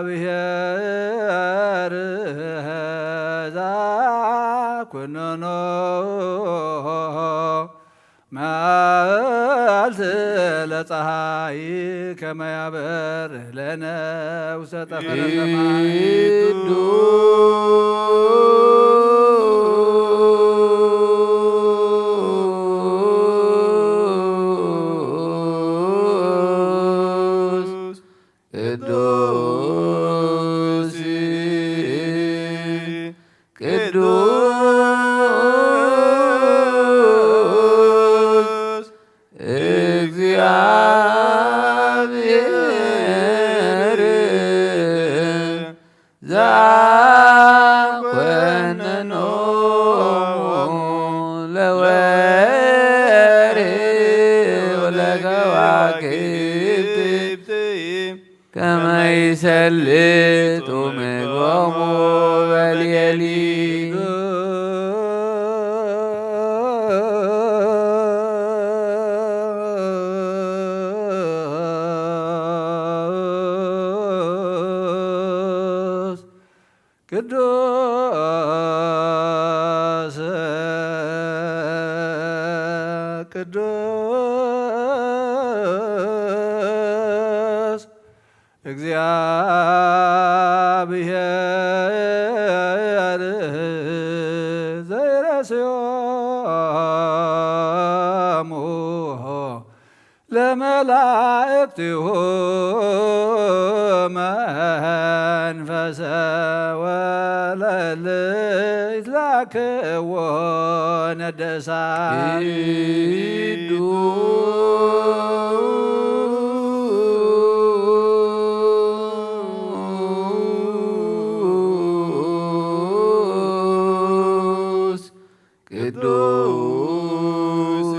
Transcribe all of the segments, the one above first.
እግዚአብሔር ዛኩነኖ መዓልት ለፀሐይ ከመ ያበርህ ለነ ውስተ ጠፈረ ሰማይ። ቅዱስ ቅዱስ ቅዱስ እግዚአብሔር ዘኮነኖ ለወርህ ወለከዋክብት ከመ ይሰልጡ ምግቦሙ በሌሊት። ቅዱስ ቅዱስ እግዚአብሔር ዘይረስዮሙ ለመላእክቲሁ መንፈሰ ወለልጅ ላክዎ ነደሳ።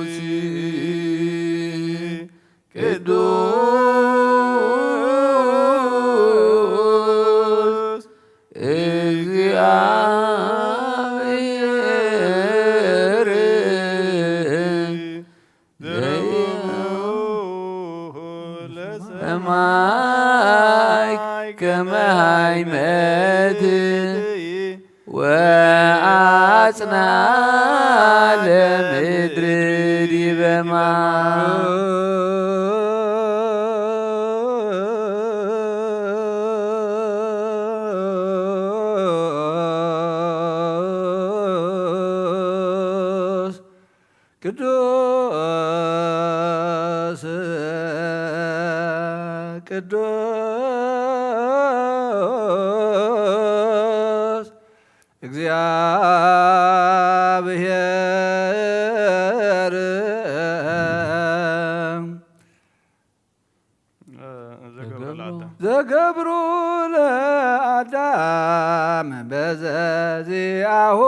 ቅዱስ ቅዱስ እግዚአብሔር ሰማይ ከመ ሃይመት ወአጽንዓ ለምድር ዲበ ማይ። ቅዱስ ቅዱስ እግዚአብሔር ዘገብሩ ለአዳም። ዘገብሩ ለአዳም በዘዚአሁ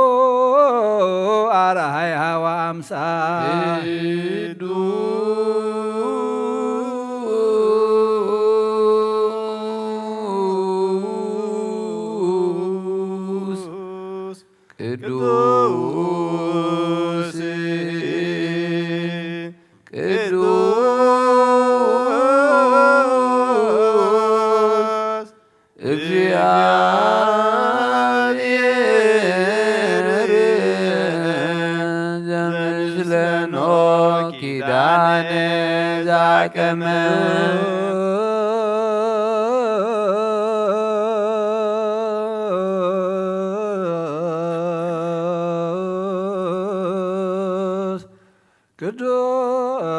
አርአያ ወአምሳል። ቅዱስ ቅዱስ ቅዱስ እግዚአብሔር ዘምስለ ኖህ ኪዳነ ዘአቀመ።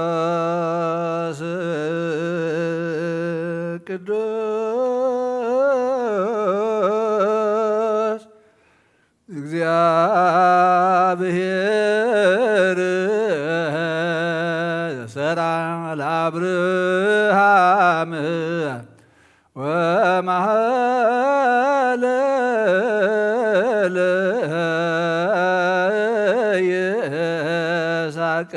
ቅዱስ ቅዱስ እግዚአብሔር ዘሰራ ለአብርሃም ወመሐለ ለይስሐቅ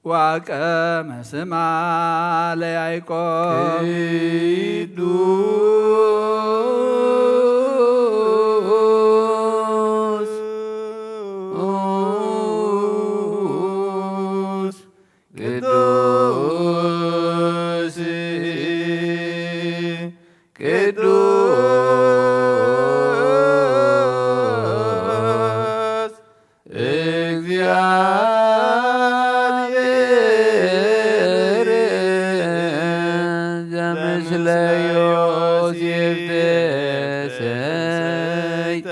ወአቀመ ስማ ለያዕቆብ። ቅዱስ ቅዱስ ቅዱስ እግዚኣብሔር ዘምስለ ዮሴፍ ተሰይተ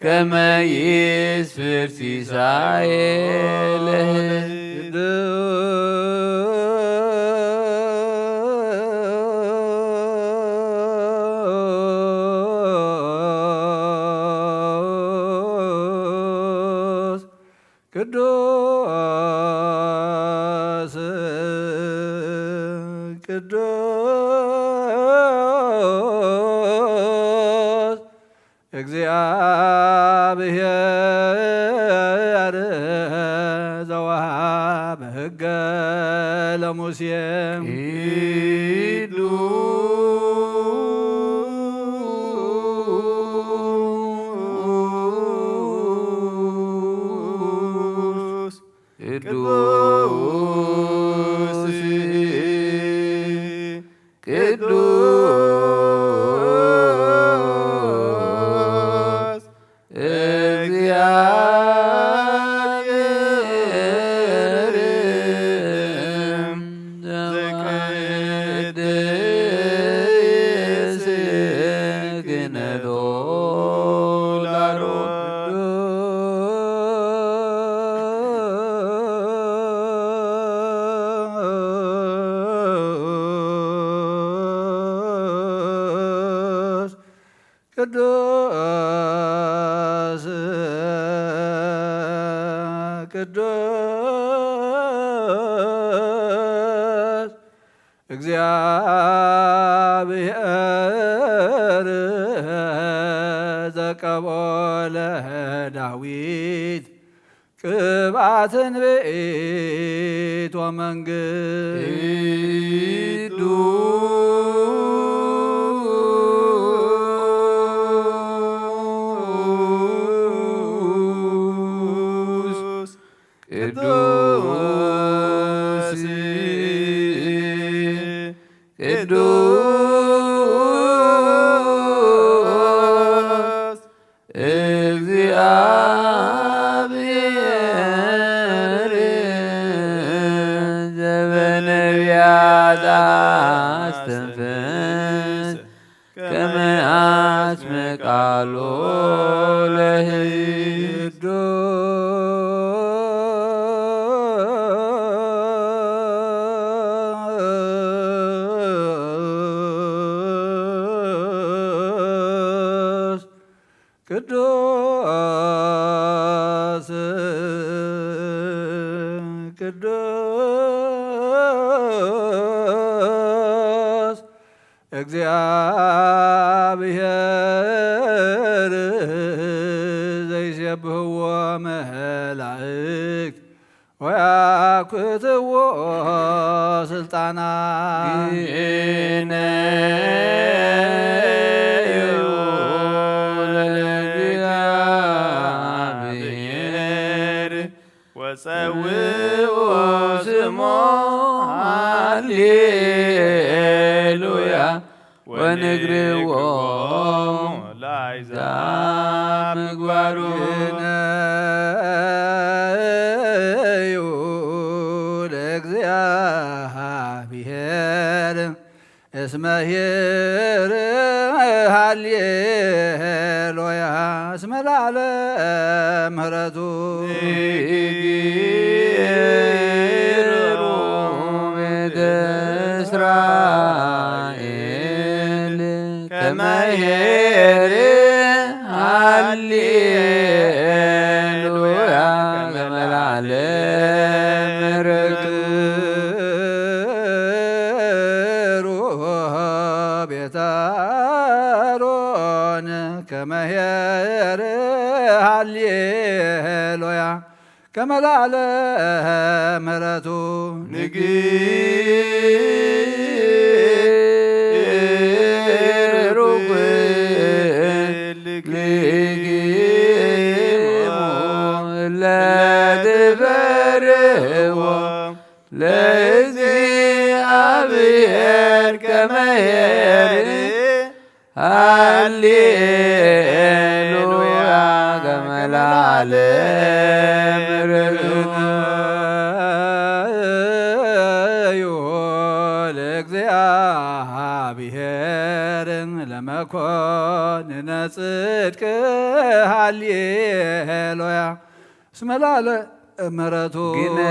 ከመ ይስፍር ሲሳየ ለህዝብ። ቅዱስ ቅዱስ ቅዱስ እግዚአብሔር ዘወሃበ ሕገ ለሙሴ። ቅዱስ ቅዱስ ቅዱስ እግዚአብሔር ዘቅድስ ክህነቶ ላሮን። ቅዱስ ቅዱስ እግዚአብሔር ዘቀቦ ለዳዊት ቅብአ ትንቢት ወመንግስት። ቅዱስ ቅዱስ ቅዱስ እግዚአብሔር ዘበነቢያት አስተንፍስ ከመ አስመ ቃሎ ለህይወት። ቅዱስ ቅዱስ ቅዱስ እግዚአብሔር ዘይሴብሕዎ መላእክት ወያኩትዎ ስልጣና። ግነዩ ለእግዚአብሔር ወጸውዑ ስሞ። ሃሌሉያ። ወንግርዎ ለአሕዛብ ምግባሩ። ግነዩ ለእግዚአብሔር እስመ ኄር። ሃሌሉያ። እስመ ለዓለም ምሕረቱ። ንግሩ ቤተ እስራኤል ከመ ኄር። ሃሌሉያ። ከመ ለዓለም ምሕረቱ። ቤተ አሮን ከመ ኄር። ሃሌሉያ። ከመ ለዓለም ምሕረቱ። ንግሩ ኩልክሙ ለትፈርህዎ ለእግዚአብሔር ከመ ኄር። ሃሌሉያ ከመ ለዓለም ርህነ ለእግዚኣብሔር ለመኮንነ ጽድቅ። ሃሌሉያ እስመ ለዓለ ምሕረቱ። ግነዩ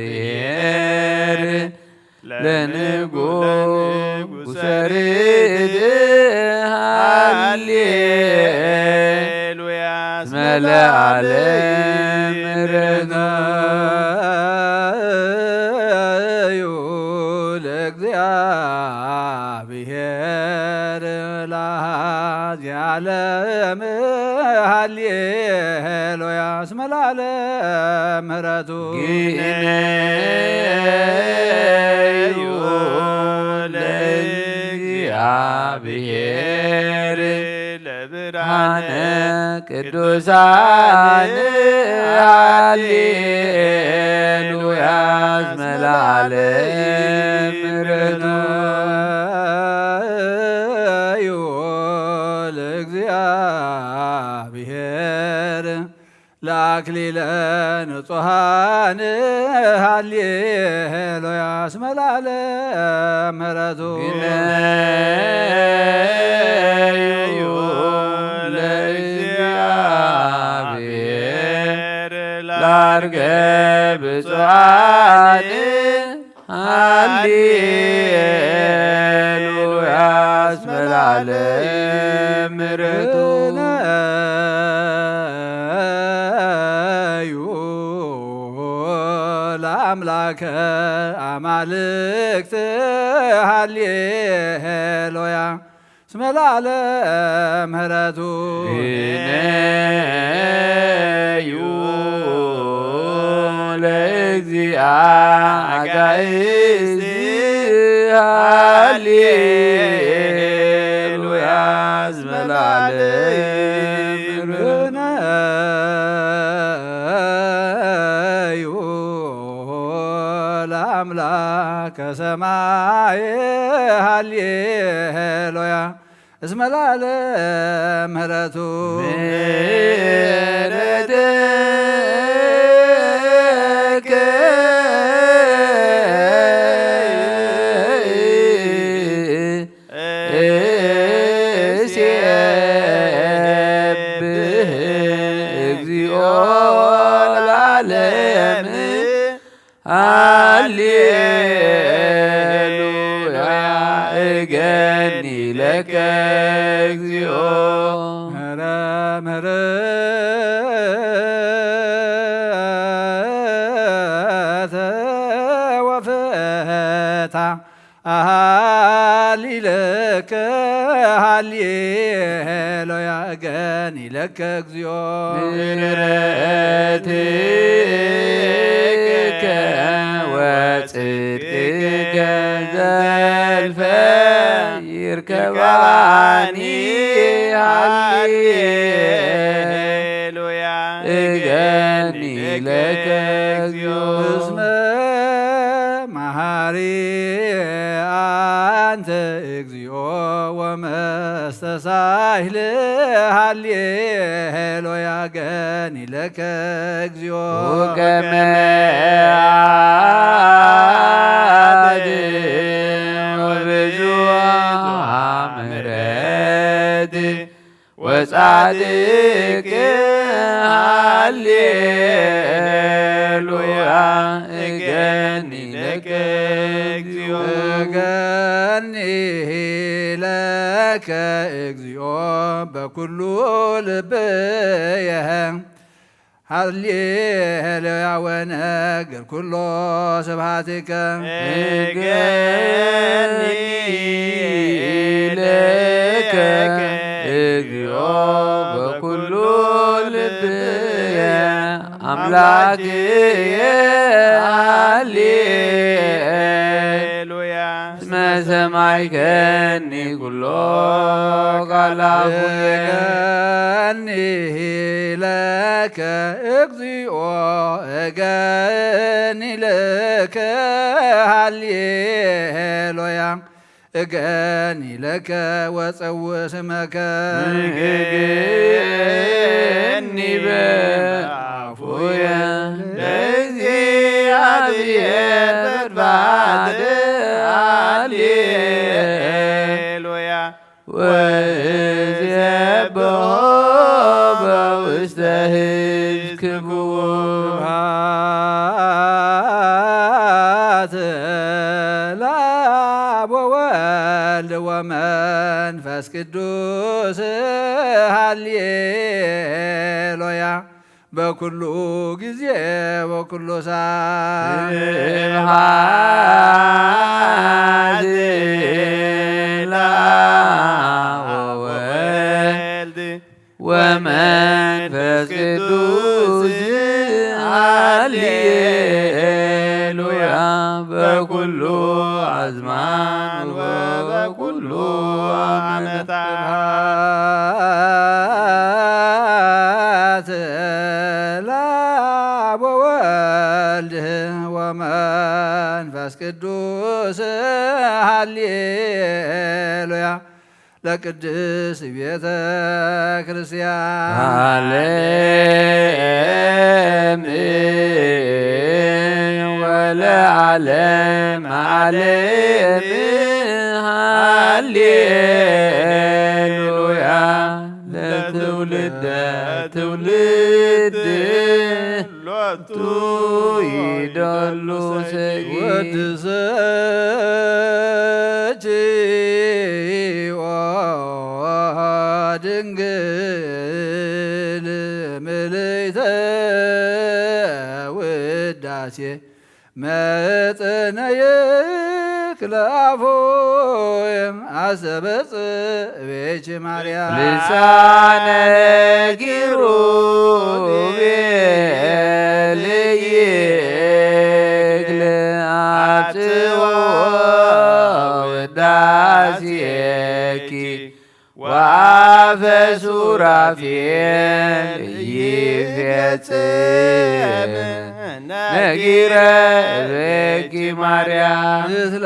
ለእግዚኣብሔር ለንጉሰ ርድ። ሃሌሉያ እስመ ለዓለም ርህነ ለእግዚኣብሔር ብሔር ለአሐዚ ዓለም። ሃሌሉያ እስመ ለዓለም ምሕረቱ። ግነዩ ለእግዚኣብሔር ለብርሃነ ቅዱሳን። ሃሌሉያ እስመ ለዓለም ምሕረቱ። ለእግዚኣብሔር ለአክሊለ ንጹሓን። ሃሌሉያ እስመ ለዓለም ምሕረቱ። ግነዩ ለእግዚኣብሔር ለዐርገ ብፁዓን። ሃሌሉያ እስመ ለዓለም ምሕረቱ። ግነዩ ለአምላከ አማልክት። ሃሌሉያ እስመ ለዓለም ምሕረቱ። ግነዩ ለእግዚአ አጋእዝት። ሃሌሉያ እስመ ለዓለም ምሕረቱ። ግነዩ ለአምላከ ሰማይ። ሃሌሉያ እስመ ለዓለም ምሕረቱ። ምሕረትከ እሴብህ እግዚኦ ለዓለም። ሃሌሉያ እገኒ ለከ እግዚኦ። ምህረ ምህረት ወፍታ። አሃሊለከ ሃሌሉያ እገኒ ለከ እግዚኦ። ምሕረትከ ወጽድቅከ ዘልፈ ይርከባኒ። ሃሌሉያ እገኒ ለከ እግዚኦ። እስመ መሐሪ አንተ እግዚኦ ወመስተሳሂል። ሃሌሉያ እገኒ ለከ እግዚኦ። ከመ አሐቲ ወብዙኃ ምሕረት ወጻድቅ። ሃሌሉያ እገኒ ለከ እግዚኦ። እገኒ ለከ እግዚኦ በኩሉ ልብየ። ሃሌሉያ ወነግር ኩሎ ስብሐቲከ። እገኒ ለከ እግዚኦ በኩሉ ልብየ አምላክየ። ሃሌሉያ እስመ ሰማይከኒ ኩሎ ቃል ኣፉየ። እገኒ ለከ እግዚኦ፣ እገኒ ለከ ሃሌሉያ። እገኒ ለከ ወጸውእ ስመከ። እገኒ በአፉየ ለእግዚአብሔር በትባተ ሃሌሉያ። ወእዜብሖ በውስተ ህዝብ ክቡር። ስብሐት ለአብ ወወልድ ወመንፈስ ቅዱስ። ሃሌሉያ። በኩሉ ጊዜ ወኩሉ ሰዓት። ስብሐት ለአብ ወወልድ ወመንፈስ ቅዱስ። ሃሌሉያ። በኩሉ አዝማን ወበኩሉ ዓመታት። ስብሐት ለአብ ወወልድ ወመንፈስ ቅዱስ። ሃሌሉያ። ለቅድስት ቤተ ክርስቲያን። ዓለም ወለዓለም ዓለም። ሃሌሉያ። ለትውልደ ትውልድ ሎቱ ይደሉ ሰጊድ። ወድሰኪ ኦ ድንግል ምልዕተ ውዳሴ መጠነ ይክለ አፉ አሰበጽ ቤኪ ማርያም። ልሳነ ኪሩቤል ይክል አብጽሖ ውዳሴኪ ወአፈ ሱራፌል ይፌጽም ነጊረ ቤኪ ማርያም። ምስለ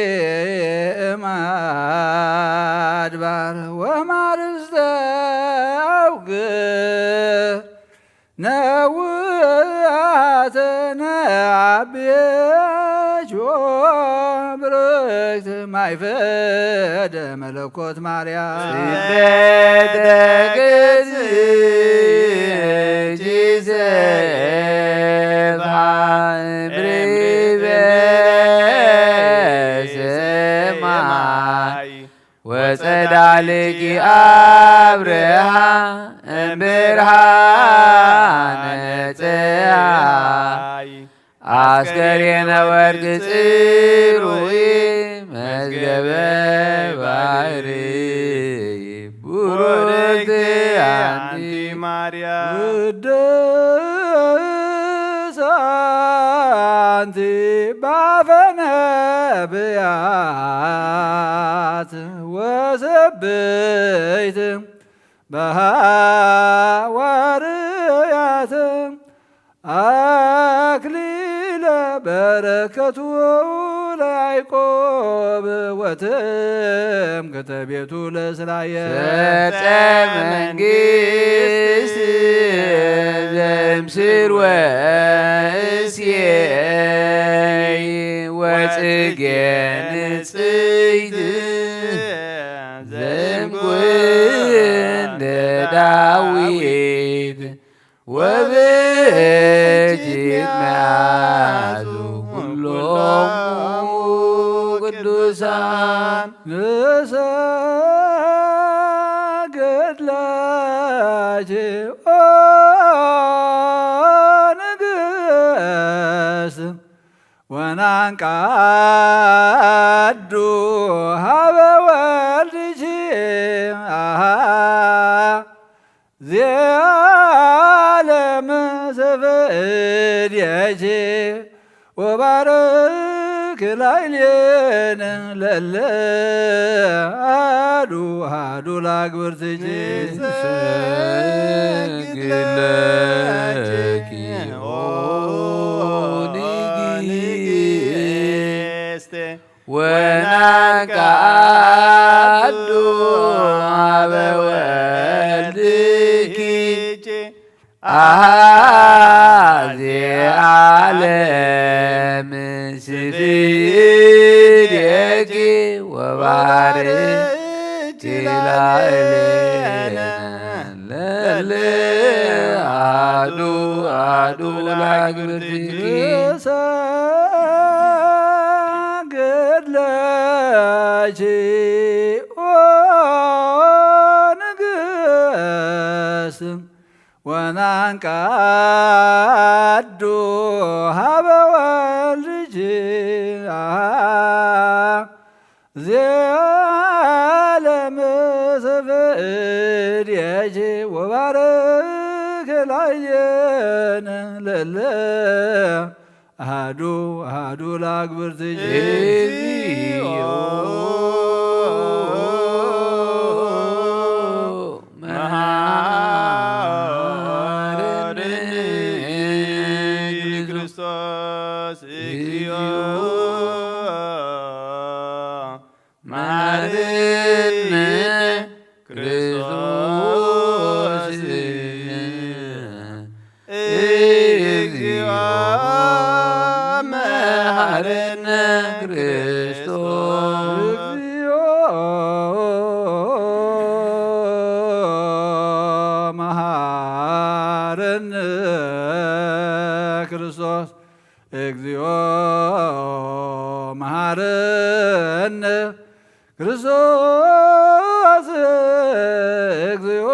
አሌም አድባር ወማርስተ አውግር ነውአተ ነአብየኪ ብርክት ማይፈደ መለኮት ማርያም። ጽበተ ገጽኪ ሰብሐ እምሪ በሰማይ ወጸዳልኪ አብርሃ እምብርሃነ ጸሐይ። አስከሬነ ወርቅ ጽሩይ መዝገበ ባሕሪ ቡርክት አንቲ ማርያም። ቅድስት አንቲ በአፈ ነቢያት ወሰብሕት በሐዋርያት አክሊለ በረከቱ ለያዕቆብ ወትምክሕተ ቤቱ ለእስራኤል። ሰጠ መንግስት ዘምስል ወእሴይ ወጽጌ ንጽሕት ዘምጉንደ ዳዊት ወብእጅት መዓቱ ኩሎሙ ቅዱሳን። ንሰግድ ለኪ ኦ ንግሥት ወናንቃዱ ሀበ ወልድኪ አሃ ዚአለም ስፍእድየኪ ወባር ክላይሌነ ለለ ኣዱ ኣዱ ላግብርትጂ ንሰግድ ለኪ ኦ ንግስት ወናንቃ ኣዱ ኣበ ወልድኪ ኣዜ ዓለም ስፍድየኪ ወባርኪ ላዕሌነ ለለ ኣዱ ኣዱ ላግብርትኪ ሰግድ ለኪ ኦ ንግስት ወናንቃ ኣዱ ሀበ ወልድኪ ዜለ ምስፍድየኪ ወባርክ ላዕሌነ ለለ ኣሃዱ ኣሃዱ ላግብርትኪ እግዚኦ መሃረነ ክርስቶስ እግዚኦ መሃረነ ክርስቶስ እግዚኦ መሃረነ ክርስቶስ እግዚኦ መሃረነ ክርስቶስ እግዚኦ መሃረነ ክርስቶስ እግዚኦ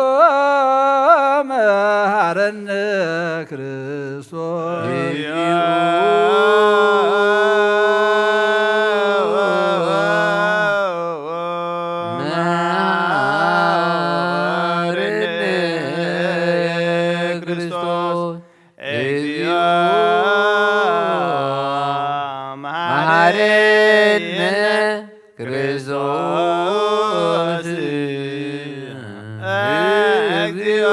መሃረነ ክርስቶስ መሃረነ ክርስቶስ እግዚኦ መሃረነ ክርስቶስ እግዚኦ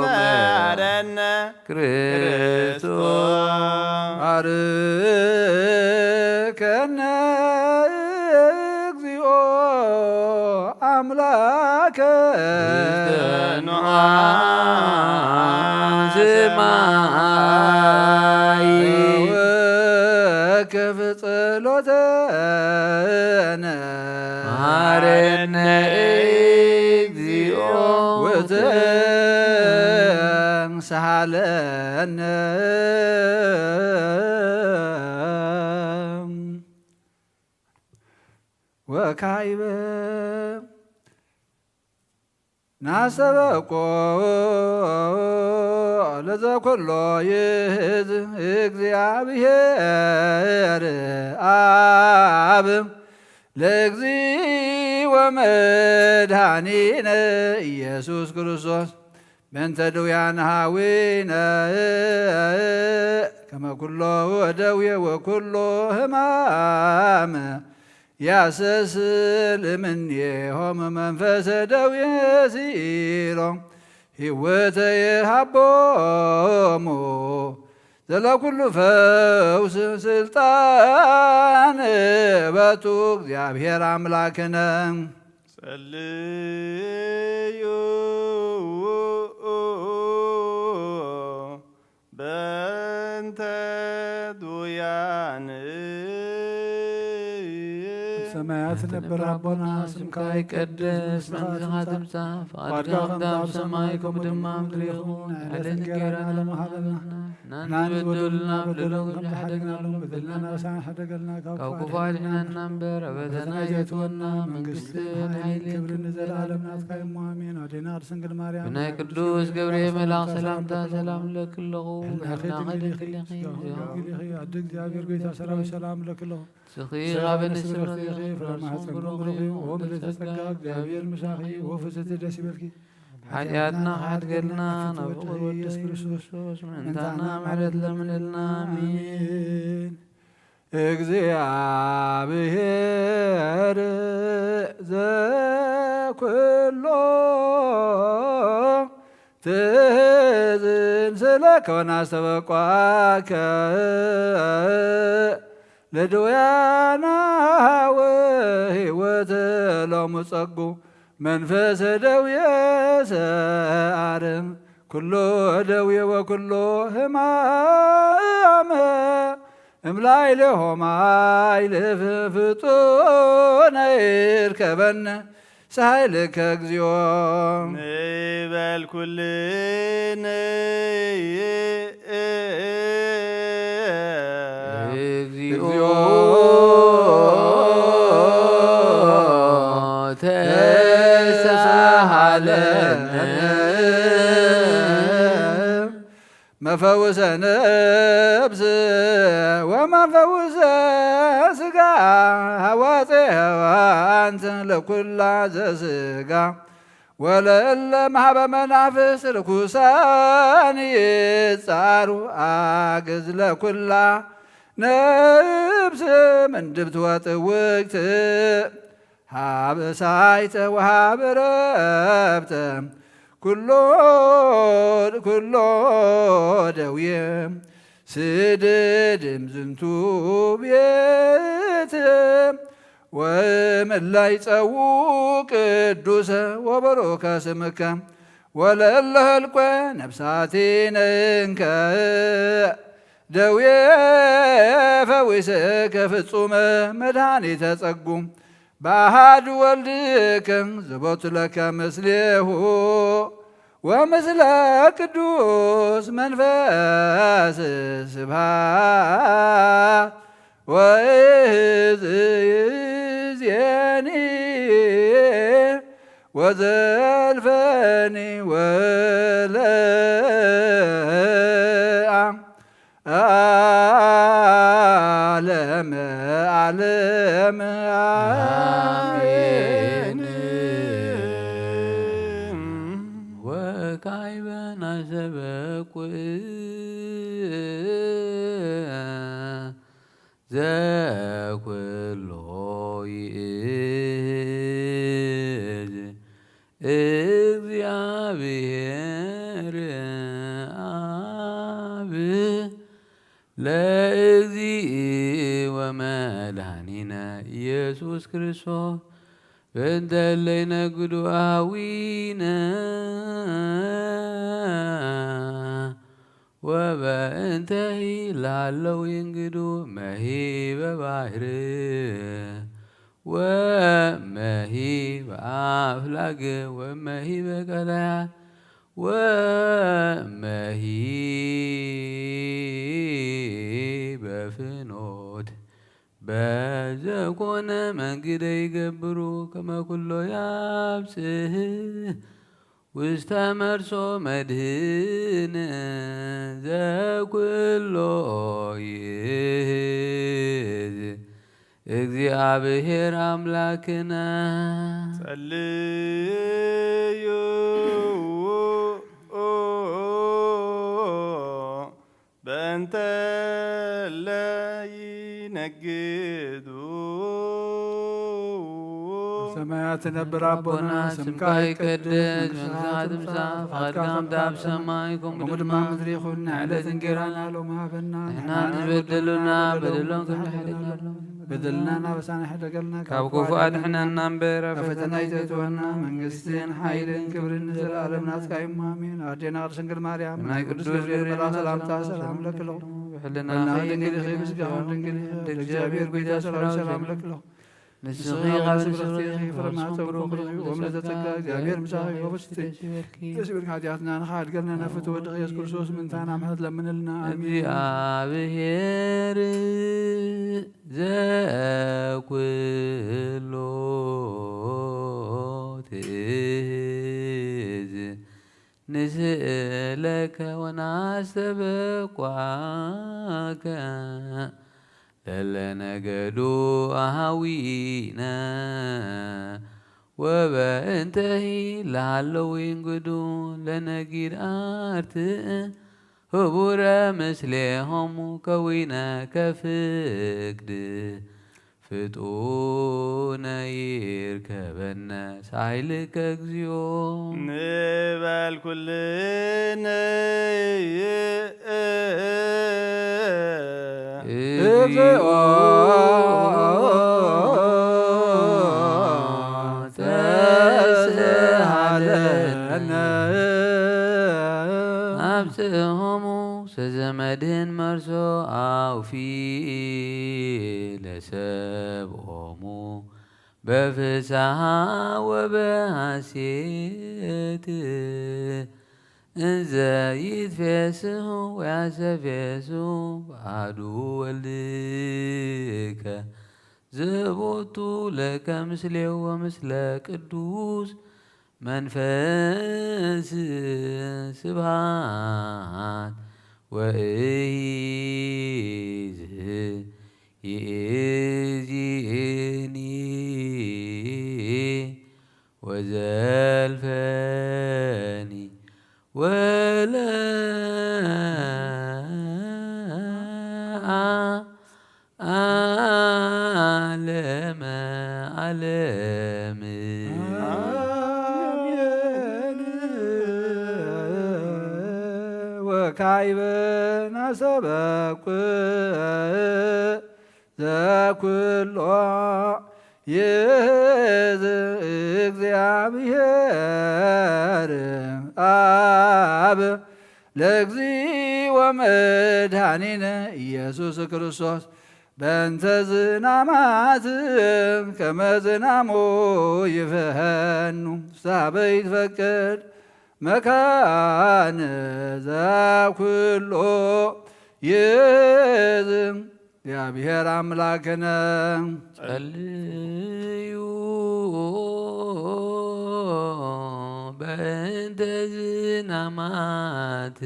መሃረነ ክርስቶስ ባርከነ እግዚኦ አምላከ ውስተ ንዋየ ሰማይ ወከፍ ጸሎተነ መሃረነ እግዚኦ ወተንስሃለነ ወካይበ ናስተበቆ ለዘኮሎ ይእዝ እግዚኣብሔር ኣብ ለእግዚእ ወመድኃኒነ ኢየሱስ ክርስቶስ በእንተ ድውያን ሃዊነ ከመ ኩሎ ደዌ ወኩሎ ሕማም ያሰስል እምኔሆም መንፈሰ ደዌ ሲሎም ሕይወተ የሃቦሙ ዘለኩሉ ፈውስ ስልጣን በቱ እግዚኣብሔር ኣምላክነ። ጸልዩ በእንተ ድውያን። ሰማያት ነበር ኣቦና ስምካ ይቀደስ መንግስትኻ ትምጻእ ፍቓድካ ከምታ ኣብ ሰማይ ከምኡ ድማ ምድሪ ይኹን። ዕለት እንጌራና ለመሃበና ናንዚ በደሉና በደሎም ከም ዝሓደግናሎም በደልና ናብሳን ሓደገልና ካብ ክፉ ኣድሕነና እምበር ኣብ ፈተና ኣይትእትወና መንግስቲ ሓይል ክብሪ ንዘለኣለም ናትካ እሞ ኣሜን። ኣዴና ቅድስት ድንግል ማርያም ብናይ ቅዱስ ገብርኤል መልኣክ ሰላምታ ሰላም እብለኪ ኣለኹ። ሕልናኺ ድንግል ኢኺ፣ ስጋኺ ድንግል ኢኺ። ኣደ እግዚኣብሔር ጎይታ ሰራዊት ሰላም እብለኪ ኣለኹ። ስኺ ካብ ኣንስቲ በርኺ ፍረ ማህፀንኩም ብሩኽ እዩ። ኦም ልዕልተ ጸጋ እግዚኣብሔር ምሳኺ እዩ። ኦ ፍስሕቲ ደስ ይበልኪ። ሓጢኣትና ክሓድገልና ናብ ፍቁር ወድኺ ኢየሱስ ክርስቶስ ምእንታና ምሕረት ለምንልና። ኣሜን። እግዚኣብሔር ዘኩሎ ትእዝዝ ለከ ወናስተበቋከ ለድውያና ወሕይወተ ሎሙ ጸጉ መንፈሰ ደዌ ሰኣረ ኩሎ ደዌ ወኩሎ ሕማመ እምላይሌሆማ ይልፍ ፍጡነ ይርከበነ ሳይልከ እግዚኦ። ንበል ኩልን እግዚኦ ተሳሃለነ መፈውሰ ነብስ ወመፈውሰ ስጋ ሃዋጼ ሃዋንት ለኩላ ዘስጋ ወለእለ ማህበ መናፍስ ርኩሳን ይጻሩ ኣግዝ ለኩላ ነብስ ምንድብት ወጥውግት ሃብሳይተ ወሃብ ረብተ ኩሎ ኩሎ ደውየ ስድድም ዝንቱ ቤት ወምላይ ጸዉ ቅዱሰ ወበሮከ ስምከ ወለእለ ህልቆ ነፍሳቲነ እንከ ደዌ ፈዊሰከ ፍጹመ መድኃኒተ ጸጉ በአሐዱ ወልድከ ዘቦቱ ለከ ምስሌሁ ወምስለ ቅዱስ መንፈስ ስብሐት ወይእዜኒ ወዘልፈኒ ወለአ ዓለመ ዓለም አሜን። ወካዕበ ናሰበኩ ዘኩሎ ይእዝ እግዚአብሔር አብ ለእግዚእ ወመድኃኒነ ኢየሱስ ክርስቶስ በእንተ እለ ይነግዱ አዊነ ወበእንተ ላለው ይንግዱ መሂበ ባሕር ወመሂበ አፍላግ ወመሂበ ቀላያት ወመሂበ ፍኖት በዘኮነ መንግደ ይገብሩ ከመ ኩሎ ያብጽሕ ውስተ መርሶ መድህን ዘኩሎ ይእዝ እግዚአብሔር አምላክነ። ጸልዩ በእንተ ለይነግዱ። በሰማያት ትነብር አቦና፣ ስምካ ይቀደስ፣ መንግስትካ ትምጻእ፣ ፈቃድካ ከም በሰማይ ከምኡ ድማ ምድሪ ይኹን። ንዕለት እንጌራና ሎሚ ሃበና፣ ንሕና ንዝበደሉና በደሎም ከም ንሕድግ በደልና ናበሳና ሕደገልና፣ ካብ ክፉ ኣድሕነና እምበር፣ ኣብ ፈተና ኣይተእትወና፣ መንግስትን ሓይልን ክብርን ንዘለኣለም ናትካ እዩ፣ ኣሜን። ኣዴና ቅድስት ድንግል ማርያም፣ ናይ ቅዱስ ገብርኤል መልኣክ ሰላምታ ሰላም እብለኪ ኣለኹ። ብሕልናኺ ድንግል ኢኺ፣ ብስጋኺ ድንግል ኢኺ፣ ደቂ እግዚኣብሔር ጎይታ ሰራዊት ሰላም እብለኪ ኣለኹ። ንስኺ ካብ ንስብርኽቲ ኢኺ፣ ፍረ ማህፀንኪ ብሩኽ እዩ፣ ወምልዕተ ጸጋ እግዚኣብሔር ምሳኺ እዩ፣ ደስ ይበልኪ። ደስ ይበልኪ። ሓጢኣትና ንኽሓድገልና ናብ ፍትው ወድኺ ኢየሱስ ክርስቶስ ምእንታና ምሕረት ለምንልና፣ ኣሜን። እግዚኣብሔር ዘኩሎ ትእዝ ንስእለከ ወናስተበቋከ ለለነገዱ አሃዊነ ወበእንተሂ ለሃለው ይንግዱ ለነጊድ አርትእ ክቡረ ምስሌሆሙ ከዊነ ከፍቅድ ፍጡነ ይርከበነ ሳይልከ እግዚኦ። ንበል ኩልነ እግዚኦ ተስሃለነ። አብጽሖሙ ሰዘመድህን መርሶ አውፊ ለሰብኦሙ በፍስሓ ወበሐሴት እንዘ ይትፌስሑ ወያሰፌስሑ በአሐዱ ወልድከ ዘቦቱ ለከ ምስሌሁ ወምስለ ቅዱስ መንፈስ ስብሐት ወእይዝ ይእዜኒ ወዘልፈኒ ወለ ዓለመ ዓለም። አሜን። ወካዕበ ናሰበኩ ዘኩሎ ይእዝ እግዚአብሔር አብ ለእግዚእ ወመድኃኒነ ኢየሱስ ክርስቶስ በእንተ ዝናማት ከመ ዝናሙ ይፍሐኑ ሳበ ይትፈቅድ መካን ዘኩሎ ይዝ እግዚአብሔር አምላክነ። ጸልዩ በእንተ ዝናማት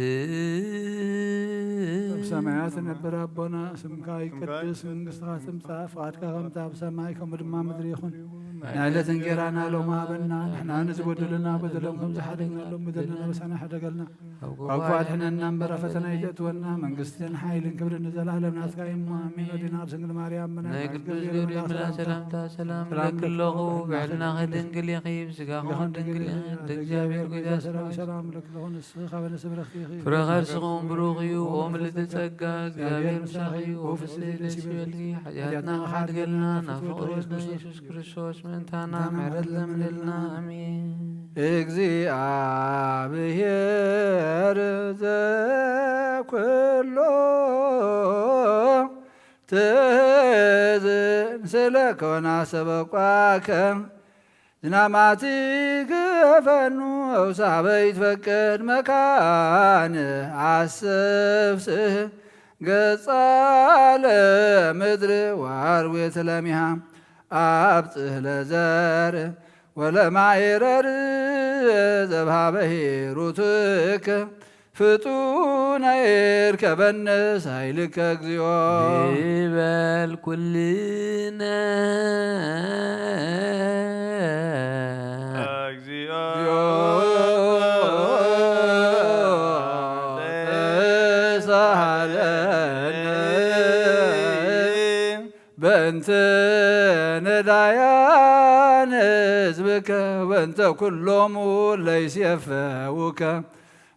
ሰማያት ነበር አቦና ስምካ ይቀደስ መንግስትካ ትምጻእ ፍቃድካ ከምታ ኣብ ሰማይ ከምኡ ድማ ምድሪ ይኹን። ናይ ዕለት እንጀራና ሎም ሃበና ንሕና ንዝበደሉና በደሎም ከም ዝሓደግናሎም በደልና በሳና ሓደገልና ካብ ክፉ ኣድሕነና እምበር ፈተና ይተእትወና መንግስትን ሓይልን ክብርን ንዘለኣለም ናትካ እዩ ኣሜን። ወዲና ድንግል ማርያም ናይ ቅዱስ ገብርኤል መልኣክ ሰላምታ ሰላም እለኪ ኣለኹ ብዕልናኺ ድንግል ኢኺ ብስጋኹ ድንግል ኢኺ እንተ እግዚኣብሔር ጎይታ ሰራዊት ሰላም እለኪ ኣለኹ ንስኺ ካብ ኣንስቲ ብርኽቲ ኢኺ ፍረ ከርስኹም ብሩኽ እዩ ኦ ምልእቲ ጸጋ እግዚኣብሔር ምሳኺ እዩ ኦ ፍስሒ ደስ ይበልኪ ሓጢኣትና ክሓድገልና ናብ ፍቕሪ ወድና ኢየሱስ ክርስቶስ ምእንታና ምሕረት ለምንልና ኣሜን። እግዚኣብሔር ዘኩሎ ትእዝን ስለ ኮና ሰበቋከ ዝናማት ግፈኑ ውሳበ ይትፈቅድ መካን አሰብስህ ገጻ ለምድር ወአርዌት ለሚሃ አብጽህ ለዘር ወለማይረር ዘብሃበ ሂሩትከ ፍጡነ ይርከበነ ሳይልከ እግዚኦ። ንበል ኩልነ እግዚኦ ተሳሃለነ በእንተ ነዳያን ህዝብከ በእንተ ኩሎሙ ለይሴፈውከ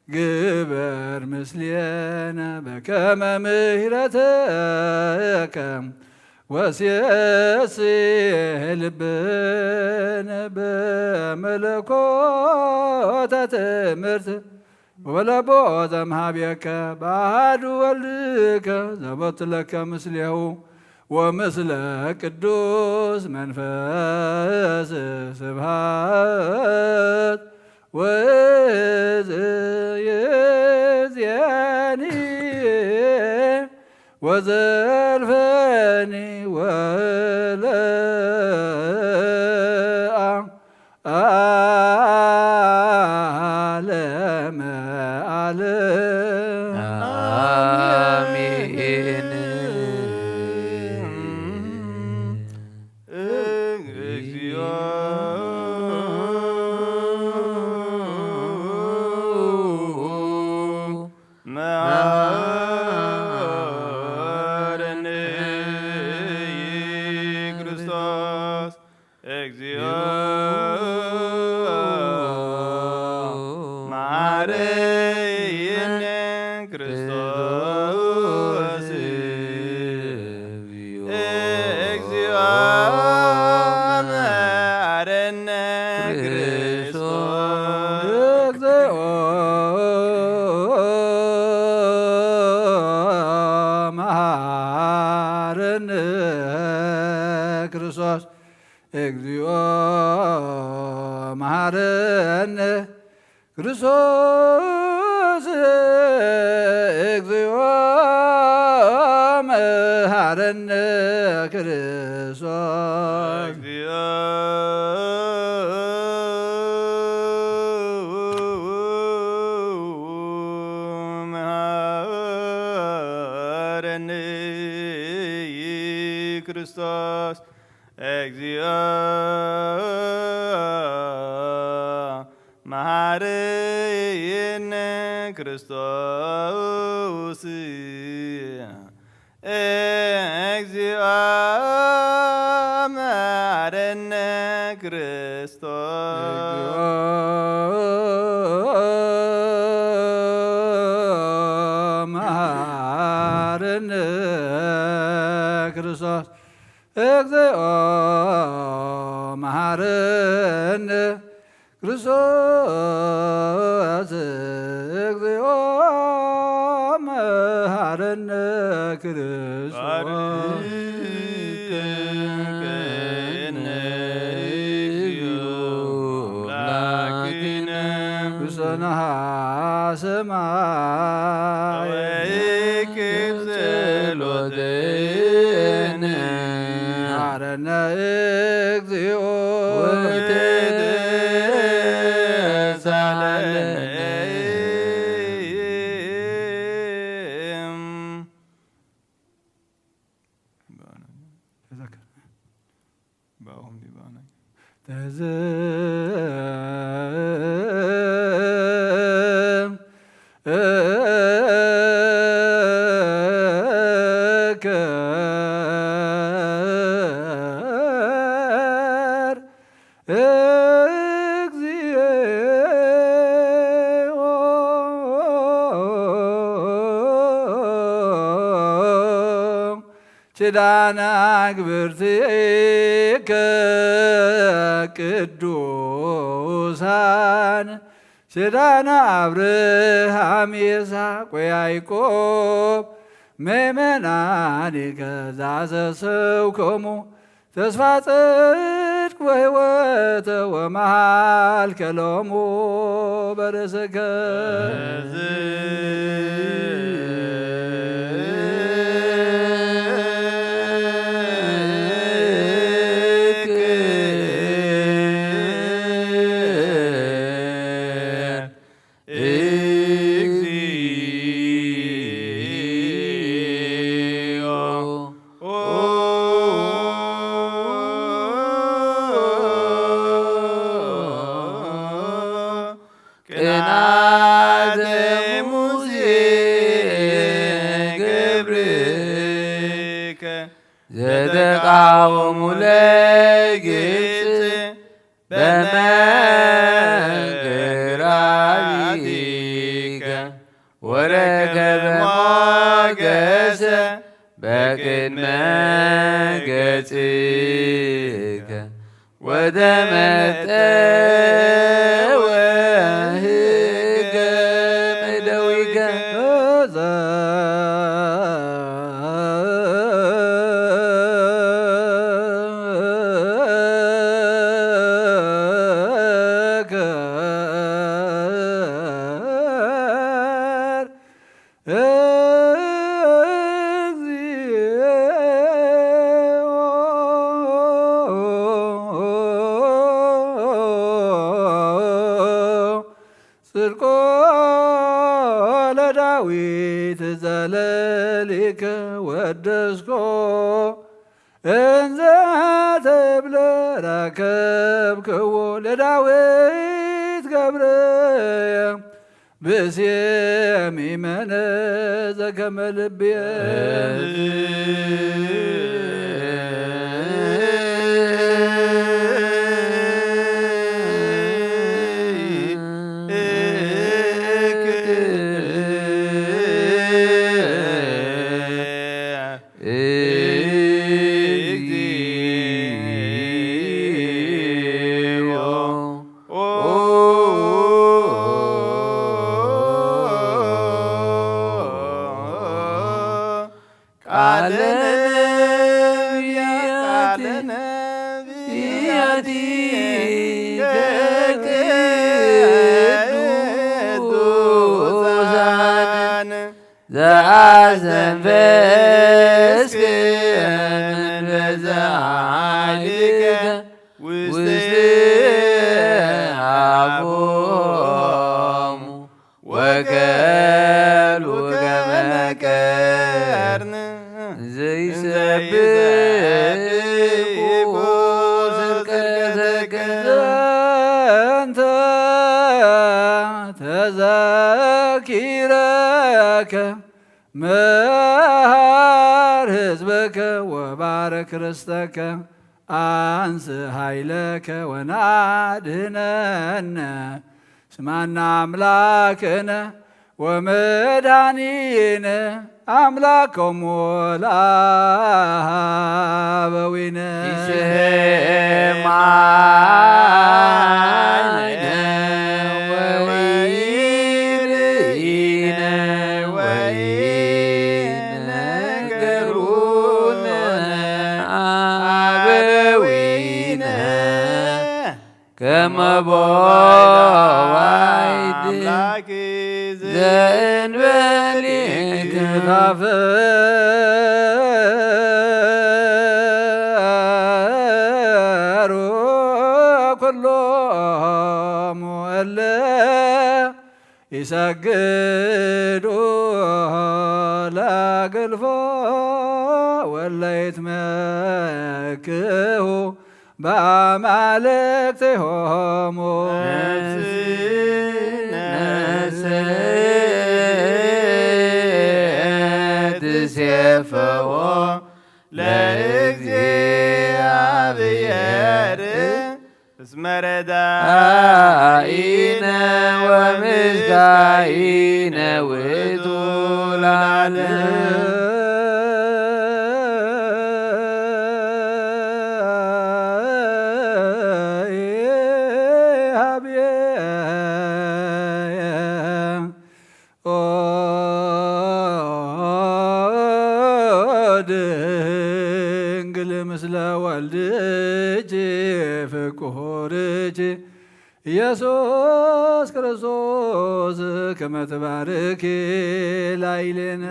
ግበር ምስሌነ በከመ ምሕረትከ ወሴስህ ልብነ በመለኮተ ትምህርት ወለቦ ዘምሃቤከ በአሐዱ ወልድከ ዘቦቱ ለከ ምስሌሁ ወምስለ ቅዱስ መንፈስ ስብሐት ወእዝየኒ ወዘልፈኒ ወለ ዓለመ ዓለም አሜን። እግዚኦ እግዚኦ መሐረነ ክርስቶስ፣ እግዚኦ መሐረነ ክርስቶስ። እግዚኦ መሐረነ ክርስቶስ። እግዚኦ መሐረነ ክርስቶስ። እግዚኦ መሐረነ ክርስቶስ። መሐረነ ክርስቶስ። እግዚኦ መሐረነ ክርስቶስ። እግዚኦ መሐረነ ክርስቶስ። ባርከነ እግዚኦ አምላክነ ውስተ ነሐ ሰማይ ወይክብ ጸሎትነ። መሐረነ እግዚኦ ወተሳለነ። ተዘከር እግዚኦ። ኪዳነ አግብርቲከ ቅዱሳን፣ ኪዳነ አብርሃም ይስሐቅ ወያዕቆብ፣ ምእመናኒከ ዛሰሰውከሙ ተስፋ ጽድቅ ወሕይወተ ወመሃልከ ሎሙ በርእስከ። እግዚኦ። ቅንዓተ ሙሴ ገብርከ ዘተቃወሙ ለግብጽ በመገራቢከ ወረከበ ሞገሰ በቅድመ ገጽከ ወተመጠወ ህገ እደዊከ። ጽድቆ ለዳዊት ዘለሊከ ወደስኮ እንዘ ተብለ ረከብክዎ ለዳዊት ገብርየ ብእሴ ሚመነ ዘከመ ልብየ። እግዚኦ። ቃለ ነቢያት፣ ቃለ ነቢያት። ቅዱሳን ዘአስተንፈስከ መንፈሰ ኃይልከ ውስተ አፎሙ ወከሉ ከመ ቀርን ዘይሰብኩ ስብከተከ ዘንተ ተዘኪረከ መሃር ህዝበከ ወባረክ ርስተከ አንስ ኃይለከ ወናድነነ ስማና አምላክነ ወመድኃኒነ አምላኮሙ ለአበዊነ። ይስሕማነ ወኢርኢነ ወኢነገሩነ አበዊነ ከመ በዋይድ አምላክ ዘእንበሌክ ይትፋፈሩ ኩሎሙ እለ ይሰግዱ ለግልፎ ወለ ይትመክሁ በአማልክቲሆሙ። ነፍስነ ትሴፈወለእግዚአብሔር እስመ ረዳኢነ ወምስካኢነ ውእቱ ለዓለም። ድንግል ምስለ ወልድኪ ፍቁርኪ ኢየሱስ ክርስቶስ ከመ ትባርኪ ላዕሌነ።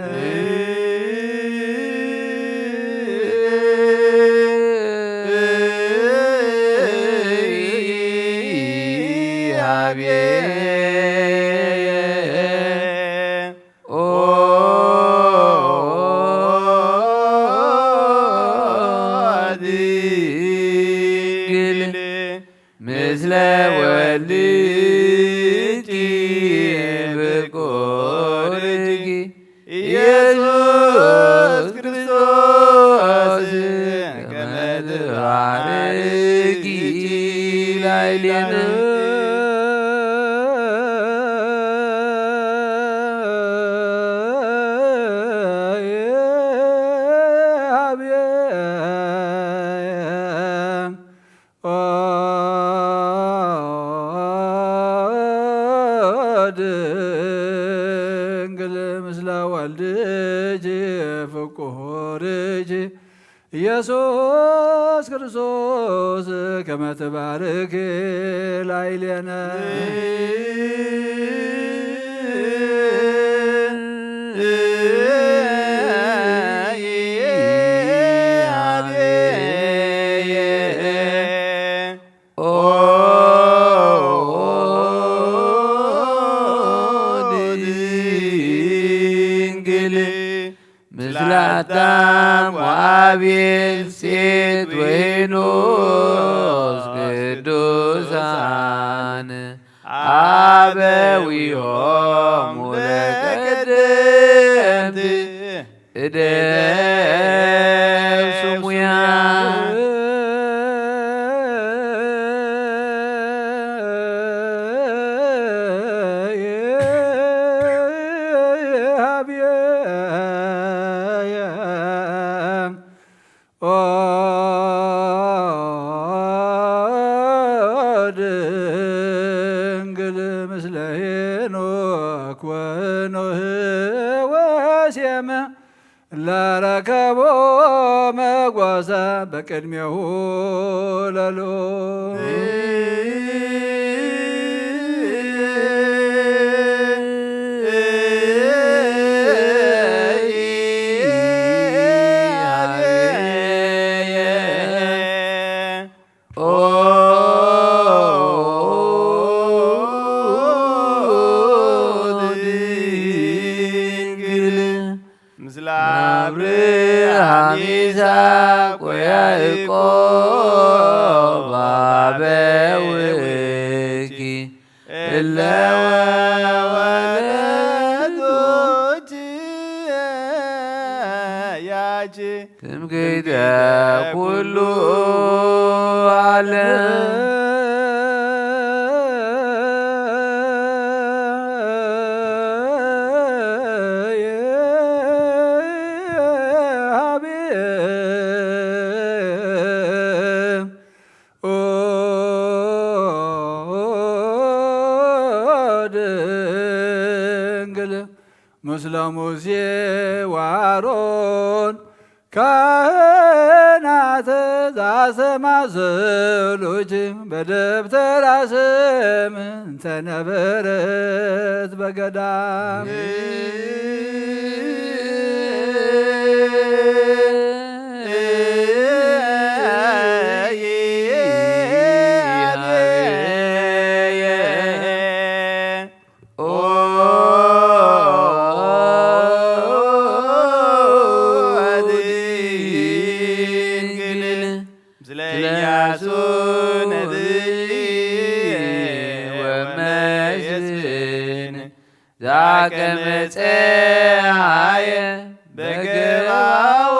ድንግል ምስለ ወልድኪ ፍቁርኪ ኢየሱስ ክርስቶስ ከመ ትባርኪ ላዕሌነ። ድንግል ምስለ ወልድኪ ፍቁርኪ ኢየሱስ ክርስቶስ ከመ ትባርኪ ላዕሌነ። ኦ ድንግል ምስለ አዳም ወአቤል ሴት ወሄኖስ ቅዱሳን አበዊሆሙ ለቀደምት እደ ስሙያ። ድንግል ምስለ ሄኖክ ወኖህ ወሴም ለረከቦ መጎሰ በቅድሜሁ ለልዑል። ኦ ድንግል ምስለ አብርሃም ይስሐቅ ወያዕቆብ አበዊኪ እለ ወለዱኪ ያቺ ትምክሕተ ኩሉ ዓለም። ኦ ድንግል ምስለ ሙሴ ወአሮን ካህናተ ዘአስተማሰሉኪ በደብተራ ስም እንተ ነበረት በገዳም። ኦ ድንግል ምስለ ኢያሱ ነቢይ ወመስፍን ዛቀመ ጸሐየ በገባኦን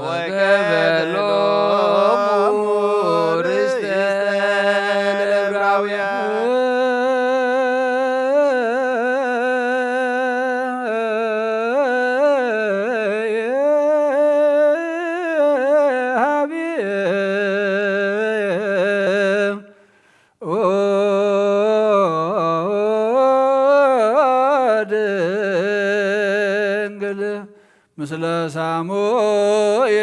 ወከፈሎሙ ርስተ ለዕብራውያን። ኦ ድንግል ምስለ ሳሙኤል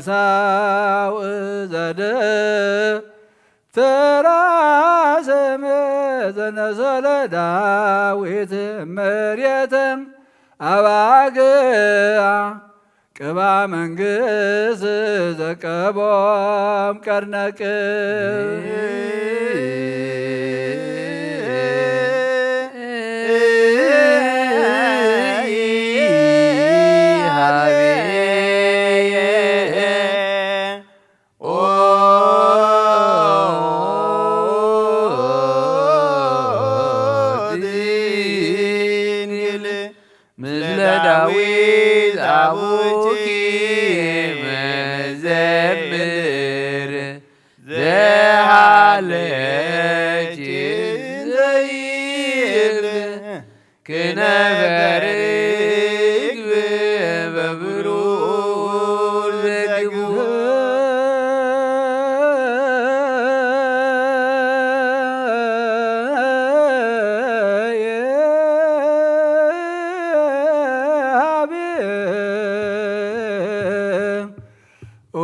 ሳውዕ ዘደብተራ ስም ዘነሰለ ዳዊት መሬተ አባግዓ ቅባ መንግስት ዘቀቦም ቀርነቅ ኦ ድንግል ምስለ ዳዊት አቡኪ መዘምር ዘሃለኪ ዘይብል ክነፈ ርግብ በብሩር ዘግቡ። ኦ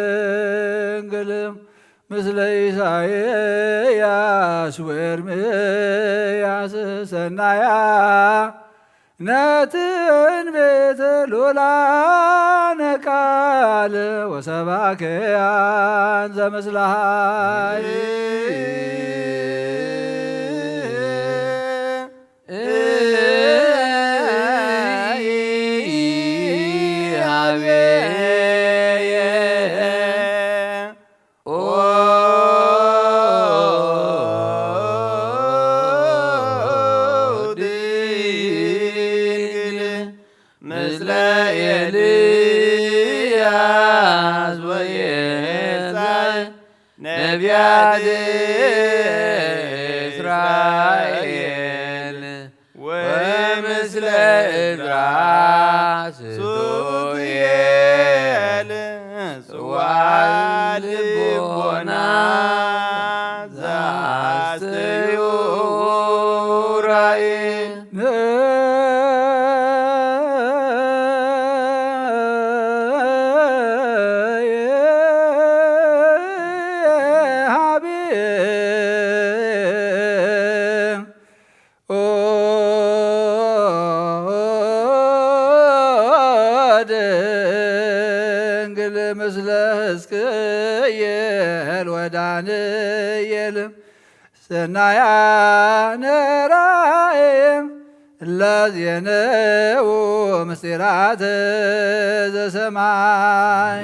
ድንግል ምስለ ኢሳይያስ ወኤርምያስ ሰናያ ነትንቢት ሉላነ ቃል ወሰባክያን ዘምስለ ኃይል። ምስለ ኤልያስ ወኤልሳዕ ነቢያት ثنايا نرائي ለዜንኡ ምስጢራት ዘሰማይ።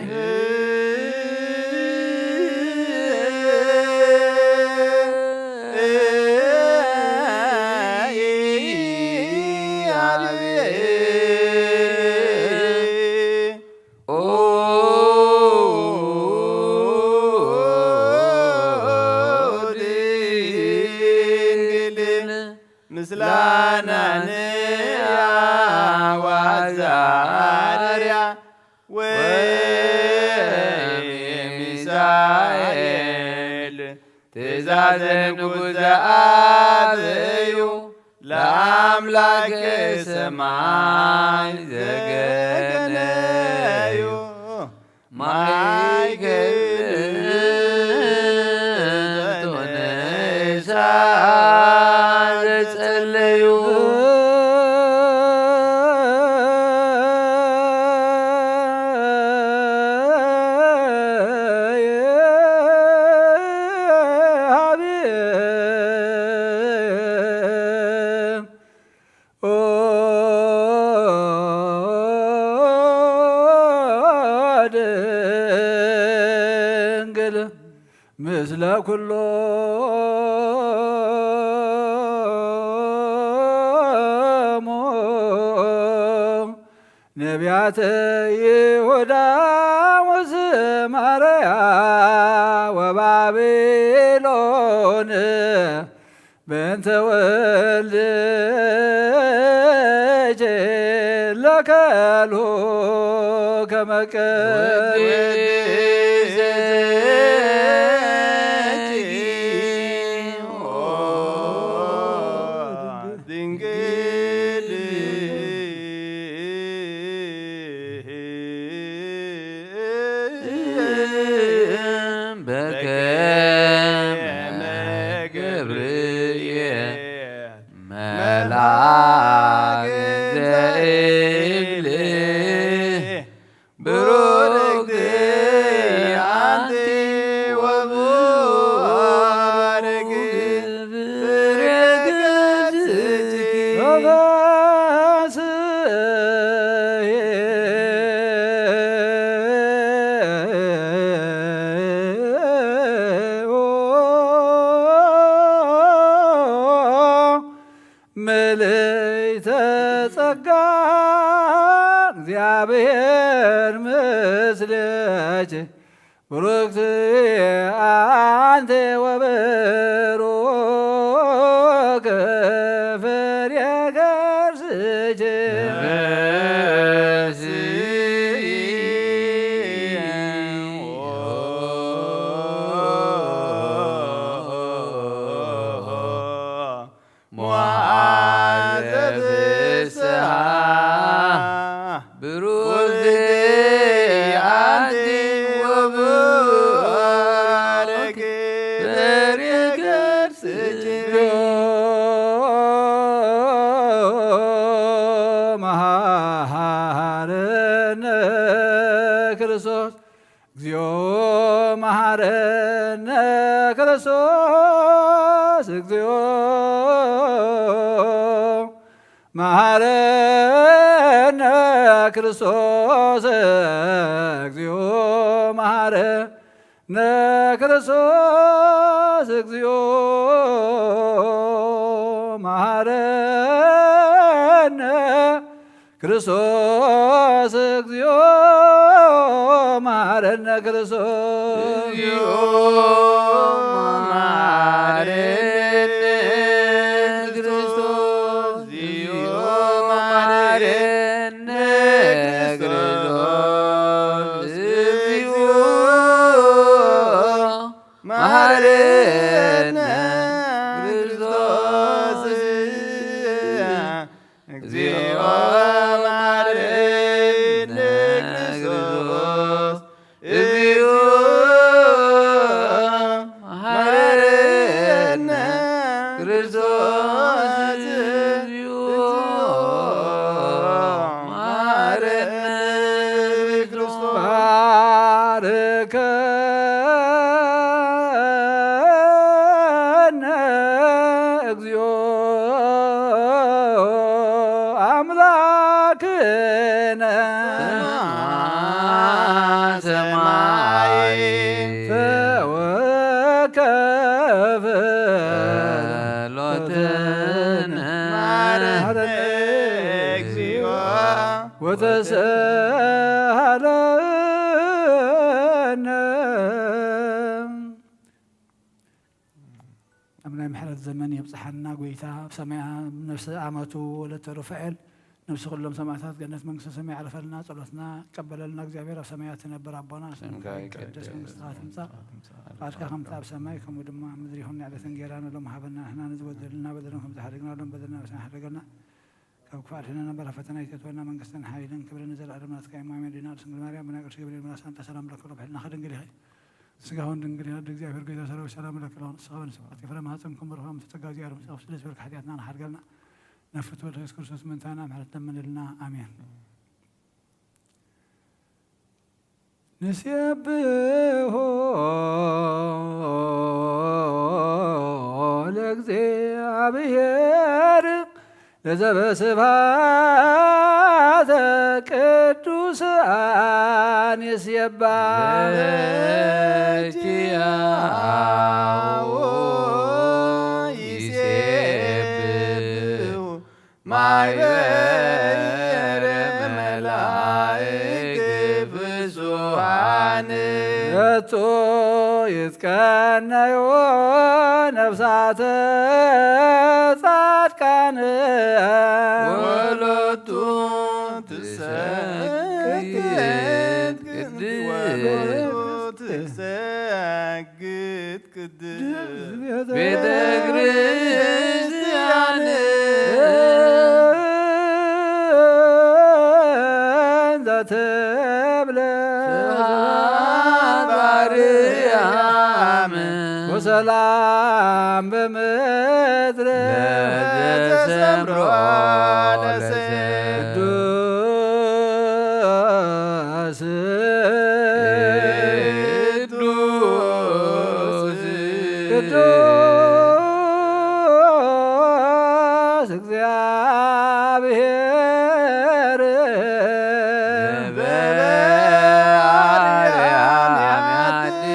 ኦ ድንግል ምስላናንያ ዋዛርያ ወሚሳኤል ትእዛዘ ንጉዘ ኣበዩ ለኣምላክ ሰማይ ዘገነዩ ማይ ክብርቱ ንሳ ዘጸለዩ። ኦ ድንግል ምስለ ኩሎሙ ነቢያተ ይሁዳ ወስማርያ ወባቢሎን በእንተ ወልድኪ ለከልሁ ከመ ቅድስት ድንግል በከመ ገብርኤል መልአክ ዘእብሊ ብሩክቲ ኣንቲ ወብሩክ ፍሬ ከርስኪ። ምልዕተ ጸጋ እግዚአብሔር ምስሌኪ ብሩክቲ አንቲ ወብሩክ ፍሬ ከርስኪ። ሞዓል ዘፍስሓ ብሩክቲ አንቲ ወብሩክ ፍሬ ከርስኪ። መሐረነ ክርስቶስ እግዚኦ መሐረነ ክርስቶስ እግዚኦ መሐረነ ክርስቶስ እግዚኦ መሐረነ ክርስቶስ እግዚኦ መሐረነ ክርስቶስ እግዚኦ መሐረነ ክርስቶስ እግዚኦ መሐረነ ክርስቶስ እግዚኦ መሐረነ ክርስቶስ እግዚኦ መሐረነ ክርስቶስ እግዚኦ መሐረነ ክርስቶስ እግዚኦ መሐረነ ክርስቶስ እግዚኦ መሐረነ ክርስቶስ ባርከነ ማረነ እግዚኦ ወተሳሃለነ። ኣብ ናይ ምሕረት ዘመን የብጽሓና ጎይታ። ኣብ ሰማያ ነፍሲ ኣመቱ ወለተ ሩፋኤል፣ ነፍሲ ኩሎም ሰማዕታት ገነት መንግስተ ሰማይ ያዕርፈልና። ጸሎትና ይቀበለልና እግዚኣብሔር። ኣብ ሰማያት ትነብር ኣቦና፣ ስምካ ይቀደስ፣ መንግስትኻ ትምጻእ፣ ፍቓድካ ከምቲ ኣብ ሰማይ ከምኡ ድማ ኣብ ምድሪ ይኹን። ንዕለተ እንጌራና ሎም ሃበና፣ ንሕና ንዝበደሉና በደሎም ከም ዝሓደግና ሎም በደልና ንስና ሓደገልና። ካብ ክፉእ ኣድሕነና፣ በራ ፈተና ይእትወና። መንግስትን ሓይልን ክብርን ንዘለኣለም ናትካ እዩ። ኣሜን። ድና ስንግል ማርያም ብናይ ቅዱስ ገብርኤል መልኣክ ሰላምታ ሰላም ለኪ፣ ሩብ ሕልናኺ ድንግል ኢኺ፣ ስጋውን ድንግል ኢና። እግዚኣብሔር ጎይታ ሰራዊት ሰላም ለኪ፣ ንስኻ ንስብሐት ክፍረ ማህፀን ክምርኻ ምስ ተጋዚ ኣርም ጸፍ ስለ ዝበልካ ሓጢኣትና ንሓድገልና። ነፍት ወልድ ኢየሱስ ክርስቶስ ምንታና ምሕረት ለምንልና። ኣሜን። ንሴብሖ ለእግዚኣብሔር ለዘበስብሐት ቅዱሳን ይሴባ። በኪያሁ ይሴብሑ ማይበረ መላእክት ፍጹሃን። ነቶ ይትቀነዮ ነፍሳተ ጻድቃን። ወሎቱ ትሰግድ ቅድስት። ወሎቱ ትሰግድ ቅድስት ቤተ ክርስቲያን። እንዘ ትብል ስብሐት በአርያም ወሰላም በምድር ለዘሰምሮ ለሰ ቅዱስ ቅዱስ ቅዱስ እግዚአብሔር። በአርያም ያድር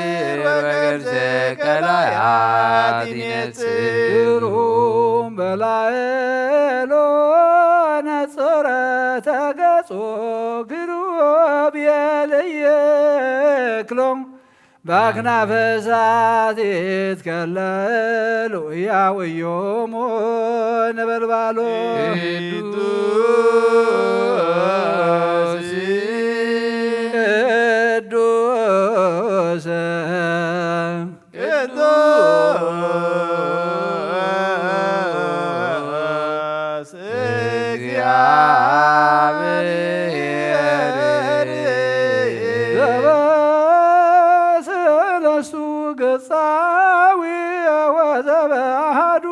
ወገርዘ ቀላያት ይነጽር። ግሩም በላዕሎ ነጸረ ተገጾ ግሩብ የለየክሎም በአክናፈ እሳት ይትከለሉ ያውዮሙ ነበልባሉ። ቅዱስ ቅዱስ ቅዱስ እግዚአብሔር ዘበሰለስቱ ገጻዊ ወዘበአሐዱ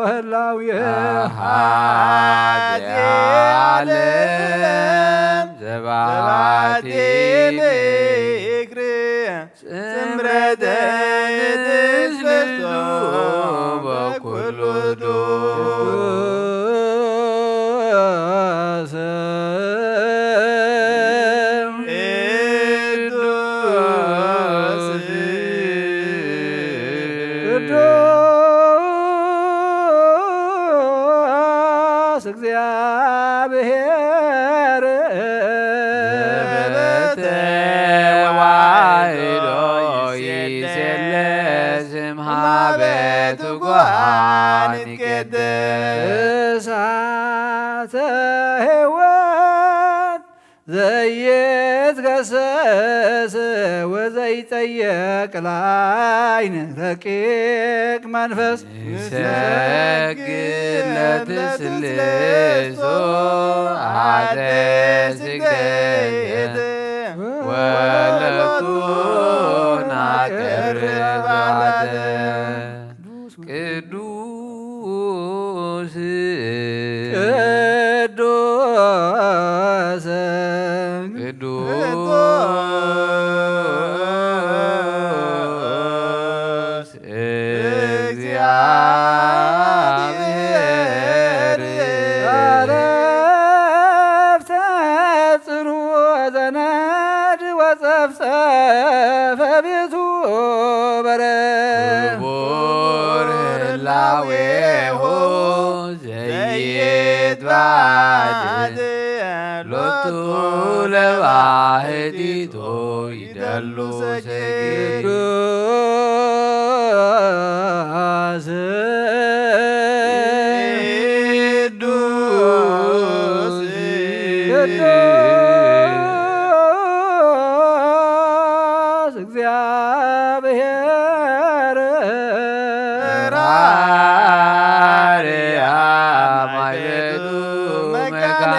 ህላዊ። አሐቲ ዓለም ዘባቲ ምክር ጽምረተ ትስብእቱ በኩሉ ዱ። ቅዱስ ቅዱስ እግዚአብሔር። በተዋሕዶ ይሴለስ እምሃበ ትጉሃን ይትቀደስ። እሳተ ሕይወት ዘይትገሰስ ወዘይጠየቅ ላይን ረቂቅ መንፈስ። ንሰግድ ለትስልሶ አሐተ ስግደት ወለቱ ናቀርብ አሐተ። ቅዱስ ቅዱስ ቅዱስ እግዚአብሔር። አረፍተ ጽሩ ዘነድ ወጸፍጸፈ ቤቱ በረ ክቡር ዳዌሁ ዘይትባደል ሎቱ ለባህቲቱ ይደሉ ሰጊድ። ቅዱስ ቅዱስ ቅዱስ እግዚአብሔር ራሪያ ማይበሉ መካነ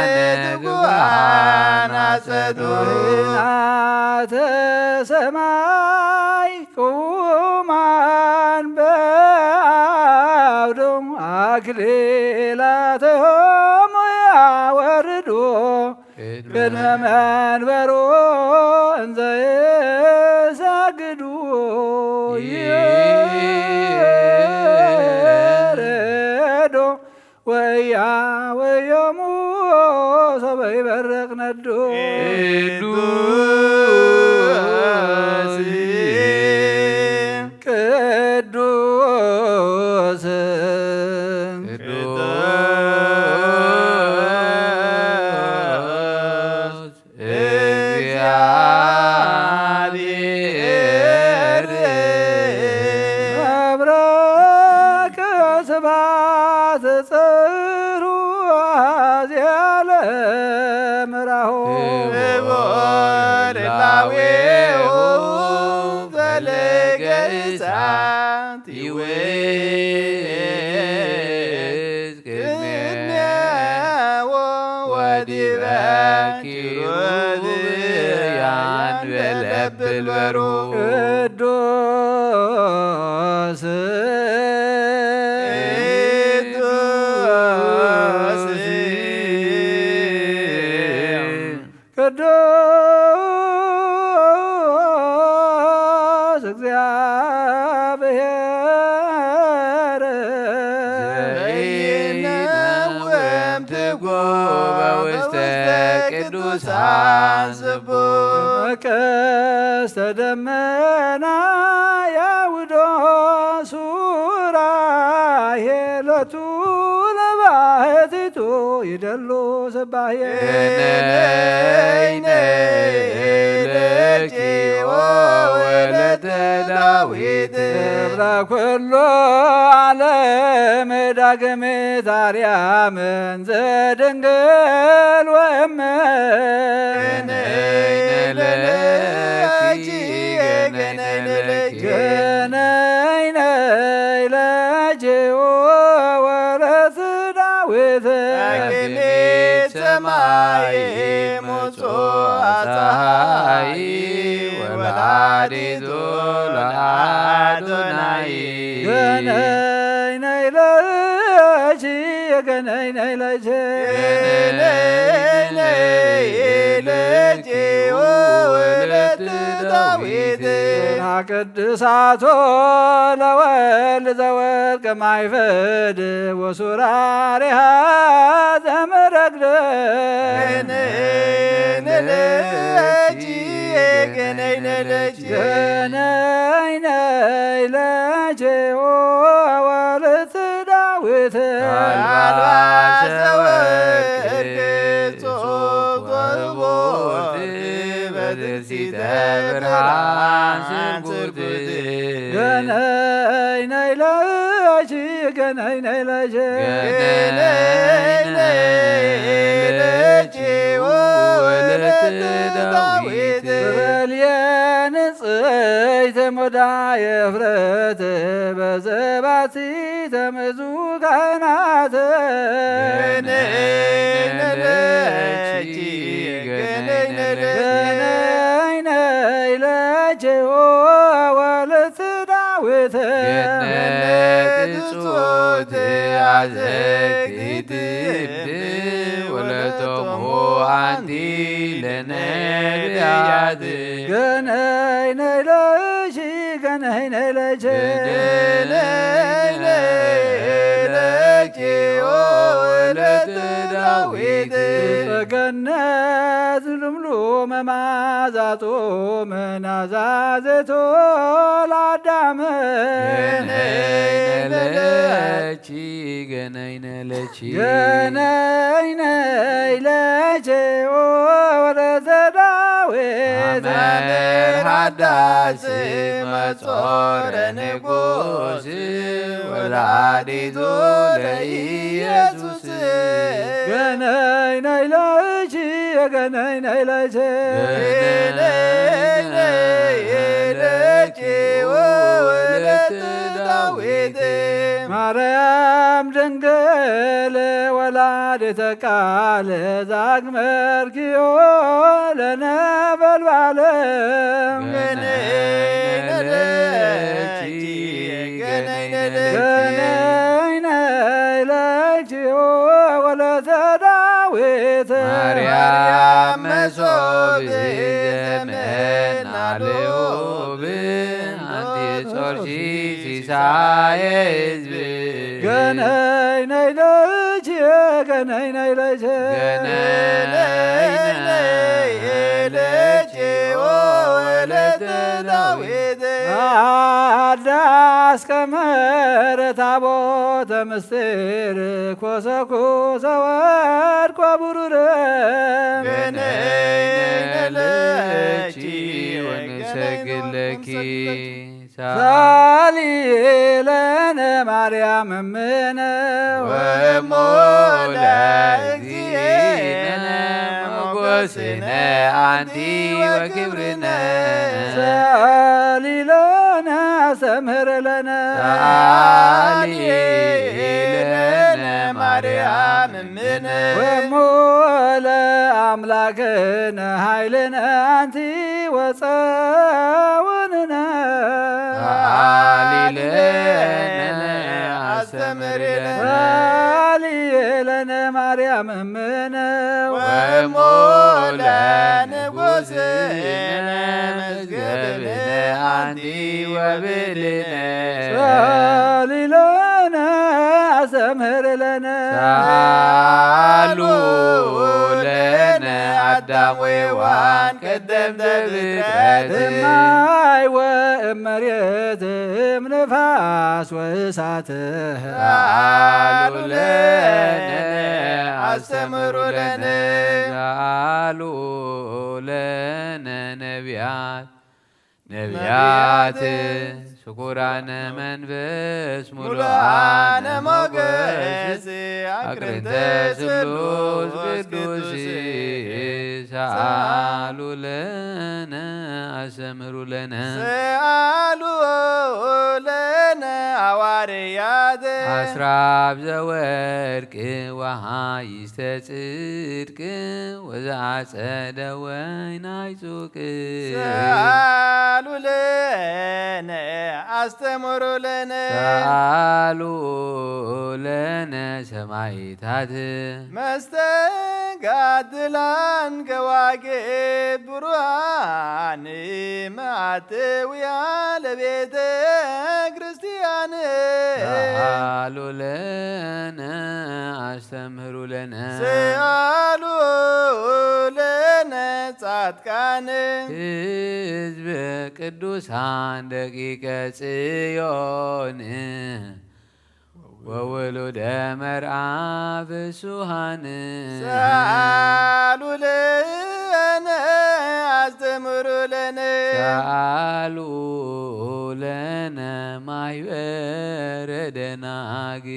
ትጉሃን አጸዱ። ናተ ሰማይ ቅውማን በአውዶም አክሊላተሆሙ ያወርዱ ቅድመ መንበሮ እንዘ ይሰግዱ ይረዶ ወያ ወዮሙ ሰበ ይበርቅ ነዱ። ቅዱስ ቅዱስ ቅዱስ እግዚአብሔር መብረቅ ስብሐት ጽሩ አዝያለ ምራሁ ክቡር ላዌሁ ፈለገ እሳት ይውዝ ቅድሜዎ ወዲበ ኪሩብ ያንበለብል በሩ ቅዱስ ቅዱስ ቅዱስ እግዚአብሔር ዘይነውም ትጉ በውስተ ቅዱሳን ስቡሕ። ቀስተ ደመና ያውዶ ሱራሄ ሎቱ ለባህቲቱ ይደሉ ስባሄ። ነይ ነይ ለኪ ኦ ወለተ ዳዊት። ክብረ ኩሉ ዓለም ዳግም ታርያምን ዘድንግል ወእመ። ነይ ነይ ለኪ፣ ነይ ነይ ለኪ። ነይ ነይ ለኪ ኦ ወለት ዳዊት። ዳግሚት ሰማይ ሙጹ ጸሓይ ወላዲቱ ለአዶናይ። ገነይ ነይ ለኪ፣ ገነይ ነይ ለኪ። ገነይ ነይ ለኪ ወለተ ዳዊት። ቅድሳቶ ለወልድ ዘወርቅ ማይፈድ ወሱራሪሃ ዘመረግደ። ገነይ ነይ ለኪ፣ ገነይ ነይ ለኪ። ገነይ ነይ ለኪ ኦ ወለት ዳዊት። አልባሰ ወርቅ ጽሑፍ ወርቅ በትርሲተ ብርሃን ስርጉት። ገነይ ነይ ለኪ፣ ገነይ ነይ ለኪ። ገነይ ነይ ለኪ ወለተ ዳዊት። በልየ ንጽሕት ሞዳ የፍረት በዘባቲ ተመዙ ካህናት። ገነይ ነይ ለኪ፣ ገነይ ነይ ለኪ። ገነይ ነይ ለኪ ኦ ወለት ዳዊት። ገነት እጹት አዘግቲት ወለቶሙ አንቲ ለነቢያት። ገነይ ነይ ለኪ፣ ገነይ ነይ ለኪ። ገነይ ነይ ለኪ ኦ ወለተ ዳዊት። ገነት ልምሉመ መዓዛ ጡም ናዛዜቶ ለአዳም። ገነይ ነይ ለኪ፣ ገነይነ ለኪ ገነይነ ለኪ ወለተ ዳዊት አመር ሃዳስ መጾረ ንጉስ ወላዲቱ ለኢየሱስ ገነይነ ለኪ ገነይነ ለኪ ገነይነ ለኪ ወለተ ዳዊት ማርያም ድንግል ወላዲተ ቃል ዛግመርኪዮ ለነበልባለ ገነይነ ለኪ ገነይነ ለኪ ገነይነ ለኪ ወለተ ዳዊት ማርያም መሶብ ዘመና ልዑብ አንቲ ጾርኪ ሲሳየ ህዝብ ገነይነ ለኪ ገነይነ ለኪ ገነይነ ለኪ ወለተ ዳዊት አዳስ ከመረ ታቦተ ምስጢር ኮሰኩሰ ወድቆ ብሩረ ገነይነ ለኪ ወንሰግድ ለኪ ሳሊ ለነ ማርያም እምነ ወእሞ ለእግዚእነ ሞገስነ አንቲ ወክብርነ ሳሊ ለነ አስተምህር ለነ ሳሊ ለነ ማርያም እምነ ወእሞ ለአምላክነ ኃይልነ አንቲ ወፀውንነ ሳሊ ለነ አስተምሪ ለነ ሳሊ ለነ ማርያም እምነ ወእሞ ለንጉስነ መዝገብነ አንቲ ወብልነ ሳሊ ለነ አስተምህር ለነ ሳሉ ለነ አዳም ወሔዋን ቀደምተ ፍጥረት እማይ ወእመሬት እምንፋስ ወእሳት ሳሉ ለነ አስተምሩ ለነ ሳሉ ለነ ነቢያት ነቢያት ስኩራነ መንፈስ ሙሉአነ ሞገስ አቅርንተ ስሉስ ቅዱስ ሰአሉ ለነ አስተምህሩ ለነ ሰአሉ ለነ ሐዋርያት አስራብ ዘወርቅ ወሃይስተ ጽድቅ ወዘአጸደ ወይን አይጹቅ ሰአሉ ለነ አስተምሩ ለነ ሰአሉ ለነ ሰማይታት መስተጋድላን ከዋክብት ብሩሃን መዓትውያ ለቤተ ክርስቲያን ሰአሉ ለነ አስተምህሩ ለነ ሰአሉ ለነ ጻድቃን ህዝብ ቅዱሳን ደቂቀ ጽዮን ወውሉደ መርዓ ፍሱሃን ሰአሉ ለነ አስተምሩ ለነ ሰአሉ ለነ ማይበረ ደናግል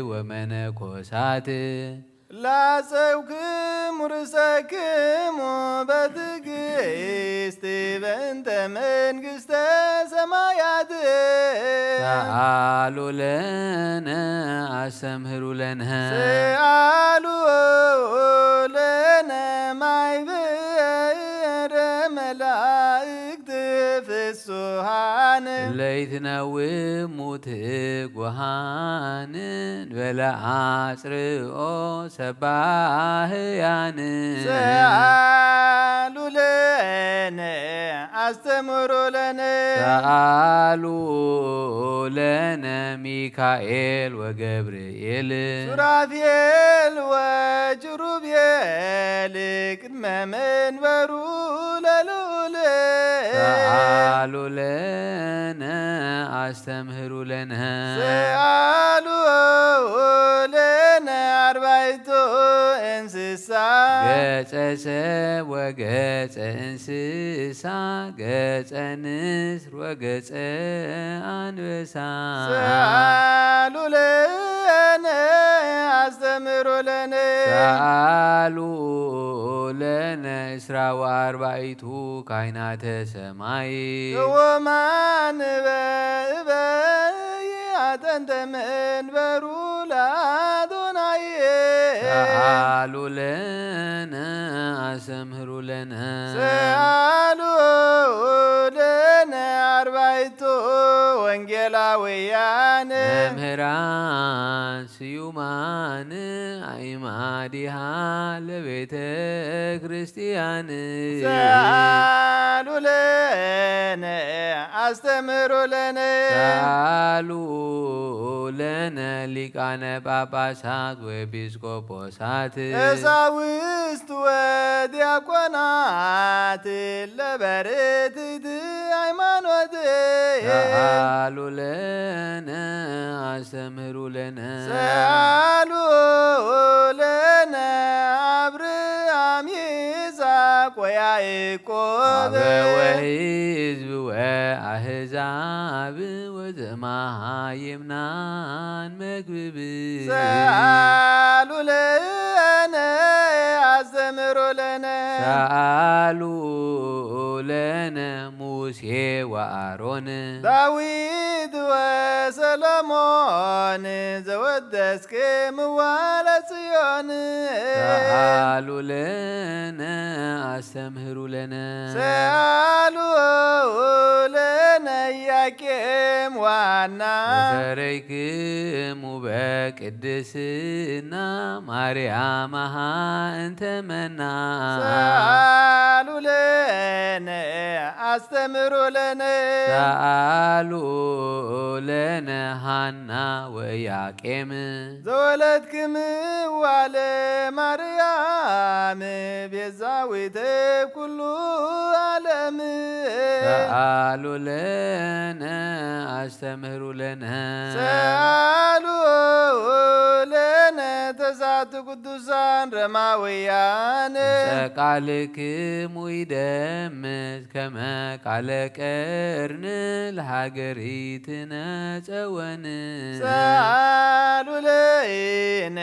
ወመነኮሳት ላጸውክሙ ርእሰክሙ በትዕግስት በእንተ መንግስተ ሰማያት ሰአሉ ለነ አስተምህሩ ለነ ሰአሉ ለነ ማይበረ መላእክት ፍሱሃን ለይትነውሙ ትጉሃን በለ አጽርኦ ሰባህያን ሰአሉ ለነ አስተምሩ ለነ ሰአሉ ለነ ሚካኤል ወገብርኤል ሱራፌል ወኪሩቤል ቅድመ መንበሩ ለልዑል ሰኣሉ ለነ አስተምህሩ ለነ ሰኣሉ ለነ አርባዕቱ እንስሳ ገጸ ሰብ ወገጸ እንስሳ ገጸ ንስር ወገጸ አንበሳ ሰኣሉ ለነ አስተምህሩ ለነ ሰኣሉ ለነ እስራ ወአርባዕቱ ካይናተ ሰማይ ቅውማን በእበይ አጠንተ መንበሩ ለአዶናይ ሰኣሉ ለነ አስተምህሩ ለነ ሰኣሉ ለነ አርባዕቱ ወንጌላውያን መምህራን ስዩማን አእማዲሃ ለቤተ ክርስቲያን ሰኣሉ ለነ አስተምህሩ ለነ ሰኣሉ ለነ ሊቃነ ጳጳሳት ወኤጲስቆጶሳት ቀሳውስት ወዲያቆናት ለበርትዕት ሃይማኖት ሰኣሉ ለነ አስተምህሩ ለነ ሰኣሉ ለነ አብርሃም ይስሐቅ ወያዕቆብ አበወ ህዝብ ወአህዛብ ወዘማሃይምናን መግብብ ሰኣሉ ለነ አስተምህሩ ለነ ሰኣሉ ለነ ሙሴ ወአሮን ዳዊት ወሰሎሞን ዘወደስክምዋ ለጽዮን ሰኣሉ ለነ አስተምህሩ ለነ ሰኣሉ ለነ ኢያቄም ወሐና ፈረይክሙ በቅድስና ማርያም አሃ እንተ መና ሰኣሉ ለነ አስተምህሩ ለነ ሰኣሉ ለነ ሃና ወኢያቄም ዘወለድክምዋ ለማርያም ቤዛዊተ ኩሉ ዓለም ሰኣሉ ለነ አስተምህሩ ለነ ሰኣሉ ለነ ተስዓቱ ቅዱሳን ረማውያን ቃልክሙ ይደምጽ ከመ ቃለ ቀርን ለሃገሪትነ ጸወን ሰኣሉ ለነ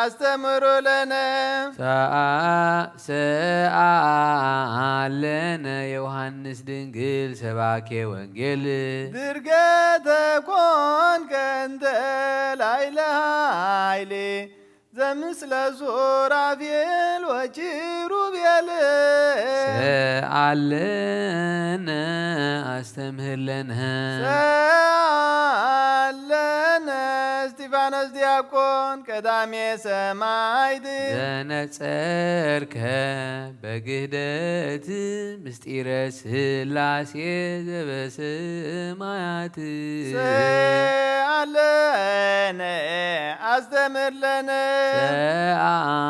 አስተምህሩ ለነ ሰኣ- ሰኣለነ ዮሐንስ ድንግል ሰባኬ ወንጌል ድርገተ ኮንከ እንተ ላይለ ኃይል ዘምስለ ሱራፌል ወኪሩቤል ሰኣለነ አስተምህለነ ሰኣለነ እስጢፋኖስ ዲያቆን ቀዳሜ ሰማዕት ዘነጸርከ በግህደት ምስጢረ ስላሴ ዘበሰማያት ሰኣለነ አስተምህለነ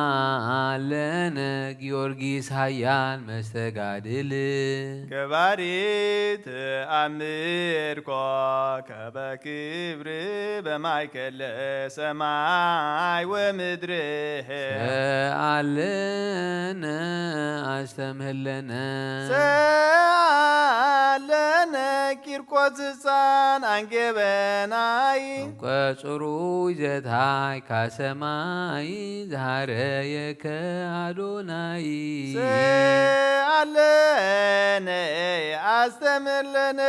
ሰኣለነ ጊዮርጊስ ኃያል መስተጋድል ገባሪ ተአምር ኮከበ ክብር በማእከለ ሰማይ ወምድር ሰኣለነ አስተምህለነ ሰኣለነ ቂርቆስ ሕፃን አንጌበናይ እንቆ ጽሩይ ዘታይ ካሰማይ ዛረየከ አዶናይ ሰኣለነ አስተምህለነ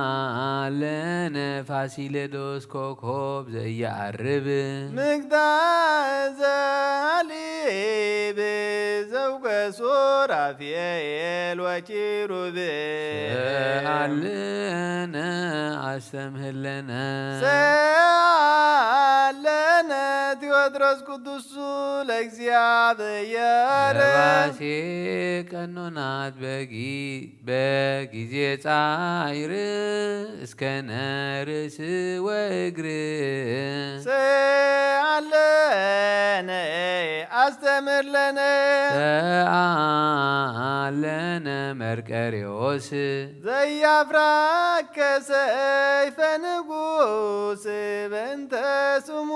ሰኣለነ ፋሲለዶስ ኮኮብ ዘኢየዐርብ ምግዳል ዘአልብ ዘውገ ሱራፌል ወኪሩቤል ሰኣለነ አስተምህለነ ሰኣለነ ጴጥሮስ ቅዱሱ ለእግዚኣብሔር። ለባሴ ቀኖናት በጊ በጊዜ ጻይር እስከ ነርእስ ወእግር። ሰአለነ አስተምር ለነ። ሰአለነ መርቀሬዎስ። ዘያፍራከ ሰይፈ ንጉስ በእንተ ስሙ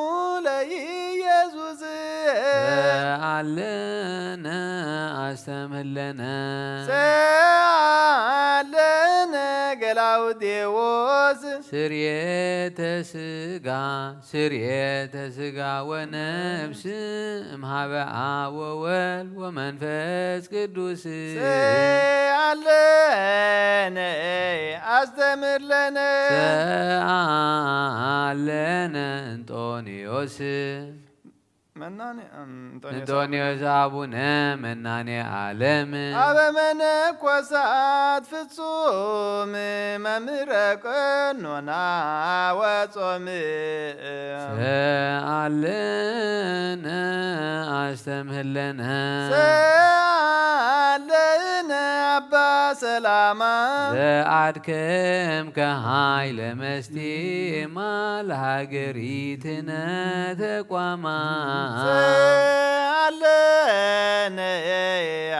ለኢየሱስ። ሰአለነ አስተምህለነ። ሰአለነ ገላውዴዎስ። ስርየተ ስጋ ስርየተ ስጋ ወነፍስ እምሃበ አብ ወወልድ ወመንፈስ ቅዱስ። ሰአለነ አስተምር ለነ። ሰአለነ እንጦንዮስ። መናኔ፣ እም፣ እንጦንዮስ እንጦንዮስ አቡነ መናኔ ዓለም። አበ መነኮሳት ፍጹም መምህረ ቀኖና ወጾም። ሰአለነ አስተምህለነ። ሰአለነ አባ ሰላማ። ዘአድከምከ ኃይለ መስቴማ ለሀገሪትነ ተቋማ። ሰአለነ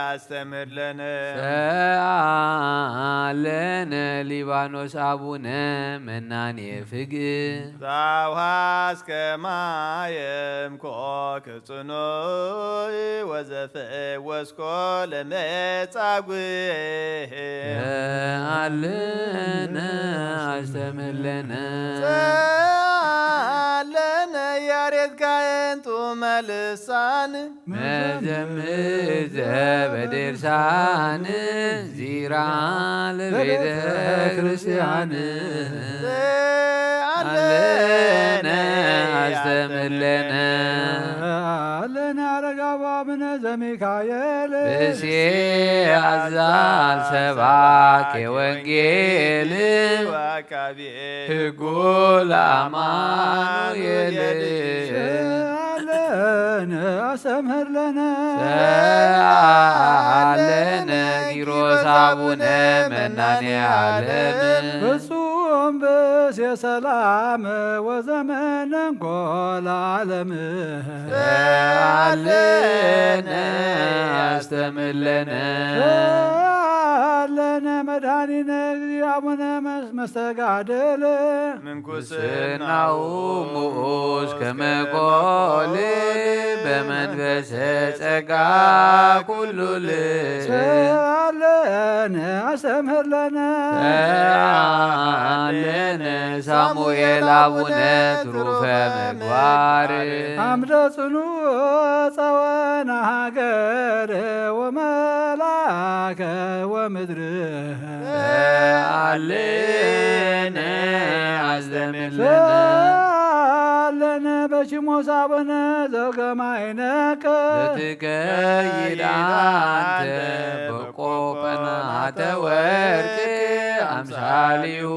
አስተምህለነ። ሰአለነ ሊባኖስ አቡነ መናኔ ፍግ። ዛውሃ እስከ ማየም ኮክ ጽኑዕ ወዘፈወስኮ ለመጻጉዕ። ሰአለነ አስተምህለነ። ሰአለነ ያሬድ ካህን ጡመ ልሳን። መዘምር ዘበዴርሳን ዚራ ለቤተ ክርስቲያን። ሰአለነ አስተምህለነ። አለነ አረጋዊ አቡነ ዘሚካኤል። ብእሴ አዛል ሰባኬ ወንጌል። ወአቃቤ ሕጉ ለአማኑኤል። ሰአለነ አስተምህር ለነ። ሰአለነ ኪሮስ አቡነ መናኔ ዓለም። ፍጹም ብእሴ ሰላም ወዘመነ እንኮ ለዓለም። ሰአለነ አስተምህር ለነ። ሰአለነ መድኃኒነ እግዚእ አቡነ መስ-፣ መስተጋድል። ምንኩስናሁ ምዑዝ ከመ ኮል በመንፈሰ ጸጋ ኩሉ ልዕ። ሰአለነ አስተምህር ለነ። ሰአለነ ሳሙኤል አቡነ ትሩፈ ምግባር። አምደ ጽኑ ጸወነ ሀገር ወመላከ ወምድር። ሰአለነ አስተምህር ለነ። ሰአለነ በኪሞስ አቡነ ዘገማይነከ። ትከይድ አንተ በቆ ቆናተ ወርቅ አምሳሊሁ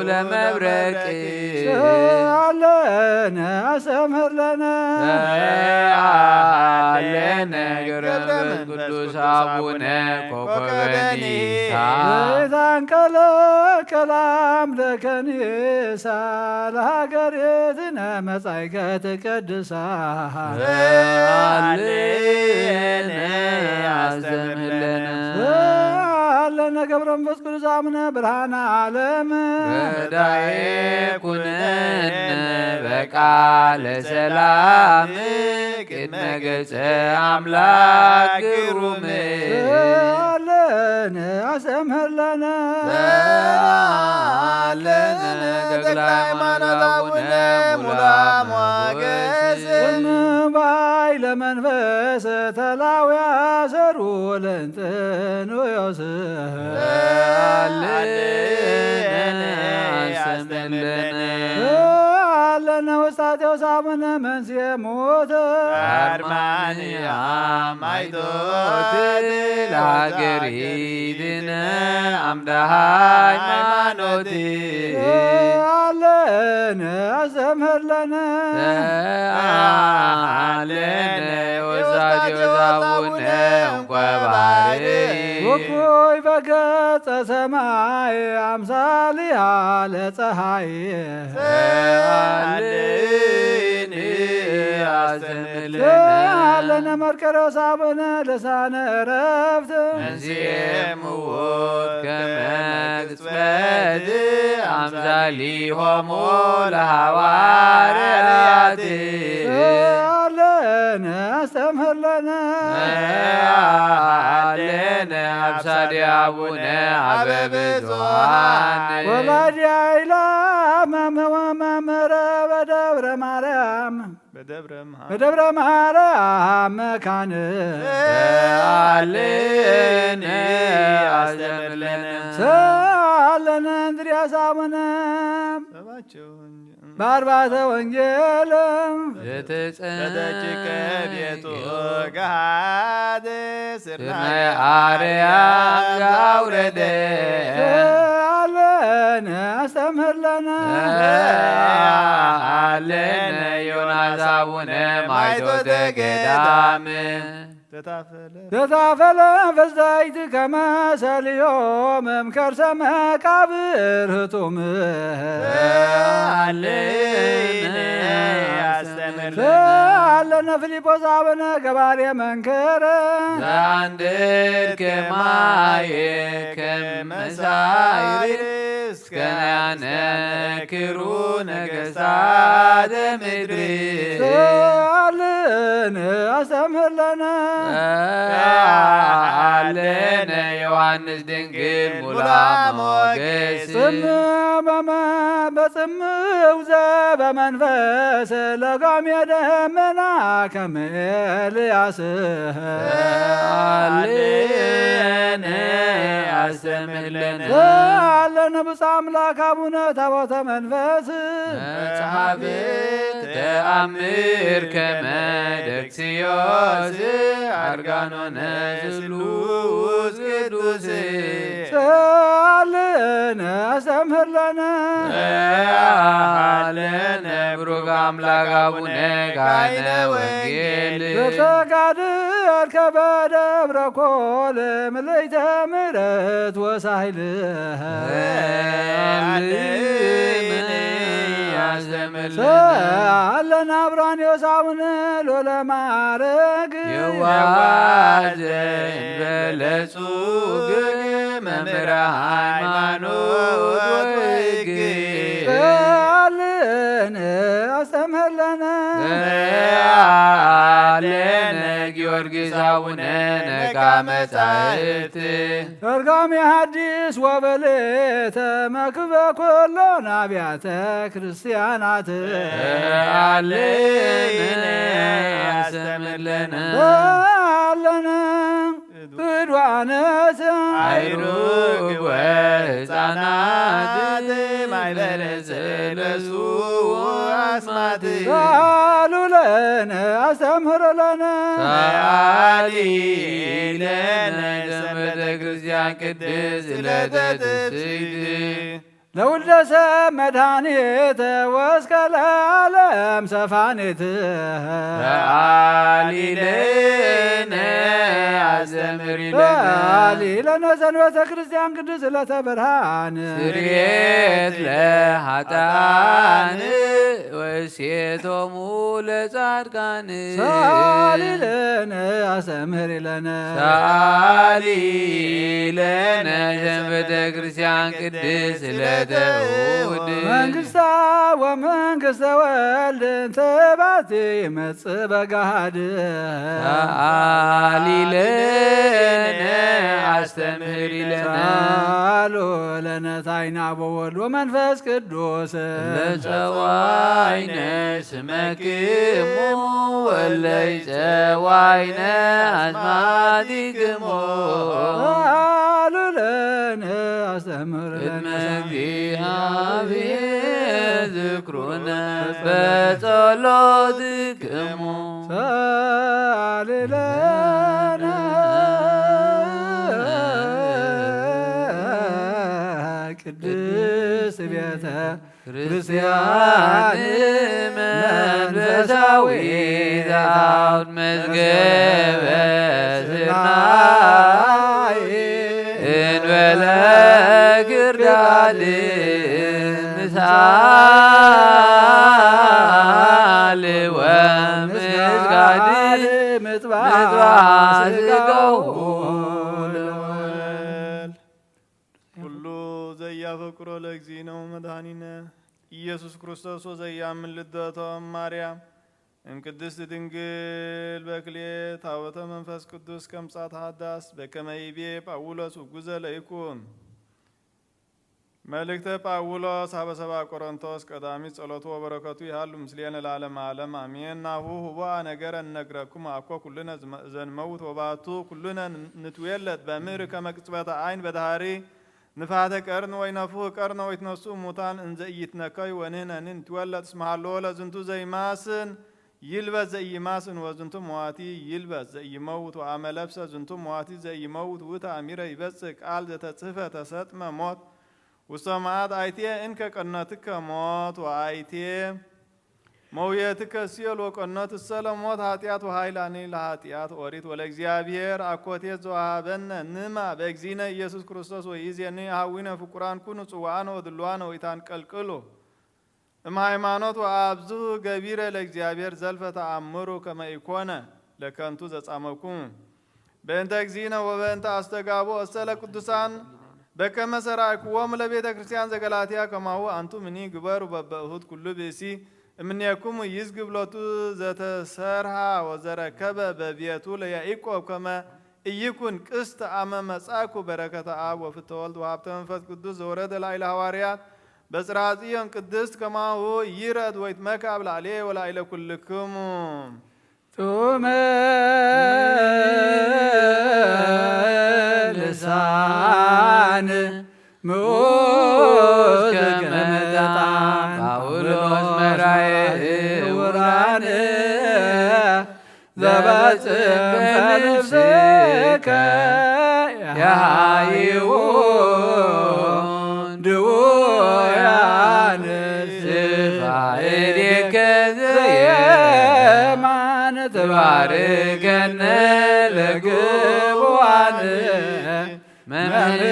ለመብረቅ። ሰአለነ አስተምህር ለነ። ሰአለነ ገብረ መንፈስ ቅዱስ አቡነ ኮከበ ኒሳ። ዘይታንቀለ ከላም ለከኒሳ ለሀገሪትነ መጻይከ ትቀድሳ። ሰአለነ አስተምህር ለነ። ሰአለነ ገብረ መንፈስ ቅዱስ አቡነ ብርሃነ ዓለም። ረዳኤ ኩነነ በቃለ ሰላም ቅድመ ገጸ አምላክ ግሩም። ሰአለነ አስተምህር ለነ። ሰአለነ ተክለ ሃይማኖት አቡነ ሙላ ሞገስ። እምባይ ለመንፈስ ተላውያ ሰሩ ለእንጥንዮስ። ሰአለነ አስተምህር ለነ። ሰአለነ ውስታቴዎስ አቡነ መንስኤ ሞት። አርማንያ ማይቶት ለሀገሪትነ አምደ ሃይማኖት። ሰአለ ኣስተምህር ለነ። ተዓለነ ወሳቴ ወሳቡነ እንቆባሪ። ውኩይ በገጸ ሰማይ አምሳሊሃ ለፀሐይ። ተዓለኒ አስተምህር ለነ። ተዓለነ መርቆሬዎስ አቡነ ልሳነ ዕረፍት። መንስኤ ምውት ከመ ቅጽበት አምሳሊሆሙ ለሐዋርያት። ተዓለነ አስተምህር ለነ። ተዓለነ አብሳዲ አቡነ አበ ብዙኃን። ወላዲ አይላ መመ ወመምህረ በደብረ ማርያም። በደብረ መ- በደብረ ማርያም መካን። ተዓለነ አስተምህር ለነ። ተዓለነ እንድርያስ አቡነ። ሰባቸው እንጂ። በአርባተ ወንጌል። ዘተጸ- ዘተጭቀ ቤቱ ገሃድ ስርናይ ስርናይ አርያም ዘአውረደ። ተዓለነ አስተምህር ለነ። ተዓለነ ዮናስ አቡነ ማይቶተ ገዳም። ተታፈለ። ተታፈለ ፍስሐይት ከመ ሰልዮም እምከርሰ መቃብር ህጡም። ተዓለነ አስተምህር ለነ። ተዓለነ ፊልጶስ አቡነ ገባሬ መንክር። ዘአንድድ ከማየ ከመ ሳይር እስከ ያነክሩ ነገስታተ ምድር። ተዓለነ አስተምህር ለነ። ተዓለነ ዮሐንስ ድንግል ሙላ ሞገስ። ጽምእ በመ- በጽምው ዘበመንፈስ ለጋሜ ደመና ከመ ኤልያስ። ተዓለነ አስተምህር ለነ። ተዓለነ ብፁዕ አምላክ አቡነ ታቦተ መንፈስ። መጽሐፍ ተአምር ከመ ደክስዮስ አርጋኖነ ስሉስ ቅዱስ። ተዓለነ አስተምህር ለነ። ተዓለነ ብሩክ አምላክ አቡነ ካህነ ወንጌል። ዘተጋድልከ በደብረ ኮል ምልዕተ ምሕረት ወሳይል። ተዓለነ አስተምህር ለነ። ተዓለነ አብራንዮስ አቡነ ሎለ ማዕረግ። የዋህ ዘእንበለ ጹግግ መምህረ ሃይማኖት ወሕግ። ተዓለነ አስተምህር ለነ። ተዓለነ ጊዮርጊስ አቡነ ነጋ መጻሕፍት። ተርጓሚ ሐዲስ ወበሌተ መክበ ኩሎን አብያተ ክርስቲያናት። ተዓለነ አስተምህር ለነ። ተዓለነ ቅዱአነት። አይሩግ ወሕፃናት ማይበረ ሰለሱ አስማት። ተዓሉ ለነ አስተምህር ለነ። ተዓሊ ለነ ሰንበተ ክርስቲያን ቅድስት ዕለተ ትስብእት። ለውልደሰ መድኃኒት ወእስከ ለዓለም ሰፋኒት። ተዓሊ ለነ አስተምህሪ ለነ። ተዓሊ ለነ ሰንበተ ክርስቲያን ቅድስት ዕለተ ብርሃን። ስርየት ለኃጥኣን ወእሴቶሙ ለጻድቃን። ተዓሊ ለነ አስተምህሪ ለነ። ተዓሊ ለነ ሰንበተ ክርስቲያን ቅድስት ዕለተ እሑድ። መንግስታ ወመንግስተ ወልድ እንተ ባቲ ይመጽእ በጋሃድ። ተዓሊ ለነ አስተምህሪ ለነ። ተዓሉ ለነ ታይና በወልድ ወመንፈስ ቅዱስ። ለጸዋይነ ስመክሙ ወለይጸዋይነ አስማቲክሙ። ተዓሉ ለነ አስተምህር ለነ። ቅድመ እግዚአብሔር ዝክሩነ በጸሎትክሙ። ተዓሊ ለነ ቅድስት ቤተ ክርስቲያን መንፈሳዊ ዳዊት መዝገበ ስናይ እንበለ ክርዳድ ምሳሌ ወምስጋድ ምጽባሕ ስጋሁ ለወልድ። ኩሉ ዘያፈቅሮ ለእግዚእነ ወመድኃኒነ ኢየሱስ ክርስቶስ ወዘያምን ልደቶም ማርያም እምቅድስት ድንግል በክልኤ ታቦተ መንፈስ ቅዱስ ከምጻት ሃዳስ በከመ ይቤ ጳውሎስ ውጉዘ ለይኩን። መልእክተ ጳውሎስ ሀበ ሰባ ቆሮንቶስ ቀዳሚ። ጸሎቱ ወበረከቱ ይሃሉ ምስሌነ ለዓለመ ዓለም አሜን። ናሁ ህቡአ ነገረ እነግረክሙ አኮ ኩልነ ዝመ-፣ ዘንመውት ወባቱ ኩልነ ን-፣ ንትዌለድ በምድር ከመ ቅጽበተ አይን በዳህሪ ንፋተ ቀርን ወይ ነፉህ ቀርነ ወይ ትነሱ ሙታን እንዘ ኢይትነከዩ ወንህነኒ ንትወለድ እስመ ሃለወ ለዝንቱ ዘይማስን ይልበስ ዘኢይማስን ወዝንቱ መዋቲ ይልበስ ዘኢይመውት ወአመ ለብሰ ዝንቱ መዋቲ ዘኢይመውት ውእተ አሚረ ይበጽእ ቃል ዘተጽሕፈ ተሰጥመ ሞት ውስተ መዓት አይቴ እንከ ቀነትከ ሞት ወአይቴ መውየትከ ሲኦል ወቀኖት እሰለ ሞት ኃጢአት ወኃይላኒ ለኃጢአት ኦሪት ወለእግዚአብሔር አኮቴት ዘወሃበነ ንማ በእግዚእነ ኢየሱስ ክርስቶስ ወይእዜኒ ሀዊነ ፍቁራን ኩኑ ጽዋአነ ወድልዋነ ወኢታንቀልቅሉ እምሃይማኖት ወአብዝሁ ገቢረ ለእግዚአብሔር ዘልፈ ተአምሩ ከመ ኢኮነ ለከንቱ ዘጻመኩሙ በእንተ እግዚእነ ወበእንተ አስተጋቡ እሰለ ቅዱሳን በከመ ሰራይክዎም ለቤተ ክርስቲያን ዘገላትያ ከማሁ አንቱምኒ ግበሩ በበእሁት ኩሉ ብእሲ እምኔክሙ ይዝግብ ሎቱ ዘተሰርሃ ወዘረከበ በቤቱ ለያዕቆብ ከመ ኢይኩን ቅስት አመ መጻእኩ በረከተ አብ ወፍትወልድ ወሀብተ መንፈስ ቅዱስ ዘወረደ ላዕለ ሐዋርያት በጽርሐ ጽዮን ቅድስት ከማሁ ይረድ ወይትመካ ኣብ ላዕሌ ወላዕለ ኩልክሙ። ጡመ ልሳን ምኡዝ ከመ ዕጣን ጳውሎስ መራኤ ዕውራን ዘበጽም በልብስከ የሃይዎ ድውያን ስፋ እዴከ ዘየማን ትባርከነ ለግቡዋን መምህር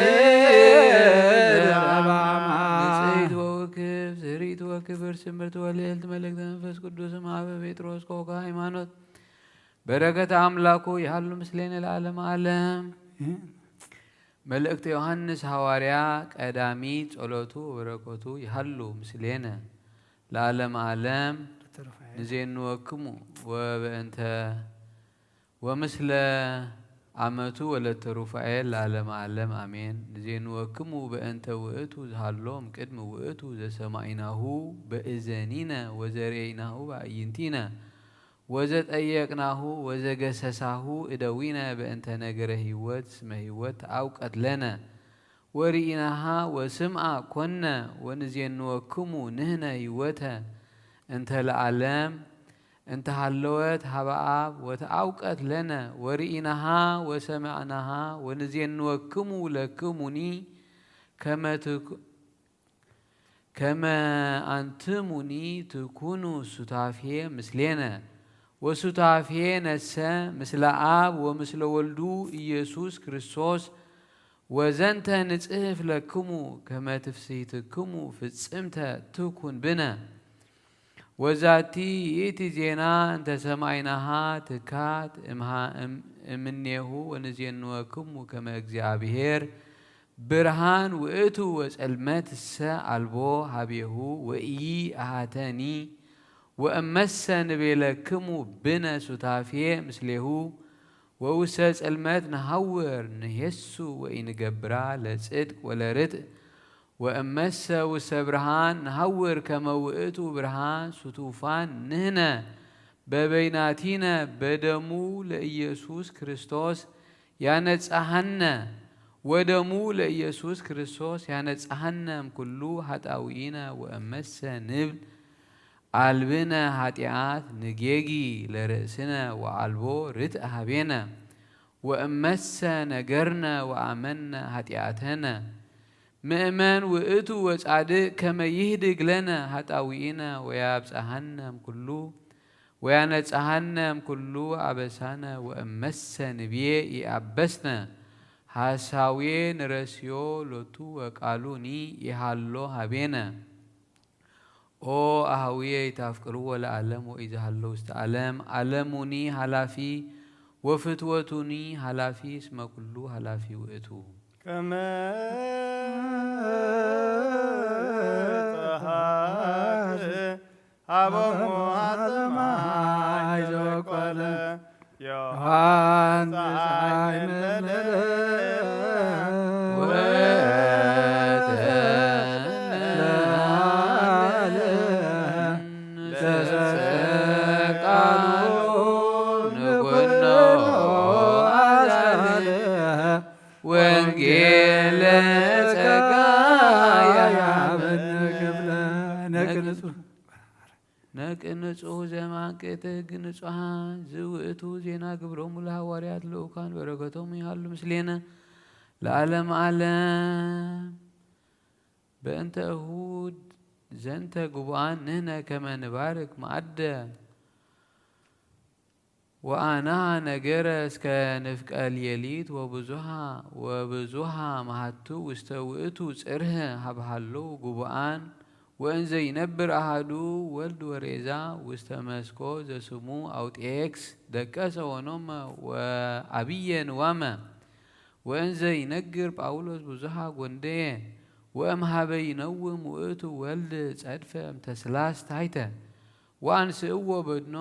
ዘበማን። ንጽሕት ወውክብ ስሪት ወክብር ስምርት ወልዕልት መልእክተ መንፈስ ቅዱስ እምሃበ ጴጥሮስ ኮከ ሃይማኖት በረከት አምላኩ ይሃሉ ምስሌነ ለዓለመ ዓለም። መልእክተ ዮሐንስ ሐዋርያ ቀዳሚ ጸሎቱ በረከቱ ይሃሉ ምስሌነ ለዓለመ ዓለም። ንዜንወክሙ ወበእንተ ወምስለ አመቱ ወለተ ሩፋኤል ለዓለመ ዓለም አሜን። ንዜንወክሙ በእንተ ውእቱ ዝሃሎም ቅድሚ ውእቱ ዘሰማይናሁ በእዘኒነ ወዘርኤይናሁ በአይንቲነ ወዘጠየቅናሁ ወዘገሰሳሁ እደዊነ በእንተ ነገረ ህይወት እስመ ህይወት ተአውቀት ለነ ወርኢናሃ ወስምዓ ኮነ ወንዜንወክሙ ንህነ ህይወተ እንተ ለዓለም እንተ ሃለወት ሀበ አብ ወተአውቀት ለነ ወርኢናሃ ወሰምዕናሃ ወንዜንወክሙ ለክሙኒ ከመ ትኩ-፣ ከመ አንትሙኒ ትኩኑ ሱታፌ ምስሌነ ወሱታፌ ነሰ ምስለ አብ ወምስለ ወልዱ ኢየሱስ ክርስቶስ ወዘንተ ንጽሕፍ ለክሙ ከመ ትፍስሕትክሙ ፍጽምተ ትኩን ብነ። ወዛቲ ይእቲ ዜና እንተ ሰማይናሃ ትካት እምሃ-፣ እም-፣ እምኔሁ ወንዜንወክሙ ከመ እግዚአብሔር ብርሃን ውእቱ ወጸልመትሰ አልቦ ሀቤሁ ወኢይአሃተኒ ወእመሰ ንቤለክሙ ብነ ሱታፌ ምስሌሁ ወውሰ ጸልመት ንሃውር ንሄሱ ወኢንገብራ ለጽድቅ ወለርትዕ ወእመሰ ውሰ ብርሃን ንሃውር ከመ ውእቱ ብርሃን ሱቱፋን ንህነ በበይናቲነ በደሙ ለኢየሱስ ክርስቶስ ያነጻሃነ ወደሙ ለኢየሱስ ክርስቶስ ያነጻሃነ እምኩሉ ኃጣውኢነ ወእመሰ ንብል አልብነ ኃጢአት ንጌጊ ለርእስነ ወአልቦ ርትዕ ሀቤነ ወእመሰ ነገርነ ወአመነ ኃጢአተነ ምእመን ውእቱ ወጻድቅ ከመ ይህድግ ለነ ኃጣውኢነ ወያብጽሐነ እምኩሉ ወያነጽሐነ እምኩሉ አበሳነ ወእመሰ ንብዬ ኢአበስነ ሐሳዌ ንረስዮ ሎቱ ወቃሉኒ ኢሃሎ ሀቤነ። ኦ አሃውየ ይታፍቅርዎ ለዓለም ወኢዝሃሎ ውስተ ዓለም። ዓለሙኒ ኃላፊ ወፍትወቱኒ ኃላፊ እስመ ኩሉ ኃላፊ ውእቱ። ከመ ጸሓት ሀቦሙ ሀተማ ይዘወቆለ ዮሐንስ አይመለለ ወተንለለ ቃሉ ንኩኖ አዛለ ወንጌለ ጸጋ ያበነ ክፍለ ነቅንጹ ነቅንጹ ዘማንቅት ሕግ ንጹሓን ዝውእቱ ዜና ግብሮሙ ለሐዋርያት ልኡካን በረከቶም ይሃሉ ምስሌነ ለዓለም ዓለም። በእንተ እሁድ ዘንተ ግቡኣን ንህነ ከመ ንባርክ መዓደ ወአና ነገረ እስከ ንፍቀ ሌሊት ወብዙሃ ወብዙሃ መሃቱ ውስተ ውእቱ ጽርህ ሀብሃሎ ግቡኣን ወእንዘ ይነብር አሃዱ ወልድ ወሬዛ ውስተ መስኮ ዘስሙ አውጤክስ ደቀሰ ወኖመ ወአብየ ንዋመ። ወእንዘ ይነግር ጳውሎስ ብዙሃ ጎንደየ ወእምሃበ ይነውም ውእቱ ወልድ ጸድፈ እምተስላስ ታይተ። ወአንስእዎ በድኖ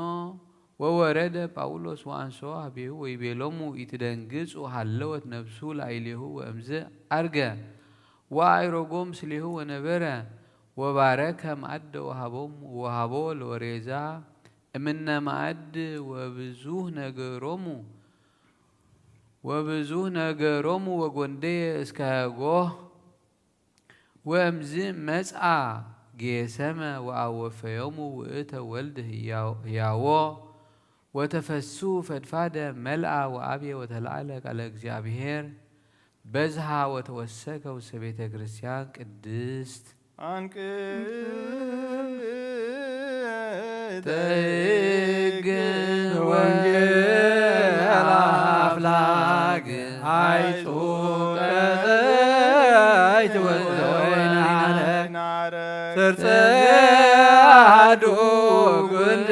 ወወረደ ጳውሎስ ወአንሶ ሀቤሁ ወይቤሎሙ ኢትደንግጹ ሃለወት ነፍሱ ላዕሌሁ ወእምዝ አርገ ወአዕረጎ ምስሌሁ ወነበረ ወባረከ መዓደ ወሃቦሙ ወሃቦ ለወሬዛ እምነ መዓድ ወብዙህ ነገሮሙ ወብዙህ ነገሮሙ ወጎንደየ እስከ ጎህ ወእምዝ መጽአ ጌሰመ ወአወፈዮሙ ውእተ ወልድ ህያዎ ወተፈሱ ፈድፋደ መልአ ወአብየ ወተላዕለ ቃለ እግዚአብሔር በዝሃ ወተወሰከ ውስተ ቤተ ክርስቲያን ቅድስት አንቅተ ሕግ ወንጌል አፍላግ አይጹ ቀዘይት ወዘወይናረ ስርጸ አሐዱ ጉንድ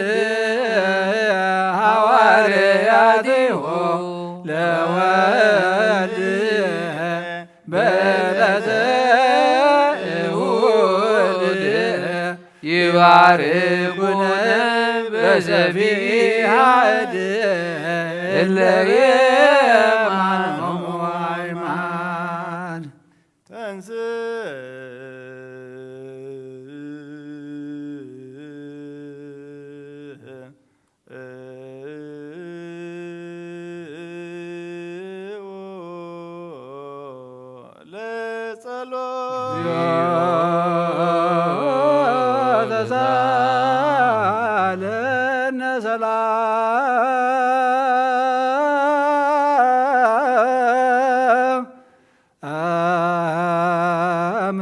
ሐዋርያቲሁ ለወልድ በዕለተ እሁድ ይባርኩነ በሰፊሃ እድ እለ የማኖሙ አይማን። ተንስ ለጸሎት ተሳለነ ሰላም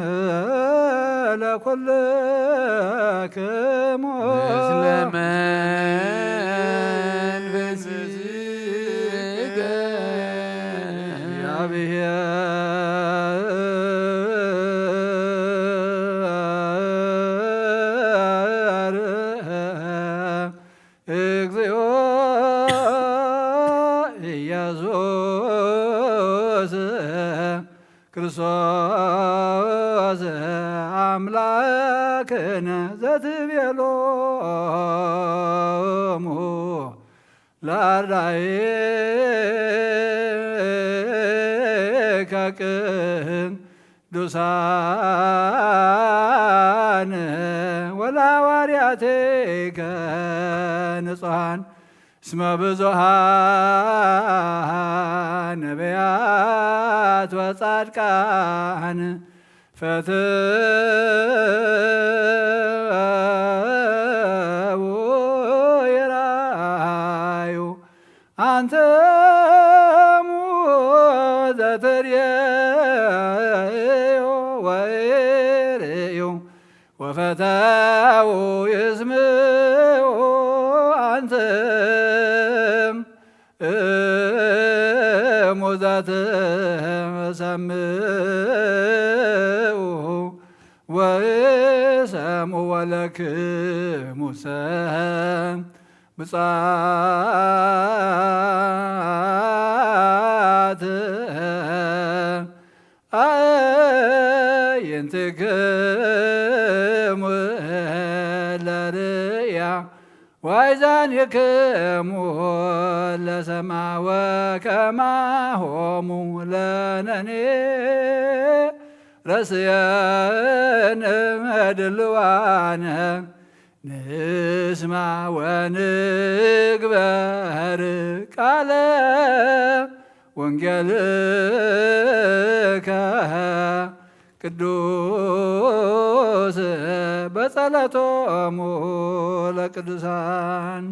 ለኩልክሙ ምስለ መንፈስከ እግዚአብሔር እግዚኦ ኢየሱስ ክርስቶስ አምላክነ ዘትቤሎሙ ለአርዳኢከ ቅዱሳን ወለሐዋርያቲከ ንጹሐን እስመ ብዙኃን ነቢያት ወጻድቃን ፈትው ይራዩ አንተሙ ዘትርእዮ ለክሙሰ ብጻት ኣዕይንቲክሙ ለርእያ ዋይዛኒክሙ ለሰማ ወከማሆሙ ለነኔ ረስየን መድልዋነ ንስማ ወንግበር ቃለ ወንጌልከ ቅዱስ በጸለቶሙ ለቅዱሳን።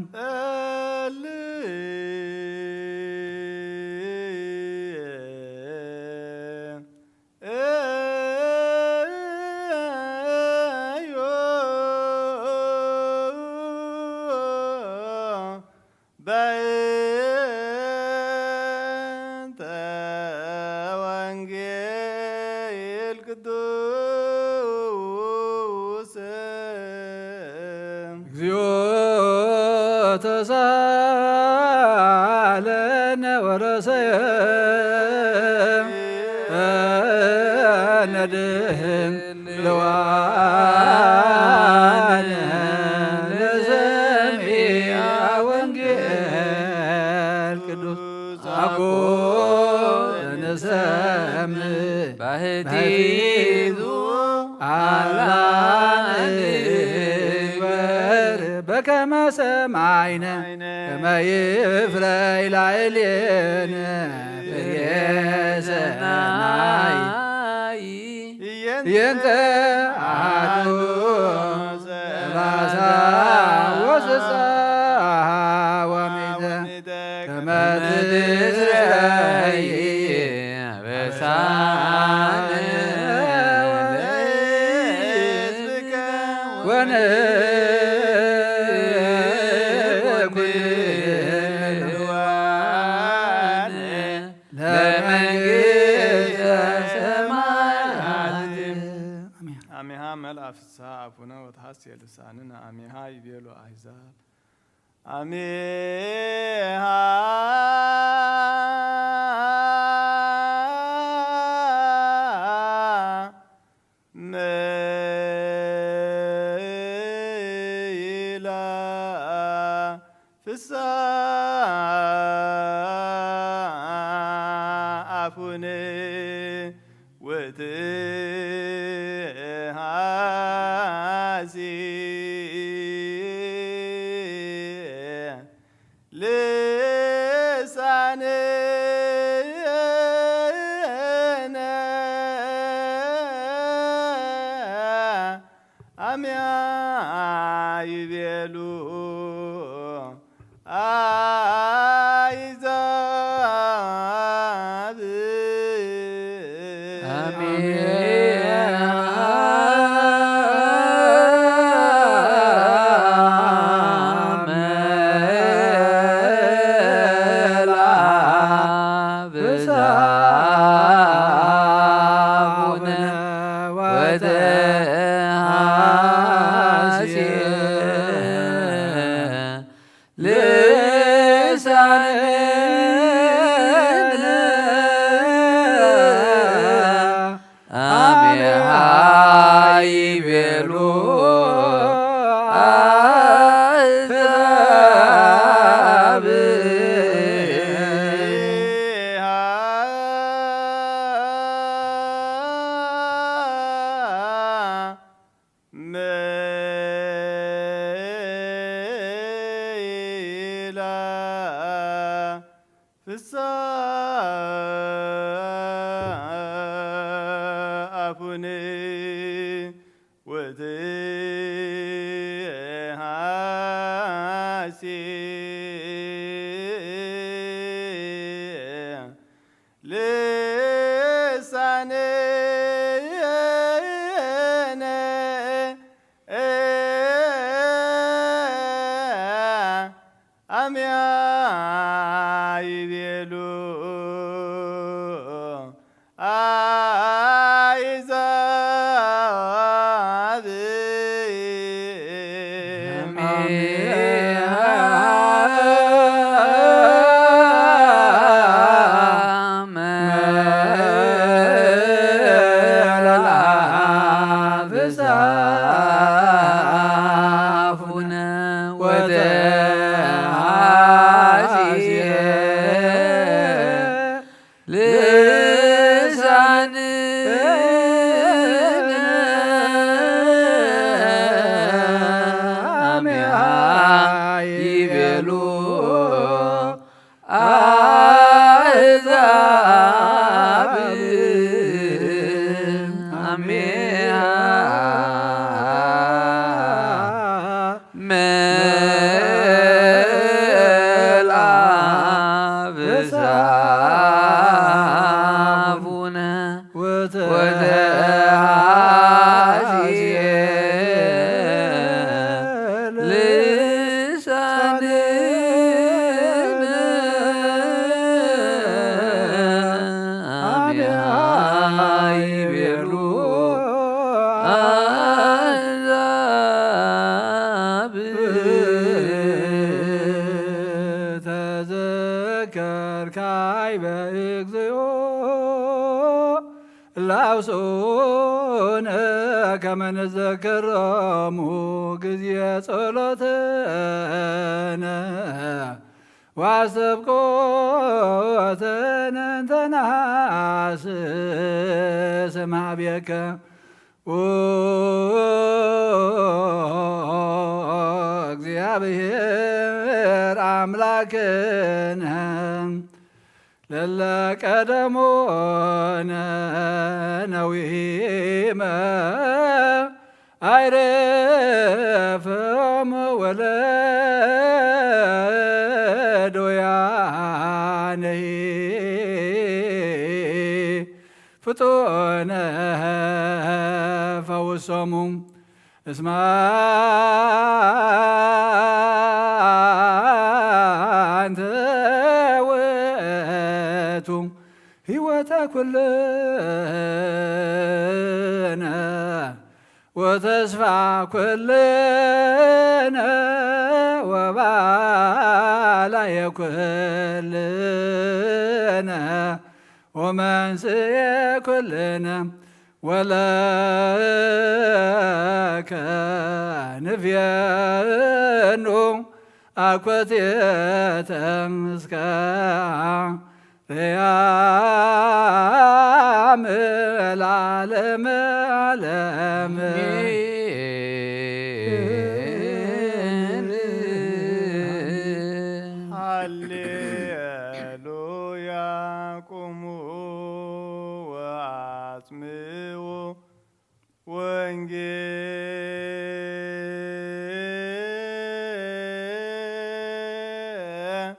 በእንተ ወንጌል ቅዱስ። እግዚኦ ተሳለነ ወረሰየነ ድህን ለዋነ ለሰሚዐ ወንጌል ቅዱስ አኮ ዘንሰምዕ ባሕቲቱ አላ ንግበር በከመ ሰማይነ ከመ ይፍረይ ላዕሌነ ፍሬ ሰናይ። የንተ አሐዱ ሰላሳ ወስሳ ወሚተ ከመ ትስረይ አበሳነ ለሕዝብከ ወንኩን ለመንግሥተ ሰማያት። አሜን። አሜሃ መልአ ፍስሐ አፉነ ወተሐስየ ልሳንነ አሜሃ ይቤሉ አሕዛብ። አሜሃ መይላ ፍስሐ አፉነ ወትሃሲ ልሳንነ አሚያ ይቤሉ አሕዛብ። አሜን። ልሳንነ አሜሃ ይቤሉ አሕዛብ። መይላ ፍስሐ አፉነ ወትሃሲ ልሳንነ አሚያ ይቤሉ አሕዛብ። ተዘከር ካይበ እግዚኦ ላውሶነ ከመ ንዘክሮሙ ጊዜ ጸሎተነ ዋስተብቆተነ እንተ ነሃስስ እምሃቤከ። ወእግዚአብሔር አምላክነ ለለቀደሞነ ነዊመ አይረፈም ወለዶያነሂ ፍጡነ ፈውሶሙ። እስመ አንተ ውእቱ ሕይወተ ኩልነ ወተስፋ ኩልነ ወባላየ ኩልነ ወመንስኤ ኩልነ ወለከ ንፌኑ አኮቴተ እስከ ርያም ለዓለመ ዓለም። ሃሌሉያ። ቁሙ ወአጽምዑ ወንጌል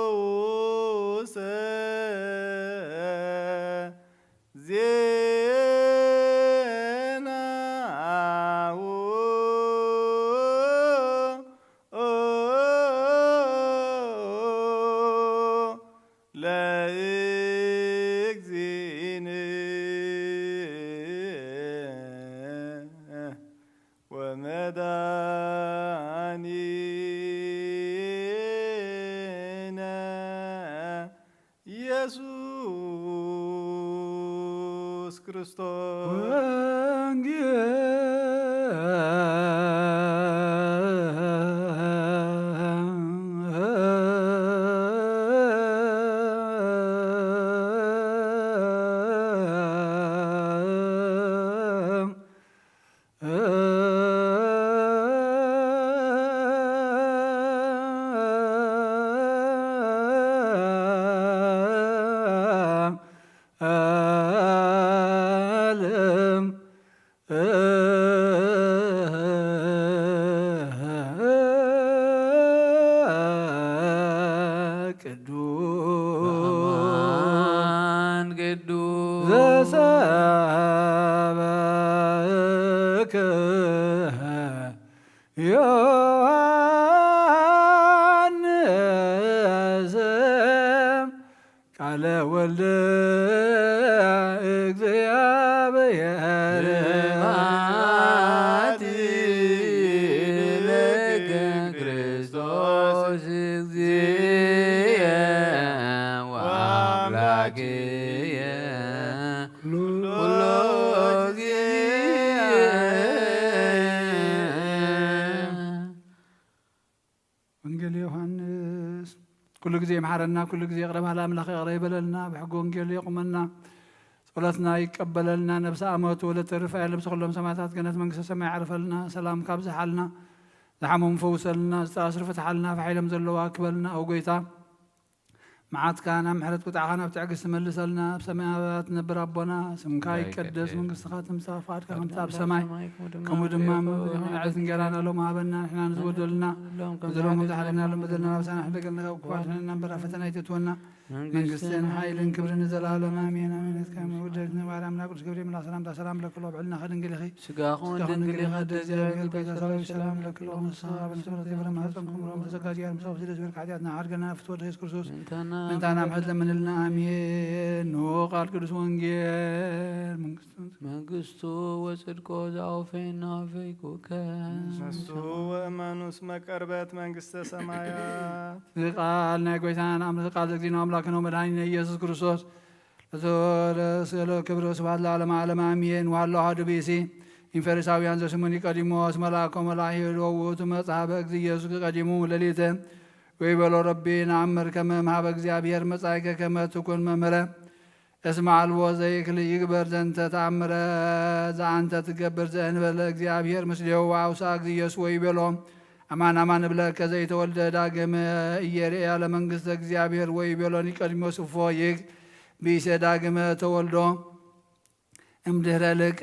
ቅዱስ ዜናሁ ለእግዚእነ ወመድኃኒነ ኢየሱስ ክርስቶስ። ዓለም ቅዱስ ዘሰበክ ዮሐንስ ቃለ ወልድ እግዚአብሔር። ስብሐት ለከ ክርስቶስ እግዚእ ወአምላክየ ኩሎ ጊዜ። ወንጌል ዮሐንስ። ኩሉ ግዜ ይምሓረና፣ ኩሉ ግዜ ይቕረ በሃሊ ኣምላኽ ይቕረ ይበለልና፣ ብሕጊ ወንጌሉ የቑመና፣ ጸሎትና ይቀበለልና፣ ነብሰ ኣመቱ ወለተ ሩፋኤል ነብሰ ኩሎም ሰማዕታት ገነት መንግስተ ሰማይ ያዕርፈልና፣ ሰላም ካብዝሓልና፣ ዝሓመሙ ፈውሰልና፣ ዝተኣስሩ ፍትሓልና፣ ፋሕ ኢሎም ዘለዉ ኣክበልና። ኦ ጎይታ፣ መዓትካ ናብ ምሕረት፣ ቁጥዓኻ ናብ ትዕግስቲ መልሰልና። ኣብ ሰማያት ትነብር ኣቦና፣ ስምካ ይቀደስ፣ መንግስትኻ ትምጻእ፣ ፍቓድካ ከምቲ ኣብ ሰማይ ከምኡ ድማ ኣብ ምድሪ ይኹን። ዕለት እንጀራና ሎሚ ሃበና፣ ንሕና ንዝበደሉና በደሎም ከም ዝሓለና፣ ሎም በደልና ኣበሳና፣ ሕደገልና ካብ ክፉእ ኣድሕነና እምበር፣ ኣብ ፈተና ኣይተእትወና። መንግስትን ሓይልን ክብርን ንዘለኣለም ኣሜን፣ ኣሜን። እስከ ውደት ንባርያም ናብ ቅዱስ ገብርኤል መልኣክ ሰላምታ ሰላም ለክሎ ብዕልና ከድንግል ኢኺ። ስጋኹም ስጋኹም ድንግል ድንግል ኢኻ፣ ኢኻ፣ ደስ ደስ ይበልኪ፣ ይበልኪ፣ ጌታ ጌታ ሰላም ሰላም ለክሎ። ለክሎ። ንስኻ ንስኻ በምስሉ ዘይበረ ማህፀንኩም ሮም ተዘጋጅ ያር ምሳው ስለ ዝበልክ ሓጢኣትና ሓድገና ፍትወት ኢየሱስ ክርስቶስ። ምእንታና ምእንታና ምሕረት ለምንልና። ኣሜን። ንሆ ቃል ቅዱስ ወንጌል መንግስቱ መንግስቱ ወጽድቆ ዘአውፌና ወፈይኩከ። ንሱ ወእመኑ እስመ ቀርበት መንግስተ ሰማያት። እዚ ቃል ናይ ጎይታና ኣምላኽ ቃል ዘግዚና ኣምላኽና መድኃኒነ ኢየሱስ ክርስቶስ ለዘወለ ስለ ክብር ስብሐት ለዓለመ ዓለም ኣሜን። ወሃሎ ኣሐዱ ብእሲ እም ፈሪሳውያን ዘስሙ ኒቆዲሞስ መልአኮ መልአክ ሄዶ ውእቱ መጽሐፈ እግዚእ ኢየሱስ ቀዲሙ ሌሊተ ወይቤሎ ረቢ ነአምር ከመ እምሃበ እግዚአብሔር መጻእከ ከመ ትኩን መምህረ። እስመ አልቦ ዘይክል ይግበር ዘንተ ተአምረ ዘአንተ ትገብር ዘእንበለ እግዚአብሔር ምስሌሁ። ወአውሳ እግዚእ ኢየሱስ ወይቤሎ አማን አማን እብለከ ዘይተወልደ ዳግመ እየርእያ ለመንግስተ እግዚአብሔር። ወይቤሎ ኒቆዲሞስ እፎ ይግ ብእሴ ዳግመ ተወልዶ እምድህረ ልቀ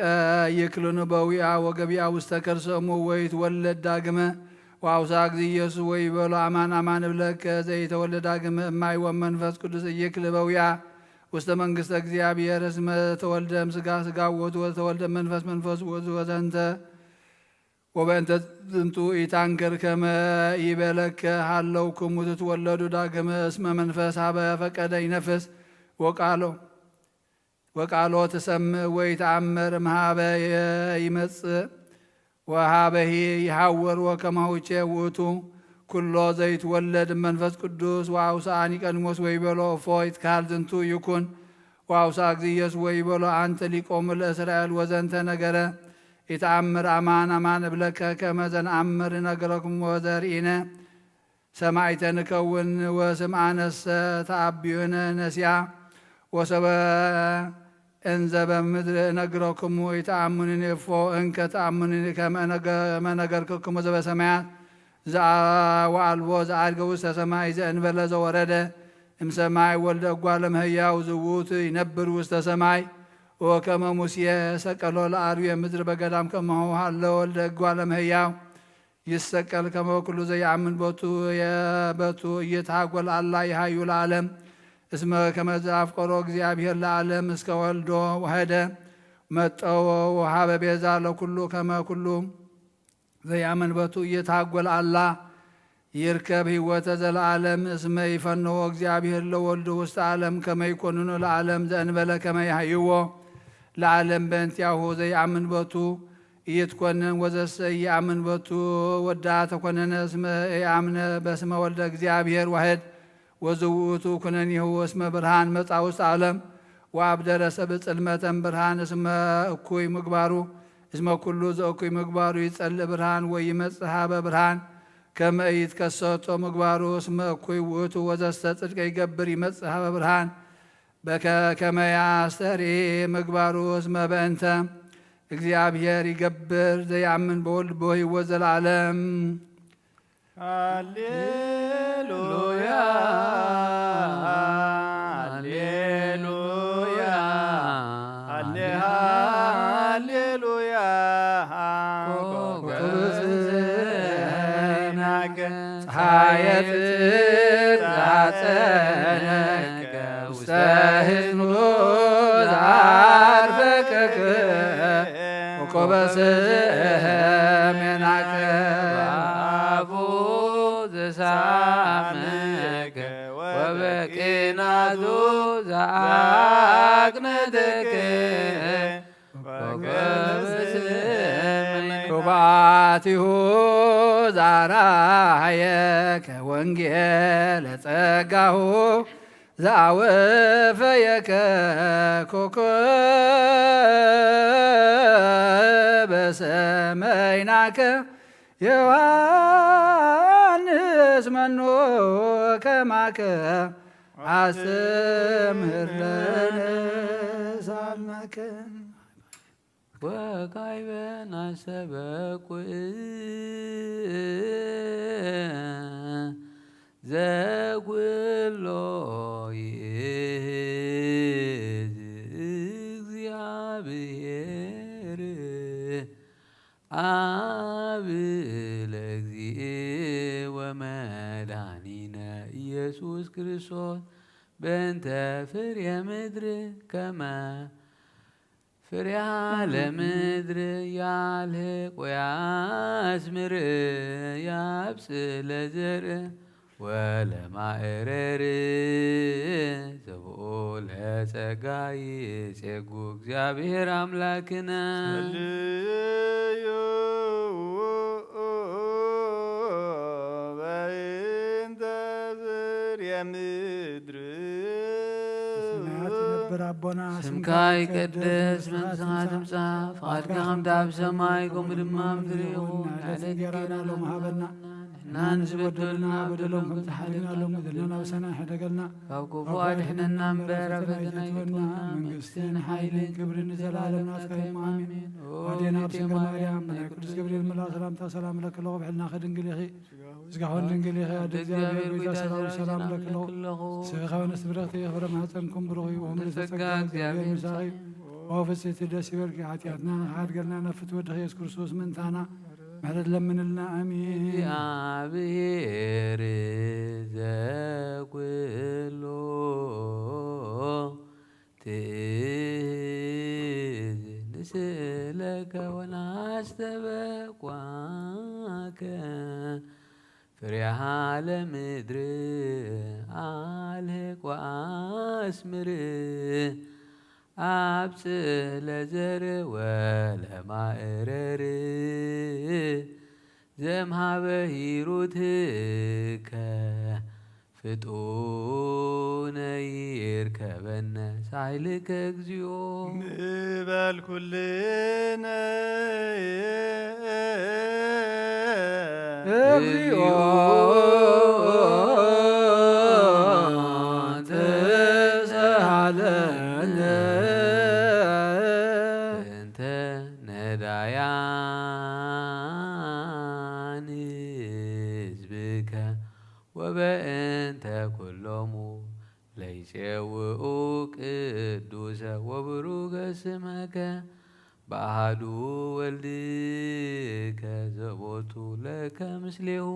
ይክልኑ በዊኣ ወገቢኣ ውስተ ከርሰ እሙ ወይትወለድ ዳግመ። ወአውሳ እግዚእ ኢየሱስ ወይቤሎ አማን አማን እብለከ ዘይተወልደ ዳግመ እማይ ወመንፈስ ቅዱስ እይክል በዊኣ ውስተ መንግስተ እግዚአብሔር። እስመ ተወልደ እምስጋ ስጋ ውእቱ ወተወልደ መንፈስ መንፈስ ውእቱ ወዘንተ ወበእንተ ዝንቱ ኢታንክር ከመ ይቤለከ ሃለውክሙ ትትወለዱ ዳግመ። እስመ መንፈስ ሀበ ፈቀደ ይነፍስ ወቃሎ ወቃሎ ትሰምዕ ወይ ተአምር እምሃበ ይመጽእ ወሃበሂ ይሃውር ወከማሁቼ ውእቱ ኩሎ ዘይትወለድ መንፈስ ቅዱስ። ወአውስአ ኒቆዲሞስ ወይቤሎ እፎ ይትካል ዝንቱ ይኩን። ወአውስአ እግዚእ ኢየሱስ ወይቤሎ አንተ ሊቆሙ ለእስራኤል ወዘንተ ነገረ ኢተአምር። አማን አማን እብለከ ከመ ዘንአምር እነግረክሙ ወዘርኢነ ሰማዕተ ንከውን ወስምዓነሰ ተአብዩነ ነሲያ። ወሰበ እንዘ በምድር እነግረክሙ ኢተአምኑኒ እፎ እንከ ተአምኑኒ ከመ ነገርክክሙ ዘበሰማያት ዘአ-፣ ወአልቦ ዘዐርገ ውስተ ሰማይ ዘእንበለ ዘወረደ እምሰማይ ወልደ እጓለ እመሕያው ዝውቱ ይነብር ውስተ ሰማይ። ወከመ ሙሴ ሰቀሎ ለአርዌ ምድር በገዳም ከማሁ ሃሎ ወልደ እጓለ እመሕያው ይሰቀል ከመ ኩሉ ዘይአምን በቱ የ-፣ በቱ እይትሃጎል አላ ይሃዩ ለዓለም። እስመ ከመ ዘአፍቀሮ እግዚአብሔር ለዓለም እስከ ወልዶ ወሀደ መጠወ ወሃበ ቤዛ ለኩሉ ከመ ኩሉ ዘይአምን በቱ እይትሃጎል አላ ይርከብ ህይወተ ዘለዓለም። እስመ ይፈነዎ እግዚአብሔር ለወልዱ ውስተ ዓለም ከመ ይኮንኑ ለዓለም ዘእንበለ ከመ ይሃይዎ ለዓለም በእንቲአሁ ዘይአምን በቱ ኢይትኮነን። ወዘሰ ኢየአምን በቱ ወዳ ተኮነነ እስመ ኢየአምነ በስመ ወልደ እግዚአብሔር ዋሕድ ወዝውእቱ ኩነኔሁ እስመ ብርሃን መጻ ውስተ ዓለም ወአብደረ ሰብእ ጽልመተ እምብርሃን እስመ እኩይ ምግባሩ እስመ ኩሉ ዘእኩይ ምግባሩ ይጸልእ ብርሃን ወይመጽእ ሀበ ብርሃን ከመ ኢይትከሰቶ ምግባሩ እስመ እኩይ ውእቱ ወዘሰ ጽድቀ ይገብር ይመጽእ ሀበ ብርሃን በከ-፣ ከመ ያስተሪ ምግባሩ እስመ በእንተ እግዚአብሔር ይገብር ዘይአምን በወልድ በሕይወት ዘለዓለም። ሃሌሉያ፣ ሃሌሉያ፣ ሃሌ-፣ ሃሌሉያ። ኮከበ ሰማይ ናከ ፀሐየ ጽድቅ ጸነከ ውስተ ሕዝኑ ዘአርፈከከ ኮከበ ሰሜናከ በአፉ ዘሳመከ ወበቂናቱ ዘአቅነተከ ኮከበ ሰሜናከ ኩባቲሁ ዛራየ ከወንጌለ ጸጋሁ ዘአወፈየከ ኮከበ ሰማይናከ ዮሐንስ መኑ ከማከ አስተምህር ለነ ሳልናከ። ወካዕበ ናስተበቁዕ ዘኩሎ ይእዝ እግዚአብሔር አብ ለእግዚእ ወመድኃኒነ ኢየሱስ ክርስቶስ በእንተ ፍሬ ምድር ከመ ፍሬሃ ለምድር ያልህቅ ወያስምር ያብጽእ ለዘርእ ወለማእረር ዘብኡ ለጸጋ ይጼጉ እግዚኣብሔር ኣምላክነ። ጸልዩ በእንተ ዝርየ ምድር። በሰማያት ትነብር ኣቦና፣ ስምካ ይቀደስ፣ መንግስትኻ ትምጻእ፣ ፍቓድካ ከምቲ ኣብ ሰማይ ከምኡ ድማ ኣብ ምድሪ ይኹን። ንዕለት እንጀራና ሎሚ ሃበና። ንሕና ንዝበደሉና በደሎም ከም ዝሓለና ሎሚ በደልና፣ ናብ ሰናይ ሕደገልና፣ ካብ ክፉእ ኣድሕነና እምበር ኣብ ፈተና ኣይተእትወና። መንግስትን ሓይልን ክብርን ንዘለኣለም ናትካ እዩ። ኣሜን። ኣዴና ድንግል ማርያም፣ ብናይ ቅዱስ ገብርኤል መልኣኽ ሰላምታ ሰላም እለኪ ኣለኹ። ብሕልናኺ ድንግል ኢኺ፣ ስጋኺ እውን ድንግል ኢኺ። ኣደ እግዚኣብሔር፣ ጎይታ ሰራዊት፣ ሰላም እለኪ ኣለኹ። ስብኺ ከወነስ ብረኽቲ፣ ፍረ ማህፀንኩም ብሩኽ እዩ። ወምልዕተ ጸጋ፣ እግዚኣብሔር ምሳኺ እዩ። ኦ ፍጽሕቲ፣ ደስ ይበልኪ፣ ሓጢኣትና ንኽሓድገልና ናብ ፍትወ ወድኺ ኢየሱስ ክርስቶስ ምእንታና ምሕረት ለምንልና። ኣሜን። እግዚኣብሔር ዘኩሎ ትእዝ ንስእለከ ወናስተበቋከ ፍሬሃ ለምድር ኣልህቅ ወኣስምር። ኣብጽእ ለዘር ወለማእረር ዘምሃበ ሂሩትከ ፍጡነ ይርከበነ ሳይልከ እግዚኦ። ንበል ኩልነ እግዚኦ ተሳሃለነ እንተ ነዳያን ህዝብከ ወበእንተ ኩሎሙ ለይጼውኡ ቅዱሰ ወብሩከ ስመከ በአሐዱ ወልድከ ዘቦቱ ለከ ምስሌሁ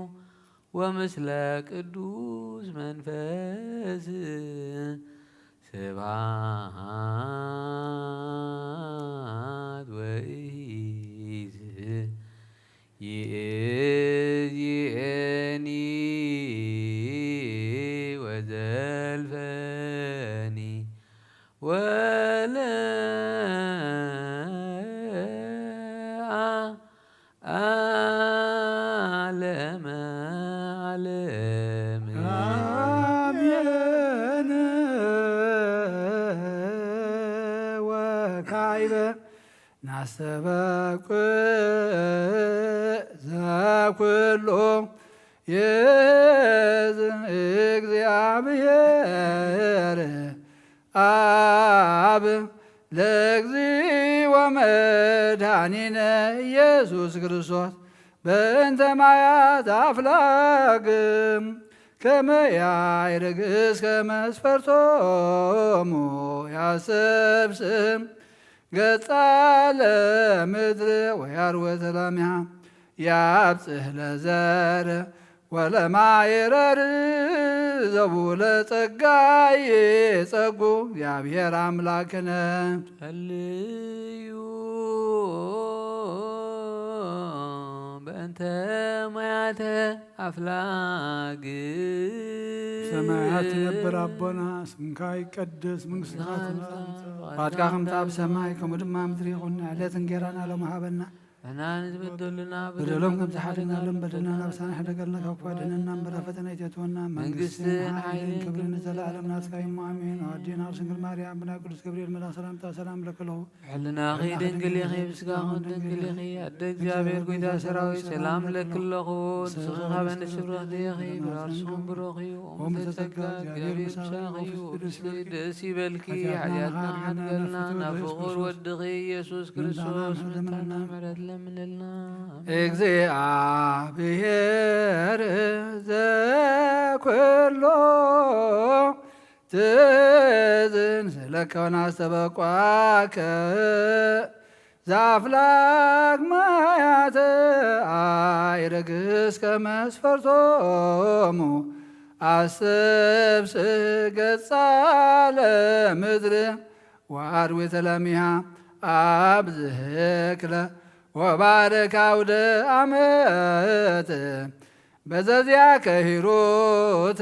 ወምስለ ቅዱስ መንፈስ ስብሐት ወኢይስ ይእዜኒ ወዘልፈኒ ወለዓለመ ዓለም። አሜን። ወካዕበ ናስተበቅዕ ዘኩሎ ይእዝ እግዚአብሔር አብ ለእግዚእ ወመድኃኒነ ኢየሱስ ክርስቶስ በእንተ ማያት አፍላግ ከመ ያዕርግ እስከ መስፈርቶሙ ያሰብስብ ገጻ ለምድር ወያርወ ተላሚሃ ያብጽሕ ለዘር ወለማይረር ዘቡ ለጸጋይ ጸጉ እግዚአብሔር አምላክነ። ጸልዩ በእንተ ማያተ አፍላግ። ሰማያት ትነብር አቦና፣ ስምካ ይቀደስ፣ መንግስትካ ትምጻእ፣ ፍቃድካ ከምቲ ኣብ ሰማይ ከምኡ ድማ ኣብ ምድሪ ይኹን። ዕለት እንጌራና ሎሚ ሃበና። ንሕና ንዝበደሉና በደሎም ከም ዝሓደግናሎም በደልና ናብ ሳና ሕደገልና፣ ካብ ክፉእ ኣድሕነና እምበር ኣብ ፈተና ኣይተእትወና። መንግስትን መንግስትን ሓይልን ሓይልን ክብርን ክብርን ንዘለኣለም ናትካ እዩ። ኣሜን። ኣዴና ድንግል ማርያም፣ ብናይ ቅዱስ ገብርኤል መልኣኽ ሰላምታ ሰላም እለኪ ኣለኹ። ሕልናኺ ድንግል ኢኺ፣ ብስጋኺ ድንግል ኢኺ። ኣደ እግዚኣብሔር፣ ጎይታ ሰራዊት፣ ሰላም እለኪ ኣለኹ። ንስኺ ካብ ኣንስቲ ብሩኽቲ ኢኺ፣ ፍረ ከርሥኺ እውን ብሩኽ እዩ። ኦም ዘጸጋ እግዚኣብሔር ምሳኺ እዩ። ደስ ይበልኪ፣ ሓጢኣትና ሓድገልና፣ ናብ ፍቑር ወድኺ ኢየሱስ ክርስቶስ ምሕረትና ምሕረት ለምንልና። እግዚኣብሔር ዘኩሎ ትእዝን ስለከ ወናስተበቋከ ዘአፍላግ ማያተ አይረግ እስከ መስፈርቶሙ አስብስብ ገጻ ለምድር ወአርዌ ተለሚሃ አብዝህክለ ወባርክ አውደ አመት በዘዚያ ከሂሩት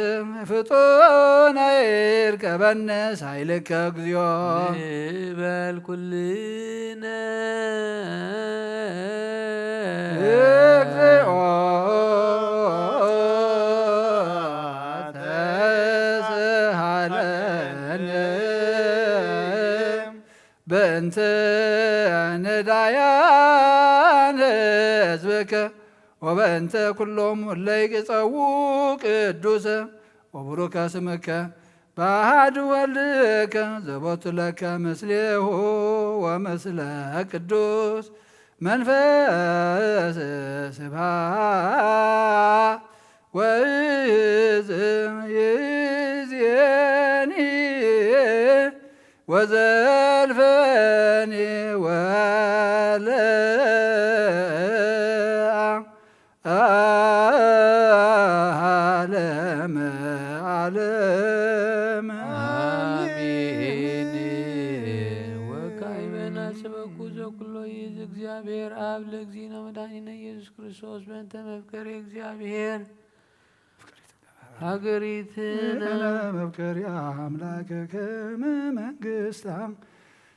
ፍጡነ ይርከበኒ ሳይልከ እግዚኦ። ንበል ኩልነ እግዚኦ ተስሃለነ በእንተ ነዳያን ህዝብከ ወበእንተ ኩሎም እለ ይግጸዉ ቅዱሰ ወቡሩከ ስምከ በአሐዱ ወልድከ ዘቦቱ ለከ ምስሌሁ ወምስለ ቅዱስ መንፈስ ስብሐት ወእዝ ይእዜኒ ወዘልፈኒ ወለ ዓለም ዓለም። አሜን። ወካዕበ ናሰበኩ ዘኩሎ ይእዝ እግዚአብሔር አብ ለእግዚእነ መድኃኒነ ኢየሱስ ክርስቶስ በእንተ መፍቀሪ እግዚአብሔር ሀገሪትነ መፍቀሪ አምላክ ከመ መንግስታ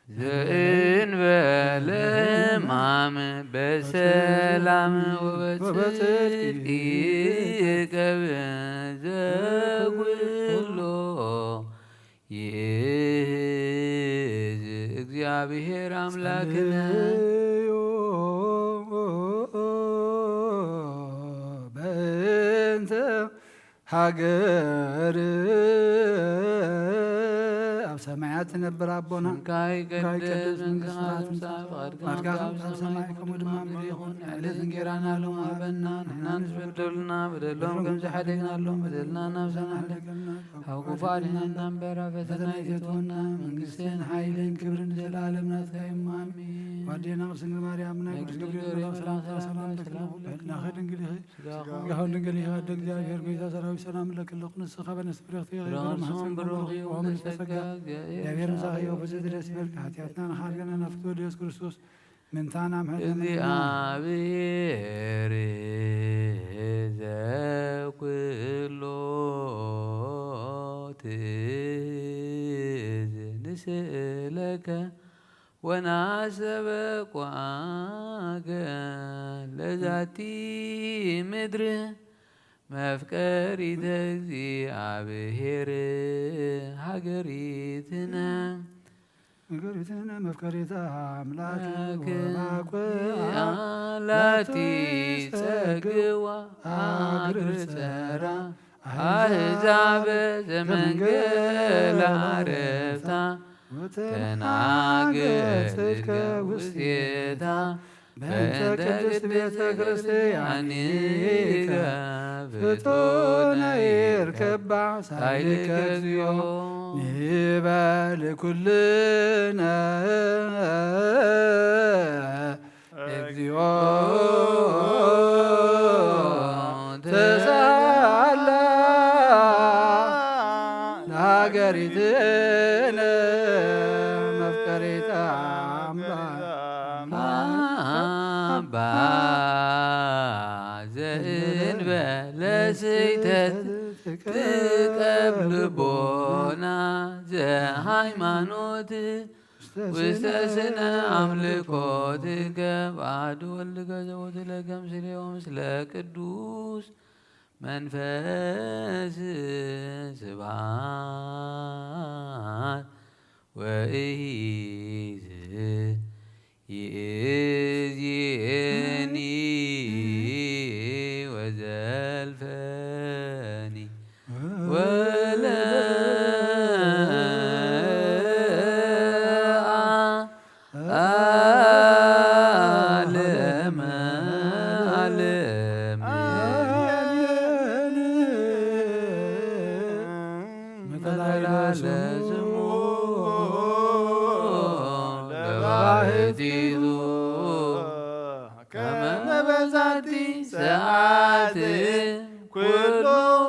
ዘእንበለ ሕማም በሰላም ወበጽድቅ ይቀብ ዘኩሎ ይእዝ እግዚአብሔር አምላክነ። ጸልዩ በእንተ ሀገር ኣብ ሰማያት ትነብር ኣቦና፣ ስምካ ይቀደስ፣ መንግስትኻ ትምጻእ፣ ፍቓድካ ከም ኣብ ሰማይ ከምኡ ድማ ኣብ ምድሪ ይኹን። ዕለት እንጌራና ሎሚ ሃበና፣ ንሕና ንበደሉና በደሎም ከም ዝሓደግናሎም በደልና እናብዛና ሓደገልና፣ ካብ ክፉ ኣድሕነና እምበር፣ ኣብ ፈተና ኣይተእትወና፣ መንግስትን ሓይልን ክብርን ዘለዓለም ናትካ እዩ። ኣሜን። ዋዴና ቅድስት ድንግል ማርያም፣ ናይ ቅዱስ ገብርኤል መልአክ ሰላምታ ሰላም ለኪ፣ ብሕልናኺ ድንግል ኢኺ፣ ስጋኹ ድንግል ኢኺ፣ ኣደ እግዚኣብሔር፣ ጎይታ ሰራዊት ሰላም ለኪ ኣለኹ። ንስኺ ከበነ ስፍሬ ብርሃን ስም ብሩኽ እዩ፣ ተጸጋ፣ ተጸጋ፣ እግዚአብሔር ምሳኺ እዩ። ብዝሒ ደስ ይበልኪ፣ ሓጢኣትና ንኻልገና ናፍቶ ወልድ ኢየሱስ ክርስቶስ ምንታና ምሕረት ለመና። እግዚኣብሔር ዘኩሎ ትእዝ ንስእለከ ወናሰበኩዓከ ለዛቲ ምድር መፍቀሪተ እግዚኣብሔር ሀገሪትነ። ሀገሪትነ መፍቀሪተ አምላክ አምላክ ወባኩ ላቲ ጸግዋ አግር ጸራ አሕዛብ ዘመንገላ ዕረፍታ ተናገር ጽድቀ ውስቴታ በእንተ ቅድስት ቤተ ክርስቲያኒከ ፍጡነ ይርከባ ሳይልከ እግዚኦ። ንበል ኩልነ እግዚኦ ተሳላ ለሀገሪትነ መፍቀሪተ አምባ አባ ዘእንበለ ስሕተት ትቀብ ልቦና ዘሃይማኖት ውስተ ስነ አምልኮትከ በአሐዱ ወልድከ ዘቦቱ ለከ ምስሌሁ ምስለ ቅዱስ መንፈስ ስብሐት ወኢይዝ ይእዜኒ ወዘልፈኒ ወለ ዓለመ ዓለም። መተላዕለ ስሙ ለባህቲቱ ከመ በዛቲ ሰዓት ኩሉ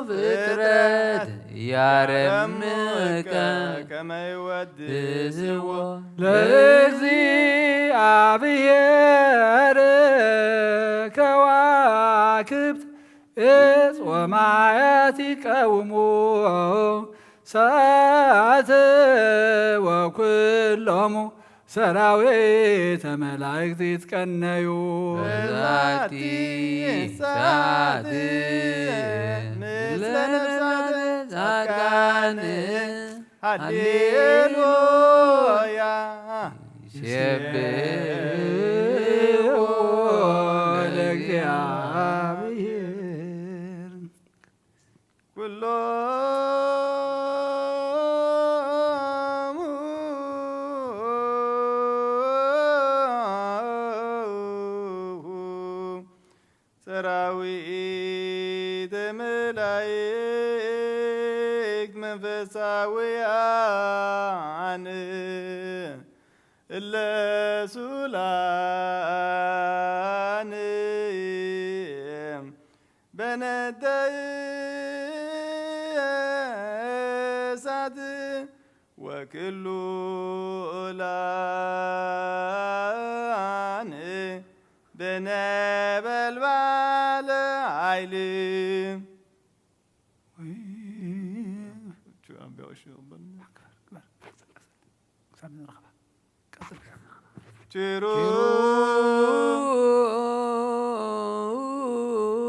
ፍጥረት ያረምከ ከመ ይወድስዎ ለእግዚአብሔር ከዋክብት እጽ ወማያት ይቀውሙ ሰዓት ወኩሎሙ ሰራዊተ መላእክት ይትቀነዩ። በዛቲ ሰዓት ምስለ ነፍሳተ ጻድቃን ሃሌሉያ። ይሴብሖ ለእግዚኣብሔር። ኩሎሙ ሰራዊተ መላእክት መንፈሳውያን እለ ሱላን በነደ እሳት ወክሉላን በነበልባል ኃይል። ችሩ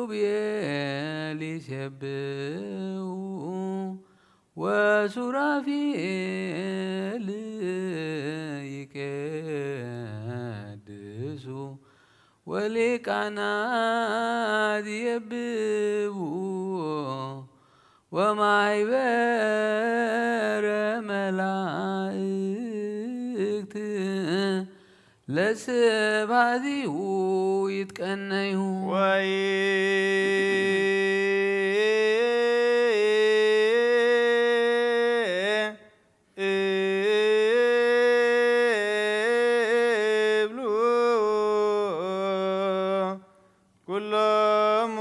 ኪሩቤል ይሴብሑ ወሱራፊል ይቀድሱ ወሊቃናት የብቡ ወማይበረ መላእክት ለስብሐቲሁ ይትቀነዩ። ወይ እብሉ ኩሎሙ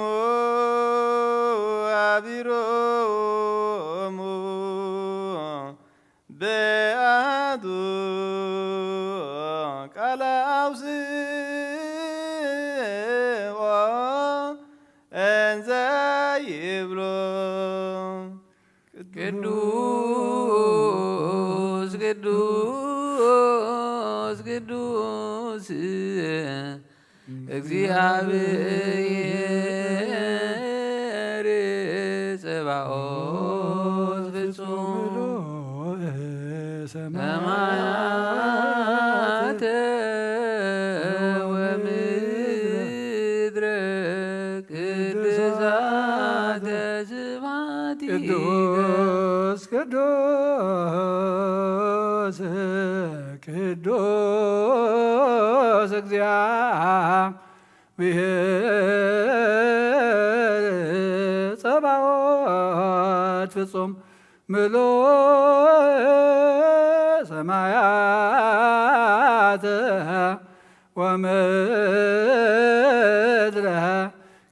አቢሮሙ በአሐዱ ቃለ አውስኦ እንዘ ይብሎ ቅዱስ ቅዱስ ቅዱስ እግዚአብሔር ጸባኦት ፍጹም ሰማያተ ወምድረ ቅድሳተ ስብሐቲከ። ቅዱስ ቅዱስ ቅዱስ እግዚአብሔር ጸባኦት ፍጹም ምሉእ ሰማያት ወምድረ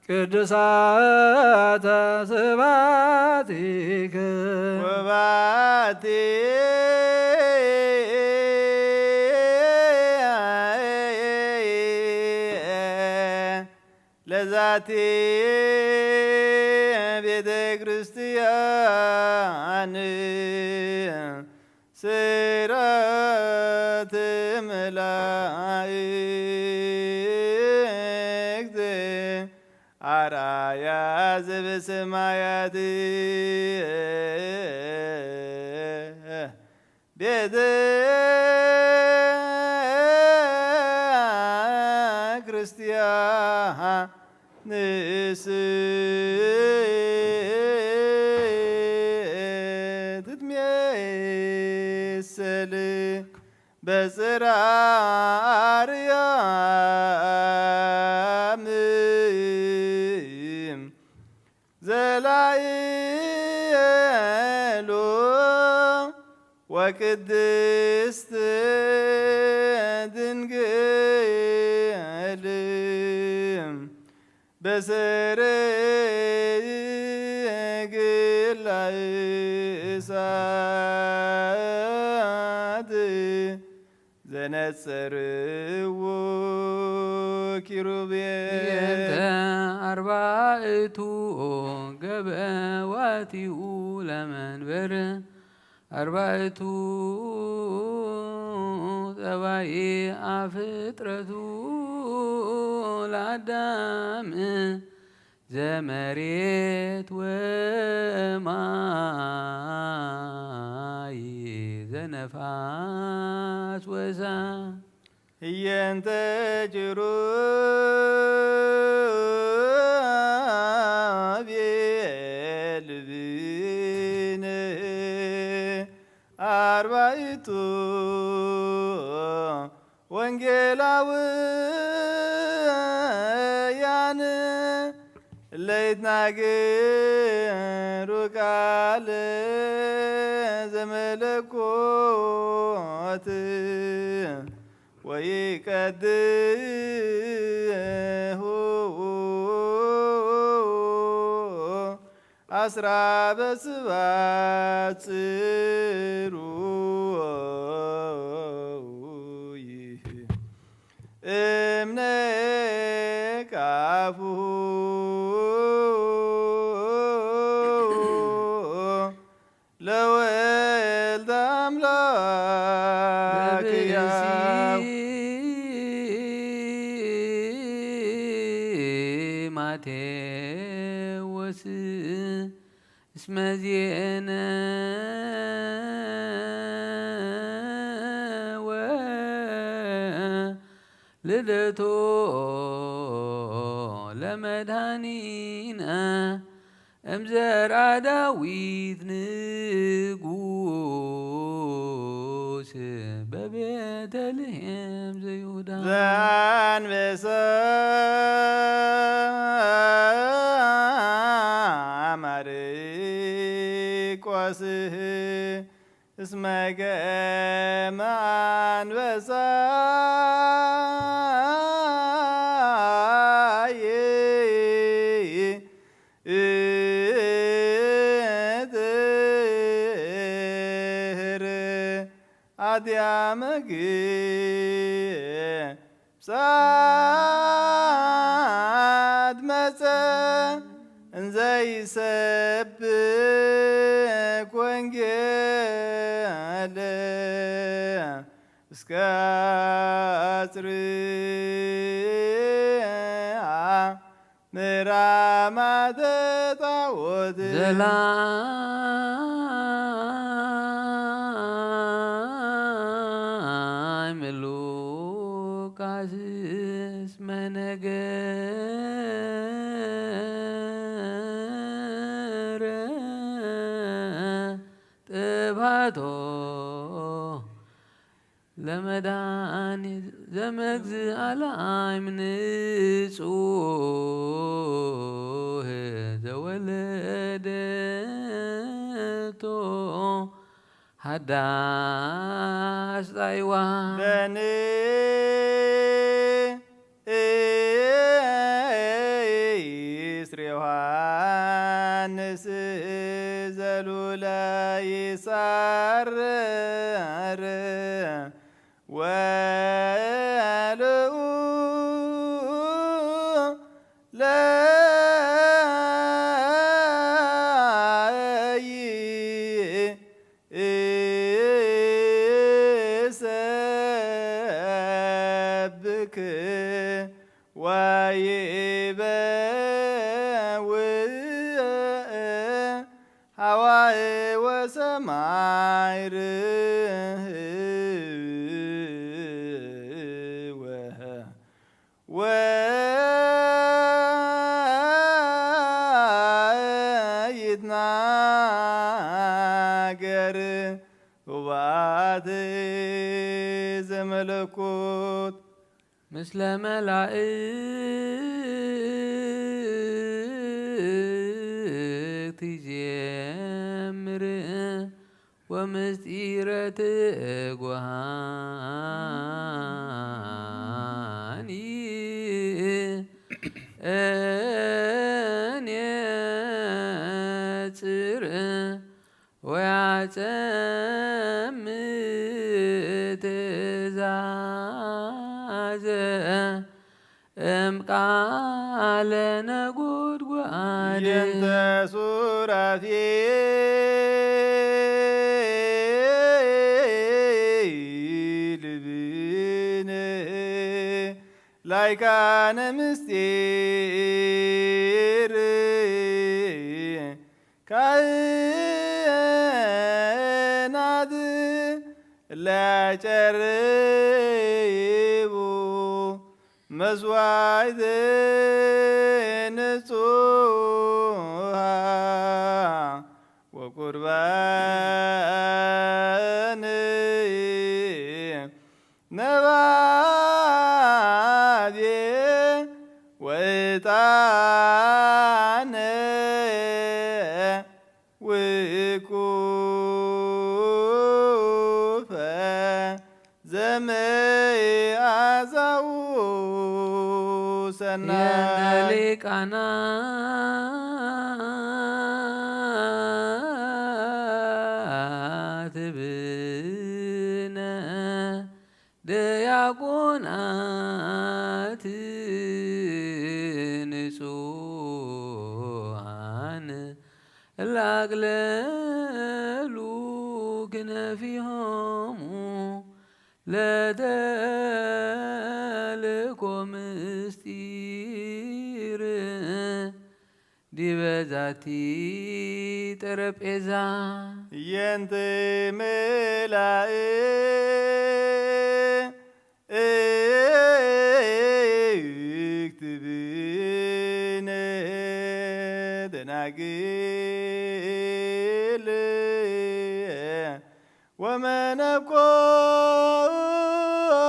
ቅዱሳተ ስብሐቲከ። ወባቲ ለዛቲ ቤተ ክርስቲያን ስራት መላእክት አርአያ ዘበሰማያት ቤተ ክርስቲያን ንስ ትትሜሰል በጽርሐ አርያም ዘላይሎ ወቅድስት ድንግል በሰረገላ እሳት ዘነጸርዎ ኪሩቤል። የንተ ኣርባዕቱ ገበዋቲኡ ለመንበር ኣርባዕቱ ጠባይ ኣፍጥረቱ ለኣዳም ዘመሬት ወማይ ዘነፋስ ወሳ። ህየንተ ኪሩቤል ብነ ኣርባዕቱ ወንጌላውያን ለይትናገሩ ቃለ ዘመለኮት ወይቀድሁ ኣስራ በስባት ጽሩይ እምነ ካፉ ለወልድ ኣምላክ ያው። ማቴዎስ እስመ ዜነ ወ ልደቶ ለመድኃኒነ እምዘርአ ዳዊት ንጉስ በቤተልሔም ዘይሁዳ። ዘአንበሳ ማርቆስ እስመ ገመ አንበሳ ይጥህር አድያመ ግብጻት መጸ እንዘ ይሰብክ ወንጌል እስከ አጽርሃ ምራማተ ጣዖት። ዘላይም ሉቃስ እስመ ነገረ ጥባቶ ለመድኃኒት ዘመግዝእ ለዓይም ንጹህ ዘወለደቶ ሃዳስ ጣይዋ። በንእስር ዮሐንስ ዘሉለ ይሳረር ወልኡ ለይ ይሰብክ ወይበውእ ሀዋይ ወሰማይ ርህወ ወይትናገር ውባት ዘመለኮት ምስለ መላእክት ይዜምር ወምስጢረ ትጉሃን እኔጽር ወያጸም ትእዛዝ ላይካነ ምስጢር ካህናት ለጨርቡ መስዋዕት ንጹሃ ወቁርባን ነባቤ ወዕጣነ ውቁፈ ዘመአዛኡ ሰናይ። ሊቃናት ብነ ዲያቆናት ንጹሃን ላግለሉ ክነፊሆሙ ለተልእኮ ምስጢር ዲበ ዛቲ ጠረጴዛ። የንተ መላእ እክትብነ ደናግል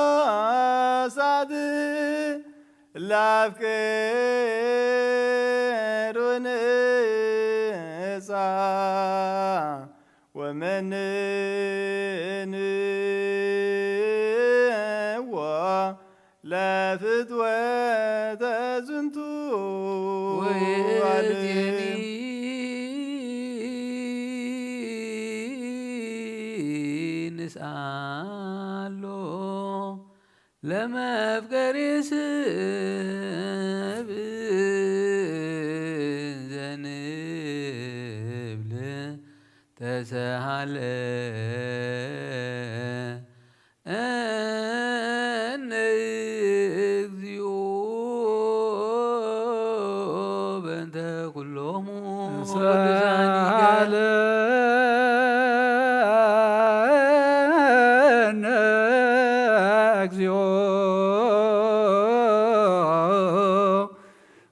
ወመነኮሳት ላፍቅር ወንጻ ወመንንዎ ለፍትወተ ዝንቱ ወይእዜኒ ዓለም። ንስኣሎ ለመፍቀሪ ስብ ዘንብል ተሰሃለ እነ እግዚኦ በእንተ ኩሎሙ ቅዱሳኒከ። ሰአለነ እግዚኦ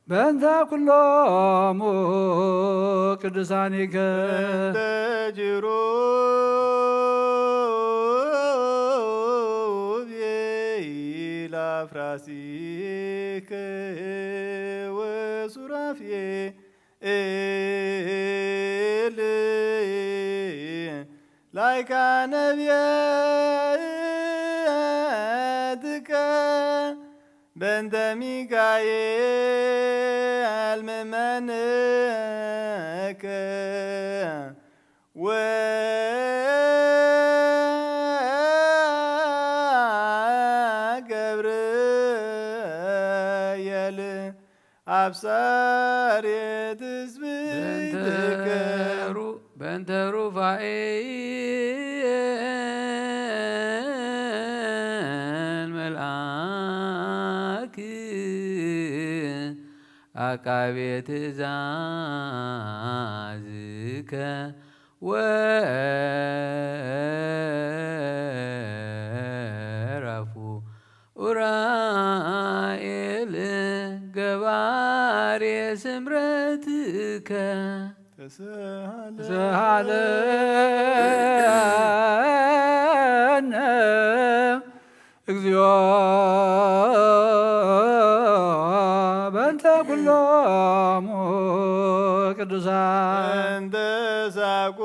በእንተ ኩሎሙ ቅዱሳኒከ። እንተ ጅሩብየ ኢላፍራሲከ ወሱራፌ ኤል ላይካ ነቢያትከ በእንተ ሚካኤል ምእመንከ ወገብርኤል አብሳሪ ትስብእትከ። በእንተ ሩ-፣ በእንተ ሩፋኤል መልአክ አቃቤ ትእዛዝከ ወራፉ ኡራኤል ገባሬ ስምረትከ። ተሰሃለ። ተሰሃለነ እግዚኦ በእንተ ኩሎሙ ቅዱሳን። እንተ ሳቁ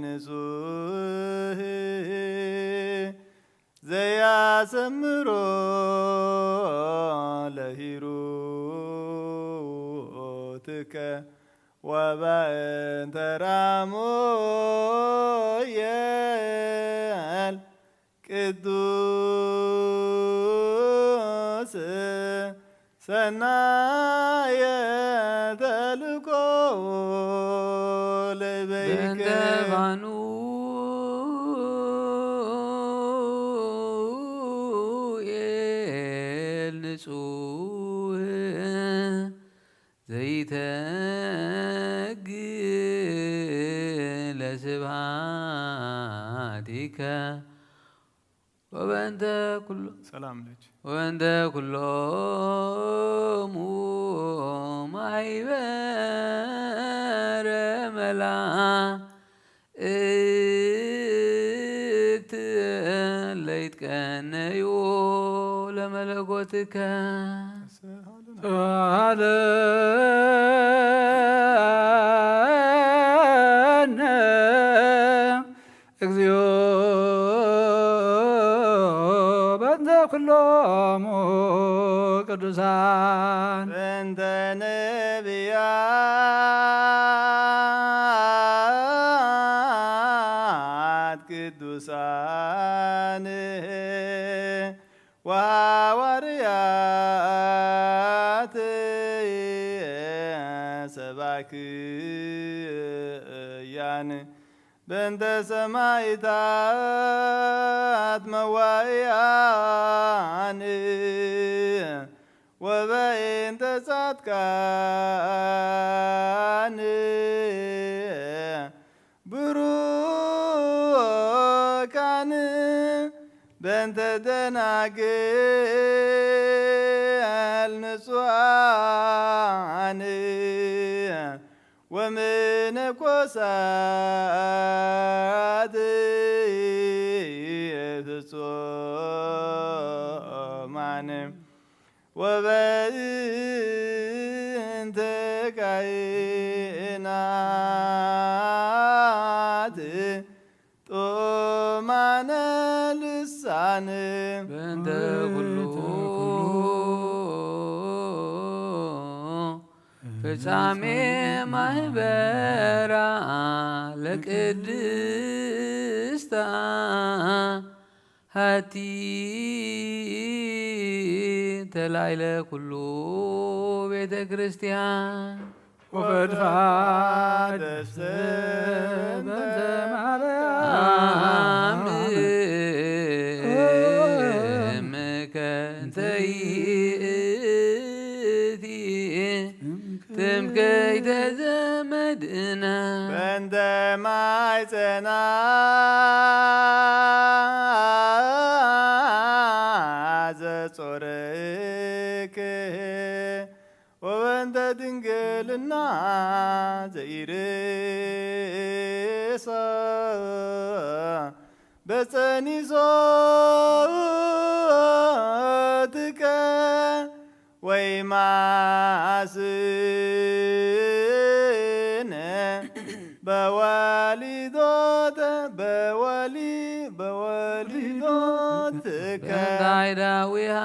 ንጹህ ዘያሰምሮ ለሂሩትከ ወበእንተ ራሙኤል ቅዱስ ሰናየ ተልኮ ለበይከ። በእንተ ፋኑ ወበእንተ ኩሎ ሰላም ልጅ ወበእንተ ኩሎሙ ማይበረ መላእክት ለይትቀነዩ ለመለኮትከ ተባሃለነ እግዚኦ በእንተ ኩሎሙ ቅዱሳን በእንተ ነቢያት ቅዱሳን ወሐዋርያት ሰባክያን በእንተ ሰማዕታት መዋእያን ወበእንተ ጻድቃን ብሩካን በእንተ ደናግል ንጹሃን ወመነኮሳት ፍጹማን ወበእንተ ካህናት ጡማነ ልሳን በእንተ ኩሉ ፍጻሜ ማህበራ ለቅድስታ ሃቲ ተላይለ ኩሉ ቤተ ክርስቲያን ወፈድፋድ በእንተ ማርያም አምከ እንተ ይእቲ ትምክሕተ ዘመድነ በእንተ ማይ ጸና ዘጾረክ ወበእንተ ድንግልና ዘኢርሶ በጸኒሶትከ ወይማስነ በወሊዶተ በወሊ በወሊዶትከ በእንታይ ዳዊሃ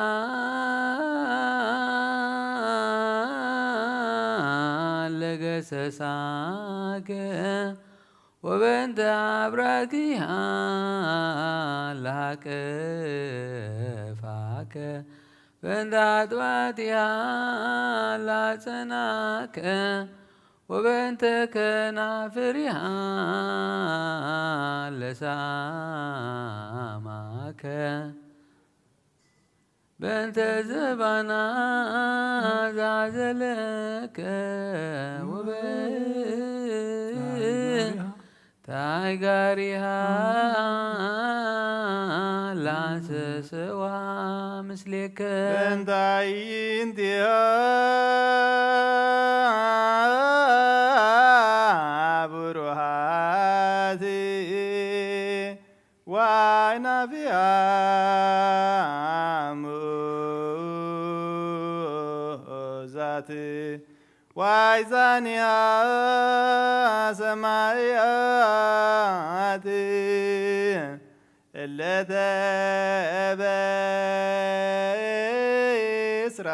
ለገሰሳከ ወበእንተ አብራኪሃ ለሃቀፋከ በእንተ አጥባቲሃ ላጸናከ ወበእንተ ከናፍሪሃ ለሳማከ በእንተ ዘባና ዛዘለከ ወበእንተ አይጋሪሃ ላንሰሰዋ ምስሌከ በእንታይ እንቲሃ ብሩሃት ዋይናፊያ ሙዛት ዋይዛኒያ ሰማያት እለተ በስራ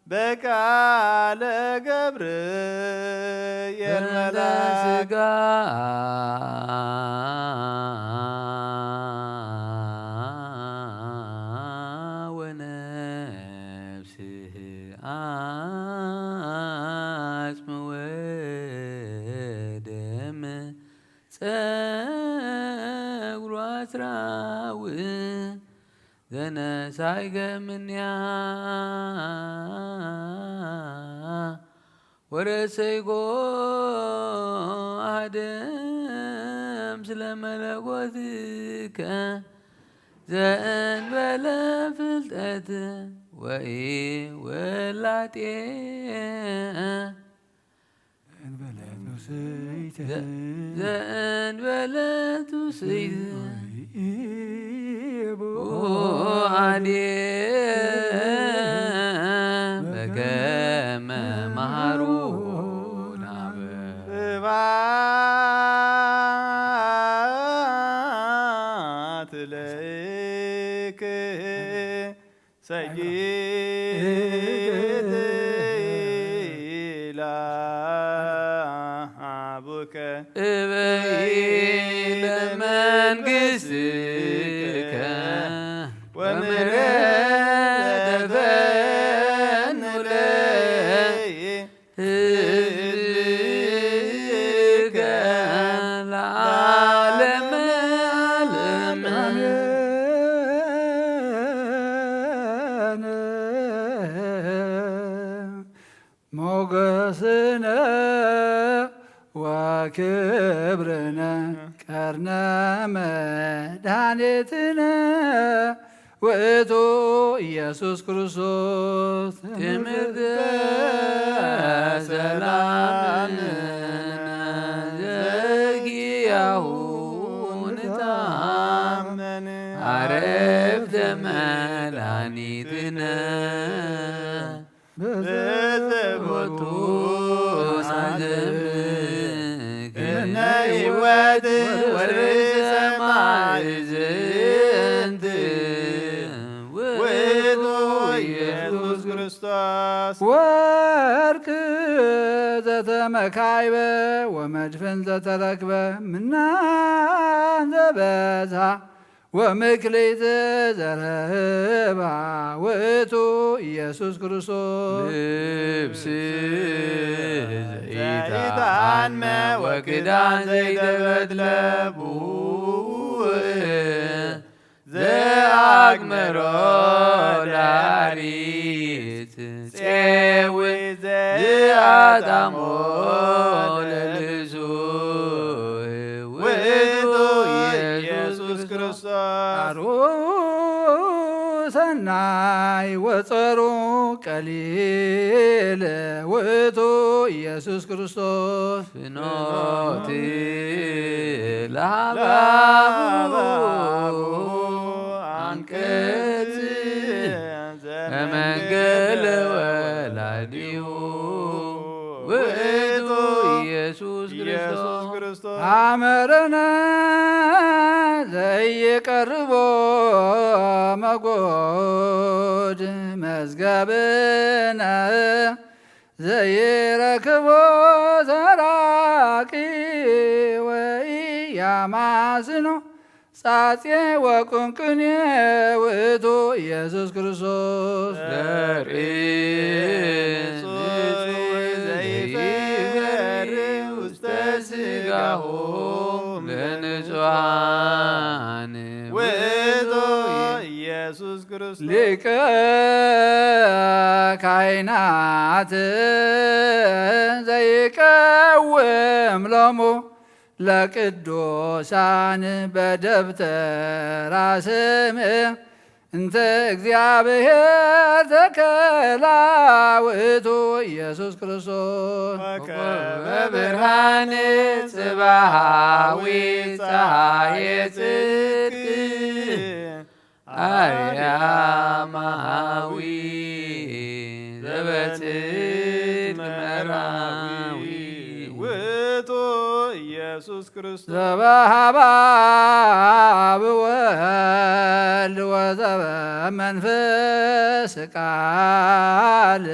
በቃለ ገብርኤል እንደ መልአክ ስጋ ወነፍስህ አጽም ወደም ጸጉሩ አስራው ዘነሳይ ገምንያ ወረሰይጎ አደም ስለ መለኮትከ ዘእንበለ ፍልጠት ወይ ውላጤ፣ ዘእንበለ ትውስይት፣ ዘእንበለ ትውስይት ወይ ብኡዓዴ በከመ መሃሩ ናብ ስብሐት ለይክ ሰጊድ ለአቡከ እበይ ለመንግሥትከ ወምሕረት ተፈኑ ለይ ህዝብከ ለዓለመ ዓለም። ሞገስነ ወክብርነ ቀርነ መድኃኒትነ ውእቱ ኢየሱስ ክርስቶስ። ትምህርተ ሰላም ዘኪያሁ ንታመን አረፍተ መድኃኒትነ በዘቦቱ አዘምክነ ሕይወት ወርእሰ ማዕዝንት ውእቱ ኢየሱስ ክርስቶስ። ወርቅ ዘተመካይበ ወመድፍን ዘተረክበ ምናን ዘበዝሃ ወምክሊት ዘረህባ ውእቱ ኢየሱስ ክርስቶስ። ልብስ ዘይተዓንመ ወክዳን ዘይተበትለ ብውእ ዘአግመሮ ለአሪት ጼዊ ዘአጣሞ ለልሱ ውእቱ ኢየሱስ ክርስቶስ። ጻሩ ሰናይ ወጸሩ ቀሊል ውእቱ ኢየሱስ ክርስቶስ። ፍኖት ለሀባቡ አንቀጽ ዘመንገለ ወላዲሁ ውእቱ ኢየሱስ ክርስቶስ። አመረነ ዘይቀርቦ መጎድ መዝገብነ ዘይረክቦ ሰራቂ ወኢያማስኖ ጻጼ ወቁንቁኔ ውእቱ ኢየሱስ ክርስቶስ። ዘርኢ ንጹሕ ዘይፈሪ ውስተ ሥጋሆም ለንጹሐን ውእቱ ኢየሱስ ክርስቶስ። ሊቀ ካህናት ዘይቀውም ሎሙ ለቅዱሳን በደብተራ ስም እንተ እግዚአብሔር ተከላ ውእቱ ኢየሱስ ክርስቶስ። ኮከበ ብርሃን ጽባሃዊ ፀሐየ ጽድቅ አርያማዊ ዘበጽድቅ መራዊ ውእቱ ኢየሱስ ክርስቶስ። ዘበሃባብ ወልድ ወዘበመንፈስ ቃል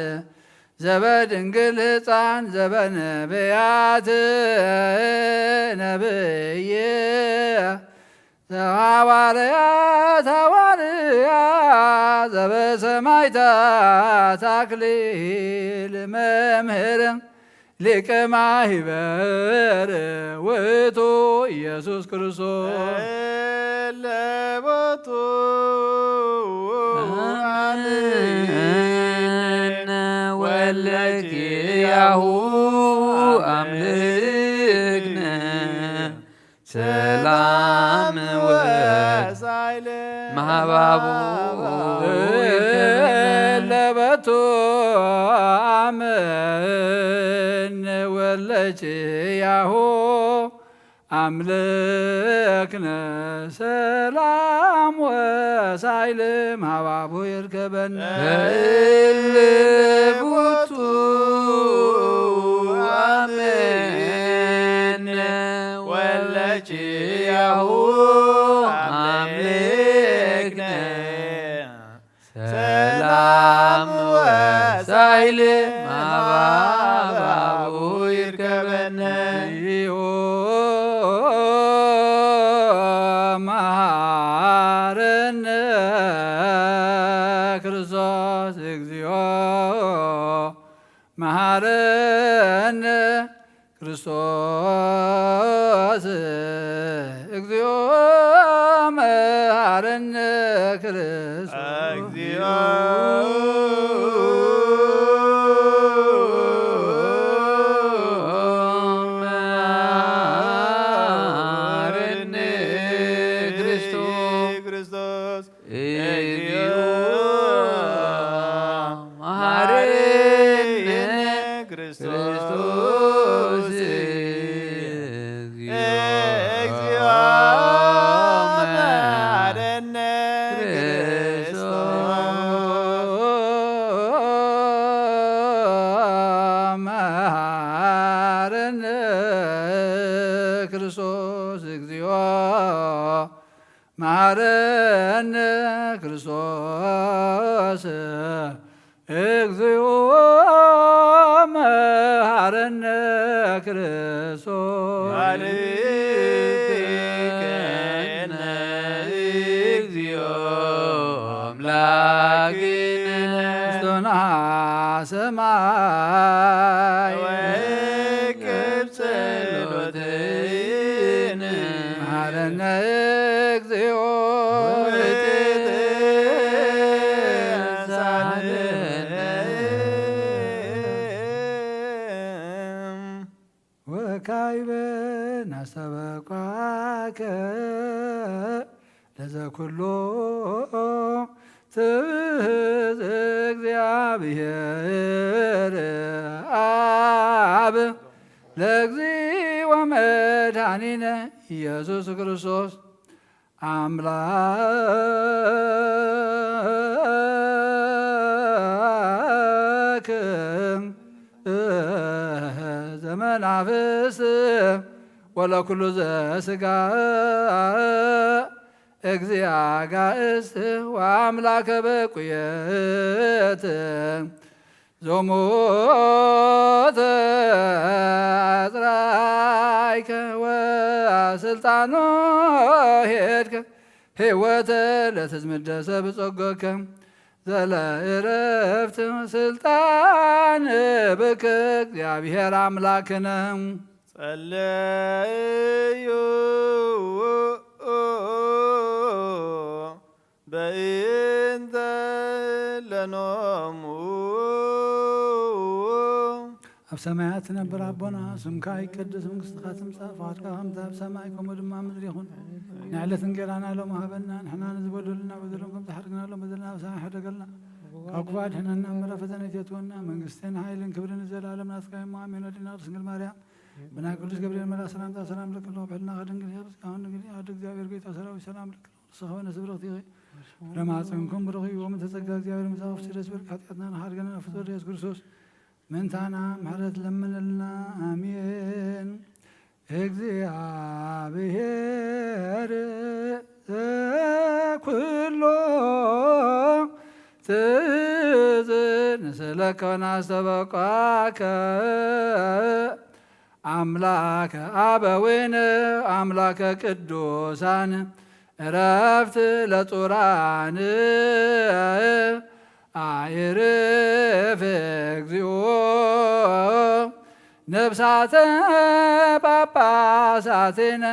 ዘበድንግል ሕፃን ዘበነብያት ነብይ ዘሐዋርያት ሐዋርያ ዘበሰማዕታት አክሊል መምህር ሊቀ ማህበር ውእቱ ኢየሱስ ክርስቶስ። ለቦቱ አምነ ወለኪያሁ አምልክነ ሰላም ወሳይለ ለበቱ አምን ወለኪያሁ አምልክነ ሰላም ወሳይል ማባቡ ይርከበን። እልቡቱ አምን ወለኪያሁ አምልክነ ሰላም ወሳይል ማባቡ ይርከበነ። መሃረነ ክርስቶስ እግዚኦ መሃረነ ክርስቶስ እግዚኦ መሃረነ ክርስቶስ እግዚኦ መሃረነ ክርስቶስ ክርስቶስ እግዚኦ መሃረነ ክርስቶስ እግዚኦ መሃረነ ክርስቶስ መሃረነ ክርስቶስ እግዚኦ መሃረነ ክርስቶስ እግዚኦ መሃረነ ክርስቶስ መሃረነ እግዚኦ አምላክነ ውስተ ሰማይ ወእቅብ ጸሎትነ መሃረነ እግዚኦ ወትትንሳለነ ወካይበ ናስተበቋከ ለዘኩሎ ትእዝ እግዚአብሔር አብ ለእግዚኦ መድኃኒነ ኢየሱስ ክርስቶስ አምላክ ዘመናፍስ ወለኩሉ ዘስጋ እግዚአ ጋእስት ወአምላከ በቁየት ዞሞተ አጽራይከ ወስልጣኖ ሄድከ ህይወተ ለትዝምደሰ ብጸጎከ ዘለእረፍት ስልጣን ብከ እግዚአብሔር አምላክነ ጸለዩ በእንተ ለኖሙ። ኣብ ሰማያት ትነብር ኣቦና፣ ስምካ ይቀደስ፣ መንግስትኻ ትምጻእ፣ ፍቓድካ ከምቲ ኣብ ሰማይ ከምኡ ድማ ኣብ ምድሪ ይኹን። ንዕለት እንጌራና ሎም ሃበና፣ ንሕና ንዝበደሉና በደሎም ከም ዝሓድግና ሎም በደልና ኣብ ሰማይ ሕደገልና፣ ካብ ክፉእ ኣድሕነና፣ እምበረ ፈተነ ኣይተእትወና፣ መንግስትን ሓይልን ክብርን ንዘለኣለም ናትካ እሞ ኣሜን። ወዲና ቅድስት ድንግል ማርያም ብናይ ቅዱስ ገብርኤል መልኣክ ሰላምታ ሰላም ለኪ ኣለኹ፣ ብሕልናኺ ድንግል ኢኺ፣ ብስጋኺ እውን ድንግል ኢኺ፣ ኣደ እግዚኣብሔር ጎይታ ሰራዊት ሰላም ለኪ። ንስኻ ኾነ ስብርኽቲ ኢኺ፣ ፍረ ማህፀንኩም ብሩኽ እዩ። ወምንተ ጸጋ እግዚኣብሔር ምሳኺ፣ ፍስሒ ደስ ይበልኪ፣ ሓጢኣትና ንሓድገና ፍጡር ኢየሱስ ክርስቶስ ምእንታና ምሕረት ለምንልና። ኣሜን። እግዚኣብሔር ዘኩሎ ትእዝ ንስእለከ ወናስተበቋከ አምላከ አበዊነ አምላከ ቅዱሳን እረፍት ለጹራን አዕርፍ እግዚኦ ነፍሳተ ጳጳሳትነ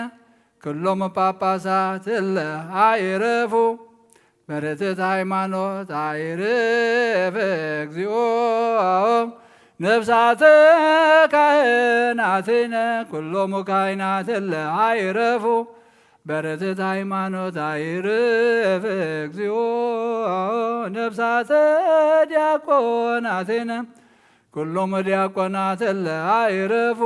ኩሎም ጳጳሳት እለ አዕርፉ በርትዕት ሃይማኖት አዕርፍ እግዚኦ ነፍሳተ ካህናትነ ኩሎሙ ካህናት እለ አዕርፉ በርትዕት ሃይማኖት ኣይርፍ እግዚኦ። ነፍሳተ ዲያቆናቴነ ኩሎሙ ዲያቆናት እለ ኣይረፉ።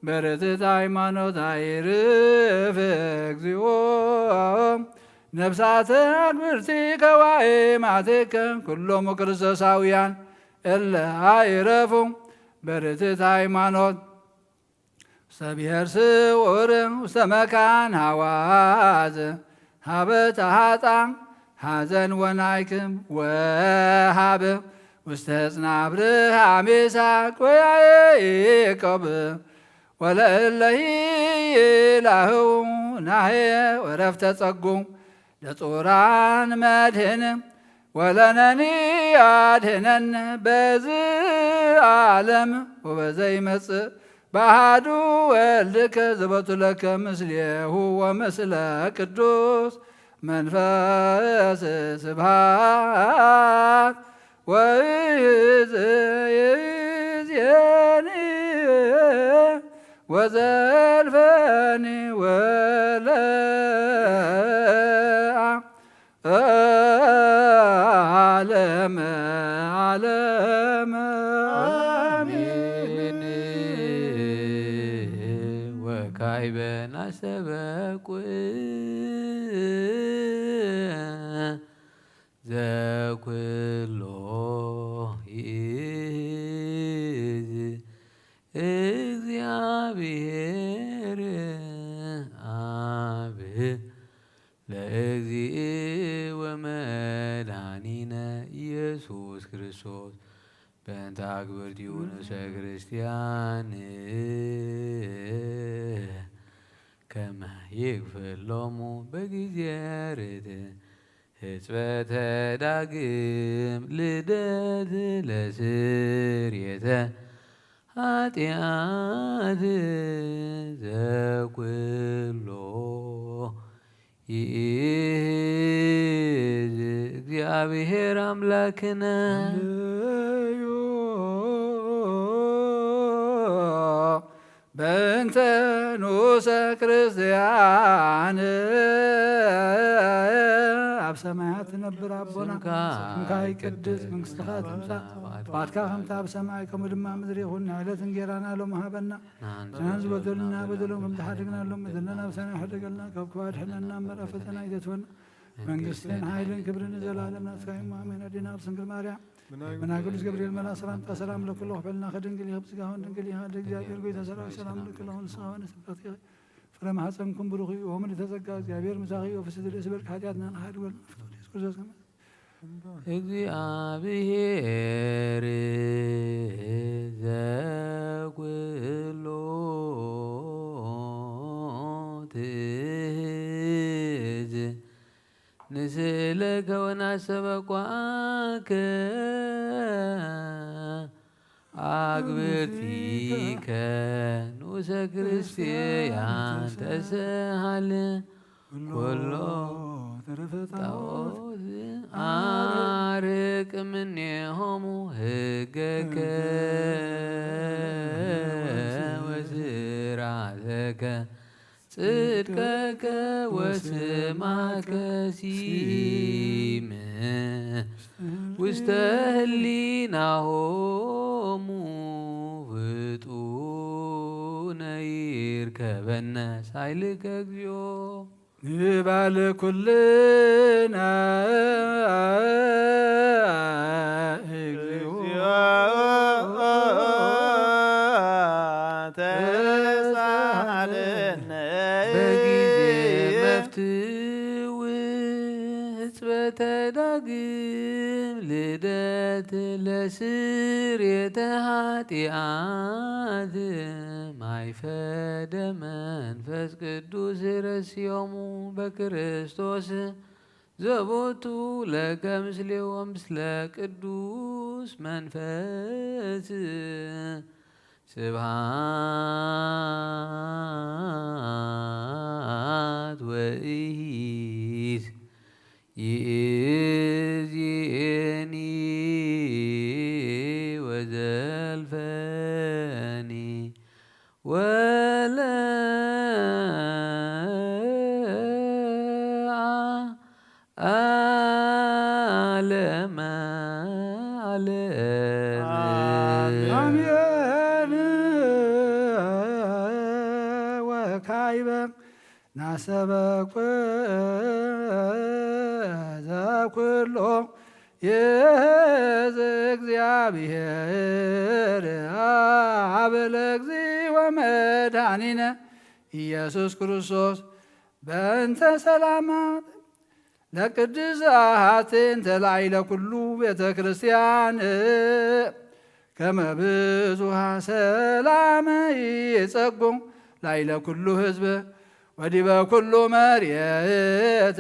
በርትዕት ሃይማኖት ኣይርፍ እግዚኦ። ነፍሳተ ኣግብርቲ ከዋኤ ማቴከ ኩሎሙ ክርስቶሳውያን እለ ኣይረፉ። በርትዕት ሃይማኖት ውስተ ብሔር ስውር ውስተ መካን ሃዋዝ ሃበ ተሃጣ ሃዘን ወናይክም ወሃብ ውስተ ህፅና አብርሃም ይስሐቅ ወያዕቆብ ወለእለሂ ላህው ናሄ ወረፍተ ጸጉ ለጽሩራን መድህን ወለነኒ አድህነን በዝ ዓለም ወበዘይመጽእ በአሐዱ ወልድከ ዘበቱ ለከ ምስሌሁ ወምስለ ቅዱስ መንፈስ ስብሐት ወይእዜኒ ወዘልፈኒ ወለ ዓለመ ዓለም አሜን። ወካዕበ ናስተበቁ ዘኩሎ ይእዝ እግዚአብሔር አብ ለእግዚእ ወመድኃኒነ ኢየሱስ ክርስቶስ በእንተ አግብርቲሁ ንዑሰ ክርስቲያን ከመ ይግፍሎሙ በጊዜ ርት ህጽበተ ዳግም ልደት ለስርየተ ኃጢአት ዘኩሎ ይእዝ እግዚአብሔር አምላክነ። በእንተ ንዑሰ ክርስቲያን። ኣብ ሰማያት ትነብር ኣቦና፣ ስምካ ይቀደስ፣ መንግስትኻ ትምጻእ፣ ፍቃድካ ከምታ ኣብ ሰማይ ከምኡ ድማ ምድሪ ይኹን። ንዕለት እንጌራና ሎም ሃበና፣ ንሕና ዝበደሉና በደሎም ከም ዝሓደግና ሎም በደልና፣ ኣብ ሰማይ ሕደገልና፣ ካብ ክፉ ኣድሕነና፣ እምበር ኣብ ፈተና ኣይተትወና። መንግስትን ሓይልን ክብርን ንዘለዓለም ናትካ እዩ። ኣሜን። ኣዴና ቅድስት ድንግል ማርያም፣ ብናይ ቅዱስ ገብርኤል መልኣክ ሰላምታ ሰላም ለኪ፣ ኩሉ ክብዕልና ከድንግል ኢኺ፣ ብስጋውን ድንግል ኢኻ፣ ኣደ እግዚኣብሔር ጎይታ ሰራዊት ሰላም ለኪ፣ ለኹሉ ስጋውን ስጋት ፍረ ማሕፀንኩም ብሩኽ እዩ። ወምልዕተ ጸጋ እግዚኣብሔር ምሳኺ እዩ። ፍስሕቲ ደስ ይበልኪ፣ ኃጢአትና ንሓድጎል ፍቅር ኢየሱስ ክርስቶስ ከመ እግዚአብሔር ዘኩሎ ትእዝ ንስእለከ ወናስተበቋከ አግብርቲከ ንዑሰ ክርስቲያን ተሰሃል ኩሎ ተረፈ ጣዖት አርቅ እምኔሆሙ ህገከ ወስራተከ ጽድቀከ ወስማከ ሲም ውስተ ህሊናሆሙ ፍጡነ ይርከበነ ሳይልከ እግዚኦ። ንባል ኩልነ እግዚኦ ተሳሃለነ በጊዜ መፍትው ሕጽበተ ዳግም ልደት ለስርየተ ኃጢአት ማይፈደ መንፈስ ቅዱስ ረስዮሙ በክርስቶስ ዘቦቱ ለከ ምስሌው ምስለ ቅዱስ መንፈስ ስብሐት ወኢይስ ይእዜኒ ወዘልፈኒ ወለ ካይበ ናሰበኩ ዘኩሎ ይእዝ እግዚኣብሔር አብ ለእግዚእ ወመድኃኒነ ኢየሱስ ክርስቶስ በእንተ ሰላማ ለቅድስ አሐቲ እንተ ላዕለ ኩሉ ቤተ ክርስቲያን ከመ ብዙኃ ሰላም ይጸጉ ላዕለ ኩሉ ሕዝብ ወዲበ ኩሉ መሬት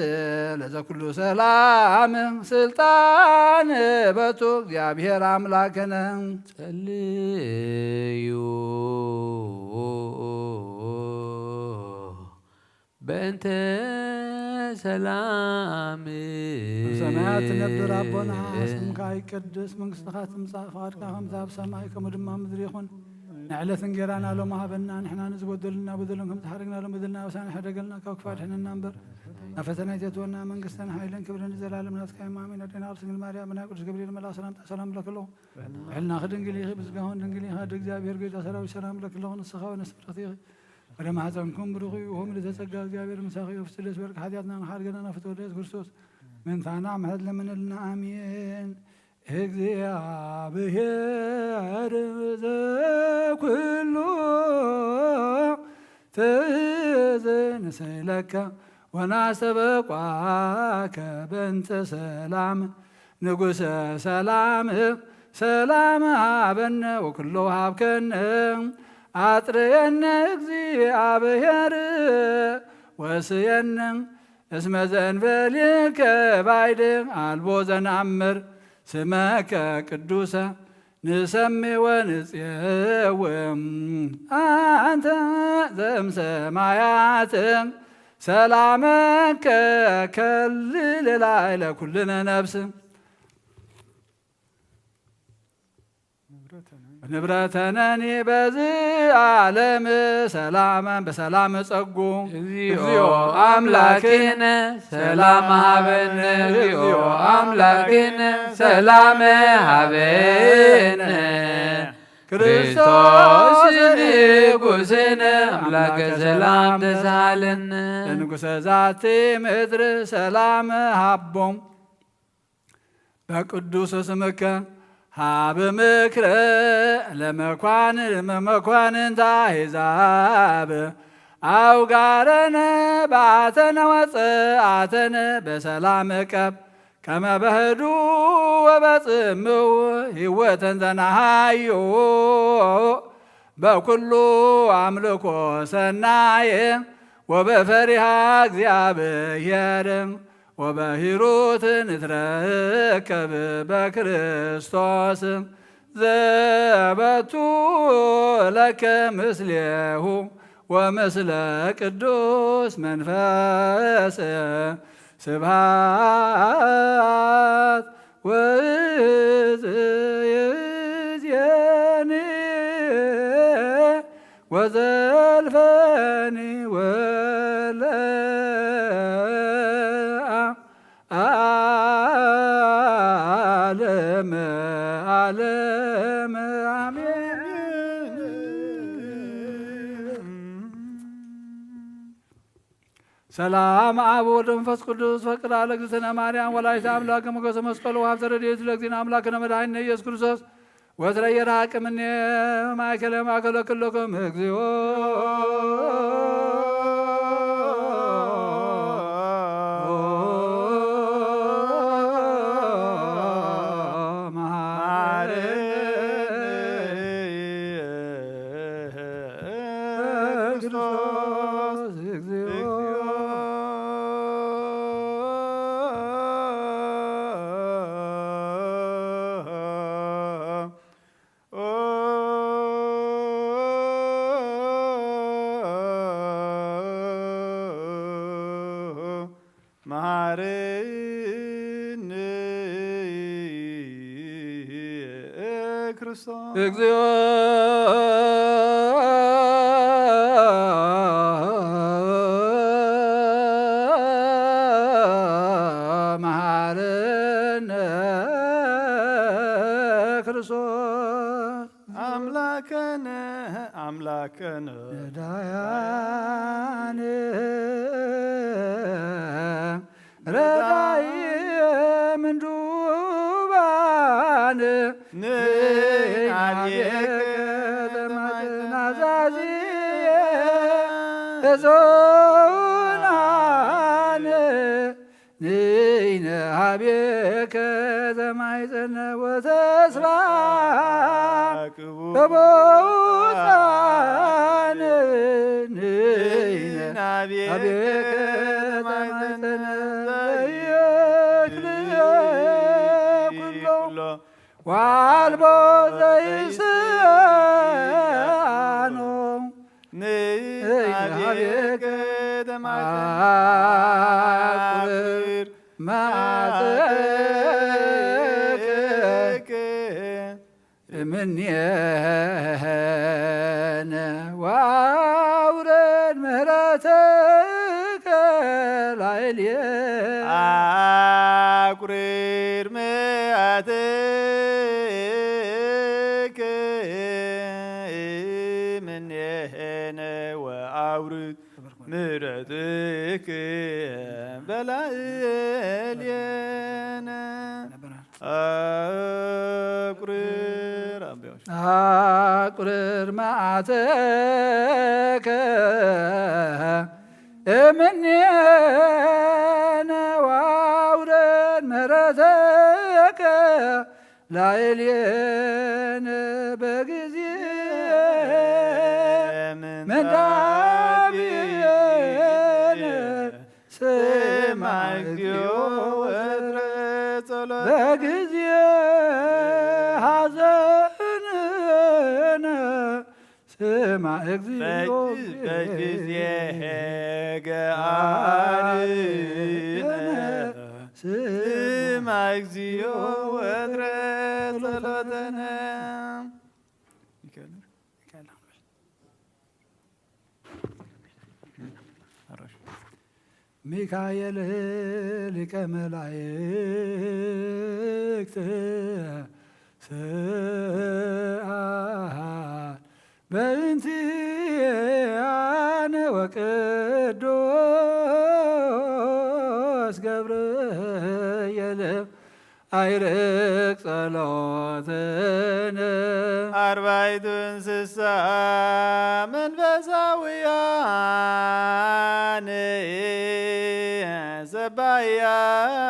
ለዘኩሉ ሰላም ስልጣን በቱ እግዚአብሔር አምላክነ። ጸልዩ በእንተ ሰላም። ኣብ ሰማያት ትነብር ኣቦና፣ ስምካ ይቀደስ፣ መንግስትኻ ትምጻእ፣ ፍቓድካ ከምቲ ኣብ ሰማይ ከምኡ ድማ ኣብ ምድሪ ይኹን። ንዕለት እንጌራና ሎሚ ሃበና፣ ንሕና ንዝበደሉና በደሎም ከም ዝሓረግና ሎም በደልና ኣበሳና ሕደገልና፣ ካብ ክፋት ሕነና እምበር፣ ናብ ፈተና ኣይተእትወና፣ መንግስትን ሓይልን ክብርን ንዘላለም ናትካ እዩ፣ ኣሜን። ኣዴና ቅድስት ድንግል ማርያም፣ ብናይ ቅዱስ ገብርኤል መልኣክ ሰላምታ ሰላም እብለክሎ። ሕልናኺ ድንግል ኢኺ፣ ብስጋኹን ድንግል ኢኻ፣ ኣደ እግዚኣብሔር፣ ጎይታ ሰራዊት ሰላም እብለክሎ፣ ንስኻ ወነፍሲ ፍርኽቲ ኢኺ። ወደ ማሕፀንኩም ብሩኽ እዩ። ሆም ልተጸጋ እግዚኣብሔር ምሳኺ እዩ። ፍስደስ በርቅ ሓጢኣትና ንሓድገና ናፍት ወደ የሱስ ክርስቶስ ምንታና ምሕረት ለምንልና። ኣሜን። እግዚኣብሔር ዘኩሉ ትእዝ ንስእለከ ወናስተበቋከ በእንተ ሰላም ንጉሰ ሰላም ሰላም ሃበነ ወኩሎ ሃብከነ። ኣጥረየነ እግዚኣብሔር ወስየነ እስመ ዘእንበሌከ ባይድ ኣልቦ ዘንኣምር ስመከ ቅዱሰ ንሰሚ ወንጽየውም ኣንተ ዘምሰማያት ሰላመከ ከልል ላዕለ ኩልነ ነፍስ። ንብረተነኒ በዚ ዓለም ሰላም በሰላም ጸጉ። እግዚኦ አምላክነ ሰላም ሀበነ፣ እግዚኦ አምላክነ ሰላም ሀበነ። ክርስቶስ ንጉስነ አምላከ ሰላም ተሳለነ። ለንጉሰ ዛቲ ምድር ሰላም ሃቦም በቅዱስ ስምከ ሀብ ምክረ ለመኳን መኳንንት አሕዛብ አውጋረነ በአተነ ወፀአተነ በሰላም ቀብ ከመ በህዱ ወበጽምው ህይወተን ዘናሃዮ በኩሉ አምልኮ ሰናየ ወበፈሪሃ እግዚአብሔር ወበሂሩት ንትረከብ በክርስቶስ ዘበቱ ለከ ምስሌሁ ወምስለ ቅዱስ መንፈስ ስብሐት ወእዝየኒ ወዘልፈኒ ወለዓለመ ዓለም አሜን። ሰላም አብ ወወልድ ወመንፈስ ቅዱስ ፈቅር አለ እግዝእትነ ማርያም ወላዲተ አምላክ ሞገሰ መስቀሉ ወሀብተ ረድኤቱ ለእግዚእነ አምላክነ መድኃኒነ ኢየሱስ ክርስቶስ ወትረ የራቅ እምኔ ማእከለ ማእከለ ክልክም እግዚኦ መሐረነ ክርስቶስ እግዚኦ። መሐረነ ክርስቶስ። እግዚኦ መሐረነ ክርስቶስ። አምላከነ አምላክ ከነ ነዳያን ረዳይ ምንዱባን ንናቤከ ተማጽናዛዚ እዞናን ንይነ ሀቤከ ተማይጸነ ወተስፋ በቦታን ንይነ ሀቤከ ተማይጸነ ዘይክልየ ኩሎ ዋልቦ ዘይስኣኖ ንሃቤከ ተማይጸነ አቁር መዓተከ እምኔነ ወአውረድ ምሕረተከ ላዕሌነ። አቁርር መዓተከ እምኔነ ወአውርድ ምሕረትከ በላዕሌነ። አቁርር አቤዎች። አቁርር መዓተከ እምኔነ ወአውረድ ምሕረተከ ላዕሌነ በጊዜ ምንታቤነ ስማዕ እግዚኦ ወትረ ጸሎት በጊዜ ሐዘንነ ስማዕ እግዚኦ በጊዜ ገአርነ ስማዕ እግዚኦ ወትረ ጸሎተነ። ሚካኤል ሊቀ መላእክት ስአል በእንቲአነ ወቅዱስ ገብርኤል አይርቅ ጸሎትነ። አርባዕቱ እንስሳ መንፈሳውያን ሰባያን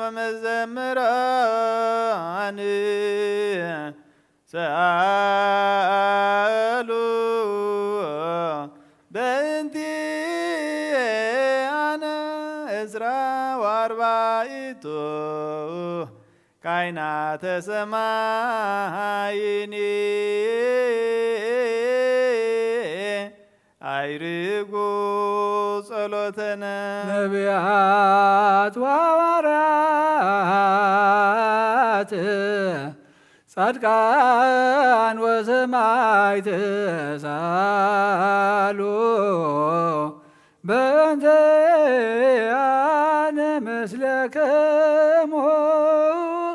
ወመዘምራን ሰአሉ በእንቲአነ ዕስራ ወአርባዕቱ ካህናተ ሰማይኒ አይርጉ ጸሎተነ። ነቢያት ወሐዋርያት ጻድቃን ወሰማዕት ሳሉ በእንተ አነ ምስሌክሙ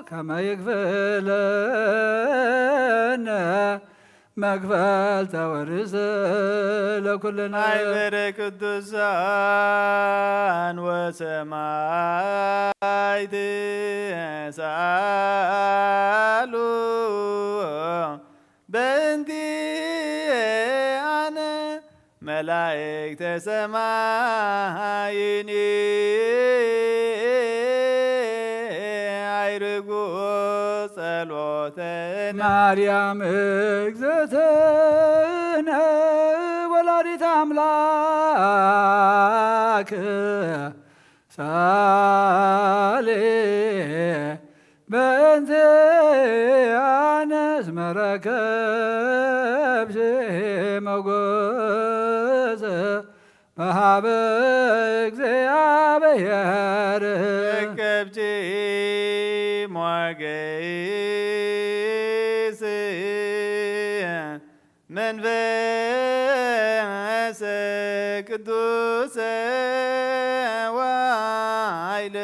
ከመ ይክፍለነ መክፈልተ ወርስ ለኩልነ። ማይበረ ቅዱሳን ወሰማይት ሰአሉ በእንቲአነ መላእክተ ሰማይኒ አይርጉ ጸሎተነ። ማርያም እግዝእትነ ወላዲተ አምላክ ሳሌ በእንቲአነ እስመ ረከብኪ ሞገሰ በሀበ እግዚአብሔር። ረከብኪ ሞገሰ መንፈስ ቅዱስ ወኃይል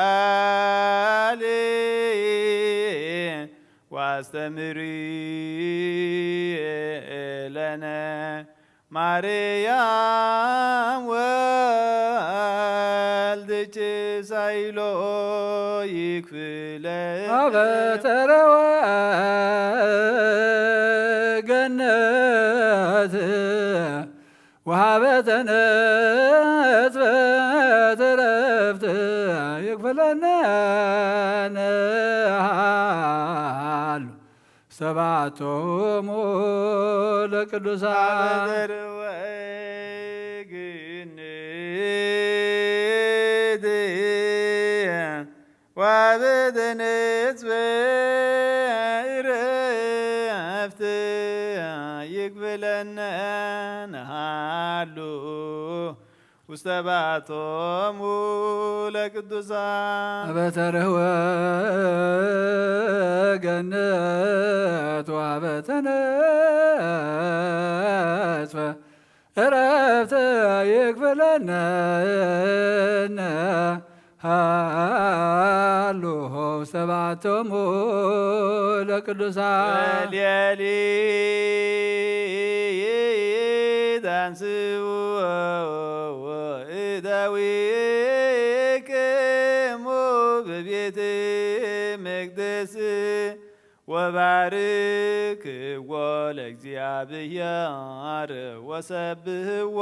ሰአሊ አስተምሪ ለነ ማርያም ወልድኪ ሳይሎ ይክፍለ አበተረወ ገነት ወሃበተ ነጽበት ዕረፍት ይክፈለነ ነሃሉ ሰባቶሙ ለቅዱሳን አበተረወ ገነት ወበደነጽ በእረፍት ይግብለነ ንሃሉ ውስተ ባቶሙ ለቅዱሳን። አበተርህወ ገነት ወአበተነጽፈ እረፍት ይክፍለነ ሃሉ ሰባቶሙ ለቅዱሳን። ሌሊት አንስኡ እደዊክሙ በቤተ መቅደስ ወባርክዎ ለእግዚአብሔር ወሰብህዎ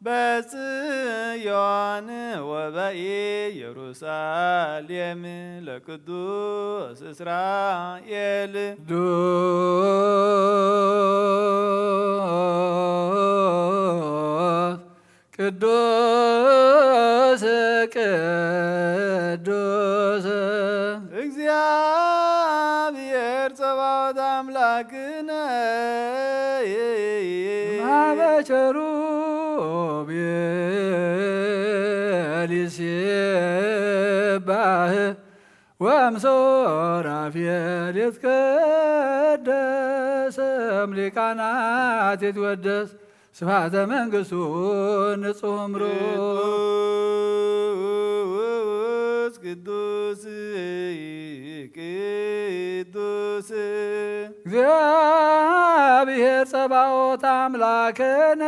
በጽዮን ወበኢየሩሳሌም ለቅዱስ እስራኤል። ቅዱስ ቅዱስ ቅዱስ እግዚአብሔር ጸባኦት አምላክነ ማበ ቸሩቤል ይሴባህ ወእምሶራፌል ይትቀደስ እምሊቃናት ይትወደስ ስብሐተ መንግሥቱ ንጹሕ እምሩ። ቅዱስ ቅዱስ ቅዱስ እግዚአብሔር ጸባኦት አምላክነ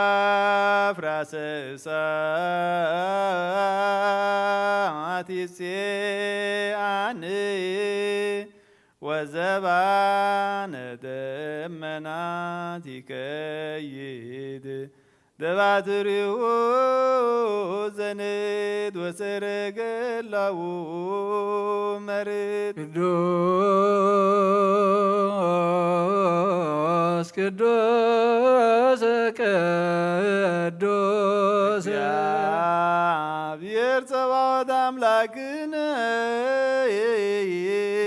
ዘበአፍራሰ እሳት ይጼአን ወዘባነ ደመናት ይከይድ። ደባትሪሁ ዘንድ ወሰረገላሁ መርድ። ቅዱስ ቅዱስ ቅዱስ እግዚአብሔር ጸባኦት አምላክነ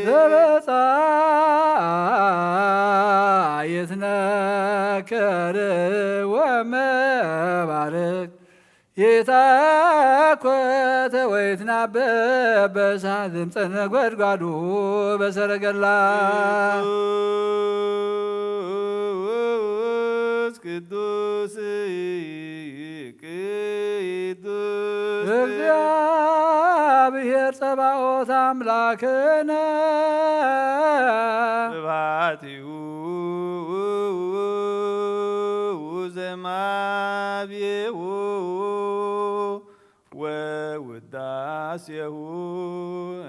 ዘበጻ ይትነከር ወመባርክ ይታኮተ ወይትናበብ በእሳት ድምፀ ነጎድጓዱ በሰረገላ። ቅዱስ ቅዱስ ቅዱስ እግዚአብሔር ጸባኦት አምላክነ ስብሐቲሁ ዘማብየው ወውዳሴሁ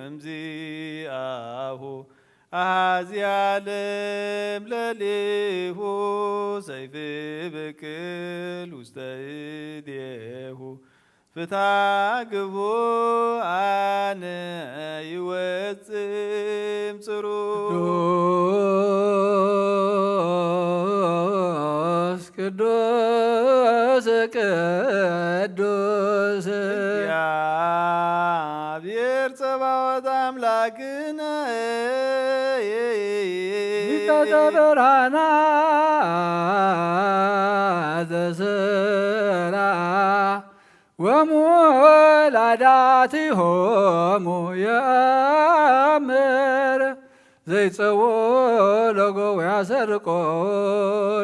እምዚአሁ አዚ ዓለም ለሊሁ ሰይፍ ብቅል ውስተ እዴሁ ፍትሐ ግቡአነ ይወጽእ እምጽሩ። ቅዱስ ቅዱስ ቅዱስ እግዚአብሔር ጸባኦት አምላክነ ሊቀ ብርሃናት ዘስራ ወሙላዳቲሆሙ የአምር ዘይጸዎ ለጎ ወያሰርቆ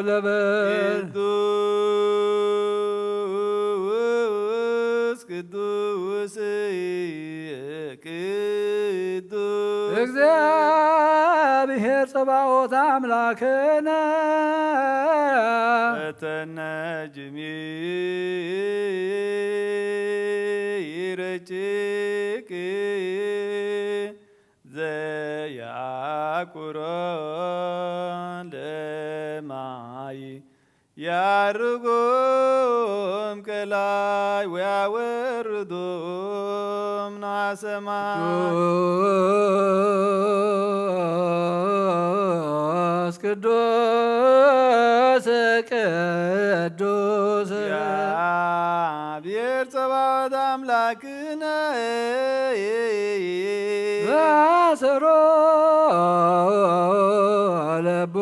ለበር። ቅዱስ ቅዱስ ቅዱስ እግዚአብሔር ጸባኦት አምላክነ። እተነ ጅሚር ጭቅ ዘያኩሮ ለማይ ያርጎም ከላይ ወያወርዶም ናሰማይ። ቅዱስ ቅዱስ ቅዱስ እግዚአብሔር ጸባኦት አምላክነ። በአሰሮ ለቦ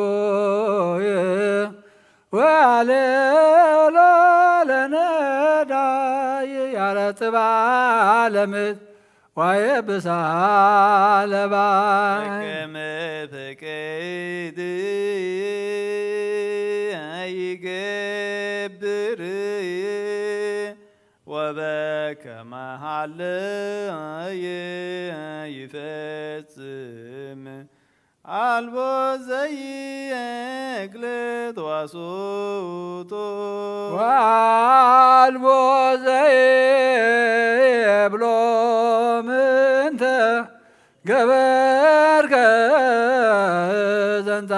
ወአልዕሎ ለነዳይ ያረጥባ ለምድር ወየብሳ ለባይ። በከመ ፈቀደ ይገብር ወበከመ ሀለየ ይፈጽም። አልቦ ዘይግልጥ ዋሱቶ። ወአልቦ ዘይብሎ ምንተ ገበርከ ዘንተ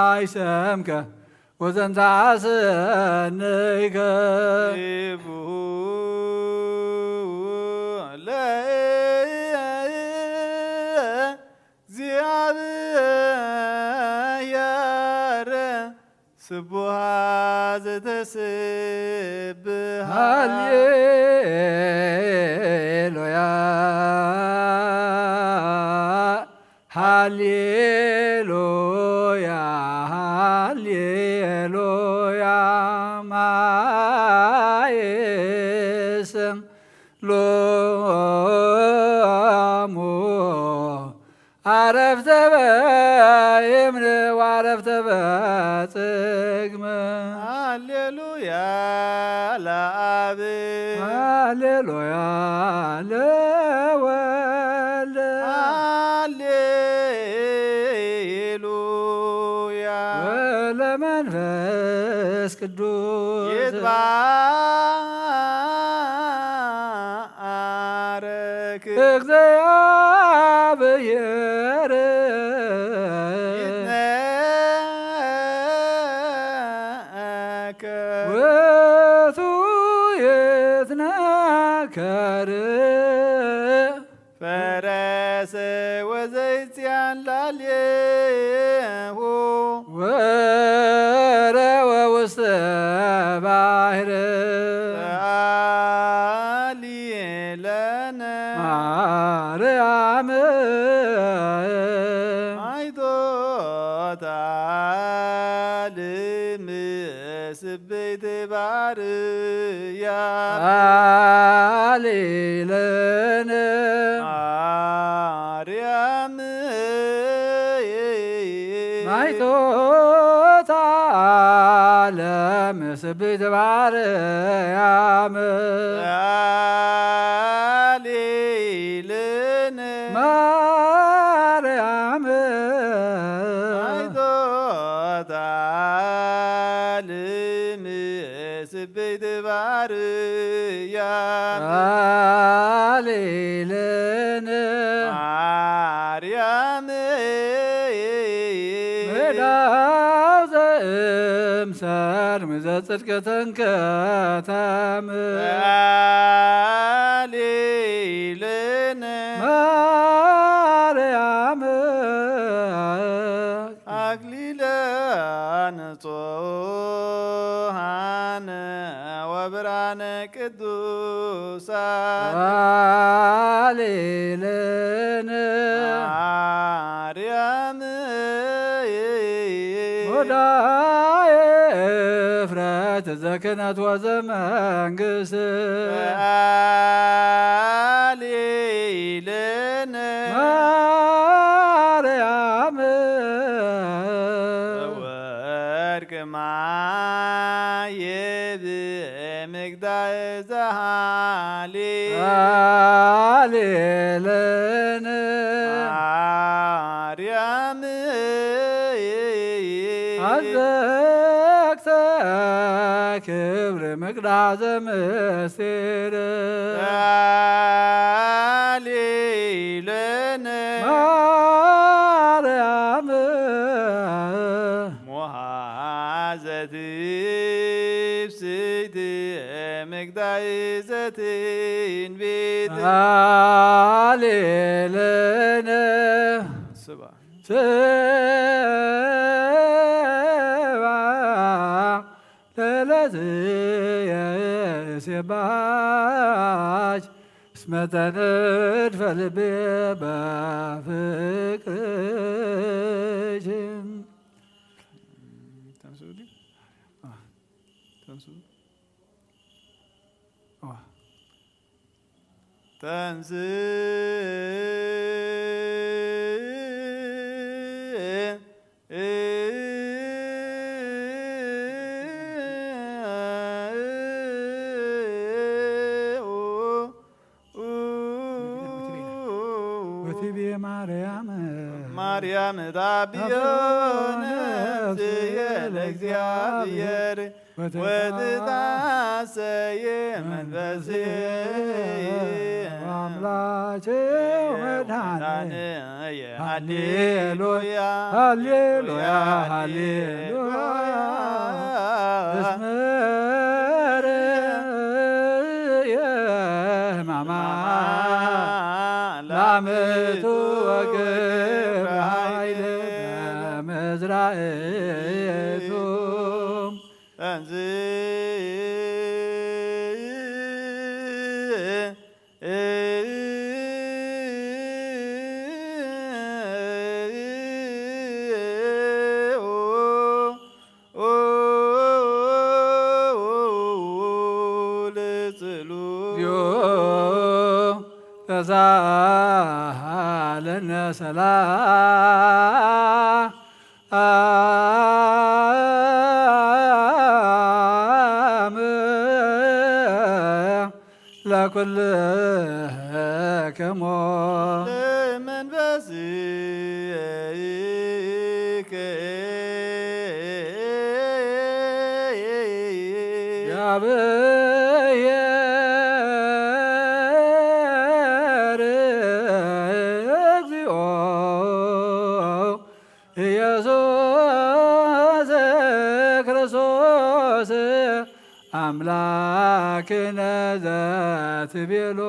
አይሰምከ ወዘንተ አሰነይከ። ይቡ ለእግዚአብሔር ስቡሃ ዘተስብሃ። ሃሌሉያ፣ ሃሌሉያ፣ ሃሌሉያ። ማይስም ሎሙ አረፍተ በይምነ ወአረፍተ በጽግመ። ሃሌሉያ ለአብ። ሃሌሉያ ለወልድ። ሃሌሉያ ወለመንፈስ ቅዱስ። ይትባረክ እግዚአብሔር። ይትነከር ውእቱ ይትነከር። ፈረሰ ወዘይጽያን ላሌሁ። ወረወ ውስተ ባሕር። ሰአሊ ለነ ማርያም። ማይቶታ ልምስ ቤት ባርያ። አሌለነ ማርያም። ማይቶታ ለምስብት ባርያም። አሌለነ ማርያም። ማይቶታ ልምስ ቤት ባርያ። አሌለነ ማርያም። ሜዳው ዘእምሰርም ዘጽድቅ ተንከተም። አሌለነ ማርያም። አክሊለ ንጹሃን ወብርሃነ ቅዱሳን። አሌለነ ማርያም። ሞዳየ እፍረት ዘክህነት ወዘመንግስት። አሌለነ ማርያም። ወርቅ ማየብ ምግዳይ ዘሃሌ። አሌለነ ማርያም። ኣዘክተ ክብሪ ምቅዳሕ ዘምስጢር ተሃሊለነ ማርያም ሞሃዘ ትፍስሕቲ ምቅዳሕ ዘትንቢት ተሃሊለነ ስባ ስባ ለለትየ ሴባች እስመ ተነድፈ ልቤ በፍቅርሽ። ተንስ ወትቤ ማርያም ማርያም ታብዮ ታብዮ ነፍስየ ነፍስየ ለእግዚኣብሔር ወትትሐሰየ ወትትሐሰየ መንፈስየ መንፈስየ አምላኬ መድኃኔ መድኃኔ ሃሌሉያ ሃሌሉያ ሃሌሉያ እስመ ርእየ ሕማማ ላምቱ ወገብረ ኃይል በመዝራእቱ እንዚ ተሳሃለነ ሰላም ለኩልክሙ ለመንፈስከ እግዚኦ ኢየሱስ ክርስቶስ አምላክነ ዘትቤሎ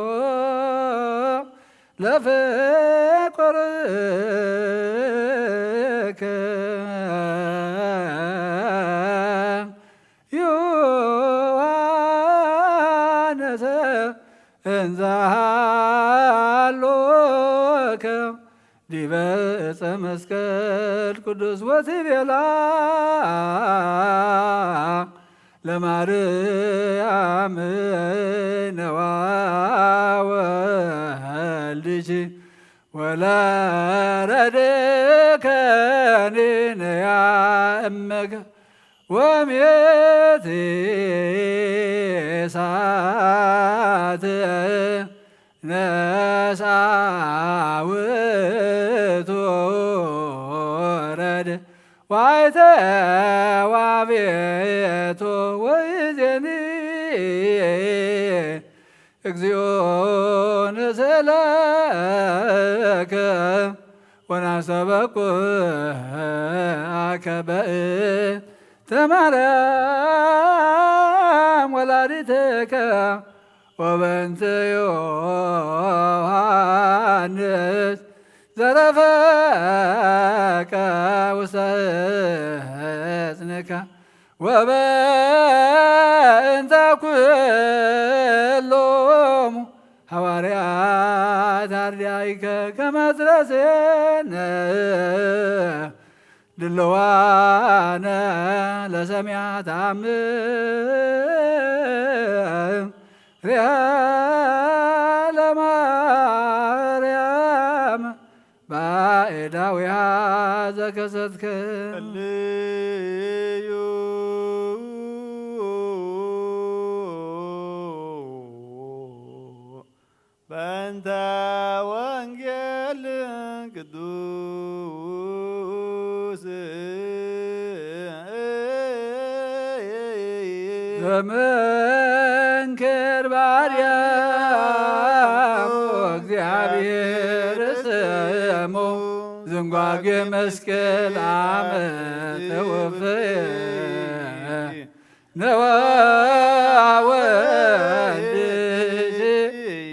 ለፍቁርከ ዮሐንስ እንዘ ሃሎከ ዲበ ዕፀ መስቀል ቅዱስ ወትቤላ ለማርያም ነዋ ወልድኪ ወለረድከኒ ነያ እምከ ወሜት እሳት ነሳውቶ ረድ ዋይተ ዋቤቶ ወይዜኒ እግዚኦ ንስእለከ ወናስተበቁዓከ በእንተ ማርያም ወላዲትከ ወበእንተ ዮሐንስ ዘረፈቀ ውስተ ሕፅንከ ወበእንተ ኩሎሙ ሐዋርያት አርዳኢከ ከመ ትረስየነ ድልዋነ ለሰሚዐ ተአምር ሪሃ ለማርያም ባዕዳዊሃ ዘከሰትከ እልዩ በእንተ ወንጌል ቅዱስ ተመንክር ባርያሙ እግዚአብሔር ስሙ ዝንጓጌ መስቀል አመ ተወፈየ ነዋ ወልድ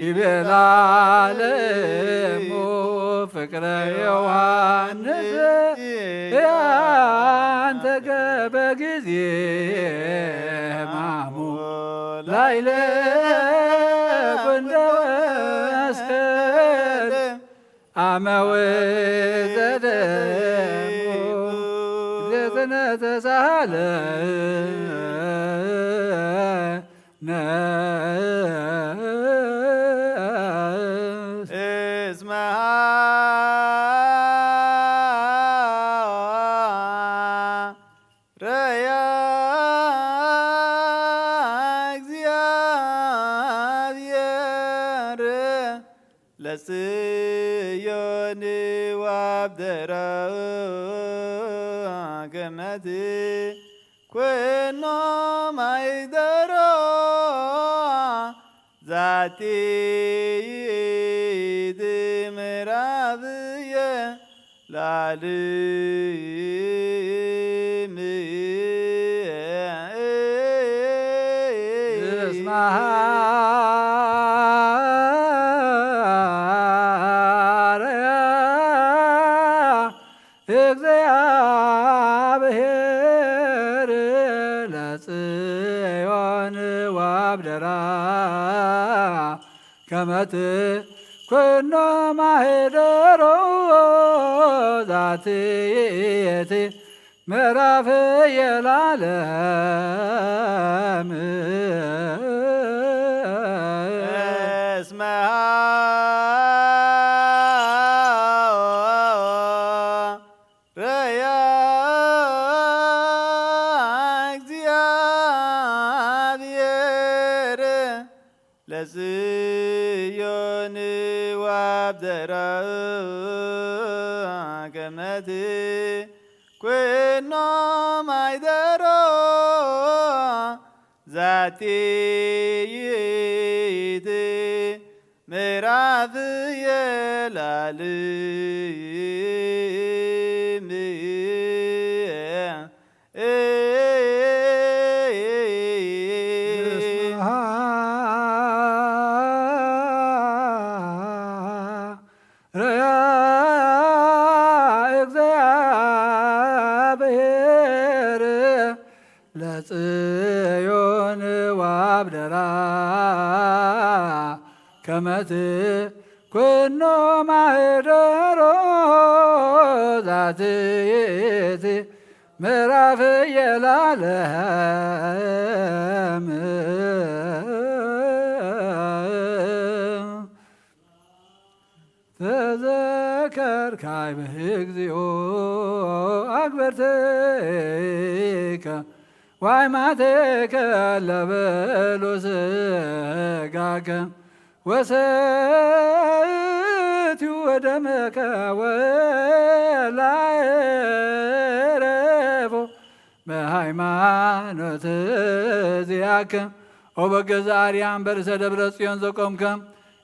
ይቤላ ለሙ ፍቅረ ዮሐንስ ያንተገ በጊዜ ሕማሙ ላይለ ጉንደ መስቀል አመ ወዘደሙ ዘተነ ተሳለ ነስ እስመ ረያ እግዚአብሔር ለጽዮን ወአብደራ ከመ ትኩኖ ማይደሮ ዛቲ ይእቲ ምዕራፍየ ለዓለም። እስመ ሐረያ እግዚአብሔር ለጽዮን ወአብደራ ከመ ትኩኖ ማህደሮ ዛቲ ይእቲ ምዕራፍየ ለዓለም። እስመ ረያ እግዚአብሔር ለጽዮን ወአብደራ ከመ ትኩኖ ማይደሮ ዛቲ ይእቲ ምዕራፍየ ለዓለም። እስመ ሐረያ እግዚአብሔር ለጽዮን ወአብደራ ከመ ትኩኖ ማህደሮ ዛቲ ይእቲ ምዕራፍየ ለዓለም። ተዘከር ካይበ እግዚኦ አግበርትከ ወአይማትከ ለበሉ ስጋከ ወሰትዩ ወደመከ ወላዕረፎ በሃይማኖት ዚአከ። ኦ በገዛ አርያም በርእሰ ደብረ ጽዮን ዘቆምከ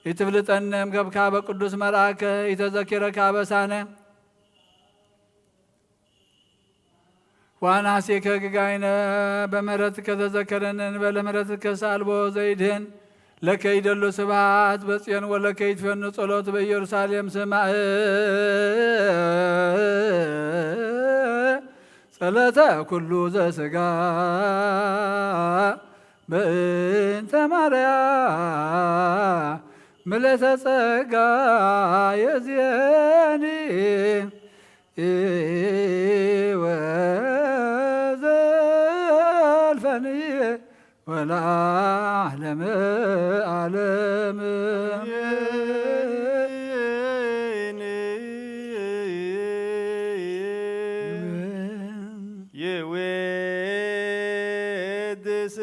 ኢትፍልጠነ እምከብካ በቅዱስ መልአከ ኢተዘኪረካ አበሳነ ዋናሴከ ግጋይነ በምሕረትከ ተዘከረነ እንበለ ምሕረትከ ሳልቦ ዘይድህን ለከ ይደሉ ስብሐት በጽዮን ወለከ ይትፈኑ ጸሎት በኢየሩሳሌም ስማዕ ጸሎተ ኩሉ ዘስጋ በእንተ ማርያ ምልእተ ጸጋ የዝየኒ ወዘልፈኒ ወለዓለመ ዓለም። የወድስ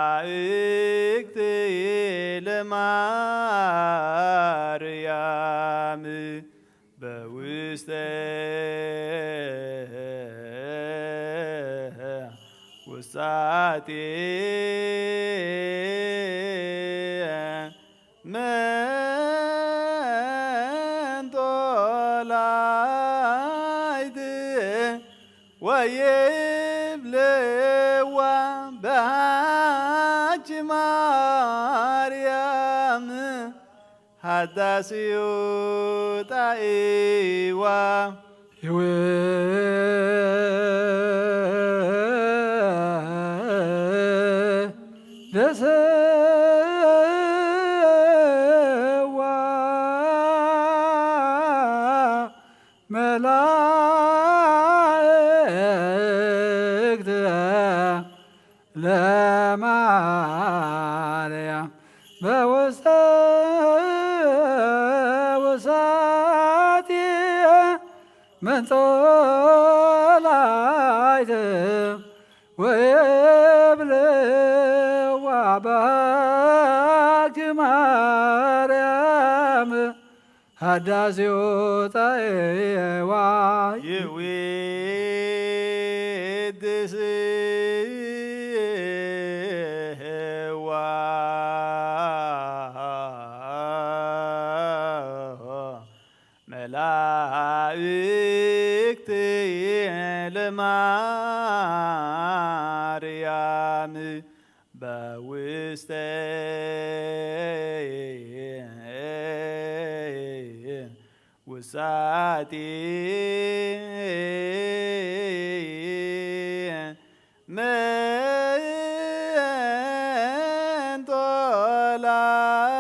መላእክት ማርያም በውስተ ውሳጤ መንጦላይት ወይብልዋ በሃች ማርያም ሃዳስዩ ጣኢዋ። ይውደስዋ መላእክት ለማርያም በውስተ ውሳጢ መንጦላይት ወይብልዋ በሃኪ ማርያም ሃዳስዮ ጣኤዋ። ይዊድስዋ መላእክት ለማርያም በውስተ ውሳጢ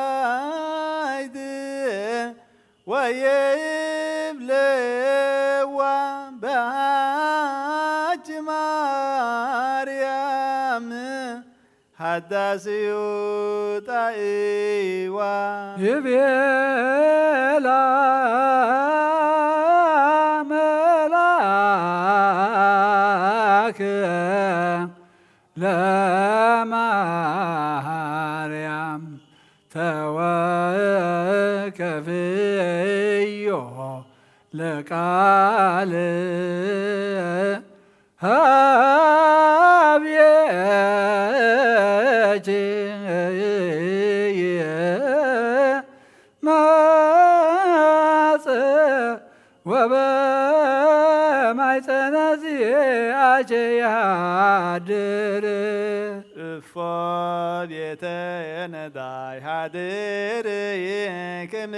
መንጦላይት ወይብልዋ በሃች ማርያም ሃዳስዩ ጣኢዋ። ይቤላ መልአክ ለማርያም ተወከፍዮ ለቃል ሀብየኪ መጽ ወበማይጸነ ዚአኪ ይሃድር። እፎ ቤተ ነዳይ ሃድር ክም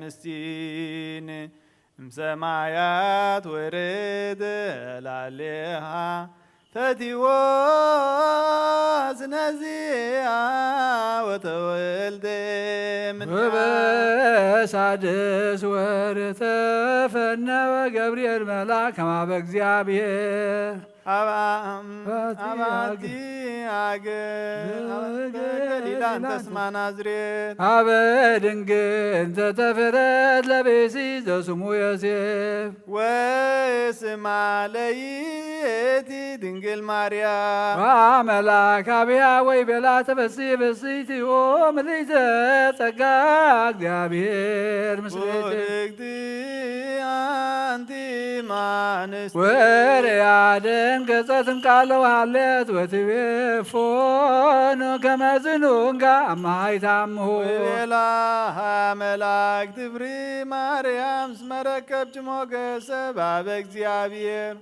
ምስቲን እምሰማያት ወርድ ላሌሃ ፈቲዎ ስነዚያ ወተወልደ እምኔሃ። ወበሳድስ ወር ተፈነወ ገብርኤል መልአክ ከማበ እግዚአብሔር። አባ- አባቲ አገ- አባቲ አገ- ገሊላ እንተ ስማ ናዝሬት። አበ ድንግል እንተ ተፈረት ለብእሲ ዘስሙ ዮሴፍ። ወስማ ለይእቲ ድንግል ማርያም። ወአመላክ አብያ ወይ ቤላ ተፈሲ ብስይቲ ኦ ምልዕተ ጸጋ እግዚአብሔር ምስሌኪ። ቡርክቲ አንቲ ማንስት። ወርያ ደንገጸት እምቃለ ወሃለት ወትቤ ፎኑ ከመዝኑንጋ አማሃይታምሁ። ወቤላ መልአክ ትፍሪ ማርያም እስመ ረከብኪ ሞገሰ ባበ እግዚአብሔር።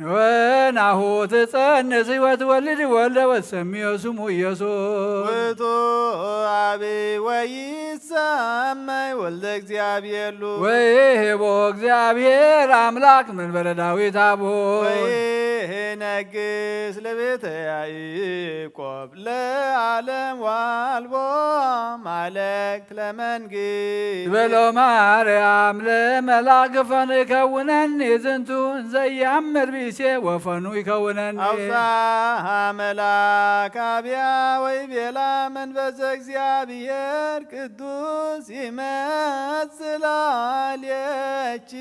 ወናሁ ትጸንሲ ወትወልድ ወልደ ወትሰምዮ ስሙ ኢየሱስ። ውእቱ አብ ወይሰመይ ወልደ እግዚአብሔር ሉ። ወይህቦ እግዚአብሔር አምላክ መንበረ ዳዊት አቡ። ወይነግስ ለቤተ ያዕቆብ ለዓለም ዋልቦ ማለክት ለመንግስት። በሎ ማርያም ለመላክ ፈኑ ይከውነኒ ዝንቱ እንዘ ያምር ቢሴ ወፈኑ ይከውነኒ። አውሳ መልአክ አብያ ወይ ቤላ መንፈስ እግዚአብሔር ቅዱስ ይመጽእ ላዕሌኪ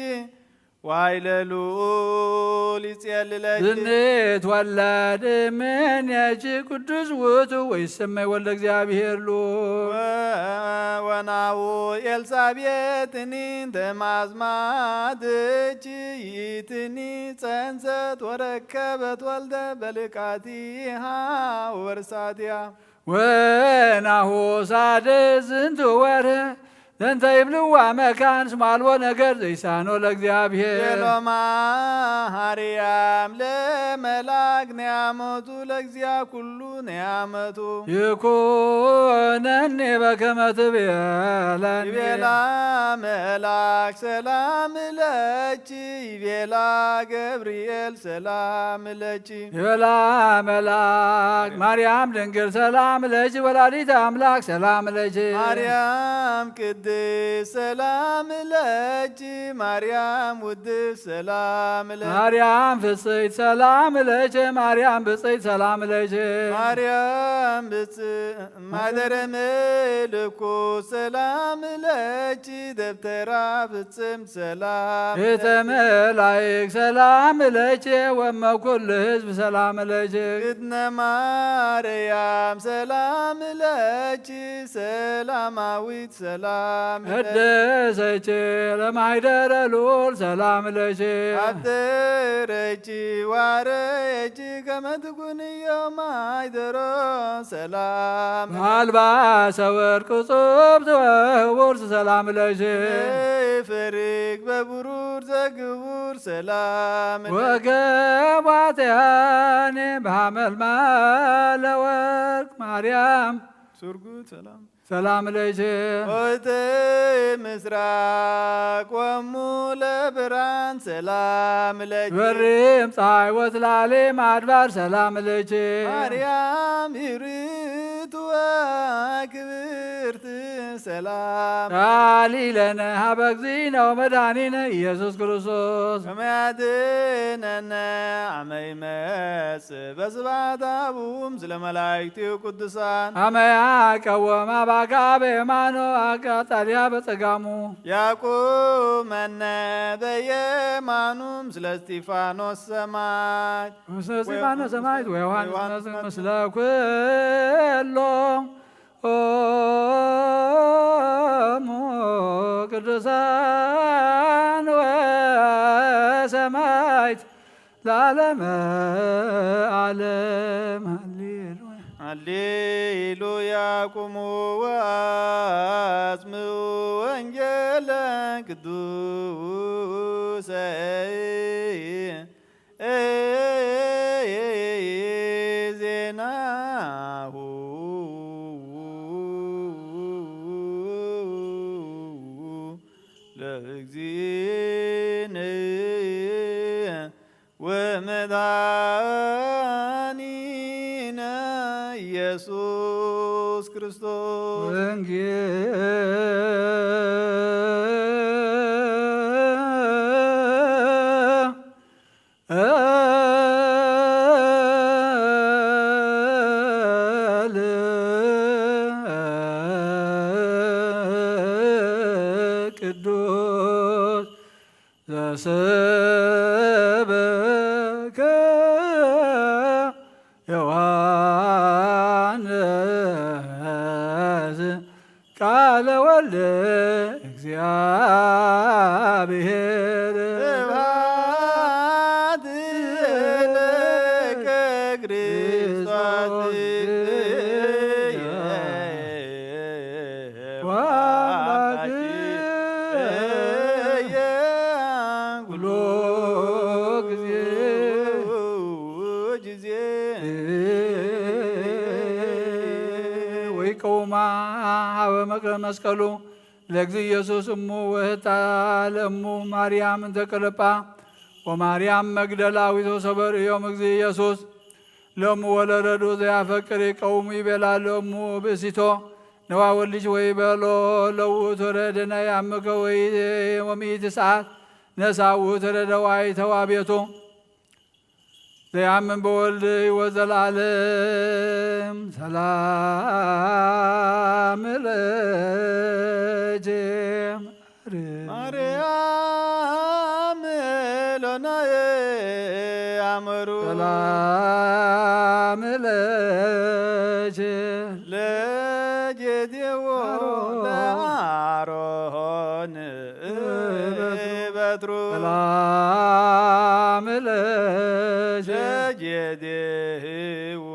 ዋይ ለልዑል ይጼልለኪ። ዝንትወለድ እምኔኪ ቅዱስ ውእቱ ወይሰመይ ወልደ እግዚአብሔር ሉ። ወ-፣ ወናሁ ኤልሳቤጥኒ እንተ ማዝማድኪ ይእትኒ ጸንሰት ወረከበት ወልደ በልቃቲሃ ወርሳቲያ። ወናሁ ሳድስ ዝንቱ ወርህ ዘንተ ይብልዋ መካን እስመ አልቦ ነገር ዘይሳኖ ለእግዚአብሔር። ቤሎ ማርያም ለመላክ ነያመቱ ለእግዚአ ኩሉ ነያመቱ። ይኩነኒ በከመ ትቤለኒ። ይቤላ መልአክ ሰላም ለኪ፣ ይቤላ ገብርኤል ሰላም ለኪ። ይቤላ መልአክ ማርያም ድንግል ሰላም ለኪ፣ ወላዲተ አምላክ ሰላም ለኪ። ማርያም ቅድስት ሰላም ለኪ፣ ማርያም ውድስ ሰላም ለኪ። ማርያም ፍጽሕት ሰላም ለኪ፣ ማርያም ብጽሕት ሰላም ለኪ። ማርያም ብጽ-፣ ማደረ ምልኩ ሰላም ለኪ፣ ደብተራ ፍጽም ሰላም ቤተ ለኪ። መላእክ ሰላም ለኪ፣ ወመ ኩሉ ህዝብ ሰላም ለኪ። ግድነ ማርያም ሰላም ለኪ፣ ሰላማዊት ሰላም ለኪ። ቀደሰኪ ለማይደረ ልዑል ሰላም ለኪ። አብደረኪ ዋረየኪ ከመ ትኩንዮ ማይደሮ ሰላም። በአልባሰ ወርቅ ጽብት ወህቡር ሰላም ለኪ። ፈሪግ በብሩር ዘግቡር ሰላም ለኪ። ወገቧተያኔ በሐመልማለ ወርቅ ማርያም ሱርጉት ሰላም ሰላም ለኪ። ኦይተ ምስራቅ ወሙ ለብርሃን ሰላም ለኪ። በሪም ፀሐይ ወትላሌም አድባር ሰላም ለኪ። ማርያም ይርትዋ ክብርት ሰላም። ቃሊ ለነ ሀበ እግዚእነ ወመድኃኒነ ኢየሱስ ክርስቶስ። ከመ ያድነነ አመ ይመጽእ በስብሐት አቡም ስለ መላእክቲሁ ቅዱሳን። አመ ያቀወም አባጋ በየማኖ አቃጣሊያ በጸጋሙ። ያቁመነ በየማኑም ስለ እስጢፋኖስ ሰማዕት። ምስለ እስጢፋኖስ ሰማዕት ወዮሐንስ ወዮሐንስ መስቀል። ምስለ ኩሎም ኦሙ ቅዱሳን ወሰማዕት ለዓለመ ዓለም። ሃሌሉያ። ሃሌሉያ። ቁሙ ወአጽምዑ ወንጌለ ቅዱሰ ዜናሁ ለእግዚእነ ወመድኃኒነ ኢየሱስ ክርስቶስ። ወንጌል ቅዱስ ዘሰበከ ዮሐንስ ቃለ ወልድ እግዚአብሔር። ስብሐት ለከ ክርስቶስ ወአምላክየ ኩሎ ጊዜ። ወይቀውማ ሀበ መቀ-፣ መስቀሉ ለእግዚእ ኢየሱስ እሙ ወህታ ለእሙ ማርያም እንተ ቀለጳ ወማርያም መግደላዊት ወሰበርእዮም እግዚእ ኢየሱስ ለእሙ ወለረዱ ዘያፈቅር ይቀውሙ ይቤላ ለእሙ ብእሲቶ ነዋ ወልድኪ ወይቤሎ ለውእቱ ረድነ ያምከ ወይ ወምኢቲ ሰዓት ነሳ ውእቱ ረደዋይ ተዋ ቤቱ። ዘያምን በወልድ ሕይወት ዘለዓለም ሰላም ለኪ ማርያም። ለጌዴዎ ለአሮን በትሩ ሰላም ለጌዴዎ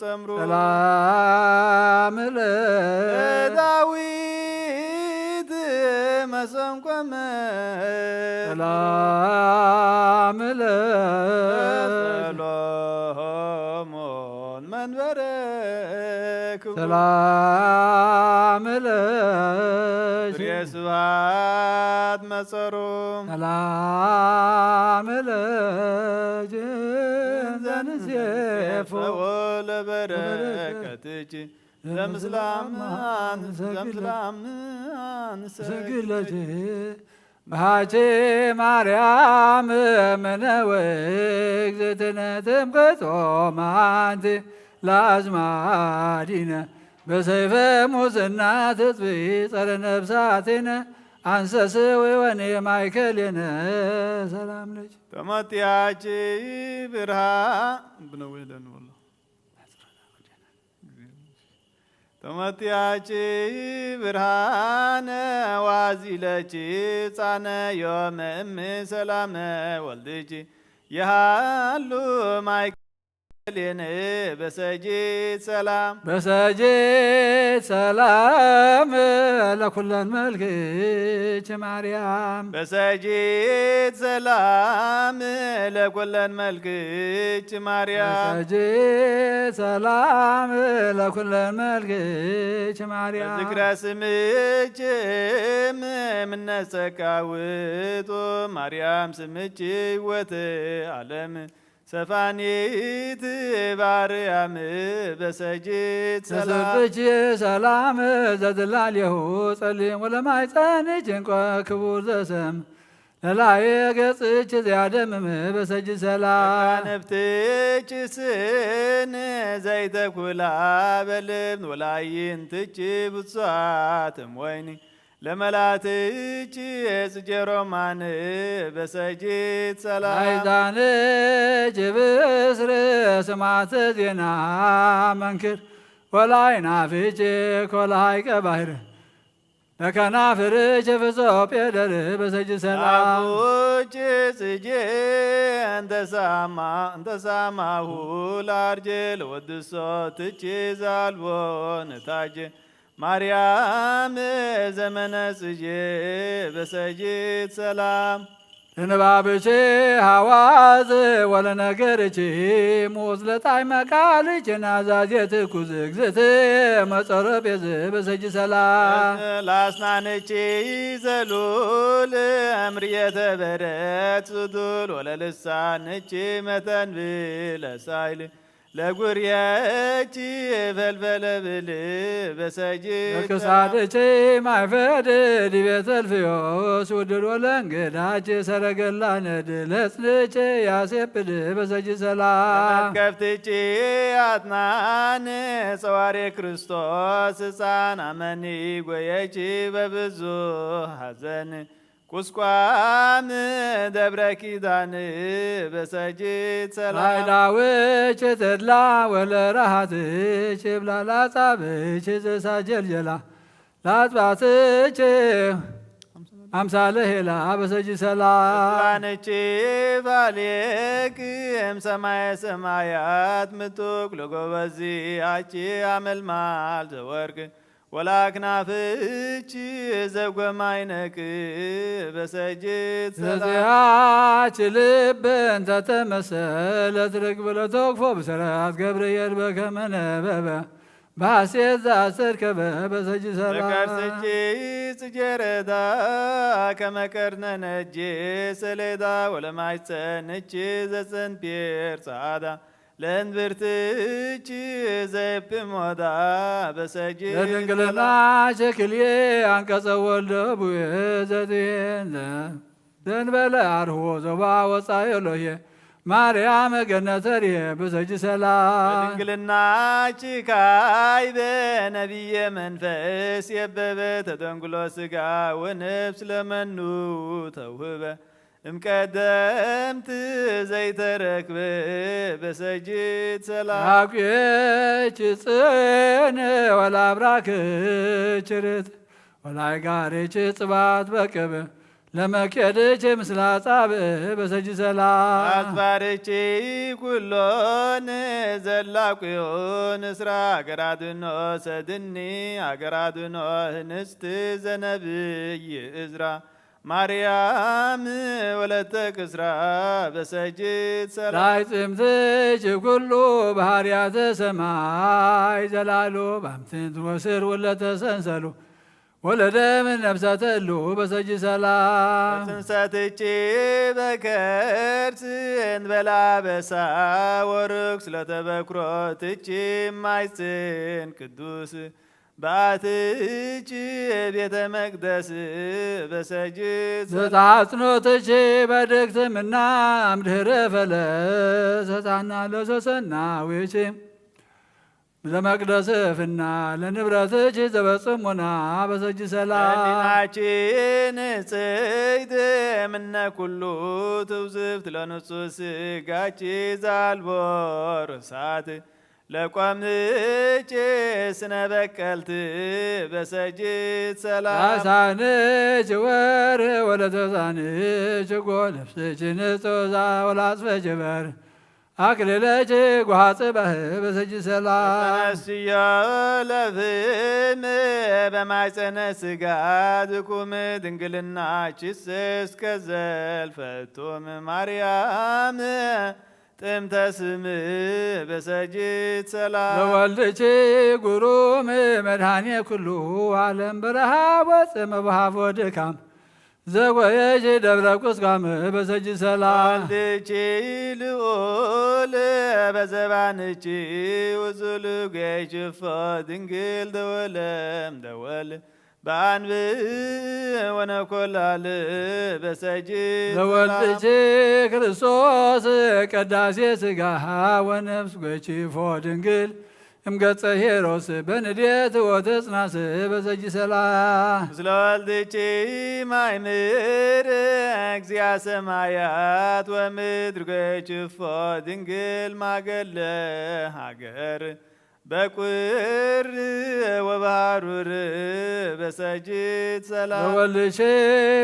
ጸምሩ ሰላም ለዳዊት መሰንቆመ ሰላም ለሰሎሞን መንበረ ክብሩ ሰላም ለኪ ፍሬ ስብሐት መጸሩ ሰላም ለኪ ዘንሴፎ ለበረከትኪ ዘምስላም ዘምስላም ሰግድ ለኪ በሃቼ ማርያም እምነ ወእግዝእትነ ትምክሕቶ ማንቲ ለአዝማዲነ በሰይፈ ሙስና ትጽብኢ ጸረ ነፍሳቲነ አንሰስ ወወኔ ማይከሌነ ሰላም ለኪ ተመትያቺ ብርሃ ብነው ይለን ወሎ ተመትያቺ ብርሃነ ዋዚለቺ ጻነ ዮም እም ሰላመ ወልድቺ የሃሉ ማይከሌነ በሰጂት ሰላም በሰጂት ሰላም ለኩለን መልክች ማርያም በሰጂት ሰላም ለኩለን መልክች ማርያም በሰጂት ሰላም ለኩለን መልክች ማርያም በዝክረ ስምችም ምነሰካውቱ ማርያም ስምች ህይወት ዓለም ሰፋኒት ባርያም በሰጂት ሰላም ተሰጥች ሰላም ዘዝላሌሁ ጸሊም ወለማይጸንች እንቆ ክቡር ዘሰም ለላየ ገጽች ዘያደምም በሰጂ ሰላም ነብትች ስን ዘይተኩላ በልም ወላይንትች ብሷትም ወይኒ ለመላትች ጽጌ ሮማን በሰጂት ሰላም አይዛንች ብስር ስማተ ዜና መንክር ወላይ ናፍች ኮላይ ቀባህር ለከናፍርች ፍጾ ጴደር በሰጂ ሰላም አቡች ጽጌ እንተሳማ እንተሳማሁ ላርጅ ለወድሶ ትች ዛልቦ ነታጅ ማርያም ዘመነ ጽጌ በሰጂት ሰላም ለንባብቼ ሐዋዝ ወለነገርቼ ሙዝ ለጣዕመ ቃልች ናዛዜ ትኩዝ እግዝእት መጸሮ ቤዝ በሰጂ ሰላም ለአስናንቼ ዘሉል እምርየተ በረት ስዱል ወለልሳንቼ መተንብል ለሳይል ለጉርየች ፈልፈለ ብል በሰጅ ለክሳድቼ ማይፈድ ዲቤ ተልፍዮስ ውድድ ወለእንግዳች ሰረገላ ነድ ለጽንቼ ያሴብድ በሰጅ ሰላም ለመትከፍትቼ አጥናን ጸዋሬ ክርስቶስ ሕፃን አመኒ ጎየች በብዙ ሐዘን ቁስቋም ደብረ ኪዳን በሰጅት ሰላም ላይላውች ተድላ ወለራሃትች ብላ ላጻብች ዘሳጀልጀላ ላጽባትች አምሳለ ሄላ በሰጅ ሰላም ስልጣንች ባሌክ እም ሰማየ ሰማያት ምጡቅ ለጎበዚ አቺ አመልማል ዘወርቅ ወለአክናፍች ዘጎማይነክ በሰጅት ሰላም ዘዚያች ልብ እንተ ተመሰለት ርግብ ለተወክፎ ብሰራት ገብርኤል በከመ ነበበ በሐሴት ዘአስተርከበ በሰጅት ሰላም ለከርስች ጽጌረዳ ከመ ቀርነ ነጄ ሰሌዳ ወለማይጸንች ዘጽንፔር ጸዓዳ ለእንብርትች ዘይብሞዳ በሰጅ ለድንግልና ሸክልዬ አንቀጸ ወልደ ቡየ ዘትሄን ዘንበለ አርሆ ዘባ ወፃ የሎሄ ማርያም ገነተ ርሄ በሰጅ ሰላም በድንግልናች ካይ በነቢየ መንፈስ የበበ ተደንግሎ ስጋ ወነፍስ ለመኑ ተውህበ እምቀደምት ዘይተረክበ በሰጅት ሰላም። አኩየች ጽን ወላብራክች ርት ወላይጋርች ጽባት በቅብ ለመኬድች ምስላ ጻብእ በሰጅ ሰላም። አጽባርች ኩሎን ዘላቁዮን እስራ አገራድኖ ሰድኒ አገራድኖ ህንስት ዘነብይ እዝራ ማርያም ወለተ ቅስራ በሰጅት ሰላም። ላይ ጽምትች ኩሉ ባህርያተ ሰማይ ዘላሉ ባምትንት ወስር ውለተ ሰንሰሉ ወለደም ነፍሳተ እሉ በሰጅ ሰላም። ጽንሰትች በከርስ እንበላ በሳ ወርክ ስለተበክሮትች ማይጽን ቅዱስ በአትች ቤተ መቅደስ በሰጅት ዘተሐጽኖትች በድግትምና እምድህረ ፈለስ ሕፃና ለሶሰና ዊች ዘመቅደስ ፍና ለንብረትች ዘበጽሙና በሰጅ ሰላም። ሕሊናችን ጽይት ምነ ኩሉ ትውዝብት ለንጹህ ስጋች ዛልቦ ርሳት ለቆምች ስነ በቀልት በሰጅት ሰላም። ላሳንች ወር ወለተሳንች ጎ ነፍስች ንጾዛ ወላጽፈች በር አክልለች ጓጽ በህ በሰጅ ሰላም። ተነስዮ ለፍም በማይጸነ ስጋ ዝኩም ድንግልናችስ እስከ ዘልፈቱም ማርያም ጥንተ ስም በሰጅት ሰላም። ለወልድች ጉሩም መድኃኔ ኩሉ ዓለም በረሃ ወፅም በሃፍ ወድካም ዘጎየች ደብረ ቁስቋም በሰጅ ሰላም። ወልድች ልዑል በዘባንች ውዙል ጌችፎ ድንግል ደወለም ደወል በአንብ ወነኮላል በሰጅት ለወልድች ክርስቶስ ቀዳሴ ስጋ ወነፍስ ጎቺፎ ድንግል እምገጸ ሄሮስ በንዴት ወተጽናስ በሰጅ ሰላም። ምስለ ወልድች ማይምር እግዚአ ሰማያት ወምድር ጎችፎ ድንግል ማገለ ሀገር በቁር ወባሩር በሰጅት ሰላም። ለወልድሽ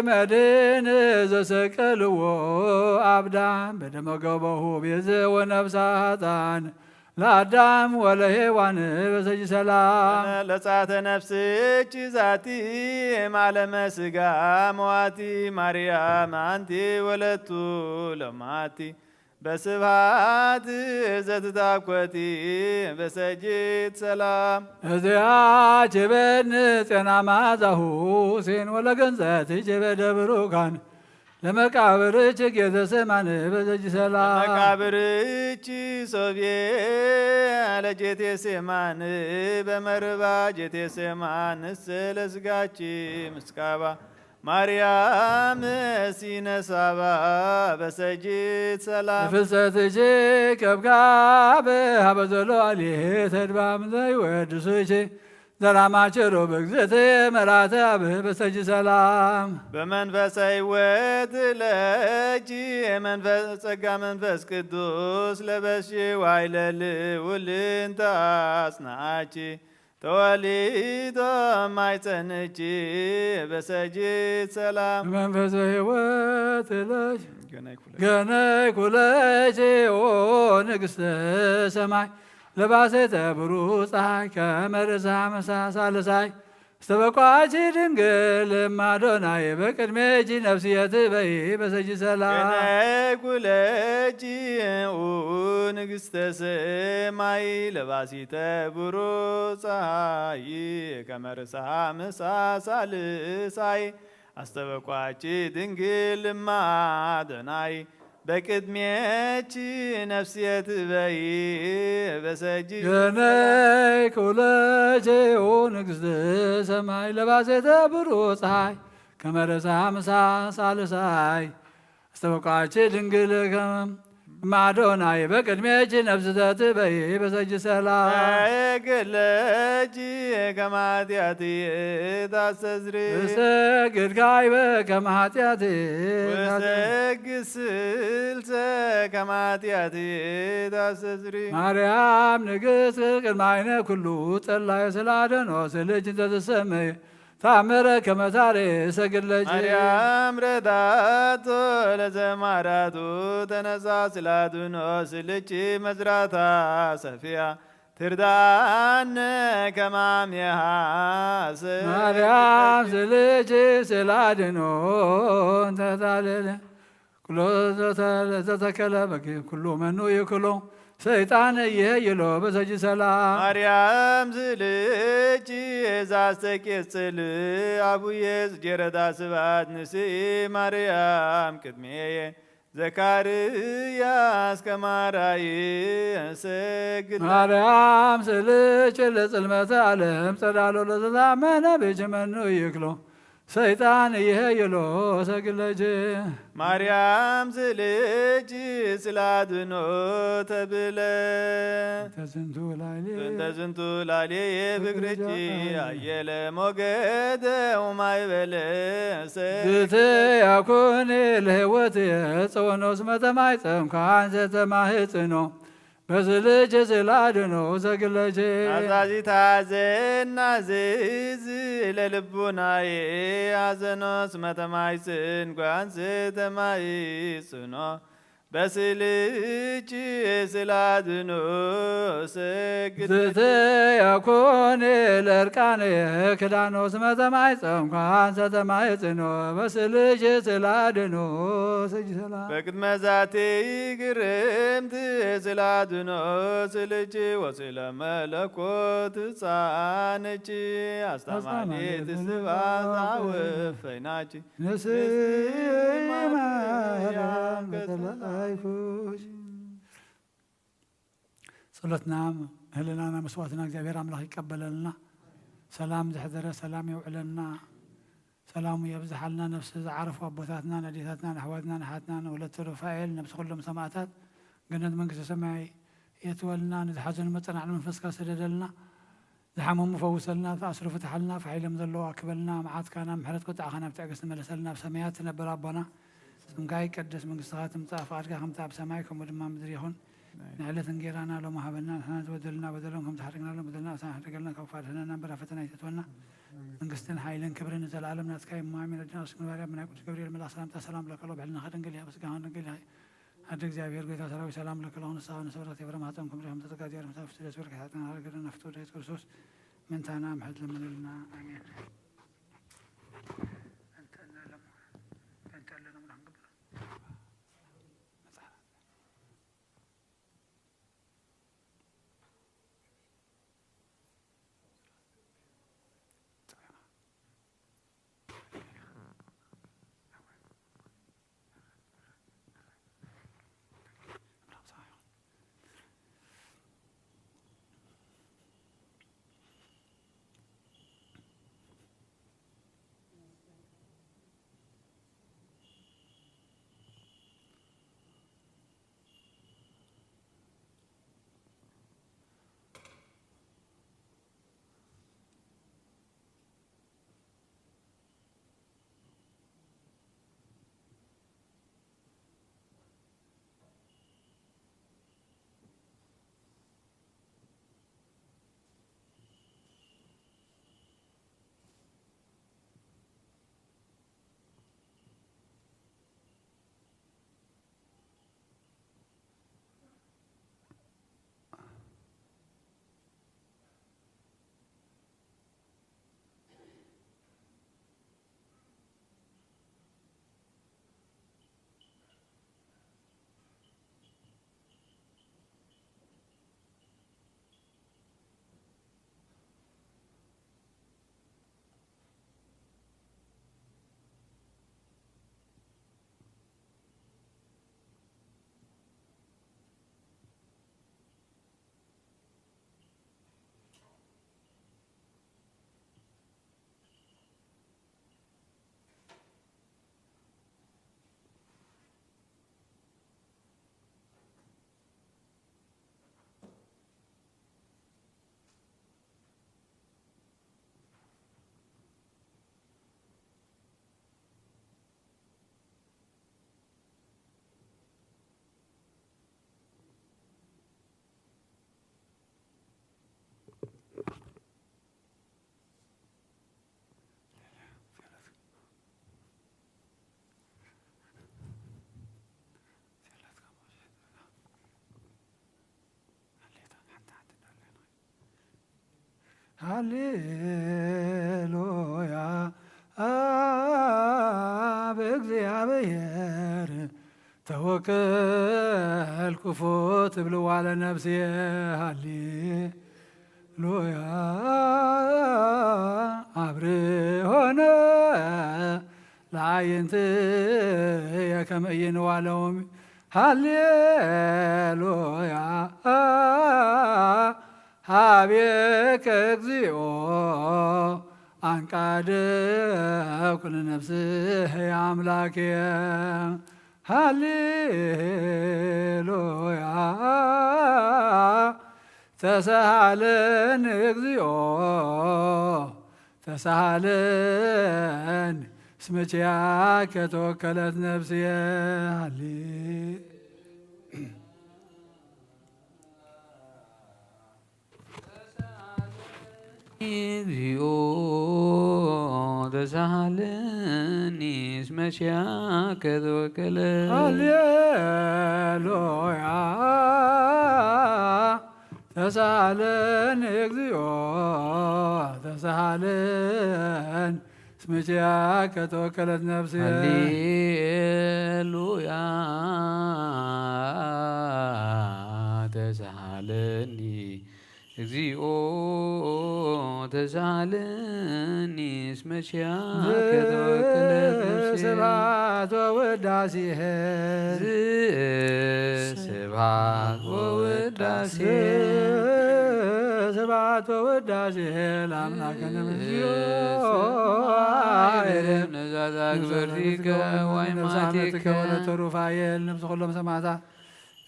መድን ዘሰቀልዎ አብዳን በደመ ገበሁ ቤዘ ወነፍሳ ጣን ለአዳም ወለሔዋን በሰጅ ሰላም። ለጻተ ነፍስች ዛቲ ማለመ ስጋ መዋቲ ማርያም አንቲ ወለቱ ለማቲ በስብሐት ዘትታኮቲ በሰጅት ሰላም። እዚያ ችበን ጼና ማዛሁ ሴን ወለገንዘት ችበ ደብሩካን ለመቃብርች ጌተሰማን በሰጅ ሰላም። ለመቃብርች ሶቤ ለጄቴሴማን በመርባ ጄቴሴማን ስለ ስጋች ምስካባ ማርያም ሲነሳባ በሰጅት ሰላም። ፍሰትች ከብካብ ሀበዘሎ አሌ ተድባም ዘይወድሱች ዘላማቸሮ በግዘት መራተ አብ በሰጅ ሰላም። በመንፈሰ ሕይወት ለእጅ መንፈስ ጸጋ መንፈስ ቅዱስ ለበስሽ ዋይለ ልዑልን ተአጽናች ተወሊዶ ማይጸንች በሰጅት ሰላም። መንፈሰ ሕይወት ለሽ ገናይ ኩለች ገናይ ኩለች ኦ ንግሥተ ሰማይ ለባሴተ ብሩ ፀሐይ ከመርሳ መሳ ሳልሳይ እስተበቋች ድንግል ማዶናይ በቅድሜ እጅ ነፍስየት በይ በሰጅ ሰላም። ገናይ ኩለች ኡ ንግሥተ ሰማይ ለባሲተ ብሩ ፀሐይ ከመርሳ መሳ ሳልሳይ አስተበቋች ድንግል ማዶናይ በቅድሜች ነፍስየት በይ በሰጅ ገናይ ኩለች ኦ ንግሥተ ሰማይ ለባሴተ ብሩ ፀሐይ ከመርሳ መሳ ሳልሳይ አስተበቋች ድንግል ከመ ማዶናይ በቅድሜኪ ነፍስ ተትበይ በሰጂ ሰላም። እሰግድ ለኪ ከመ ኃጢአትየ ታስተስሪ። እሰግድ ካይበ ከመ ኃጢአትየ ወሰግድ ስልሰ ከመ ኃጢአትየ ታስተስሪ። ማርያም ንግሥት ቅድመ ዓይነ ኩሉ ጸላየ ስለ አድኅኖ ስልኪ እንተ ትሰመይ ታምረ ከመ ታሬ እሰግድ ለኪ። ማርያም ረዳቶ ለዘማራቱ ተነሳ ስለ አድኅኖ ስልኪ መዝራታ ሰፊያ ትርዳነ ከመ አሜሃ እሰግድ ማርያም ለኪ። ስልኪ ስለ አድኅኖ እንተ ታለለ ኩሎ ዘተ-፣ ዘተከለ በኪ ኩሉ መኑ ይክሎ ሰይጣን ይሄይሎ በሰጂ ሰላም። ማርያም ስልኪ ዛስተቄጽል አቡዬ ጽጌረዳ ስብሐት ንስኢ ማርያም ቅድሜየ ዘካርያስ ከመ አርአየ እሰግድ። ማርያም ስልኪ ለጽልመተ ዓለም ጸዳሎ ለዘታመነ ብኪ መኑ ይክሎ ሰይጣን ይሄይሎ እሰግድ ለኪ። ማርያም ስልኪ ስለ አድኅኖ ተብለ። እንተ ዝንቱ ላዕሌ። እንተ ዝንቱ ላዕሌ ፍቅርኪ አየለ ሞገደ ወማይበለ እሰግድ። ዝትያኮኒ ለሕይወት የጸወኖ እስመ ተማይጸንኳ አንዘ ተማህጽኖ በስልኪ ስለ አድኅኖ እሰግድ ለኪ። ናዛዚት ሐዘን ናዝዝ ለልቡናዬ ሐዘኖ እስመ ተማይጽንኳ አንዘ ተማይጽኖ በስልኪ ስለ አድኅኖ እሰግድ ለኪ። ዝትያኮኒ ለእርቃንየ ክዳኖ እስመ ተማይጸንኳ አንዘ ተማይጽኖ በስልኪ ስለ አድኅኖ እሰግድ ሰላም። በቅድመ ዛቲ ግርምት ስለ አድኅኖ ስልኪ ወስለ መለኮት ሕፃንኪ አስተማሪት ስብሐት አወፈይናኪ። ንስማ ማርያም ከተላይኩሽ። ጸሎትና፣ ህልናና፣ መስዋዕትና እግዚኣብሔር ኣምላኽ ይቀበለልና። ሰላም ዘሕደረ ሰላም የውዕለልና። ሰላሙ የብዝሓልና። ነፍሲ ዝዓረፉ ኣቦታትና፣ ነዴታትና፣ ንኣሕዋትና፣ ንሓትና፣ ንወለተ ሩፋኤል፣ ነፍሲ ኩሎም ሰማእታት ገነት መንግስተ ሰማይ የእትወልና። ንዝሓዘኑ መጸናዕኒ መንፈስካ ስደደልና። ዝሓመሙ ፈውሰልና፣ ዝተኣስሩ ፍትሓልና፣ ፋሕ ኢሎም ዘለዉ ኣክበልና፣ መዓትካ ናብ ምሕረት ቁጥዓኻ ናብ ትዕግስቲ መለሰልና። ኣብ ሰማያት ትነብር ኣቦና፣ ስምካ ይቀደስ፣ መንግስትኻ ትምጻእ፣ ፍቓድካ ከምቲ ኣብ ሰማይ ከምኡ ድማ ኣብ ምድሪ ይኹን። ንዕለት እንጌራና ሎም ሃበና፣ ንሕና ዝበደሉና በደሎም ከም ዝሓደግናሎም በደልና ኣሳና ሕደገልና፣ ካብ ክፉእ ኣድሕነና እምበር ኣብ ፈተና ኣይተእትወና። መንግስትን ሓይልን ክብርን ንዘለኣለም ናትካ እዩ። እሞ ኣሜን። ኣዴና ቅድስት ድንግል ማርያም ብናይ ቅዱስ ገብርኤል መልኣኽ ሰላምታ ሰላም ብለኪ ኣለኹ፣ ብሕልናኺ ድንግል ኢኺ፣ ኣብ ስጋኺ እውን ድንግል ኢኺ። ኣደ እግዚኣብሔር ጎይታ ሰራዊት ሰላም ለኪ ኣለኹ፣ ንስኻ ንሰብረት የብረ ማህፀን ክብሪ ከም ተዘጋጀ ርምታ ፍስደ ስብር ከታጥና ሃገር ነፍቶ ወደ ኢየሱስ ክርስቶስ ምንታና ምሕረት ለምንልና። ኣሜን። እንተ ኣለሎም፣ እንተ ኣለሎም ክንገብር። ሃሌሉያ ኣብ እግዚኣብሔር ተወከልኩ ትብል ዋለ ነፍስየ። ሃሌሉያ ኣብርሆነ ለአዕይንትየ ከመ ኢይንዋለውም። ሃሌሉያ ሀቤከ እግዚኦ አንቃደ ኩሉ ነፍስየ አምላክየ። ሃሌሉያ ተሳሃለኒ እግዚኦ ተሳሃለኒ እስመ ኪያከ ተወከለት ነፍስየ። ሃሌ እግዚኦ ተሳሃለኒ እስመ ኪያከ ተወከለ። ሃሌሉያ ተሳሃለኒ እግዚኦ ተሳሃለኒ እስመ ኪያከ ተወከለት ነፍስየ። ሃሌሉያ ተሳሃለኒ እግዚኦ ተሳሃለኒ እስመ ኪያከ ተወከለት ነፍስየ። ስብሐት ወውዳሴ ስብሐት ወውዳሴ ስብሐት ወውዳሴ ለአምላክነ እግዚኦ። ነዛ ዛግበርቲከ ዋይ ነፍሳነ ማቲከ ትከወለ ተሩፋኤል ነፍስ ኩሎም ሰማዕታት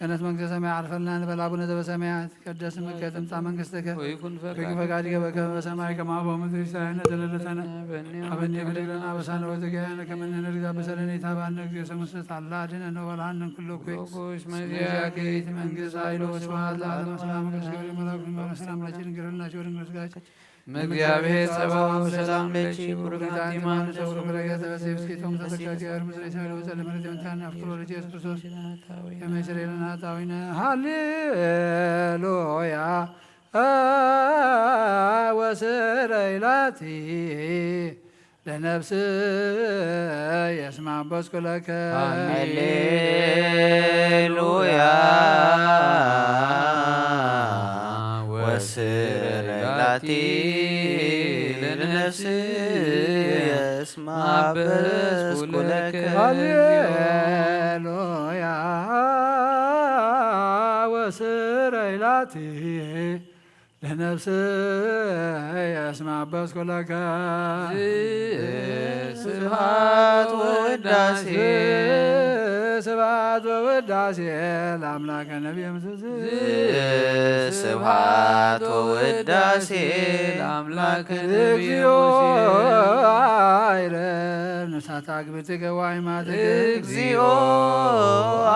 ገነት መንግስተ ሰማይ ዓርፈልና ንበል። አቡነ ዘበሰማያት ይትቀደስ ስምከ ትምጻእ መንግስትከ ወይኩን ወይኩን ፈቃድከ በከመ በሰማይ ከማሁ በምድር። ሲሳየነ ዘለለተነ ሀበነ ሀበነ ዮም ህድግ ለነ አበሳነ ወጌጋየነ ከመ ንሕነኒ ለዘአበሰለነ። ኢታብአነ እግዚኦ ውስተ ኩሉ ተአላ አድኅነነ ወባልሐነ እምኩሉ እኩይ። እስመ ዚአከ ይእቲ መንግስት ኃይል ወስብሐት ለዓለመ ዓለም። ሰላም ቅዱስ ገብርኤል መልአኩ በሰላም ለኪ ድንግል ሆይ ወድንግል ስጋኪ እም እግዚአብሔር ጸባኦት ሰላም ለኪ ብሩክ አንቲ እም አማኑኤል ዘውሩ ብረገ ተበሴ ብስኪቶም ተዘጋጅ ያር ምስለ ሳይሎ ወጸለ ምሕረት የምታን አፍቅሮ ልጅ ኢየሱስ ክርስቶስ የመሰለ ለና ጣዊነ። ሃሌሉያ ወስረይ ላቲ ለነፍስ የስማ በስኩለከ። ሃሌሉያ ወስረይ ላቲ ለነፍስ የስማ በስኩለከ። ሃሌሉያ ወስረይ ላቲ ለነፍስ የስማ በስኩለከ። ስብሐት ወውዳሴ ስብሐት ወውዳሴ ለአምላከ ነቢየ ሙሴ። ስብሐት ወውዳሴ ለአምላከ ነቢየ እግዚኦ ሙሴ። አይረፍ ነፍሳት አግብርቲከ ወአይማትከ። እግዚኦ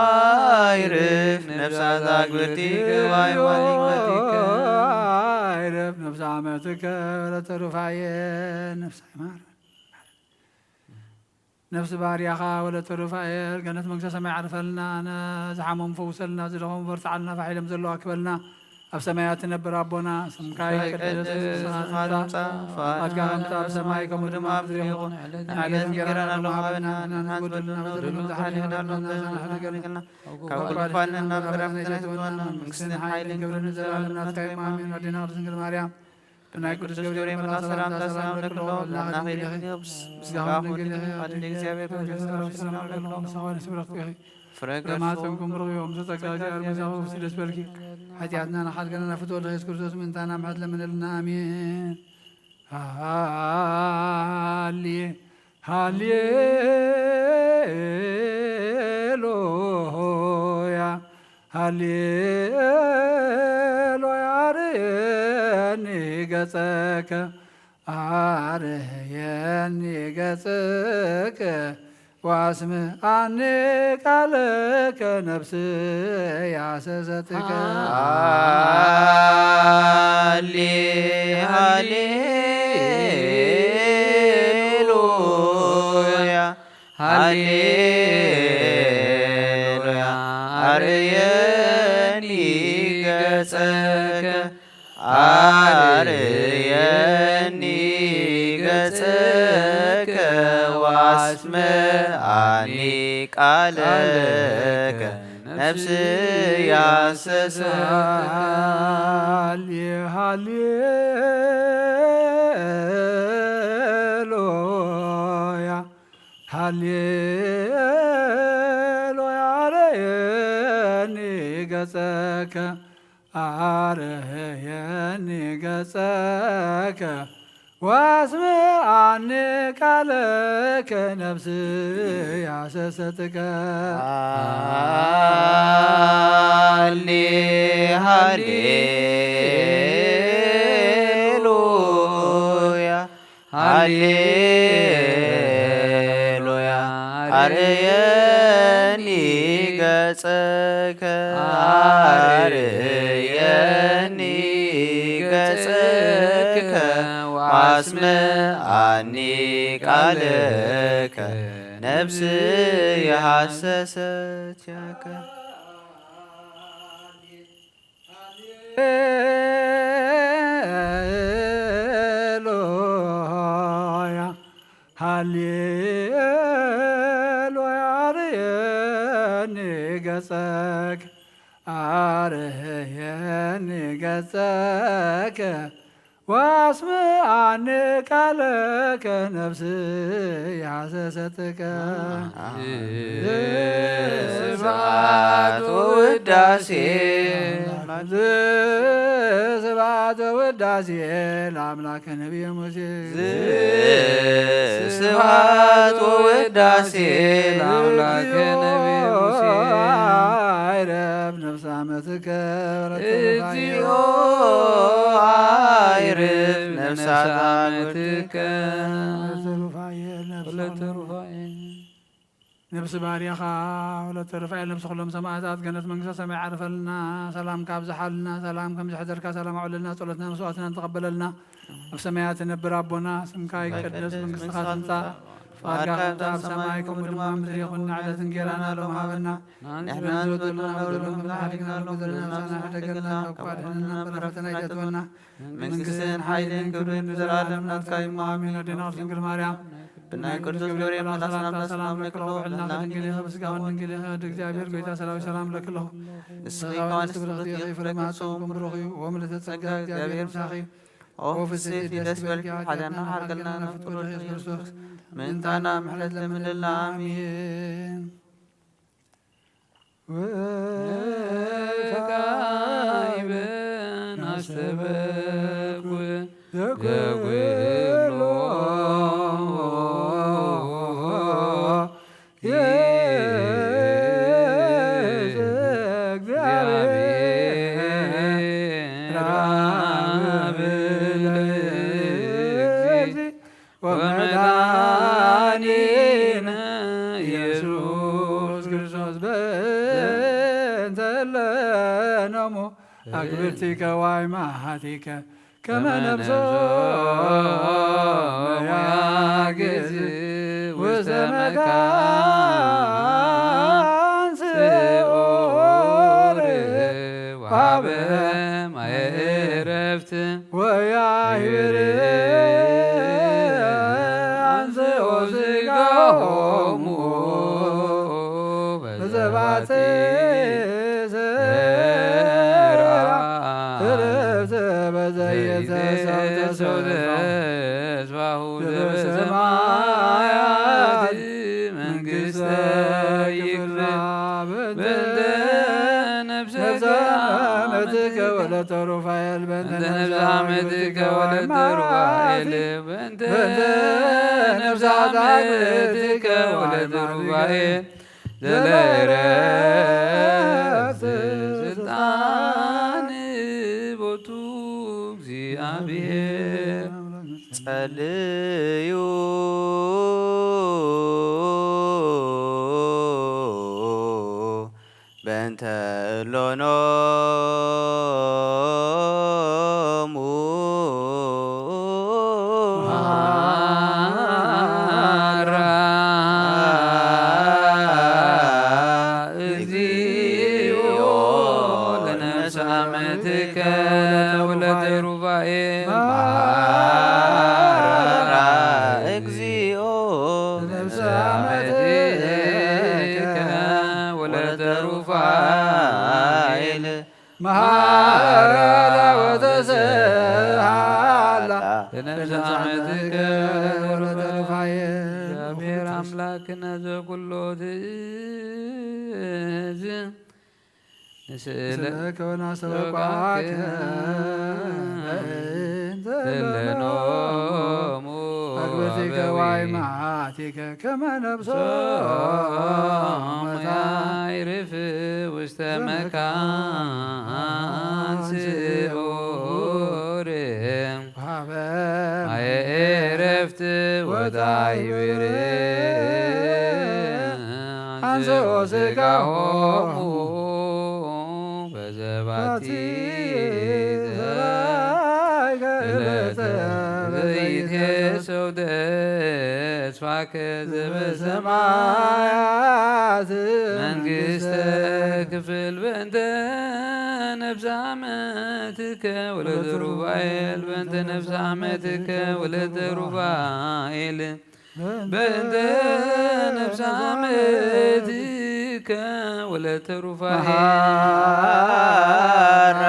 አይርፍ ነፍሳት አግብርቲከ ወአይማትከ። አይረፍ ነፍሳ አመትከ ወለተ ሩፋኤል ነፍሳ ይማር። ነፍሲ ባርያኻ ወለተ ሩፋኤል ገነት መንግስተ ሰማይ ዓርፈልና። ነዝሓሞም ፈውሰልና፣ ዝደኸሙ በርትዓልና፣ ፋሕ ኢሎም ዘለዉ ኣክበልና። ኣብ ሰማያት ትነብር ኣቦና፣ ስምካ ይቀደስ፣ መንግስትኻ ትምጻእ፣ ፍቓድካ ከም ትምጻእ ኣብ ሰማይ ከምኡ ድማ ኣብ ምድሪ ይኹን። ንዕለት እንጀራና ሎሚ ሃበና፣ ንሕና ንዝበደሉና በደልና ንሕና ንሓድግ ከም ንሓድግ ንሕና ካብ ኩሉ ክፋልና ናብ ምዕራፍ ዘይተወና መንግስትን ሓይልን ክብርን ንዘለኣለም ናትካ እዩ። ኣሜን። ኣዴና ቅድስት ድንግል ማርያም ብናይ ቅዱስ ገብርኤል መልኣኽ ሰላምታ ሰላም ንብለኪ፣ ልዕልና ኸይዲ ኢኺ፣ ስጋኹም ድንግል ኢኺ፣ ኣደ እግዚኣብሔር ሰላም ንብለኪ፣ ሰላም ንብለኪ። ፍረ ከርሱ ፍረ ማህፀንኩም ብሩኽ እዩ። እምሰ ጸጋ እግዚኣብሔር ምስሌኪ፣ ደስ በልኪ። ሓጢኣትና ንሓድገና ናብ ፍትወ ወልደ ኢየሱስ ክርስቶስ ምእንታና ምሕረት ለምንልና። ኣሜን። ሃሌ ሃሌሉያ ሃሌሉያ። አርየኒ ገጸከ አርየኒ ገጸከ ዋስምዓኒ ቃለከ ነፍስየ ሐሰሰትከ። ሃሌ ሃሌሉያ ሃሌሉያ። አርየኒ ገጸከ አርእየኒ ገጸከ ወአስምዓኒ ቃለከ ነፍስየ ሐሰሰት። ሃሌ ሃሌሉያ ሃሌሉያ አርእየኒ ገጸከ አርእየኒ ገጸከ ወአስምዓኒ ቃለከ ነፍስየ ሐሰሰትከ። ሃሌ ሃሌሉያ ሃሌሉያ አርእየኒ ገጸከ አርእየኒ ገጸከ ወአስምዓኒ ቃለከ ነፍስየ ሐሰሰት ያከ። ሃሌሉያ ሃሌሉያ አርእየኒ ገጸከ አርእየኒ ገጸከ ወአስምዓኒ ቃለከ ነፍስየ ሐሰሰትከ። ስብሐት ወውዳሴ ስብሐት ወውዳሴ ለአምላክ ነቢየ ሙሴ። ስብሐት ወውዳሴ ለአምላክ ነቢየ ሙሴ። አይረፍ ነፍሰ አመትከ ወለተ ሩፋኤ። እግዚኦ አይርፍ ነፍሳት አመትከ። ወለተ ሩፋኤ ነፍሰ ወለተ ሩፋኤ። ነብሲ ባርያኻ ወለተ ሩፋኤል ነብሲ ኩሎም ሰማዕታት ገነት መንግስተ ሰማይ ዓርፈልና። ሰላምካ ኣብዝሓልና። ሰላም ከም ዝሕደርካ ሰላም ኣውዕለልና። ጸሎትና መስዋዕትና ተቐበለልና። ኣብ ሰማያት ትነብር ኣቦና ስምካ ይቀደስ መንግስትኻ ትምጻእ ፍቓድካ ከምቲ ኣብ ሰማይ ከምኡ ድማ ኣብ ምድሪ ይኹን። ንዕለት እንጌራና ሎም ሃበና። ንሕና ዝበደልና በደሎም ከም ንሓድግና ሎም በደልና ምሳና ሕደገልና ካብ ክፉእ ኣድሕነና እምበር ፈተና ኣይተእትወና። መንግስትን ሓይልን ክብርን ንዘለኣለም ናትካ እዩ። ኣሜን። ኣዴና ቅድስት ድንግል ማርያም ብናይ ቅዱስ ገብርኤል መልኣኽ ሰላምታ ሰላም ለኪ ኣለኹ። ብሕልና ድንግል ኢኺ፣ ብስጋውን ድንግል ኢኺ። ወዲ እግዚኣብሔር ጎይታ ሰራዊት ሰላም ለኪ ኣለኹ። ንስኺ ከዋንስቲ ብርኽቲ ኢኺ፣ ፍሬ ማህፀንኩም ብሩኽ እዩ። ወምልዕተ ጸጋ እግዚኣብሔር ምሳኺ እዩ። ኦ ፍስሕቲ ደስ ይበልኪ፣ ሓዳና ሓርቀልና ንፍቅር ወድኺ ኢየሱስ ክርስቶስ። ምእንታና ምሕረት ለምንልና። ኣሜን። ወካዕበ ናስተበኩ ዘኩሎ እግዚአብሔር አብ ለእግዚእ ወመድኃኒነ ኢየሱስ ክርስቶስ በእንተ ለነሙ አግብርቲከ ዋይማሃቲከ ከመ ነብሶ መያግዝ ውስተ መካን ስኦር ወሃበ ማየ ዕረፍት ወያህብር አንስኦ ስጋሆሙ በዘባቲ ዘራ እረፍት በዘየተሰው ተስፋሁ ዘበሰማያት መንግስተ ይግባ በእንተ ነፍሰ አመትከ ወለተ ሩፋኤል በእንተ ነፍሰ አመትከ ወለተ ሩፋኤል በእንተ ነፍሰ አመትከ ወለተ ሩፋኤል ዘለእረፍት ስልጣን ቦቱ እግዚአብሔር። ጸልዩ በእንተ እሎኖሙ ሃራ እግዚኦ ለነፍሰ አመትከ ወለተ ሩፋ ሩፋኤል መሐራ እግዚኦ ለነፍሰ አመትከ ወለተ ሩፋኤል መሐራ ወተሰሃላ ለነፍሰ አመትከ ወለተ ሩፋኤል። እግዚአብሔር አምላክነ ዘኩሎ ትእዝ ንስእለከ ወናስተበቋከ በእንተ እለኖሙ አግብርቲከ ወአበዊከ ዋይማቲከ ከመ ነፍሶ ሞታ ያይርፍ ውስተ መካን ስዑር። ሀበ ማየ ዕረፍት ወታይብር አንስኦ ስጋሆሙ በዘባቲ ዕለተ ዘይትየሰው ተስፋከ ዘበሰማያት መንግስተ ክፍል በእንተ ነፍሰ አመትከ ወለተ ሩፋኤል በእንተ ነፍሰ አመትከ ወለተ ሩፋኤል በእንተ ነፍሰ አመትከ ወለተ ሩፋኤል መሐራ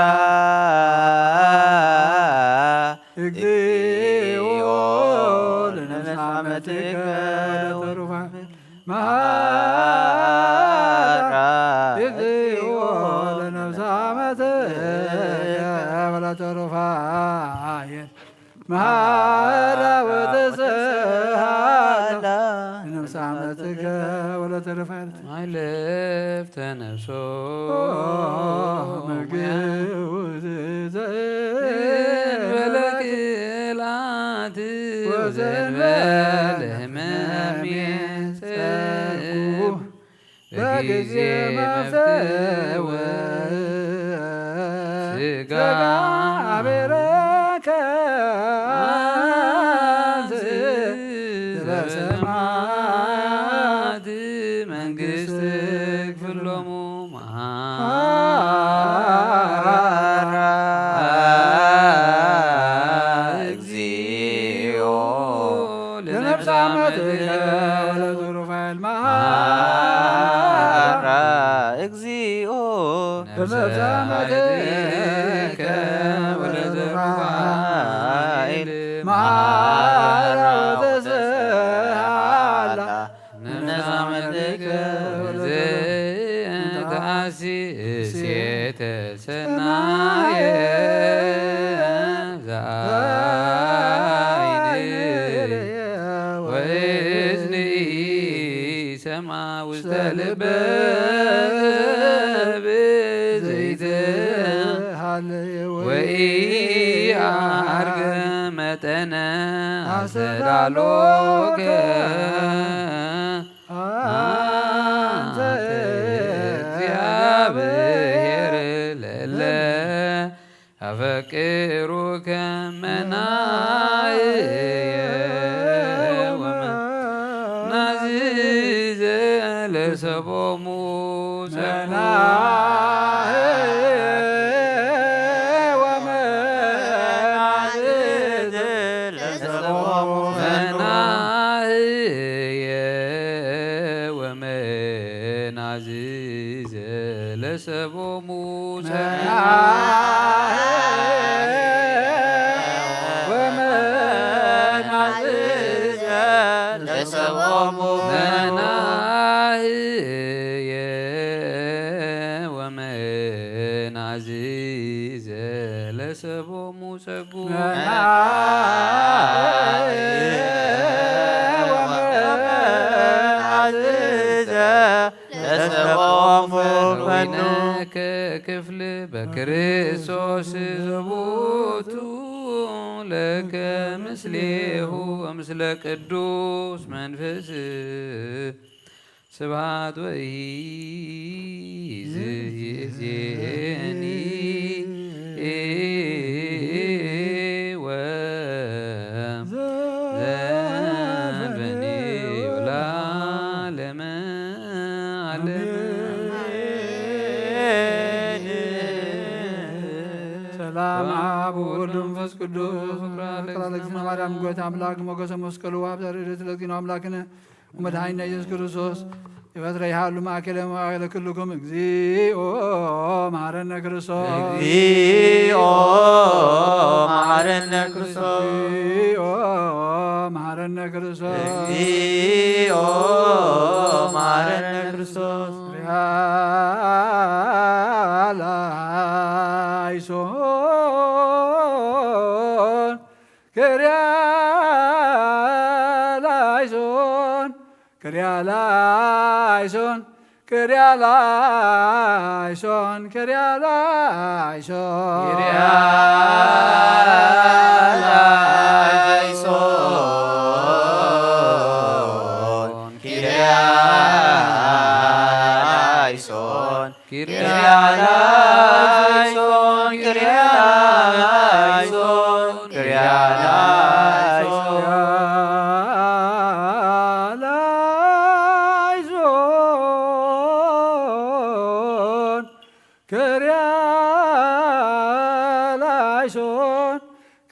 እግዚኦ ለነፍሰ አመትከ ወለተ ሩፋኤል መሐራ እግዚኦ ለነፍሰ አመትከ ወለተ ሩፋኤል መሐራ ወተሰሃላ ለነፍሰ አመትከ ወለተ ሩፋኤል ማይለፍ ተነሶ ምግብ ዘእንበለ ክላት ወዘእንበለ ህመም ጸጉ በጊዜ መፍትወ ስጋ አቤረከ አንተ በሰማያት መንግስት ክፍሎሙ መሐራ እግዚኦ ለነፍሰ አመትከ ወለተ ሩፋኤል መሐራ እግዚኦ ለነፍሰ አመትከ ወለተ ሩፋኤል መሐራ ወተሰሃላ ለነፍሰ አመትከ ወለተ ሩፋኤል ተአሲ እሴተ ሰናየ ዘአይን ወእዝኒ ሰማ ውስተ ልበ ዘይትሃልወ ወኢአርገ መጠነ አስተዳሎከ አንተ እግዚአብሔር ለለ አፈቅሩከ መናየ ወመናዝዘ ለሰቦሙ መናየ ወመናዝዘ ለሰቦሙ መናየ ወመናዝዘ ለሰቦሙ ወመናዝዘ ለሰቦሙ መናህየ ወመናዝዘ ለሰቦሙ ጸጉ መናህየ ወመናዝዘ ለሰቦሙ ፈኑ ወይነከ ክፍል በክርስቶስ ዘቦቱ ለከ ምስሌሁ ወምስለ ቅዱስ መንፈስ ስብሐት ወይእዜኒ ወዘልፈኒ ወለዓለመ ዓለም። ሰላም አብ ወወልድ ወመንፈስ ቅዱስ ፍቅራ ለእግዚእነ ማርያም ጎይታ ኣምላክ ሞገሰ መስቀሉ ኣብ ዘርእደት ለእግዚእነ ኣምላክነ ወመድኃኒነ ኢየሱስ ክርስቶስ ይፈጥረ ይሃሉ ማእከለ ማእከለ ኩልኩም እግዚኦ መሐረነ ክርስቶስ። እግዚኦ መሐረነ ክርስቶስ። እግዚኦ መሐረነ ክርስቶስ። እግዚኦ መሐረነ ክርስቶስ። ሪሃ ላይሶን ክርያ ላይሶን ክርያ ላይሶን ክርያ ላይሶን ክርያ ላይሶን ክርያ ላይሶን ክርያ ላይሶን ክርያ ላይሶን ክርያ ላይሶን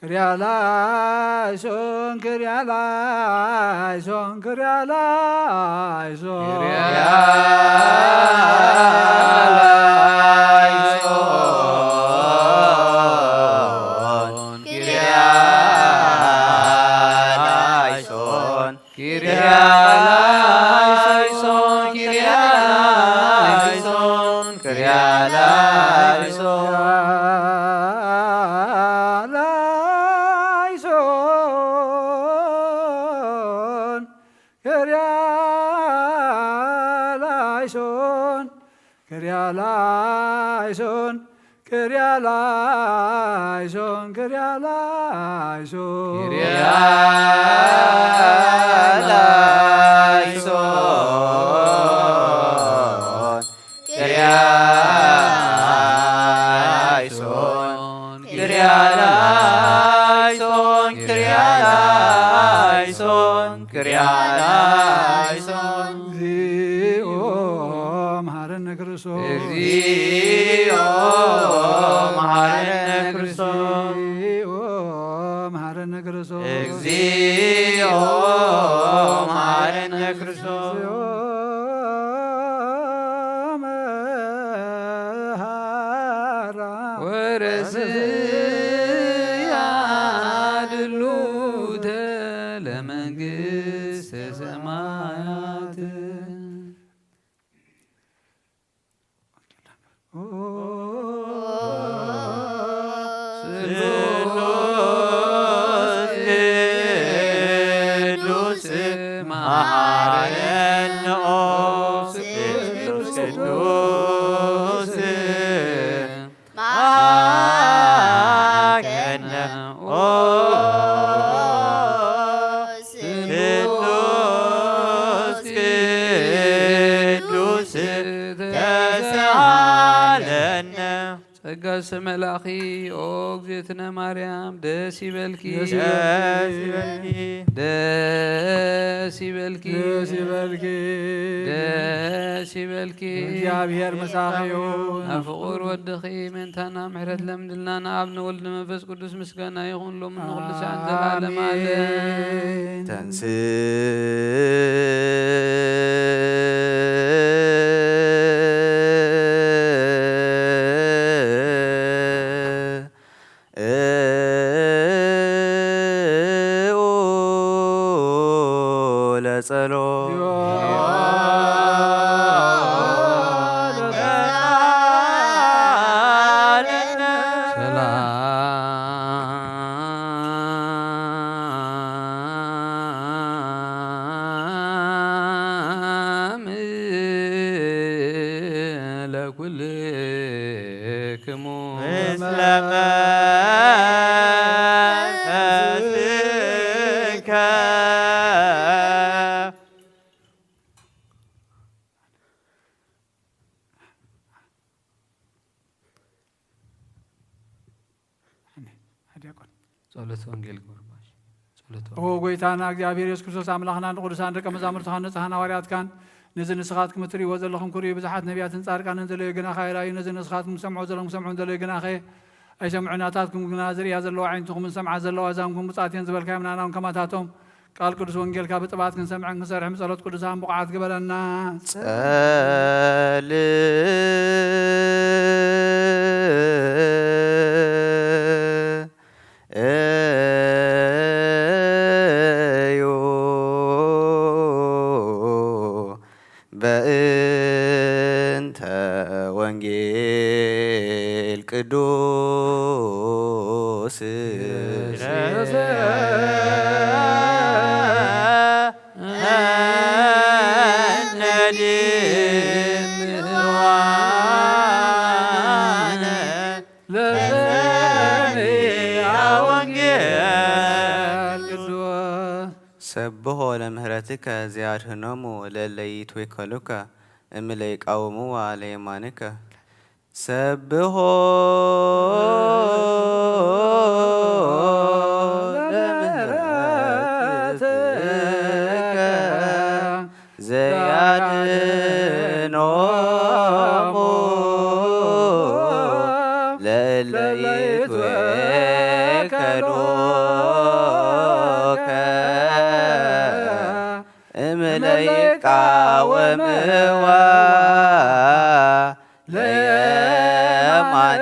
ክርያ ላይሶን ክርያ ላይሶን ክርያ ላይሶን ክርያ ላይሶን ክርያ ላይሶን ክርያ ላይሶን ክርያ ላይሶን ክርያ ላይሶን ክርያ ላይሶን ላይሶን ክርያ ላይሶን ክርያ ላይሶን ክርያ ላይሶን ክርያ ላይሶን ክርያ ላይሶን ክርያ ላይሶን ክርያ ላይሶን ክርያ ላይሶን ክርያ ላይሶን እግዚኦ መሐረነ ክርስቶስ። እግዚኦ መሐረነ ክርስቶስ። እግዚኦ መሐረነ ክርስቶስ። እግዚኦ መሐረነ ክርስቶስ። ወረስያ ድሉተ ለመንግስተ ሰማያት። ስሉስ ቅዱስ መሐረነ ኦ ስሉስ ቅዱስ መሐረነ ኦ ስሉስ ቅዱስ ተሳሃለነ። ጸጋ ዝተመላእኺ ኦ እግዝእትነ ማርያም ደስ ይበልኪ። ደስ ይበልኪ። ደስ ይበልኪ። ደስ ይበልኪ። ደስ ይበልኪ። እግዚአብሔር ምሳኺ ይሁን። ኣብ ፍቑር ወድኺ ምእንታና ምሕረት ለምድልና ንኣብ ንወልድ ንመንፈስ ቅዱስ ምስጋና ይኹን ሎሚ ንኹሉ ሰዓት ዘለዓለም ዓለም። ኣሜን። ተንስ ለጸሎት። ሰላም ለኩልክሙ። ምስለ መንፈስከ። ዲያቆን። ጸሎተ ወንጌል ግበር ባሽ። ጸሎተ ኦ ወንጌል። ጎይታና እግዚኣብሔር የሱስ ክርስቶስ ኣምላኽና ንቅዱሳን ደቀ መዛሙርትኻን ንጽሓን ሃዋርያትካን ነዚ ንስኻትኩም እትርእይዎ ዘለኹም ክርእዩ ብዙሓት ነቢያትን ጻድቃንን ዘለዮ ግናኸ ኣይረኣዩ። ነዚ ንስኻትኩም ትሰምዑ ዘለኹም ክሰምዑ ዘለዮ ግናኸ ኣይሰምዑን፣ ናታትኩም ግና ዝርእያ ዘለዋ ኣዒንትኹምን ዝሰምዓ ዘለዋ ኣእዛንኩም ብጻት እየን ዝበልካዮም ንሕና እውን ከማታቶም ቃል ቅዱስ ወንጌልካ ብጥባት ክንሰምዕን ክንሰርሕን ብጸሎት ቅዱሳን ብቑዓት ግበረና። ጸልዩ በእንተ ወንጌል ቅዱስ ሰብሖ ለምህረትከ ዘያድህኖሙ ለእለ ይትዌከሉከ እምለ ይቃወምዋ ለየማንከ። ሰብሖ ለምህረትከ ዘያድህኖሙ ለእለ ይትዌከሉከ እምለ ይቃወምዋ ለየማንከ።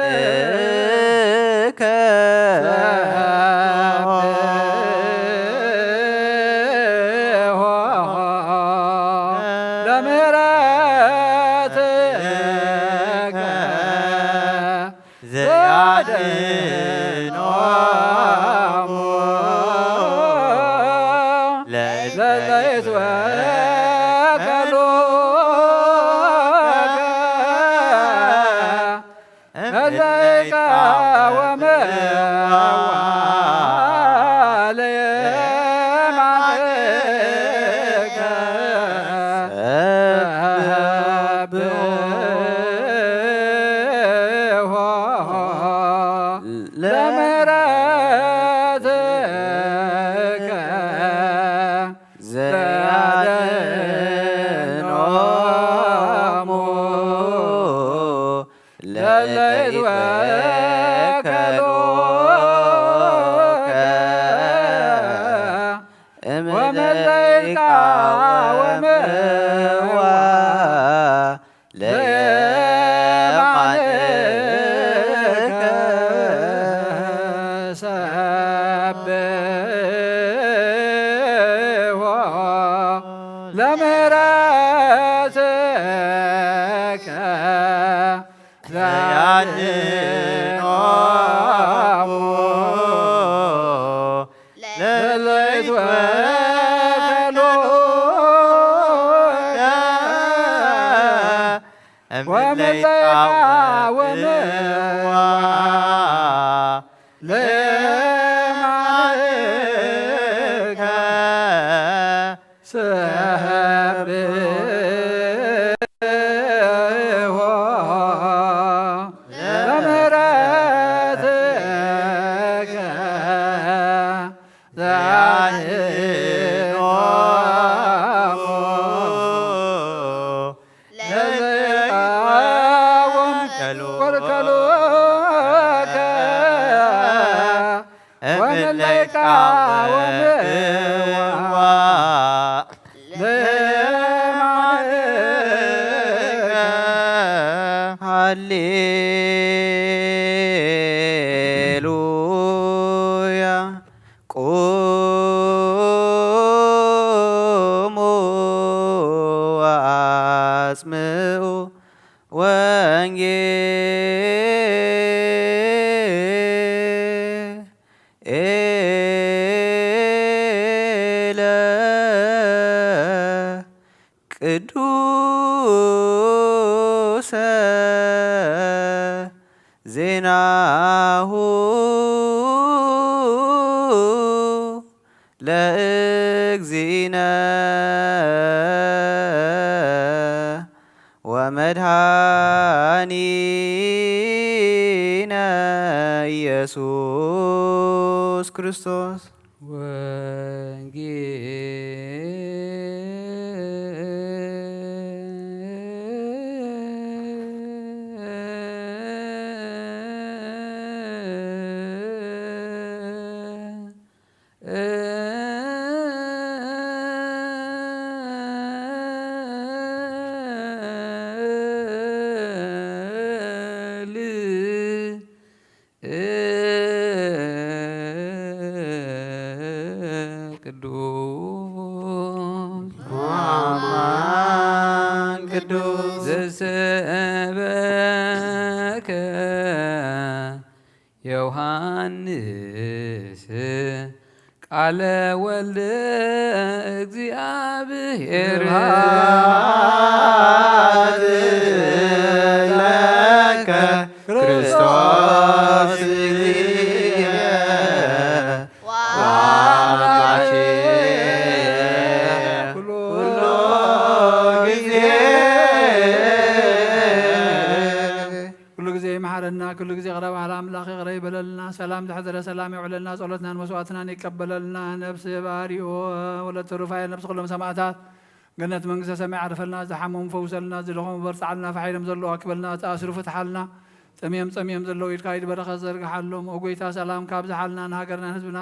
ሃሌሉያ። ቁሙ ወአጽምዑ ወንጌለ ቅዱሰ ዜናሁ ለእግዚእነ ወመድኃኒነ ኢየሱስ ክርስቶስ። ቃለ ወልድ እግዚኣብሔር ስብሐት ለከ ክርስቶስ እግዚእነ ወአምላኬ ኩሉ ጊዜ። ኩሉ ግዜ ይምሓረና፣ ኩሉ ግዜ ይቕረ በሃል ኣምላኽ ይቕረ ይበለልና። ሰላም ዘሕደረ ሰላም የውዕለልና፣ ጸሎትናን መስዋዕትናን ይቀበለልና። ነፍሲ ባሪኦ ወለተ ሩፋኤል፣ ነፍሲ ኩሎም ሰማዕታት ገነት መንግስተ ሰማይ ዓርፈልና፣ ዝሓመሙ ፈውሰልና፣ ዝደኸሙ በርትዓልና፣ ፋሕ ኢሎም ዘለዉ ኣክበልና፣ ዝተኣስሩ ፍትሓልና፣ ጠምዮም ጸሚኦም ዘለዉ ኢድካ ኢድ በረኸት ዘርግሓሎም። ኦ ጎይታ ሰላምካ ኣብዝሓልና፣ ንሃገርናን ህዝብና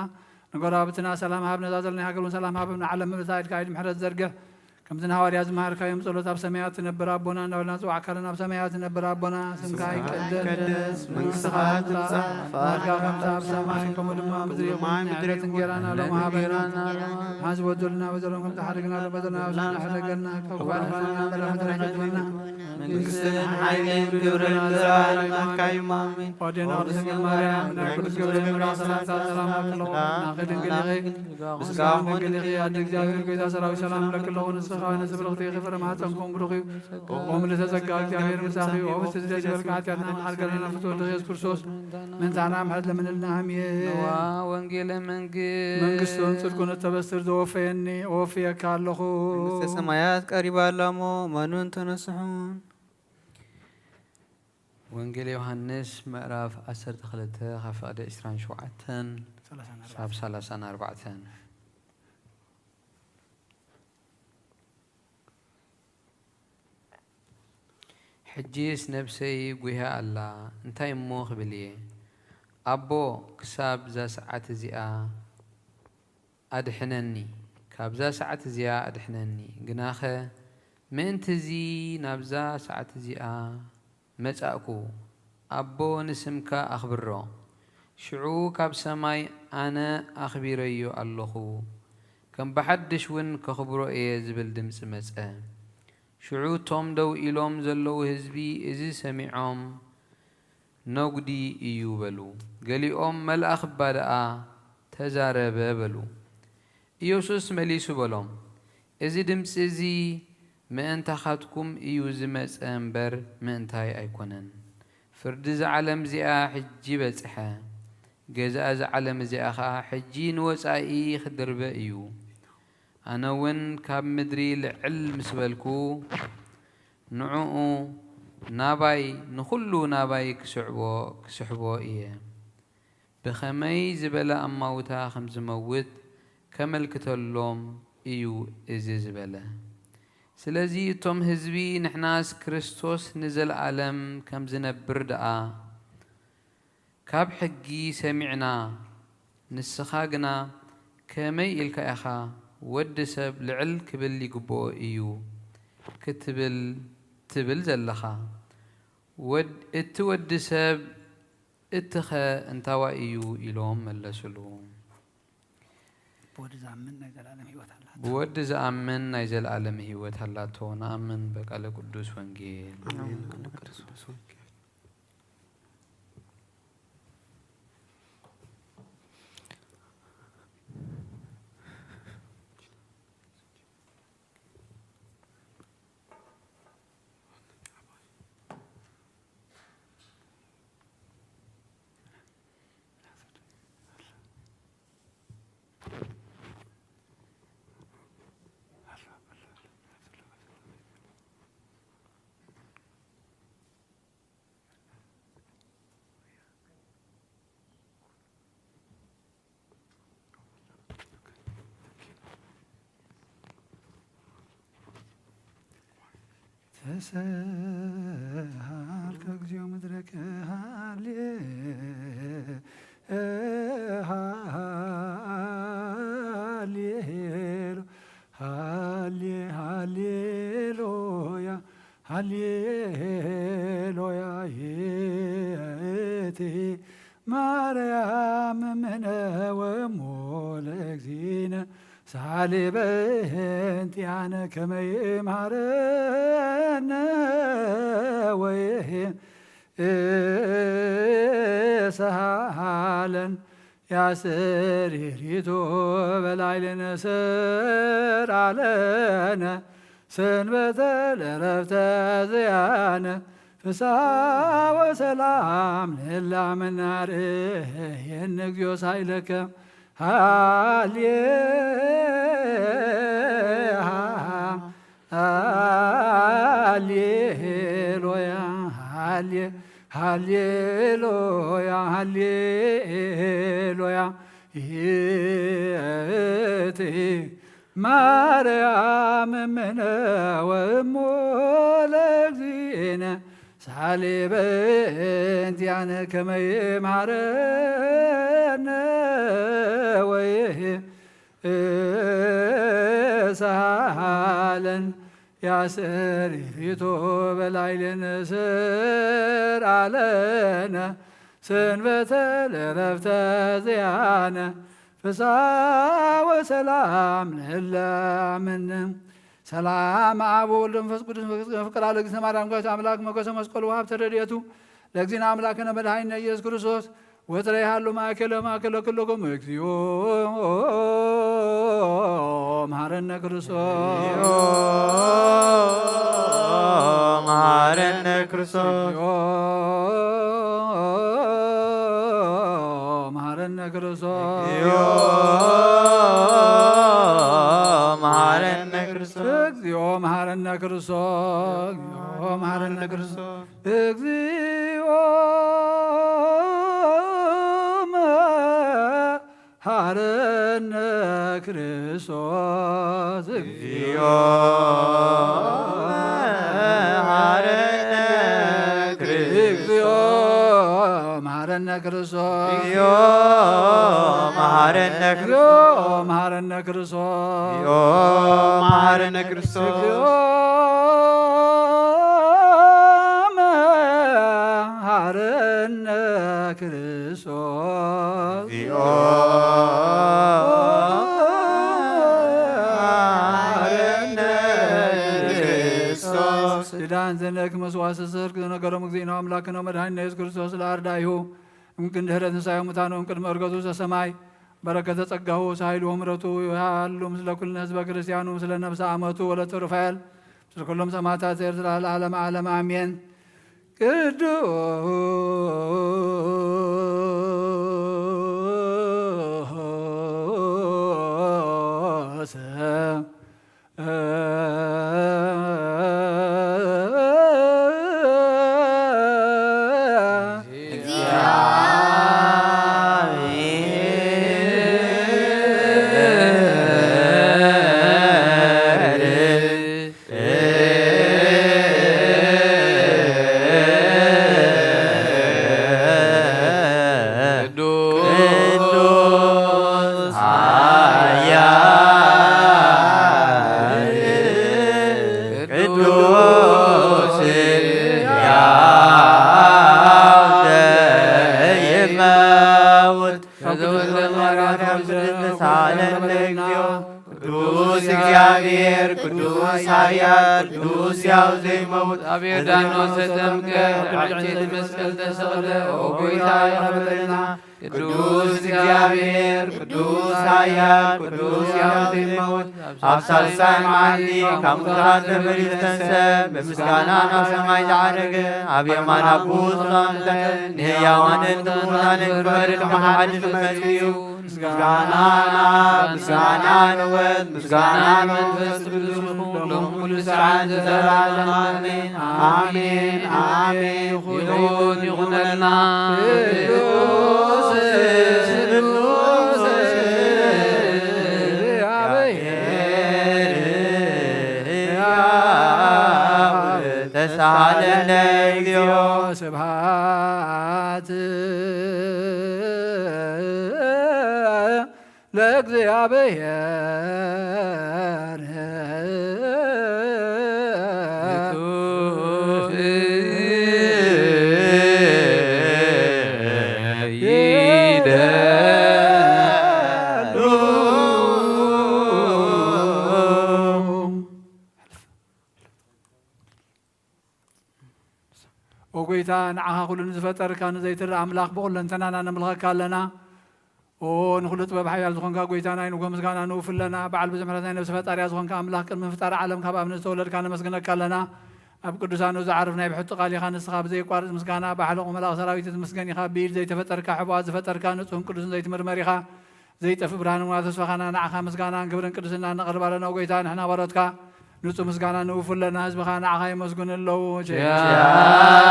ንጎረባብትና ሰላም ሃብ፣ ነዛ ዘለና ሃገር እውን ሰላም ሃብ፣ ንዓለም ምልእታ ኢድካ ኢድ ምሕረት ዘርግሕ። ከምቲ ንሃዋርያ ዝመሃርካዮም ጸሎት ኣብ ሰማያት ትነብር ኣቦና እናበልና ንጽዋዕካ ኣለና። ኣብ ሰማያት ትነብር ኣቦና ስምካ ይቀደስ፣ መንግስትኻ ትምጻእ፣ ፍቓድካ ከምቲ ኣብ ሰማይ ከምኡ ድማ ምድሪ ይኹን። ዕለት እንጌራና ሎም ሃበና፣ ሓዚ በደሉና በደሎም ከምቲ ሓደግና ሎም በደልና፣ ኣብ ሕደገና ካብ ክፉእ ኣድሕነና፣ በላ ፈተና ኣይተእትወና። መንግስትን ሓይልን ክብርን ለዘለዓለም ናትካ እዩ። ኣሜን። ኦዴና ቅድስት ድንግል ማርያም ናይ ቅዱስ ገብርኤል መልኣክ ሰላምታ ሰላም እብለኪ፣ ናኺ ድንግል ኢኺ፣ ብስጋኺ እውን ድንግል ኢኺ። ኣደ እግዚኣብሔር ጎይታ ሰራዊት ሰላም እብለኪ ኣለኹ። ንስኺ ከኣ ንእስቲ ብርኽቲ ኢኺ፣ ፍረ ማህፀንኪ እውን ብሩኽ እዩ። ኦ ምልዕተ ጸጋ እግዚኣብሔር ምሳኺ፣ ኦ ብስቲ ዝደስ ይበልኪ፣ ሓጢኣትና ምሓር ገለና ፍትወ ወልድኺ ኢየሱስ ክርስቶስ ምእንታና ምሕረት ለምንልና። ኣሜን። ንዋ ወንጌለ መንግስት መንግስቱን ጽድቁን እተበስር ዘወፈየኒ እወፍየካ ኣለኹ። መንግስተ ሰማያት ቀሪባ ኣላ እሞ እመኑን ተነስሑን። ወንጌል ዮሃንስ ምዕራፍ ዓሰርተ ክልተ ካብ ፍቕዲ ዕስራን ሸውዓተን ሳብ ሰላሳን ኣርባዕተን። ሕጂስ ነብሰይ ጒሃ ኣላ፣ እንታይ እሞ ክብል እየ? ኣቦ፣ ክሳብ እዛ ሰዓት እዚኣ ኣድሕነኒ፣ ካብዛ ሰዓት እዚኣ ኣድሕነኒ። ግናኸ ምእንቲ እዚ ናብዛ ሰዓት እዚኣ መጻእኩ። ኣቦ፣ ንስምካ ኣኽብሮ። ሽዑ ካብ ሰማይ፣ ኣነ ኣኽቢረዮ ኣለኹ፣ ከም ብሓድሽ እውን ከኽብሮ እየ ዝብል ድምጺ መጸ። ሽዑ እቶም ደው ኢሎም ዘለዉ ህዝቢ እዚ ሰሚዖም፣ ነጉዲ እዩ በሉ። ገሊኦም፣ መልኣኽ እባ ደኣ ተዛረበ በሉ። ኢየሱስ መሊሱ በሎም፣ እዚ ድምጺ እዚ ምእንታኻትኩም እዩ ዝመጸ እምበር ምእንታይ ኣይኮነን። ፍርዲ እዛ ዓለም እዚኣ ሕጂ በጽሐ፣ ገዛኢ እዛ ዓለም እዚኣ ኸኣ ሕጂ ንወጻኢ ክድርበ እዩ። ኣነ እውን ካብ ምድሪ ልዕል ምስ በልኩ፣ ንዕኡ ናባይ፣ ንኹሉ ናባይ ክስዕቦ፣ ክስሕቦ እየ። ብኸመይ ዝበለ ኣማውታ ከም ዝመውት ከመልክተሎም እዩ እዚ ዝበለ። ስለዚ እቶም ህዝቢ፣ ንሕናስ ክርስቶስ ንዘለኣለም ከም ዝነብር ደኣ ካብ ሕጊ ሰሚዕና፣ ንስኻ ግና ከመይ ኢልካ ኢኻ፣ ወዲ ሰብ ልዕል ክብል ይግብኦ እዩ ክትብል ትብል ዘለኻ? ወድ-፣ እቲ ወዲ ሰብ እቲኸ እንታዋይ እዩ? ኢሎም መለሱሉ። ብወዲ ዝኣምን ናይ ዘለኣለም ህይወት ኣላቶ። ብወዲ ዝኣምን ናይ ዘለኣለም ህይወት ኣላቶ። ንኣምን በቃለ ቅዱስ ወንጌል። ኣሜን። በቃለ ቅዱስ ወንጌል። ተሰሃልከ እግዚኦ ምድረከ ሃሌ ሃሌ ሃሌ ሃሌሉያ ሃሌሉያ ይእቲ ማርያም እምነ ወእሙ ለእግዚእነ ሳሊ በእንቲአነ ከመ ይምሃረነ ወይስሃለን ያስሪሪቶ በላዕሌነ ስር አለነ ሰንበተ ለረፍተ ዘያነ ፍስሐ ወሰላም ንላመናርየን እግዚኦ ሳይለከ ሃሌ ሃሌሉያ ሃሌ ሃሌሉያ ሃሌሉያ ይእቲ ማርያም እምነ ወእሞ ለእግዚእነ ሳሌ በእንቲአነ ከመ ይምሃረነ ወይ እሳሃለን ያስሪሪቶ በላይሌነ ስር አለነ ሰንበተ ለረፍተ ዘያነ ፍስሐ ወሰላም ንህላምን ሰላም አብ ወወልድ መንፈስ ቅዱስ ፍቅር አለ እግዚእነ ማርያም ጓይት አምላክ መገሰ መስቀሉ ሀብተ ረድኤቱ ለእግዚእነ አምላክነ መድኃኒነ ኢየሱስ ክርስቶስ ወትረ ይሃሉ ማእከለ ማእከለ ኩልኩም እግዚኦ መሐረነ ክርስቶስ መሐረነ ክርስቶስ መሐረነ ክርስቶስ መሐረነ ክርስቶስ እግዚኦ መሐረነ ክርስቶስ እግዚኦ መሐረነ ክርስቶስ እግዚኦ መሐረነ ክርስቶስ እግዚኦ መሐረነ ክርስቶስ መሐረነ ክርስቶስ እግዚኦ መሐረነ ክርስቶስ መሐረነ ክርስቶስ እግዚኦ መሐረነ ክርስቶስ መሐረነ ክርስቶስ ኪዳን ዘነክ መስዋዕት ስስር ነገሮም እግዚእነ አምላክነ መድኃኒነ ኢየሱስ ክርስቶስ ለአርዳኢሁ እምክን ድህረ ትንሳኤ ሙታን ወእምቅድመ ዕርገቱ ውስተ ሰማይ በረከተ ጸጋሁ ሳይሉ ምሕረቱ ያሉ ምስለ ኩልነ ህዝበ ክርስቲያኑ ምስለ ነፍሰ አመቱ ወለተ ሩፋኤል ምስለ ኩሎም ሰማዕታት ኤርትራ ለዓለመ ዓለም አሜን። ቅዱስ ቅዱስ እግዚአብሔር ቅዱስ ኃያል ቅዱስ ሕያው ዘይመውት እግዚአብሔር ዳኖ ዘተምከ ብዕንጨይቲ መስቀል ተሰቕለ ኦ ጎይታ ይቕረበልና። ቅዱስ እግዚአብሔር ቅዱስ ኃያል ቅዱስ ሕያው ዘይመውት ኣብ ሳልሳይ መዓልቲ ካብ ሙታን ተመሊሱ ዝተንሰ ብምስጋና ናብ ሰማይ ዝዓረገ ኣብ የማን ኣቦ ዝተቐመጠ ንሕያዋንን ንሙታንን ክፈርድ ከመሓድሽ መጺኡ እዩ። ምስጋና ናብ ምስጋና ንወት ምስጋና መንፈስ ቅዱስ ይኹን ሎም ኩሉ ሰዓት ዘዘራለም ኣሜን። ኣሜን ኣሜን ይኹን ይኹነልና። ቅዱስ ቅዱስ ተሳለነ እግዚኦ ስብሐት ለእግዚአብሔር። ኦ ጎይታ ንዓኻ ኩሉ ንዝፈጠርካ ንዘይትርኢ ኣምላኽ ብኹለንተናና ነምልኸካ ኣለና። ኦ ንኹሉ ጥበብ ሓያል ዝኾንካ ጎይታና፣ ንጎ ምስጋና ንውፍለና። በዓል ብዙሕ ምሕረት ናይ ነብሲ ፈጣሪያ ዝኾንካ ኣምላኽ፣ ቅድሚ ምፍጣር ዓለም ካብ ኣብ ንዝተወለድካ ነመስግነካ ኣለና። ኣብ ቅዱሳኑ ዝዓርፍ ናይ ብሕቱ ቃል ኢኻ። ንስኻ ብዘይቋርጽ ምስጋና ባሕልቑ መላእኽቲ ሰራዊት ትምስገን ኢኻ። ብኢድ ዘይተፈጠርካ፣ ሕቡኣት ዝፈጠርካ፣ ንጹህን ቅዱስን ዘይትምርመር ኢኻ። ዘይጠፍእ ብርሃን እምዋ ተስፋኻና፣ ንዓኻ ምስጋናን ክብርን ቅድስናን ነቕርብ ኣለና። ኦ ጎይታ፣ ንሕና ባሮትካ ንጹህ ምስጋና ንውፉለና፣ ህዝብኻ ንዓኻ የመስግኑ ኣለዉ። ቸ-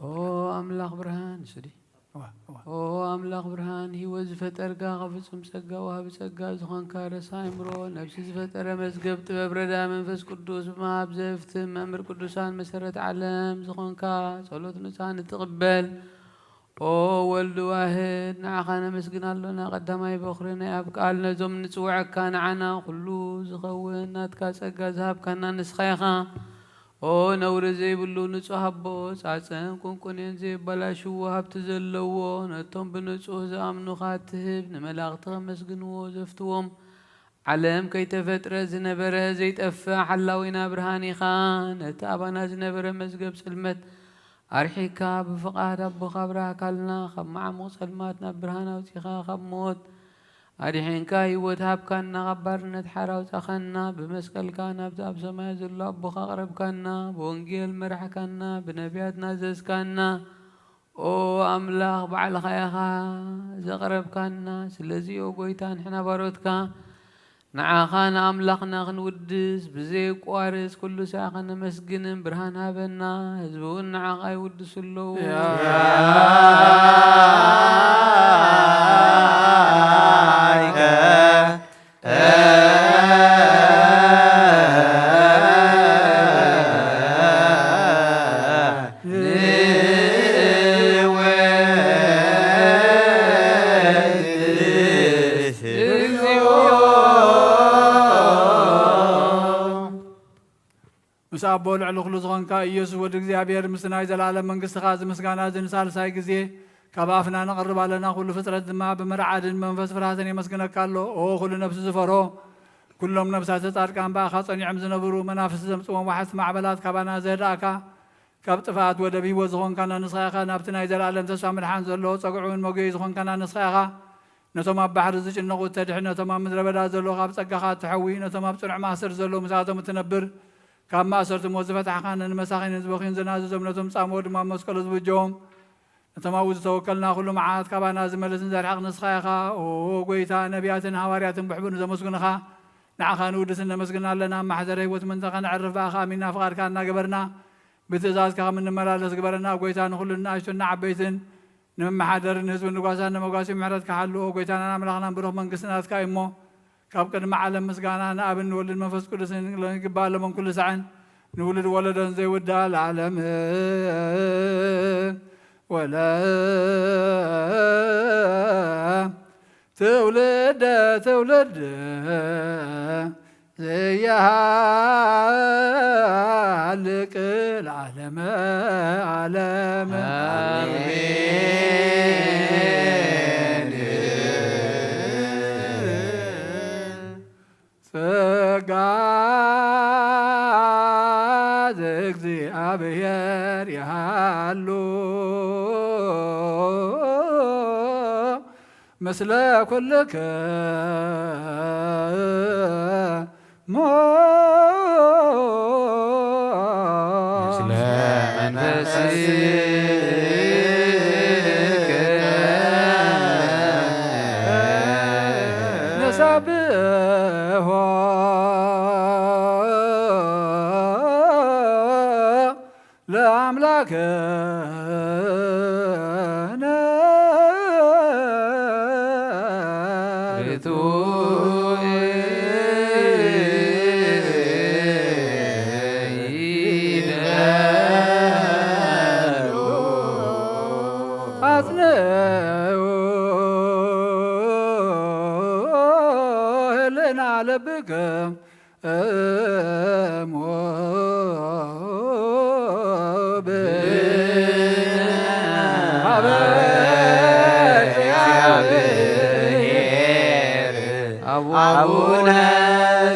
ኦ ኣምላኽ ብርሃን፣ እሱ ድዩ? እዋ፣ እዋ። ኦ ኣምላኽ ብርሃን፣ ህይወት ዝፈጠርካ፣ ካብ ፍጹም ጸጋ ወሃቢ ጸጋ ዝኾንካ፣ ረሳ ኣእምሮ፣ ነፍሲ ዝፈጠረ፣ መዝገብ ጥበብ፣ ረዳ መንፈስ ቅዱስ ብምሃብ ዘፍትም፣ መምህር ቅዱሳን፣ መሰረት ዓለም ዝኾንካ፣ ጸሎት ንጹሃን እትቕበል፣ ኦ ወልድ ዋህድ፣ ንዓኻ ነመስግን ኣሎና። ቀዳማይ በኹሪ ናይ ኣብ ቃል፣ ነዞም ንጽውዐካ ንዓና ኩሉ ዝኸውን ናትካ ጸጋ ዝሃብካና ንስኻ ኢኻ። ኦ ነውሪ ዘይብሉ ንጹህ ኣቦ፣ ጻጸን ቁንቁኔን ዘይበላሽዎ ሃብቲ ዘለዎ፣ ነቶም ብንጹህ ዝኣምኑኻ ትህብ፣ ንመላእኽቲ ከመስግንዎ ዘፍትዎም፣ ዓለም ከይተፈጥረ ዝነበረ ዘይጠፍእ ሓላዊና ብርሃን ኢኻ። ነቲ ኣባና ዝነበረ መዝገብ ጽልመት ኣርሒቕካ፣ ብፍቓድ ኣቦኻ ኣብራህካልና። ካብ መዓሙቕ ጸልማት ናብ ብርሃን ኣውጺኻ፣ ካብ ሞት ኣድሒንካ፣ ህይወት ሃብካና፣ ካብ ባርነት ሓራ ኣውጻኻና። ብመስቀልካ ናብቲ ኣብ ሰማይ ዘሎ ኣቦኻ ኣቕረብካና። ብወንጌል መራሕካና፣ ብነቢያት ናዘዝካና። ኦ ኣምላኽ፣ ባዕልኻ ኢኻ ዘቕረብካና። ስለዚ ኦ ጎይታ፣ ንሕና ባሮትካ ንዓኻ ንኣምላኽና ክንውድስ ብዘየቋርጽ ኩሉ ሳዕ ከነመስግንን ብርሃን ሃበና። ህዝቢ እውን ንዓኻ ይውድሱ ኣለዉ። ምስ ኣቦ ልዕሊ ኩሉ ዝኾንካ ኢየሱስ ወዲ እግዚኣብሔር፣ ምስቲ ናይ ዘለኣለም መንግስትኻ እዚ ምስጋና እዚ ንሳልሳይ ግዜ ካብ ኣፍና ነቕርብ ኣለና። ኩሉ ፍጥረት ድማ ብመርዓድን መንፈስ ፍርሃትን የመስግነካ ኣሎ። ኦ ኩሉ ነፍሲ ዝፈሮ፣ ኩሎም ነፍሳተ ጻድቃን ብኣኻ ጸኒዖም ዝነብሩ፣ መናፍስቲ ዘምጽዎም ዋሕስቲ ማዕበላት ካባና ዘህድኣካ፣ ካብ ጥፍኣት ወደብ ህይወት ዝኾንካና ንስኻ ኢኻ። ናብቲ ናይ ዘለኣለም ተስፋ ምድሓን ዘለዎ ጸግዑን መጉየይ ዝኾንካና ንስኻ ኢኻ። ነቶም ኣብ ባሕሪ ዝጭነቑ እተድሕን፣ ነቶም ኣብ ምድረ በዳ ዘለዉ ካብ ጸጋኻ እትሐዊ፣ ነቶም ኣብ ጽኑዕ ማእሰርቲ ዘለዉ ምስኣቶም እትነብር፣ ካብ ማእሰርቲ ሞት ዝፈታሕኻን ንመሳኺን ህዝብኺን ዝናዘዞም፣ ነቶም ጻምኡ ድማ ኣብ መስቀሉ ዝብጀዎም፣ ነቶም ኣብኡ ዝተወከልና ኩሉ መዓት ካባና ዝመልስን ዘርሕቕ ንስኻ ኢኻ። ኦ ጎይታ፣ ነቢያትን ሃዋርያትን ብሕቡእ ንዘመስግኑኻ ንዓኻ ንውድስን ነመስግን ኣለና። ማሕደረ ህይወት ምእንቲ ኸነዕርፍ ብኣኻ ኣሚንና ፍቓድካ እናገበርና ብትእዛዝካ ከም እንመላለስ ግበረና። ጎይታ፣ ንኹሉ ንኣሽቱን ንዓበይትን፣ ንመመሓደሪ፣ ንህዝቢ፣ ንጓሳ፣ ንመጓሲ ምሕረትካ ሓሉ። ኦ ጎይታናን ኣምላኽናን፣ ብሩኽ መንግስቲ ናትካ እዩ እሞ፣ ካብ ቅድሚ ዓለም ምስጋና ንኣብን ንወልድን መንፈስ ቅዱስን ይግባእ፣ ሎምን ኩሉ ሳዕን፣ ንውሉድ ወለዶን ዘይውዳእ ለዓለም ወለ ትውልደ ትውልድ ዘይሃልቅ ለዓለመ ዓለም። ኣሜን። ጸጋ ዘእግዚኣብሔር ይሃሉ ምስለ ኩልክሙ። ምስለ መንፈስከ ንሰብሖ ለአምላክነ። ርቱዕ ይደሉ። አጽንዑ። ለብከ እሞብ ሀበ እግዚአብሔር አቡነ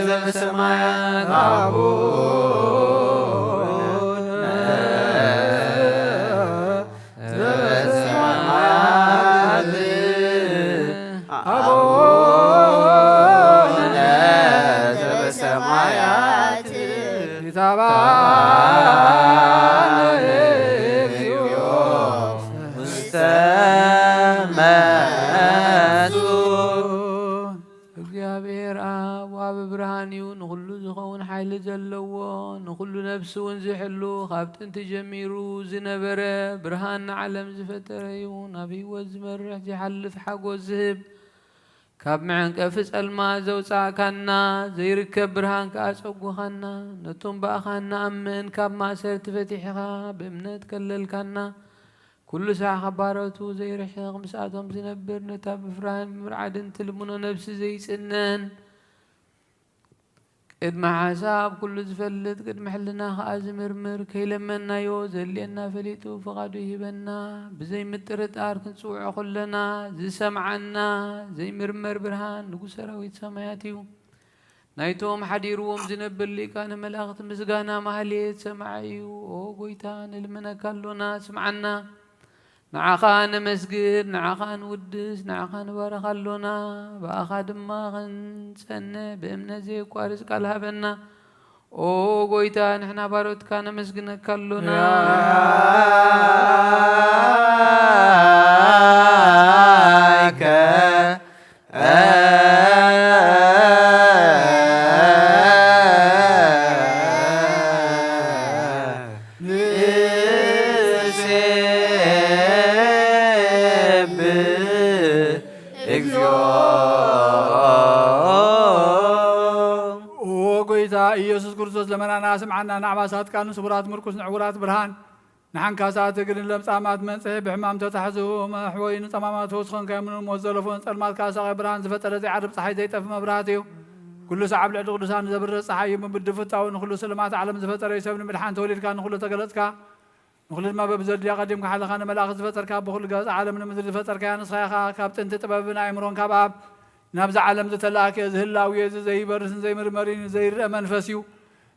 ዘበሰማያት አቡነ ዘበሰማያት አቡነ ዘበሰማያት ይትባረክ እግዚኦ ውስተ መሱ። እግዚኣብሔር ኣብ ዋቢ ብርሃን እዩ፣ ንኹሉ ዝኸውን ሓይሊ ዘለዎ፣ ንኹሉ ነፍሲ እውን ዝሕሉ፣ ካብ ጥንቲ ጀሚሩ ዝነበረ፣ ብርሃን ንዓለም ዝፈጠረ እዩ። ናብ ህይወት ዝመርሕ፣ ዘይሓልፍ ሓጎስ ዝህብ፣ ካብ መዐንቀፊ ጸልማት ዘውጻእካና፣ ዘይርከብ ብርሃን ከኣ ጸጉኻና። ነቶም ብኣኻ እንኣምን ካብ ማእሰርቲ ፈቲሕኻ፣ ብእምነት ከለልካና። ኩሉ ሳዕ ካብ ባሮቱ ዘይርሕቕ፣ ምስኣቶም ዝነብር፣ ነታ ብፍርሃን ብምርዓድን ትልምኖ ነፍሲ ዘይጽነን፣ ቅድሚ ሓሳብ ኩሉ ዝፈልጥ፣ ቅድሚ ሕልና ከኣ ዝምርምር፣ ከይለመንናዮ ዘድልየና ፈሊጡ ፍቓዱ ይህበና። ብዘይ ምጥርጣር ክንጽውዖ ከለና ዝሰምዓና ዘይምርመር ብርሃን ንጉስ ሰራዊት ሰማያት እዩ። ናይቶም ሓዲርዎም ዝነብር ሊቃነ መላእኽቲ ምስጋና ማህሌት ሰማዒ እዩ። ኦ ጎይታ፣ ንልምነካ ኣሎና፣ ስምዓና። ንዓኻ ነመስግን፣ ንዓኻ ንውድስ፣ ንዓኻ ንባርኽ ኣሎና። ብኣኻ ድማ ክንጸንዕ ብእምነት ዘየቋርጽ ቃል ሃበና። ኦ ጎይታ፣ ንሕና ባሮትካ ነመስግነካ ኣሎና። ያከ ንሴብህ እግዚኦ። ኦ ጎይታ ኢየሱስ ክርስቶስ፣ ለመናና ስምዓና፣ ናዕባ ሳትካ ንስውራት ምርኩስ፣ ንዕውራት ብርሃን፣ ንሓንካሳት እግርን ለምጻማት መንጽሔ፣ ብሕማም ተታሕዙ መሕወዩ፣ ንጸማማት ፈውሲ ኾንካዮም፣ ንሞት ዘለፎን ጸልማት ከኣ ሳቐ ብርሃን ዝፈጠረ፣ ዘይዓርብ ጸሓይ፣ ዘይጠፊ መብራህቲ እዩ። ኩሉ ሳዕ ኣብ ልዕሊ ቅዱሳን ዘብርህ ጸሓይ እዩ። ብድፍታኡ ንኹሉ ስልማት ዓለም ዝፈጠረ እዩ። ሰብ ንምድሓን ተወሊድካ፣ ንኹሉ ተገለጽካ፣ ንኹሉ ድማ በብዘድልዮ ኣቐዲምካ ሓለኻ ንመላእኽቲ ዝፈጠርካ፣ ብኹሉ ገጽ ዓለም ንምድሪ ዝፈጠርካያ ንስኻ ኢኻ። ካብ ጥንቲ ጥበብን ኣእምሮን ካብ ኣብ ናብዛ ዓለም ዝተላእከ፣ እዚ ህላዌ እዚ ዘይበርስን ዘይምርመርን ዘይርአ መንፈስ እዩ።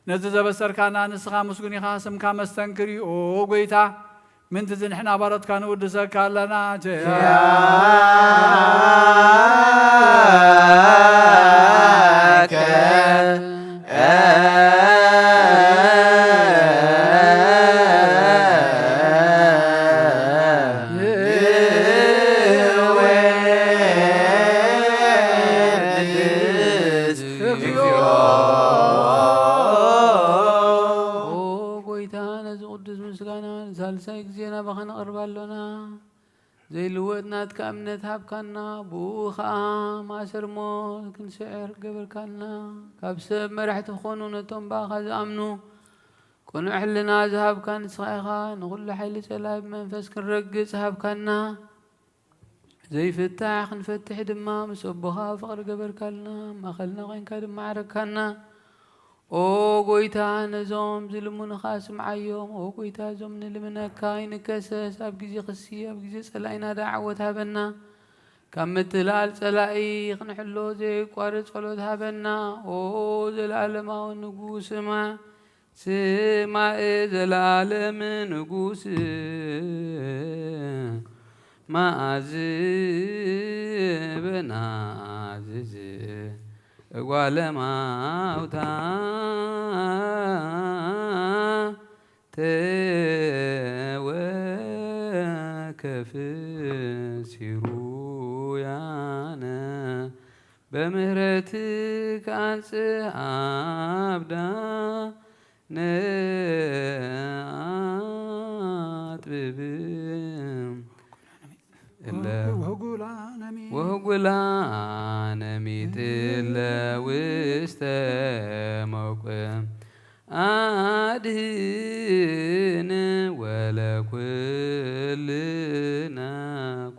ነዚ ዘበሰርካና ንስኻ ምስጉን ኢኻ፣ ስምካ መስተንክር እዩ። ኦ ጎይታ፣ ምንትዚ ንሕና ባሮትካ ንውድሰካ ኣለና። ኪያከ ንወድስ እግዚኦ። ኦ ጎይታ፣ ነዚ ቅዱስ ምስጋና ንሳልሳይ ግዜ ናባኻ ነቕርብ ኣሎና። ዘይልወጥ ናትካ እምነት ሃብካና፣ ብኡ ኸኣ ማእሰር ሞት ክንስዕር ገበርካና። ካብ ሰብ መራሕቲ ክኾኑ ነቶም ብኣኻ ዝኣምኑ ቅኑዕ ሕልና ዝሃብካ ንስኻ ኢኻ። ንኹሉ ሓይሊ ጸላኢ ብመንፈስ ክንረግጽ ሃብካና። ዘይፍታሕ ክንፈትሕ ድማ ምስ ኣቦኻ ፍቕሪ ገበርካልና፣ ኣብ ማእከልና ዄንካ ድማ ዓረግካና። ኦ ጐይታ፣ ነዞም ዝልምኑኻ ስምዓዮም። ኦ ጐይታ፣ እዞም ንልምነካ ኣይንከሰስ። ኣብ ግዜ ክሲ፣ ኣብ ግዜ ጸላኢና ደኣ ዓወት ሃበና። ካብ ምትላል ጸላኢ ክንሕሎ ዘየቋርጽ ጸሎት ሃበና። ኦ ዘለኣለማዊ ንጉስ፣ ስማዕ። ስማዕ ዘለዓለም ንጉስ መዓዝ በናዝዝ እጓለ ማውታ ተወከፍ ሲሩያነ በምህረትከ አንጽህ አብዳ ነአጥብብ እለ ወህጉላነ ሚጥ ወህጉላነ ሚጥ እለ ውስተ መውቅም አድህን ወለኩልነ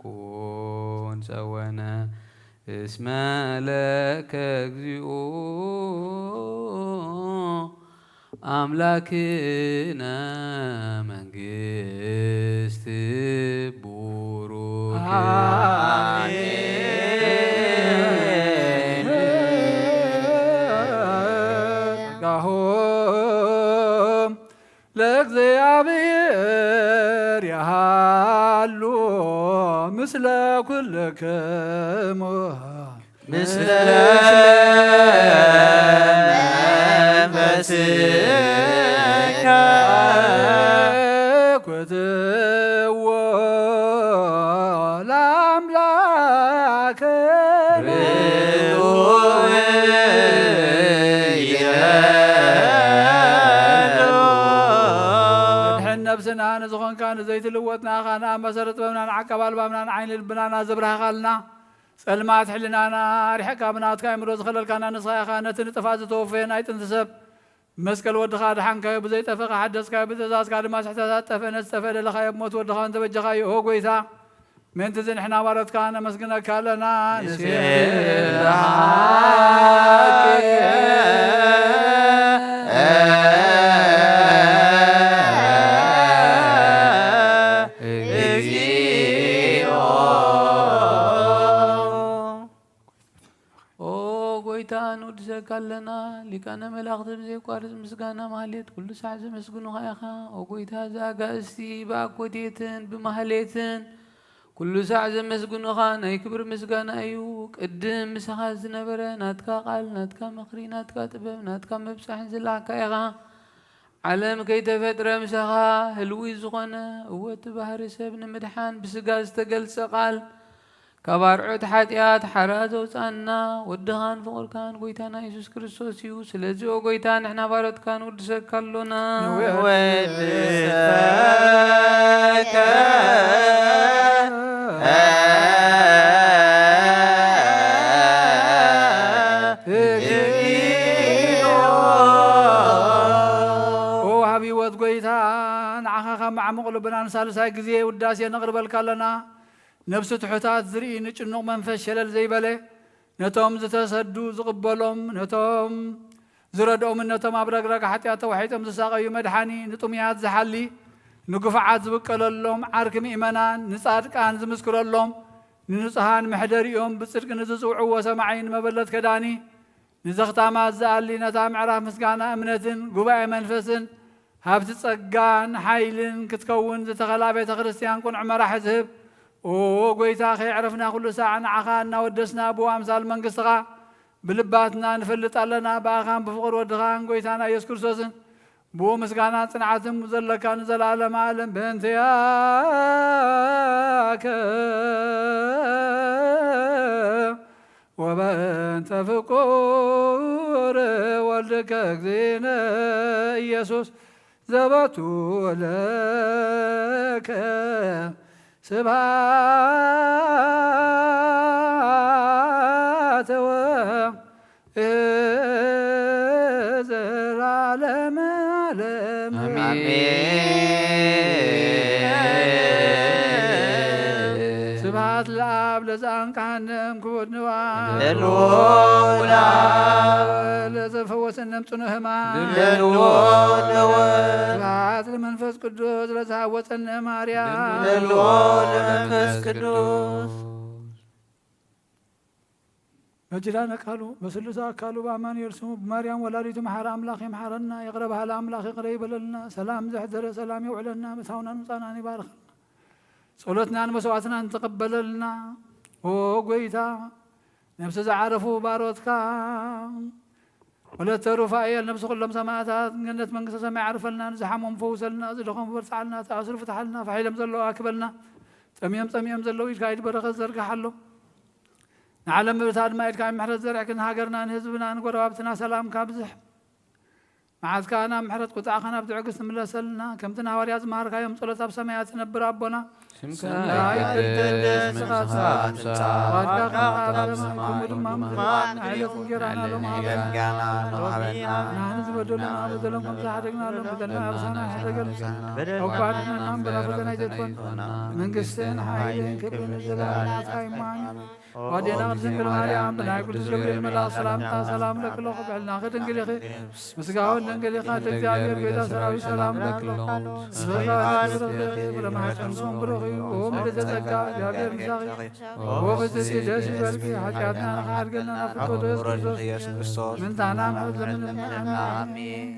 ኩን ጸወነ እስመ ለከ እግዚኦ ኣምላክነ መንግስት ቡሩክ። አሜን። ጸጋሆም ለእግዚኣብሔር የሃሉ ምስለ ኩልክሙ። ምስለ መንፈስከ። ኩትዎ ለአምላክነ። ርኡይ ይበሉ። መድሕን ነብስና ንዝኾንካ ንዘይትልወጥ ንኣኻ ንኣብ መሰረት ጥበብና ንዓቃብ ኣልባብና ንዓይኒ ልብናና ዘብርሃኻልና ጸልማት ሕልናና ኣርሒቕካ ብናትካ ኣእምሮ ዝኸለልካና ንስኻ ኢኻ። ነቲ ንጥፋት ዝተወፈየ ናይ ጥንቲ ሰብ መስቀል ወድኻ ኣድሓንካዮ፣ ብዘይጠፍእ ሓደስካዮ፣ ብትእዛዝካ ድማ ስሕተታት ጠፍአ። ነቲ ዝጠፍአ ደለኻዮ ብሞት ወድኻ እንተበጀኻዮ። ኦ ጎይታ፣ ምእንቲ እዚ ንሕና ባሮትካ ነመስግነካ ኣለና። ንስብሐኪ ኦ ጎይታ፣ ንውድሰካ ኣለና። ሊቃነ መላእኽቲ ብዘየቋርጽ ምስጋና ማህሌት ኩሉ ሳዕ ዘመስግኑኻ ኢኻ። ኦ ጎይታ፣ እዚ ኣጋእዝቲ ብኣኮቴትን ብማህሌትን ኩሉ ሳዕ ዘመስግኑኻ ናይ ክብሪ ምስጋና እዩ። ቅድም ምሳኻ ዝነበረ ናትካ ቃል፣ ናትካ ምኽሪ፣ ናትካ ጥበብ፣ ናትካ ምብጻሕን ዝለኣኽካ ኢኻ። ዓለም ከይተፈጥረ ምሳኻ ህልዊ ዝኾነ፣ እወ እቲ ባህሪ ሰብ ንምድሓን ብስጋ ዝተገልጸ ቃል፣ ካብ ኣርዑት ሓጢኣት ሓራ ዘውጻና ወድኻን ፍቕርካን ጎይታና የሱስ ክርስቶስ እዩ። ስለዚ ኦ ጎይታ ንሕና ባሮትካ ንውድሰካ ኣሎና። ንውድሰከ። ኦ ወሃቢ ህይወት ጎይታ፣ ንዓኻ ካብ መዓሙቕ ልብና ንሳልሳይ ግዜ ውዳሴ ነቕርበልካ ኣለና። ነብሲ ትሑታት ዝርኢ ንጭኑቕ መንፈስ ሸለል ዘይበለ፣ ነቶም ዝተሰዱ ዝቕበሎም፣ ነቶም ዝረድኦምን ነቶም ኣብ ረግረግ ሓጢኣት ተዋሒጦም ዝሳቐዩ መድሓኒ፣ ንጥሙያት ዝሓሊ፣ ንግፉዓት ዝብቀለሎም፣ ዓርኪ ምእመናን፣ ንጻድቃን ዝምስክረሎም፣ ንንጹሃን መሕደሪኦም፣ ብጽድቂ ንዝጽውዕዎ ሰማዒ፣ ንመበለት ከዳኒ፣ ንዘኽታማት ዝኣሊ፣ ነታ ምዕራፍ ምስጋና እምነትን ጉባኤ መንፈስን ሃብቲ ጸጋን ሓይልን ክትከውን ዝተኸላ ቤተ ክርስቲያን ቅኑዕ መራሒ ዝህብ፣ ኦ ጎይታ፣ ከየዕረፍና ኩሉ ሳዕ ንዓኻ እናወደስና ብኡ ኣምሳል መንግስትኻ ብልባትና ንፈልጥ ኣለና። ብኣኻን ብፍቕሪ ወድኻን ጎይታና ኢየሱስ ክርስቶስን ብኡ ምስጋናን ጽንዓትን ዘለካ ንዘለዓለመ ዓለም በእንቲኣከ ወበእንተ ፍቁር ወልድከ እግዚእነ ኢየሱስ ዘበቱ ለከ ስብሐት ወእዝር ዓለመ ዓለም። አሜን። ስብሐት ለአብ ለዘአንቅሐነ እምክቡድ ንዋም። ለልዑል አብ። ለዘፈወሰነ እምጽኑዕ ሕማም። ለልዑል ወወልድ። ስብሐት ለመንፈስ ቅዱስ ለዘሐወፀነ ማርያም። ለልዑል መንፈስ ቅዱስ። በኪዳነ ቃሉ በስሉስ አካሉ በአማኑኤል ስሙ በማርያም ወላዲቱ መሐረ አምላክ ይምሐረና። ይቅረ በሀለ አምላክ ይቅረ ይበለልና። ሰላም ዘሕደረ ሰላም የውዕለና። ምሳውናን ምጻናን ይባርክልና። ጸሎትናን መስዋዕትናን ተቀበለልና። ኦ ጎይታ፣ ነፍሲ ዝዓረፉ ባሮትካ ወለተ ሩፋኤል፣ ነፍሲ ኩሎም ሰማዕታት ገነት መንግስተ ሰማይ ዓርፈልና። ንዝሓመሙ ፈውሰልና፣ ዝደኸሙ በርትዓልና፣ ተኣስሩ ፍትሓልና፣ ፋሕ ኢሎም ዘለዉ ኣክበልና፣ ጠምዮም ጸሚኦም ዘለዉ ኢድካ ኢድ በረኸት ዘርግሓሎም። ንዓለም ምብርታ ድማ ኢድካ ምሕረት ዘርዕክ፣ ንሃገርና ንህዝብና ንጎረባብትና ሰላምካ ብዝሕ። መዓትካ ናብ ምሕረት ቁጥዓኻ ናብ ትዕግስት ትምለሰልና። ከምቲ ንሃዋርያት ዝመሃርካዮም ጸሎት ኣብ ሰማያት ትነብር ኣቦና፣ ስምካ ስምካ ይትቀደስ፣ ይትቀደስ፣ መንግስትኻ መንግስትኻ ትምጻእ፣ ትምጻእ፣ ፍቓድካ ፍቓድካ ከም ኣብ ሰማይ ከምኡ ድማ ከምኡ ኣብ ምድሪ ምድሪ ትኹን። ትኹን። ዕለት እንጀራና ሎም ሃበና። እንጀራና ሎም ሃበና። ንሕና ዝበደሉና በደሎም ከም ዝሓደግና ሎም በደልና ኣበሳና ኣይሕደገልና። በደልና ኣበሳና ኣይሕደገልና። እኳ ንሕና እምበር ኣብ ፈተና ኣይተእትወና። መንግስትን ሓይልን ክብርን ንዘለኣለም ናትካ እዩ። ኣሜን። ዋዴና ቅድስት ድንግል ማርያም ብናይ ቅዱስ ገብርኤል መልኣኽ ሰላምታ ሰላም ለክሎ ክብዕልና ክድንግል ኢኺ። ምስጋውን ድንግል ኢኻ እቲ እግዚኣብሔር ቤዛ ሰራዊት ሰላም ለክሎ። ብረማሕፀንኩም ብሩኽ እዩ። ኦም ልደተ ጸጋ እግዚኣብሔር ምሳኺ። ወብፅቲ ደስ ይበልኪ። ሓጢኣትና ንኽሓድገና ናብ ፍቅር ኢየሱስ ክርስቶስ ምንታና ንሕዘምን ንመና። ኣሜን።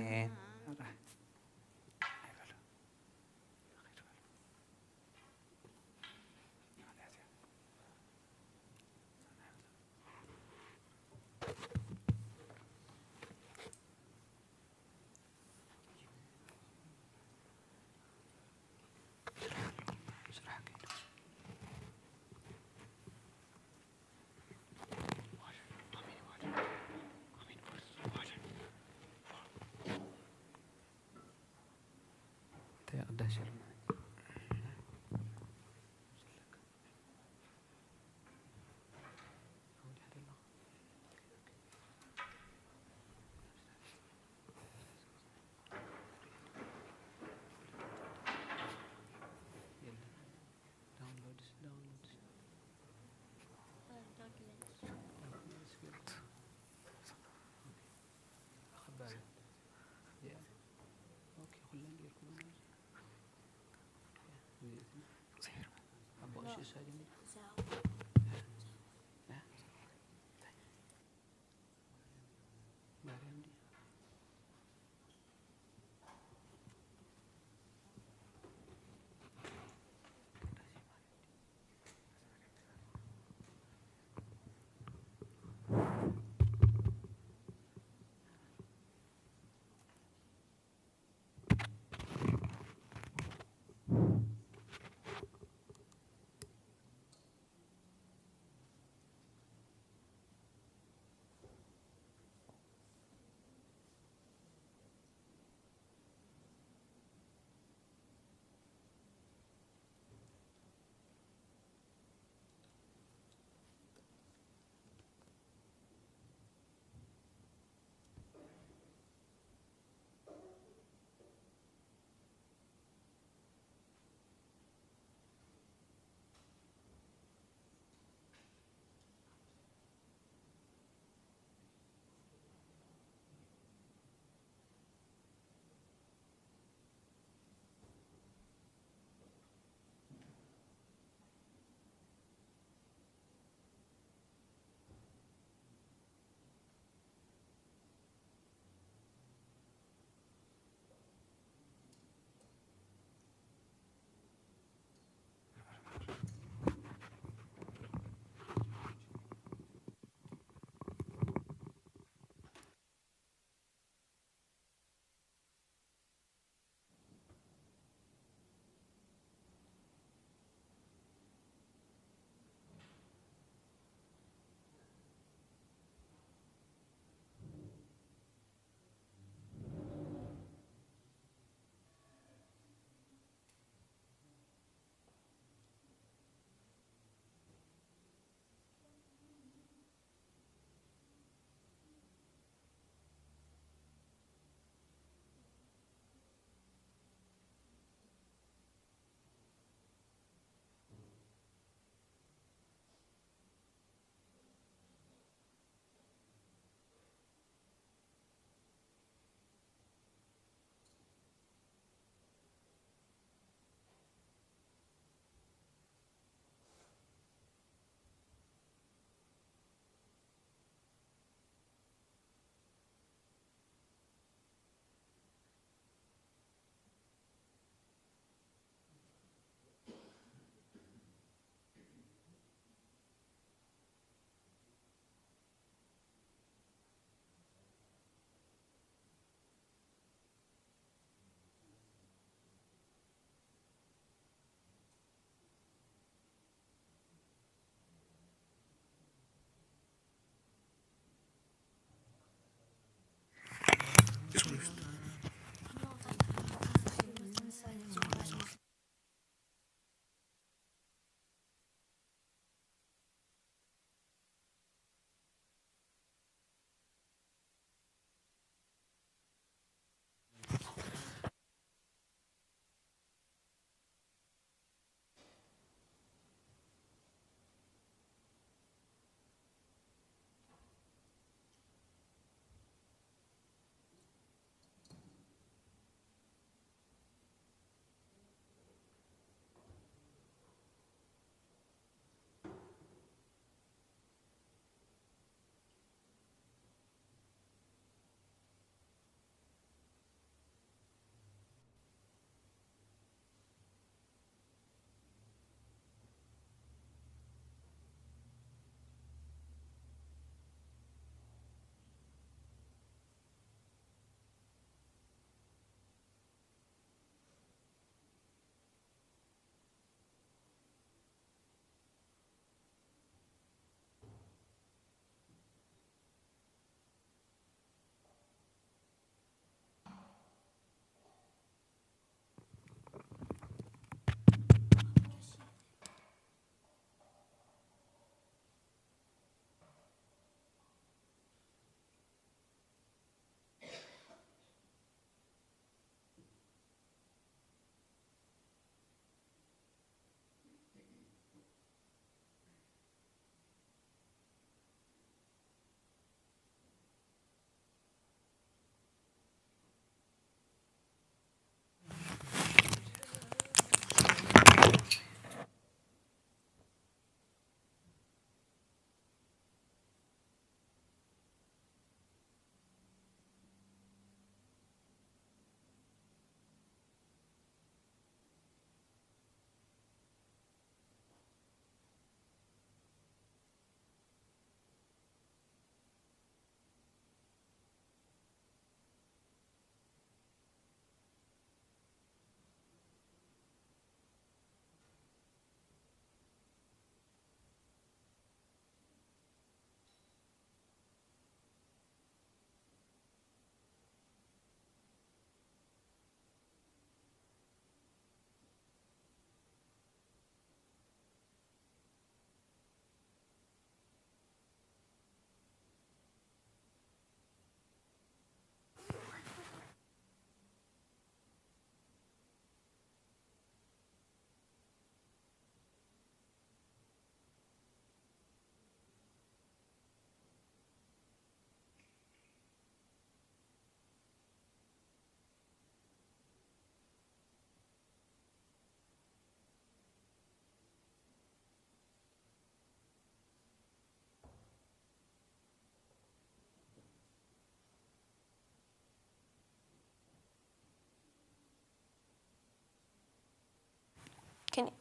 Can you?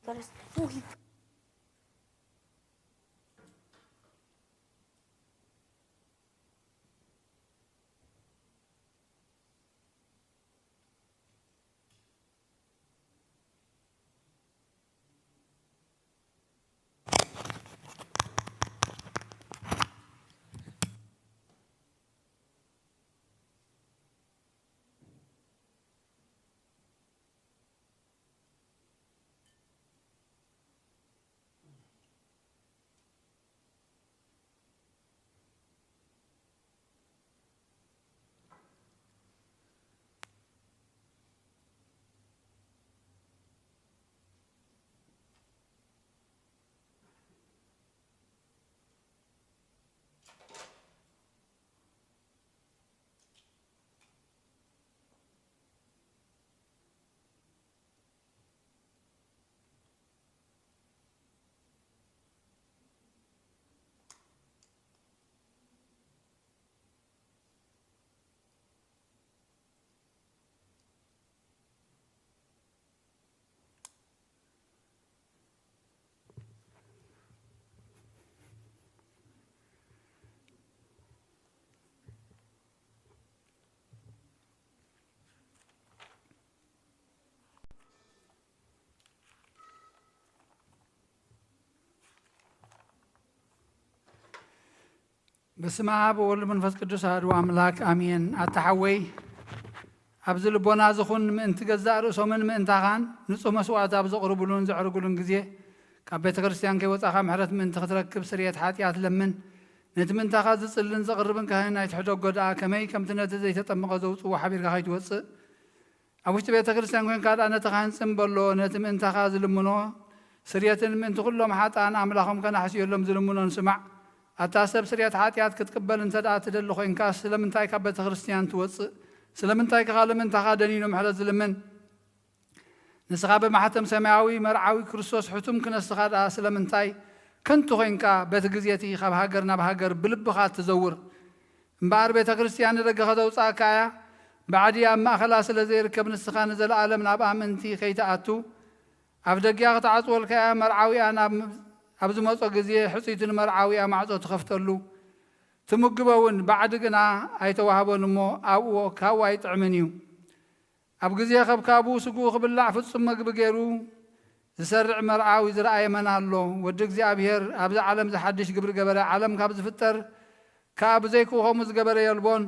That is. በስመ አብ ወወልድ መንፈስ ቅዱስ አሐዱ አምላክ አሜን። ኣታ ሓወይ፣ ኣብዚ ልቦና ዝኹን ምእንቲ ገዛእ ርእሶምን ምእንታኻን ንጹህ መስዋዕቲ ኣብ ዘቕርቡሉን ዘዕርጉሉን ግዜ፣ ካብ ቤተ ክርስቲያን ከይወጻኻ ምሕረት ምእንቲ ክትረክብ ስርየት ሓጢኣት ለምን። ነቲ ምእንታኻ ዝጽልን ዘቕርብን ካህን ኣይትሕደጎ ደኣ፣ ከመይ ከምቲ ነቲ ዘይተጠምቐ ዘውጽዎ ሓቢርካ ከይትወጽእ፣ ኣብ ውሽጢ ቤተ ክርስቲያን ኮይንካ ደኣ ነቲ ካህን ጽን በሎ፣ ነቲ ምእንታኻ ዝልምኖ ስርየትን ምእንቲ ኩሎም ሓጥኣን ኣምላኾም ከናሕስየሎም ዝልምኖን ስማዕ። ኣታ ሰብ፣ ስርየት ሓጢኣት ክትቅበል እንተ ደኣ ትደሊ ኮይንካ፣ ስለምንታይ ካብ ቤተ ክርስቲያን ትወጽእ? ስለምንታይ ከ ካልእ ምእንታኻ ደኒኑ ምሕረት ዝልምን? ንስኻ ብማሕተም ሰማያዊ መርዓዊ ክርስቶስ ሕቱም ክነስኻ ደኣ ስለምንታይ ከንቱ ኮይንካ በቲ ግዜ እቲ ካብ ሃገር ናብ ሃገር ብልብኻ ትዘውር? እምበኣር ቤተ ክርስቲያን ንደገ ከተውጽኣካ እያ። ባዕዲ ኣብ ማእከላ ስለ ዘይርከብ ንስኻ ንዘለኣለም ናብኣ ምእንቲ ከይትኣቱ ኣብ ደጊኣ ክትዓጽወልካ እያ። መርዓዊኣ ናብ፣ ኣብ ዝመጾ ግዜ ሕጽይቲ ንመርዓዊኣ ማዕጾ ትኸፍተሉ። ትምግቦ እውን ባዕዲ ግና ኣይተዋህቦን እሞ ኣብኡ ካብኡ ኣይጥዕምን እዩ። ኣብ ግዜ ከብካቡ ስግኡ ክብላዕ ፍጹም መግቢ ገይሩ ዝሰርዕ መርዓዊ ዝረኣየ መን ኣሎ? ወዲ እግዚኣብሔር ኣብዚ ዓለም ዝሓድሽ ግብሪ ገበረ። ዓለም ካብ ዝፍጠር ከኣ ብዘይክኡ ከምኡ ዝገበረ የልቦን።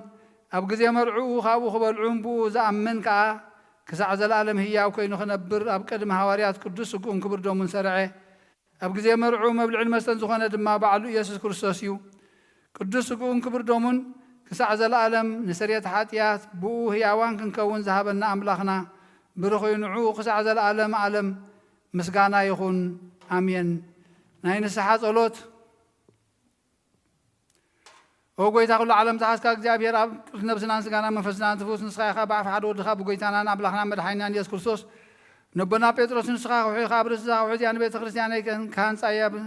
ኣብ ግዜ መርዕኡ ካብኡ ክበልዑን ብኡ ዝኣምን ከኣ ክሳዕ ዘለኣለም ህያው ኮይኑ ክነብር ኣብ ቅድሚ ሃዋርያት ቅዱስ ስግኡን ክቡር ደሙን ሰርዐ። ኣብ ግዜ መርዕኡ መብልዕን መስተን ዝኾነ ድማ ባዕሉ ኢየሱስ ክርስቶስ እዩ። ቅዱስ ስግኡን ክቡር ደሙን ክሳዕ ዘለኣለም ንስርየት ሓጢኣት ብኡ ህያዋን ክንከውን ዝሃበና ኣምላኽና ብሩኽ እዩ። ንዕኡ ክሳዕ ዘለኣለም ዓለም ምስጋና ይኹን። ኣሜን። ናይ ንስሓ ጸሎት። ኦ ጎይታ ኩሉ ዓለም ዝሓዝካ እግዚኣብሔር፣ ኣብ ቅርሲ ነብስናን ስጋናን መንፈስናን ትፍውስ ንስኻ ኢኻ። ብኣፍ ሓደ ወድኻ ብጎይታናን ኣምላኽናን መድሓኒናን ኢየሱስ ክርስቶስ ነቦና ጴጥሮስ ንስኻ ከውሒ ኢኻ፣ ኣብ ርእሲ እዛ ከውሒ እዚኣ ንቤተ ክርስቲያነይ ከን-፣ ክሃንጻ እየ። ብ-፣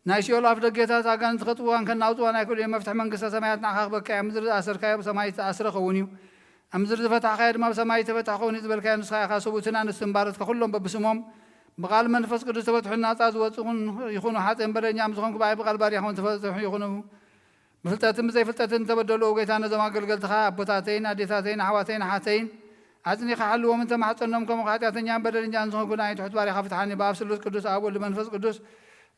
ናይ ሲኦል ኣፍ ደጌታት ኣጋንንቲ ከጥውዋን ከናውጥዋን ኣይክእሉ እዮም። መፍትሒ መንግስተ ሰማያት ንዓኻ ክበካ እያ። ኣብ ምድሪ ዝኣሰርካዮ ብሰማይ ዝተኣስረ ክኸውን እዩ። ኣብ ምድሪ ዝፈታሕካዮ ድማ ብሰማይ ዝተፈትሐ ክኸውን እዩ ዝበልካዮ ንስኻ ኢኻ። ሰብኡትን ኣንስትን ባሮትካ ኩሎም በብስሞም ብቓል መንፈስ ቅዱስ ተፈትሑን ናጻ ዝወጽኡን ይኹኑ። ሓጥእን በደለኛ ምስ ዝኾንኩ ብኣይ ብቓል ባርያኹም ተፈትሑ ይኹኑ። ብፍልጠትን ብዘይፍልጠትን ዝተበደሉ፣ ኦ ጎይታ፣ ነዞም ኣገልገልትኻ ኣቦታተይን ኣዴታተይን ኣሕዋተይን ኣሓተይን ኣጽኒኻ ሓልዎምን ተማሕጸኖም። ከምኡ ሓጢኣተኛን በደለኛን ዝኾንኩ ንኣይ ትሑት ባርያኻ ፍትሓኒ። ብኣብ ስሉስ ቅዱስ ኣብ ወልድ መንፈስ ቅዱስ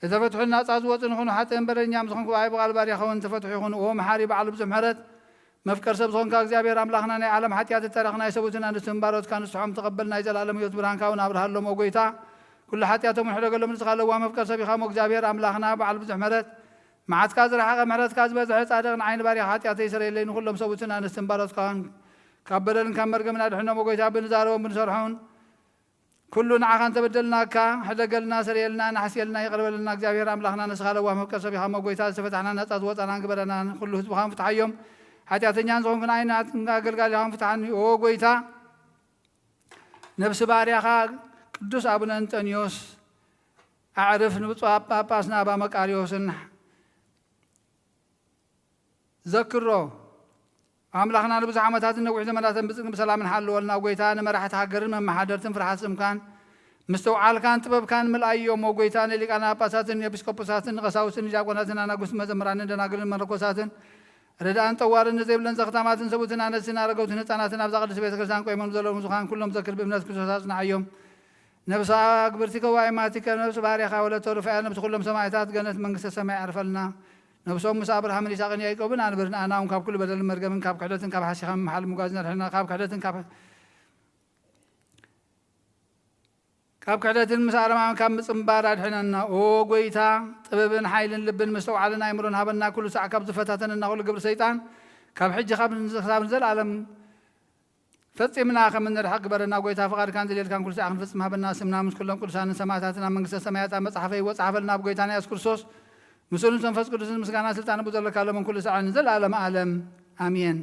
ዝተፈትሑን ናጻ ዝወጹን ይኹኑ። ሓጥእን በደለኛ ምስ ዝኾንኩ ብኣይ ብቓል ባርያኻ እውን ተፈትሑ ይኹኑ። ኦ መሓሪ በዓል ብዙሕ ምሕረት፣ መፍቀር ሰብ ዝኾንካ እግዚኣብሔር ኣምላኽና፣ ናይ ዓለም ሓጢኣት እተረኽ ናይ ሰብኡትን ኣንስትን ባሮትካ ንስሖም ተቐበል። ናይ ዘላለም ህይወት ብርሃንካ እውን ኣብርሃሎም። ኦ ጎይታ፣ ኩሉ ሓጢኣቶም ሕደገሎም። ንስኻ ለዋህ መፍቀር ሰብ ኢኻ እሞ እግዚኣብሔር ኣምላኽና በዓል ብዙሕ ምሕረት፣ መዓትካ ዝረሓቐ ምሕረትካ ዝበዝሐ ጻድቕ ንዓይ ንባርያኻ ሓጢኣተይ ይሰረየለይ። ንኹሎም ሰብኡትን ኣንስትን ባሮትካን ካብ በደልን ካብ መርገምን ኣድሕኖም። ኦ ጎይታ፣ ብንዛረቦም ብንሰርሖን ኩሉ ንዓኻ እንተበደልናካ፣ ሕደገልና፣ ሰረየልና፣ ናሕስየልና፣ ይቕረ በለልና። እግዚኣብሔር ኣምላኽና ንስኻ ለዋህ መፍቀር ሰብ ኢኻ እሞ፣ ጎይታ፣ ዝተፈታሕና ናጻ ዝወጻናን ግበረና። ኩሉ ህዝብኻ ፍትሓዮም። ሓጢኣተኛን ዝኾንኩ ንኣይ ንኣገልጋሊኻን ፍትሓኒ። ኦ ጎይታ፣ ነብሲ ባርያኻ ቅዱስ ኣቡነ እንጠንዮስ ኣዕርፍ፣ ንብፁዕ ጳጳስና ኣባ መቃርዮስን ዘክሮ። ኣምላኽና ንብዙሕ ዓመታትን ነዊሕ ዘመናትን ብጽድቅን ብሰላምን ሓልወልና። ጎይታ፣ ንመራሕቲ ሃገርን መመሓደርትን ፍርሃት ስምካን ምስትውዓልካን ጥበብካን ምልኣዮም። ኦ ጎይታ፣ ንሊቃነ ጳጳሳትን ኤጲስቆጶሳትን ንቐሳውስትን ንዲያቆናትን ኣናጉስትን መዘምራንን ደናግልን መነኮሳትን ረድኣን ጠዋርን ንዘይብለን ዘኽታማትን ሰብኡትን ኣነስትን ኣረገውትን ህፃናትን ኣብዛ ቅድስት ቤተ ክርስቲያን ቆይሞም ዘለዉ ምዙኻን ኩሎም ዘክር ብእምነት ክርስቶስ ኣጽንዓዮም። ነብሳ ግብርቲ ከዋይ ማቲከ ነብስ ባርያኻ ወለቶ ሩፋኤል ነብስ ኩሎም ሰማዕታት ገነት መንግስተ ሰማይ ኣዕርፈልና። ነብሶም ምስ ኣብርሃምን ይስሐቅን ያዕቆብን ኣንብር። ንኣና እውን ካብ ኩሉ በደልን መርገምን ካብ ክሕደትን ካብ ሓሲኻ ምምሓል ምጓዝን ኣድሕነና። ካብ ክሕደትን ካብ ካብ ክሕደትን ምስ ኣረማም ካብ ምጽንባር ኣድሕነና። ኦ ጎይታ፣ ጥበብን ሓይልን ልብን ምስትውዓልን ኣእምሮን ሃበና። ኩሉ ሳዕ ካብ ዝፈታተነና ኩሉ ግብሪ ሰይጣን ካብ ሕጂ ካብ ክሳብ ንዘለኣለም ፈጺምና ከም እንርሕቕ ግበረና። ጎይታ፣ ፍቓድካን ድሌትካን ኩሉ ሳዕ ክንፍጽም ሃበና። ስምና ምስ ኩሎም ቅዱሳንን ሰማዕታትን ኣብ መንግስተ ሰማያት ኣብ መጽሓፈ ህይወት ጸሓፈልና። ብጎይታና የሱስ ክርስቶስ ምስኡ ምስ መንፈስ ቅዱስን ምስጋና ስልጣን ብዘለካ ሎምን ኩሉ ሳዕን ንዘለኣለም ዓለም ኣሜን።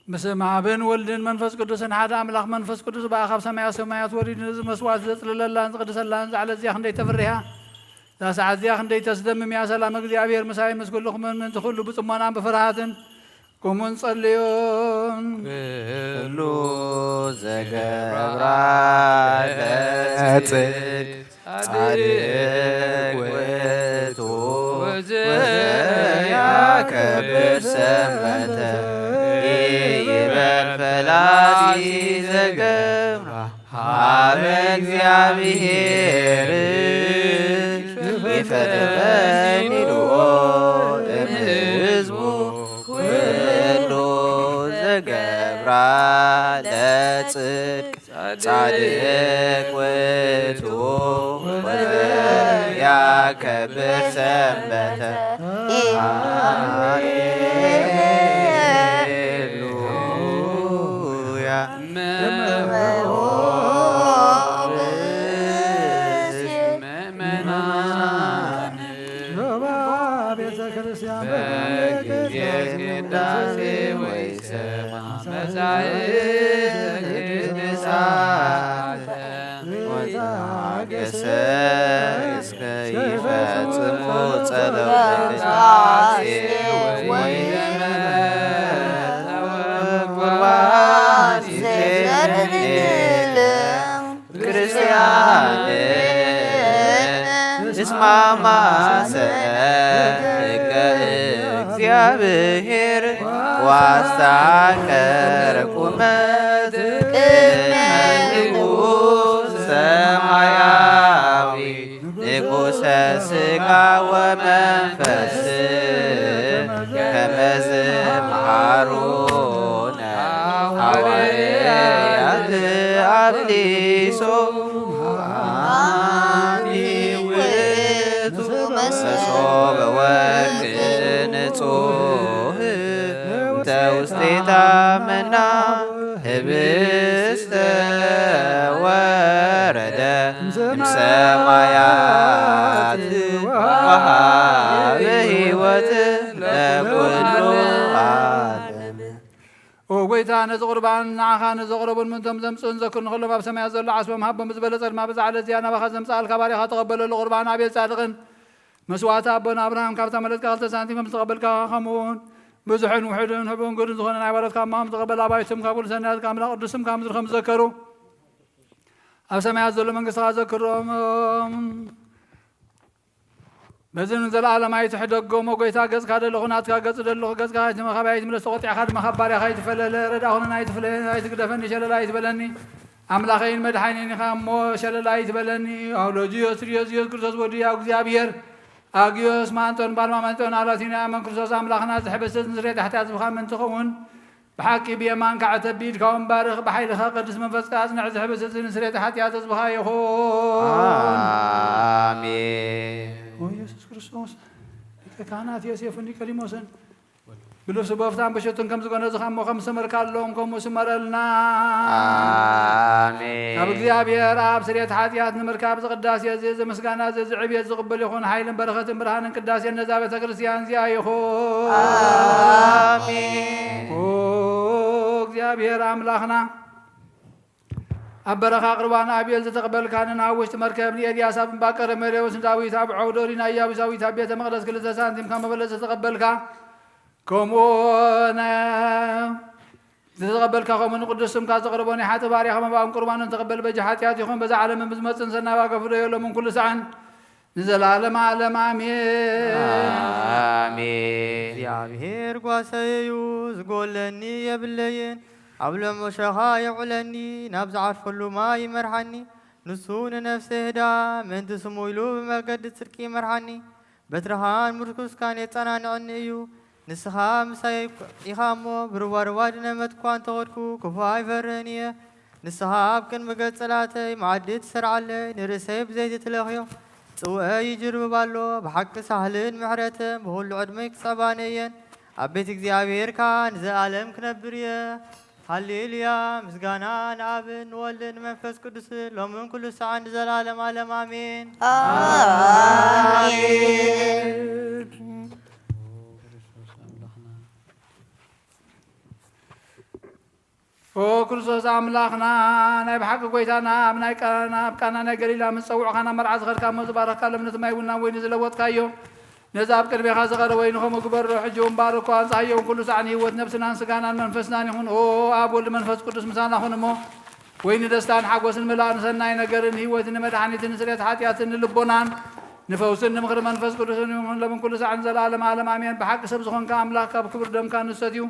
ብስም ኣብን ወልድን መንፈስ ቅዱስን ሓደ ኣምላኽ መንፈስ ቅዱስ ብኣ ካብ ሰማያት ሰማያት ወሪዱ ነዚ መስዋዕት ዘጽልለላን ዝቕድሰላን ዛዕለ እዚኣ ክንደይ ተፍርህ እያ። እዛ ሰዓት እዚኣ ክንደይ ተስደምም እያ። ሰላም እግዚኣብሔር ምሳይ ምስ ኩልኹምን ምእንቲ ኩሉ ብጽሞናን ብፍርሃትን ቁሙን ጸልዩን። ኩሉ ዘገብራ ለጽድቅ ጻድቅ ውእቱ ወዘያከብር ሰንበተ ይበል ፈላሲ ዘገብራ ሀበ እግዚአብሔር ይፈድፈድ ይልዎ እምሕዝቡ ኩሉ ዘገብራ ለጽድቅ ጻድቅ ውእቱ ወዘያከብር ሰንበተ። ሃሌሉያ። እመሆ ብእሲት ምእመናን ዮባ ቤተ ክርስቲያን በጊዜ ቅዳሴ ወይሰማ መጻሕፍተ ቅዱሳት ወተአገሰ እስከ ይፈጽሙ ጸሎተ ቅዳሴ ወይነ ቁርባን ይትንል። ክርስቲያን እስማማ ሰነ ሕገ እግዚአብሔር ዋስታከረኩመ ቅድመ ንጉሥ ሰማያዊ ንጉሠ ሥጋ ወመንፈስ ከመ ዝመሃሩነ ሐዋርያት አብሊሶ አንቲ ውእቱ መሶበ ወርቅ ንጹሕ እንተ ውስቴታ መና ህብስተ ወረደ እምሰማያት ወሃበ ሕይወት ለኩሉ ዓለም። ኦ ጐይታ፣ ነዚ ቁርባን ንዓኻ ንዘቕረቡን ምእንቶም ዘምጽኡን ዘክር ንኹሎም ኣብ ሰማያት ዘሎ ዓስቦም ሃቦም። ብዝበለጸ ድማ ብዛ ዕለት እዚኣ ናባኻ ዘምጽኣልካ ባሪኻ ተቐበለሉ። ቁርባን ኣቤል ጻድቕን መስዋዕቲ ኣቦና ኣብርሃም ካብታ መለትካ ክልተ ሳንቲም ከም ዝተቐበልካ፣ ከምኡውን ብዙሕን ውሑድን ህቡን ግዱን ዝኾነ ናይ ባሮትካ እማም ተቐበል። ኣባይቱም ካብ ኩሉ ሰናያት ኣምላኽ ቅዱስም ካብ ምድሪ ከም ዝዘከሩ ኣብ ሰማያት ዘሎ መንግስትኻ ዘክሮም። በዚ ንዘለኣለም ኣይትሕደጎም። ኦ ጐይታ፣ ገጽካ ደለኹ ናትካ ገጽ ደለኹ፣ ገጽካ ኣይትመኻቢ ኣይትምለስ፣ ተቖጢዕካ ድማ ካብ ባርያኻ ኣይትፈለለ። ረዳእኹንን ኣይትፍለየን፣ ኣይትግደፈኒ፣ ሸለል ኣይትበለኒ። ኣምላኸይን መድሓኒን ኢኻ እሞ ሸለል ኣይትበለኒ። ኣውሎጂዮስ ሪዮስ ኢየሱስ ክርስቶስ ወዲ ያው እግዚኣብሔር ኣግዮስ ማንጦን ባልማ ማንጦን ኣላቲና ኣመን ክርስቶስ ኣምላኽና ዝሕበሰት ንስሬት ሓጢኣት ዝብኻ ምእንቲ ኸውን ብሓቂ ብየማንካ ዕተብ፣ ብኢድካ እውን ባርኽ፣ ብሓይልኻ ቅዱስ መንፈስካ ኣጽንዕ። ዝሕብስ እዚ ንስሬት ሓጢኣት ህዝብኻ ይኹን። ኣሜን። ኦ ኢየሱስ ክርስቶስ፣ ሊቀ ካህናት ዮሴፍን ኒቆዲሞስን ብልብሱ በፍታን ብሽቱን ከም ዝገነዝኻ እሞ ከም ዝሰመርካሎም ከምኡ ስመረልና። ኣሜን። ካብ እግዚኣብሔር ኣብ ስሬት ሓጢኣት ንምርካብ ዝቕዳሴ እዚ፣ እዚ ምስጋና እዚ፣ እዚ ዕብየት ዝቕበል ይኹን። ሓይልን በረኸትን ብርሃንን ቅዳሴን ነዛ ቤተ ክርስቲያን እዚኣ ይኹን። ኣሜን። ኦ እግዚኣብሔር ኣምላኽና፣ ኣብ በረኻ ቅርባን ኣቤል ዝተቐበልካንን ኣብ ውሽጢ መርከብ ንኤልያስ ኣብ እምባ ቀርሜሌዎስ ንዳዊት ኣብ ዖውዶሪ ናይ ያቡሳዊት ኣብ ቤተ መቕደስ ክልተ ሳንቲም ካብ መበለት ዝተቐበልካ፣ ከምኡ ነ-፣ ዝተቐበልካ፣ ከምኡ ንቅዱስ ስምካ ዘቕረቦ ናይ ሓጥእ ባርያኻ መባእን ቁርባንን ተቐበል። በጃ ሓጢኣት ይኹን፣ በዛ ዓለምን ብዝመጽእን ሰናይ ዋጋ ፍደዮ ሎምን ኩሉ ሰዓን ንዘለዓለመ ዓለም ኣሜን። ኣሜን። እግዚኣብሔር ጓሰይ እዩ፣ ዝጎለኒ የብለይን። ኣብ ልዑል ሸኻ የውዕለኒ፣ ናብ ዝዓርፈሉ ማይ ይመርሓኒ። ንሱ ንነፍሰይ ህዳ፣ ምእንቲ ስሙ ኢሉ ብመገዲ ጽድቂ ይመርሓኒ። በትርኻን ምርኩስካን የጸናንዐኒ እዩ። ንስኻ ምሳይ ኢኻ እሞ፣ ብሩባሩባ ድነመት እኳ እንተኸድኩ፣ ክፉእ ኣይፈርህን እየ። ንስኻ ኣብ ቅድሚ ገጽ ጸላእተይ መዓዲ ትሰርዓለይ፣ ንርእሰይ ብዘይቲ ትለኽዮ። ጽውኤይ ይጅርብብ ኣሎ፣ ብሓቂ ሳህልን ምሕረትን ብኹሉ ዕድመይ ክጸባኒ እየን። ኣብ ቤት እግዚኣብሔር ከኣ ንዘለኣለም ክነብር እየ። ሃሌሉያ! ምስጋና ንኣብን ንወልድን ንመንፈስ ቅዱስን ሎምን ኩሉ ሰዓን ንዘለኣለም ዓለም ኣሜን። ኣሜን። ክርስቶስ ኣምላኽና፣ ናይ ብሓቂ ጐይታና፣ ኣብ ናይ ቃ-፣ ኣብ ቃና ናይ ገሊላ ምስ ጸውዕኻ ናብ መርዓ ዝኸድካ እሞ ዝባረኽካ ለምነት ማይ ቡን ናብ ወይኒ ዝለወጥካዮ፣ ነዚ ኣብ ቅድሜኻ ዝቐረበ ወይኒ ከምኡ ግበሮ። ሕጂ እውን ባርኮ፣ ኣንጽሃዮ እውን ኩሉ ሳዕ ንህይወት ነብስናን ስጋናን መንፈስናን ይኹን። ኦ ኣብ ወልድ መንፈስ ቅዱስ ምሳና ኩን እሞ፣ ወይኒ ደስታን ሓጎስን ምላእ ንሰናይ ነገርን ህይወትን መድሓኒትን ስርየት ሓጢኣትን ንልቦናን ንፈውስን ንምኽሪ መንፈስ ቅዱስን ይኹን፣ ለምን ኩሉ ሳዕን ዘላለም ዓለም ኣሜን። ብሓቂ ሰብ ዝኾንካ ኣምላኽ ካብ ክቡር ደምካ ንሰትዩ፣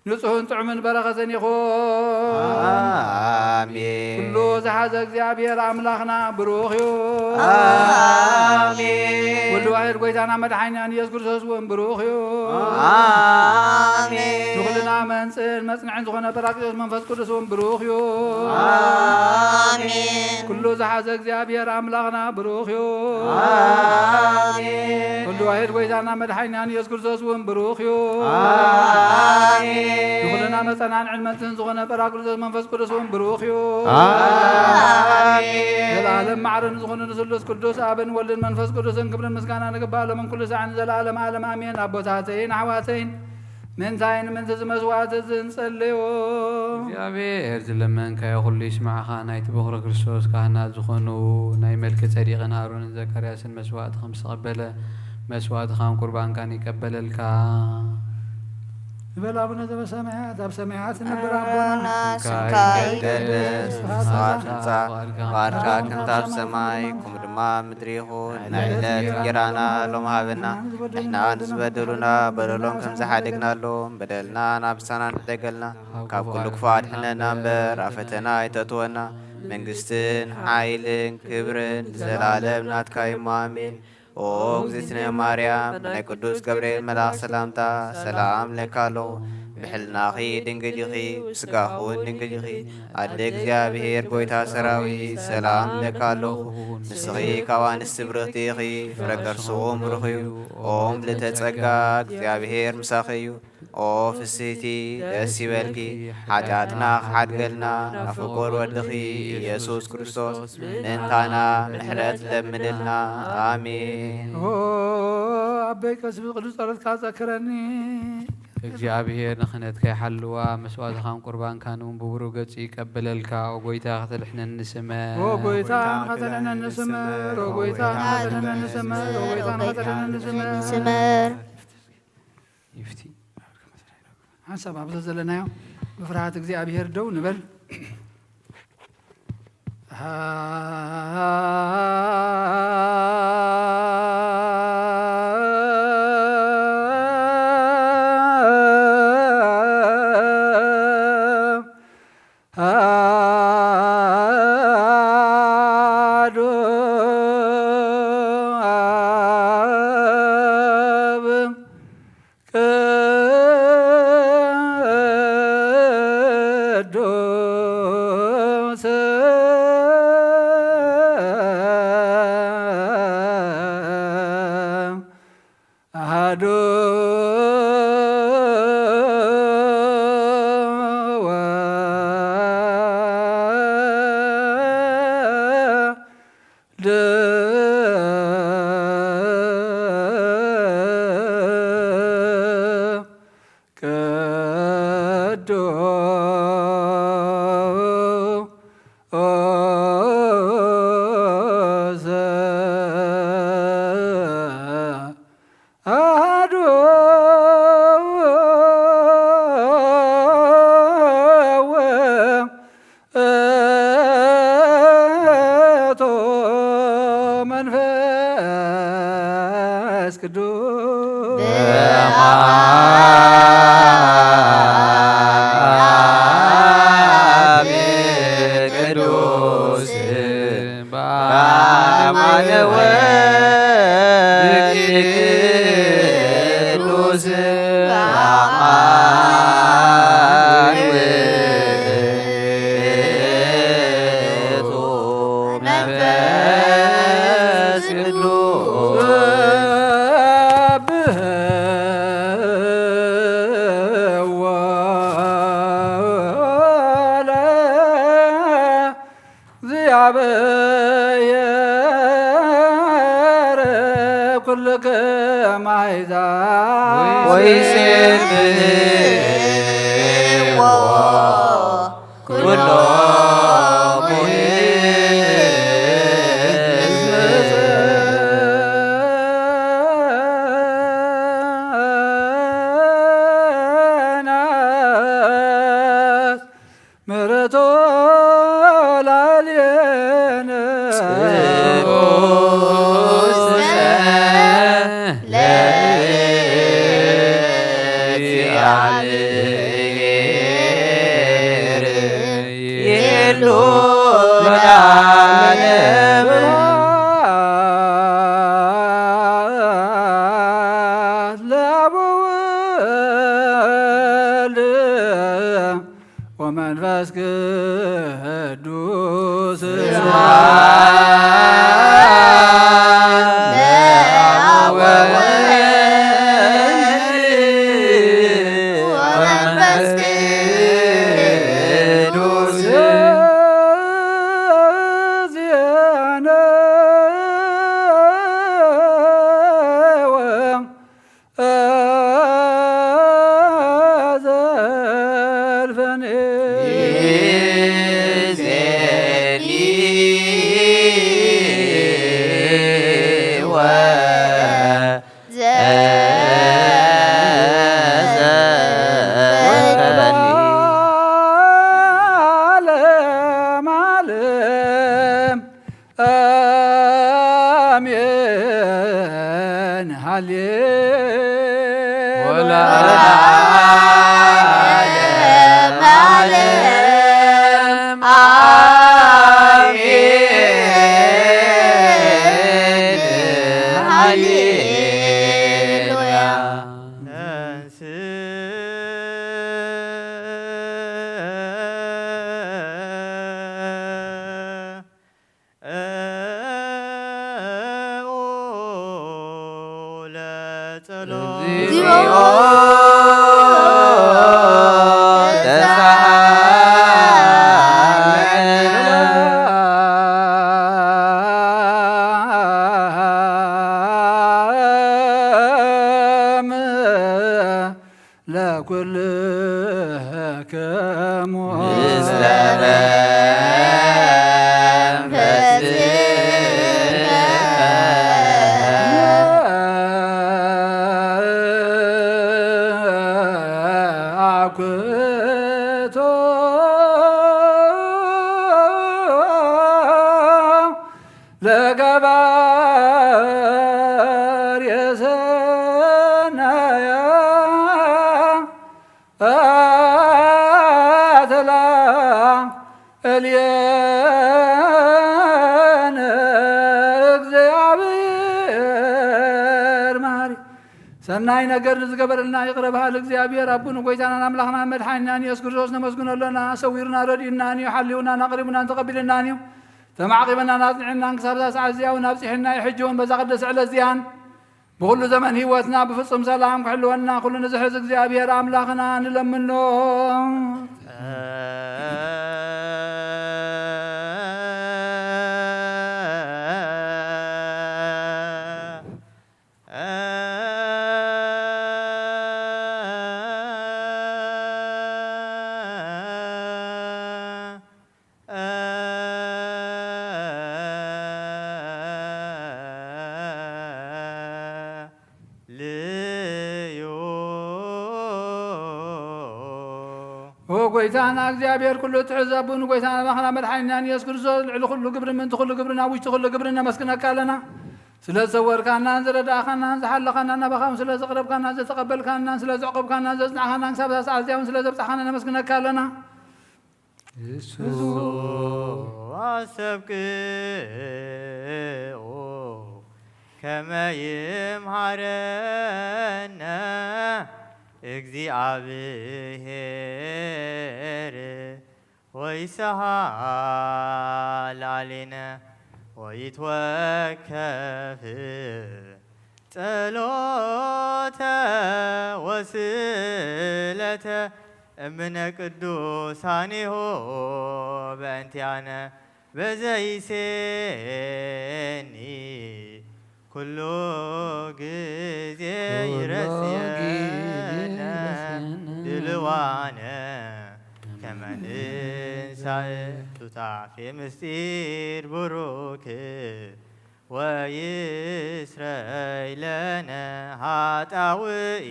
ንጹሕን ጥዑምን በረኸትን ይኹን። ኣሜን። ኩሉ ዝሓዘ እግዚኣብሔር ኣምላኽና ብሩኽ እዩ። ኣሜን። ኩሉ ዋሕድ ጐይታና መድሓኒናን ኢየሱስ ክርስቶስ እውን ብሩኽ እዩ። ኣሜን። ንኹልና መንጽን መጽንዕን ዝኾነ ጳራቅሊጦስ መንፈስ ቅዱስ እውን ብሩኽ እዩ። ኣሜን። ኩሉ ዝሓዘ እግዚኣብሔር ኣምላኽና ብሩኽ እዩ። ኣሜን። ኩሉ ዋሕድ ጐይታና መድሓኒናን ኢየሱስ ክርስቶስ እውን ብሩኽ እዩ። ኣሜን። ንኹልና መጸናንዕን መንጽን ዝኾነ ጳራቅሊጦስ መንፈስ ቅዱስ እውን ብሩኽ እዩ። ኣሜን። ዘለዓለም ማዕረ ንዝኾነ ንስሉስ ቅዱስ ኣብን ወልድን መንፈስ ቅዱስን ክብርን ምስጋና ንግባእ፣ ሎምን ኩሉ ሳዕን ዘለዓለም ዓለም ኣሜን። ኣቦታተይን ኣሕዋተይን፣ ምንታይ ንምንት እዚ መስዋዕት እዚ እንጸልዮ? እግዚኣብሔር ዝለመንካዮ ኩሉ ይስማዕኻ። ናይቲ በኹረ ክርስቶስ ካህናት ዝኾኑ ናይ መልከ ጸዲቅን ኣሮንን ዘካርያስን መስዋዕቲ ከም ዝተቐበለ፣ መስዋዕትኻን ቁርባንካን ይቀበለልካ። ንበል። ኣቡነ ዘበሰማያት፣ ኣብ ሰማያት ትነብር ኣቦና፣ ስምካ ይቀደስ፣ መንግስትኻ ትምጻእ፣ ፍቓድካ ከምቲ ኣብ ሰማይ ከምኡ ድማ ኣብ ምድሪ ይኹን። ናይ ዕለት እንጀራና ሎም ሃበና፣ ንሕና ንዝበደሉና በደሎም ከም ዝሓደግናሎም በደልና ናብሳና ንሕደገልና፣ ካብ ኩሉ ክፉእ ኣድሕነና እምበር ኣብ ፈተና ኣይተእትወና። መንግስትን ሓይልን ክብርን ንዘላለም ናትካ እዩ፣ ኣሜን። ኦ እግዝእትነ ማርያም፣ ናይ ቅዱስ ገብርኤል መልኣኽ ሰላምታ ሰላም እብለኪ ኣለኹ። ብሕልናኺ ድንግል ኢኺ፣ ብስጋኺ እውን ድንግል ኢኺ። ኣደ እግዚኣብሔር፣ ጐይታ ሰራዊት፣ ሰላም እብለኪ ኣለኹ። ንስኺ ካብ ኣንስቲ ብርኽቲ ኢኺ፣ ፍረ ከርስኺ እውን ብሩኽ እዩ። ኦ ምልእተ ጸጋ፣ እግዚኣብሔር ምሳኺ እዩ። ኦ ፍስህቲ፣ ደስ ይበልኪ፣ ሓጢኣትና ክሓድገልና፣ ናብ ፍቁር ወድኺ ኢየሱስ ክርስቶስ ምእንታና ምሕረት ለምንልና። ኣሜን። ኦ ኣበይ ቀስቢ ቅዱስ ጸሎትካ ዘክረኒ። እግዚኣብሔር ንክህነትካ ይሓልዋ፣ መስዋእትኻን ቁርባንካን እውን ብብሩህ ገጹ ይቀበለልካ። ኦ ጐይታ ከተድሕነኒ ስመር። ኦ ጐይታ ከተድሕነኒ ስመር። ኦ ጐይታ ከተድሕነኒ ስመር። ኦ ጐይታ ከተድሕነኒ ስመር። ይፍቲ። ሓንሳብ ኣብ ዘለናዮ ብፍርሃት እግዚኣብሔር ደው ንበል። ኣሐዱ ኣብ ቅዱስ ኣሐዱ ወወልድ ቅዱስ ኣሐዱ ውእቱ መንፈስ ቅዱስ። በአብ ቅዱስ በአማነ ወልድ ቅዱስ በአማነ ውእቱ መንፈስ ቅዱስ። ለእግዚአብሔር ኩልክም አሕዛብ ወይሴብሕዎ ኩሉ ርቶ ላዕሌነ ጽውስተ ለእግዚአብሔር ይሉ ለዓለመ። ለአብ ወወልድ ወመንፈስ ቅዱስ ስብሐት ለአብ ወወልድ ወመንፈስ ቅዱስ። ዜነ ዘልፈኔ ዓለም ዓለም። አሜን። ሃሌ ወለዓለመ ዓለም። አሜን። ሃሌሉያ። ለኩልክሙ ምስለ መንፈስከ አኩቶ ለገባሬ ሰናያ አተላ እልየነ እግዚኣብሔር መሃሪ። ሰናይ ነገር ንዝገበረልና ይቕረ በሃሊ እግዚኣብሔር ኣቡን ጎይታናን ኣምላኽናን መድሓኒናን ኢየሱስ ክርስቶስ ነመስግኖ ኣሎና። ሰዊሩና ረድኡናን እዩ፣ ሓልዩናን ኣቕሪቡናን ተቐቢልናን እዩ። ተማዕቂበናን ኣጽኒዕናን ክሳብ እዛ ሰዓት እዚኣ እውን ኣብጺሑና እዩ። ሕጂ እውን በዛ ቅድስቲ ዕለት እዚኣን ብኹሉ ዘመን ህይወትና ብፍጹም ሰላም ክሕልወና ኩሉ ንዝሕዝ እግዚኣብሔር ኣምላኽና ንለምኖ። ልዮ። ኦ ጎይታና እግዚኣብሔር ኩሉ እትሕዝ ኣቦን ጎይታና ኣምላኽና መድሓኒናን ኢየሱስ ክርስቶስ፣ ልዕሊ ኩሉ ግብሪ፣ ምእንቲ ኩሉ ግብሪ፣ ኣብ ውሽጢ ኩሉ ግብሪ ነመስግነካ ኣለና። ስለ ዝሰወርካናን ዝረዳእካናን ዝሓለኻናን ናባኻ እውን ስለ ዘቕረብካናን ዘተቐበልካናን ስለ ዘዕቆብካናን ዘጽናዕካናን ክሳብ እዛ ሰዓት እዚኣ እውን ስለ ዘብጻሕካና ነመስግነካ ኣለና። እሱ ኣሰብቅዎ ከመ ይምሃረነ እግዚኣብሔር ወይሰሃ ላዕሌነ ወይትወከፍ ጸሎተ ወስእለተ እምነ ቅዱሳኒሁ በእንቲአነ በዘይሴኒ ኩሉ ግዜ ኩሉ ይረስየነ ግዜ ይረስየነ ድልዋነ ከመ ንንሳእ ሱታፌ ምስጢር ቡሩክ ወይስረይ ለነ ኃጣውኢ።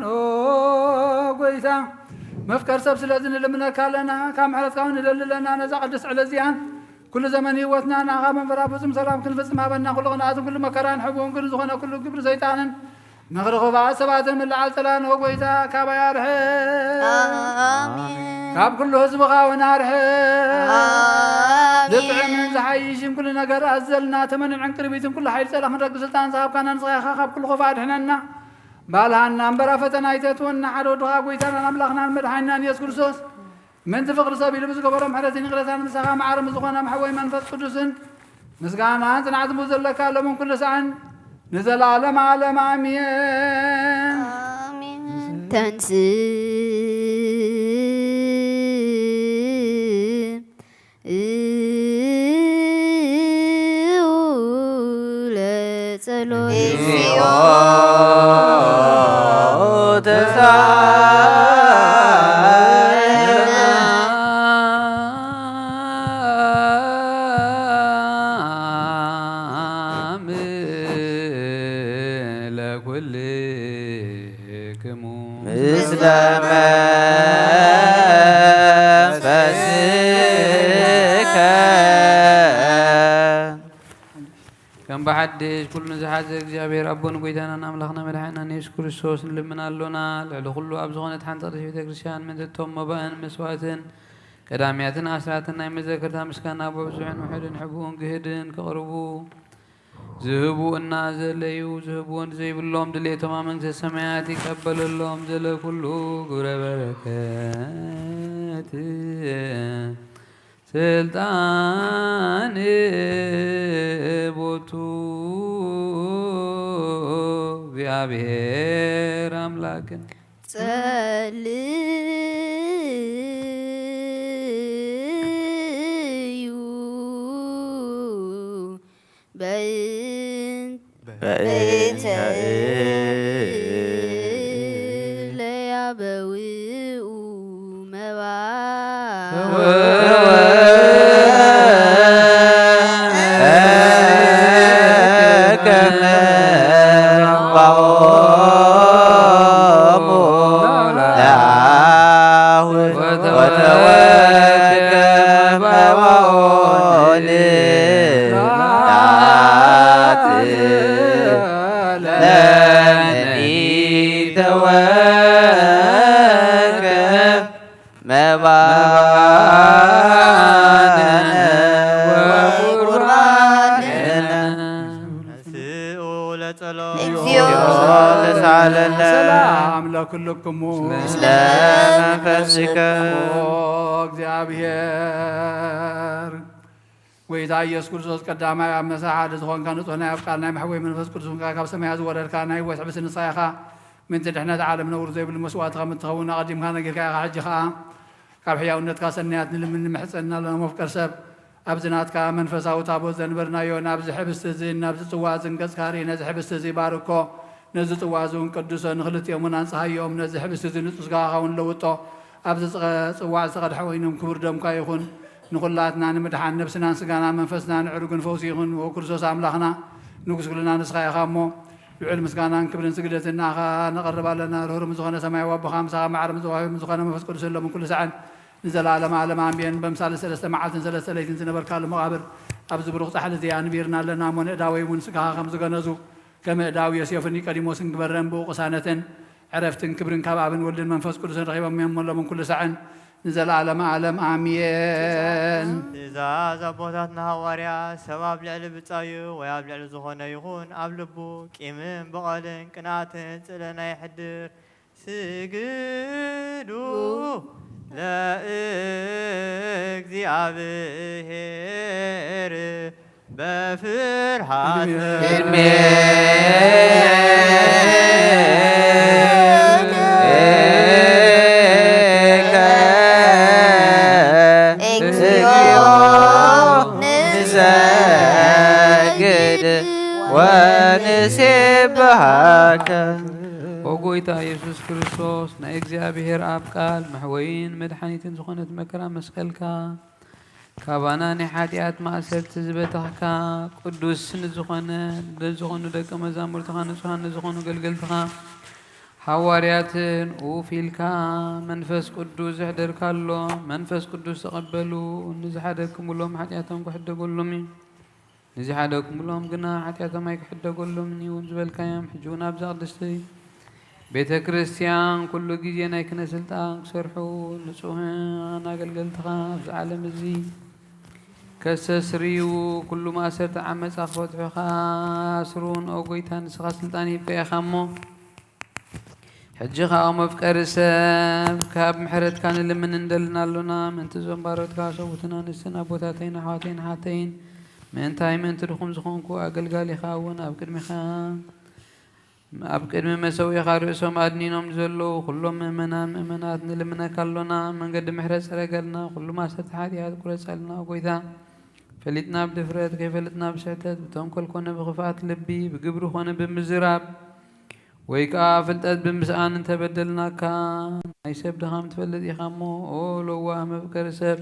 ኦ ጎይታ፣ መፍቀር ሰብ ስለዚ ንልምነካ ኣለና፣ ካብ ምሕረትካ እውን ንደሊ ኣለና። ነዛ ቅድስቲ ዕለት እዚኣን ኩሉ ዘመን ህይወትና ንኣኻ መንበራ ፍጹም ሰላም ክንፍጽም ሃበና። ኩሉ ቅንኣትን ኩሉ መከራን ሕቡን ግን ዝኾነ ኩሉ ግብሪ ሰይጣንን ምኽሪ ክፉኣት ሰባትን ምልዓል ጸላን ኦ ጎይታ ካባይ ኣርሕቕ። ኣሜን። ካብ ኩሉ ህዝብኻ እውን ኣርሕቕ። ኣሜን። ዝጥዕምን ዝሓይሽን ኩሉ ነገር ኣዘልና ተመንን ዕንቅርቢትን ኩሉ ሓይሊ ጸላ ክንረግብ ስልጣን ዝሃብካና ንስኻ ኢኻ። ካብ ኩሉ ክፉእ ኣድሕነና። ባልሃና እምበራ ፈተና ኣይተእትወና። ሓደ ወድኻ ጎይታናን ኣምላኽናን መድሓኒናን የሱስ ክርስቶስ ምእንቲ ፍቕሪ ሰብ ኢሉ ብዝገበሮ ምሕረትን ይቕረታን ምሳኻ መዓረ ምስ ዝኾነ መሕወይ መንፈስ ቅዱስን ምስጋናን ጽንዓትን ዘለካ ሎምን ኩሉ ሰዓን ንዘለዓለም ዓለም ኣሜን። ኣሜን። ተንስ ለጸሎት እግዚኦ ተሳለም ለኩልክሙ ምስለ መንፈስከ። ከም ብሓድሽ ኩሉ ንዝሓዘ እግዚኣብሔር ኣቦን ጎይታናን ኣምላኽና መድሓኒናን የሱስ ክርስቶስ ንልምን ኣሎና። ልዕሊ ኩሉ ኣብ ዝኾነት ሓንቲ ቅድስቲ ቤተ ክርስቲያን ምእንቲ እቶም መባእን መስዋእትን ቀዳምያትን ኣስራትን ናይ መዘከርታ ምስጋና ብብዙሕን ውሑድን ሕቡእን ግህድን ክቕርቡ ዝህቡ እና ዘለዩ ዝህብዎን ዘይብሎም ድሌቶም ኣብ መንግስተ ሰማያት ይቀበለሎም። ዘለ ኩሉ ግብረ በረከት ስልጣን ቦቱ እግዚኣብሔር ኣምላክን ጸልዩ በይን በእንተ ለያበውኡ መባ ከመ ባኦሙ ለአሁ ወተወከፈ ባኦሙ ለአት ለእኒ ተወከፍ መባነ ወቁርባነ። ተንሥኡ ለጸሎት እግዚኦ ተሳለለ ሰላም ለኩልክሙ ምስለ መንፈስከ። ኦ እግዚኣብሔር ጎይታ ኢየሱስ ክርስቶስ ቀዳማይ ኣብ መሳ ሓደ ዝኾንካ ንጹሕ ናይ ኣብ ቃል ናይ መሕወይ መንፈስ ቅዱስ ኮንካ ካብ ሰማያ ዝወረድካ ናይ ህይወት ሕብሲ ንስኻ ኢኻ። ምእንቲ ድሕነት ዓለም ነውሪ ዘይብሉ መስዋእቲ ከም እትኸውን ኣቐዲምካ ነጊርካ ኢኻ። ሕጂ ኸኣ ካብ ሕያውነትካ ሰናያት ንልምን ንምሕጸን ኣለና። መፍቀር ሰብ ኣብዚ ናትካ መንፈሳዊ ታቦት ዘንበርናዮ ናብዚ ሕብስቲ እዚ ናብዚ ጽዋ እዚ ገጽካ ርኢ ነዚ ሕብስቲ እዚ ባርኮ። ነዚ ጽዋ እዚ እውን ቅዱሶ ንኽልቲኦም እውን ኣንጽሃዮም። ነዚ ሕብስቲ እዚ ንጹህ ስጋኻ እውን ለውጦ። ኣብዚ ጽቐ- ጽዋዕ ዝተቐድሐ ወይኖም ክቡር ደምካ ይኹን። ንኹላትና ንምድሓን ነብስናን ስጋና መንፈስና ንዕሩግን ፈውሲ ይኹን። ኦ ክርስቶስ ኣምላኽና ንጉስ ኩልና ንስኻ ኢኻ እሞ ልዑል ምስጋናን ክብርን ስግደትን ንኣኻ ነቐርብ ኣለና። ርህሩም ዝኾነ ሰማያዊ ኣቦኻ ምሳኻ ማዕረ ምዝዋዊ ዝኾነ መንፈስ ቅዱስ ሎምን ኩሉ ሰዓን ንዘለዓለም ዓለም ኣሜን። በምሳሌ ሰለስተ መዓልትን ሰለስተ ለይትን ዝነበርካሉ መቓብር ኣብዚ ብሩኽ ጻሕሊ እዚ ኣንቢርና ኣለና እሞ ንእዳወይ እውን ስጋኻ ከም ዝገነዙ ከም እዳው ዮሴፍን ኒቆዲሞስን ግበረን ብኡ ቅሳነትን ዕረፍትን ክብርን ካብ ኣብን ወልድን መንፈስ ቅዱስን ረኺቦም እዮም እሞ ሎምን ኩሉ ሰዓን ንዘለዓለም ዓለም ኣሜን። ትእዛዝ ኣቦታትና ሃዋርያ ሰብ ኣብ ልዕሊ ብጻዩ ወይ ኣብ ልዕሊ ዝኾነ ይኹን ኣብ ልቡ ቂምን በቐልን ቅንኣትን ጽልእን ኣይሕድር። ስግዱ ለእግዚኣብሔር በፍርሃት ቅድሜ ንሰግድ ወንሴብሃከ። ጎይታ ኢየሱስ ክርስቶስ ናይ እግዚኣብሔር ኣብ ቃል መሕወይን መድሓኒትን ዝኾነት መከራ መስቀልካ ካባና ናይ ሓጢኣት ማእሰርቲ ዝበተኽካ ቅዱስ ንዝኾነ ንዝኾኑ ደቂ መዛሙርትኻ ንጹሃን ንዝኾኑ ገልገልትኻ ሓዋርያትን ኡፍ ኢልካ መንፈስ ቅዱስ ዝሕደርካሎ መንፈስ ቅዱስ ተቐበሉ። ንዝሓደግኩምሎም ሓጢኣቶም ክሕደገሎም እዩ። ንዝሓደግኩምሎም ግና ሓጢኣቶም ኣይክሕደገሎምን እዩ ዝበልካዮም፣ ሕጂ እውን ኣብዛ ቅድስቲ ቤተ ክርስቲያን ኩሉ ግዜ ናይ ክህነት ስልጣን ክሰርሑ ንጹሃን ኣገልገልትኻ ኣብዚ ዓለም እዚ ከሰስርዩ ኩሉ ማእሰርቲ ዓመጻ ክፈትሑ ከኣስሩን፣ ኦ ጎይታ ንስኻ ስልጣን ሂብካ ኢኻ እሞ፣ ሕጂ ኸኣ መፍቀሪ ሰብ ካብ ምሕረትካ ንልምን እንደልና ኣሎና። ምእንቲ እዞም ባሮትካ ሰብኡትን ኣንስትን ኣቦታተይን ኣሕዋተይን ኣሓተይን ምእንታይ ምእንቲ ድኹም ዝኾንኩ ኣገልጋሊኻ እውን ኣብ ቅድሚኻ ኣብ ቅድሚ መሰዊኻ ርእሶም ኣድኒኖም ንዘለዉ ኩሎም ምእመናን ምእመናት ንልምነካ ኣሎና። መንገዲ ምሕረት ጸረገልና፣ ኩሉ ማሰርቲ ሓጢኣት ቁረጸልና። ኦ ጎይታ፣ ፈሊጥና ብድፍረት፣ ከይፈለጥና ብስሕተት፣ ብተንኮል ኮነ ብኽፍኣት ልቢ፣ ብግብሪ ኮነ ብምዝራብ፣ ወይ ከኣ ፍልጠት ብምስኣን እንተበደልናካ፣ ናይ ሰብ ድኻም ትፈልጥ ኢኻ እሞ፣ ኦ ለዋህ መፍቀሪ ሰብ፣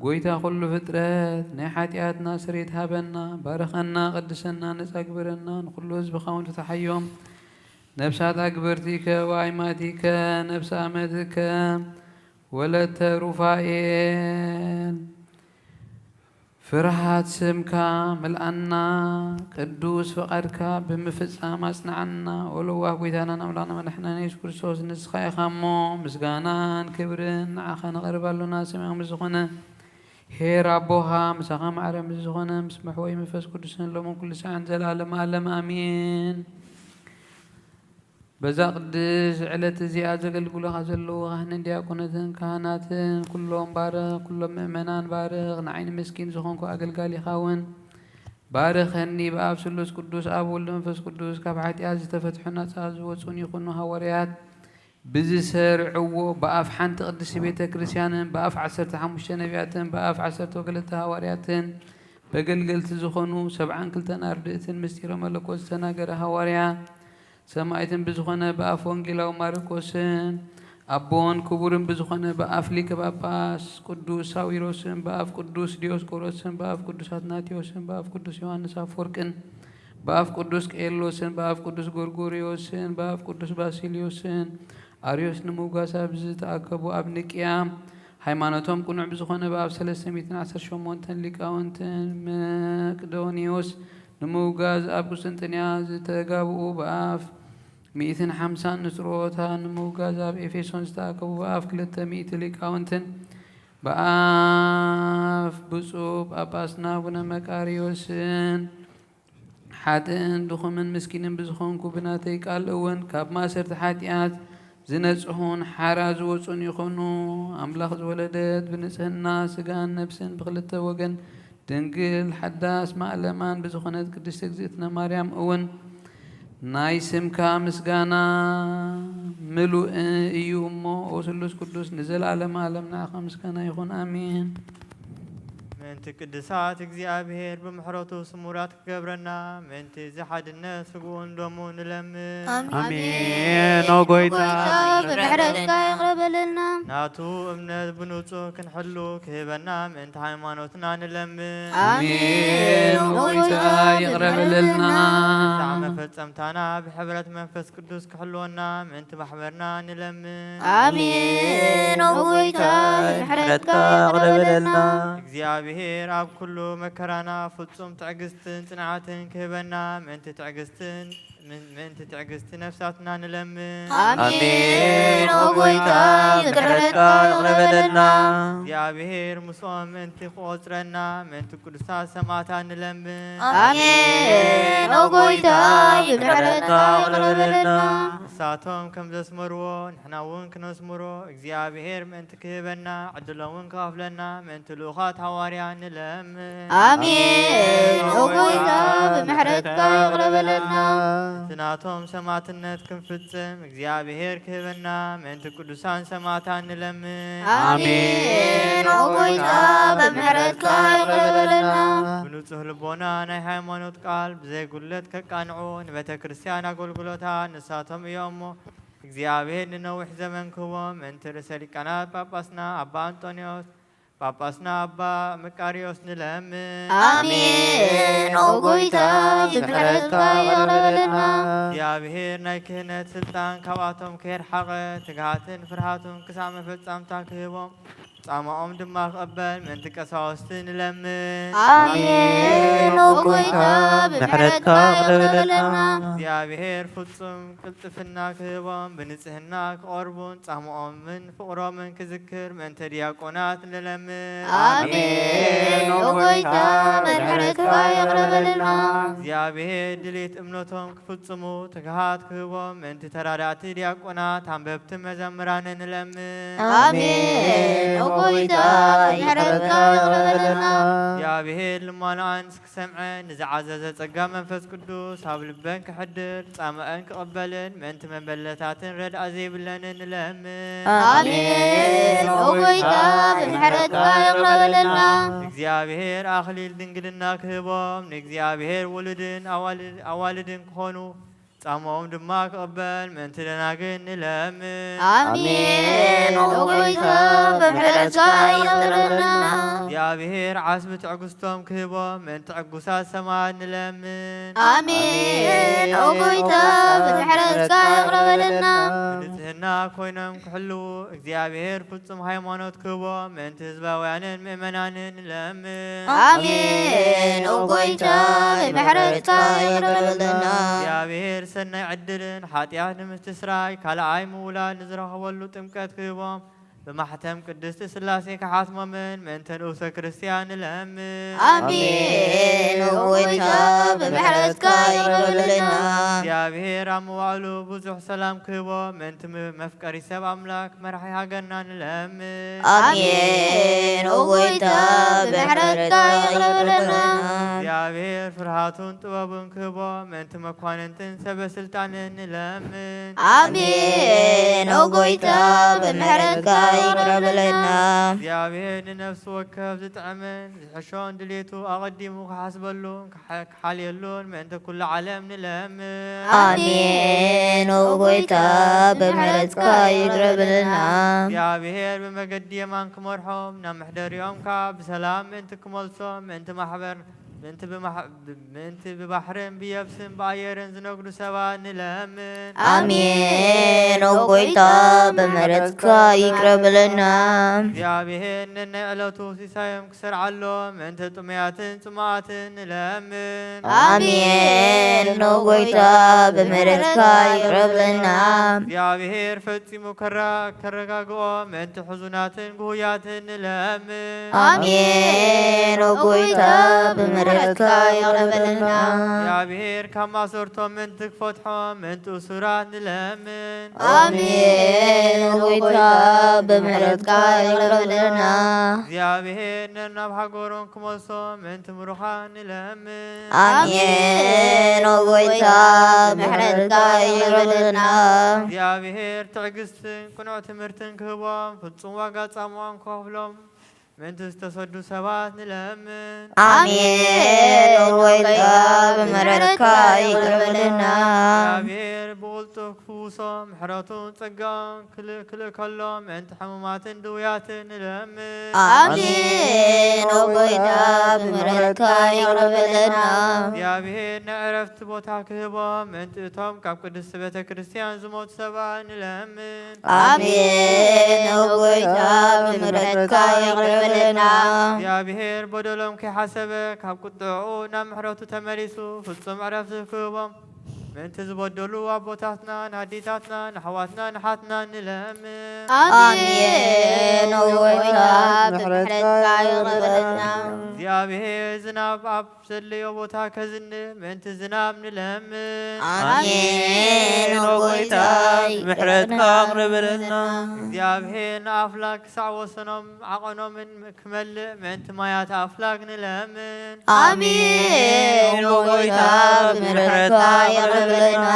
ጎይታ ኩሉ ፍጥረት፣ ናይ ሓጢኣትና ስርየት ሃበና፣ ባርኸና፣ ቀድሰና፣ ነጻ ግበረና፣ ንኹሉ ህዝብኻ እውን ፍትሓዮም። ነፍሳት ኣግበርቲከ ወኣይማቲከ ነፍሰ ኣመትከ ወለተ ሩፋኤል ፍርሃት ስምካ ምልኣና፣ ቅዱስ ፍቓድካ ብምፍጻም ኣጽንዓና። ኦ ለዋህ ጐይታናን ኣምላኽና መድሓኒና የሱስ ክርስቶስ፣ ንስኻ ኢኻ እሞ፣ ምስጋናን ክብርን ንዓኻ ነቕርብ ኣሎና። ሰማያዊ ምስ ዝኾነ ኄር ኣቦኻ፣ ምሳኻ ማዕረ ምስ ዝኾነ ምስ መሕወይ መንፈስ ቅዱስን ሎምን ኩሉ ሰዓን ዘልኣለመ ዓለም ኣሜን። በዛ ቅድስ ዕለት እዚኣ ዘገልግሉኻ ዘለዉ ካህንን ዲያቆናትን ካህናትን ኩሎም ባርኽ፣ ኩሎም ምእመናን ባርኽ። ንዓይ ንምስኪን ዝኾንኩ ኣገልጋሊኻ እውን ባርኸኒ። ብኣብ ስሉስ ቅዱስ ኣብ ወልድ መንፈስ ቅዱስ ካብ ሓጢኣት ዝተፈትሑ ናጻ ዝወጹን ይኹኑ ሃዋርያት ብዝሰርዕዎ ብኣፍ ሓንቲ ቅድስቲ ቤተ ክርስቲያንን ብኣፍ ዓሰርተ ሓሙሽተ ነቢያትን ብኣፍ ዓሰርተ ክልተ ሃዋርያትን በገልገልቲ ዝኾኑ ሰብዓን ክልተን ኣርድእትን ምስጢረ መለኮት ዝተናገረ ሃዋርያ ሰማዕትን ብዝኾነ ብኣፍ ወንጌላዊ ማርቆስን ኣቦን ክቡርን ብዝኾነ ብኣፍ ሊቀ ጳጳስ ቅዱስ ሳዊሮስን ብኣፍ ቅዱስ ዲዮስቆሮስን ብኣፍ ቅዱስ ኣትናቴዎስን ብኣፍ ቅዱስ ዮሃንስ ኣፈወርቅን ብኣፍ ቅዱስ ቄርሎስን ብኣፍ ቅዱስ ጎርጎርዮስን ብኣፍ ቅዱስ ባሲልዮስን ኣርዮስ ንምውጋስ ኣብ ዝተኣከቡ ኣብ ንቅያ ሃይማኖቶም ቅኑዕ ብዝኾነ ብኣፍ ሰለስተ ሚእትን ዓሰርተ ሸሞንተን ሊቃውንትን መቅዶንዮስ ንምውጋዝ ኣብ ቁስጥንጥንያ ዝተጋብኡ ብኣፍ ሚእትን ሓምሳን ንስርወታ ንምውጋዝ ኣብ ኤፌሶን ዝተኣከቡ ብኣፍ ክልተ ሚእቲ ሊቃውንትን ብኣፍ ብፁዕ ጳጳስና ኣቡነ መቃርዮስን ሓጥእን ድኹምን ምስኪንን ብዝኾንኩ ብናተይ ቃል እውን ካብ ማእሰርቲ ሓጢኣት ዝነጽሁን ሓራ ዝወጹን ይኹኑ። ኣምላኽ ዝወለደት ብንጽህና ስጋን ነፍስን ብኽልተ ወገን ድንግል ሓዳስ ማእለማን ብዝኾነት ቅድስቲ እግዝእትነ ማርያም እውን ናይ ስምካ ምስጋና ምሉእ እዩ እሞ፣ ኦ ስሉስ ቅዱስ፣ ንዘለዓለመ ዓለም ንዓኻ ምስጋና ይኹን። ኣሜን። ምእንቲ ቅዱሳት እግዚኣብሔር ብምሕረቱ ስሙራት ክገብረና፣ ምእንቲ እዚ ሓድነት ስግኡን ደሙ ንለምን። ኣሜን። ኦ ጎይታ፣ ብምሕረትካ ይቕረ በለልና። ናቱ እምነት ብንጹህ ክንሕሉ ክህበና፣ ምእንቲ ሃይማኖትና ንለምን። ኣሜን። ኦ ጎይታ፣ ይቕረ በለልና። ስርዓተ መፈጸምታና ብሕብረት መንፈስ ቅዱስ ክሕልወና፣ ምእንቲ ማሕበርና ንለምን። ኣሜን። ኦ ጎይታ፣ ብምሕረትካ ይቕረ በለልና። እግዚኣብሔር ኣብ ኩሉ መከራና ፍጹም ትዕግስትን ጽንዓትን ክህበና፣ ምእንቲ ትዕግስትን ምን-፣ ምእንቲ ትዕግስቲ ነፍሳትና ንለምን። ኣሜን። ኦ ጎይታ፣ ምሕረትካ ይቕረ በለልና። እግዚኣብሔር ምስኦም ምእንቲ ክቖጽረና፣ ምእንቲ ቅዱሳት ሰማዕታት ንለምን። ኣሜን። ኦ ጎይታ፣ ምሕረትካ ይቕረ በለልና። ንሳቶም ከም ዘስመርዎ ንሕና እውን ክነስምሮ፣ እግዚኣብሔር ምእንቲ ክህበና፣ ዕድሎም እውን ክኸፍለና፣ ምእንቲ ልኡኻት ሃዋርያ ንለምን። ኣሜን። ኦ ጎይታ፣ ብምሕረትካ ይቕረ በለልና። እቲ ናቶም ሰማዕትነት ክንፍጽም እግዚኣብሔር ክህበና፣ ምእንቲ ቅዱሳን ሰማዕታት ንለምን። ኣሜን። ኦ ጎይታ፣ ብምሕረትካ ይቕረ በለልና። ብንጹህ ልቦና ናይ ሃይማኖት ቃል ብዘይ ጉድለት ከቃንዑ፣ ንቤተ ክርስቲያን ኣገልግሎታ ንሳቶም እዮም እሞ፣ እግዚኣብሔር ንነዊሕ ዘመን ክህቦም ምእንቲ ርእሰ ሊቃናት ጳጳስና ኣባ ኣንጦንዮስ ጳጳስና ኣባ መቃርዮስ ንለምን። ኣሜን። ኦ ጎይታ፣ ምሕረትካ ይቕረበልና። እግዚኣብሔር ናይ ክህነት ስልጣን ካብኣቶም ከየርሓቐ ትግሃትን ፍርሃቱን ክሳብ መፈጻምታ ክህቦም ጻማኦም ድማ ክቐበል ምእንቲ ቀሳውስቲ ንለምን። ኣሜን። ኦ ጎይታ፣ ብምሕረትካ ይቕረበልና። እግዚኣብሔር ፍጹም ቅልጥፍና ክህቦም ብንጽህና ክቐርቡን ጻምኦምን ፍቕሮምን ክዝክር ምእንቲ ዲያቆናት ንለምን። ኣሜን። ኦ ጎይታ፣ ምሕረትካ ይቕረበልና። እግዚኣብሔር ድሌት እምነቶም ክፍጽሙ ትግሃት ክህቦም ምእንቲ ተራዳእቲ ዲያቆናት ኣንበብቲ መዘምራንን ንለምን። ኣሜን። ኦ ጎይታ፣ ምሕረትካ ይቕረበልና። እግዚኣብሔር ልማናኣን ክሰምዐን ንዝዓዘዘ ጸጋ መንፈስ ቅዱስ ኣብ ልበን ክሕድር ጻምኣን ክቐበልን ምእንቲ መበለታትን ረድኣ ዘይብለንን ንለምን። ኣሜን። ኦ ጎይታ፣ ብምሕረትካ ይቕረበልና። እግዚኣብሔር ኣኽሊል ድንግልና ክህቦም ንእግዚኣብሔር ውሉድን ኣዋልድ- ኣዋልድን ክኾኑ ጻምኦም ድማ ክቕበል ምእንቲ ደናግል ንለምን። ኣሜን። ኦ ጎይታ፣ ብምሕረትካ ይቕረበልና። እግዚኣብሔር ዓስቢ ትዕግስቶም ክህቦም ምእንቲ ዕጉሳት ሰማዕት ንለምን። ኣሜን። ኦ ጎይታ፣ ብምሕረትካ ይቕረበልና። ብንጽህና ኮይኖም ክሕልዉ እግዚኣብሔር ፍጹም ሃይማኖት ክህቦም ምእንቲ ህዝባውያንን ምእመናንን ንለምን። ኣሜን። ኦ ጎይታ፣ ብምሕረትካ ይቕረበልና። እግዚኣብሔር ሰናይ ዕድልን ሓጢኣት ንምስትስራይ ካልኣይ ምውላድ ንዝረኸበሉ ጥምቀት ክህቦም ብማሕተም ቅድስቲ ስላሴ ክሓትሞምን ምእንቲ ንኡሰ ክርስቲያን ንለምን። ኣሜን። ኦ ጎይታ፣ ብምሕረትካ ይቕረበልና። እግዚኣብሔር ኣብ መዋእሉ ብዙሕ ሰላም ክህቦም ምእንቲ ም- መፍቀሪ ሰብ ኣምላክ መራሒ ሃገርና ንለምን። ኣሜን። ኦ ጎይታ፣ ብምሕረትካ ይቕረበልና። እግዚኣብሔር ፍርሃቱን ጥበቡን ክህቦም ምእንቲ መኳንንትን ሰበ ስልጣንን ንለምን። ኣሜን። ኦ ጎይታ፣ ብምሕረትካ ይቕረበልና። እግዚኣብሔር ንነፍሲ ወከፍ ዝጥዕምን ዝሕሾን ድሌቱ ኣቐዲሙ ክሓስበሉን ክሓ- ክሓልየሉን ምእንቲ ኩሉ ዓለም ንለምን። ኣሜን። ኦ ጎይታ፣ ብምሕረትካ ይቕረበልና። እግዚኣብሔር ብመገዲ የማን ክመርሖም ናብ መሕደሪኦም ከዓ ብሰላም ምእንቲ ክመልሶም ምእንቲ ማሕበር ምእንቲ ብማሕ- ምእንቲ ብባሕርን ብየብስን ብኣየርን ዝነግዱ ሰባት ንለምን። ኣሜን። ኦ ጎይታ፣ ብምሕረትካ ይቕረበልና። እግዚኣብሔር ነናይ ዕለቱ ሲሳዮም ክሰርዓሎም ምእንቲ ጥሙያትን ጽሙኣትን ንለምን። ኣሜን። ኦ ጎይታ፣ ብምሕረትካ ይቕረበልና። እግዚኣብሔር ፈጺሙ ከራ- ከረጋግኦም ምእንቲ ሕዙናትን ግሁያትን ንለምን። ኣሜን። ኦ ጎይታ፣ ብምሕረትካ ይቕረበልና። እግዚኣብሔር ካብ ማሰርቶም ምእንቲ ክፈትሖም ምእንቲ እሱራት ንለምን። ኣሜን። ኦ ጎይታ፣ ብምሕረትካ ይቕረበልና። እግዚኣብሔር ነናብ ሃገሮም ክመልሶም ምእንቲ ምሩኻን ንለምን። ኣሜን። ኦ ጎይታ፣ ብምሕረትካ ይቕረበልና። እግዚኣብሔር ትዕግስትን ቅኑዕ ትምህርትን ክህቦም ፍጹም ዋጋ ጻምኦም ክኸፍሎም ምእንቲ ዝተሰዱ ሰባት ንለምን። ኣሜን። ኦ ጎይታ፣ ብምሕረትካ ይቕረበልና። እግዚኣብሔር ብቕልጡፍ ክፍውሶም ምሕረቱን ጸጋን ክል- ክልእከሎም ምእንቲ ሕሙማትን ድውያትን ንለምን። ኣሜን። ኦ ጎይታ፣ ብምሕረትካ ይቕረበልና። እግዚኣብሔር ናይ ዕረፍቲ ቦታ ክህቦም ምእንቲ እቶም ካብ ቅድስቲ ቤተ ክርስቲያን ዝሞቱ ሰባት ንለምን። ኣሜን። ኦ ጎይታ፣ ብምሕረትካ ይቕረበልና። እግዚኣብሔር በደሎም ከይሓሰበ ካብ ቁጥዕኡ ናብ ምሕረቱ ተመሊሱ ፍጹም ዕረፍቲ ክህቦም ምእንቲ ዝበደሉ ኣቦታትናን ኣዴታትናን ኣሕዋትናን ኣሓትናን ንለምን። ኣሜን። ኦ ጎይታ፣ ብምሕረትካ ይቕረበልና። እግዚኣብሔር ዝናብ ኣብ ዘድለዮ ቦታ ከዝንብ ምእንቲ ዝናብ ንለምን። ኣሜን። ኦ ጎይታ፣ ምሕረትካ ኣቕርበልና። እግዚኣብሔር ንኣፍላክ ክሳዕ ወሰኖም ዓቐኖምን ክመልእ ምእንቲ ማያት ኣፍላክ ንለምን። ኣሜን። ኦ ጎይታ፣ ብምሕረትካ ይቕረበልና።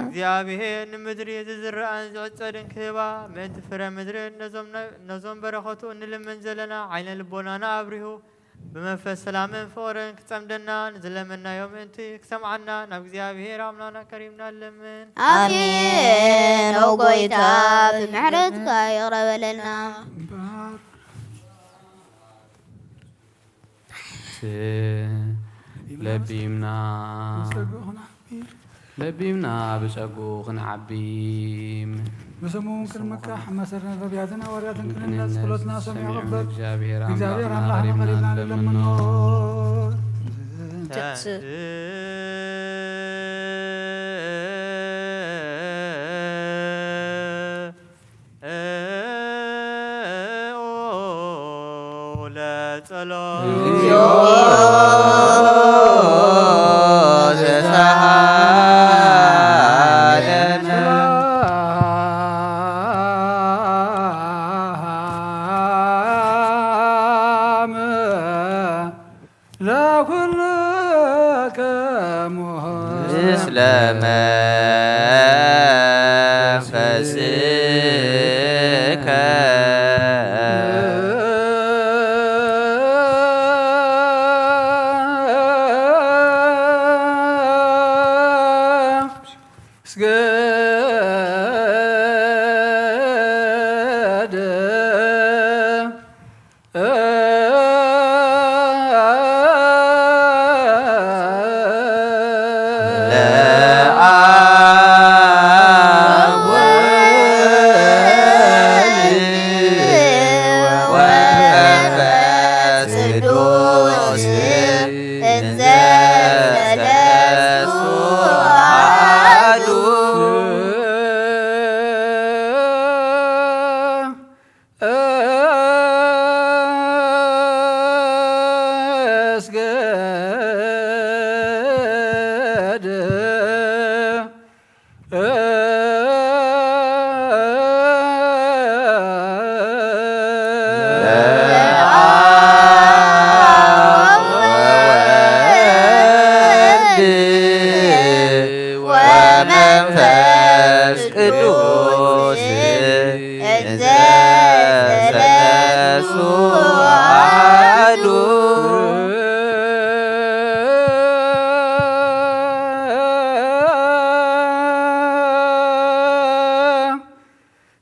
እግዚኣብሔር ንምድሪ ዝዝረኣን ዝዕጸድን ክህባ ምእንቲ ፍረ ምድርን ነዞም ነ- ነዞም በረኸቱ እንልምን ዘለና ዓይነ ልቦናና ኣብሪሁ ብመንፈስ ሰላምን ፍቕርን ክጸምደና ንዝለመናዮ ምእንቲ ክሰምዓና ናብ እግዚኣብሔር ኣምላኽና ቀሪብና ንለምን። ኣሜን። ኦ ጐይታ፣ ብምሕረትካ ይቕረ በለልና። እምበኣር ለቢምና፣ ለቢምና ብጸግኡ ክንዓቢ፣ ብስሙ እውን ክንምካሕ፣ መሰረት ነቢያትን ሃዋርያትን ክንነጽ፣ ጸሎትና ሰሚዑ ክቕበል እግዚኣብሔር ኣምላኽና ቀሪብና ንለምኖ። ለጸሎት። እግዚኦ ተሳሃለነ። ለኩልክሙ ምስለ መንፈስከ። ስገድ ለአብ ወወልድ ወመንፈስ ቅዱስ እንዘ ሰለስቱ አሐዱ። እስገድ ለአብ ወወልድ ወመንፈስ ቅዱስ እንዘ ሰለስቱ አሐዱ።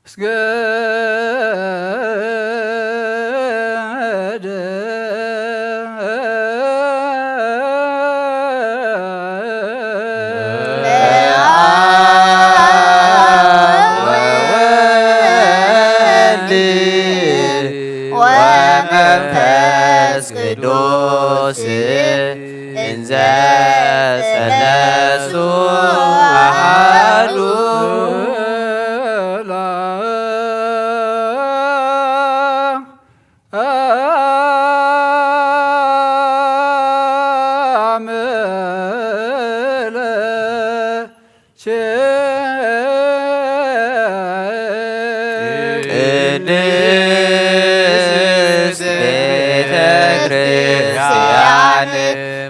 እስገድ ለአብ ወወልድ ወመንፈስ ቅዱስ እንዘ ሰለስቱ አሐዱ። ቅድስት ቤተ ክርስቲያን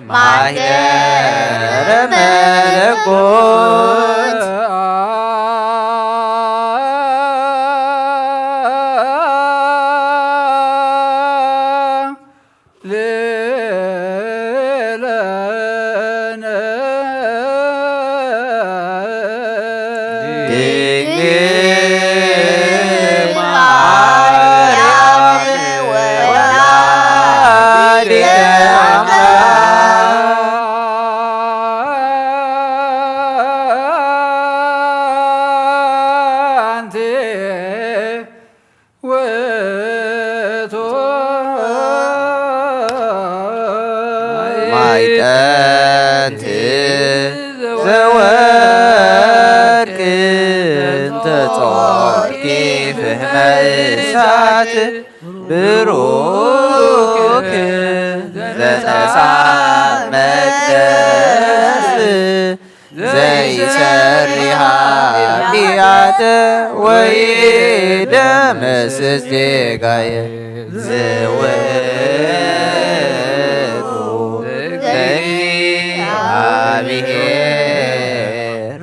ማህደረ መለኮት። ድንግል ማርያም ወላዲተ አምላክ። ውእቱ ማዕጠንት ዘወርቅ እንተ ጾርኪ ፍህመ እሳት ብሩክ ዘተሳ መቅደስ ዘይሰሪ ኃጢአተ ወይደመስስ ጌጋየ። ዝውእቱ እግዚአብሔር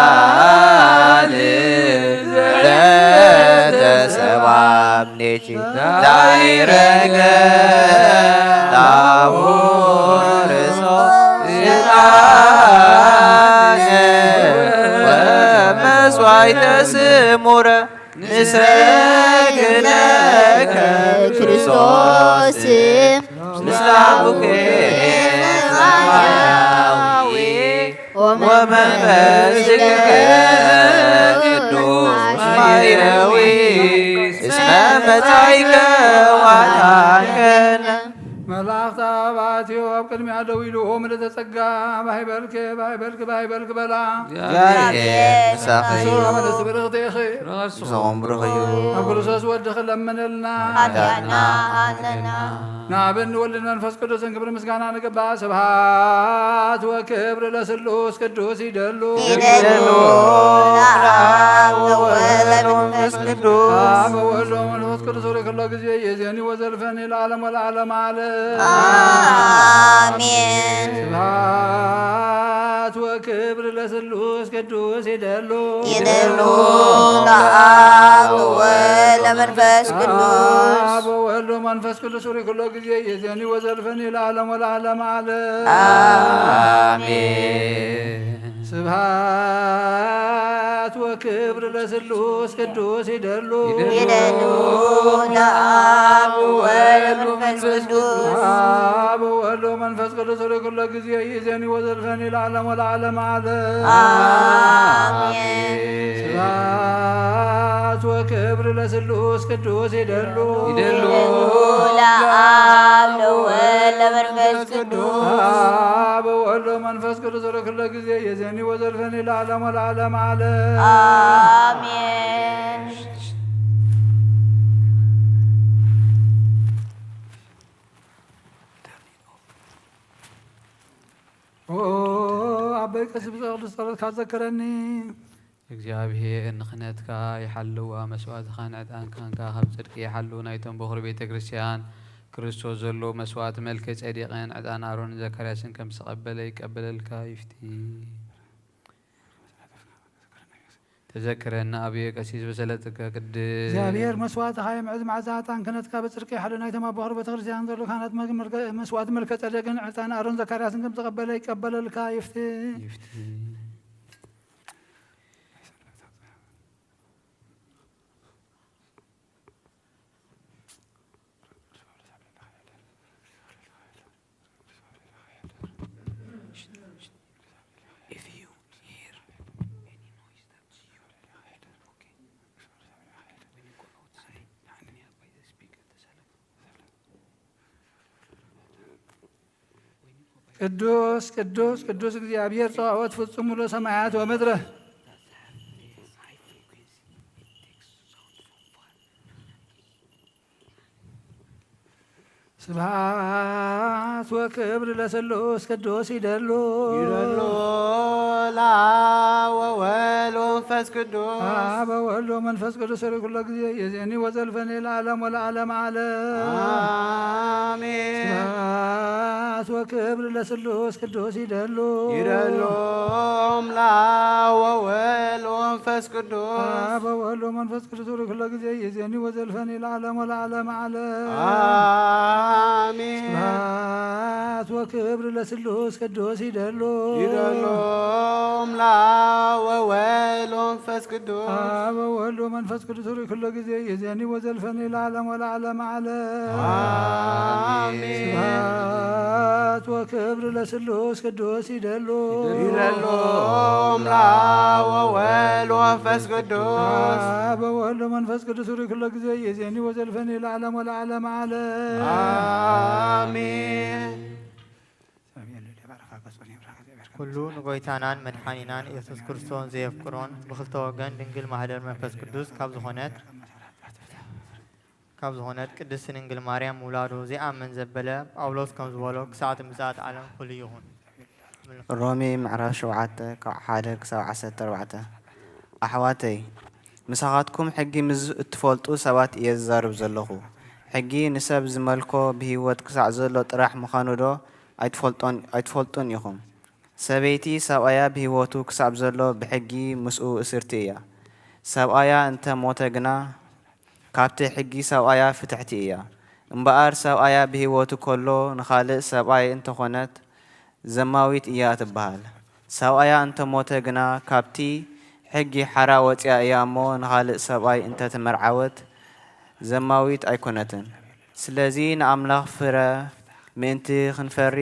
ቃል ዘተሰብአ እምኔኪ ዛይረገ ተስሙረ ንሰግድ ለከ ክርስቶስ ምስለ አቡከ ሰማያዊ ወመንፈስከ ቅዱስ ማሕየዊ እስመ መጻኢከ ወአድኃንከነ። መላእክት አብ አትዮ ኣብ ቅድሚያ ደው ኢሉ ምልእተ ጸጋ ባይበልክ ባይበልክ ባይበልክ በላ። እግዚአብሔር ምሳኺ እዩ። ሰላም ለስብርኽቴኺ። ርእሱ ምስኹም ብሩኽ እዩ። ኣብ ክርስቶስ ወድኺ ለምንልና። ኃጢአትና ሐለና። ንኣብን ወልድን መንፈስ ቅዱስን ክብሪ ምስጋና ንግባእ። ስብሐት ወክብር ለስሉስ ቅዱስ ይደሉ። ይደሉ ለአብ ወወልድ ወመንፈስ ቅዱስ። አብ ወወልድ ወመንፈስ ቅዱስ ወደ ኩሎ ጊዜ የዜኒ ወዘልፈኒ ለዓለም ወለዓለም ዓለም። አሜን። ስብሐት ወክብር ለስሉስ ቅዱስ ይደሉ። ይደሉ ለአብ ወወልድ ወመንፈስ ቅዱስ። አብ ወወልድ ወመንፈስ ቅዱስ ወደ ኩሎ ጊዜ የዜኒ ወዘልፈኒ ለዓለም ወለዓለም ዓለም። አሜን። ስብሐት ወክብር ለስሉስ ቅዱስ ይደሉ። ይደሉ ለአብ ወወልድ ወመንፈስ ቅዱስ። አብ ወወልድ ወመንፈስ ቅዱስ ወደ ኩሎ ጊዜ ይእዜኒ ወዘልፈኒ ለዓለም ወለዓለም ዓለም። አሜን። ስብሐት ወክብር ለስሉስ ቅዱስ ይደሉ። ይደሉ ለአብ ለወልድ ለመንፈስ ቅዱስ። አብ ወወልድ ወመንፈስ ቅዱስ ወደ ኩሎ ጊዜ የዜኒ ወዘልፈኒ ለዓለም ወለዓለም ዓለም። አሜን። ኦ አበይ ቀሲስ ብፁዕ ቅዱስ ጸሎት ካዘከረኒ። እግዚኣብሔር ንኽህነትካ ይሓልዋ፣ መስዋእትኻን ዕጣንካን ከኣ ካብ ጽድቂ ይሓሉ። ናይቶም በኹሪ ቤተ ክርስቲያን ክርስቶስ ዘሎ መስዋእቲ መልከ ጼዴቅን ዕጣን ኣሮንን ዘካርያስን ከም ዝተቐበለ ይቀበለልካ ይፍቲ። ተዘክረና ኣቡየ ቀሲስ በሰለጥከ ቅድስ። እግዚኣብሔር መስዋእትኻ የምዕዝ፣ መዓዛ ዕጣን ክህነትካ ብጽድቂ ይሓሉ። ናይቶም ኣብ በኹሪ ቤተ ክርስቲያን ዘሎ ካህናት መግ-፣ መልከ-፣ መስዋእቲ መልከ ጼዴቅን ዕጣን ኣሮን ዘካርያስን ከም ዝተቐበለ ይቀበለልካ ይፍቲ። ይፍቲ። If you hear any noise, that's you. Okay. When you go outside, nearby the speaker, the salon. ቅዱስ ቅዱስ ቅዱስ እግዚአብሔር ጸባኦት ፍጹም ሙሉ ሰማያት ወምድረ። ስብሐት ወክብር ለስሉስ ቅዱስ ይደሉ። ይደሉ ለአብ ወወልድ ወመንፈስ ቅዱስ። አብ ወወልድ ወመንፈስ ቅዱስ ሪ ኩሎ ጊዜ የዜኒ ወዘልፈኒ ለዓለም ወለዓለም ዓለም። አሜን። ስብሐት ወክብር ለስሉስ ቅዱስ ይደሉ። ይደሉ ለአብ ወወልድ ወመንፈስ ቅዱስ። አብ ወወልድ ወመንፈስ ቅዱስ ሪ ኩሎ ጊዜ የዜኒ ወዘልፈኒ ለዓለም ወለዓለም ዓለም። አሜን። ስብሐት ወክብር ለስሉስ ቅዱስ ይደሉ። ይደሉ ለአብ ወወልድ ወመንፈስ ቅዱስ። አብ ወወልድ ወመንፈስ ቅዱስ ሪ ኩሎ ጊዜ የዜኒ ወዘልፈኒ ለዓለም ወለዓለም ዓለም። አሜን። ስብሐት ወክብር ለስሉስ ቅዱስ ይደሉ። ይደሉ ለአብ ወወልድ ወመንፈስ ቅዱስ። አብ ወወልድ ወመንፈስ ቅዱስ ሪ ኩሎ ጊዜ የዜኒ ወዘልፈኒ ለዓለም ወለዓለም ዓለም። አሜን። ኩሉ ንጎይታናን መድሓኒናን ኢየሱስ ክርስቶስን ዘየፍቅሮን ብኽልተ ወገን ድንግል ማህደር መንፈስ ቅዱስ ካብ ዝኾነት ካብ ዝኾነት ቅድስቲ ድንግል ማርያም ምውላዱ ዘይኣምን ዘበለ ጳውሎስ ከም ዝበሎ ክሳዕ ምጽኣት ዓለም ፍሉይ ይኹን። ሮሜ ምዕራፍ ሸውዓተ ካብ ሓደ ክሳብ ዓሰርተ ኣርባዕተ። ኣሕዋተይ፣ ምሳኻትኩም ሕጊ ምስ እትፈልጡ ሰባት እየ ዝዛረብ ዘለኹ። ሕጊ ንሰብ ዝመልኮ ብህይወት ክሳዕ ዘሎ ጥራሕ ምዃኑዶ ኣይትፈልጦን-፣ ኣይትፈልጡን ኢኹም? ሰበይቲ ሰብኣያ ብህይወቱ ክሳብ ዘሎ ብሕጊ ምስኡ እስርቲ እያ። ሰብኣያ እንተ ሞተ ግና ካብቲ ሕጊ ሰብኣያ ፍትሕቲ እያ። እምበኣር ሰብኣያ ብህይወቱ ከሎ ንኻልእ ሰብኣይ እንተኾነት ዘማዊት እያ ትበሃል። ሰብኣያ እንተ ሞተ ግና ካብቲ ሕጊ ሓራ ወጺኣ እያ እሞ፣ ንኻልእ ሰብኣይ እንተ ተመርዓወት ዘማዊት ኣይኮነትን። ስለዚ ንኣምላኽ ፍረ ምእንቲ ክንፈሪ፣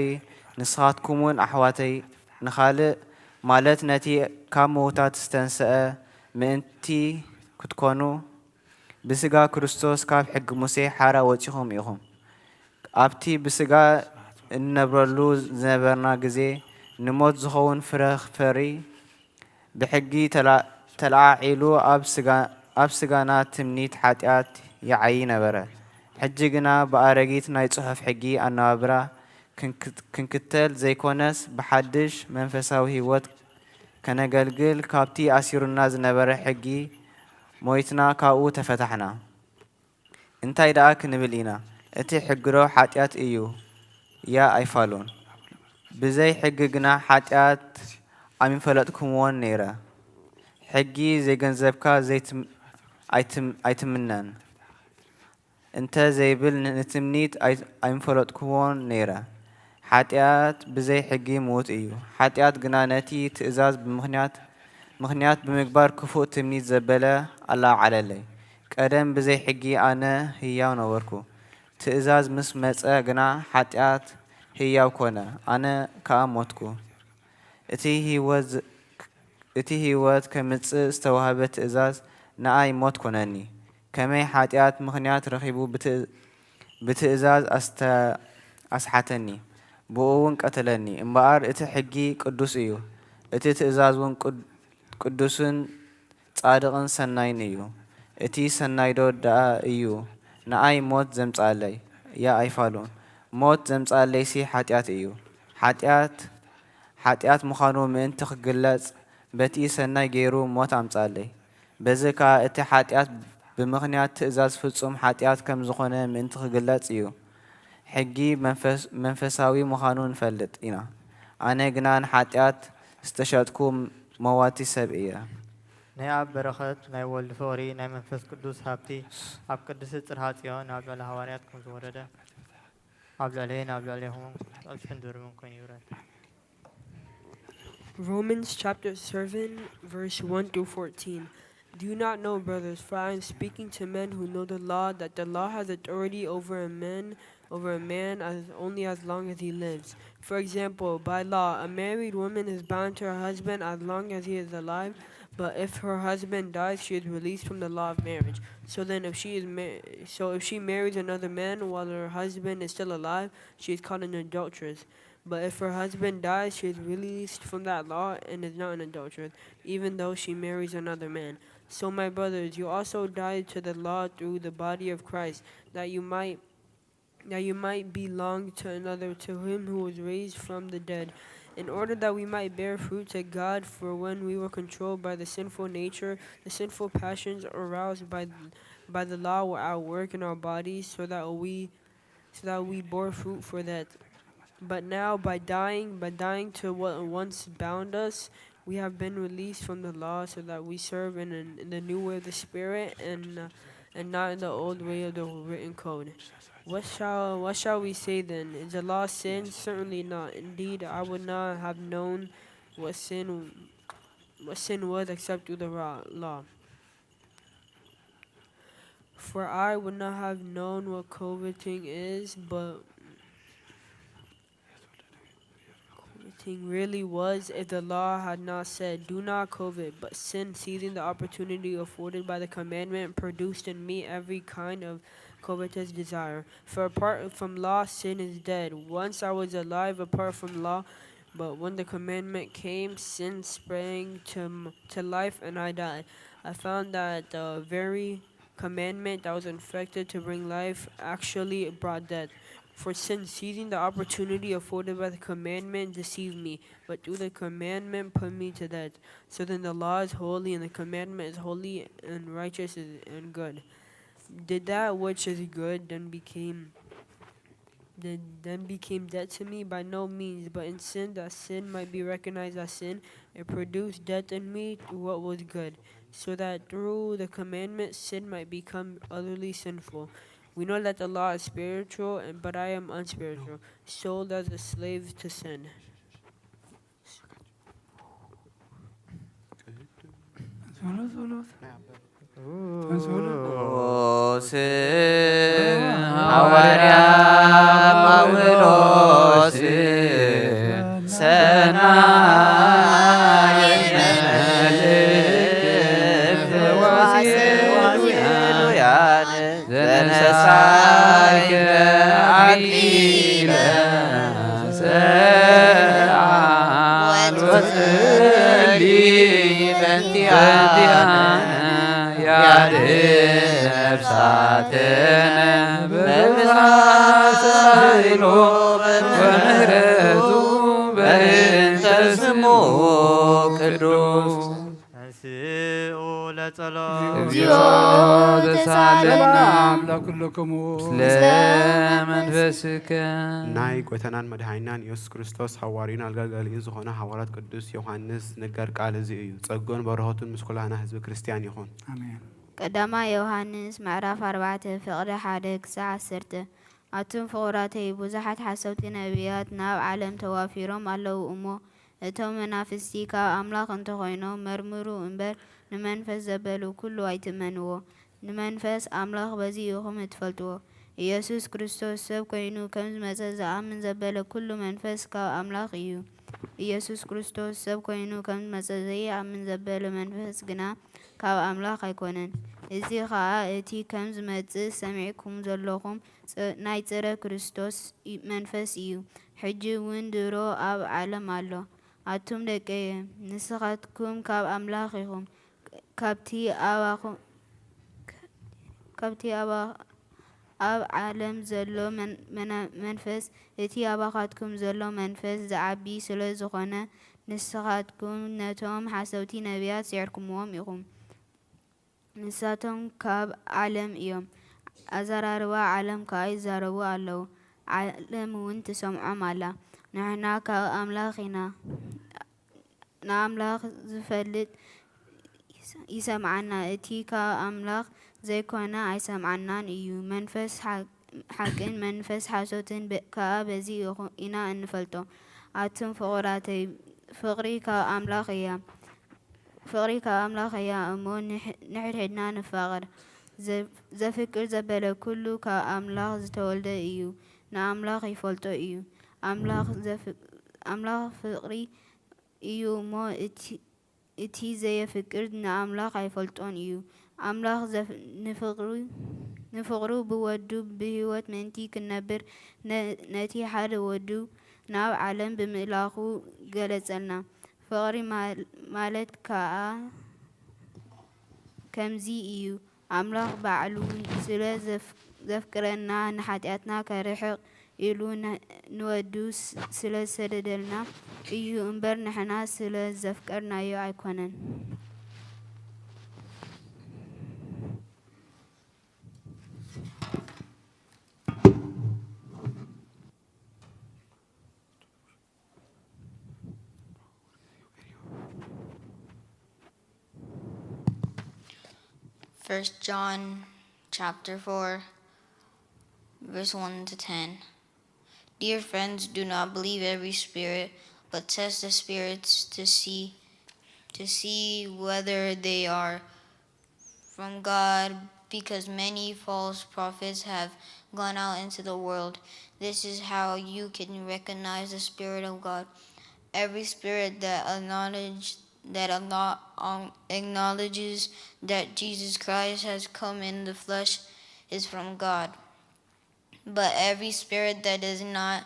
ንስኻትኩምውን ኣሕዋተይ ንኻልእ፣ ማለት ነቲ ካብ ምዉታት ዝተንስአ ምእንቲ ክትኮኑ፣ ብስጋ ክርስቶስ ካብ ሕጊ ሙሴ ሓራ ወጺኹም ኢኹም። ኣብቲ ብስጋ እንነብረሉ ዝነበርና ግዜ፣ ንሞት ዝኸውን ፍረ ክፈሪ፣ ብሕጊ ተላ-፣ ተለዓዒሉ ኣብ ስጋ-፣ ኣብ ስጋና ትምኒት ሓጢኣት ይዓዪ ነበረ። ሕጂ ግና ብኣረጊት ናይ ጽሑፍ ሕጊ ኣነባብራ ክንክ-፣ ክንክተል ዘይኮነስ፣ ብሓድሽ መንፈሳዊ ህይወት ከነገልግል፣ ካብቲ ኣሲሩና ዝነበረ ሕጊ ሞይትና፣ ካብኡ ተፈታሕና። እንታይ ደኣ ክንብል ኢና? እቲ ሕጊዶ ሓጢኣት እዩ? ያ ኣይፋሉን። ብዘይ ሕጊ ግና ሓጢኣት ኣይምፈለጥኩምዎን ነይረ። ሕጊ ዘይገንዘብካ ዘይትም-፣ ኣይትም-፣ ኣይትምነን እንተ ዘይብል፣ ን-፣ ንትምኒት ኣይ-፣ ኣይምፈለጥኩዎን ነይረ። ሓጢኣት ብዘይ ሕጊ ምዉት እዩ። ሓጢኣት ግና ነቲ ትእዛዝ ብምኽንያት፣ ምኽንያት ብምግባር ክፉእ ትምኒት ዘበለ ኣለዓዓለለይ። ቀደም ብዘይ ሕጊ ኣነ ህያው ነበርኩ። ትእዛዝ ምስ መጸ ግና ሓጢኣት ህያው ኮነ፣ ኣነ ከኣ ሞትኩ። እቲ ህይወት ዝ-፣ እቲ ህይወት ከምጽእ ዝተዋህበ ትእዛዝ ንኣይ ሞት ኮነኒ። ከመይ ሓጢኣት ምኽንያት ረኺቡ ብትእ-፣ ብትእዛዝ ኣስተ-፣ ኣስሓተኒ፣ ብኡ እውን ቀተለኒ። እምበኣር እቲ ሕጊ ቅዱስ እዩ፣ እቲ ትእዛዝ እውን ቅድ-፣ ቅዱስን ጻድቕን ሰናይን እዩ። እቲ ሰናይዶ ደኣ እዩ ንኣይ ሞት ዘምጽኣለይ? ያ ኣይፋሉን። ሞት ዘምጽኣለይሲ ሓጢኣት እዩ። ሓጢኣት፣ ሓጢኣት ምዃኑ ምእንቲ ክግለጽ፣ በቲ ሰናይ ገይሩ ሞት ኣምጽኣለይ። በዚ ከኣ እቲ ሓጢኣት ብምኽንያት ትእዛዝ ፍጹም ሓጢኣት ከም ዝኾነ ምእንቲ ክግለጽ እዩ። ሕጊ መንፈስ-፣ መንፈሳዊ ምዃኑ ንፈልጥ ኢና። ኣነ ግና ንሓጢኣት ዝተሸጥኩ መዋቲ ሰብ እየ። ናይ ኣብ በረኸት፣ ናይ ወልድ ፍቕሪ፣ ናይ መንፈስ ቅዱስ ሃብቲ ኣብ ቅድስቲ ጽርሃ ጽዮን ኣብ ልዕሊ ሃዋርያት ከም ዝወረደ፣ ኣብ ልዕለይን ኣብ ልዕሌኹም ኣብ ሽሕን ድርብን ኮይኑ ይውረድ። Romans chapter seven, verse one through fourteen. Do you not know, brothers, for I am speaking to men who know the law, that the law has authority over a man, over a man as, only as long as he lives? For example, by law, a married woman is bound to her husband as long as he is alive, but if her husband dies, she is released from the law of marriage. So then, if she is ma-, so if she marries another man while her husband is still alive, she is called an adulteress. But if her husband dies, she is released from that law and is not an adulteress, even though she marries another man. So, my brothers, you also died to the law through the body of Christ, that you might, that you might belong to another, to him who was raised from the dead, in order that we might bear fruit to God. For when we were controlled by the sinful nature, the sinful passions aroused by, by the law were at work in our bodies, so that we, so that we bore fruit for that. But now, by dying, by dying to what once bound us, we have been released from the law, so that we serve in, an, in the new way of the Spirit, and, uh, and not in the old way of the written code. What shall, what shall we say then? Is the law sin? Certainly not. Indeed, I would not have known what sin, what sin was except through the ra-, law. For I would not have known what coveting is, but coveting really was, if the law had not said, "Do not covet." But sin, seizing the opportunity afforded by the commandment, produced in me every kind of covetous desire. For apart from law, sin is dead. Once I was alive apart from law, but when the commandment came, sin sprang to, to life and I died. I found that the very commandment that was infected to bring life actually brought death. For sin, seizing the opportunity afforded by the commandment, deceived me, but through the commandment put me to death. So then the law is holy, and the commandment is holy and righteous and good. Did that which is good then became then, then became dead to me? By no means, but in sin, that sin might be recognized as sin, it produced death in me through what was good, so that through the commandment sin might become utterly sinful. We know that the law is spiritual, and, but I am unspiritual, sold as a slave to sin. ጸሎት ጸሎት ስ ሐዋርያ ጳውሎስ ሰናይ መልእክት ወሲሉያን ዘነሳይከ አክሊለ ሰዓል ወጽሊ በንቲአነ ያድን ነፍሳትነ በብዛት ሳህሎ በምህረቱ በእንተ ስሙ ቅዱስ። ተንስኡ ለጸሎት። እግዚኦ ተሳለና። ሰላም ለኩልክሙ። ምስለ መንፈስከ። ናይ ጎይታናን መድኃኒናን ኢየሱስ ክርስቶስ ሐዋርዩን ኣገልጋሊኡን ዝኾነ ሐዋርያት ቅዱስ ዮሐንስ ነገር ቃል እዚ እዩ። ጸጎን በረኸቱን ምስ ኩላህና ህዝበ ክርስቲያን ይኹን። ኣሜን። ቀዳማይ ዮሃንስ ምዕራፍ ኣርባዕተ ፍቕዲ ሓደ ክሳዕ ዓሰርተ። ኣቱም ፍቑራተይ፣ ብዙሓት ሓሰውቲ ነቢያት ናብ ዓለም ተዋፊሮም ኣለዉ እሞ፣ እቶም መናፍስቲ ካብ ኣምላኽ እንተኾይኖም መርምሩ እምበር፣ ንመንፈስ ዘበለ ኩሉ ኣይትእመንዎ። ንመንፈስ ኣምላኽ በዚ ኢኹም እትፈልጥዎ። ኢየሱስ ክርስቶስ ሰብ ኮይኑ ከም ዝመጸ ዝኣምን ዘበለ ኩሉ መንፈስ ካብ ኣምላኽ እዩ። ኢየሱስ ክርስቶስ ሰብ ኮይኑ ከም ዝመጸ ዘይኣምን ዘበለ መንፈስ ግና ካብ ኣምላኽ ኣይኮነን። እዚ ኸኣ እቲ ከም ዝመጽእ ሰሚዕኩም ዘለኹም ጸ-፣ ናይ ጸረ ክርስቶስ ኢ-፣ መንፈስ እዩ። ሕጂ እውን ድሮ ኣብ ዓለም ኣሎ። ኣቱም ደቀየ፣ ንስኻትኩም ካብ ኣምላኽ ኢኹም። ካብቲ ኣባኹ-፣ ካብቲ ኣባ-፣ ኣብ ዓለም ዘሎ መን-፣ መና-፣ መንፈስ፣ እቲ ኣባኻትኩም ዘሎ መንፈስ ዝዓቢ ስለ ዝኾነ፣ ንስኻትኩም ነቶም ሓሰውቲ ነቢያት ስዒርኩምዎም ኢኹም። ንሳቶም ካብ ዓለም እዮም፣ ኣዘራርባ ዓለም ከኣ ይዛረቡ ኣለዉ፣ ዓለም እውን ትሰምዖም ኣላ። ንሕና ካብ ኣምላኽ ኢና፣ ንኣምላኽ ዝፈልጥ ይሰምዓና፣ እቲ ካብ ኣምላኽ ዘይኮነ ኣይሰምዓናን እዩ። መንፈስ ሓ-፣ ሓቅን መንፈስ ሓሶትን በ-፣ ከኣ በዚ ኢኹ-፣ ኢና እንፈልጦ። ኣቱም ፍቑራተይ፣ ፍቕሪ ካብ ኣምላኽ እያ። ፍቕሪ ካብ ኣምላኽ እያ እሞ ንሕ-፣ ንሕድሕድና ንፋቐር። ዘ-፣ ዘፍቅር ዘበለ ኩሉ ካብ ኣምላኽ ዝተወልደ እዩ፣ ንኣምላኽ ይፈልጦ እዩ። ኣምላኽ ዘፍ-፣ ኣምላኽ ፍቕሪ እዩ እሞ እቲ፣ እቲ ዘየፍቅር ንኣምላኽ ኣይፈልጦን እዩ። ኣምላኽ ዘፍ-፣ ንፍቕሩ፣ ንፍቕሩ ብወዱ ብህይወት ምእንቲ ክንነብር ነ-፣ ነቲ ሓደ ወዱ ናብ ዓለም ብምእላኹ ገለጸልና። ፍቕሪ ማል-፣ ማለት ከኣ ከምዚ እዩ። ኣምላኽ ባዕሉ ስለ ዘፍ-፣ ዘፍቅረና ንሓጢኣትና ከርሕቕ ኢሉ ን-፣ ንወዱ ስ-፣ ስለ ዝሰደደልና እዩ እምበር ንሕና ስለ ዘፍቀርናዮ ኣይኮነን። First John chapter four, verse one to ten. Dear friends, do not believe every spirit, but test the spirits to see, to see whether they are from God, because many false prophets have gone out into the world. This is how you can recognize the Spirit of God. Every spirit that acknowledge-, that acknow-, um, acknowledges that Jesus Christ has come in the flesh is from God. But every spirit that does not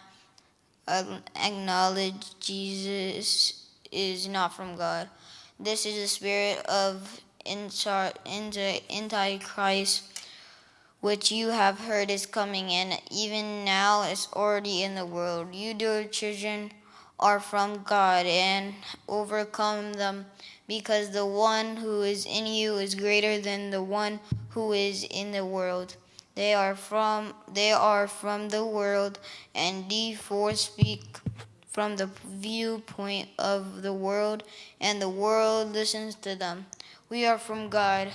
ac-, acknowledge Jesus is not from God. This is the spirit of inter-, inter-, antichrist, which you have heard is coming, and even now is already in the world. You, dear children, are from God and overcome them, because the one who is in you is greater than the one who is in the world. They are from, they are from the world, and therefore speak from the viewpoint of the world, and the world listens to them. We are from God,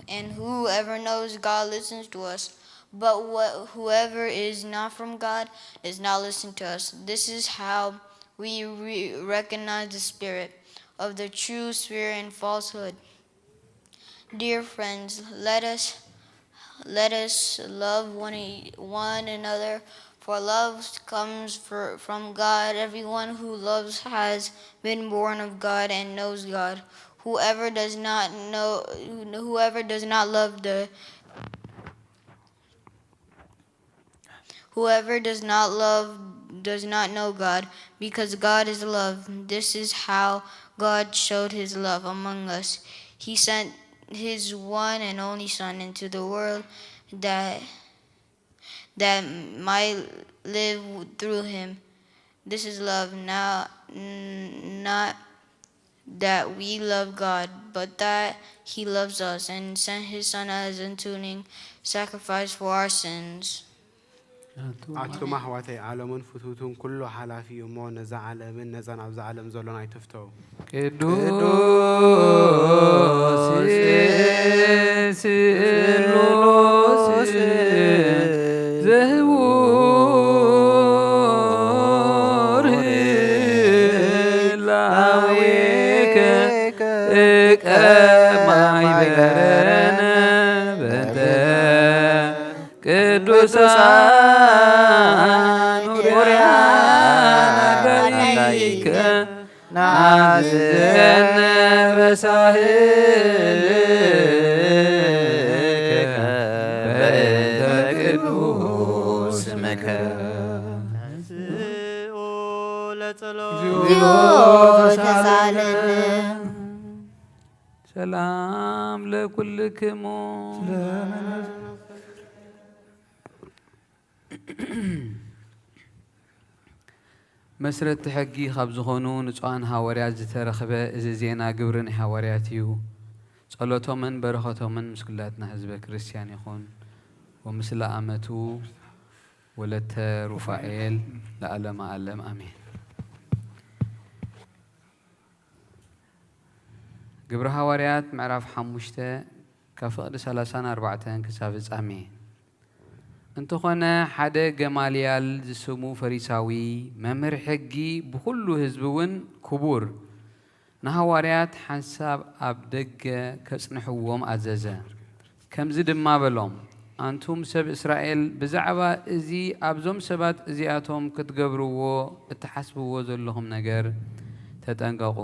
and whoever knows God listens to us. But what, whoever is not from God does not listen to us. This is how we re-, recognize the spirit of the true spirit and falsehood. Dear friends, let us let us love one, e- one another, for love comes for, from God. Everyone who loves has been born of God and knows God. Whoever does not know, whoever does not love the Whoever does not love does not know God, because God is love. This is how God showed his love among us. He sent his one and only Son into the world that that might live through him. This is love, not not that we love God, but that he loves us and sent his Son as an atoning sacrifice for our sins. ኣቱም ኣሕዋተይ፣ ዓለምን ፍትውቱን ኩሉ ሓላፊ እዩ እሞ፣ ነዛ ዓለምን ነዛ ናብዛ ዓለም ዘሎን ኣይትፍተው። ቅዱስ ስሉስ ዘህቡር ላዌከ እቀ ማይበረነ በንተ ቅዱሳን ኡርያነ በይከ ናዘነ በሳህልከ በእንተ ቅዱስ ስምከ። ተንሥኡ ለጸሎት። እግዚኦ ተሳለነ። ሰላም ለኩልክሙ። መስረቲ ሕጊ ካብ ዝኾኑ ንጹሃን ሃዋርያት ዝተረኽበ እዚ ዜና ግብሪ ናይ ሃዋርያት እዩ። ጸሎቶምን በረኸቶምን ምስ ኩላትና ህዝበ ክርስቲያን ይኹን። ወምስለ ኣመቱ ወለተ ሩፋኤል ለዓለመ ዓለም ኣሜን። ግብሪ ሃዋርያት ምዕራፍ ሓሙሽተ ካብ ፍቕዲ ሰላሳን ኣርባዕተን ክሳብ ፍጻሜ። እንተኾነ ሓደ ገማልያል ዝስሙ ፈሪሳዊ መምህር ሕጊ ብኹሉ ህዝቢ እውን ክቡር ንሃዋርያት ሓንሳብ ኣብ ደገ ከጽንሕዎም ኣዘዘ። ከምዚ ድማ በሎም፣ ኣንቱም ሰብ እስራኤል፣ ብዛዕባ እዚ ኣብዞም ሰባት እዚኣቶም ክትገብርዎ እትሓስብዎ ዘለኹም ነገር ተጠንቀቑ።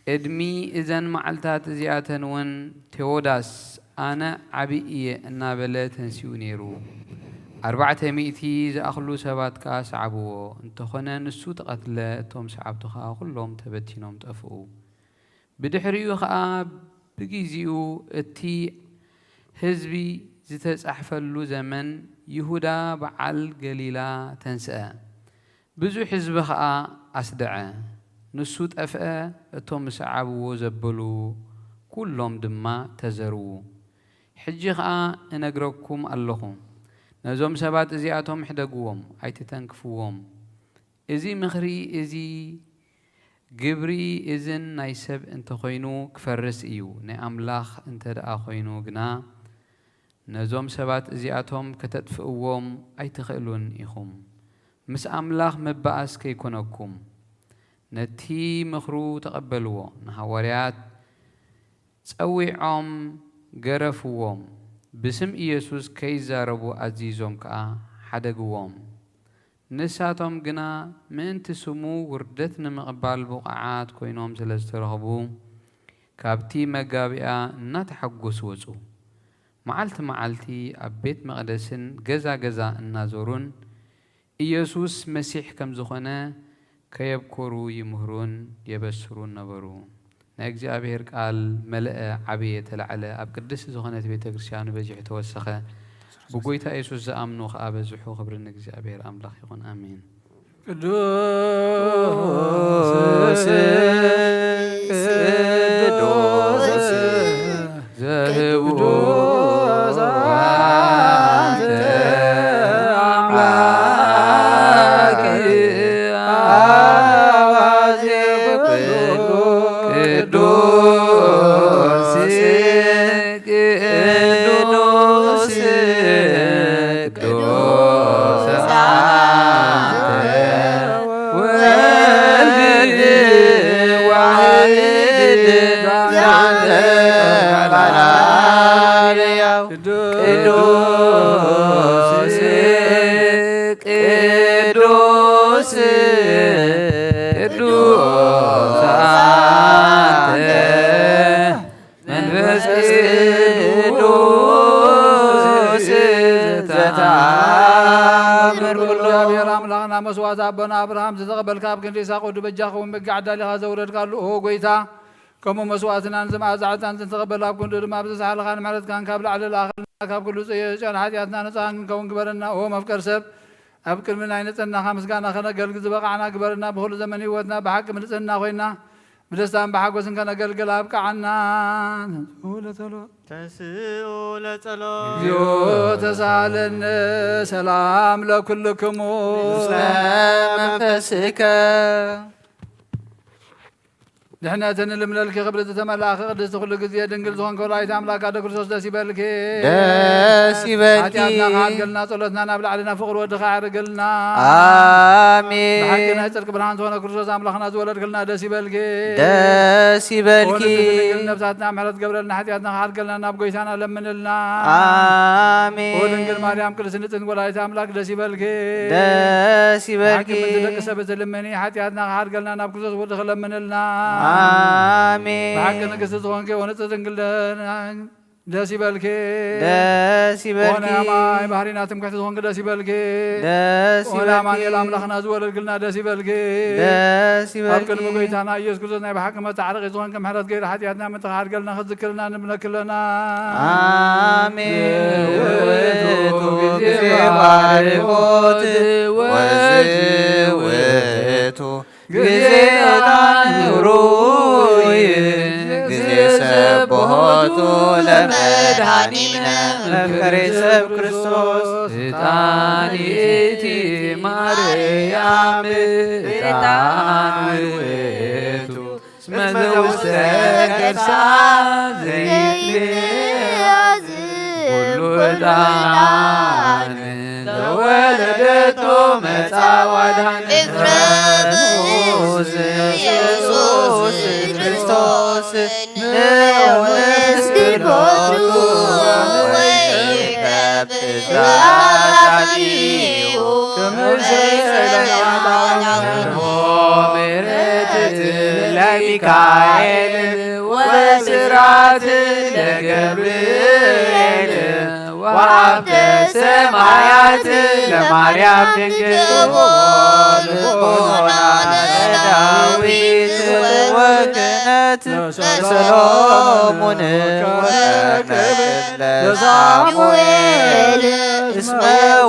ቅድሚ እዘን መዓልታት እዚኣተን እውን ቴዎዳስ ኣነ ዓቢ እየ እናበለ ተንሲኡ ነይሩ። ኣርባዕተ ሚእቲ ዝኣኽሉ ሰባት ከኣ ሰዓብዎ። እንተኾነ ንሱ ተቐትለ፣ እቶም ሰዓብቱ ኸኣ ኹሎም ተበቲኖም ጠፍኡ። ብድሕሪኡ ኸኣ ብግዜኡ እቲ ህዝቢ ዝተጻሕፈሉ ዘመን ይሁዳ በዓል ገሊላ ተንስአ። ብዙሕ ህዝቢ ኸኣ ኣስደዐ። ንሱ ጠፍአ፣ እቶም ዝሰዓብዎ ዘበሉ ኩሎም ድማ ተዘርዉ። ሕጂ ኸኣ እነግረኩም ኣለኹ፣ ነዞም ሰባት እዚኣቶም ሕደግዎም፣ ኣይትተንክፍዎም። እዚ ምኽሪ እዚ ግብሪ እዝን ናይ ሰብ እንተኾይኑ ክፈርስ እዩ፣ ናይ ኣምላኽ እንተ ደኣ ኾይኑ ግና ነዞም ሰባት እዚኣቶም ከተጥፍእዎም ኣይትኽእሉን ኢኹም። ምስ ኣምላኽ ምባኣስ ከይኮነኩም፣ ነቲ ምኽሩ ተቐበልዎ። ንሃዋርያት ጸዊዖም ገረፍዎም፣ ብስም ኢየሱስ ከይዛረቡ ኣዚዞም ከኣ ሓደግዎም። ንሳቶም ግና ምእንቲ ስሙ ውርደት ንምቕባል ብቑዓት ኮይኖም ስለ ዝተረኽቡ፣ ካብቲ መጋቢያ እናተሓጎሱ ወጹ። መዓልቲ መዓልቲ ኣብ ቤት መቕደስን ገዛ ገዛ እናዞሩን ኢየሱስ መሲሕ ከም ዝኾነ ከየብኮሩ ይምህሩን የበስሩን ነበሩ። ናይ እግዚኣብሔር ቃል መለአ፣ ዓበየ፣ ተላዕለ፣ ኣብ ቅድስቲ ዝኾነት ቤተ ክርስቲያኑ በዚሑ ተወሰኸ። ብጎይታ የሱስ ዝኣምኑ ኸዓ በዝሑ። ክብሪ ንእግዚኣብሔር ኣምላኽ ይኹን። ኣሜን። ቅዱስ ቅዱስ ዘህቡ ቅዱስ አንተ አምላክ አዋዜ ኩሉ ቅዱስ ቅዱስ ቅዱስ አንተ ወልድ ዋሕድ ያንተ ቅዱስ ቅዱስ ቅዱስ አንተ መንፈስ ቅዱስ ዘተአምር ኩሎ። እግዚኣብሔር ኣምላኽና መስዋዕት ኣቦና ኣብርሃም ዝተቐበልካ ኣብ ክንዲ ይስሐቅ ወዱ በጃ ክኸውን በጊዕ ኣዳሊኻ ዘውረድካሉ ኦ ጎይታ፣ ከምኡ መስዋዕትናን ዝመኣዛ ዕጣን ዝተቐበል ኣብ ክንዱ ድማ ብዝሰሓልኻን ምሕረትካን ካብ ላዕሊ ለኣኸልና ካብ ኩሉ ጽዮን ሓጢኣትና ነጻ ክንከውን ግበረና። ኦ መፍቀር ሰብ ኣብ ቅድሚ ናይ ንጽህናኻ ምስጋና ከነገልግ ዝበቓዕና ግበረና። ብኹሉ ዘመን ህይወትና ብሓቂ ብንጽህና ኮይና ብደስታን ብሓጎስን ከነገልግል ኣብቅዓና። ተንሥኡ ለጸሎት። ተንሥኡ ለጸሎት። እግዚኦ ተሳለነ ሰላም ለኩልክሙ። ምስለ መንፈስከ። ድሕነትን ልምለልኪ ክብሪ ዝተመላእኺ ቅድስቲ ኩሉ ግዜ ድንግል ዝኾንኪ ወላዲተ ኣምላክ ኣደ ክርስቶስ ደስ ይበልኪ። ደስ ይበልኪ። ሓጢኣትና ክሓድገልና ጸሎትና ናብ ላዕሊ ናብ ፍቕሪ ወድኻ ያዕርግልና። ኣሜን። ብሓቂ ናይ ጽድቂ ብርሃን ዝኾነ ክርስቶስ ኣምላኽና ዝወለድክልና ደስ ይበልኪ። ደስ ይበልኪ። ኦ ንግስቲ ድንግል ነብሳትና ምሕረት ገብረልና ሓጢኣትና ክሓድገልና ናብ ጎይታና ለምንልና። ኣሜን። ኦ ድንግል ማርያም ቅድስቲ ንጽሕቲ ወላዲተ ኣምላክ ደስ ይበልኪ። ደስ ይበልኪ። ብሓቂ ምእንቲ ደቂ ሰብ እትልምኒ ሓጢኣትና ክሓድገልና ናብ ክርስቶስ ወድኺ ለምንልና። ኣሜን። ብሓቂ ንግስቲ ዝኾንኪ ኦ ንጽሕቲ ድንግል ደ-፣ ደስ ይበልኪ። ደስ ኦ ናይ ይበልኪ። ኣማይ ባህሪና ትምክሕቲ ዝኾንኪ ደስ ይበልኪ። ደስ ኦ ናይ ኣማኑኤል ይበልኪ። ኣምላኽና ዝወለድክልና ደስ ይበልኪ። ደስ ኣብ ቅድሚ ይበልኪ። ጎይታና ኢየሱስ ክርስቶስ ናይ ብሓቂ መተዓረቂ ዝኾንኪ ምሕረት ገይሩ ሓጢኣትና ምእንቲ ክሓድገልና ክዝክርልና ንብለኪ ኣለና። ኣሜን። ውእቱ ጊዜ ባርኮት ወዝውእቱ ጊዜ ዕጣን ሩይ ጊዜ ሰብሖቱ ለመድኃኒነ መፍቀሬ ሰብ ክርስቶስ። ዕጣን ይእቲ ማርያም ዕጣን ውእቱ እስመ ዘውስተ ከርሳ ዘይትለያዝ ኩሉ ዕጣን ለወለደቶ መጻ ዋዳን ኤፍሬም ኢየሱስ ክርስቶስ ንመስግን ቦቱ ወይከብ ዛዛቲሁ ምሕረት ለሚካኤል ወስራት ለገብርኤል ወሀብተ ሰማያት ለማርያም ድንግል ልቦና ለዳዊት ወክህነት ለሰሎሞን ወክብር ለሳሙኤል እስመ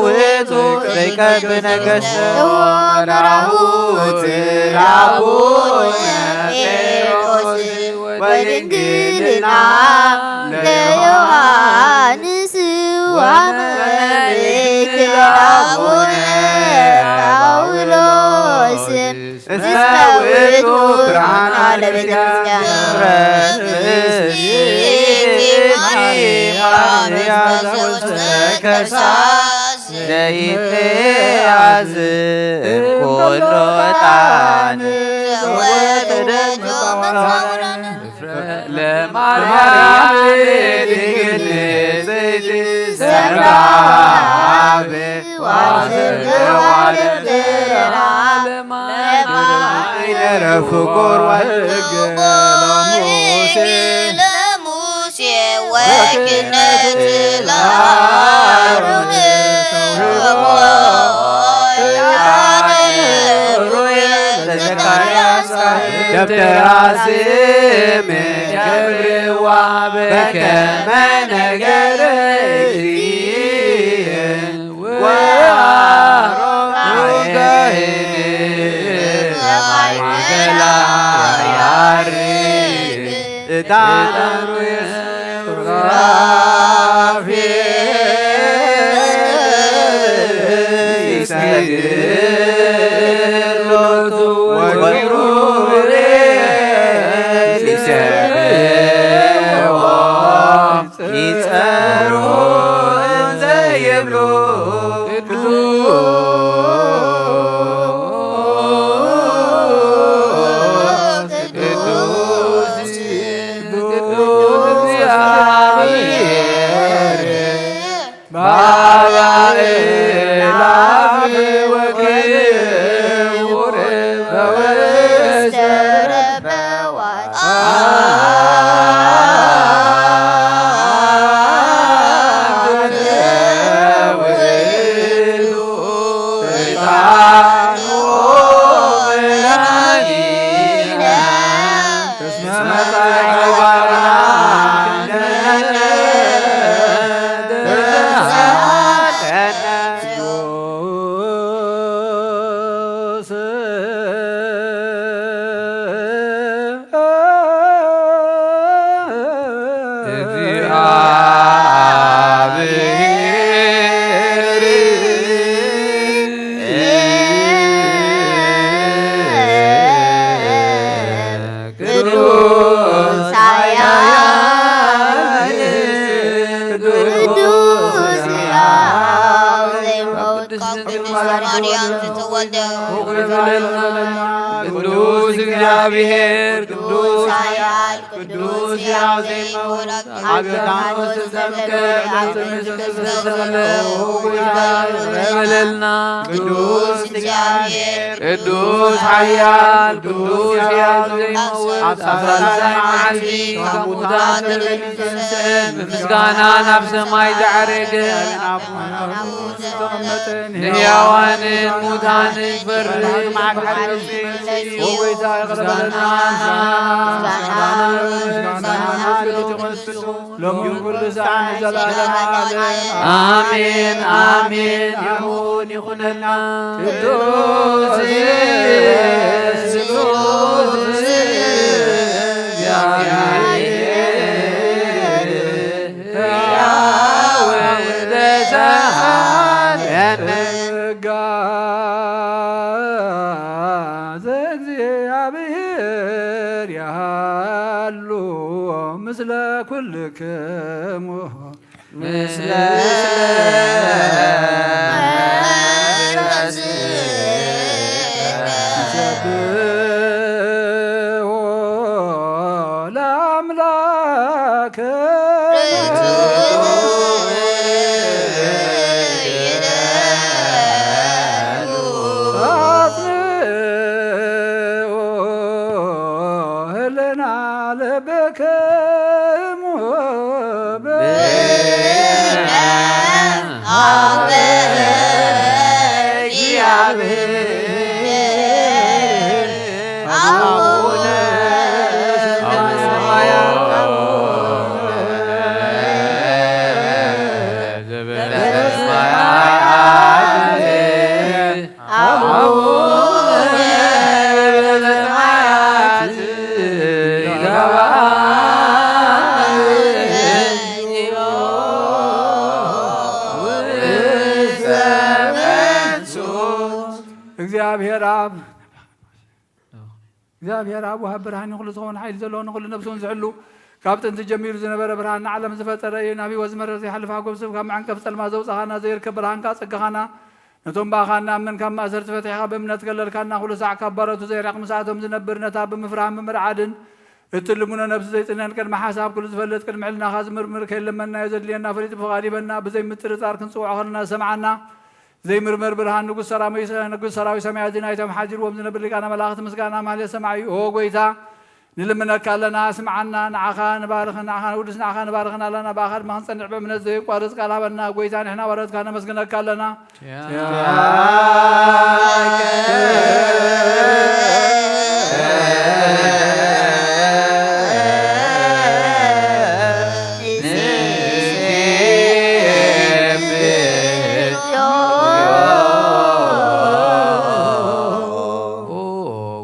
ውእቱ ዘይቀብ ነገሥት ወመራሁት ለአቡነ ጴጥሮስ ወድንግልና ለዮሐንስ ወመልእክት ለአቡነ ጳውሎስ እስመ ውእቱ ብርሃን ለቤተ ክርስቲያን። ዘይትያዝ እንኩሎ ዕጣን ወደደት ለማርያም ድንግል ንጽሕት ዘርጋብ ዋስርዋ ለማይደረ ፍቁር ወሕግ ለሙሴ ለሙሴ ወክህነት ለአሮን ወያዕቆብ ለዘካርያስ ደብተራ ስም ገብርዋ በከመ ነገረ ወአሮን ካህን በማእከላ ያርግ ዕጣኑ ሱራፌል ይሰግድ ሎቱ ወኪሩቤል ይሴብሖ ይጸርሑ እንዘ ይብሉ ቅዱስ ቅዱስ ቅዱስ እግዚአብሔር እግዚአብሔር ቅዱስ ኃያል ቅዱስ ሕያው ዘይመውት ካብ ቅድስት ማርያም ዝተወልደ ቅዱስ እግዚአብሔር ቅዱስ ኃያል ቅዱስ ሕያው ዘይመውት ኣብ ዮርዳኖስ ዝተጠምቀ በለልና። ቅዱስ እግዚአብሔር ቅዱስ ኃያል ቅዱስ ሕያው ዘይመውት ኣብ ሳልሳይ መዓልቲ ካብ ሙታን ተለይዩ ዝተንስአ ብምስጋና ናብ ሰማይ ዝዓረገ ንሕያዋንን ሙታንን ፈርድ መዓልቲ መጺኡ። ኦ ጎይታ ይቕረ በለና። ምስጋና ሎምን ኩሉ ሰዓት ንዘለዓለመ ዓለም። ኣሜን፣ ኣሜን። ይኹን፣ ይኹነልና። ቅዱስ፣ ቅዱስ እግዚአብሔር ሕያው ዘተሃነነ ጸጋ ዘእግዚአብሔር ያሉ ምስለ ኩልክሙ ምስለ ለአምላክ አጽንዑ ህልና ልብክሙ እግዚአብሔር ኣብ እግዚኣብሔር ኣብ ወሃብ ብርሃን ንኹሉ ዝኾነ ሓይሊ ዘለዎ ንኹሉ ነብሱ እውን ዝሕሉ ካብ ጥንቲ ጀሚሩ ዝነበረ ብርሃን ንዓለም ዝፈጠረ እዩ። ናብ ህይወት ዝመርሕ ዘይሓልፍ ሓጎስ ካብ መዐንቀፍ ጸልማ ዘውጻኻና ዘይርከብ ብርሃንካ ጸጋኻና ነቶም ብኣኻ እናኣመን ካብ ማእሰርቲ ፈቲሕኻ ብእምነት ገለልካና። ኩሉ ሳዕ ካብ ባሮቱ ዘይርሕቕ ምስኣቶም ዝነብር ነታ ብምፍራህን ብምርዓድን እትልምኖ ነብሲ ዘይጽነን ቅድሚ ሓሳብ ኩሉ ዝፈልጥ ቅድሚ ሕልናኻ ዝምርምር ከይለመንናዮ ዘድልየና ፈሊጡ ብፍቓድ ይበና። ብዘይምጥርጻር ክንጽውዖ ከለና ዝሰምዓና ዘይምርመር ብርሃን ንጉስ ሰራዊት ሰማያት ናይቶም ሓዲርዎም ዝነብር ሊቃነ መላእኽት ምስጋና ማለት ሰማይ እዩ። ኦ ጎይታ ንልምነካ ኣለና፣ ስምዓና። ንዓኻ ንባርኽ፣ ንዓኻ ንውድስ፣ ንዓኻ ንባርኽን ኣለና። ብኣኻ ድማ ክንጸንዕ ብእምነት ዘይቋርጽ ቃል ሃበና። ጎይታ ንሕና ባሮትካ ነመስግነካ ኣለና። ኦ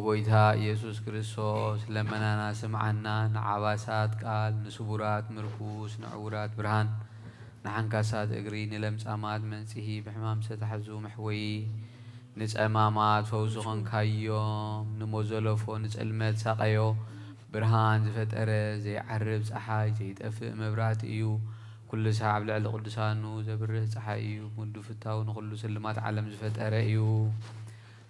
ጎይታ ኢየሱስ ክርስቶስ፣ ለመናና ስምዓና። ንዓባሳት ቃል፣ ንስቡራት ምርኩስ፣ ንዕውራት ብርሃን፣ ንዓንካሳት እግሪ፣ ንለምጻማት መንጽሂ፣ ብሕማም ዝተታሕዙ መሕወዪ፣ ንጸማማት ፈውሲ ኾንካዮም። ንሞት ዘለፎ ንጸልመት ሳቐዮ ብርሃን ዝፈጠረ ዘይዓርብ ጸሓይ ዘይጠፍእ መብራህቲ እዩ። ኩሉ ሳዕ ኣብ ልዕሊ ቅዱሳኑ ዘብርህ ጸሓይ እዩ። ምውዱ ፍታው ንኹሉ ስልማት ዓለም ዝፈጠረ እዩ።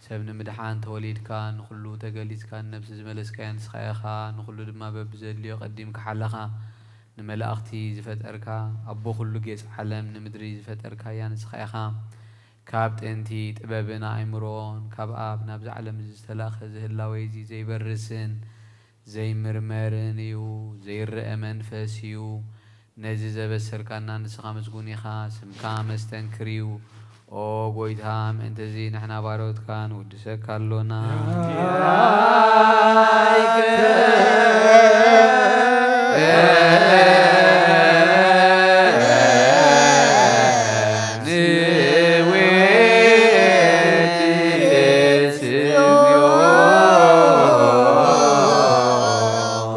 ሰብ ንምድሓን ተወሊድካ ንኹሉ ተገሊጽካ ንነብሲ ዝመለስካያ ንስኻ ኢኻ። ንኹሉ ድማ በብዘድልዮ ቀዲምካ ሓለኻ። ንመላእኽቲ ዝፈጠርካ ኣቦ ኩሉ ጌጽ ዓለም ንምድሪ ዝፈጠርካያ ንስኻ ኢኻ። ካብ ጥንቲ ጥበብን ኣእምሮን ካብ ኣብ ናብዚ ዓለም እዚ ዝተላእኸ እዚ ህላዌ እዚ ዘይበርስን ዘይምርመርን እዩ፣ ዘይረአ መንፈስ እዩ። ነዚ ዘበሰርካና ንስኻ ምስጉን ኢኻ፣ ስምካ መስተንክር እዩ። ኦ ጎይታ፣ ምእንትዚ ንሕና ባሮትካ ንውድሰካ ኣሎና።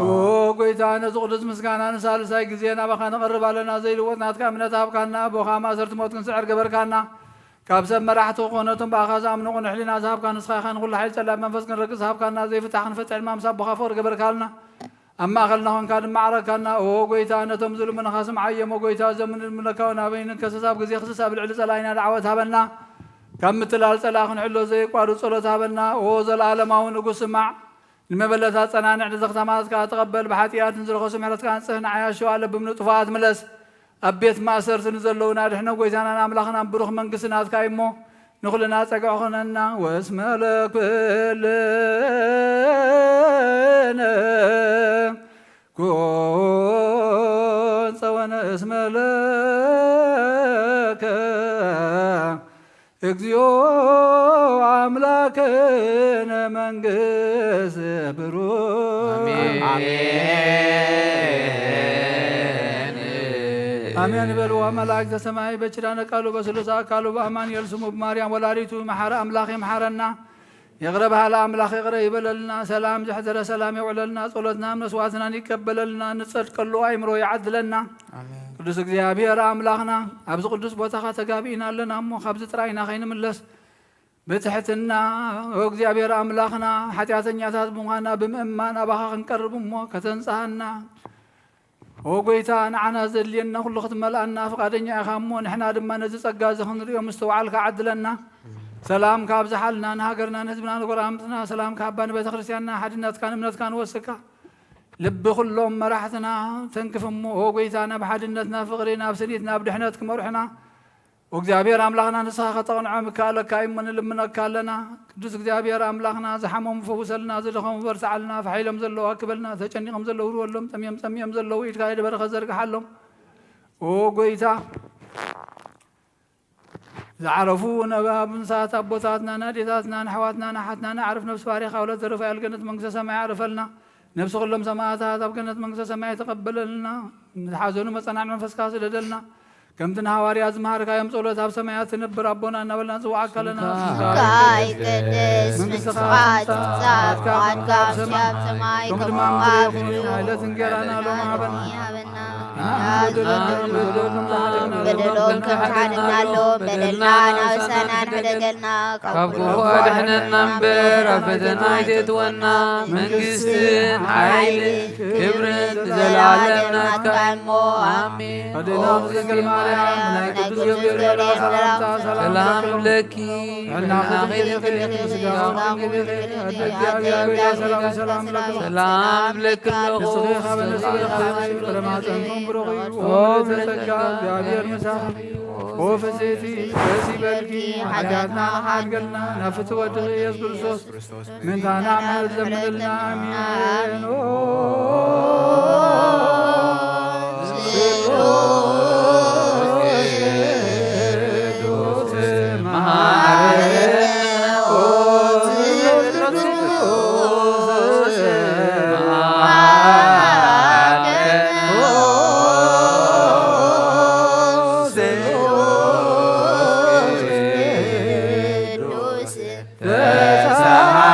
ኦ ጎይታ፣ ነዚ ቅዱስ ምስጋና ንሳልሳይ ግዜ ናባኻ ነቕርብ ዘለና ዘይልወጥ ናትካ እምነት ሃብካና። ኣቦኻ ማእሰርቲ ሞት ክንስዕር ገበርካና። ካብ ሰብ መራሕቲ ክኾነቶም ብኣኻ ዝኣምኑ ቅኑዕ ሕሊና ዝሃብካ ንስኻ ኢኻ። ንኹሉ ሓይሊ ጸላኢ መንፈስ ክንረግጽ ሃብካና። ዘይፍታሕ ክንፈትሕ ድማ ምስ ኣቦኻ ፍቕሪ ገበርካልና። ኣብ ማእኸልና ኾንካ ድማ ዓረካና። ኦ ጎይታ፣ ነቶም ዝልምኑኻ ስምዓዮም። ኦ ጎይታ፣ እዞም ንልምነካ እውን ኣበይ ንከሰስ ኣብ ግዜ ክስስ ኣብ ልዕሊ ጸላኢና ደዓወት ሃበና። ካብ ምትላል ጸላኢ ክንሕሎ ዘየቋርጽ ጸሎት ሃበና። ኦ ዘለኣለማዊ ንጉስ ስማዕ። ንመበለታት ጸናንዕ፣ ንዘኽታማትካ ተቐበል። ብሓጢኣት ንዝረኸሱ ምሕረትካ ኣንጽህ። ንዓያሾ ኣለብም ንጥፉኣት ምለስ። ኣብ ቤት ማእሰርቲ ንዘለዉ ናድሕኖ። ጎይታናን ኣምላኽናን ብሩኽ መንግስቲ ናትካ እዩ እሞ፣ ንኹልና ጸግዒ ኾነና። ወስመ ለኩልነ ኩን ጸወነ እስመ ለከ እግዚኦ አምላክነ መንግስት ብሩክ። አሜን። አሜን በልዋ መላእክተ ሰማይ በኪዳነ ቃሉ በስሉስ አካሉ በአማኑኤል ስሙ በማርያም ወላዲቱ መሐረ አምላክ ይምሐረና። ይቕረ በሃሊ ኣምላኽ ይቕረ ይበለልና። ሰላም ዘሕደረ ሰላም የውዕለልና። ጸሎትናን መስዋዕትናን ይቀበለልና። ንጸድቀሉ ኣይምሮ ይዓድለና። ኣሜን። ቅዱስ እግዚኣብሔር ኣምላኽና፣ ኣብዚ ቅዱስ ቦታኻ ተጋቢእና ኣለና እሞ፣ ካብዚ ጥራይና ከይንምለስ ብትሕትና፣ ኦ እግዚኣብሔር ኣምላኽና፣ ሓጢኣተኛታት ብምዃንና ብምእማን ኣባኻ ክንቀርብ እሞ፣ ከተንጽሃና፣ ኦ ጎይታ፣ ንዓና ዘድልየና ኩሉ ክትመልኣና ፍቓደኛ ኢኻ እሞ፣ ንሕና ድማ ነዚ ጸጋ እዚ ክንርእዮ ምስትውዓልካ ዓድለና። ሰላምካ ኣብዝሓልና፣ ንሃገርና፣ ንህዝብና፣ ንጎረባብትና ሰላምካ ሃባ፣ ንቤተ ክርስቲያንና ሓድነትካን እምነትካን ወስካ። ልቢ ኩሎም መራሕትና ተንክፍ እሞ፣ ኦ ጎይታ፣ ናብ ሓድነት፣ ናብ ፍቕሪ፣ ናብ ስኒት፣ ናብ ድሕነት ክመርሑና፣ እግዚኣብሔር ኣምላኽና ንስኻ ከተቕንዖ ምከኣለካ እዩ እሞ ንልምነካ ኣለና። ቅዱስ እግዚኣብሔር ኣምላኽና ዝሓመሙ ፈውሰልና፣ ዝደኸሙ በርትዓልና፣ ፋሕ ኢሎም ዘለዉ ኣክበልና፣ ተጨኒቖም ዘለዉ ርወሎም፣ ጠምዮም ጸሚኦም ዘለዉ ኢድካ የደ በረኸት ዘርግሓሎም። ኦ ጎይታ ዝዓረፉ ነባብ ንሳት ኣቦታትና፣ ንኣዴታትና፣ ንኣሕዋትና፣ ንሓትና፣ ንኣዕርፍ ነፍሲ ባሪኻ ወለተ ሩፋኤል ገነት መንግስተ ሰማይ ኣዕርፈልና። ነብሲ ኩሎም ሰማዕታት ኣብ ገነት መንግስተ ሰማይ ተቐበለልና። ንዝሓዘኑ መጸናን መንፈስካ ስደደልና። ከምቲ ንሃዋርያት ዝመሃርካዮም ጸሎት ኣብ ሰማያት ትነብር ኣቦና እናበልና ንጽውዓካ ኣለና። ስምካ ይቀደስ፣ መንግስትኻ መንግስትኻ ትምጻእ፣ ትምጻእ፣ ፍቓድካ ፍቓድካ ኣብ ኣብ ሰማይ ሰማይ ከም ከምኡ ኣብ ኣብ ምድሪ ምድሪ ይኹን። ዕለት እንጌራና ሎሚ ሃበና። ሃበና። በደሎም ከም ዝሓደግናሎም በደልና በደልና ንሓድገና፣ በደልና ንሓድገና፣ በደልና ንሓድገና፣ ካብ ክፉእ ኣድሕነና እምበር ኣብ ፈተና ኣይተእትወና። መንግስትን ሓይልን ክብርን ንዘለዓለም ናትካ እሞ፣ ኣሜን። ኣዴና ድንግል ማርያም፣ ናይ ቅዱስ ገብርኤል ሰላምታ ሰላም ሰላም ለኪ፣ ለኪ፣ ጥዕናኺ ድንግል፣ ስጋኺ ድንግል፣ ኣደ እግዚኣብሔር ሰላም ሰላም ለኪ። ሰላም ለኪ ኣለኹ። ንስኺ ካብ ኣንስቲ ብሩኽቲ፣ ፍረ ማህፀንኩም ብሩኽ እዩ። ኦ ፍሬ ጸጋ፣ እግዚኣብሔር ምሳኺ። ኦ ፍጽሕቲ፣ ደስ ይበልኪ፣ ሓጢኣትና ሓድገልና፣ ናብ ፍትወ ወድኺ ኢየሱስ ክርስቶስ ምንታና ምሕረት ለምንልና። ኣሜን። ኦ ስሉስ ቅዱስ መሐረነ፣ ኦ ስሉስ ቅዱስ መሐረነ፣ ኦ ስሉስ ቅዱስ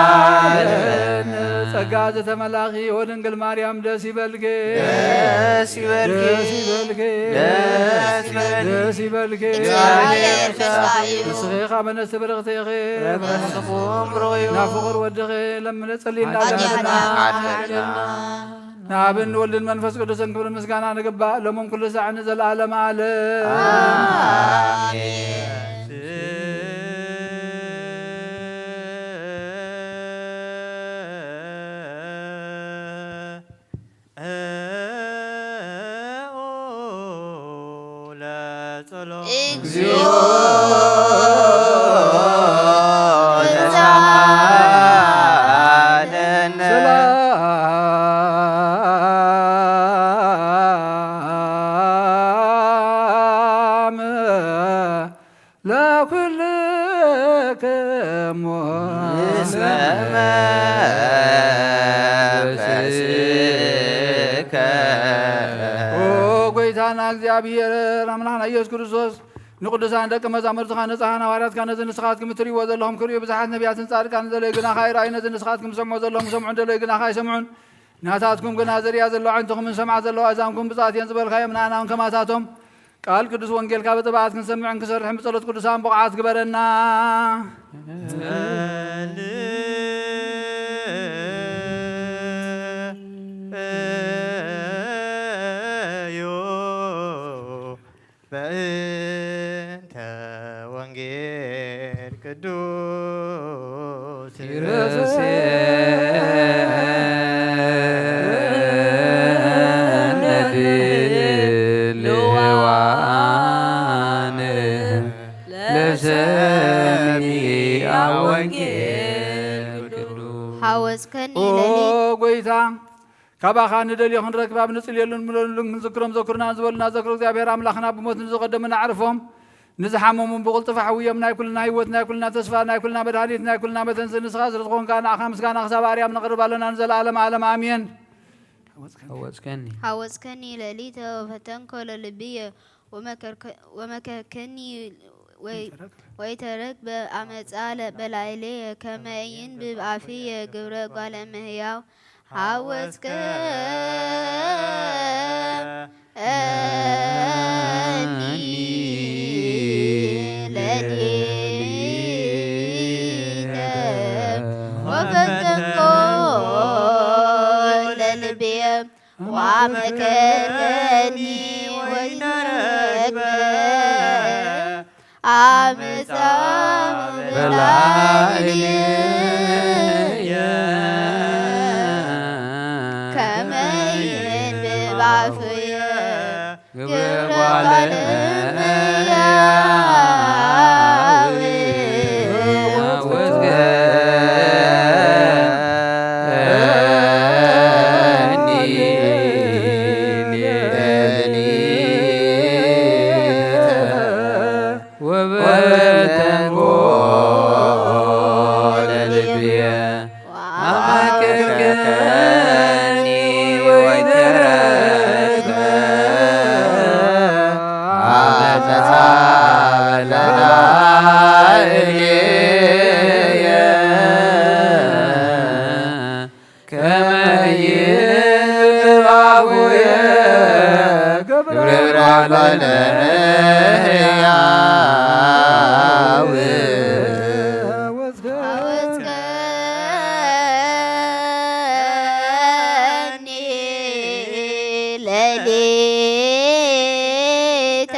ተሳሃለነ። ጸጋ ዝተመላኺ ኦ ድንግል ማርያም ደስ ይበልኪ። ደስ ይበልኪ። ደስ ይበልኪ። ደስ ይበልኪ። ደስ ይበልኪ። እግዚኣብሔር ተሳሂሉ። ንስኺ ኻብ ኣንስቲ ብርኽቲ ኢኺ። ፍረ ከርሥኹም ብሩኽ እዩ። ናብ ፍቑር ወድኺ ለምነ ጸሊ ሓጢኣትና እንዳለመና ሓጢኣትና ንኣብን ወልድን መንፈስ ቅዱስን ክብርን ምስጋና ንግባእ፣ ሎምን ኩሉ ሳዕ ንዘለዓለመ ዓለም። ኣሜን። ለጸሎት። እግዚኦ ተሳሃለነ። ሰላም ለኩልክሙ። እስመ መንፈስከ። ኦ ጎይታና እግዚኣብሔር ኣምላኽና ኢየሱስ ክርስቶስ፣ ንቅዱሳን ደቂ መዛሙርትኻ ንጽሓን ሃዋርያትካ ነዚ ንስኻትኩም እትርእይዎ ዘለኹም ክርእዩ፣ ብዙሓት ነቢያትን ጻድቃን እንደለዩ ግናኻ ኣይረኣዩ፣ ነዚ ንስኻትኩም ትሰምዑ ዘለኹም ክሰምዑ እንደለዩ ግናኻ ኣይሰምዑን። ናታትኩም ግና ዝርእያ ዘለዋ ዓይንትኹምን ዝሰምዓ ዘለዋ ኣእዛንኩም ብፅኣት እየን ዝበልካዮም ንኣና እውን ከማታቶም ቃል ቅዱስ ወንጌልካ ብጥብዓት ክንሰምዕን ክሰርሕን ብጸሎት ቅዱሳን ብቑዓት ግበረና። በእንተ ወንጌል ቅዱስ ለሰሚዐ ወንጌል ቅዱስ። ሓወስከኒ ኦ ሌሊት። ጎይታ፣ ካባኻ ንደልዮ ክንረክብ ኣብ ንጽልየሉን ምለሉን ክንዝክሮም ዘኩርና ዝበሉና ዘክሮ እግዚኣብሔር ኣምላኽና ብሞት ንዝቐደሙና ኣዕርፎም፣ ንዝሓመሙ ብቕልጥፍ ኣሕውዮም፣ ናይ ኩልና ህይወት፣ ናይ ኩልና ተስፋ፣ ናይ ኩልና መድሃኒት፣ ናይ ኩልና መተንስእ ንስኻ ስለ ዝኾንካ ንኣኻ ምስጋና ክሳብ ኣርያም ነቕርብ ኣለና ንዘለኣለም ዓለም ኣሜን። ሓወጽከኒ። ሓወጽከኒ ሌሊተ ወፈተንኮ ለልብየ ወመከርከ-፣ ወመከርከኒ ወይ-፣ ወይተረክበ ኣመፃ ለ-፣ በላዕሌየ ከመ ይንብብ ኣፍየ ግብረ ጓለ እመሕያው ሓወስከ እኒ ሌሊተ ወፈተንኮ ለልብየ ወአመከረኒ ወይተረክበ አመፃ በላዕሌየ ከመ ይንብብ አፉየ ግብረ ጓለ እመሕያው። ወበተንኮ ለልብየ አመከርከኒ ወይተረክበ አመፃ በላዕሌየ ከመ ይንብብ አፉየ ግብረ ጓለ እመሕያው። አወጽከኒ ሌሊተ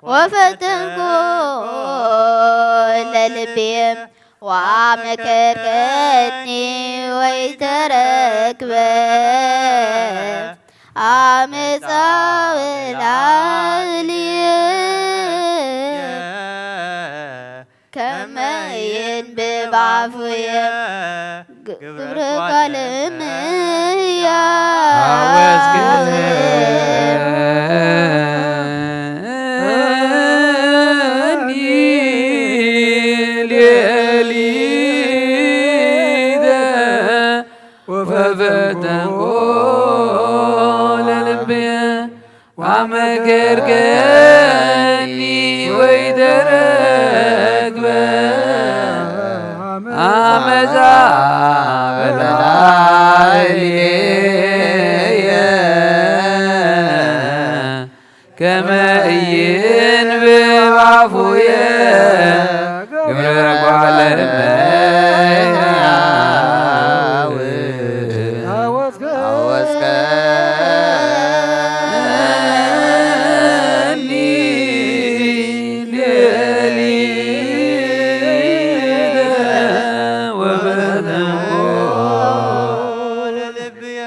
ወፈተንኮ ለልብየ ወአመከርከኒ ወይተረክበ አመፃ በላዕሌየ ከመ ይንብብ አፉየ ግብረ ጓለ እመሕያው። አወጽከኒ ሌሊተ ወፈተንኮ ለልብየ ወአመከርከኒ ወይተረክበ አመፃ በላዕሌየ ከመ ኢይንብብ አፉየ ግብረ ጓለ እመሕያው። አወጽከኒ ሌሊተ ወፈተንኮ ለልብየ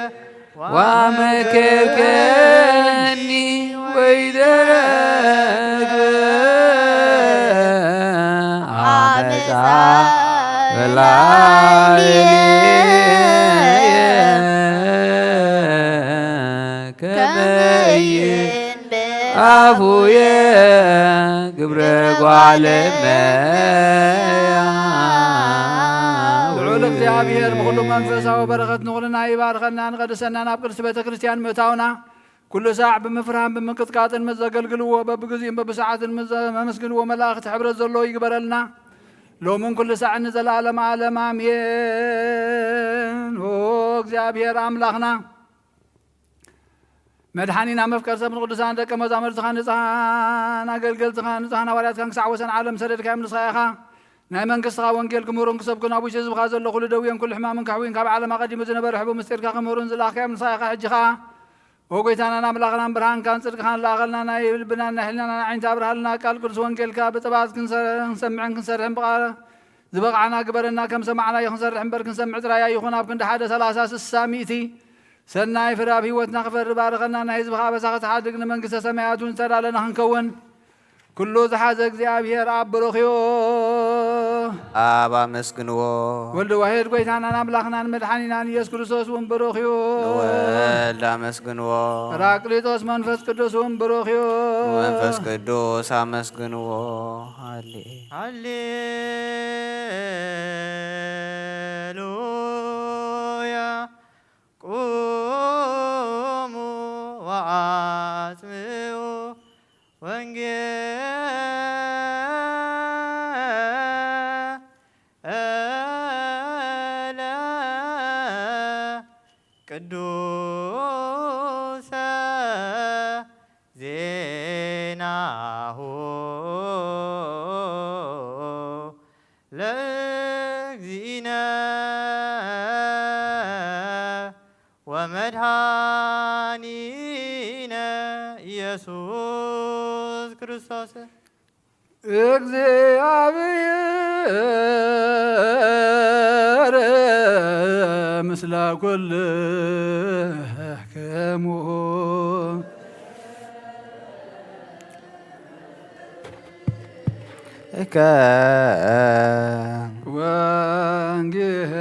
ወአመከርከኒ ወይተረክበ አመፃ በላዕሌየ ከመ ይንብብ አፉየ ግብረ ጓለ እመሕያው። ልዑል እግዚኣብሔር ብኹሉ መንፈሳዊ በረኸት ንኹልና ይባርከና ንቐድሰና ናብ ቅድስቲ ቤተ ክርስቲያን ምእታውና ኩሉ ሳዕ ብምፍርሃን ብምንቅጥቃጥን ምስ ዘገልግልዎ በብግዚኡን በብሰዓትን ምስ ዘመስግንዎ መላእኽቲ ሕብረት ዘለዎ ይግበረልና ሎምን ኩሉ ሳዕን ንዘለዓለም ዓለም ኣሜን። እግዚኣብሔር ኣምላኽና መድሓኒና መፍቀር ሰብ ንቅዱሳን ደቀ መዛሙርትኻ ንጹሓን ኣገልገልትኻ ንጹሓን ሃዋርያትካን ክሳዕ ወሰን ዓለም ሰደድካዮም ንስኻ ኢኻ። ናይ መንግስትኻ ወንጌል ክምህሩን ክሰብኩን ኣብ ውሽጢ ህዝብኻ ዘሎ ኩሉ ደዌን ኩሉ ሕማምን ከሕውዩን ካብ ዓለም ኣቐዲሙ ዝነበረ ሕቡእ ምስጢርካ ክምህሩን ዝለኣኽካዮም ንስኻ ኢኻ። ሕጂ ኸኣ ኦ ጐይታናን ኣምላኽናን ብርሃንካን ጽድቅኻን ለኣኸልና ናይ ልብናን ናይ ሕልናናን ኣዒንቲ ኣብርሃልና። ቃል ቅዱስ ወንጌልካ ብጥባት ክንሰ-፣ ክንሰምዕን ክንሰርሕን ብቓ-፣ ዝበቕዓና ግበረና። ከም ሰማዕናዮ ክንሰርሕ እምበር ክንሰምዕ ጥራይ ኣይኹን። ኣብ ክንዲ ሓደ ሰላሳ ስሳ ሚእቲ ሰናይ ፍረ ኣብ ህይወትና ክፈሪ ባርኸና። ናይ ህዝብኻ ኣበሳ ክትሓድግ ንመንግስተ ሰማያት እውን ዝተዳለና ክንከውን ኩሉ ዝሓዘ እግዚኣብሔር ኣብ ብሩኽ እዩ። ኣብ ኣመስግንዎ። ወልድ ዋሕድ ጐይታናን ኣምላኽናን መድሓኒናን ኢየሱስ ክርስቶስ እውን ብሩኽ እዩ። ንወልድ ኣመስግንዎ። ጳራቅሊጦስ መንፈስ ቅዱስ እውን ብሩኽ እዩ። መንፈስ ቅዱስ ኣመስግንዎ። ሃሌ ሃሌሉያ። ቁሙ ወኣጽምዑ ወንጌለ ቅዱሰ ዜናሁ ለእግዚእነ ወመድኃኒነ ኢየሱስ ክርስቶስ። እግዚኣብሔር ምስለ ኩልክሙ። እከ ወንጌል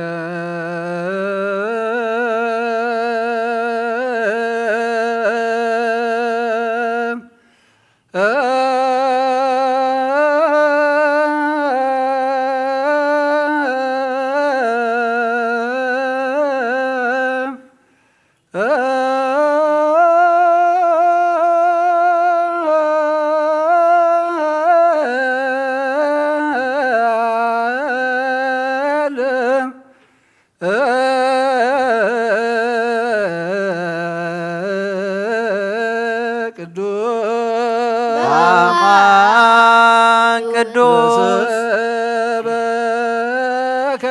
ቅዱስ በአማን ቅዱስ ሰበከ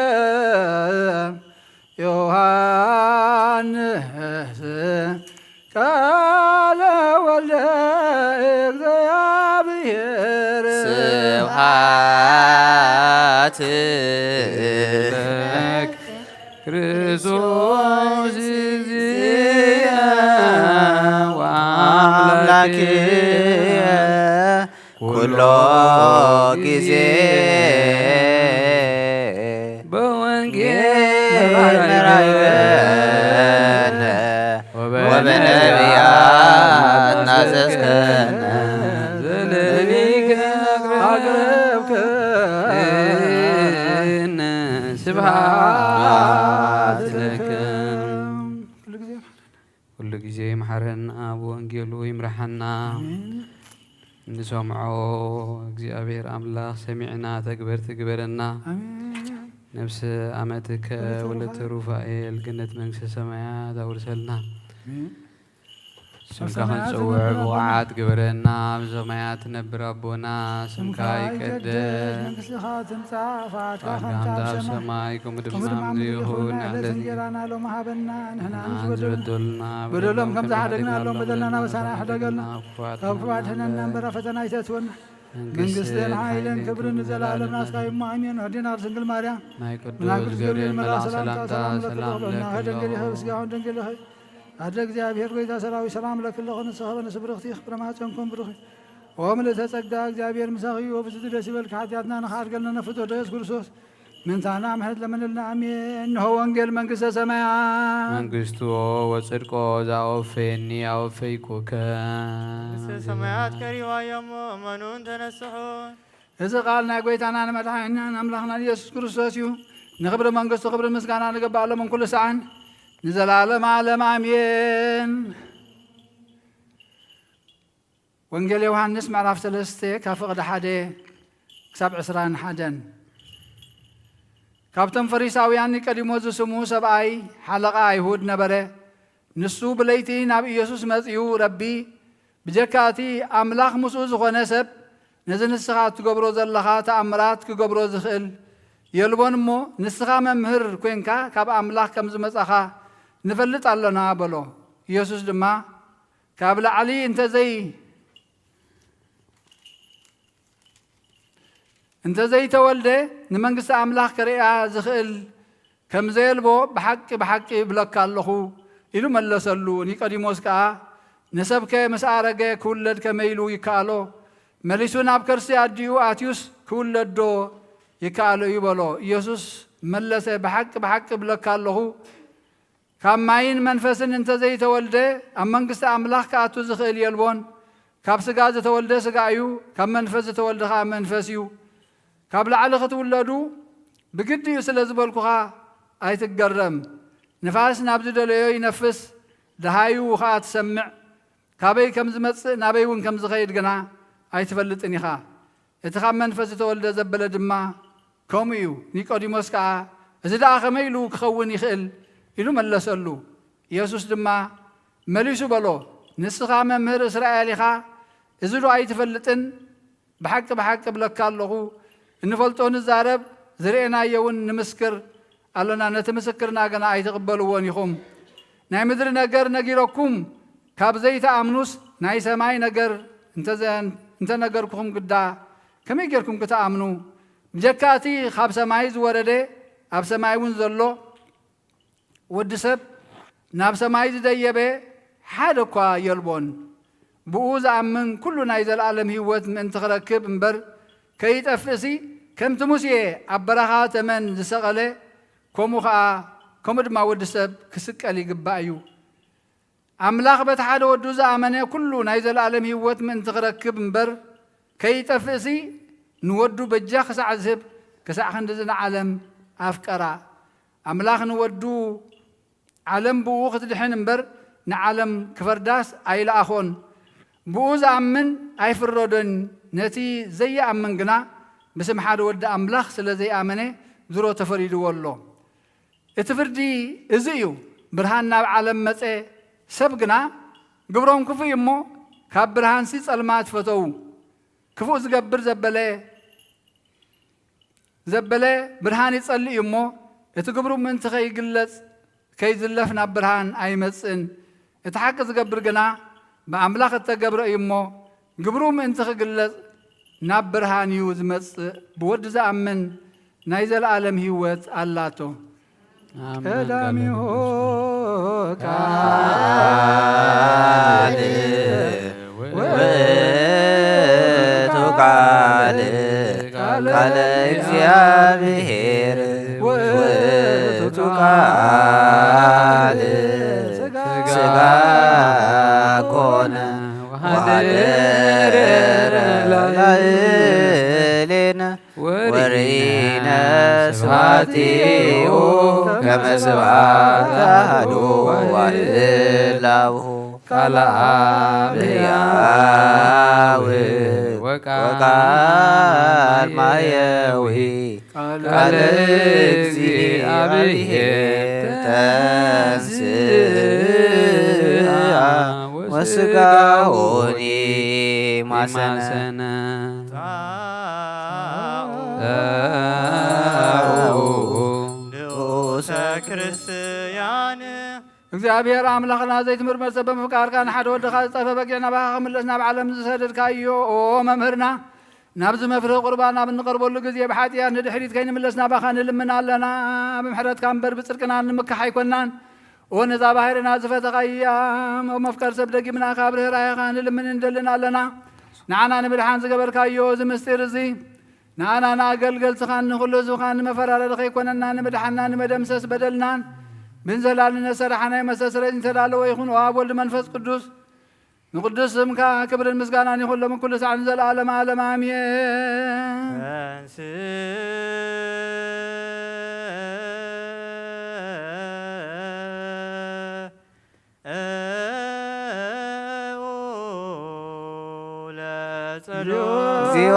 ዮሐንስ ቃለ ወልደ እግዚአብሔር። ስብሐት ለከ ክርስቶስ እግዚእነ ወአምላክየ ኩሎ ጊዜ በወንጌል መራይበነ ወበነቢያት ናዘዝከነ ዘለሊከ አቅረብከ ስብሐት ለከ። ኩሉ ጊዜ መሓረና፣ ብወንጌሉ ይምርሓና። ኣሜን። እንሰምዖ እግዚኣብሔር ኣምላኽ ሰሚዕና ተግበርቲ ግበረና። ኣሜን። ነፍሰ ኣመትከ በረከት ወለተ ሩፋኤል። ሩፋኤል ገነት መንግስተ ሰማያት ኣውርሰልና። ኣሜን። ስምካ ኣብ ሰማያት ክንጽውዕ ዝነብር ኣቦና፣ ብቑዓት ግበረና። ኣብ ሰማያት ትነብር ኣቦና፣ ስምካ ስምካ ይቀደስ፣ ይቀደስ፣ መንግስትኻ ትምጻእ፣ ፍቓድካ ፍቓድካ ከምታ ኣብ ኣብ ሰማይ፣ ሰማይ ከምኡ ድማ ከምኡ ኣብ ድማ ኣብ ምድሪ ምድሪ ይኹን። ይኹን። ናዕለት ናዕለት እንጀራና ሎም ሃበና፣ ንሕና ንሕና ንዝበደሉና ዝበደሉና በደሎም ከም ዝሓደግናሎም በደልና ናበሳና ኣይሕደገልና፣ ካብ ክፉኣት ኣድሕነና እምበር ኣብ ፈተና ኣይተእትወና። መንግስትን መንግስትን ሓይልን ሓይልን ክብርን ክብርን ንዘለኣለም ናትካ እዩ እሞ ኣሜን። ወሕዲና ድንግል ማርያም ናይ ቅዱስ መልኣክ ቅዱስ ገብርኤል ገብርኤል መልኣክ መልኣክ ሰላምታ ሰላምታ ሰላም ሰላም ለኪ ለኪ ለኪ ኣለኹ። ኣለኹ። ስጋውን ድንግል ኢኺ። ኣደ እግዚኣብሔር ጐይታ ሰራዊት ሰላም ለኪ ኣለኹ። ንስኺ ኸበነ ስብርኽቲ ኢኺ፣ ፍረ ማሕፀንኩም ብሩኽ እዩ። ኦ ምልእተ ጸጋ እግዚኣብሔር ምሳኺ እዩ። ወብዝዚ ደስ ይበልኪ፣ ሓጢኣትና ንኽሓድገልና ነፍቶ ደስ ክርስቶስ ምንታና ምሕረት ለምንልና። ኣሜን። እንሆ ወንጌል መንግስተ ሰማያት። መንግስቶ ወጽድቆ ዛወፈየኒ ኣወፈይኩከ። መንግስተ ሰማያት ቀሪባ እያ እሞ እመኑን ተነስሑን። እዚ ቃል ናይ ጐይታና ንመድሓኒናን ኣምላኽናን ኢየሱስ ክርስቶስ እዩ። ንኽብሪ መንግስቱ ክብሪ ምስጋና ንገባእ ሎምን ኩሉ ሰዓን ንዘለዓለም ዓለም ኣሜን። ወንጌል ዮሃንስ ምዕራፍ ሰለስተ ካብ ፍቕዲ ሓደ ክሳብ ዕስራን ሓደን። ካብቶም ፈሪሳውያን ኒቆዲሞስ ዝስሙ ሰብኣይ ሓለቓ ኣይሁድ ነበረ። ንሱ ብለይቲ ናብ ኢየሱስ መጺኡ፣ "ረቢ፣ ብጀካ እቲ ኣምላኽ ምስኡ ዝኾነ ሰብ ነዚ ንስኻ እትገብሮ ዘለኻ ተኣምራት ክገብሮ ዝኽእል የልቦን እሞ፣ ንስኻ መምህር ኮይንካ ካብ ኣምላኽ ከም ዝመጻኻ ንፈልጥ ኣሎና" በሎ። ኢየሱስ ድማ፣ ካብ ላዕሊ እንተዘይ እንተዘይተወልደ ንመንግስቲ ኣምላኽ ክርእያ ዝኽእል ከም ዘየልቦ ብሓቂ ብሓቂ እብለካ ኣለኹ ኢሉ መለሰሉ። ኒቆዲሞስ ከኣ፣ ንሰብከ ምስ ኣረገ ክውለድ ከመይ ኢሉ ይከኣሎ? መሊሱ ናብ ከርሲ ኣዲኡ ኣትዩስ ክውለድ ዶ ይከኣሎ እዩ በሎ። ኢየሱስ መለሰ፣ ብሓቂ ብሓቂ እብለካ ኣለኹ፣ ካብ ማይን መንፈስን እንተዘይተወልደ ኣብ መንግስቲ ኣምላኽ ክኣቱ ዝኽእል የልቦን። ካብ ስጋ ዝተወልደ ስጋ እዩ፣ ካብ መንፈስ ዝተወልደ ኸኣ መንፈስ እዩ። ካብ ላዕሊ ክትውለዱ ብግዲ እዩ ስለ ዝበልኩኻ ኣይትገረም። ንፋስ ናብ ዝደለዮ ይነፍስ፣ ደሃዩ ኸኣ ትሰምዕ፣ ካበይ ከም ዝመጽእ ናበይ እውን ከም ዝኸይድ ግና ኣይትፈልጥን ኢኻ። እቲ ካብ መንፈስ ዝተወልደ ዘበለ ድማ ከምኡ እዩ። ኒቆዲሞስ ከኣ፣ "እዚ ደኣ ከመይ ኢሉ ክኸውን ይኽእል?" ኢሉ መለሰሉ። ኢየሱስ ድማ መሊሱ በሎ፣ "ንስኻ መምህር እስራኤል ኢኻ፣ እዚ ዶ ኣይትፈልጥን? ብሓቂ ብሓቂ እብለካ ኣለኹ፣ እንፈልጦ ንዛረብ፣ ዝርኤናዮ እውን ንምስክር ኣሎና፣ ነቲ ምስክርና ግና ኣይትቕበልዎን ኢኹም። ናይ ምድሪ ነገር ነጊረኩም ካብ ዘይትኣምኑስ፣ ናይ ሰማይ ነገር እንተዘ-፣ እንተነገርኩኹም ግዳ ከመይ ጌርኩም ክትኣምኑ? ብጀካ እቲ ካብ ሰማይ ዝወረደ፣ ኣብ ሰማይ እውን ዘሎ፣ ወዲ ሰብ ናብ ሰማይ ዝደየበ ሓደ እኳ የልቦን። ብኡ ዝኣምን ኩሉ ናይ ዘለኣለም ህይወት ምእንቲ ክረክብ እምበር ከይጠፍእሲ፣ ከምቲ ሙሴ ኣብ በረኻ ተመን ዝሰቐለ፣ ከምኡ ኸኣ፣ ከምኡ ድማ ወዲ ሰብ ክስቀል ይግባእ እዩ። ኣምላኽ በቲ ሓደ ወዱ ዝኣመነ ኩሉ ናይ ዘለኣለም ህይወት ምእንቲ ክረክብ እምበር ከይጠፍእሲ፣ ንወዱ በጃ ክሳዕ ዝህብ፣ ክሳዕ ክንድዚ ንዓለም ኣፍቀራ። ኣምላኽ ንወዱ ዓለም ብኡ ክትድሕን እምበር ንዓለም ክፈርዳስ ኣይለኣኾን። ብኡ ዝኣምን ኣይፍረዶን፣ ነቲ ዘይኣምን ግና ብስም ሓደ ወዲ ኣምላኽ ስለ ዘይኣመነ ድሮ ተፈሪድዎ ኣሎ። እቲ ፍርዲ እዚ እዩ፣ ብርሃን ናብ ዓለም መጸ፣ ሰብ ግና ግብሮም ክፉእ እዩ እሞ፣ ካብ ብርሃንሲ ጸልማት ፈተዉ። ክፉእ ዝገብር ዘበለ፣ ዘበለ ብርሃን ይጸልእ እዩ እሞ፣ እቲ ግብሩ ምእንቲ ከይግለጽ፣ ከይዝለፍ ናብ ብርሃን ኣይመጽእን። እቲ ሓቂ ዝገብር ግና ብኣምላኽ እተገብረ እዩ እሞ፣ ግብሩ ምእንቲ ክግለጽ ናብ ብርሃን እዩ ዝመጽእ። ብወዲ ዝኣምን ናይ ዘለኣለም ህይወት ኣላቶ። ኣሜን። ቀዳሚሁ ቃል ውእቱ ቃል ቃለ እግዚአብሔር ውእቱ ቃል ሥጋ ኮነ ወሐደረ ላዕሌነ ወርኢነ ስብሐቲሁ ከመ ስብሐት አሐዱ ወዋሕድ ለአቡሁ ቃለ አብ ሕያው ወቃል ማየዊ ቃለ እግዚአብሔር ተንሥአ ወሥጋሁኒ ማሰነ። ንዑሰ ክርስቲያን። እግዚኣብሔር ኣምላኽና ዘይትምርመር ሰብ ብምፍቃርካ ንሓደ ወድኻ ዝጠፈ በጊዕ ናባኻ ክምለስ ናብ ዓለም ዝሰደድካዮ ኦ መምህርና፣ ናብዚ መፍርሂ ቁርባን ኣብ እንቐርበሉ ግዜ ብሓጢኣት ንድሕሪት ከይንምለስ ናባኻ ንልምን ኣለና። ብምሕረትካ እምበር ብጽድቅና ንምካሕ ኣይኮናን። ኦ ነዛ ባህርና ዝፈተኻያ፣ ኦ መፍቀር ሰብ ደጊምና ካብ ርህራሄኻ ንልምን እንደልን ኣለና። ንዓና ንምድሓን ዝገበርካዮ እዚ ምስጢር እዚ ንኣና ንኣገልገልትኻን ንኹሉ ህዝብኻን ንመፈራረዲ ከይኮነና ንምድሓንና ንመደምሰስ በደልናን ብንዘላልነት ሰራሕናይ መስተስረይ ዝተዳለወ ይኹን። ኦ ኣብ ወልድ መንፈስ ቅዱስ ንቅዱስ ስምካ ክብርን ምስጋናን ይኹን ሎምን ኩሉ ሳዕ ንዘለዓለመ ዓለም ኣሜን። ተንሥእ ለጸሎት። እግዚኦ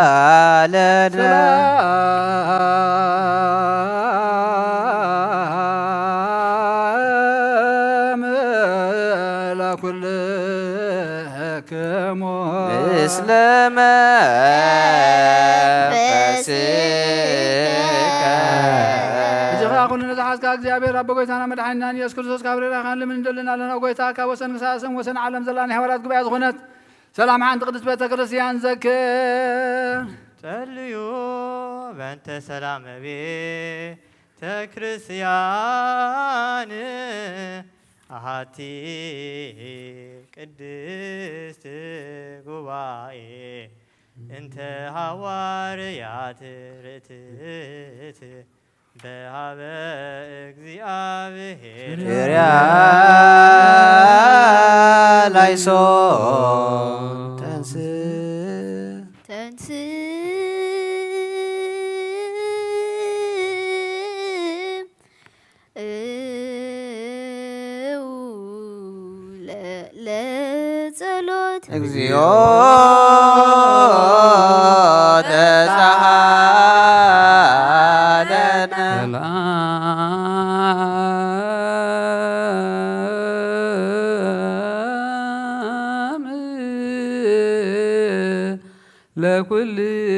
ተሳሃለነ። ሰላም ለኩልክሙ ምስለ መንፈስከ። ሕጂ ኸኣ ኩሉ ነዝሓዝካ እግዚኣብሔር ኣቦ ጐይታና መድሓኒናን ኢየሱስ ክርስቶስ ካብ ርራኻን ልምን እንደልን ኣለና። ጐይታ ካብ ወሰን ክሳብ ወሰን ዓለም ዘላ ናይ ሃዋርያት ጉባኤ ዝኾነት ሰላም ሓንቲ ቅድስት ቤተ ክርስቲያን ዘክር። ጸልዩ በእንተ ሰላመ ቤተ ክርስቲያን ኣሃቲ ቅድስት ጉባኤ እንተ ሃዋርያት ርትዕት በሃበ እግዚኣብሔር። ኪርያ ላይሶን ተንስ። ተንስ። እው ለ-፣ ለጸሎት። እግዚኦ ተሳሃለነ። ሰላም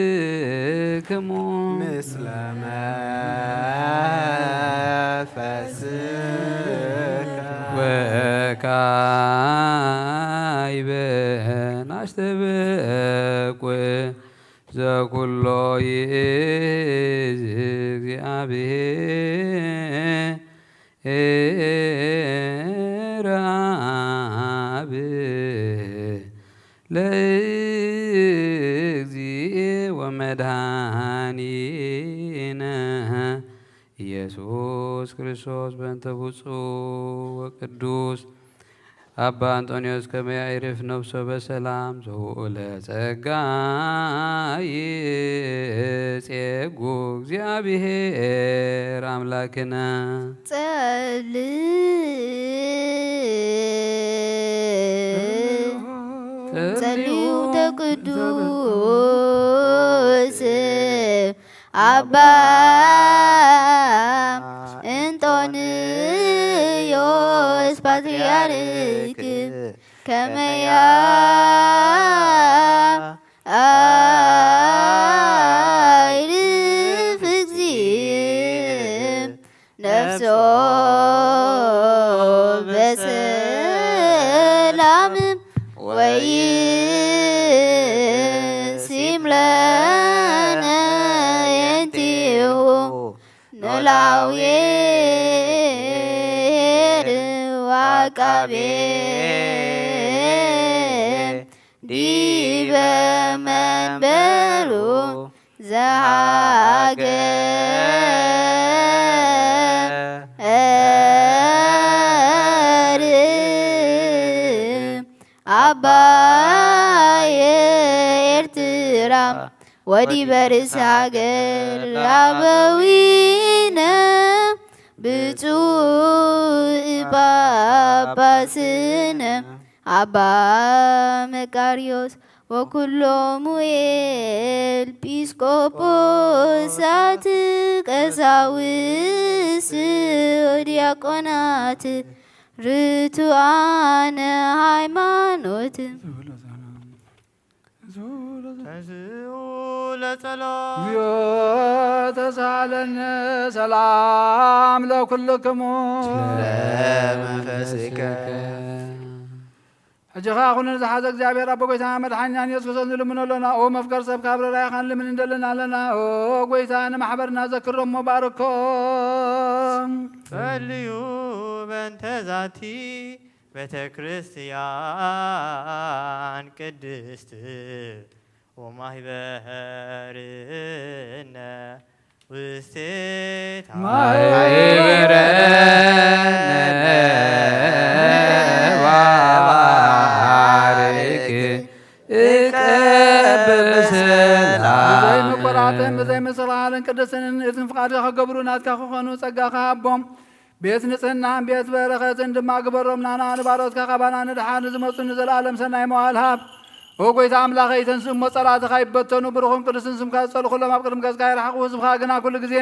ለኩልክሙ ምስለ መንፈስከ። ወካዕበ ናስተበቁ ዘኩሎ ይእዝ እግዚአብሔር አብ ለእግዚእ ወመድኃኒነ ኢየሱስ ክርስቶስ በእንተ ብፁዕ ወቅዱስ አባ እንጦንዮስ ከመ ያዕርፍ ነፍሶ በሰላም ዘውእለ ጸጋ ይጼጉ እግዚአብሔር አምላክነ። ጸልዩ ጸልዩ ተቅዱስ አባ እንጦንዮስ ፓትርያርክ ከመያ አይርፍ እግዚእ ነፍሶ በሰላም ወይሲም ለነ የንቲሁ ኖላዊ ኄር ወዐቃቤ ዲበ መንበሩ ዘሃገር አባየ ኤርትራ ወዲበ ርእሰ ሃገር አበዊነ ብፁዕ ጳጳስነ አባ መቃርዮስ ወኩሎሙ ኤጲስቆጶሳት ቀሳውስት ወዲያቆናት ርቱዓነ ሃይማኖት። ተንሥኡ ለጸሎት። እግዚኦ ተሳለነ ሰላም ለኩልክሙ። ለመንፈስከ። ሕጂ ኸኣ ኩሉ ንዝሓዘ እግዚኣብሔር ኣቦ ጐይታና መድሓኒናን ኢየሱስ ክርስቶስ ንልምኖ ኣለና። ኦ መፍቀር ሰብ ካብ ርራይኻን ልምን እንደልን ኣለና። ኦ ጐይታ ንማሕበርና ዘክሮም እሞ ባርኮም። ጸልዩ በእንተ ዛቲ ቤተ ክርስቲያን ቅድስት ወማህበርነ ውስቴታ ማህበረነ ባርክ እቀበ ሰላም። ብዘይ መቆራረጥን ብዘይ ምስልኻልን ቅድስትን ንእትን ፍቓድካ ክገብሩ ናትካ ክኾኑ ጸጋኻ ሃቦም። ቤት ንጽህናን ቤት በረኸትን ድማ ግበሮም። ናና ንባሮትካ ካባና ንድሓር ንዝመጹ ንዘለኣለም ሰናይ መዋል ሃብ። ኦ ጎይታ ኣምላኸይ፣ ተንስእ እሞ ጸላእትኻ ይበተኑ፣ ብሩኽን ቅዱስን ስምካ ዝጸልኹሎም ኣብ ቅድሚ ገጽካ ይርሓቑ፣ ህዝብኻ ግና ኩሉ ግዜ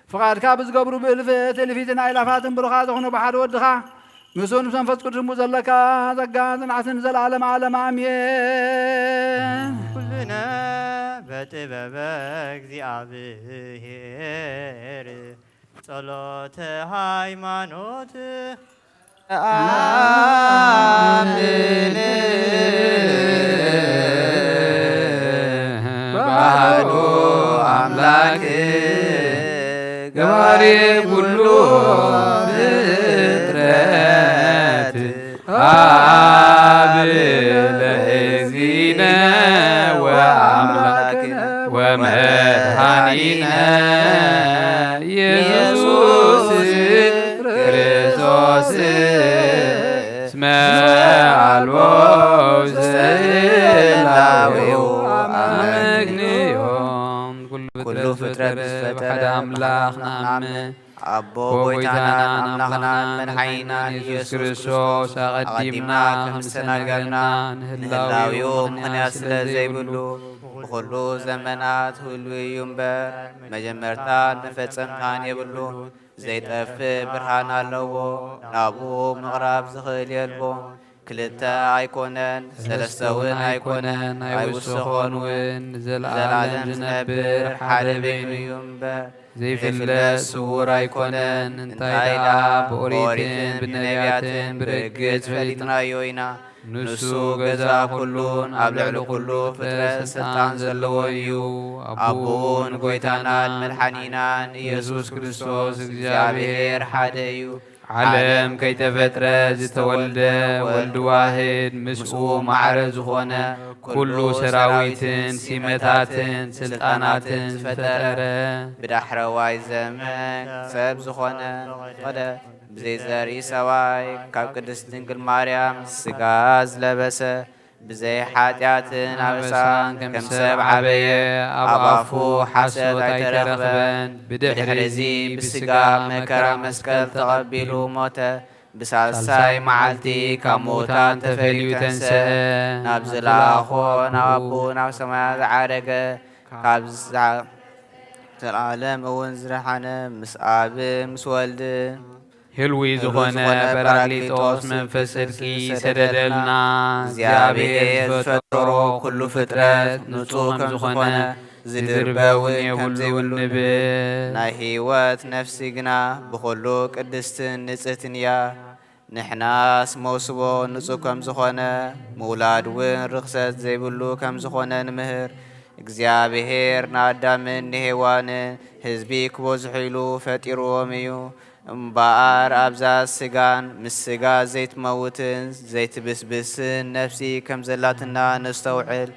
ፍቓድካ ብዝገብሩ ብእልፍት እልፊትን ኣእላፋትን ብሩኻት ዝኾኑ ብሓደ ወድኻ ምስኡ ምስ መንፈስ ቅዱስ ዘለካ ጸጋ ጽንዓትን ዘለዓለም ዓለም ኣሜን። ኩልነ በጥበበ እግዚኣብሔር ጸሎተ ሃይማኖት ኣምን ባህዶ ኣምላክ ገባሪ ኩሉ ፍጥረት ኣብ ለእግዚእነ ወኣምላክነ ወመድኃኒነ ኢየሱስ ክርስቶስ እስመ አልቦ ዘህላዌሁ አመክንዮ። ኩሉ ፍጥረት ብዝፈጠረ ብሓደ ኣምላኽ ንኣምን። ኣቦ ጎይታናን ኣምላኽናን መድሓኒናን ኢየሱስ ክርስቶስ ኣቐዲምና ከም ዝተናገርና ንህላዌኡ ምኽንያት ስለ ዘይብሉ ብኹሉ ዘመናት ህሉው እዩ እምበር መጀመርታን መፈጸምታን የብሉን። ዘይጠፍእ ብርሃን ኣለዎ፣ ናብኡ ምቕራብ ዝኽእል የልቦን። ክልተ ኣይኮነን፣ ሰለስተ እውን ኣይኮነን፣ ኣይውሰኾን እውን፣ ንዘለዓለም ዝነብር ሓደ በይኑ እዩ እምበር። ዘይፍለጥ ስዉር ኣይኮነን፣ እንታይ ደኣ ብኦሪትን ብነቢያትን ብርግጽ ፈሊጥናዮ ኢና። ንሱ ገዛ ኩሉን ኣብ ልዕሊ ኩሉ ፍጥረት ስልጣን ዘለዎ እዩ። ኣቦኡ ንጎይታናን መድሓኒናን ኢየሱስ ክርስቶስ እግዚኣብሔር ሓደ እዩ። ዓለም ከይተፈጥረ ዝተወልደ ወልድ ዋህድ ምስኡ ማዕረ ዝኾነ ኩሉ ሰራዊትን ሲመታትን ስልጣናትን ዝፈጠረ ብዳሕረዋይ ዘመን ሰብ ዝኾነ ፈቐደ። ብዘይ ዘርኢ ሰብኣይ ካብ ቅድስት ድንግል ማርያም ስጋ ዝለበሰ ብዘይ ሓጢኣትን ኣበሳን ከም ሰብ ዓበየ። ኣብ ኣፉ ሓሶት ኣይተረኽበን። ብድሕሪ እዚ ብስጋ መከራ መስቀል ተቐቢሉ ሞተ። ብሳልሳይ መዓልቲ ካብ ምዉታን ተፈልዩ ተንስአ። ናብ ዝለኣኾ ናብ ኣቦኡ ናብ ሰማያት ዝዓረገ ካብ ዘ-፣ ዘለዓለም እውን ዝደሓነ ምስ ኣብ ምስ ወልድ ህልዊ ዝኾነ ጳራቅሊጦስ መንፈስ ጽድቂ ሰደደልና። እግዚኣብሔር ዝፈጠሮ ኩሉ ፍጥረት ንጹህ ከም ዝኾነ ዝድርበ እውን ከም ዘይብሉ ንብል። ናይ ህይወት ነፍሲ ግና ብኹሉ ቅድስትን ንጽህትን እያ። ንሕናስ መውስቦ ንጹህ ከም ዝኾነ ምውላድ እውን ርኽሰት ዘይብሉ ከም ዝኾነ ንምህር። እግዚኣብሔር ንኣዳምን ንሄዋንን ህዝቢ ክበዝሑ ኢሉ ፈጢርዎም እዩ። እምበኣር ኣብዛ ስጋን ምስ ስጋ ዘይትመውትን ዘይትብስብስን ነፍሲ ከም ዘላትና ነስተውዕል።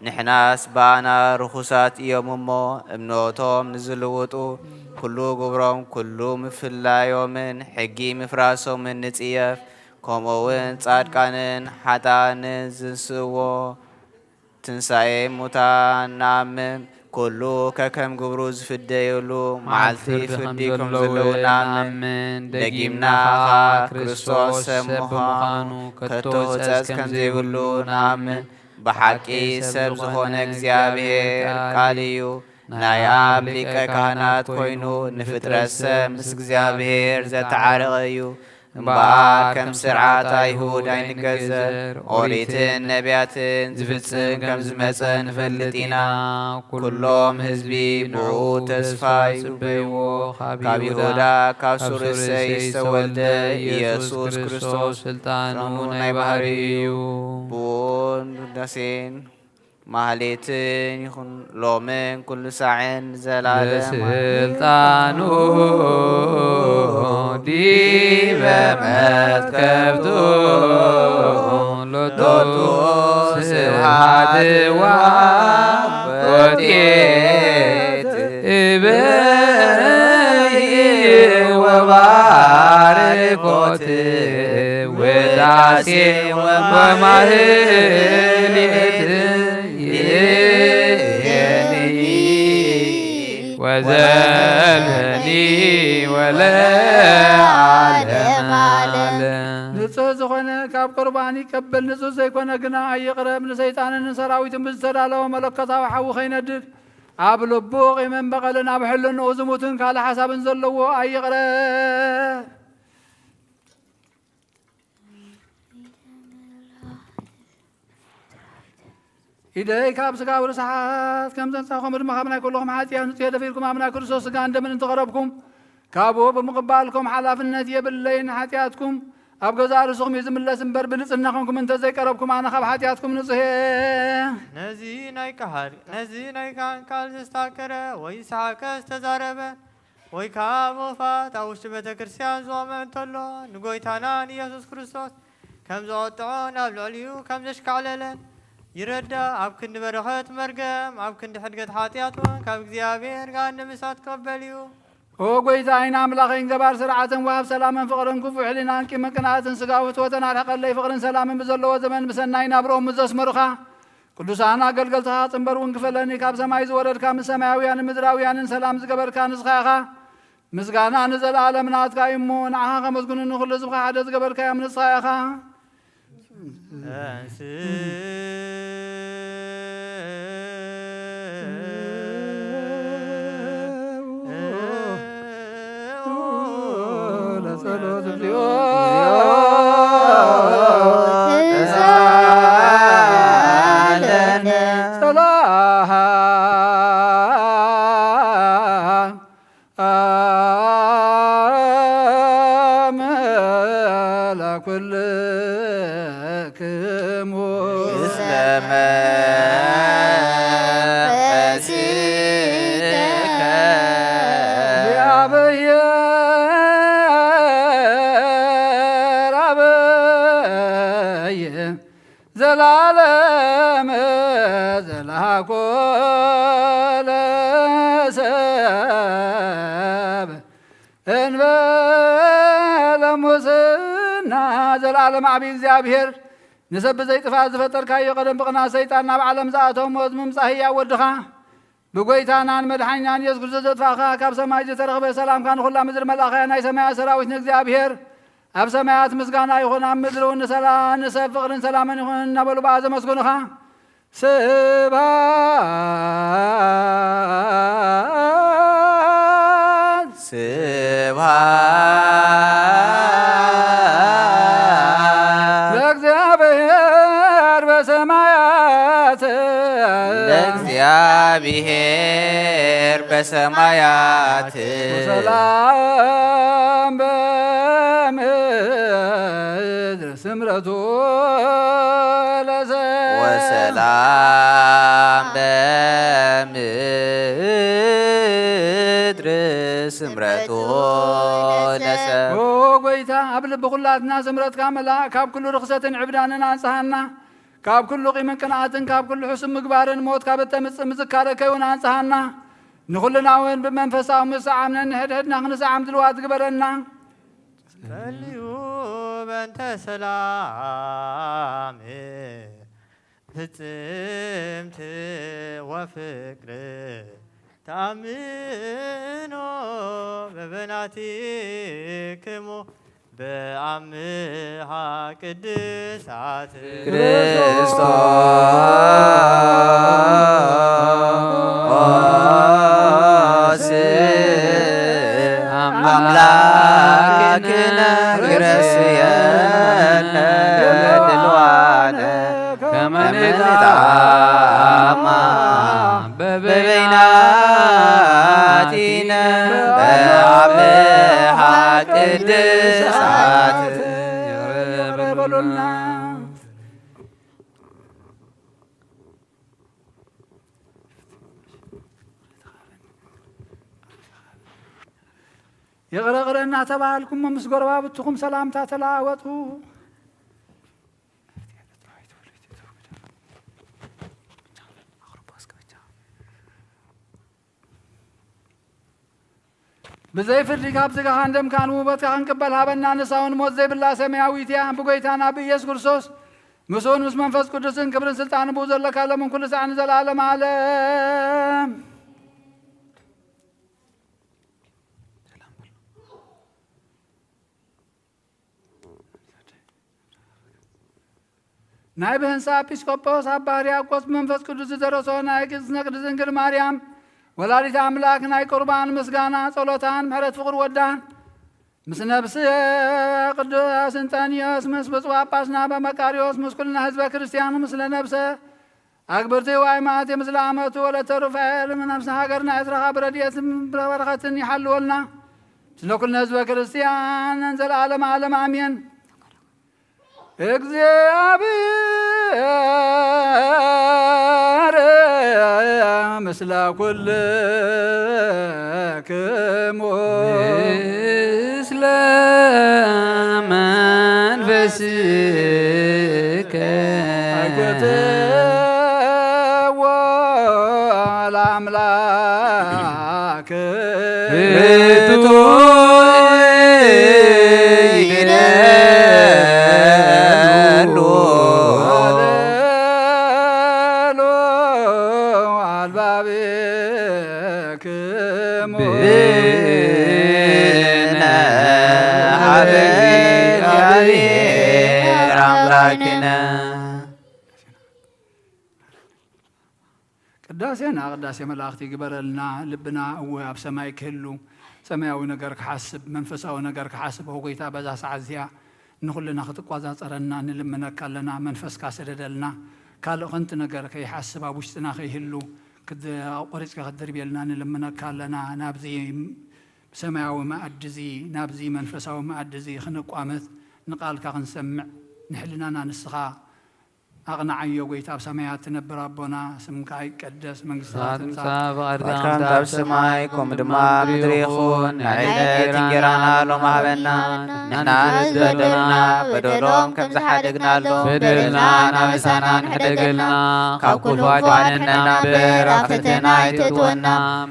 ንሕናስ ብኣና ርኹሳት እዮም እሞ፣ እምነቶም ንዝልውጡ፣ ኩሉ ግብሮም፣ ኩሉ ምፍላዮምን ሕጊ ምፍራሶምን ንጽየፍ። ከምኡውን ጻድቃንን ሓጥኣንን ዝንስእዎ ትንሳኤ ሙታን ንኣምን። ኩሉ ከከም ግብሩ ዝፍደየሉ መዓልቲ ፍርዲ ከም ዘለዉ ንኣምን። ደጊምና ኸኣ ክርስቶስ ሰብ ምዃኑ ከቶ ጸጽ ከም ዘይብሉ ንኣምን። ብሓቂ ሰብ ዝኾነ እግዚኣብሔር ቃል እዩ። ናይ ኣብ ሊቀ ካህናት ኮይኑ ንፍጥረት ሰብ ምስ እግዚኣብሔር ዘተዓረቐ እዩ። እምበኣር ከም ስርዓት ኣይሁድ ኣይንገዘር፣ ኦሪትን ነቢያትን ዝፍጽም ከም ዝመጸ ንፈልጥ ኢና። ኩሎም ህዝቢ ብኡ ተስፋ ይጽበይዎ። ካብ ይሁዳ ካብ ሱር እሴይ ዝተወልደ ኢየሱስ ክርስቶስ ስልጣኑ ናይ ባህሪ እዩ። ብኡን ውዳሴን ማህሌትን ይኹን ሎምን ኩሉ ሳዕን ዘላለም። ስልጣኑ ዲበ መትከብቱ ሎቱ ስብሐት ወኮቴት እበይ ወባርኮት ውዳሴ ወማህሌት ይእዜኒ ወዘልፈኒ ወለዓለመ ዓለም። ንጹህ ዝኾነ ካብ ቁርባን ይቀበል፣ ንጹህ ዘይኮነ ግና ኣይቕረብ። ንሰይጣንን ንሰራዊቱን ብዝተዳለወ መለኮታዊ ሓዊ ከይነድድ፣ ኣብ ልቡ ቂምን በቐልን ኣብ ሕልንኡ ዝሙትን ካልእ ሓሳብን ዘለዎ ኣይቕረብ። ኢደይ ካብ ስጋዊ ርስሓት ከም ዘንጻኹም ድማ ካብ ናይ ኩልኹም ሓጢኣት ንጹህ እየ። ደፊርኩም ኣብ ናይ ክርስቶስ ስጋን ደምን እንተቐረብኩም፣ ካብኡ ብምቕባልኩም ሓላፍነት የብለይን። ሓጢኣትኩም ኣብ ገዛእ ርእስኹም እዩ ዝምለስ እምበር፣ ብንጽህና ኾንኩም እንተ ዘይቀረብኩም፣ ኣነ ካብ ሓጢኣትኩም ንጹህ እየ። ነዚ ናይ ቃል፣ ነዚ ናይ ቃል ቃል ዘስታከረ ወይ ዝሰሓቀ ዝተዛረበ ወይ ከዓ ሞፋት ኣብ ውሽጢ ቤተ ክርስቲያን ዝቖመ እንተሎ፣ ንጎይታና ንኢየሱስ ክርስቶስ ከም ዘቐጥዖን ኣብ ልዕሊኡ ከም ዘሽካዕለለን ይረዳእ። ኣብ ክንዲ በረኸት መርገም፣ ኣብ ክንዲ ሕድገት ሓጢኣት እውን ካብ እግዚኣብሔር ገሃነም እሳት ክቕበል እዩ። ኦ ጎይታይን ኣምላኸይን፣ ገባር ስርዓትን ወሃብ ሰላምን ፍቕርን ክፉእ ሕሊናን ቂምን ቅንኣትን ስጋዊ ፍትወተን ኣርሕቐለይ። ፍቕርን ሰላምን ብዘለዎ ዘመን ብሰናይ ናብርኦም ምስ ዘስመሩኻ፣ ቅዱሳን ኣገልገልትኻ ጽንበር እውን ክፈለኒ። ካብ ሰማይ ዝወረድካ፣ ምስ ሰማያውያንን ምድራውያንን ሰላም ዝገበርካ ንስኻ ኢኻ። ምስጋና ንዘለኣለም ናትካ እዩ እሞ፣ ንዓኻ ከመስግኑ ንኹሉ ህዝብኻ ሓደ ዝገበርካዮም ንስኻ ኢኻ። ለጸሎት እግዚኦ ተሳለነ። ሰላም ለኩልክሙ። እስመ መንፈስከ። እግዚአብሔር አበየ ዘላለም ዘላኮ ለሰብ እንበለ ሙስና። ዘላለም ዓቢ እግዚኣብሔር፣ ንሰብ ብዘይጥፋእ ዝፈጠርካዮ፣ ቀደም ብቕና ሰይጣን ናብ ዓለም ዝኣተወ ሞት ምምጻእ ህያው ወድኻ ብጎይታናን መድሓኒናን ኢየሱስ ክርስቶስ ዘጥፋእኻ፣ ካብ ሰማይ ዝተረኽበ ሰላምካ ንኹላ ምድሪ መላእኻያ ናይ ሰማያት ሰራዊት ንእግዚኣብሔር ኣብ ሰማያት ምስጋና ይኹን፣ ኣብ ምድሪ እውን ንሰላ-፣ ንሰብ ፍቕርን ሰላምን ይኹን እናበሉ ብኣ ዘመስግኑኻ። ስብሐት ስብሐት ለእግዚአብሔር በሰማያት። ለእግዚአብሔር በሰማያት። ወሰላም በምድር ስምረቱ ለሰብ። ወሰላም በምድር ስምረቱ ለሰብ። ኦ ጎይታ፣ ኣብ ልቢ ኩላትና ስምረትካ መላእ፣ ካብ ኩሉ ርኽሰትን ዕብዳንን ኣንጽሃና። ካብ ኩሉ ቂምን ቅንኣትን፣ ካብ ኩሉ ሕሱም ምግባርን ሞት ካብ እተምጽእ ምዝካረ ከይውን ኣንጽሃና። ንኹልና እውን ብመንፈሳዊ ምስዓም ነንሕድሕድና ክንስዓም ድልዋት ግበረና። ጸልዩ በእንተ ሰላም ፍጽምቲ ወፍቅር ተኣምኖ በበናቲክሙ በአምሃ ቅድሳት ክርስቶስ አምላክነ ግረስየነ ድልዋነ ከመ ንጣማ በበይናቲነ በአምሃ ቅድሳት። ይቅረ በሉና። ይቅረ ቅረ እናተባሃልኩም ምስ ጎረባብትኹም ሰላምታ ተለዋወጡ። ብዘይ ፍርዲ ካብ ስጋኻን ደምካን ውህበትካ ክንቅበል ሃበና። ንሳ እውን ሞት ዘይብላ ሰማያዊት እያ። ብጎይታና ብኢየሱስ ክርስቶስ ምስኡን ምስ መንፈስ ቅዱስን ክብርን ስልጣንን ብኡ ዘለካ ሎምን ኩሉ ሳዕ ንዘለዓለም ዓለም። ናይ ብህንሳ ኤጲስቆጶስ ኣባ ሕርያቆስ ብመንፈስ ቅዱስ ዝደረሶ ናይ ቅድስነ ቅድስት ድንግል ማርያም ወላዲት ኣምላክ ናይ ቁርባን ምስጋና ጸሎታን ምሕረት ፍቕር ወዳን ምስ ነብስ ቅዱስ እንጠንዮስ ምስ ብፁዕ ጳጳስና በመቃርዮስ ምስ ኩልና ህዝበ ክርስቲያን ምስለ ነብሰ ኣግብርቲ ዋይማት ምስለ ኣመቱ ወለተ ሩፋኤል ነብሲ ሃገርና ኤርትራ ብረድኤትን ብበረኸትን ይሓልወልና ምስለ ኩልና ህዝበ ክርስቲያን ዘለዓለም ዓለም ኣሜን። እግዚኣብሔር ምስለ ኩልክሙ ምስለ መንፈስከ ኣይኮትዎ ለኣምላክ ርቱዕ ይደሉ ኣልባብክሙ ብነ ሀበ እግዚአብሔር አምላክነ። ቅዳሴና ቅዳሴ መላእክቲ ይግበረልና። ልብና እወ ኣብ ሰማይ ክህሉ ሰማያዊ ነገር ክሓስብ መንፈሳዊ ነገር ክሓስብ ኦ ጎይታ በዛ ሰዓት እዚኣ ንኹልና ክትቋጻጸረና ንልምነካ ኣለና። መንፈስካ ስደደልና። ካልእ ኸንቲ ነገር ከይሓስብ ኣብ ውሽጥና ከይህሉ ክድ- ቆሪጽካ ክትድርብየልና ንልምነካ ኣለና። ናብዚ ሰማያዊ መኣዲ እዚ ናብዚ መንፈሳዊ መኣዲ እዚ ክንቋመት ንቃልካ ክንሰምዕ ንሕልናና ንስኻ ኣቕንዓዮ። ጎይታ ኣብ ሰማያት ትነብር ኣቦና ስምካ ይቀደስ መንግስትኻ ስምዓት ትምጻእ ምጻእ ፍቓድካ ፍቃድካ ኣብ ሰማይ ከምኡ ድማ ኣብ ምድሪ ይኹን። ናይ ዕለት እንጀራና ሎሚ ሃበና። ንሕና ንዝበደሉና በደሎም ከም ዝሓደግናሎም በደልና ናበሳና ንሕደገልና። ካብ ክፉ ኣድሕነና እምበር ኣብ ፈተና ኣይትእትወና።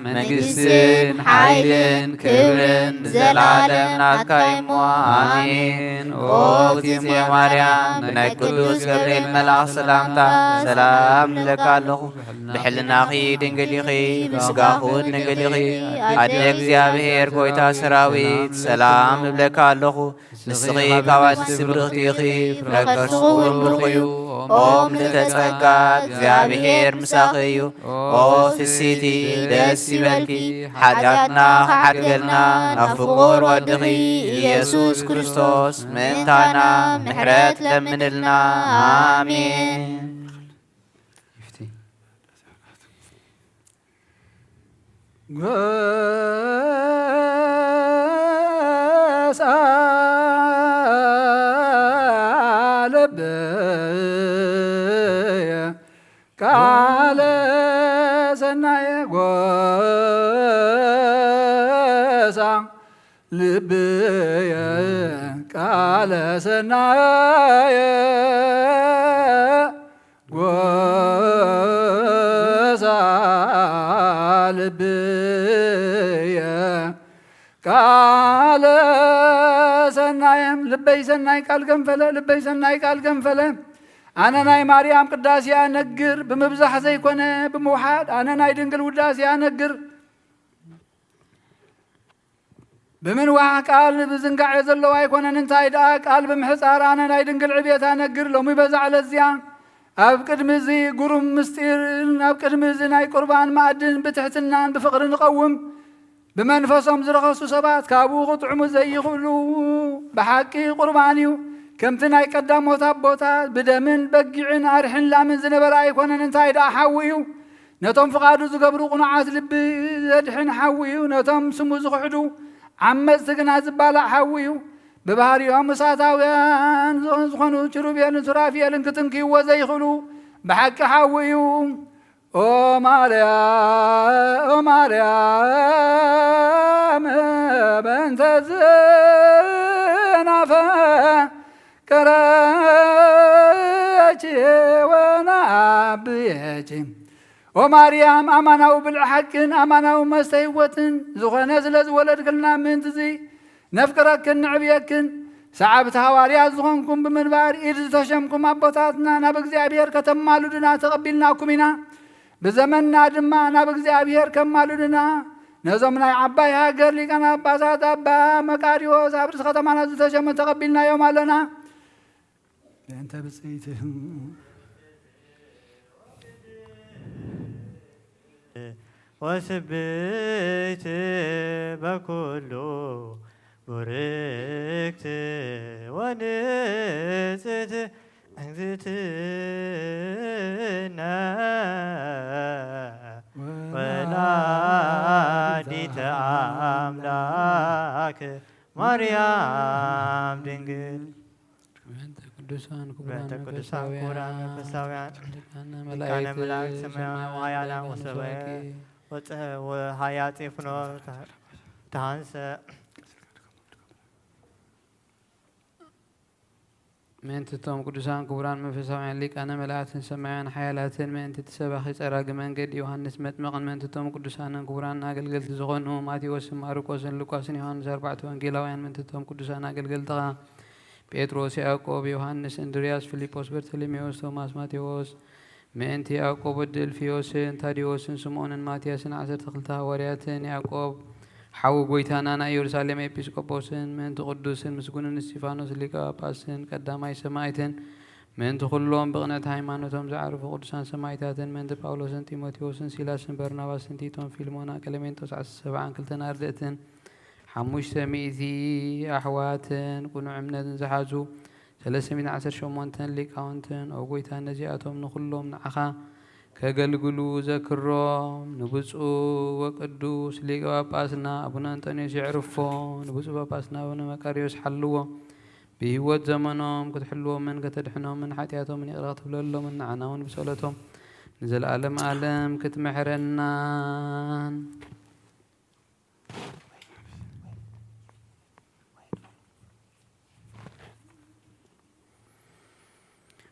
መንግስትን ሓይልን ክብርን ንዘለዓለም ናትካ እሞ ኣሜን። ኦ እግዝእትየ ማርያም ብናይ ቅዱስ ገብርኤል መልኣኽ ሰላምታ ሰላም እብለካ ኣለኹ። ብሕልናኺ ድንግል ኢኺ፣ ብስጋኺ እውን ድንግል ኢኺ። ኣደ እግዚኣብሔር ጎይታ ሰራዊት ሰላም እብለካ ኣለኹ። ንስኺ ካብ ኣንስቲ ብርኽቲ ኢኺ፣ ፍረ ከርስኺ እውን ብሩኽ እዩ። ኦ ምልእተ ጸጋ እግዚኣብሔር ምሳኺ እዩ። ኦ ፍስቲ ደስ ይበልኪ፣ ሓጢኣትና ክሓድገልና ናብ ፍቑር ወድኺ ኢየሱስ ክርስቶስ ምእንታና ምሕረት ለምንልና። ኣሜን። ጎሳ ልብየ ቃለ ሰናየ ጎሳ ልብየ ቃለ ሰናየ ጎሳ ልብየ ቃለ ሰናየ ልበይ ሰናይ ቃል ገንፈለ ልበይ ሰናይ ቃል ገንፈለ ኣነ ናይ ማርያም ቅዳሴ ኣነግር ብምብዛሕ ዘይኮነ ብምውሓድ ኣነ ናይ ድንግል ውዳሴ ኣነግር ብምንዋሕ ቃል ብዝንጋዕ ዘለዎ ኣይኮነን። እንታይ ደኣ ቃል ብምሕጻር ኣነ ናይ ድንግል ዕቤት ኣነግር። ሎሚ በዛ ዕለት እዚኣ ኣብ ቅድሚ እዚ ግሩም ምስጢርን ኣብ ቅድሚ እዚ ናይ ቁርባን መኣድን ብትሕትናን ብፍቕሪ ንቐውም። ብመንፈሶም ዝረኸሱ ሰባት ካብኡ ክጥዕሙ ዘይኽእሉ ብሓቂ ቁርባን እዩ። ከምቲ ናይ ቀዳሞት ኣቦታት ብደምን በጊዕን ኣርሕን ላምን ዝነበረ ኣይኮነን። እንታይ ደኣ ሓዊ እዩ። ነቶም ፍቓዱ ዝገብሩ ቅኑዓት ልቢ ዘድሕን ሓዊ እዩ። ነቶም ስሙ ዝኽሕዱ ዓመፅቲ ግና ዝባላዕ ሓዊ እዩ። ብባህሪኦም እሳታውያን ዝኾኑ ኪሩቤልን ሱራፌልን ክትንክይዎ ዘይኽእሉ ብሓቂ ሓዊ እዩ። ኦ ማርያም ኦ ማርያም በእንተ ዝናፈቀረኪ ወናብየኪ ኦ ማርያም ኣማናዊ ብልዒ ሓቅን ኣማናዊ መስተ ህይወትን ዝኾነ ስለ ዝወለድክልና ምእንቲ እዚ ነፍቅረክን ንዕብየክን። ሰዓብቲ ሃዋርያት ዝኾንኩም ብምንባር ኢድ ዝተሸምኩም ኣቦታትና ናብ እግዚኣብሔር ከተማልዱና ተቐቢልናኩም ኢና። ብዘመንና ድማ ናብ እግዚኣብሔር ከማልዱና ነዞም ናይ ዓባይ ሃገር ሊቃነ ጳጳሳት ኣባ መቃርዮስ ኣብ ርእሲ ከተማና ዝተሸሙ ተቐቢልናዮም ኣለና። እንተ ብፅይቲ ወስብእቲ በኩሉ ቡርክቲ ወንጽቲ እግዝእትነ ወላዲተ ኣምላክ ማርያም ድንግል። ምእንተ ቅዱሳን ክቡራን ምእንተ ቅዱሳን ክቡራን መንፈሳውያን ሊቃነ ሊቃነ መላእክት ሰማያውያን ሰማያውያን ወሃያላ ሰማያውያን ወሰባየ ሰባየ ወፀ ወሃያ ጼፍኖ ተሃንሰ ምእንቲ እቶም ቅዱሳን ክቡራን መንፈሳውያን ሊቃነ መላእክትን ሰማያውያን ሓያላትን ምእንቲ እቲ ሰባኺ ጸራጊ መንገዲ ዮሃንስ መጥምቕን ምእንቲ እቶም ቅዱሳንን ክቡራን ኣገልገልቲ ዝኾኑ ማቴዎስን ማርቆስን ሉቃስን ዮሃንስ ኣርባዕተ ወንጌላውያን ምእንቲ እቶም ቅዱሳን ኣገልገልትኻ ጴጥሮስ ያዕቆብ ዮሃንስ እንድርያስ ፊልጶስ በርተሎሜዎስ ቶማስ ማቴዎስ ምእንቲ ያዕቆብ ወዲ እልፍዮስን ታዲዎስን ስምዖንን ማትያስን ዓሰርተ ክልተ ሃዋርያትን ያዕቆብ ሓው ጎይታና ናይ ኢየሩሳሌም ኤጲስቆጶስን ምእንቲ ቅዱስን ምስጉንን እስጢፋኖስ ሊቀ ጳጳስን ቀዳማይ ሰማይትን ምእንቲ ኩሎም ብቕንዕቲ ሃይማኖቶም ዝዓረፉ ቅዱሳን ሰማይታትን ምእንቲ ጳውሎስን ጢሞቴዎስን ሲላስን በርናባስን ቲቶን ፊልሞና ቀለሜንጦስ ዓሰርተ ሰብዓን ክልተን ኣርድእትን ሓሙሽተ ሚእቲ ኣሕዋትን ቅኑዕ እምነትን ዝሓዙ ሰለስተ ሚእትን ዓሰርተ ሸሞንተን ሊቃውንትን፣ ኦ ጐይታ፣ ነዚኣቶም ንኹሎም ንዓኻ ከገልግሉ ዘክሮም። ንብፁዕ ወቅዱስ ሊቀ ጳጳስና ኣቡነ እንጦንዮስ የዕርፎ። ንብፁዕ ጳጳስና ኣቡነ መቃርዮስ ሓልዎ። ብህይወት ዘመኖም ክትሕልዎምን ከተድሕኖምን ሓጢኣቶምን ይቕረ ክትብለሎምን ንዓና እውን ብጸሎቶም ንዘለዓለም ዓለም ክትምሕረናን።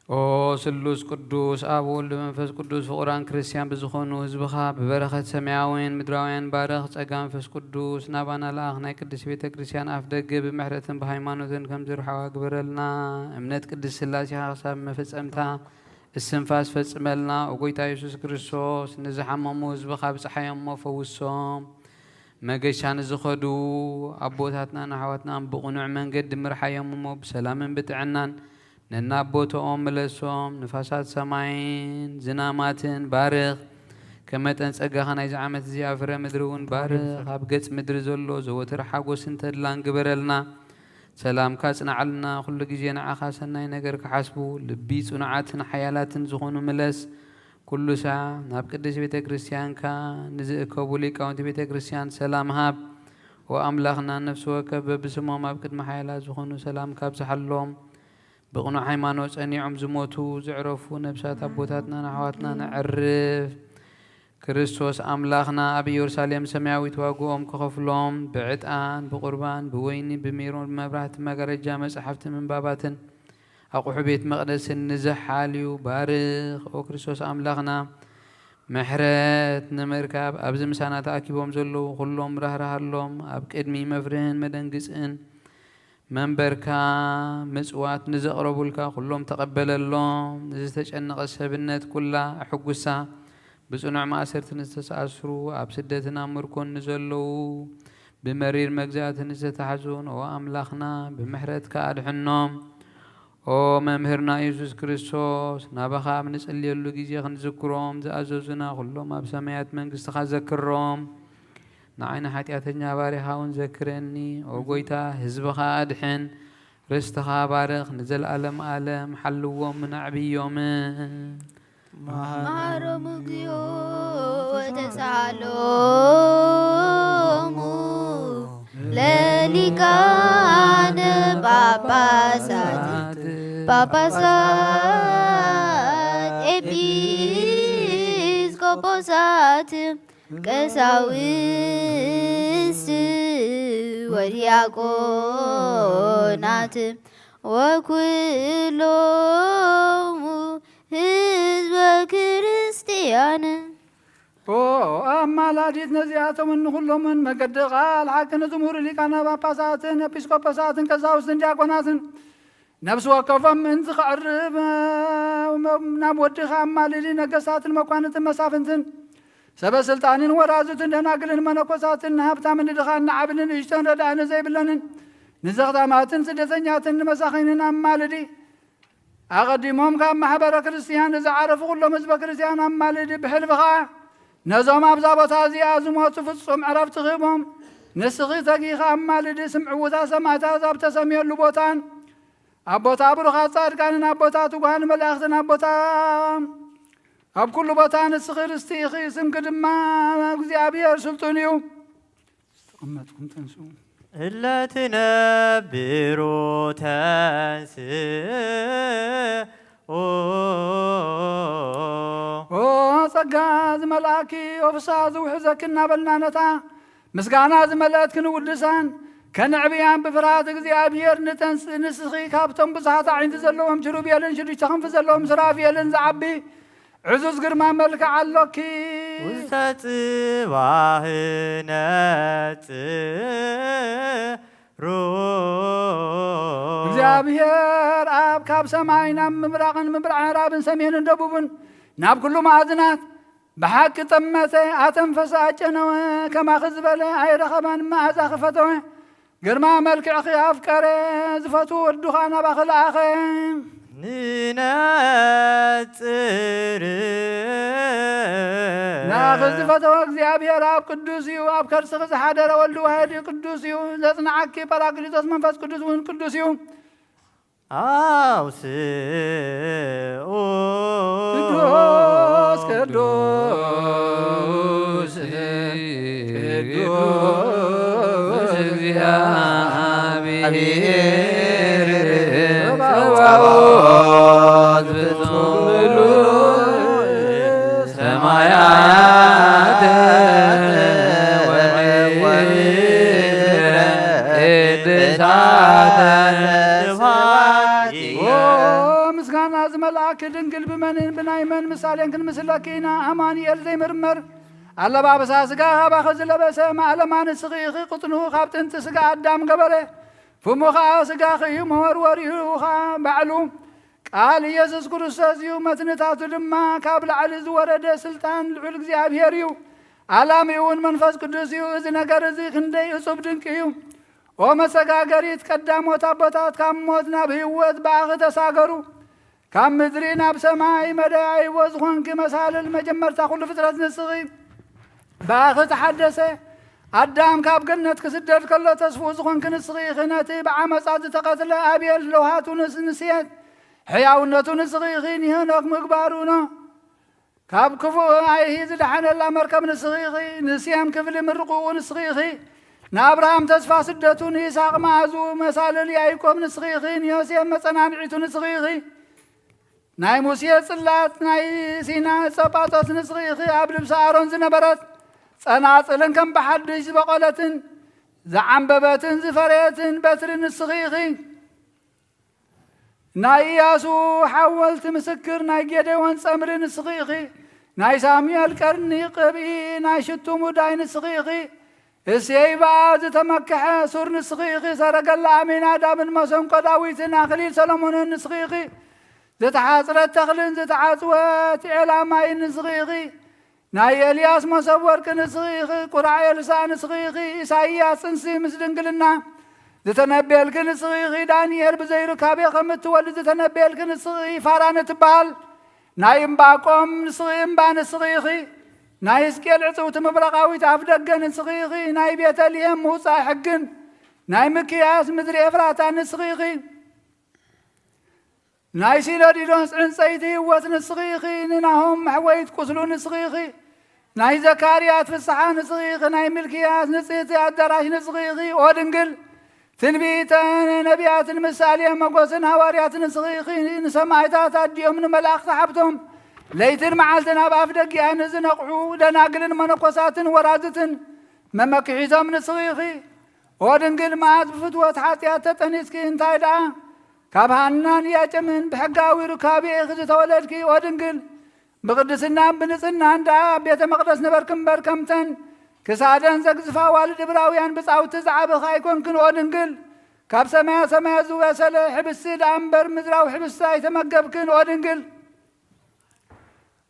ኦ ስሉስ ቅዱስ ኣብ ወልድ መንፈስ ቅዱስ ፍቑራን ክርስቲያን ብዝኾኑ ህዝብኻ ብበረኸት ሰማያውያን ምድራውያን ባርኽ። ጸጋ መንፈስ ቅዱስ ናባና ለኣኽ። ናይ ቅድስት ቤተ ክርስቲያን ኣፍ ደገ ብምሕረትን ብሃይማኖትን ከም ዝርሕዋ ግበረልና። እምነት ቅድስት ስላሴኻ ክሳብ መፈጸምታ እስንፋስ ፈጽመልና። ኦ ጎይታ የሱስ ክርስቶስ ንዝሓመሙ ህዝብኻ ብጽሓዮም እሞ ፈውሶም። መገሻ ንዝኸዱ ኣቦታትናን ኣሕዋትናን ብቕኑዕ መንገዲ ምርሓዮም እሞ ብሰላምን ብጥዕናን ነናብ ቦትኦም ምለሶም። ንፋሳት ሰማይን ዝናማትን ባርኽ። ከም መጠን ጸጋኻ ናይዚ ዓመት እዚ ኣብ ፍረ ምድሪ እውን ባርኽ። ኣብ ገጽ ምድሪ ዘሎ ዘወትር ሓጎስን ተድላን ግበረልና። ሰላምካ ጽንዓልና። ኩሉ ግዜ ንዓኻ ሰናይ ነገር ክሓስቡ ልቢ ጽኑዓትን ሓያላትን ዝኾኑ ምለስ። ኩሉ ሳዕ ናብ ቅድስት ቤተ ክርስቲያንካ ንዝእከቡ ሊቃውንቲ ቤተ ክርስቲያን ሰላም ሃብ። ኦ ኣምላኽና፣ ነፍሲ ወከፍ በብስሞም ኣብ ቅድሚ ሓያላት ዝኾኑ ሰላምካ ኣብዝሓሎም። ብቕኑዕ ሃይማኖት ጸኒዖም ዝሞቱ ዘዕረፉ ነብሳት ኣቦታትናን ኣሕዋትናን ኣዕርፍ። ክርስቶስ ኣምላኽና ኣብ ኢየሩሳሌም ሰማያዊት ዋግኦም ክኸፍሎም ብዕጣን፣ ብቁርባን፣ ብወይኒ፣ ብሜሮን፣ ብመብራህቲ፣ መጋረጃ፣ መጻሕፍቲ ምንባባትን ኣቑሑ ቤት መቕደስን ንዝሓልዩ ባርኽ። ኦ ክርስቶስ ኣምላኽና፣ ምሕረት ንምርካብ ኣብዚ ምሳና ተኣኪቦም ዘለዉ ኩሎም ራህርሃሎም። ኣብ ቅድሚ መፍርህን መደንግጽን መንበርካ ምጽዋት ንዘቕረቡልካ ኩሎም ተቐበለሎም። ንዝተጨነቐ ሰብነት ኩላ ኣሕጉሳ። ብጽኑዕ ማእሰርቲ ንዝተሳእስሩ፣ ኣብ ስደትን ኣብ ምርኮን ንዘለዉ፣ ብመሪር መግዛእቲ ንዝተታሕዙን፣ ኦ ኣምላኽና፣ ብምሕረትካ ኣድሕኖም። ኦ መምህርና የሱስ ክርስቶስ፣ ናባኻ ኣብ ንጽልየሉ ግዜ ክንዝክሮም ዝኣዘዙና ኩሎም ኣብ ሰማያት መንግስትኻ ዘክሮም። ንዓይ ንሓጢኣተኛ ባሪኻ እውን ዘክረኒ። ኦ ጐይታ፣ ህዝብኻ ኣድሕን፣ ርስትኻ ባርኽ፣ ንዘለኣለም ኣለም ሓልዎምን ኣዕብዮምን። መሃሮም እግዚኦ ወተሳሃሎሙ ለሊቃነ ጳጳሳት ጳጳሳት ኤጲስቆጶሳት ቀሳውስት ወዲያቆናት ወኩሎሙ ህዝበ ክርስቲያን። ኦ ኣማላዲት ነዚኣቶምን ንኹሎምን መገዲ ቃል ሓቂ ንዝምህሩ ሊቃነ ጳጳሳትን ኤጲስቆጶሳትን ቀሳውስትን ዲያቆናትን ነፍሲ ወከፎም ምእንቲ ከዕርብ ናብ ወድኻ ኣማልዲ ነገስታትን መኳንንትን መሳፍንትን ሰበ ስልጣንን ወራዙትን ደናግልን መነኮሳትን ንሃብታምን ንድኻን ንዓብን ንእሽቶን ረዳኢ ንዘይብለንን ንዘኽታማትን ስደተኛትን ንመሳኺንን ኣማልዲ። ኣቐዲሞም ካብ ማሕበረ ክርስቲያን ንዝዓረፉ ኩሎም ህዝበ ክርስቲያን ኣማልዲ፣ ብሕልፊ ኸዓ ነዞም ኣብዛ ቦታ እዚኣ ዝሞቱ ፍጹም ዕረፍቲ ክህቦም ንስኺ ተጊኻ ኣማልዲ። ስምዕውታ ሰማዕታት ኣብ ተሰምየሉ ቦታን ኣቦታ ብሩኻት ጻድቃንን ኣቦታ ትጉሃን መላእኽትን ኣቦታ ኣብ ኩሉ ቦታ ንስኺ ርስቲ ኢኺ፣ ስምኪ ድማ እግዚኣብሔር ስልጡን እዩ። ዝተቐመጥኩም ተንስኡ። እለ ትነብሩ ተንስኡ። ኦ ጸጋ ዝመልኣኪ፣ ኦ ፍስሓ ዝውሕዘኪ እናበልና ነታ ምስጋና ዝመልአት ክንውድሳን ከነዕብያን ብፍርሃት እግዚኣብሔር ንተንስእ። ንስኺ ካብቶም ብዙሓት ኣዒንቲ ዘለዎም ኪሩቤልን ሽዱሽተ ክንፊ ዘለዎም ሱራፌልን ዝዓቢ ዕዙዝ ግርማ መልክዕ ኣሎኪ። ውስተ ጽባህ ነጽሩ። እግዚኣብሔር ኣብ ካብ ሰማይ ናብ ምብራቕን ምብራቕ ምዕራብን ሰሜንን ደቡብን ናብ ኩሉ መኣዝናት ብሓቂ ጠመተ፣ ኣተንፈሰ፣ ኣጨነወ፣ ከማኺ ዝበለ ኣይረኸበን። መኣዛኺ ፈተወ፣ ግርማ መልክዕኺ ኣፍቀረ፣ ዝፈትዎ ወዱ ኸኣ ናባኺ ለኣኸ። ንነጽር። ናኺ ዝፈተወ እግዚኣብሔር ኣብ ቅዱስ እዩ፣ ኣብ ከርስኺ ዝሓደረ ወልድ ዋሕድ እዩ፣ ቅዱስ እዩ። ዘጽንዓኪ ጳራቅሊጦስ መንፈስ ቅዱስ እውን ቅዱስ እዩ። ኣውስኡ ቅዱስ ቅዱስ ቅዱስ እግዚአብሔር ጸባኦት ፍጹም ምሉእ ሰማያተ ወምድረ ቅድሳተ ስብሐት። ኦ ምስጋና ዝመልኣኪ ድንግል፣ ብመንን ብናይ መን ምሳሌን ክንምስለኪ ኢና? ኣማኑኤል ዘይምርመር ኣለባብሳ ስጋ ካባኺ ዝለበሰ፣ ማእለማ ንስኺ ኢኺ፣ ቅጥኑ ካብ ጥንቲ ስጋ ኣዳም ገበረ። ፍሙ ኸኣ ስጋኺ እዩ፣ መወርወሪኡ ኸኣ ባዕሉ ቃል ኢየሱስ ክርስቶስ እዩ። መትንታቱ ድማ ካብ ላዕሊ ዝወረደ ስልጣን ልዑል እግዚኣብሔር እዩ። ኣላሚኡ እውን መንፈስ ቅዱስ እዩ። እዚ ነገር እዚ ክንደይ እጹብ ድንቂ እዩ! ኦ መሰጋገሪት፣ ቀዳሞት ኣቦታት ካብ ሞት ናብ ህይወት ብኣኺ ተሳገሩ። ካብ ምድሪ ናብ ሰማይ መደያይቦ ዝኾንኪ መሳልል መጀመርታ ኩሉ ፍጥረት ንስኺ። ብኣኺ ተሓደሰ። ኣዳም ካብ ገነት ክስደድ ከሎ ተስፍኡ ዝኾንኪ ንስኺ ኢኺ። ነቲ ብዓመጻ ዝተቐትለ ኣቤል ለውሃቱ ንስ-፣ ንስየት፣ ሕያውነቱ ንስኺ ኢኺ። ንሄኖክ ምግባሩ ኖህ ካብ ክፉእ ኣይሂ ዝደሓነላ መርከብ ንስኺ ኢኺ። ንሴም ክፍሊ ምርቑኡ ንስኺ ኢኺ። ንኣብርሃም ተስፋ ስደቱ፣ ንይስሐቅ መኣዝኡ፣ መሳልል ያዕቆብ ንስኺ ኢኺ። ንዮሴፍ መጸናንዒቱ ንስኺ ኢኺ። ናይ ሙሴ ጽላት ናይ ሲና ዕጸ ጳጦስ ንስኺ ኢኺ። ኣብ ልብሲ ኣሮን ዝነበረት ጸናጽልን ከም ብሓድሽ ዝበቖለትን ዝዓምበበትን ዝፈረየትን በትሪ ንስኺ ኢኺ። ናይ ኢያሱ ሓወልቲ ምስክር፣ ናይ ጌዴዎን ጸምሪ ንስኺ ኢኺ። ናይ ሳሙኤል ቀርኒ ቅብኢ፣ ናይ ሽቱ ሙዳይ ንስኺ ኢኺ። እሴይ ብኣ ዝተመክሐ ሱር ንስኺ ኢኺ። ሰረገላ ኣሚናዳብን መሰንቆ ዳዊትን ኣኽሊል ሰሎሞንን ንስኺ ኢኺ። ዝተሓጽረት ተኽልን ዝተዓጽወት ዔላ ማይን ንስኺ ኢኺ። ናይ ኤልያስ መሶብ ወርቂ ንስኺ ኢኺ። ቁራዕ ኤልሳዕ ንስኺ ኢኺ። ኢሳይያስ ጽንሲ ምስ ድንግልና ዝተነበየልኪ ንስኺ ኢኺ። ዳንኤል ብዘይ ርካቤ ከም እትወልድ ዝተነበየልኪ ንስኺ ኢኺ። ፋራን እትበሃል ናይ እምባቆም ንስኺ እምባ ንስኺ ኢኺ። ናይ ሕዝቅኤል ዕጽውቲ ምብራቓዊት ኣፍ ደገ ንስኺ ኢኺ። ናይ ቤተልሔም ምውጻእ ሕግን ናይ ምክያስ ምድሪ ኤፍራታ ንስኺ ኢኺ። ናይ ሲኖዲዶስ ዕንጸይቲ ህይወት ንስኺ ኢኺ። ንናሆም መሕወይት ቁስሉ ንስኺ ኢኺ። ናይ ዘካርያስ ፍስሓ ንስኺ ኢኺ። ናይ ሚልክያስ ንጽህቲ ኣዳራሽ ንስኺ ኢኺ። ኦ ድንግል፣ ትንቢተ ነቢያትን ምሳሌ መጎስን ሃዋርያት ንስኺ ኢኺ። ንሰማዕታት ኣዲኦም ንመላእኽቲ ሓብቶም ለይትን መዓልትን ኣብ ኣፍ ደጊኣ ንዝነቕሑ ደናግልን መነኮሳትን ወራዝትን መመክሒቶም ንስኺ ኢኺ። ኦ ድንግል፣ መዓስ ብፍትወት ሓጢኣት ተጠኒስኪ? እንታይ ደኣ ካብ ሃናን ኢያቄምን ብሕጋዊ ርካቤ ኢኺ ዝተወለድኪ? ኦ ድንግል፣ ብቕድስናን ብንጽህናን ደኣ ኣብ ቤተ መቕደስ ነበርኪ እምበር፣ ከምተን ክሳደን ዘግዝፋ ኣዋልድ እብራውያን ብጻውቲ ዝዓበኺ ኣይኮንክን። ኦ ድንግል፣ ካብ ሰማያ ሰማያት ዝበሰለ ሕብስቲ ደኣ እምበር፣ ምድራዊ ሕብስቲ ኣይተመገብክን። ኦ ድንግል፣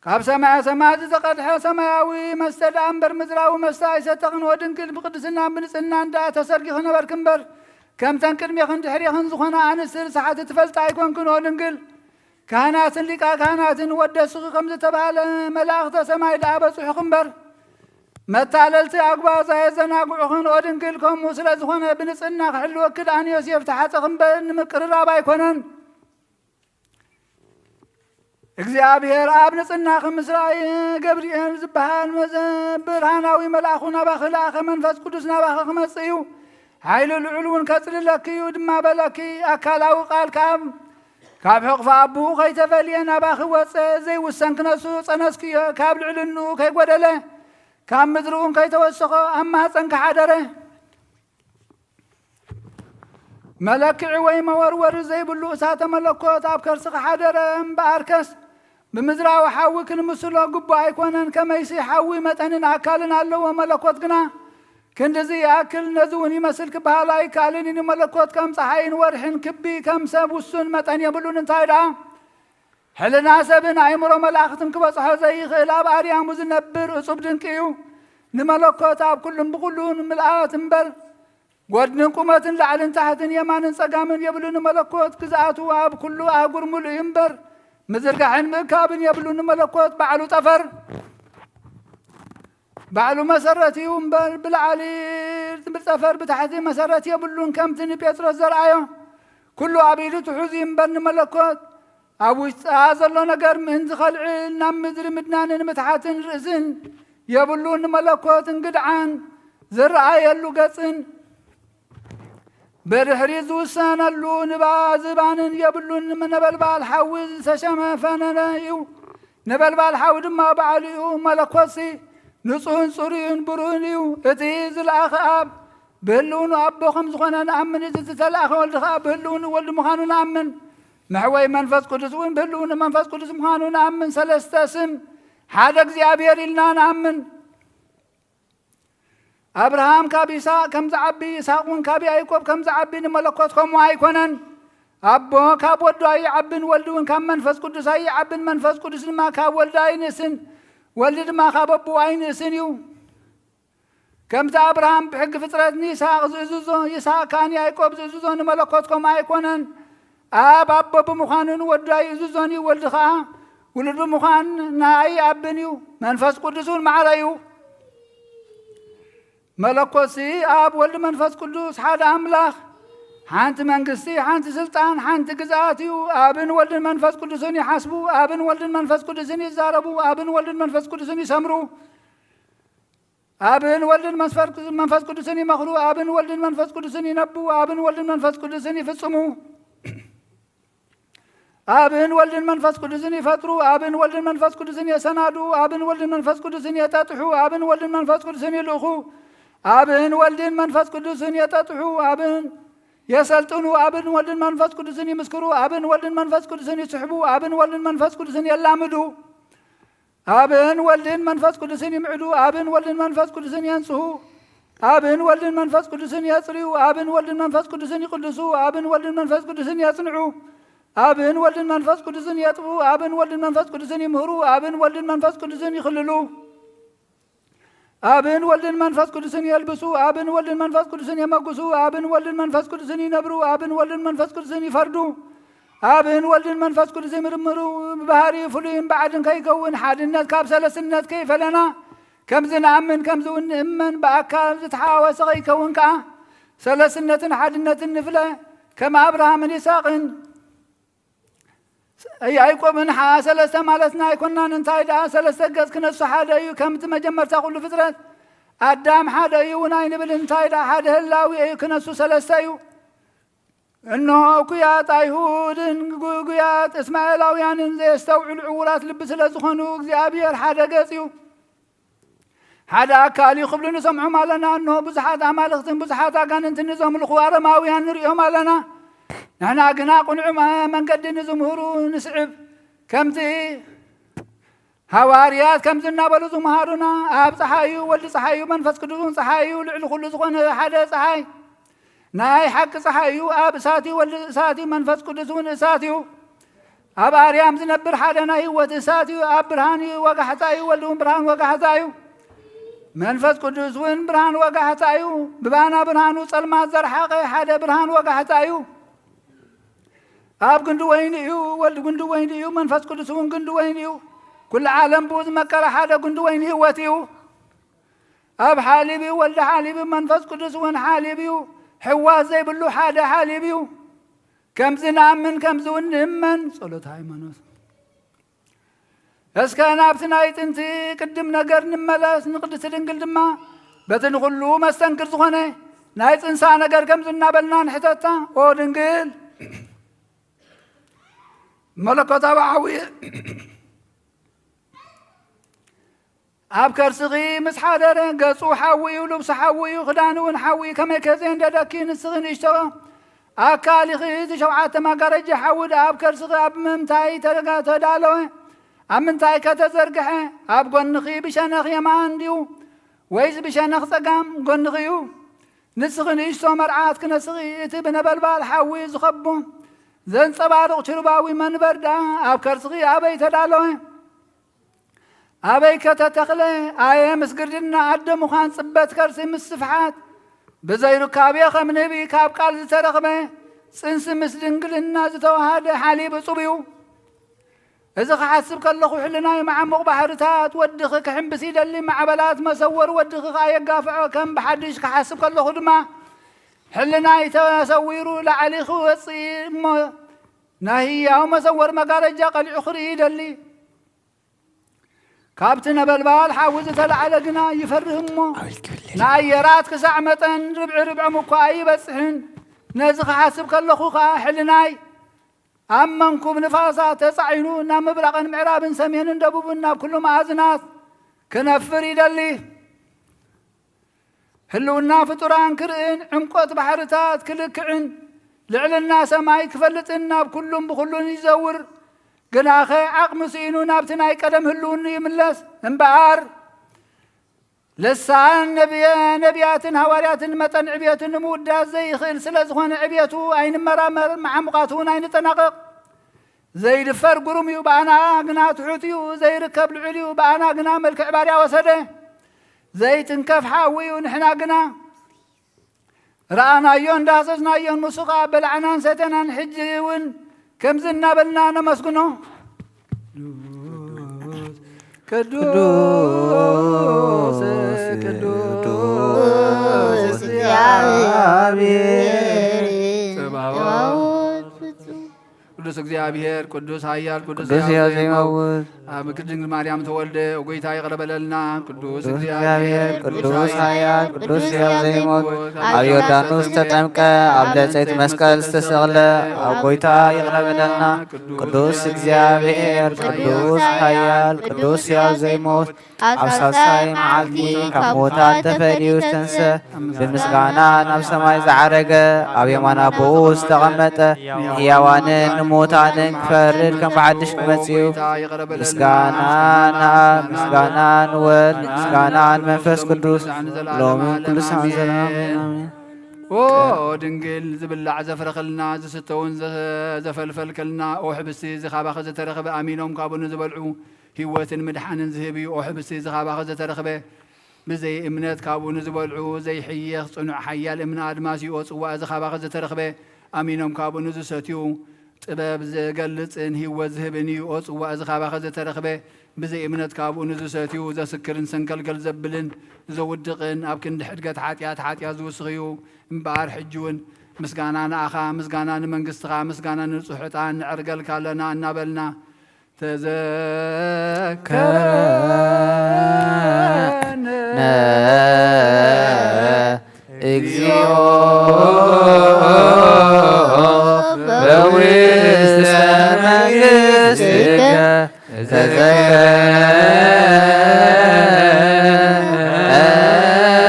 ካብ ሰማያ ሰማያት ዝተቐድሐ ሰማያዊ መስተ ደኣ እምበር፣ ምድራዊ መስተ ኣይሰተኽን። ኦ ድንግል፣ ብቕድስናን ብንጽህናን ደኣ ተሰሪጊኺ ነበርኪ እምበር፣ ከምተን ቅድሜኽን ድሕሬኽን ዝኾና ኣንስቲ ርስሓት ትፈልጢ ኣይኮንክን። ኦ ድንግል፣ ካህናትን ሊቃ ካህናትን ወደስኺ ከም ዝተባህለ መላእኽተ ሰማይ ደኣ በጽሑኺ እምበር፣ መታለልቲ ኣጉባዝ ኣየዘናግዑኽን። ኦ ድንግል፣ ከምኡ ስለ ዝኾነ ብንጽህና ክሕልወኪ ደኣ ንዮሴፍ ተሓጸኺ እምበር ንምቅርራብ ኣይኮነን። እግዚኣብሔር ኣብ ንጽህናኺ ምስራይ ገብርኤል ዝበሃል መዘ-፣ ብርሃናዊ መልኣኹ ናባኺ ለኣኸ። መንፈስ ቅዱስ ናባኺ ክመጽእ እዩ፣ ሓይሊ ልዑል እውን ከጽልለኪ እዩ ድማ በለኪ። ኣካላዊ ቃል ካብ፣ ካብ ሕቕፊ ኣቦኡ ከይተፈልየ ናባኺ ወጸ። ዘይውሰን ክነሱ ጸነስክዮ፣ ካብ ልዕልንኡ ከይጎደለ፣ ካብ ምድሪ እውን ከይተወሰኸ ኣብ ማህፀንኪ ሓደረ። መለክዒ ወይ መወርወሪ ዘይብሉ እሳተ መለኮት ኣብ ከርስኺ ሓደረ። እምበኣርከስ ብምድራዊ ሓዊ ክንምስሎ ግቡእ ኣይኮነን። ከመይሲ ሓዊ መጠንን ኣካልን ኣለዎ፣ መለኮት ግና ክንድዚ ይኣክል፣ ነዚ እውን ይመስል ክበሃል ኣይከኣልን እዩ። መለኮት ከም ፀሓይን ወርሕን ክቢ፣ ከም ሰብ ውሱን መጠን የብሉን። እንታይ ደኣ ሕልና ሰብን ኣእምሮ መላእኽትን ክበጽሖ ዘይኽእል፣ ኣብ ኣርያሙ ዝነብር እጹብ ድንቂ እዩ። ንመለኮት ኣብ ኩሉን ብኹሉን ምልኣት እምበር፣ ጎድንን ቁመትን ላዕልን ታሕትን የማንን ጸጋምን የብሉን። ንመለኮት ግዝኣቱ ኣብ ኩሉ ኣህጉር ምሉእ እዩ እምበር፣ ምዝርጋሕን ምእካብን የብሉን። ንመለኮት ባዕሉ ጠፈር፣ ባዕሉ መሰረት እዩ እምበር፣ ብላዕሊ ጠፈር ብታሕቲ መሰረት የብሉን። ከምቲ ንጴጥሮስ ዘርኣዮ፣ ኩሉ ኣብ ኢዱ ትሑዝ እዩ እምበር፣ ንመለኮት ኣብ ውሽጣ ዘሎ ነገር ምእንቲ ኸልዕል፣ ናብ ምድሪ ምድናንን ምትሓትን ርእስን የብሉን። ንመለኮት እንግድዓን ዝረኣየሉ ገጽን ብድሕሪት ዝውሰነሉ ንባ-፣ ዝባንን የብሉን። ነበልባል ሓዊ ዝተሸፈነ እዩ። ነበልባል ሓዊ ድማ ባዕሉ እዩ። መለኮትሲ ንጹህን ጽሩይን ብሩህን እዩ። እቲ ዝለኣኸ ኣብ ብህልውኑ ኣቦ ከም ዝኾነ ንኣምን፣ እቲ ዝተላእከ ወልድ ኸዓ ብህልውኑ ወልድ ምዃኑ ንኣምን። መሕወይ መንፈስ ቅዱስ እውን ብህልውኑ መንፈስ ቅዱስ ምዃኑ ንኣምን። ሰለስተ ስም ሓደ እግዚኣብሔር ኢልና ንኣምን። ኣብርሃም ካብ ይስሐቅ ከም ዝዓቢ፣ ይስሐቅ እውን ካብ ያዕቆብ ከም ዝዓቢ ንመለኮት ከምኡ ኣይኮነን። ኣቦ ካብ ወዱ ኣይዓብን፣ ወልድ እውን ካብ መንፈስ ቅዱስ ኣይዓብን፣ መንፈስ ቅዱስ ድማ ካብ ወልድ ኣይንእስን፣ ወልድ ድማ ካብ ኣቦ ኣይንእስን እዩ። ከምቲ ኣብርሃም ብሕጊ ፍጥረት ንይስሐቅ ዝእዝዞ፣ ይስሐቅ ከኣ ንያዕቆብ ዝእዝዞ፣ ንመለኮት ከምኡ ኣይኮነን። ኣብ ኣቦ ብምዃኑ ንወዱ ኣይእዝዞን እዩ፣ ወልድ ኸኣ ውሉድ ብምዃን ንኣይ ኣብን እዩ። መንፈስ ቅዱስ እውን ማዕረ እዩ። መለኮትሲ ኣብ ወልድ መንፈስ ቅዱስ ሓደ ኣምላኽ፣ ሓንቲ መንግስቲ፣ ሓንቲ ስልጣን፣ ሓንቲ ግዝኣት እዩ። ኣብን ወልድን መንፈስ ቅዱስን ይሓስቡ፣ ኣብን ወልድን መንፈስ ቅዱስን ይዛረቡ፣ ኣብን ወልድን መንፈስ ቅዱስን ይሰምሩ። ኣብን ወልድን መስፈር-፣ መንፈስ ቅዱስን ይመኽሩ፣ ኣብን ወልድን መንፈስ ቅዱስን ይነቡ፣ ኣብን ወልድን መንፈስ ቅዱስን ይፍጽሙ። ኣብን ወልድን መንፈስ ቅዱስን ይፈጥሩ፣ ኣብን ወልድን መንፈስ ቅዱስን የሰናዱ፣ ኣብን ወልድን መንፈስ ቅዱስን የጠጥሑ፣ ኣብን ወልድን መንፈስ ቅዱስን ይልእኹ፣ ኣብን ወልድን መንፈስ ቅዱስን የጠጥሑ፣ ኣብን የሰልጥኑ፣ ኣብን ወልድን መንፈስ ቅዱስን ይምስክሩ፣ ኣብን ወልድን መንፈስ ቅዱስን ይስሕቡ፣ ኣብን ወልድን መንፈስ ቅዱስን የላምዱ። ኣብን ወልድን መንፈስ ቅዱስን ይምዕዱ፣ ኣብን ወልድን መንፈስ ቅዱስን የንጽሁ፣ ኣብን ወልድን መንፈስ ቅዱስን የጽርዩ፣ ኣብን ወልድን መንፈስ ቅዱስን ይቅድሱ፣ ኣብን ወልድን መንፈስ ቅዱስን የጽንዑ፣ ኣብን ወልድን መንፈስ ቅዱስን የጥቡ፣ ኣብን ወልድን መንፈስ ቅዱስን ይምህሩ፣ ኣብን ወልድን መንፈስ ቅዱስን ይኽልሉ፣ ኣብን ወልድን መንፈስ ቅዱስን የልብሱ፣ ኣብን ወልድን መንፈስ ቅዱስን የመጉሱ፣ ኣብን ወልድን መንፈስ ቅዱስን ይነብሩ፣ ኣብን ወልድን መንፈስ ቅዱስን ይፈርዱ፣ ኣብን ወልድን መንፈስ ቅዱስ ይምርምሩ። ብባህሪ ፍሉይን ባዕድን ከይከውን፣ ሓድነት ካብ ሰለስነት ከይፈለና፣ ከምዚ ንኣምን ከምዚ እውን ንእመን፣ ብኣካል ዝተሓዋወሰ ከይከውን ከኣ፣ ሰለስነትን ሓድነትን ንፍለ፣ ከም ኣብርሃምን ይስሐቅን ያዕቆብን ሓ-፣ ሰለስተ ማለትና ኣይኮናን። እንታይ ደኣ፣ ሰለስተ ገጽ ክነሱ ሓደ እዩ። ከምቲ መጀመርታ ኩሉ ፍጥረት ኣዳም ሓደ እዩ እውን ኣይንብል። እንታይ ደኣ፣ ሓደ ህላዊ እዩ፣ ክነሱ ሰለስተ እዩ። እነሆ፣ እኩያት ኣይሁድን ግጉያት እስማኤላውያንን ዘየስተውዕሉ ዕዉራት ልቢ ስለ ዝኾኑ፣ እግዚኣብሔር ሓደ ገጽ እዩ። ሓደ ኣካል እዩ ክብሉ ንሰምዖም ኣለና። እንሆ፣ ብዙሓት ኣማልኽትን ብዙሓት ኣጋንንትን ንዘምልኹ ኣረማውያን ንርእዮም ኣለና። ንሕና ግና ቅኑዕ መ-፣ መንገዲ ንዝምህሩ ንስዕብ። ከምቲ ሃዋርያት ከምዚ እናበሉ ዝመሃሩና፣ ኣብ ጸሓይ እዩ፣ ወልዲ ጸሓይ እዩ፣ መንፈስ ቅዱስ እውን ጸሓይ እዩ፣ ልዕሊ ኩሉ ዝኾነ ሓደ ጸሓይ፣ ናይ ሓቂ ጸሓይ እዩ። ኣብ እሳት እዩ፣ ወልዲ እሳት እዩ፣ መንፈስ ቅዱስ እውን እሳት እዩ። ኣብ ኣርያም ዝነብር ሓደ ናይ ህይወት እሳት እዩ። ኣብ ብርሃን እዩ፣ ወጋሕታ እዩ፣ ወልድ እውን ብርሃን ወጋሕታ እዩ። መንፈስ ቅዱስ እውን ብርሃን ወጋሕታ እዩ። ብባና ብርሃኑ ጸልማት ዘርሓቐ ሓደ ብርሃን ወጋሕታ እዩ። ኣብ ግንዲ ወይኒ እዩ፣ ወልድ ግንዲ ወይኒ እዩ፣ መንፈስ ቅዱስ እውን ግንዲ ወይኒ እዩ። ኩሉ ዓለም ብኡ ዝመቀለ ሓደ ግንዲ ወይኒ ህይወት እዩ። ኣብ ሓሊብ እዩ፣ ወልድ ሓሊብ እዩ፣ መንፈስ ቅዱስ እውን ሓሊብ እዩ። ሕዋስ ዘይብሉ ሓደ ሓሊብ እዩ። ከምዚ ንኣምን፣ ከምዚ እውን ንእመን። ጸሎተ ሃይማኖት። እስከ ናብቲ ናይ ጥንቲ ቅድም ነገር ንመለስ። ንቅድስቲ ድንግል ድማ በቲ ንኹሉ መስተንክር ዝኾነ ናይ ጽንሳ ነገር ከምዚ እናበልና ንሕተታ። ኦ ድንግል፣ መለኮታዊ ሓዊ ኣብ ከርስኺ ምስ ሓደረ፣ ገጹ ሓዊ እዩ፣ ልብሱ ሓዊ እዩ፣ ክዳኑ እውን ሓዊ እዩ። ከመይ ከ ዘየንደደኪ ንስኺ ንእሽቶ ኣካል ኢኺ? እቲ ሸውዓተ መጋረጃ ሓዊ ደኣ ኣብ ከርስኺ ኣብ ምንታይ ተደጋ-፣ ተዳለወ? ኣብ ምንታይ ከ ተዘርግሐ? ኣብ ጎንኺ ብሸነኽ የማን ድዩ ወይስ ብሸነኽ ጸጋም ጎንኺ እዩ? ንስኺ ንእሽቶ መርዓት ክነስኺ፣ እቲ ብነበልባል ሓዊ ዝኸቦ ዘንጸባርቕ ችሩባዊ መንበር ደኣ ኣብ ከርስኺ ኣበይ ተዳለወ? ኣበይ ከተተኽለ? ኣየ ምስ ግርድና ኣደ ምዃን፣ ጽበት ከርሲ ምስ ስፍሓት፣ ብዘይ ርካብዮ ከም ንህቢ ካብ ቃል ዝተረኽበ፣ ጽንሲ ምስ ድንግልና ዝተዋሃደ ሓሊብ እጹብ እዩ። እዚ ክሓስብ ከለኹ፣ ሕልናይ መዓሙቕ ባሕርታት ወድኺ ክሕምብስ ይደሊ፣ ማዕበላት መሰወር ወድኺ ከኣ የጋፍዖ። ከም ብሓድሽ ክሓስብ ከለኹ ድማ፣ ሕልናይ ተሰዊሩ ላዕሊ ክወጽእ እሞ፣ ናይ ህያው መሰወር መጋረጃ ቀሊዑ ክርኢ ይደሊ። ካብቲ ነበልባል ሓዊ ዝተላዕለ ግና ይፈርህ እሞ፣ ንኣየራት ክሳዕ መጠን ርብዒ ርብዖም እኳ ኣይበጽሕን። ነዚ ክሓስብ ከለኹ ኸኣ፣ ሕልናይ ኣብ መንኩብ ንፋሳት ተጻዒኑ፣ ናብ ምብራቕን ምዕራብን ሰሜንን ደቡብን ናብ ኩሉ መኣዝናት ክነፍር ይደሊ። ህልውና ፍጡራን ክርእን፣ ዕምቆት ባሕርታት ክልክዕን፣ ልዕልና ሰማይ ክፈልጥን፣ ናብ ኩሉን ብኹሉን ይዘውር። ግናኸ ዓቕሚ ስኢኑ ናብቲ ናይ ቀደም ህልውኑ ይምለስ እምበኣር፣ ልሳን ነብየ-፣ ነቢያትን ሃዋርያትን መጠን ዕብየቱ ንምውዳስ ዘይኽእል ስለ ዝኾነ፣ ዕብየቱ ኣይንመራመር፣ መዓሙቓቱ እውን ኣይንጠናቐቕ። ዘይድፈር ግሩም እዩ፣ ብኣና ግና ትሑት እዩ። ዘይርከብ ልዑል እዩ፣ ብኣና ግና መልክዕ ባርያ ወሰደ። ዘይትንከፍ ሓዊ እዩ፣ ንሕና ግና ረኣናዮን ዳህሰስናዮን፣ ንሱ ኸኣ በላዕናን ሰተናን። ሕጂ እውን ከምዚ እናበልና ነመስግኖ። ቅዱስ፣ ቅዱስ፣ ቅዱስ ቅዱስ እግዚአብሔር። ጸባኦት። ቅዱስ እግዚአብሔር፣ ቅዱስ ኃያል፣ ቅዱስ ቅዱስ ሕያው ሕያው ዘይመውት። ዘይመውት። ኣብ ቅድስት ድንግል ማርያም ተወልደ፣ ኦ ጐይታ ይቕረ በለልና። ቅዱስ ቅዱስ እግዚአብሔር፣ እግዚአብሔር፣ ቅዱስ ቅዱስ ኃያል፣ ኃያል፣ ቅዱስ ቅዱስ ሕያው ሕያው ዘይመውት። ዘይመውት። ኣብ ዮርዳኖስ ተጠምቀ፣ ኣብ ደሴት መስቀል ዝተሰቕለ፣ ኣብ ጐይታ ይቕረ በለልና። ቅዱስ እግዚአብሔር፣ ቅዱስ ኃያል፣ ቅዱስ ሕያው ዘይመውት። ኣብ ሳልሳይ መዓልቲ ካብ ሙታን ተፈልዩ ዝተንስአ፣ ብምስጋና ናብ ሰማይ ዝዓረገ፣ ኣብ የማን ኣቦኡ ዝተቐመጠ፣ ንሕያዋንን ንሙታንን ክፈርድ ከም ብሓድሽ ክመጽእ እዩ። ምስጋና ንኣብ፣ ምስጋና ንወልድ፣ ምስጋና ንመንፈስ ቅዱስ፣ ሎምን ኩሉ ሰዓት ዘለዓለምን። ኣሜን። ኦ ድንግል፣ ዝብላዕ ዘፍረኸልና፣ ዝስተውን ዘ-፣ ዘፈልፈልከልና፣ ኦ ሕብስቲ፣ እዚ ካባኸ ዝተረኽበ፣ ኣሚኖም ካብኡ ንዝበልዑ፣ ህይወትን ምድሓንን ዝህብ እዩ። ኦ ሕብስቲ፣ እዚ ካባኸ ዝተረኽበ፣ ብዘይ እምነት ካብኡ ንዝበልዑ ዘይሕየኽ ጽኑዕ ሓያል እምነ ኣድማስ እዩ። ኦ ጽዋእ፣ እዚ ካባኸ ዝተረኽበ፣ ኣሚኖም ካብኡ ንዝሰትዩ፣ ጥበብ ዝገልጽን ህይወት ዝህብን እዩ። ኦ ጽዋእ፣ እዚ ካባኸ ዝተረኽበ፣ ብዘይ እምነት ካብኡ ንዝሰትዩ፣ ዘስክርን ሰንከልከል ዘብልን ዘውድቕን፣ ኣብ ክንዲ ሕድገት ሓጢኣት፣ ሓጢኣት ዝውስኽ እዩ። እምበኣር ሕጂ እውን ምስጋና ንኣኻ፣ ምስጋና ንመንግስትኻ፣ ምስጋና ንንጹሕ ዕጣን ነዕርገልካ ኣለና እናበልና፣ ተዘከረነ እግዚኦ በውስተ መንግሥትከ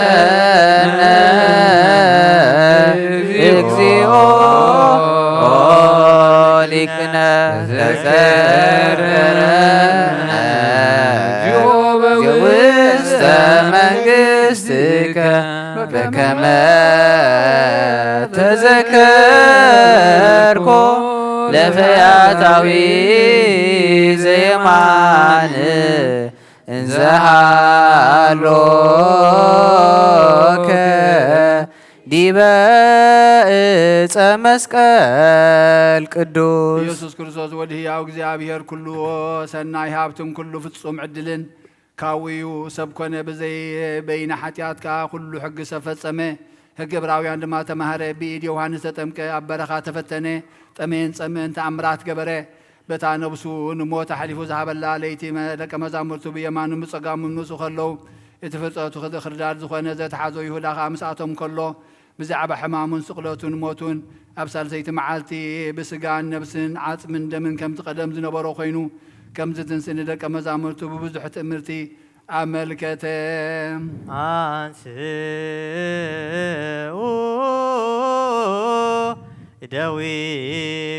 ተዘከረነ እግዚኦ ሊቅነ ተዘከረነ ውስተ መንግሥትከ በከመ ተዘከርኮ ለፈያታዊ ዘየማን እንዘሃሎከ ዲበ እፀ መስቀል ቅዱስ። ኢየሱስ ክርስቶስ ወዲ ህያው እግዚኣብሔር ኩሉ ሰናይ ሃብትን ኩሉ ፍጹም ዕድልን ካብኡ እዩ። ሰብ ኮነ ብዘይ በይነ ሓጢኣት ከኣ ኩሉ ሕጊ ሰብ ፈጸመ። ሕጊ ዕብራውያን ድማ ተማህረ። ብኢድ ዮሃንስ ተጠምቀ፣ ኣብ በረኻ ተፈተነ፣ ጠመየን ጸምእን ተኣምራት ገበረ። በታ ነብሱ ንሞት ኣሕሊፉ ዝሃበላ ለይቲ መ- ደቀ መዛሙርቱ ብየማኑን ብጸጋሙን ምስኡ ከለዉ፣ እቲ ፍልጠቱ ክርዳድ ዝኾነ ዘተሓዞ ይሁዳ ከኣ ምስኣቶም ከሎ፣ ብዛዕባ ሕማሙን ስቕለቱን ሞቱን ኣብ ሳልሰይቲ መዓልቲ ብስጋን ነብስን ዓጽምን ደምን ከምቲ ቀደም ዝነበሮ ኮይኑ፣ ከምዚ ትንስእ ንደቀ መዛሙርቱ ብብዙሕ ትእምርቲ ኣመልከተ። አንስኡ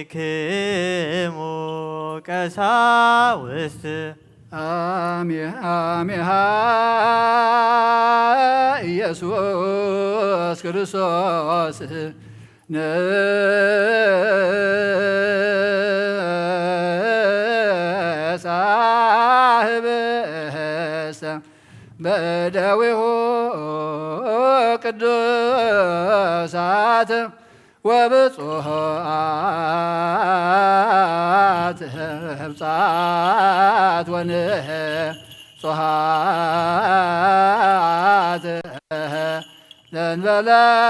እደዊክሙ ቀሳውስት። ኣሜ- ኣሜሃ ኢየሱስ ክርስቶስ ንሳ ህብስተ በደዊሁ ቅዱሳት ወብፁዓት ህብፃት ወንፁሃት ዘንበለ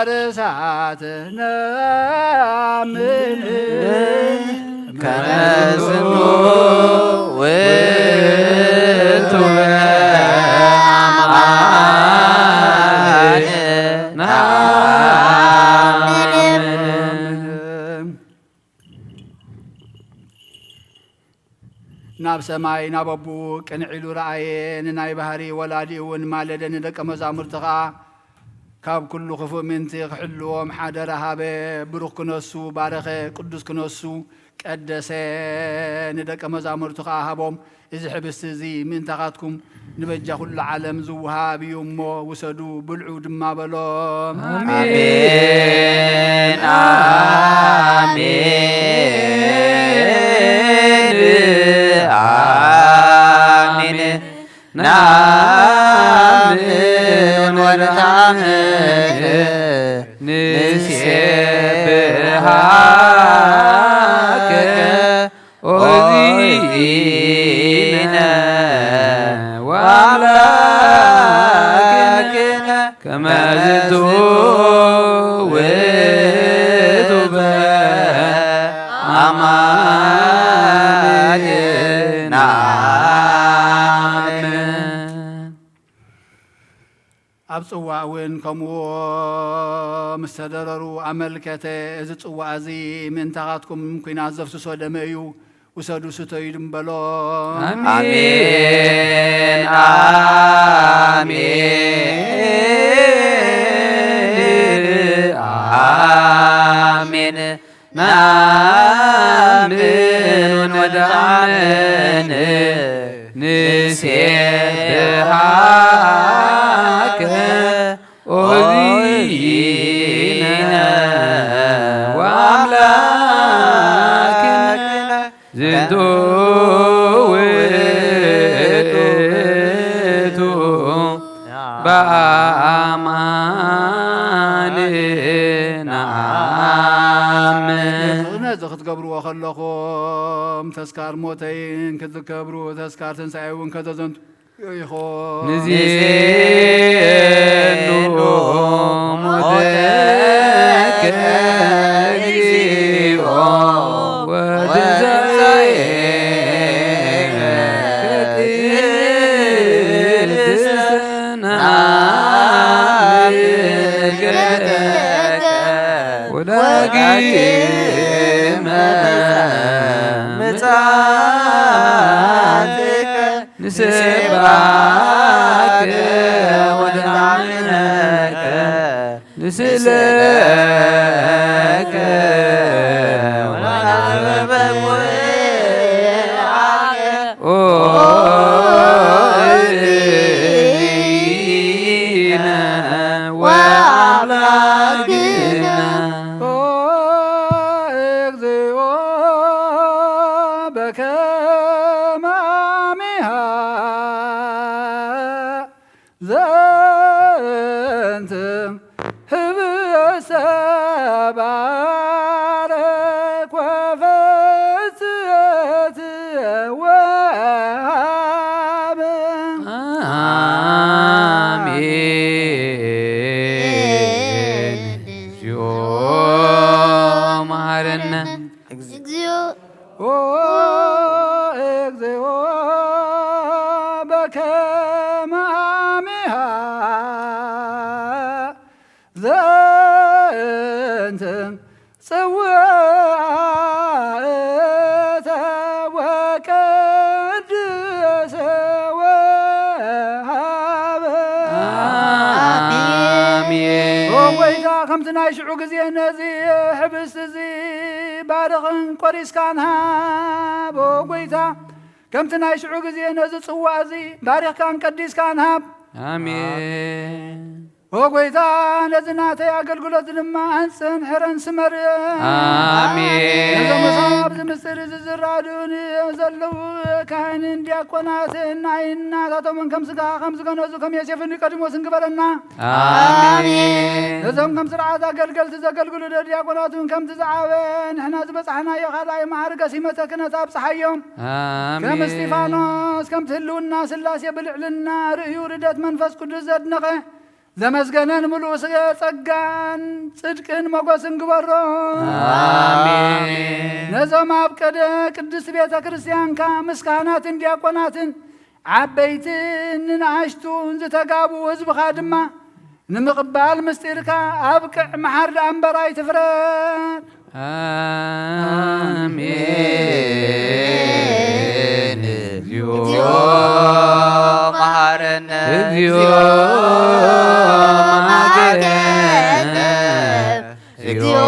ርሳት ነምን ከመስሉ ውእቱ አማን። ናብ ሰማይ ናብ ኣቦኡ ቅንዕ ኢሉ ረኣየ። ንናይ ባህሪ ወላዲኡ እውን ማለደ። ንደቀ መዛሙርቲ ኸዓ ካብ ኩሉ ክፉእ ምእንቲ ክሕልዎም ሓደራ ሃበ። ብሩኽ ክነሱ ባረኸ፣ ቅዱስ ክነሱ ቀደሰ። ንደቀ መዛሙርቱ ኸዓ ሃቦም። እዚ ሕብስቲ እዚ ምእንታኻትኩም ንበጃ ኩሉ ዓለም ዝወሃብ እዩ እሞ ውሰዱ፣ ብልዑ ድማ በሎም። ኣሜን፣ ኣሜን፣ ኣሜን። ነአምን ወነተአምን ንሴብሃከ ኦ እግዚእነ ወአምላክነ ከመ ዝንቱ ውእቱ በአማን ነአምን። ኣብ ጽዋእ እውን ከምኡ ምስ ተደረሩ ኣመልከተ። እዚ ጽዋእ እዚ ምእንታኻትኩም ኲናት ዘፍስሶ ደመ እዩ። ውሰዱ፣ ስተዩ ድም በሎ። ኣሜን፣ ኣሜን፣ ኣሜን። ነአምን ወነተአምን ንሴብሃከ ኦ እግዚእነ ወአምላክነ ዝንቱ ውእቱ በአማን ነአምን። ነዚ ክትገብርዎ ከለኹም ተስካር ሞተይን ክትከብሩ ተስካር ትንሳኤ እውን ከተዘንቱ ኢኹም። ንዜኑ ሞተከ እግዚኦ ወትንሳኤከ ቅድስት ነአምን እርገተከ ወዳግመ ምጽአትከ ንሴብሐከ ወነአምነከ ንስእለከ ወናጥበበ ኦ እግዚእነ ወአምላክነ። ኦ እግዚኦ በከመ አሚሃ ዘንተ ህብስተ ባረክ ወፈጽት ወሃብ። አሜን። እግዚኦ መሐረነ። እግዚኦ። ኦ እግዚኦ በከመ አሚሃ ዘንተ ጽዋዕተ ወቀድስ ወሃበ። አሜን። ኦ ጎይታ፣ ከምቲ ናይ ሽዑ ግዜ ነዚ ሕብስቲ እዚ ባርኽን ቆሪስካን ሃብ። ኦ ጎይታ፣ ከምቲ ናይ ሽዑ ግዜ ነዚ ጽዋ እዚ ባሪኽካን ቀዲስካን ሃብ። አሜን። ኦ ጎይታ፣ ነዚ ናተይ ኣገልግሎት ድማ ኣንጽን ሕረን ስመር። ኣሜን። ነዞም ኣብዚ ምስጢር እዚ ዝራድኡን ዘለዉ ካህንን ዲያቆናትን ናይ እናታቶምን ከም ስጋኻ ከም ዝገነዙ ከም ዮሴፍን ኒቆዲሞስን ግበረና። ኣሜን። ነዞም ከም ስርዓት ኣገልገልቲ ዘገልግሉ ዲያቆናትን ከምቲ ዝዓበ ንሕና ዝበጻሕናዮ ካልኣይ መዓርገ ሲመተ ክህነት ኣብጽሓዮም። ኣሜን። ከም እስጢፋኖስ ከምቲ ህልውና ስላሴ ብልዕልና ርእዩ ርደት መንፈስ ቅዱስ ዘድነቐ ዘመስገነን ምሉእ ስገ ጸጋን ጽድቅን ሞገስን ግበሮ። ኣሜን። ነዞም ኣብ ቀደ ቅድስት ቤተ ክርስቲያንካ ምስ ካህናትን ዲያቆናትን ዓበይትን ንንኣሽቱን ዝተጋብኡ ህዝብኻ ድማ ንምቕባል ምስጢርካ ኣብቅዕ፣ መሓር ደኣ እምበር ኣይትፍረድ። ኣሜን። እግዚኦ መሐረነ። እግዚኦ መሐረነ። እግዚኦ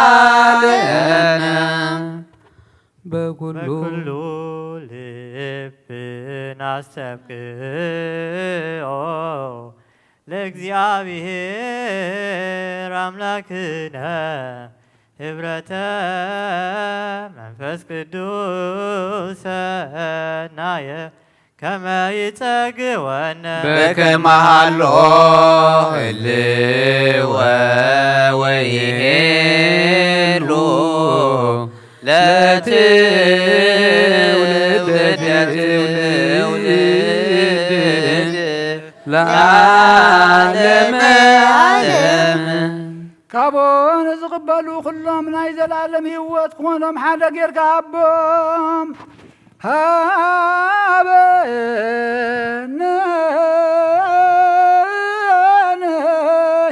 ተሳሃለነ። በኩሉ በኩሉ ልብን አስተብቅዖ ለእግዚአብሔር አምላክነ ህብረተ መንፈስ ቅዱስ ሰናየ ከመ ይጸግወነ በከመ ሀሎ ህልወ ወይሄሉ ለትውልድ ለዓለመ ዓለም። ካብኡ ንዝቕበሉ ኩሎም ናይ ዘላለም ህይወት ክኾኖም ሓደ ጌርካ ሃቦም። ሃበነ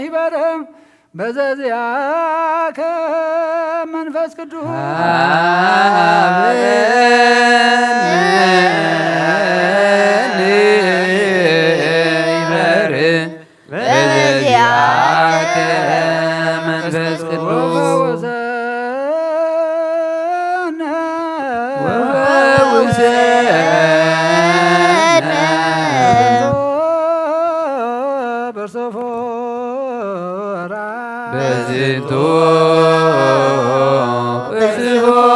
ሂበረ በዘዚአከ መንፈስ ቅዱስ። ሃበነ ሂበረ በዚአከ መንፈስ ቅዱስ። ወፈውሰነ። ወፈውሰነ። በዝንቱ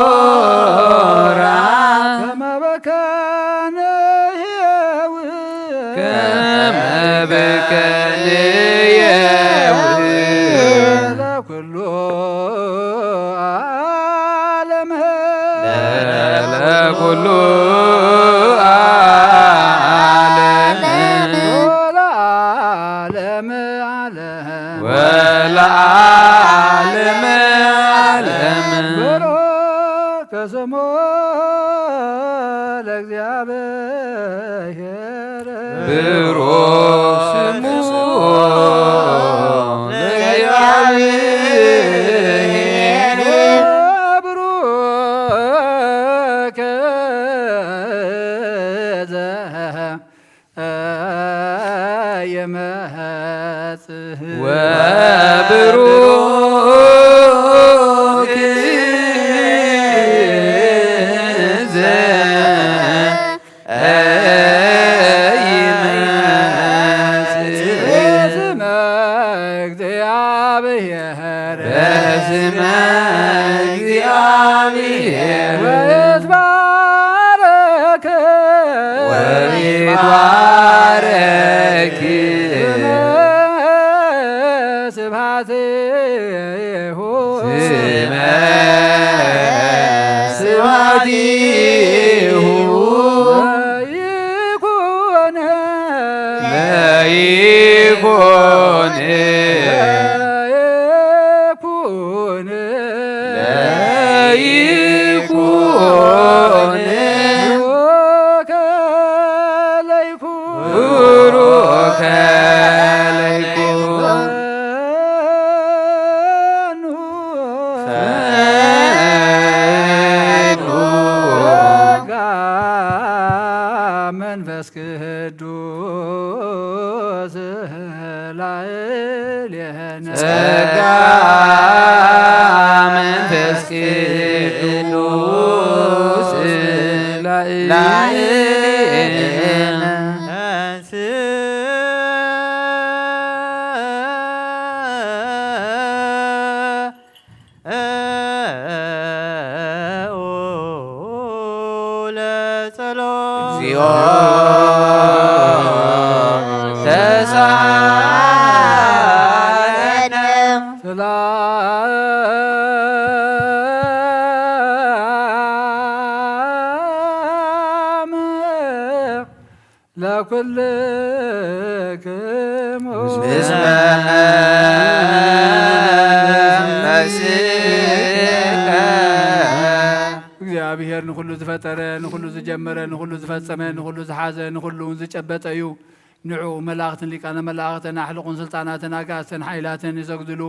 በስሆራ ከመ በከነ ህየው ከመ በከነ ህየው ለኩሉ ዓለም ለኩሉ ዓለም ወለዓለመ ዓለም ወለዓለመ ዓለም። ብሩክ ስሙ ለእግዚአብሔር። ብሩክ ስሙ ለእግዚአብሔር። ብሩክ ዘ ይመጽእ ወብሩክ ዘ ይመጽእ በስመ እግዚአብሔር በስመ እግዚአብሔር ወይትባረክ ወይትባረክ ስመ ቡሩከ ለይኩ ቡሩከ ለይኩ ፈኑ ጸጋ መንፈስ ቅዱስ ላዕሌነ ጸጋ መንፈስ ቅዱስ ላዕሌነ ለጸሎት እግዚኦ ተሳለነ። ሰላም ለኩልክሙ። ምስለ መንፈስከ። እግዚኣብሔር ንኹሉ ዝፈጠረ፣ ንኹሉ ዝጀመረ፣ ንኹሉ ዝፈጸመ፣ ንኹሉ ዝሓዘ፣ ንኹሉ እውን ዝጨበጠ እዩ። ንዑ መላእኽትን ሊቃነ መላእኽትን ኣሕልቑን ስልጣናትን ኣጋእዝትን ሓይላትን ይሰግድሉ።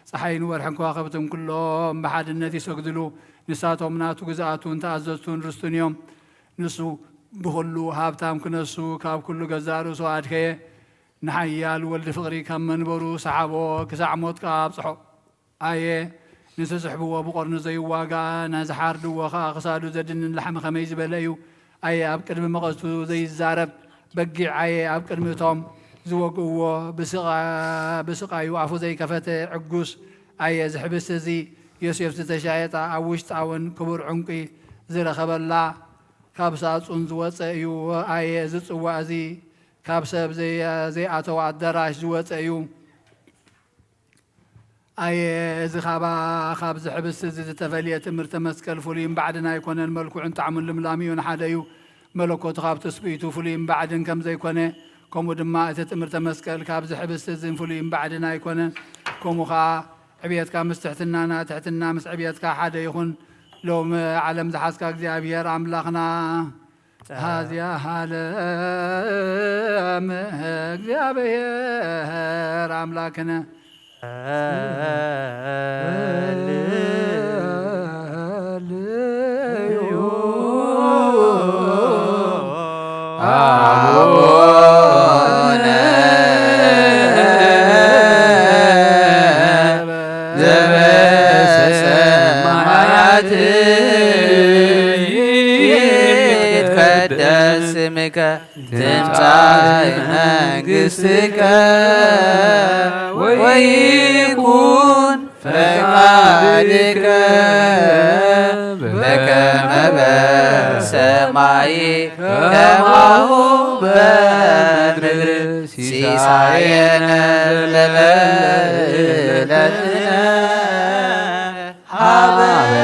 ፀሓይን ወርሕን ከዋኽብትን ኩሎም ብሓድነት ይሰግድሉ። ንሳቶም ናቱ ግዝኣቱን ተኣዘዝቱን ርስቱን እዮም። ንሱ ብኹሉ ሃብታም ክነሱ ካብ ኩሉ ገዛእ ርእሱ ኣድከየ። ንሓያል ወልድ ፍቕሪ ካብ መንበሩ ሰሓቦ ክሳዕ ሞት ከኣ ኣብጽሖ። ኣየ ንዝስሕብዎ ብቐርኑ ዘይዋጋእ፣ ንዝሓርድዎ ኸኣ ክሳዱ ዘድንን ላሕሚ ኸመይ ዝበለ እዩ። ኣየ ኣብ ቅድሚ መቐዝቱ ዘይዛረብ በጊዕ፣ ኣየ ኣብ ቅድሚ እቶም ዝወግእዎ ብስቓ-፣ ብስቓዩ ኣፉ ዘይከፈተ ዕጉስ። ኣየ እዚ ሕብስቲ እዚ ዮሴፍ ዝተሻየጣ ኣብ ውሽጣ እውን ክቡር ዕንቁ ዝረኸበላ ካብ ሳጹን ዝወጸ እዩ። ኣየ እዚ ጽዋእ እዚ ካብ ሰብ ዘይ-፣ ዘይኣተወ ኣዳራሽ ዝወጸ እዩ። ኣየ እዚ ኻባ ኻብዚ ሕብስቲ እዚ ዝተፈልየ ትምህርተ መስቀል ፍሉይን ባዕድን ኣይኮነን። መልክዑን ጣዕሙን ልምላሚኡን ሓደ እዩ። መለኮቱ ካብ ትስብእቱ ፍሉይን ባዕድን ከም ዘይኮነ፣ ከምኡ ድማ እቲ ትምህርተ መስቀል ካብዚ ሕብስቲ እዚ ፍሉይን ባዕድን ኣይኮነን። ከምኡ ኸኣ ዕብየትካ ምስ ትሕትናና፣ ትሕትና ምስ ዕብየትካ ሓደ ይኹን። ሎሚ ዓለም ዝሓዝካ እግዚኣብሔር ኣምላኽና፣ ጸ- ሃዚያ ሃለም እግዚኣብሔር ኣምላክነ። ጸልዩ አቡነ ዘበሰማያት ይትቀደስ ስምከ ትምጻእ መንግስትከ ወይኩን ፈቃድከ በከመ በሰማይ ከማሁ በምድር ሲሳየነ ዘለለዕለትነ ሀበነ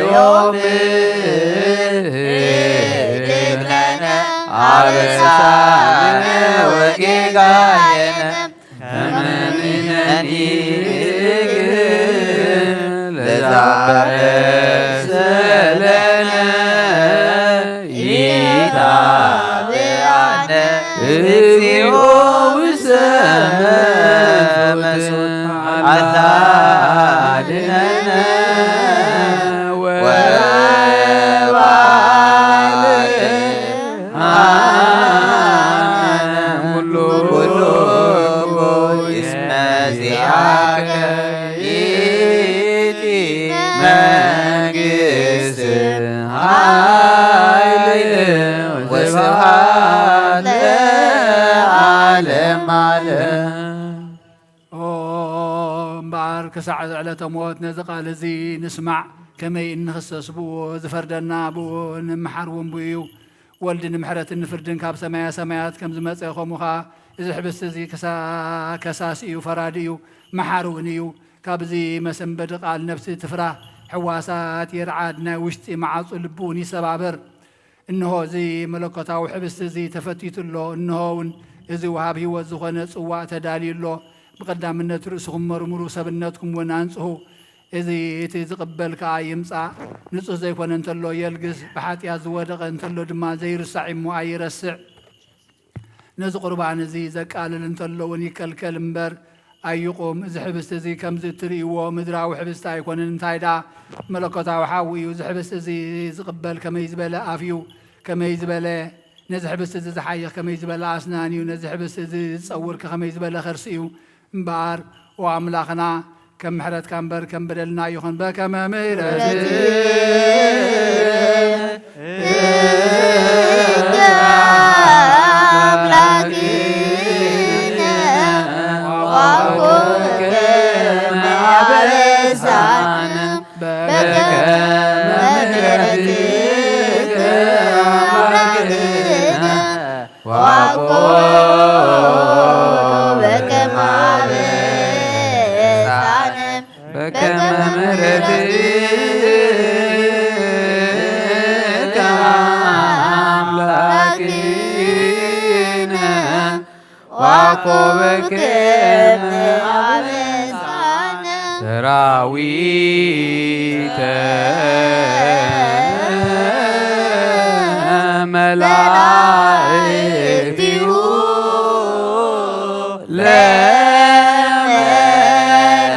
ዮም ህድግ ለነ አበሳነ ወጌጋየነ ከመ ንሕነኒ ንህድግ ለዘአበሰ ለነ ኢታብአነ እግዚኦ ውስተ መንሱት አላ አድነነ ወባልዕ አነ ኩሉ ኩሉ እስመ ዚአከ ይእቲ መንግስት ኃይል ወስብሐት ለዓለመ ዓለም። ኦ እምበኣር ክሳዕ ዕለተ ሞት ነዚ ቃል እዚ ንስማዕ፣ ከመይ እንኽሰስ ብኡ፣ ዝፈርደና ብኡ፣ ንምሓር እውን ብኡ እዩ። ወልድ ንምሕረትን ንፍርድን ካብ ሰማያ ሰማያት ከም ዝመጸ፣ ከምኡ ኸኣ እዚ ሕብስቲ እዚ ከሳ-፣ ከሳሲ እዩ፣ ፈራዲ እዩ፣ መሓሪ እውን እዩ። ካብዚ መሰንበዲ ቃል ነፍሲ ትፍራህ፣ ሕዋሳት ይርዓድ፣ ናይ ውሽጢ መዓጹ ልቢ እውን ይሰባበር። እንሆ፣ እዚ መለኮታዊ ሕብስቲ እዚ ተፈቲቱ ኣሎ። እንሆ እውን፣ እዚ ወሃብ ህይወት ዝኾነ ጽዋእ ተዳልዩ ኣሎ። ብቐዳምነት ርእስኹም መርምሩ፣ ሰብነትኩም እውን ኣንጽሁ። እዚ እቲ ዝቕበል ከኣ ይምጻእ። ንጹህ ዘይኮነ እንተሎ የልግስ፣ ብሓጢኣት ዝወደቐ እንተሎ ድማ ዘይርሳዕ እሞ ኣይረስዕ። ነዚ ቁርባን እዚ ዘቃልል እንተሎ እውን ይከልከል እምበር ኣይቑም። እዚ ሕብስቲ እዚ ከምዚ እትርእይዎ ምድራዊ ሕብስቲ ኣይኮነን፣ እንታይ ደኣ መለኮታዊ ሓዊ እዩ። እዚ ሕብስቲ እዚ ዝቕበል ከመይ ዝበለ ኣፍ እዩ፣ ከመይ ዝበለ ነዚ ሕብስቲ እዚ ዝሓይኽ ከመይ ዝበለ ኣስናን እዩ፣ ነዚ ሕብስቲ እዚ ዝጸውር ከ ከመይ ዝበለ ከርሲ እዩ። እምበኣር፣ ኦ ኣምላኽና፣ ከም ምሕረትካ እምበር ከም በደልና ይኹን። በከመ ምሕረት በከመ ምሕረትከ አምላክነ ወኮብከ ሰራዊተ መላእክቲሁ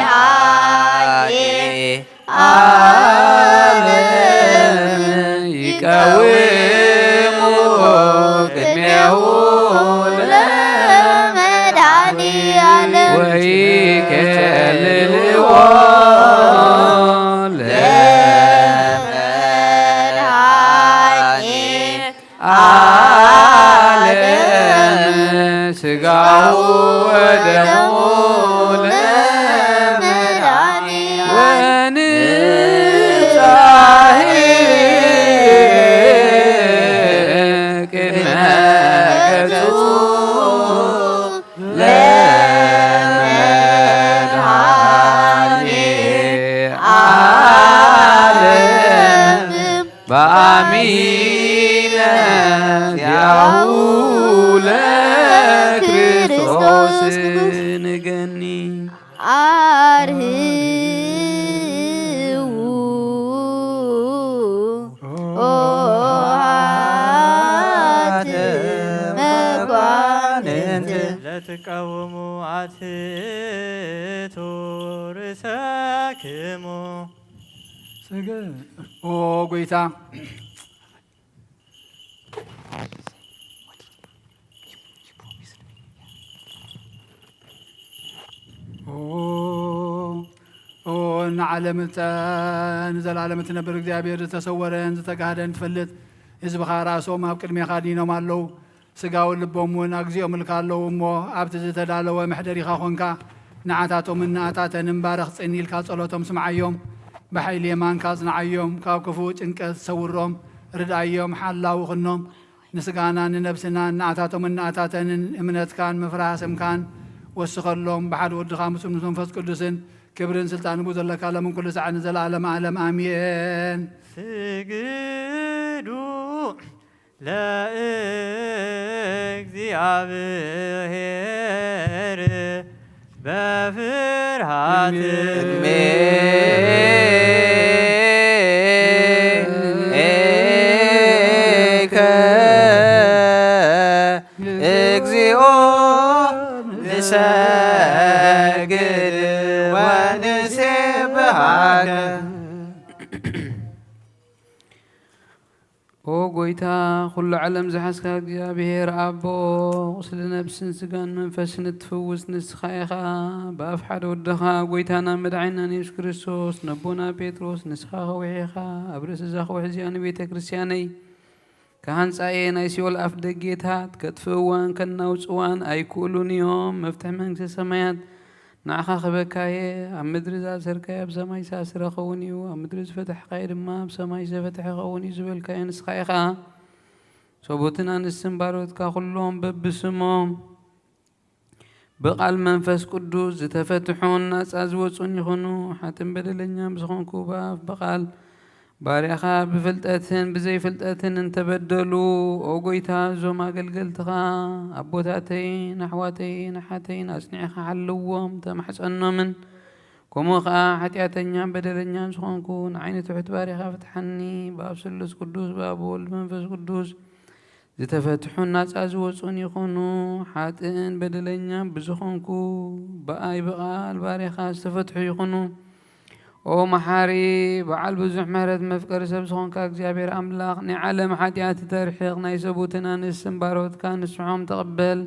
ለመድኃኔ ዓለም ይቀውሙ ቅድሜሁ ለመድኃኔ ዓለም ወይከልልዎ ለመድኃኔ ዓለም ሥጋሁ ወደሙ ለመድኃኔ ወንጻሂ ቅድመ ገጹ ለመድኃኔ ዓለም በአሚነ ዚአሁ ለክርስቶስ ንገኒ። አርህዉ ኦ አት መኳንንት ለትቀውሙ አትቱ ርእሰክሙ። ኦ ጎይታ፣ ኦ፣ ኦ፣ ንዓለም እተ-፣ ንዘለዓለም እትነብር እግዚኣብሔር፣ ዝተሰወረን ዝተጋህደን ትፈልጥ፣ ህዝብኻ ራሶም ኣብ ቅድሜኻ ድይኖም ኣለዉ። ስጋውን ልቦም እውን ኣግዚኦምልካ ኣለዉ እሞ፣ ኣብቲ ዝተዳለወ መሕደሪኻ ኾንካ፣ ንዓታቶምን ንኣታተንን ባረኽ፣ ጽን ኢልካ ጸሎቶም ስምዓዮም። ብሓይሊ የማንካ ኣጽንዓዮም፣ ካብ ክፉእ ጭንቀት ሰውሮም፣ ርድኣዮም፣ ሓላዊ ኹኖም። ንስጋናን ንነብስናን ንኣታቶምን ንኣታተንን እምነትካን ምፍራህ ስምካን ወስኸሎም። ብሓደ ወድኻ ምስ መንፈስ ቅዱስን ክብርን ስልጣን ብኡ ዘለካ ሎምን ኩሉ ሰዓት ንዘለዓለም ዓለም ኣሜን። ስግዱ ለእግዚኣብሔር በፍርሃት ቅድሜከ እግዚኦ ንሰግድ ወንሴብሐከ። ኦ ጎይታ፣ ኩሉ ዓለም ዝሓዝካ እግዚኣብሔር ኣቦ፣ ቁስሊ ነብስን ስጋን መንፈስን እትፍውስ ንስኻ ኢኻ። ብኣፍ ሓደ ወድኻ፣ ጎይታና መድሓኒናን የሱስ ክርስቶስ፣ ነቦና ጴጥሮስ፣ ንስኻ ከዊሕ ኢኻ። ኣብ ርእሲ እዛ ከውሒ እዚኣ ንቤተ ክርስቲያነይ ክሃንጻ እየ። ናይ ሲኦል ኣፍ ደጌታት ከጥፍእዋን ከናውጽዋን ኣይክእሉን እዮም። መፍትሒ መንግስተ ሰማያት ንዓኻ ክበካየ፣ ኣብ ምድሪ ዝኣሰርካዮ ኣብ ሰማይ ዝተኣስረ ኸውን እዩ፣ ኣብ ምድሪ ዝፈታሕካዮ ድማ ኣብ ሰማይ ዝተፈትሐ ኸውን እዩ ዝበልካዮ ንስኻ ኢኻ። ሰቡትን ኣንስትን ባሮትካ ኩሎም በብስሞም ብቓል መንፈስ ቅዱስ ዝተፈትሑን ናጻ ዝወጹን ይኹኑ። ሓጥን በደለኛን ብዝኾንኩ ብኣፍ ብቓል ባርያኻ ብፍልጠትን ብዘይፍልጠትን እንተበደሉ፣ ኦ ጎይታ፣ እዞም ኣገልገልትኻ ኣቦታተይን ኣሕዋተይን ኣሓተይን ኣጽኒዕኻ ሓልዎም፣ ተማሕጸኖምን ከምኡ ኸዓ ሓጢኣተኛን በደለኛን ዝኾንኩ ንዓይ ንትሑት ባሪኻ ፍትሓኒ። ብኣብ ስሉስ ቅዱስ፣ ብኣብ ወልድ መንፈስ ቅዱስ ዝተፈትሑን ናጻ ዝወጹን ይኹኑ። ሓጥእን በደለኛን ብዝኾንኩ ብኣይ ብቓል ባሪኻ ዝተፈትሑ ይኹኑ። ኦ መሓሪ፣ በዓል ብዙሕ ምሕረት መፍቀሪ ሰብ ዝኾንካ እግዚኣብሔር ኣምላኽ፣ ናይ ዓለም ሓጢኣት ተርሕቕ፣ ናይ ሰቡትን ኣንስትን ባሮትካ ንስሖም ተቐበል።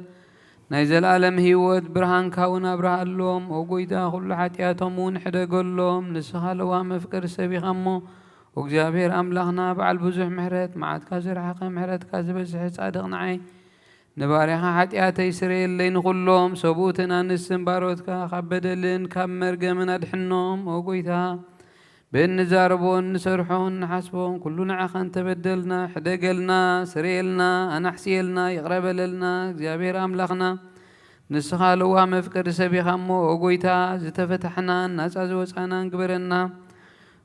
ናይ ዘለኣለም ህይወት ብርሃንካ እውን ኣብርሃሎም። ኦ ጎይታ፣ ኩሉ ሓጢኣቶም እውን ሕደገሎም። ንስኻ ለዋህ መፍቀሪ ሰብ ኢኻ እሞ፣ ኦ እግዚኣብሔር ኣምላኽና፣ በዓል ብዙሕ ምሕረት፣ መዓትካ ዝረሓቐ ምሕረትካ ዝበዝሐ ጻድቕ ንዓይ ንባርያኻ ሓጢኣተይ ስረየለይ፣ ንኹሎም ሰብኡትን ኣንስትን ባሮትካ ካብ በደልን ካብ መርገምን ኣድሕኖም። ኦ ጎይታ፣ ብእንዛረቦን እንሰርሖን እንሓስቦን ኩሉ ንዓኻ እንተበደልና፣ ሕደገልና፣ ስረየልና፣ ኣናሕስየልና፣ ይቕረ በለልና። እግዚኣብሔር ኣምላኽና፣ ንስኻ ለዋህ መፍቀሪ ሰብ ኢኻ እሞ፣ ኦ ጎይታ፣ ዝተፈታሕናን ናጻ ዝወጻናን ግበረና።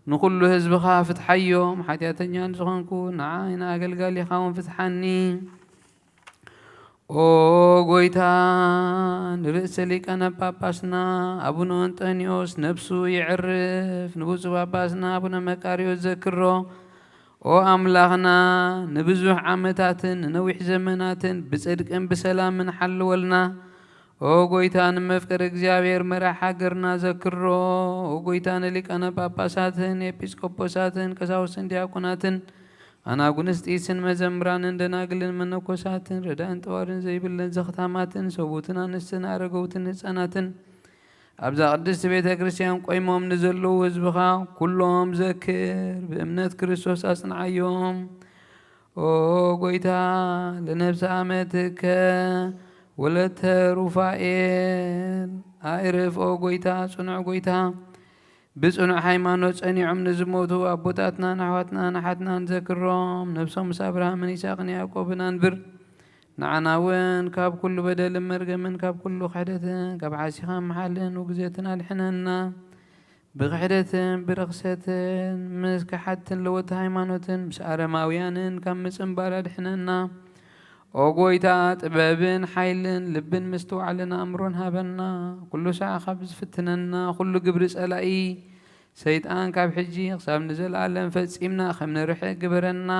ንኹሉ ህዝብኻ ፍትሓዮም። ሓጢኣተኛ ንዝኾንኩ ንዓይ ንኣገልጋሊኻ እውን ፍትሓኒ። ኦ ጎይታ፣ ንርእሰ ሊቃነ ጳጳስና ኣቡነ እንጠንዮስ ነፍሱ የዕርፍ፣ ንብፁዕ ጳጳስና ኣቡነ መቃርዮስ ዘክሮ። ኦ ኣምላኽና፣ ንብዙሕ ዓመታትን ንነዊሕ ዘመናትን ብጽድቅን ብሰላምን ሓልወልና። ኦ ጎይታ፣ ንመፍቀሪ እግዚኣብሔር መራሕ ሃገርና ዘክሮ። ኦ ጎይታ፣ ንሊቃነ ጳጳሳትን ኤጲስቆጶሳትን ቀሳውስትን ዲያቆናትን ኣናጉንስጢስን መዘምራንን ደናግልን መነኮሳትን ረዳእን ጠዋርን ዘይብለን ዘኽታማትን ሰቡትን ኣንስትን ኣረገውትን ህፃናትን ኣብዛ ቅድስቲ ቤተ ክርስቲያን ቆይሞም ንዘለዉ ህዝብኻ ኩሎም ዘክር፣ ብእምነት ክርስቶስ ኣጽንዓዮም። ኦ ጎይታ፣ ለነፍሰ አመትከ ወለተ ሩፋኤል አዕርፍ። ኦ ጎይታ፣ ጽኑዕ ጎይታ፣ ብጽኑዕ ሃይማኖት ጸኒዖም ንዝሞቱ ኣቦታትናን ኣሕዋትናን ኣሓትናን ዘክሮም። ነፍሶም ምስ ኣብርሃምን ይስሐቅን ያዕቆብን ኣንብር። ንዓና እውን ካብ ኩሉ በደልን መርገምን ካብ ኩሉ ክሕደትን ካብ ሓሲኻን መሓልን ውግዘትን ኣድሕነና። ብክሕደትን ብርኽሰትን ምስ ከሓድትን ለወጥቲ ሃይማኖትን ምስ ኣረማውያንን ካብ ምጽንባር ኣድሕነና። ኦ ጎይታ፣ ጥበብን ሓይልን ልብን ምስትውዓልን ኣእምሮን ሃበና። ኩሉ ሳዕ ካብ ዝፍትነና ኩሉ ግብሪ ጸላኢ ሰይጣን ካብ ሕጂ ክሳብ ንዘለኣለም ፈጺምና ከም ንርሕቅ ግበረና።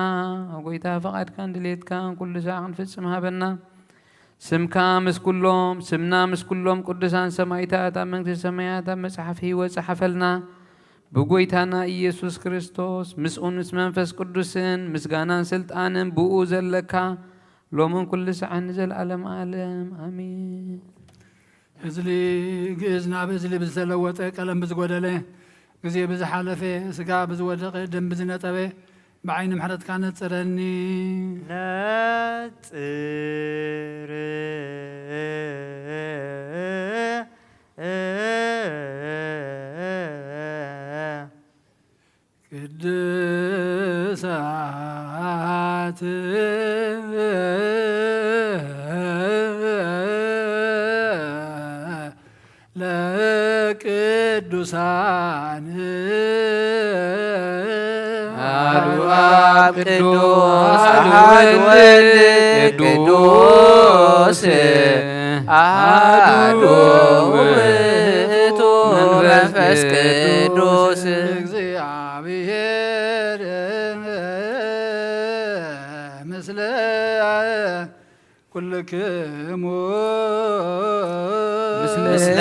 ኦ ጎይታ፣ ፍቓድካን ድሌትካን ኩሉ ሳዕ ክንፍጽም ሃበና። ስምካ ምስ ኩሎም፣ ስምና ምስ ኩሎም ቅዱሳን ሰማይታት ኣብ መንግስቲ ሰማያት ኣብ መጽሓፍ ህይወት ጸሓፈልና። ብጎይታና ኢየሱስ ክርስቶስ ምስኡን ምስ መንፈስ ቅዱስን ምስጋናን ስልጣንን ብኡ ዘለካ ሎምን ኩሉ ሰዓን ንዘለኣለም ዓለም ኣሜን። እዝሊ ግእዝ ናብ እዝሊ ብዝተለወጠ ቀለም ብዝጎደለ ግዜ ብዝሓለፈ ስጋ ብዝወደቐ ደም ብዝነጠበ ብዓይኒ ምሕረትካ ነጽረኒ። ነጽር ቅድሳት ለቅዱሳን አሐዱ አብ ቅዱስ አሐዱ ወልድ ቅዱስ አሐዱ ውእቱ መንፈስ ቅዱስ። እግዚአብሔር ምስለ ኩልክሙ ምስለ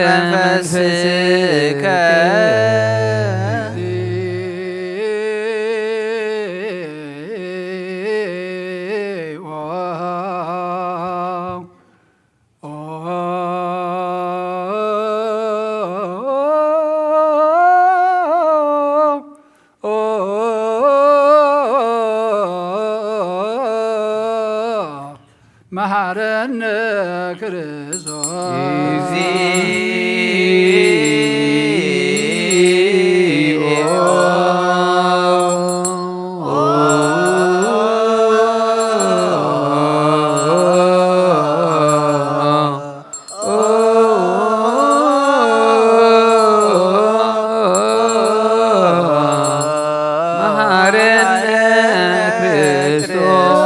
መንፈስከ። መሐረነ ክርስቶስ። መሐረነ ክርስቶስ።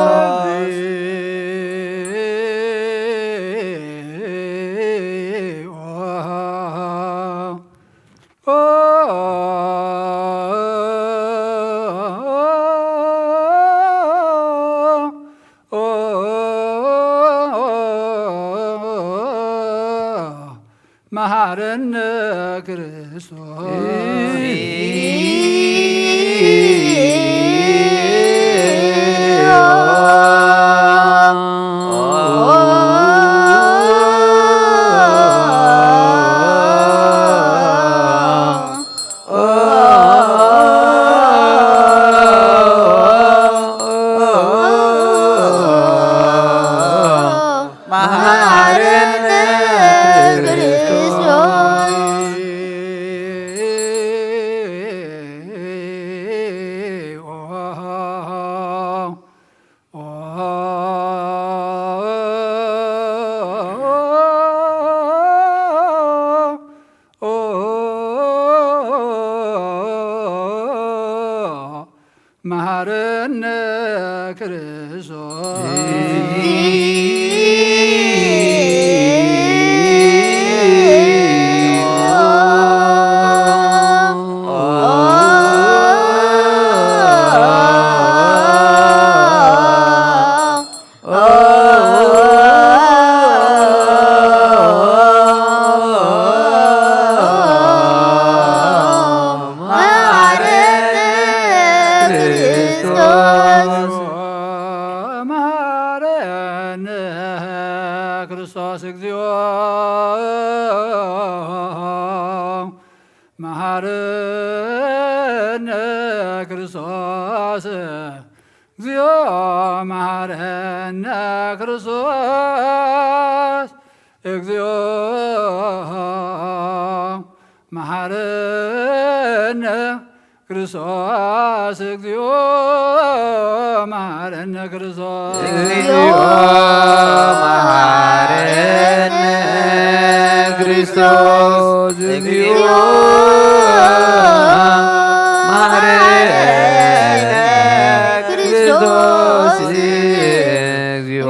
መሃረነ ክርስቶስ። መሃረነ ክርስቶስ። መሃረነ ክርስቶስ። መሃረነ ክርስቶስ። መሃረነ ክርስቶስ እግዚኦ መሃረነ ክርስቶስ። እግዚኦ መሃረነ ክርስቶስ። እግዚኦ መሃረነ ክርስቶስ። እግዚኦ መሃረነ ክርስቶስ። እግዚኦ መሃረነ ክርስቶስ። እግዚኦ መሃረነ ክርስቶስ። እግዚኦ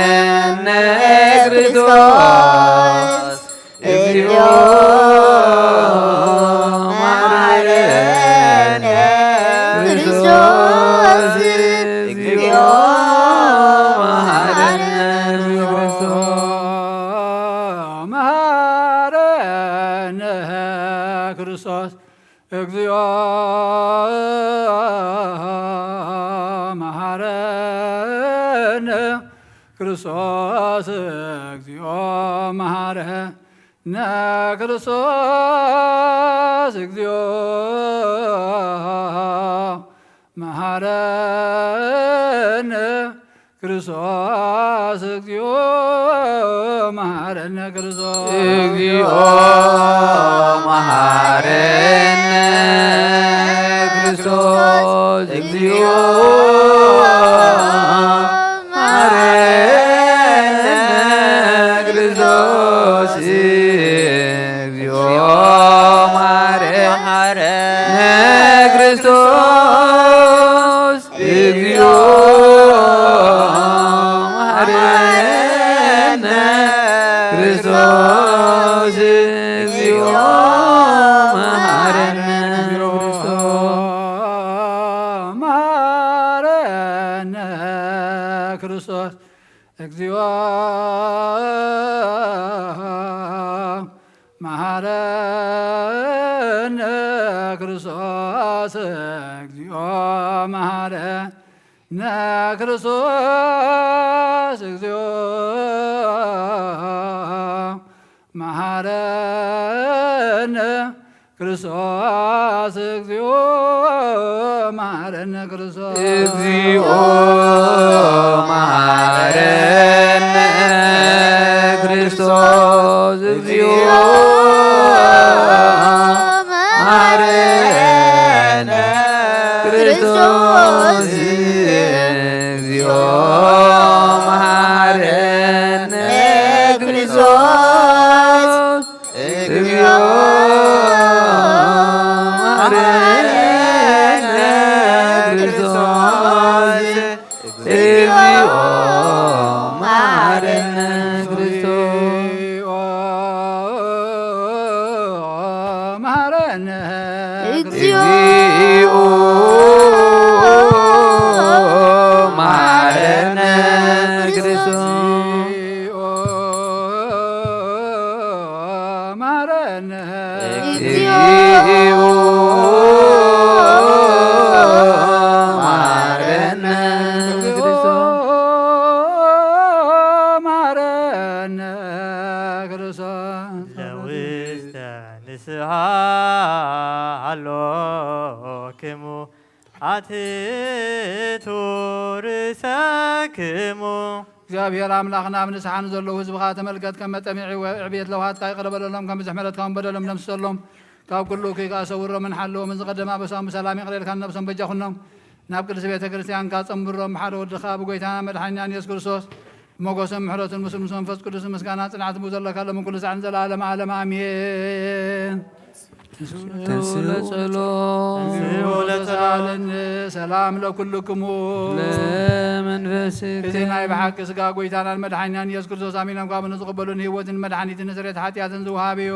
መሃረነ ክርስቶስ። እግዚኦ መሃረነ ክርስቶስ። እግዚኦ መሃረነ ክርስቶስ። መሃረነ ክርስቶስ። እግዚኦ መሃረነ ክርስቶስ። እግዚኦ መሃረነ ክርስቶስ። እግዚኦ መሃረነ ክርስቶስ። እግዚኦ መሃረነ ክርስቶስ። እግዚኦ መሃረነ ክርስቶስ። እግዚኦ መሃረነ ክርስቶስ። እግዚኦ መሃረነ ክርስቶስ። እግዚኦ መሐረነ ክርስቶስ። እግዚኦ መሐረነ ክርስቶስ። መሐረነ ክርስቶስ። እግዚኦ መሐረነ ክርስቶስ። እግዚኦ መሐረነ ክርስቶስ። እግዚኦ መሐረነ ክርስቶስ። እግዚኦ መሐረነ ክርስቶስ። እግዚኦ መሐረነ ክርስቶስ። እግዚኦ መሐረነ ክርስቶስ። እግዚኦ መሐረነ ክርስቶስ። እግዚኦ መሐረነ ክርስቶስ። እግዚኦ መሐረነ ክርስቶስ። መሐረነ እግዚኦ መሐረነ ክርስቶስ። ክሙ ኣትቱ ርእሰክሙ። እግዚኣብሔር ኣምላኽና፣ ኣብ ንስሓ ንዘለዉ ህዝብኻ ተመልከት። ከም መጠምዒ ዕብየት ለውሃትካ ይቕረ በለሎም፣ ከም ብዝሕ ምሕረትካ እውን በደሎም ደምስሰሎም። ካብ ኩሉ እኩይ ከኣ ሰውሮምን ሓልዎምን። ዝቐደመ ኣበሳኦም ብሰላም ይቕረ ኢልካ ንነብሶም በጃ ኩኖም። ናብ ቅድስቲ ቤተ ክርስቲያንካ ጸንብሮም። ብሓደ ወድኻ ብጎይታና መድሓኒናን የሱስ ክርስቶስ ሞገስን ምሕረትን ምስሉ ምስ መንፈስ ቅዱስ ምስጋና ጽንዓት ብኡ ዘለካ ሎምን ኩሉ ሳዕን ዘለዓለም ዓለም ኣሜን። ተንሥኡ ተንሥኡ ለጸሎት። ተንሥኡ ለጸሎት። ሰላም ለኩልክሙ። ለመንፈስከ። እዚ ናይ ብሓቂ ስጋ ጎይታናን መድሓኒናን ኢየሱስ ክርስቶስ ኣሚኖም ካብ ንዝቕበሉ ንህይወትን መድሓኒትን ንስርየት ሓጢኣትን ዝወሃብ እዩ።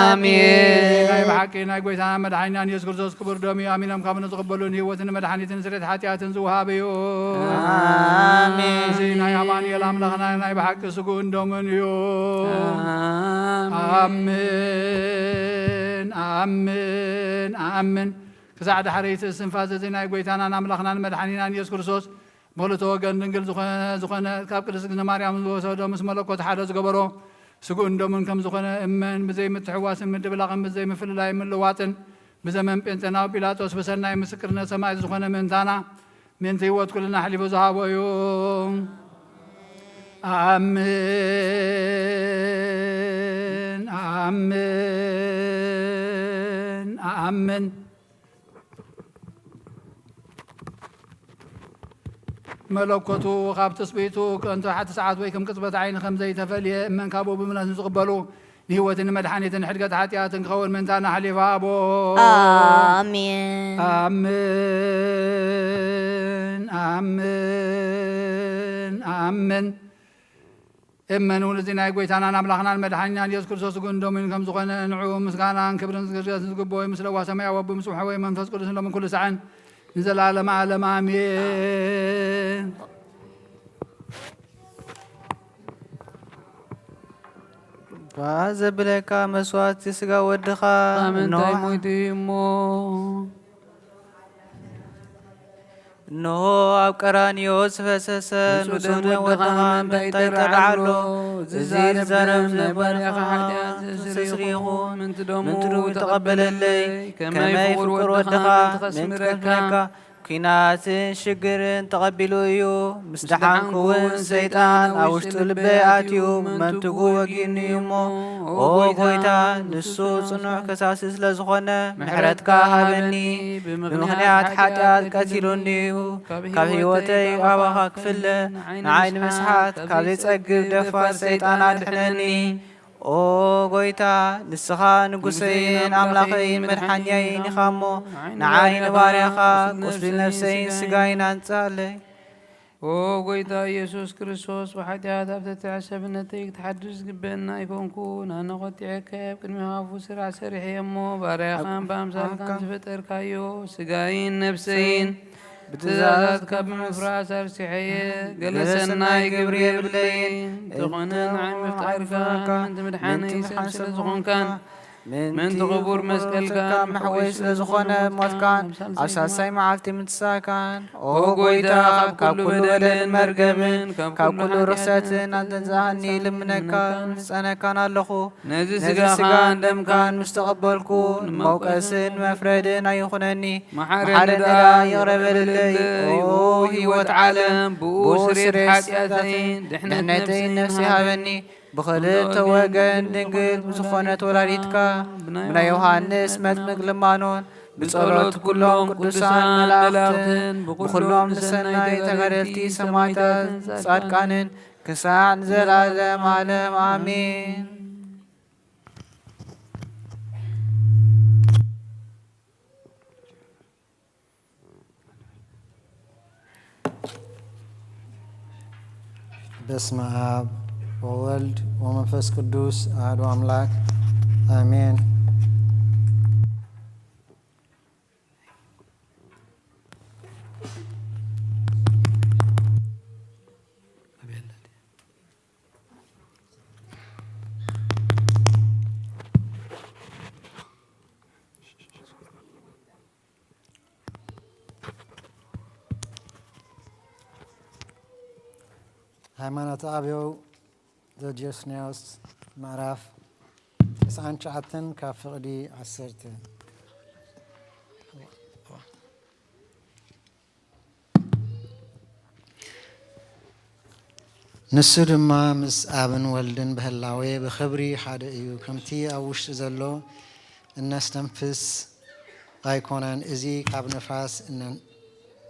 ኣሜን። እዚ ናይ ብሓቂ ናይ ጎይታናን መድሓኒናን ኢየሱስ ክርስቶስ ክቡር ደም እዩ። ኣሚኖም ካብ ንዝቕበሉ ንህይወትን መድሓኒትን ስርየት ሓጢኣትን ዝወሃብ እዩ። ኣሜን። እዚ ናይ ኣማኑኤል ኣምላኽና ናይ ብሓቂ ስግኡን ደሙን እዩ። ኣሜን። ኣሜን፣ ኣሜን፣ ኣሜን። ክሳዕ ዳሕረይቲ እስትንፋስ እዚ ናይ ጎይታናን ኣምላኽናን መድሓኒናን ኢየሱስ ክርስቶስ ብኽልተ ወገን ድንግል ዝኾነ፣ ዝኾነ ካብ ቅድስት እግዝእትነ ማርያም ዝወሰዶ ምስ መለኮት ሓደ ዝገበሮ ስግኡን ደሙን ከም ዝኾነ እመን። ብዘይ ምትሕዋስን ምድብላቕን ብዘይ ምፍልላይ ምልዋጥን ብዘመን ጴንጤናዊ ጲላጦስ ብሰናይ ምስክርነት ሰማዕት ዝኾነ ምእንታና ምእንቲ ህይወት ኩልና ኣሕሊፉ ዝሃቦ እዩ። ኣሜን፣ ኣሜን፣ ኣሜን። መለኮቱ ካብ ትጽቢቱ ከንቱ ሓቲ ሰዓት ወይ ከም ቅጽበት ዓይኒ ከም ዘይተፈልየ እመን። ካብኡ ብምእምነት ንዝቕበሉ ንህይወትን ንመድሓኒትን ንሕድገት ሓጢኣትን ክኸውን ምእንታና ኣሕሊፉ ሃቦ። ኣሜን። ኣሜን፣ ኣሜን፣ ኣሜን። እመን እውን እዚ ናይ ጎይታናን ኣምላኽናን መድሓኒናን ኢየሱስ ክርስቶስ ስግኡን ደሙን ከም ዝኾነ ንዕኡ ምስጋናን ክብርን ዝግርዘት ዝግብኦ ምስ ለዋ ሰማያዊ ኣቦ ምስ ውሓወይ መንፈስ ቅዱስ ሎምን ኩሉ ሳዕን ንዘለዓለመ ዓለም ኣሜን። ጓ ዘብለካ መስዋዕቲ ስጋ ወድኻ ኣብ ምንታይ እነሆ ሞይቱ እዩ እሞ? እነሆ ኣብ ቀራንዮ ዝፈሰሰ ንጹህ ንጹህ ደም ደም ወድኻ ወድኻ ምእንታይ ምእንታይ ይጠርዓሎ? ይጠርዓሎ? እዚ እዚ ዝዛረብ ዝዛረብ ናይ ባርያኻ ዝባርያኻ ሓጢኣት ሓጢኣት ዘስሪ ዘስሪ ይኹን። ይኹን። ምእንቲ ደሙ ምእንቲ ደሙ ተቐበለለይ። ተቐበለለይ። ከመይ ከመይ ፍቑር ፍቑር ወድኻ ወድኻ ምእንቲ ምእንቲ ከስምረካ። ከስምረካ። ኲናትን ሽግርን ተቐቢሉ እዩ። ምስ ምስ ደሓንኩ ደሓንኩ እውን እውን ሰይጣን ሰይጣን ኣብ ውሽጡ ልበይ ኣትዩ መንትጉ ወጊኡኒ እዩ እሞ፣ ኦ ኦ ጎይታ፣ ጎይታ፣ ንሱ ንሱ ጽኑዕ ጽኑዕ ከሳሲ ስለ ዝኾነ፣ ምሕረትካ ምሕረትካ ሃበኒ። ሃበኒ። ብምኽንያት ብምኽንያት ሓጢኣት ሓጢኣት ቀቲሉኒ እዩ። ካብ ካብ ህይወተይ ህይወተይ ኣባኻ ኣባኻ ክፍለ፣ ክፍለ፣ ንዓይ ንዓይ ንምስሓት ንምስሓት ካብ ካብ ዘይጸግብ ዘይጸግብ ደፋር ደፋር ሰይጣን ሰይጣን ኣድሕነኒ። ኣድሕነኒ። ኦ ጎይታ፣ ንስኻ ንጉሰይን ንጉሰይን ኣምላኸይን ኣምላኸይን መድሓኒየይን መድሓኒየይን ኢኻ እሞ፣ ኢኻ እሞ፣ ንዓይ ንዓይ ንባርያኻ ንባርያኻ ቁስሊ ቁስሊ ነፍሰይን ነፍሰይን ስጋይን ስጋይን ኣንጻለይ። ኦ ጎይታ ኢየሱስ ክርስቶስ፣ ብሓጢኣት ኣብ ትሕቲ ሰብነተይ ክትሓድር ዝግበአኒ ኣይኮንኩን። ኣነ ቖጢዐካ ኣብ ቅድሚኻ ክፉእ ስራሕ ሰሪሐ እየ እሞ፣ ባርያኻን ኣብ ብኣምሳልካን ኣካ- ዝፈጠርካዮ ስጋይን ነፍሰይን ብትእዛዛትካ ብትእዛዛትካ ብምፍራስ ኣርሲሐየ። ገለ ገለ ሰናይ ሰናይ ግብሪ ግብሪ የብለይን። የብለይን። እንተኾነ እንተ ንዓይ ምፍጣርካ ምፍጣርካ ምእንቲ ምድሓነይ ምእንቲ ሰብ ስለ ምድሓን ዝኾንካን ስለ ዝኾንካ ምእንቲ ምእንቲ ክቡር ክቡር መስቀልካ መስቀልካ መሕወይ መሕወይ ስለ ስለ ዝኾነ ዝኾነ ሞትካን ሞትካን ኣብ ኣብ ሳልሳይ ሳልሳይ መዓልቲ ምትሳእካን፣ ኦ ኦ ጎይታ፣ ጎይታ፣ ካብ ካብ ኩሉ ኩሉ በደልን በደልን መርገምን መርገምን ካብ ካብ ኩሉ ኩሉ ርኽሰትን ሓጢኣትን ኣንተንዛሃኒ ኣንተንዛሃኒ ልምነካ ልምነካ ምጸነካን ኣለኹ። ነዚ ነዚ ስጋኻን ስጋን ደምካን ደምካን ምስ ተቐበልኩ፣ ንመውቀስን ንመውቀስን መፍረድን ኣይኹነኒ። መሓረኒ መሓረኒ ደኣ ደኣ ይቕረ ይቕረ በልለይ፣ በልለይ፣ ኦ ኦ ህይወት ህይወት ዓለም፣ ዓለም፣ ብኡ ብኡ ስርየት ስርየት ሓጢኣተይን ሓጢኣተይን ድሕነት ድሕነተይን ነፍሰይን ነፍሲ ሃበኒ። ሃበኒ። ብኽልተ ወገን ድንግል ብዝኾነት ወላዲትካ፣ ብናይ ዮሃንስ መጥምቅ ልማኖን፣ ብጸሎት ኩሎም ቅዱሳን መላእኽትን፣ ብኹሎም ንሰናይ ተጋደልቲ ሰማዕታትን ጻድቃንን፣ ክሳዕ ንዘለዓለም ዓለም ኣሜን። በስመ አብ ወወልድ ወመንፈስ ቅዱስ አሐዱ አምላክ አሜን። ሃይማኖተ ኣበው ዘጆስንዮስ ምዕራፍ ተስዓን ትሽዓተን ካብ ፍቕዲ ዓሰርተ። ንሱ ድማ ምስ ኣብን ወልድን ብህላዌ ብኽብሪ ሓደ እዩ። ከምቲ ኣብ ውሽጡ ዘሎ እነስተንፍስ ኣይኮነን። እዚ ካብ ንፋስ እነ-፣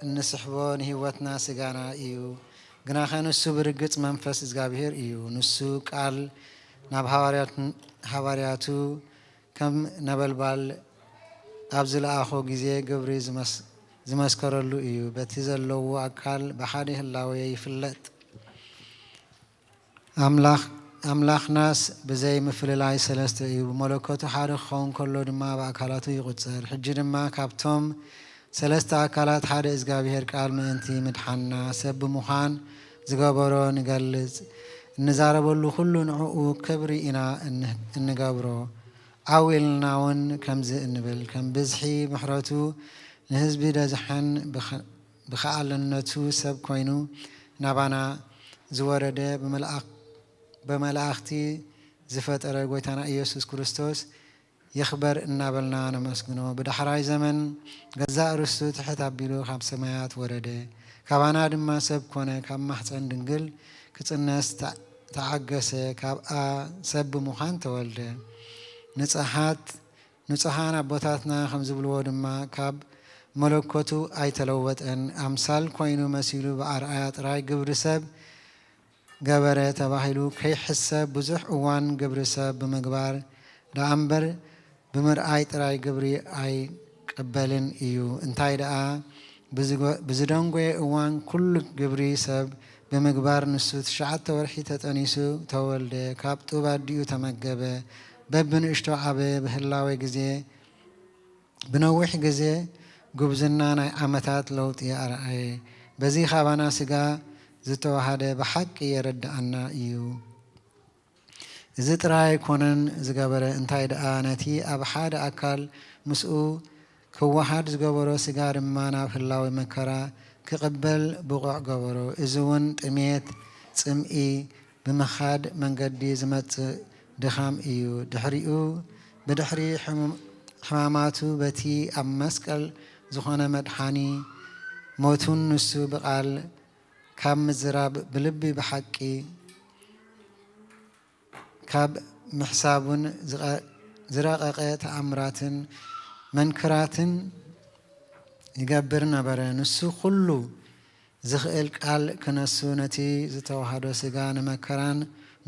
እንስሕቦ ንህይወትና ስጋና እዩ። ግናኸ ንሱ ብርግጽ መንፈስ እግዚኣብሔር እዩ። ንሱ ቃል ናብ ሃዋርያት-፣ ሃዋርያቱ ከም ነበልባል ኣብ ዝለኣኾ ግዜ ግብሪ ዝመስ-፣ ዝመስከረሉ እዩ። በቲ ዘለዎ ኣካል ብሓደ ህላዌ ይፍለጥ። ኣምላኽ-፣ ኣምላኽናስ ብዘይ ምፍልላይ ሰለስተ እዩ። ብመለኮቱ ሓደ ክኸውን ከሎ ድማ ብኣካላቱ ይቑጸር። ሕጂ ድማ ካብቶም ሰለስተ ኣካላት ሓደ እግዚኣብሔር ቃል ምእንቲ ምድሓንና ሰብ ብምዃን ዝገበሮ ንገልጽ። እንዛረበሉ ኩሉ ንዕኡ ክብሪ ኢና እን-፣ እንገብሮ። ዓው ኢልና እውን ከምዚ እንብል፣ ከም ብዝሒ ምሕረቱ ንህዝቢ ደዝሕን ብኸ-፣ ብኸኣልነቱ ሰብ ኮይኑ ናባና ዝወረደ ብመልኣኽ-፣ ብመላእኽቲ ዝፈጠረ ጐይታና ኢየሱስ ክርስቶስ ይኽበር እናበልና ነመስግኖ። ብዳሕራይ ዘመን ገዛእ ርስቱ ትሕት ኣቢሉ ካብ ሰማያት ወረደ። ካባና ድማ ሰብ ኮነ፣ ካብ ማሕፀን ድንግል ክጽነስ ተዓ-፣ ተዓገሰ፣ ካብኣ ሰብ ብምዃን ተወልደ። ንጽሓት፣ ንጹሓን ኣቦታትና ከም ዝብልዎ ድማ ካብ መለኮቱ ኣይተለወጠን። ኣምሳል ኮይኑ መሲሉ ብኣርኣያ ጥራይ ግብሪ ሰብ ገበረ ተባሂሉ ከይሕሰብ ብዙሕ እዋን ግብሪ ሰብ ብምግባር ደኣ እምበር ብምርኣይ ጥራይ ግብሪ ኣይቅበልን እዩ። እንታይ ደኣ ብዝጎ-፣ ብዝደንጎየ እዋን ኩሉ ግብሪ ሰብ ብምግባር ንሱ ትሽዓተ ወርሒ ተጠኒሱ ተወልደ፣ ካብ ጡብ ኣዲኡ ተመገበ፣ በብንእሽቶ ዓበየ፣ ብህላዌ ግዜ ብነዊሕ ግዜ ጉብዝና ናይ ዓመታት ለውጢ ኣርኣየ። በዚ ካባና ስጋ ዝተዋሃደ ብሓቂ የረድኣና እዩ። እዚ ጥራይ ኣይኮነን ዝገበረ፣ እንታይ ደኣ ነቲ ኣብ ሓደ ኣካል ምስኡ ክወሃድ ዝገበሮ ስጋ ድማ ናብ ህላዌ መከራ ክቕበል ብቑዕ ገበሮ። እዚ እውን ጥሜት፣ ጽምኢ፣ ብምኻድ መንገዲ ዝመጽእ ድኻም እዩ። ድሕሪኡ፣ ብድሕሪ ሕም-፣ ሕማማቱ በቲ ኣብ መስቀል ዝኾነ መድሓኒ ሞቱን ንሱ ብቓል ካብ ምዝራብ ብልቢ ብሓቂ ካብ ምሕሳቡን ዝቐ-፣ ዝረቐቐ ተኣምራትን መንክራትን ይገብር ነበረ። ንሱ ኩሉ ዝኽእል ቃል ክነሱ ነቲ ዝተዋህዶ ስጋ ንመከራን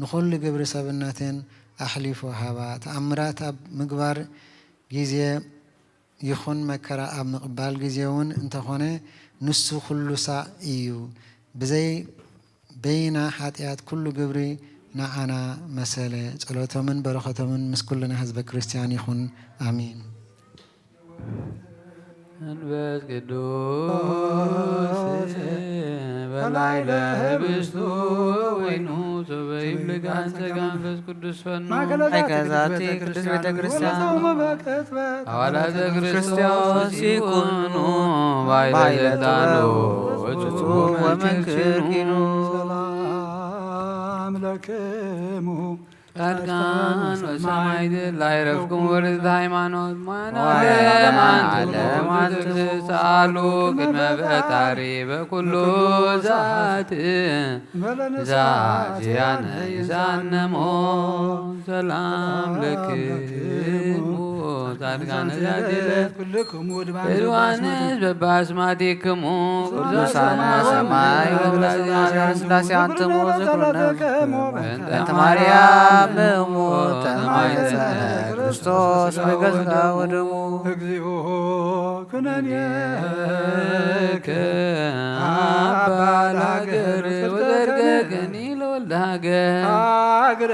ንኹሉ ግብሪ ሰብነትን ኣሕሊፉ ሃባ። ተኣምራት ኣብ ምግባር ግዜ ይኹን መከራ ኣብ ምቕባል ግዜ እውን እንተኾነ ንሱ ኩሉ ሳዕ እዩ። ብዘይ በይና ሓጢኣት ኩሉ ግብሪ ንዓና መሰለ። ጸሎቶምን በረኸቶምን ምስ ኩልና ህዝበ ክርስቲያን ይኹን። ኣሜን። መንፈስ ቅዱስ በላዕለ ህብስቱ ወይኑ ሶበ ይብልዕ ጸጋ መንፈስ ቅዱስ ፈኑ። ማእከለ ዛቲ ቅድስት ቤተ ክርስቲያን ወለጸውመ በቅጽበት አዋላተ ክርስቶስ ይኩኑ ባይለ ባይለ ጣኑ ጥበብ ወጽቱ ወመንክር ኪኑ። ሰላም ለክሙ ጻድቃን ወሰማዕት ላዕረፍኩም ወርትዕተ ሃይማኖት። መዋዕለ መዋዕለ ዓለም ዓለም ዓለም ትስኣሉ ቅድመ ፈጣሪ በኩሉ ሰዓት። ዛዚያነ ይዛነሞ ሰላም ለክሙ ጻድቃን ዛዚለ ኩልክሙ ድባን ዮሐንስ በባስማቲክሙ ቅዱሳን ሰማይ ወግላዝያን ስላሴ አንትሙ ዝክሩነ በእንተ ማርያም እሙ ተማይፀነ ክርስቶስ በገዝጋ ወደሙ። እግዚኦ ኩነኔ አባ ለሀገር ወዘርገገኒ ለወልደ ሀገር ሀገር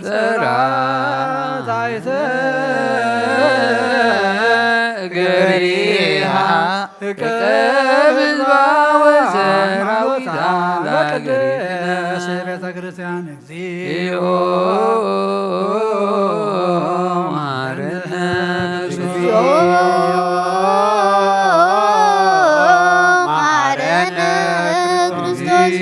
ጸራ ጸራ ታይተ ገሪሃ እቀብልባ ወሰራዊታ ለሀገር ለቅድስት ቤተ ክርስቲያን እግዚኦ መሐረነ እግዚኦ መሐረነ ክርስቶስ።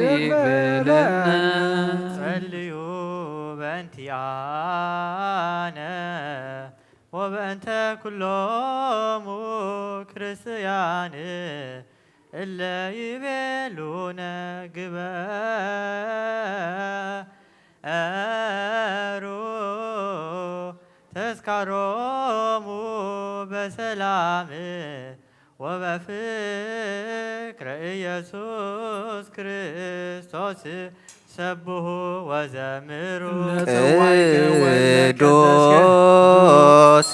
ይበለና። ጸልዩ በእንቲኣነ ወበእንተ ኩሎሙ ክርስትያን እለ ይቤሉነ ግበሩ ተስካሮሙ በሰላም ወበፍቅረ ኢየሱስ ክርስቶስ ሰብሑ ወዘምሩ። ቅዱስ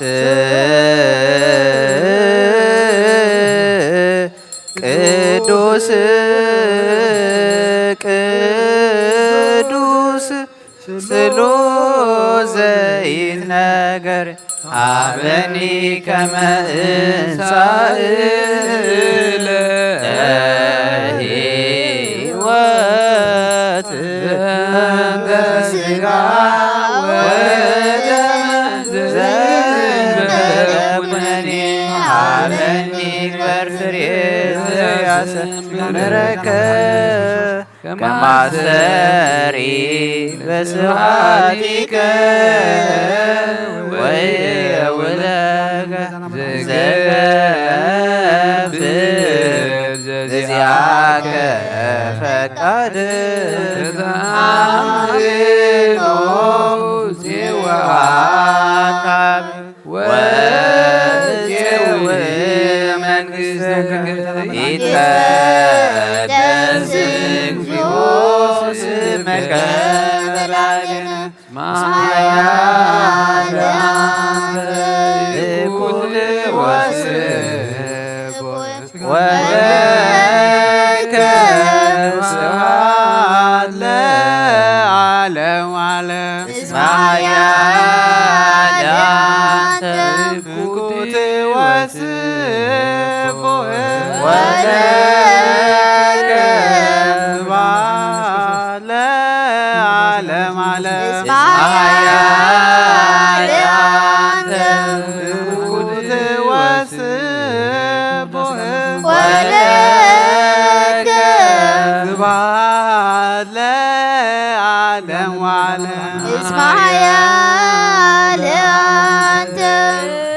ቅዱስ ቅዱስ ስሉስ ዘይትነገር ሀበኒ ከመ እንሳእ ለህይወት በስጋ ወደም ዘይትነገር ኩነኒ ሀበኒ ግበር ፍሬ ዘያሰምረከ ከማስተሪ በስብሐቲከ ወየውለከ ዘገብር ዘዚአከ ፈቃድ አምልኮ ዜወአካብ ወዜው መንግሥትከ ይትቀደስ እግዚኦ ስምከ በላዕሌነ ማያ ለአንተ ይኩን ወስብ ወለከ ስብሐት ለዓለም ዓለም። እስመ ኃያል አንተ እኩት ወስቡሕ ወለከ ስብሐት ለዓለም ዓለም። እስመ ኃያል አንተ እኩት ወስቡሕ ወለከ ስብሐት ለዓለም ዓለም። እስመ ኃያል አንተ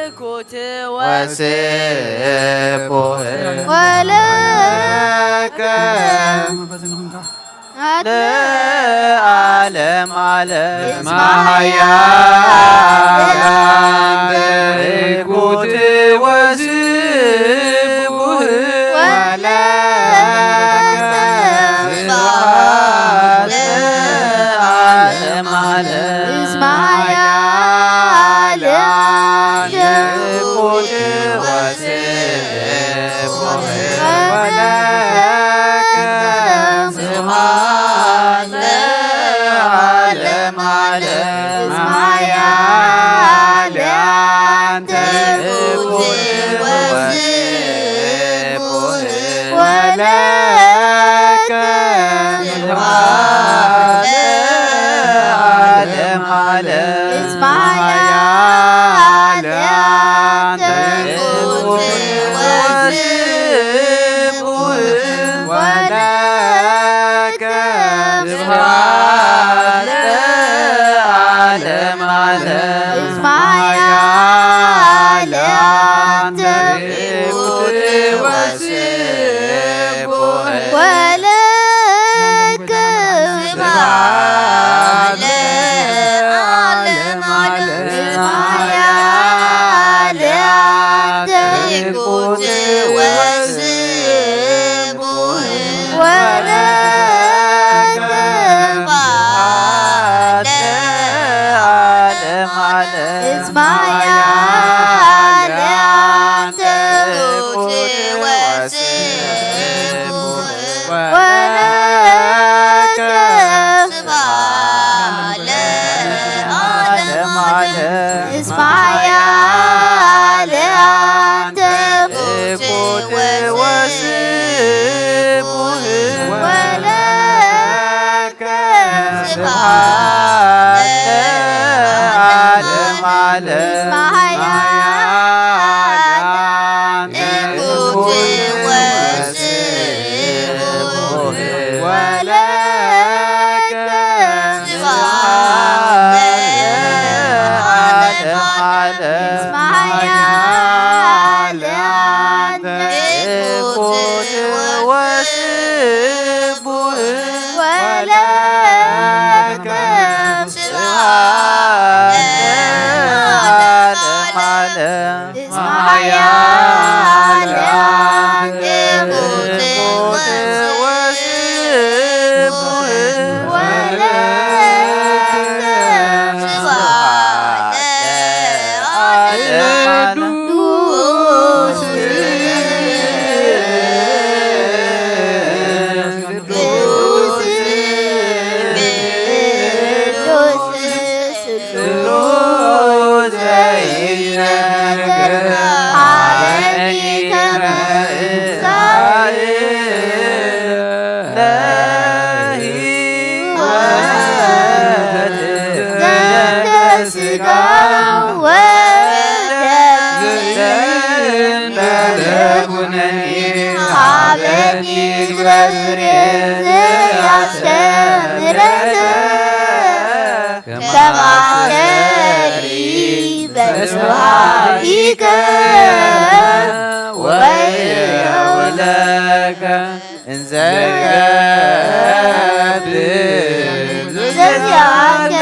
እኩት ወስቡሕ ወለከ ለዓለም ዓለም። እስመ ኃያል አንተ እኩት ወስቡሕ ወለከ ስብሐት ለዓለም ዓለም። እስመ ኃያል አንተ እኩት ወስቡሕ ወለከ ስብሐት ለዓለም ዓለም። እስመ ኃያል አንተ እኩት ወስቡሕ ወለከ ስብሐት ለዓለም ዓለም። እስመ ኃያል አንተ እኩት ወስቡሕ ወለከ ስብሐት ለዓለም ዓለም። እስመ ኃያል አንተ እኩት ወስቡሕ ወለከ ስብሐት ለዓለም ዓለም። እስመ ኃያል አንተ እኩት ወስቡሕ ወለከ ስብሐት ለዓለም ዓለም። እስመ ኃያል አንተ እኩት ወስቡሕ ወለከ ስብሐት ለዓለም ዓለም። እስመ ኃያል አንተ እኩት ወስቡሕ ወለከ ስብሐት ለዓለም ዓለም። እስመ ኃያል አንተ እኩት ወስቡሕ ለከ ስብሐት ለዓለመ ዓለም። እስመ ኃያል አንተ ቅዱስ ወስቡሕ ወለከ ስብሐት ለዓለመ ዓለም። ቅዱስ ቅዱስ ስሉስ ዘይነገር ኃይለ ትንሣኤ ለሕይወት ዘንተ ሥጋ ወደም ዘእንበለ ኩነኔ ሀበኒ ግብረ ብሬ ዘያስተምረነ ከማስተሪ በስብሐቲከ ወየውለከ እንዘ ገብር ዘዚአከ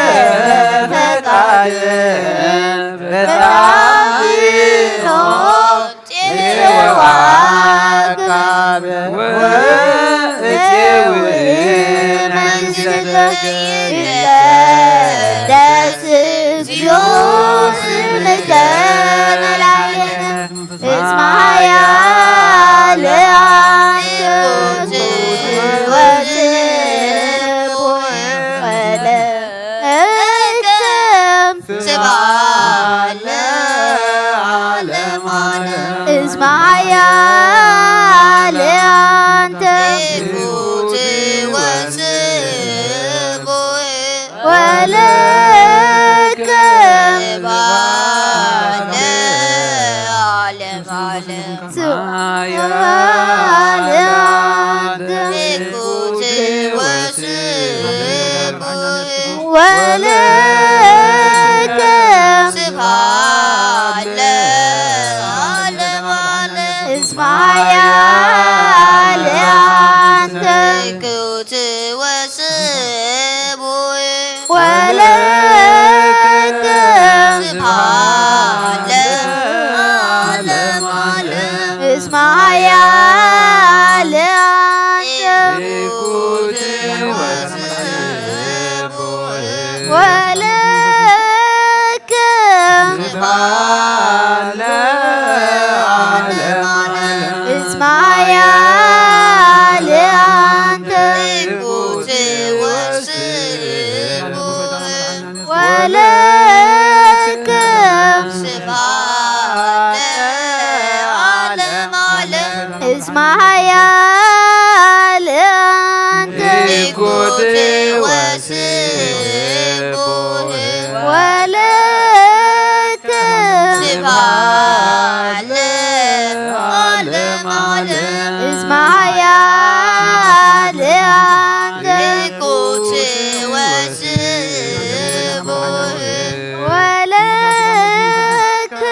ፈቃድ በተአምኖ ጼዋከ ወእጼው መንግሥትከ ይትቀደስ እግዚኦ ስምከ ለዓለመ ዓለም። እስመ ኃያል አንተ ቅዱስ ወስቡሕ ወለከ ስብሐት ለዓለመ ዓለም። እስመ ኃያል አንተ ቅዱስ ወስቡሕ ወለከ ስብሐት ለዓለመ ዓለም። ስብሐት ለአንተ ቅዱስ ወስቡሕ ወለከ ስብሐት ለዓለመ ዓለም። እስመ ኃያል አንተ ቅዱስ ወስቡሕ ወለከ ስብሐት ለዓለመ ዓለም። እስመ ኃያል አንተ ወለከ ስብሐት ለዓለመ ዓለም። እስመ ኃያል አንተ ቅዱስ ወስቡሕ ወለከ ስብሐት ለዓለመ ዓለም። እስመ ኃያል አንተ ቅዱስ ወስቡሕ ወለከ ስብሐት ለዓለመ ዓለም። እስመ ኃያል አንተ ቅዱስ ወስቡሕ ወለከ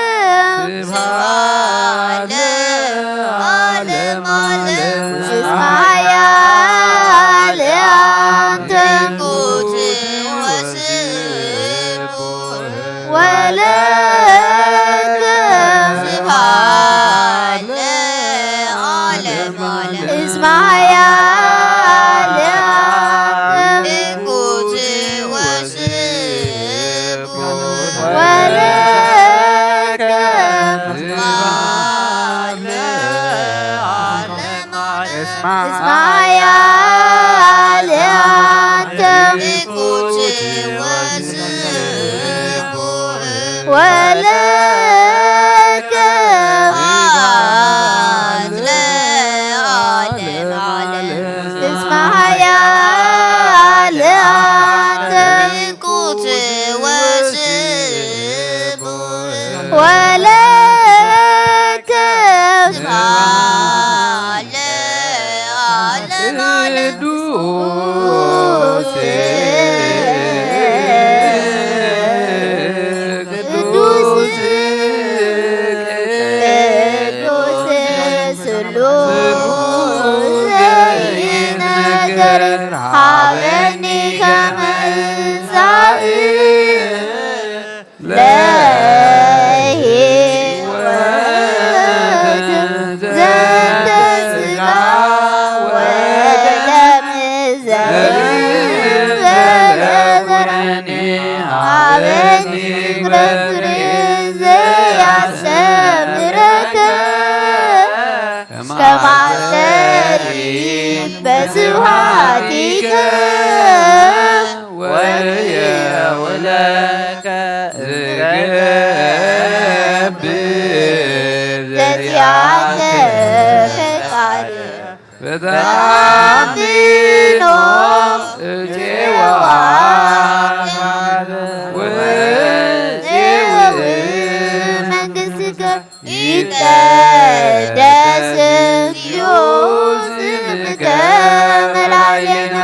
ስብሐት ለዓለመ ዓለም። እስመ ኃያል አንተ ሀበኒ ከመ እንሳኢ ለሕይወት ዘንተ ሥጋ ወደም ዘእንበለ ኩነኔ ሀበኒ እግረ ፍሬ ዘያስተምረከ ከማስተሪ በስብሐቲከ ወየውለከ ዝገብር ዘዚአከ ፈቃድ በተአምኖ እቴ ወአማረ ወእቴ መንግሥትከ ይትቀደስ እግዚኦ ስምከ በላዕሌነ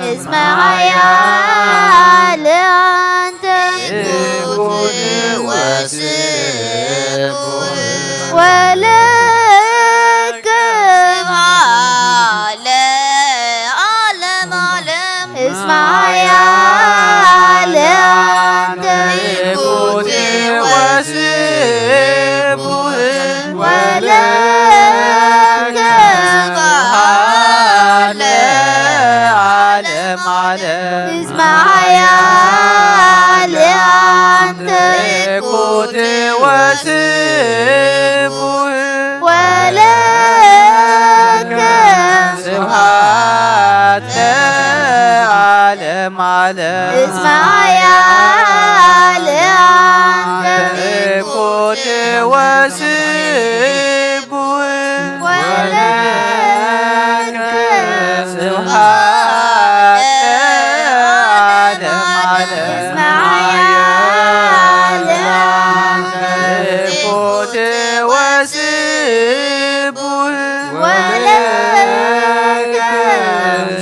እስመ ኃያል አንተ ትኩት ወስቡሕ ወለከ ስብሐት ለዓለመ ዓለም። እስመ ኃያል አንተ ትኩት ወስቡሕ ወለከ ስብሐት ለዓለመ ዓለም። እስመ ኃያል አንተ ትኩት ወስቡሕ ወለከ ስብሐት ለዓለመ ዓለም። እስመ ኃያል አንተ ትኩት ወስቡሕ ወለከ ስብሐት ለዓለመ ዓለም። እስመ ኃያል አንተ ትኩት ወስቡሕ ወለከ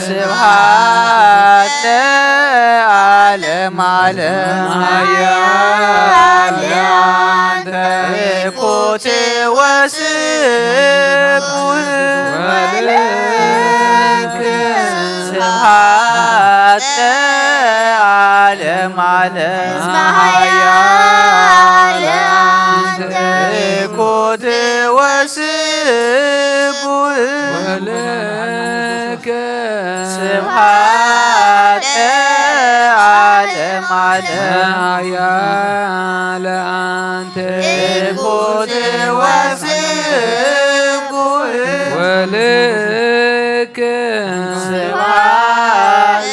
ስብሐት ለዓለመ ዓለም። ኃያል አንተ ትኩት ወስቡሕ ወለከ ስብሐት ለዓለመ ዓለም። እስመ ኃያል አንተ ትኩት ወስቡሕ ወለከ ስብሐት ለዓለመ ዓለም። ኃያል አንተ ትኩት ወስቡሕ ወለከ ስብሐት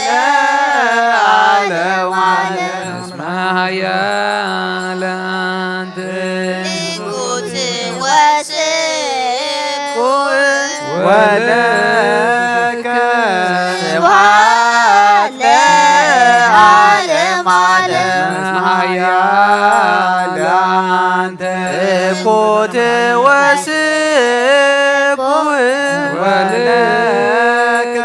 ለዓለመ ዓለም። እስመ ኃያል አንተ ትኩት ወስቡሕ ወለከ ስብሐት ለዓለመ ዓለም። እስመ ኃያል አንተ ትኩት ወስቡሕ ወለከ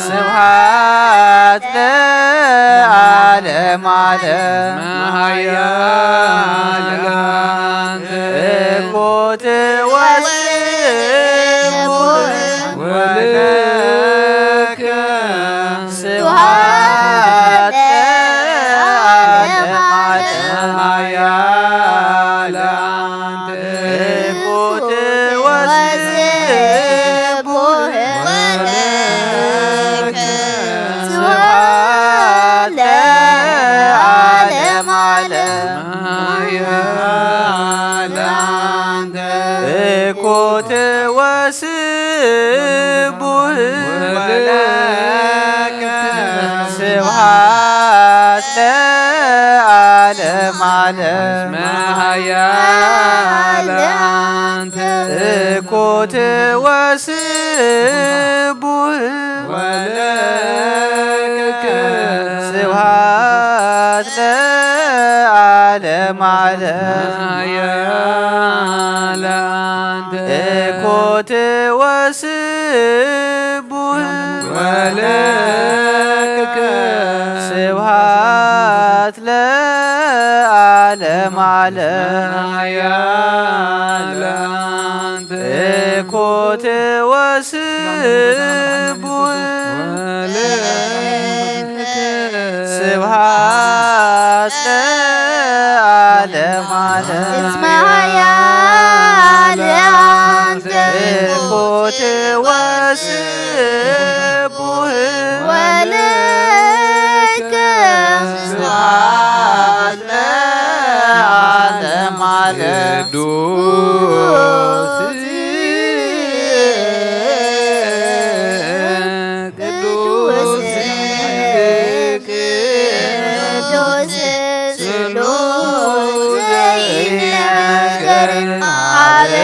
ስብሐት ለዓለመ ዓለም። ኃያል አንተ ትኩት ወስቡሕ ወለከ ስብሐት ለዓለመ ዓለም። ኃያል አንተ ትኩት ወስቡሕ ወለከ ስብሐት ለዓለመ ዓለም። ኃያል አንተ ትኩት ወስቡሕ ወለከ ስብሐት ለዓለመ ዓለም። ኃያል አንተ ትኩት ወስቡሕ ወለከ ስብሐት ለዓለመ ዓለም። ኃያል አንተ ትኩት ወስቡሕ ወለከ ስብሐት ለዓለመ ዓለም። ኃያል አንተ ትኩት ወስቡሕ ወለከ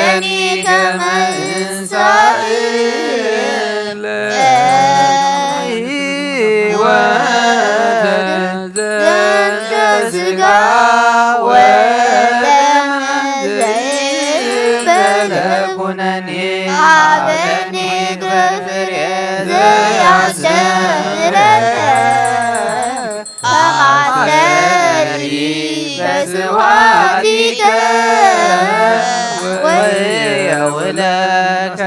እኒ ከመ እንሳእ ለሕይወት ዘንተ ሥጋ ወደም ዘይበለ ኩነኒ ሀበኒ ግፍሬ ዘያስተምረነ ተማተሪ በስብሐቲከ ወየውለከ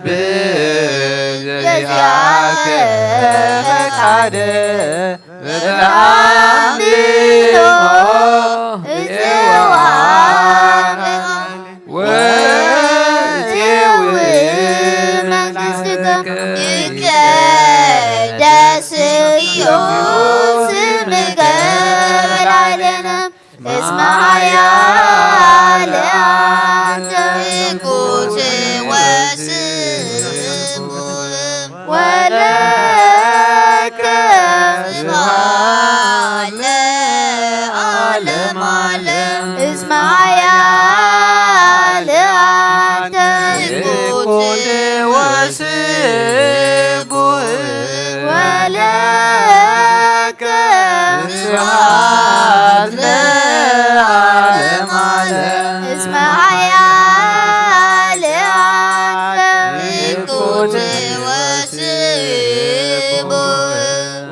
ዘገብእ ዘዚአከ ፈቃደ በተአምኖ እጽዋመ ወዜው መንግሥትከ ይትቀደስ ስምከ በላዕሌነ እስመ ኃያል አንተ ትኩት ወስቡሕ ወለከ ስብሐት ለዓለመ ዓለም። እስመ ኃያል አንተ ትኩት ወስቡሕ ወለከ ስብሐት ለዓለመ ዓለም። እስመ ኃያል አንተ ትኩት ወስቡሕ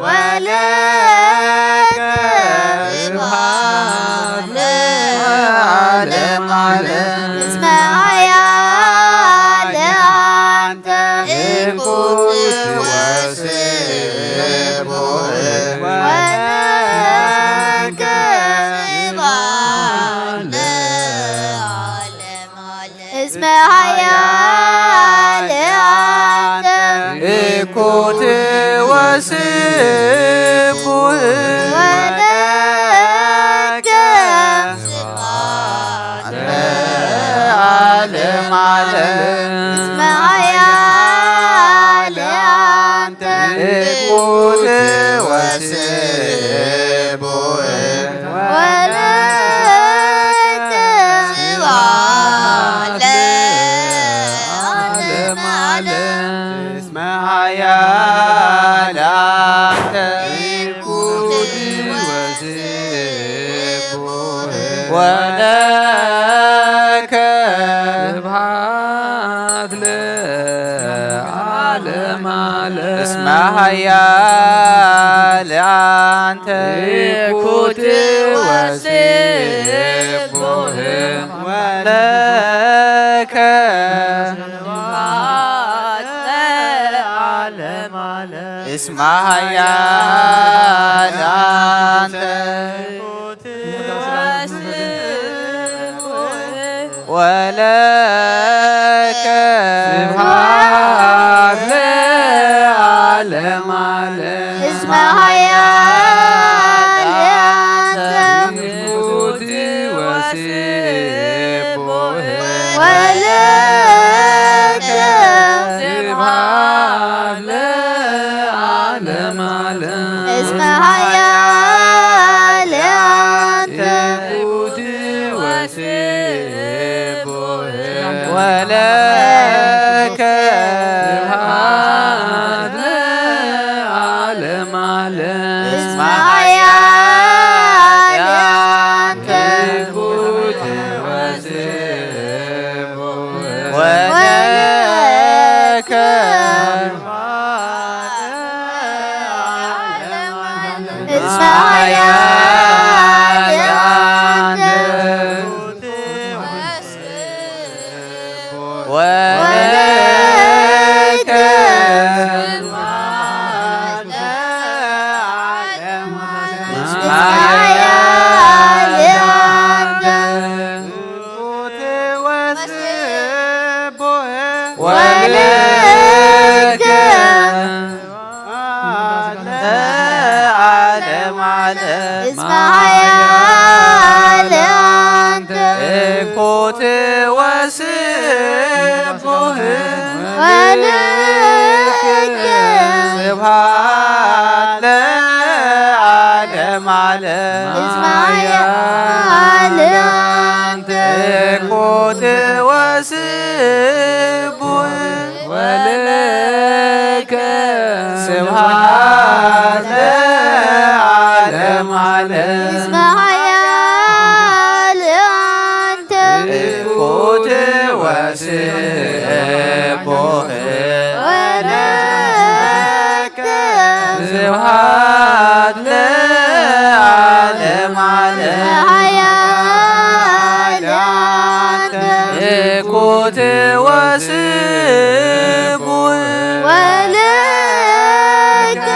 ወለከ ስብሐት ለዓለመ ዓለም። እስመ ኃያል አንተ ትኩት ወስቡሕ ወለከ ስብሐት ለዓለመ እስመ ኃያል አንተ ትኩት ወስቡሕ ወለከ ስብሐት ለዓለመ ዓለም። እስመ ኃያል አንተ ትኩት ወስቡሕ ወለከ ስብሐት ለዓለመ ዓለም። እስመ ኃያል አንተ ትኩት ወስቡሕ ወለከ ስብሐት ለዓለመ ዓለም። እስመ ኃያል አንተ ትኩት ወስቡሕ ወለከ ስብሐት ለዓለመ ዓለም። እስመ ኃያል አንተ ወለከ ስብሐት ለዓለመ ዓለም። እስመ ኃያል አንተ ትኩት ወስቡሕ ወለከ ስብሐት ለዓለመ ዓለም። እስመ ኃያል አንተ ትኩት ወስቡሕ ወለከ ስብሐት ለዓለመ ዓለም። እስመ ኃያል አንተ ትኩት ወስቡሕ ወለከ እስመ ኃያል አንተ ወለከ እስመ ኃያል አንተ ወለከ ለዓለመ ዓለም። ስብሐት ለዓለመ ዓለም። እስመ ኃያል አንተ። እኩት ወስቡሕ። ወለከ። ስብሐት ለዓለመ ዓለም። ኃያል አንተ። እኩት ወስቡሕ። ወለከ።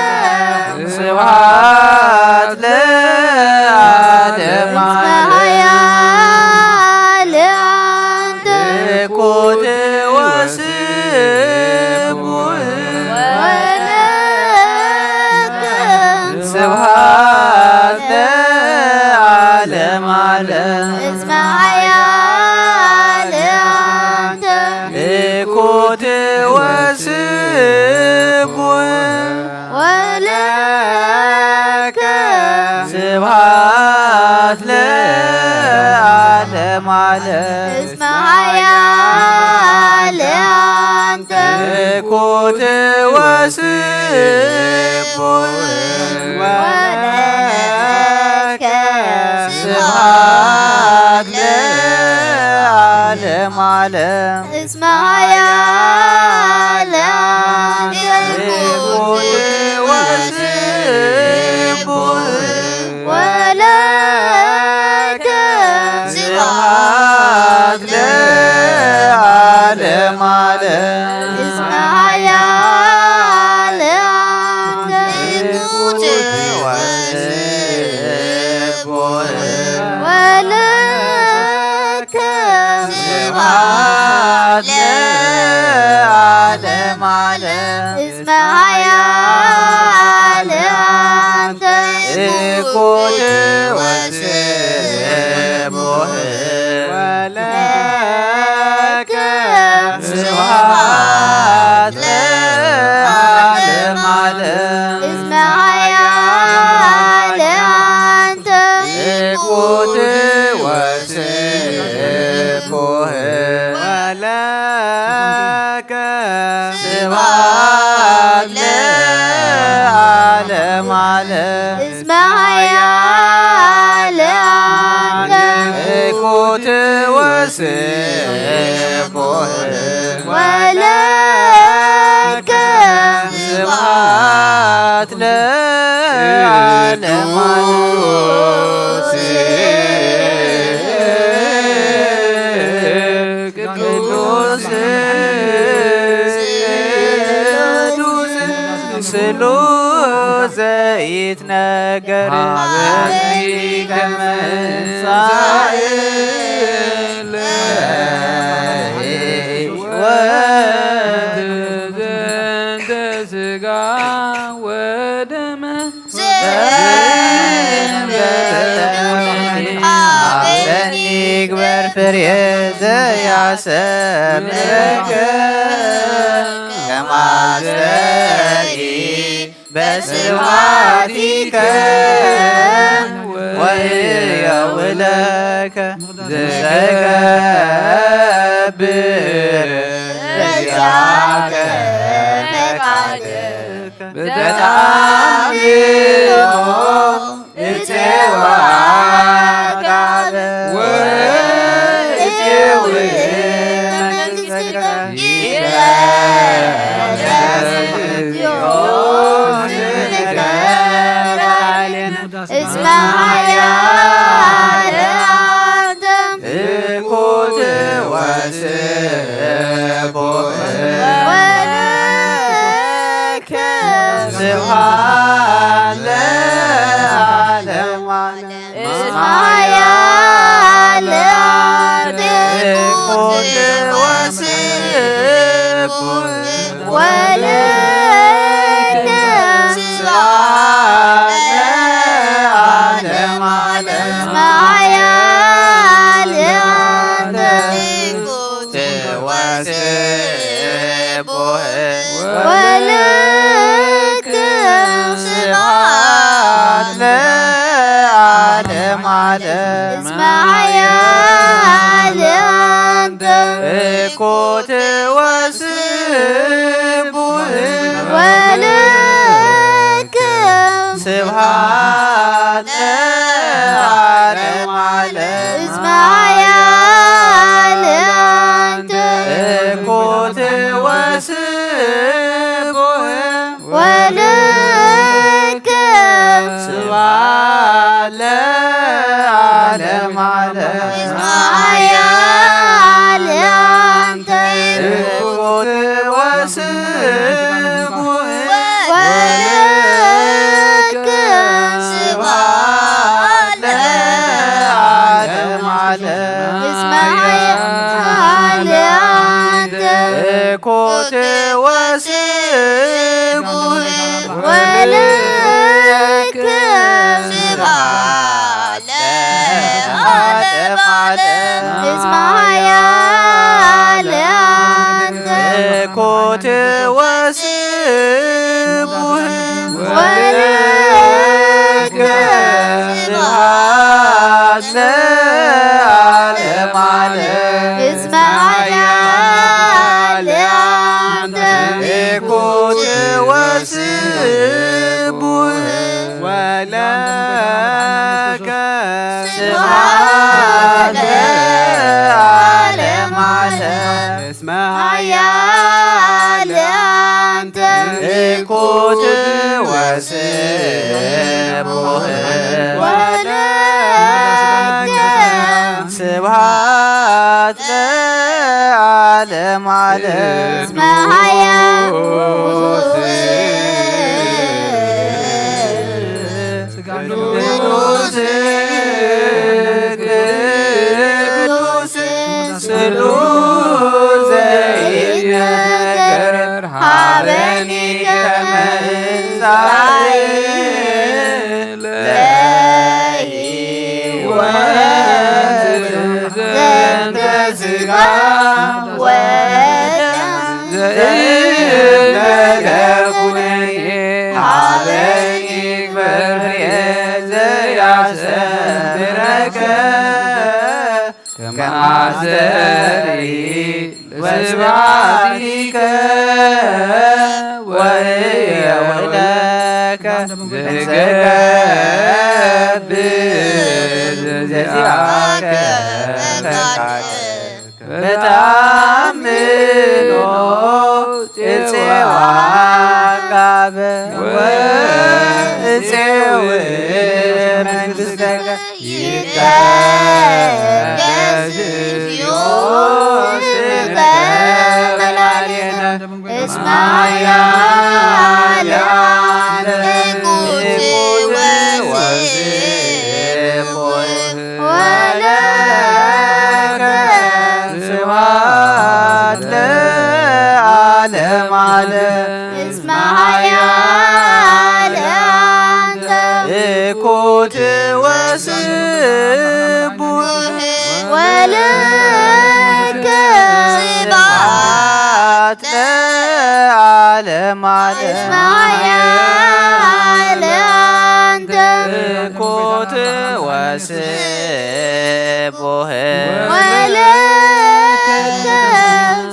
ስብሐት ለዓለመ ዓለም። ኃያል አንተ። እኩት ወስቡሕ። ወለከ። ስብሐት ለዓለመ ዓለም። እስመ ኃያል አንተ። እኩት ወስቡሕ። ወለከ። ስብሐት ለዓለመ ዓለም። እስመ ኃያል አንተ። እኩት ወስቡሕ። ወለከ። ስብሐት ለዓለመ ዓለም። እስመ ኃያል አንተ። እኩት ወስቡሕ። ወለከ። ስብሐት ለዓለመ ዓለም። እስመ ኃያል አንተ። እኩት ወስቡሕ። ወለከ። ስብሐት ለዓለመ ዓለም። እስመ ኃያል አንተ። እኩት ወስቡሕ። ወለከ። ስብሐት ለዓለመ ዓለም። እስመ ኃያል አንተ። እኩት ወስቡሕ። ወለከ። ስብሐት ለዓለመ ዓለም። እስመ ኃያል አንተ። እኩት ወስቡሕ። ወለከ። ስብሐት ለዓለመ ዓለም። ቅዱስ ስሉስ ዘይትነገር። ሀበኒ ከመ ለሕይወት ዘንተ ሥጋ ወደመ። ሀበኒ ግበር ፍሬ ዘያሰምረከ ከማስተሪ በስብሐቲከ ወእየውለከ ዘገብር በዚአከ ፈቃድከ በተአምኖ እትወከብ ወእትውእ መንግሥትከ ይትመለስ እግዚኦ ስምከ ለዓሌነ እስመ ኃያል አንተ። እኩት ወስቡሕ ወለከ ስብሐት ለዓለመ ዓለም። እስመ ኃያል አንተ። እኩት ወስቡሕ ወለከ ስብሐት ለዓለመ ዓለም። እስመ ኃያል አንተ። እኩት ወስቡሕ ወለከ ስብሐት ለዓለመ ዓለም። እስመ ኃያል አንተ። እኩት ወስቡሕ ለከ ስብሐት ለዓለመ ዓለም። እስመ ኃያል አንተ እኩት ወስቡሕ ወለከ ስብሐት ለዓለመ ዓለም። እስመ ኃያል አንተ እኩት ወስቡሕ ወለከ ስብሐት ለዓለመ ዓለም። እስመ ኃያል አንተ እኩት ወስቡሕ ወለከ ስብሐት ለዓለመ ዓለም። እስመ ኃያል አንተ እኩት ወስቡሕ ወለከ ስብሐት ለዓለመ ዓለም። እስመ ኃያል አንተ እኩት ወስቡሕ ወለከ ስብሐት ለዓለመ ዓለም። እስመ ኃያል አንተ እኩት ወስቡሕ ወለከ ስብሐት ለዓለመ ዓለም። እስመ ኃያል ቅዱስ ቅዱስ ስሉስ ዘይነገር ሀበኒ ከመ እንዛሬ ለሕይወት ዘንተ ሥጋ ወደም ዘእመለ ኩነኔ ሀበኒ ግበር ዘያስተምረከ ከመ አስተርኢ ለስብሐቲከ ወእየውለከ ዘገብር ዘዚአከ ፈቃድ በተአምኖ ጽዋ ቃበ ወእፄው መንግሥተከ ይትቀደስ እግዚኦ ስምከ በላዕሌነ እስመ ኃያል አንተ እኩት ወስቡሕ ወለከ ስብሐት ለዓለመ ዓለም። እስመ ኃያል አንተ እኩት ወስቡሕ ወለከ ስብሐት ለዓለመ ዓለም። እስመ ኃያል አንተ እኩት ወስቡሕ ወለከ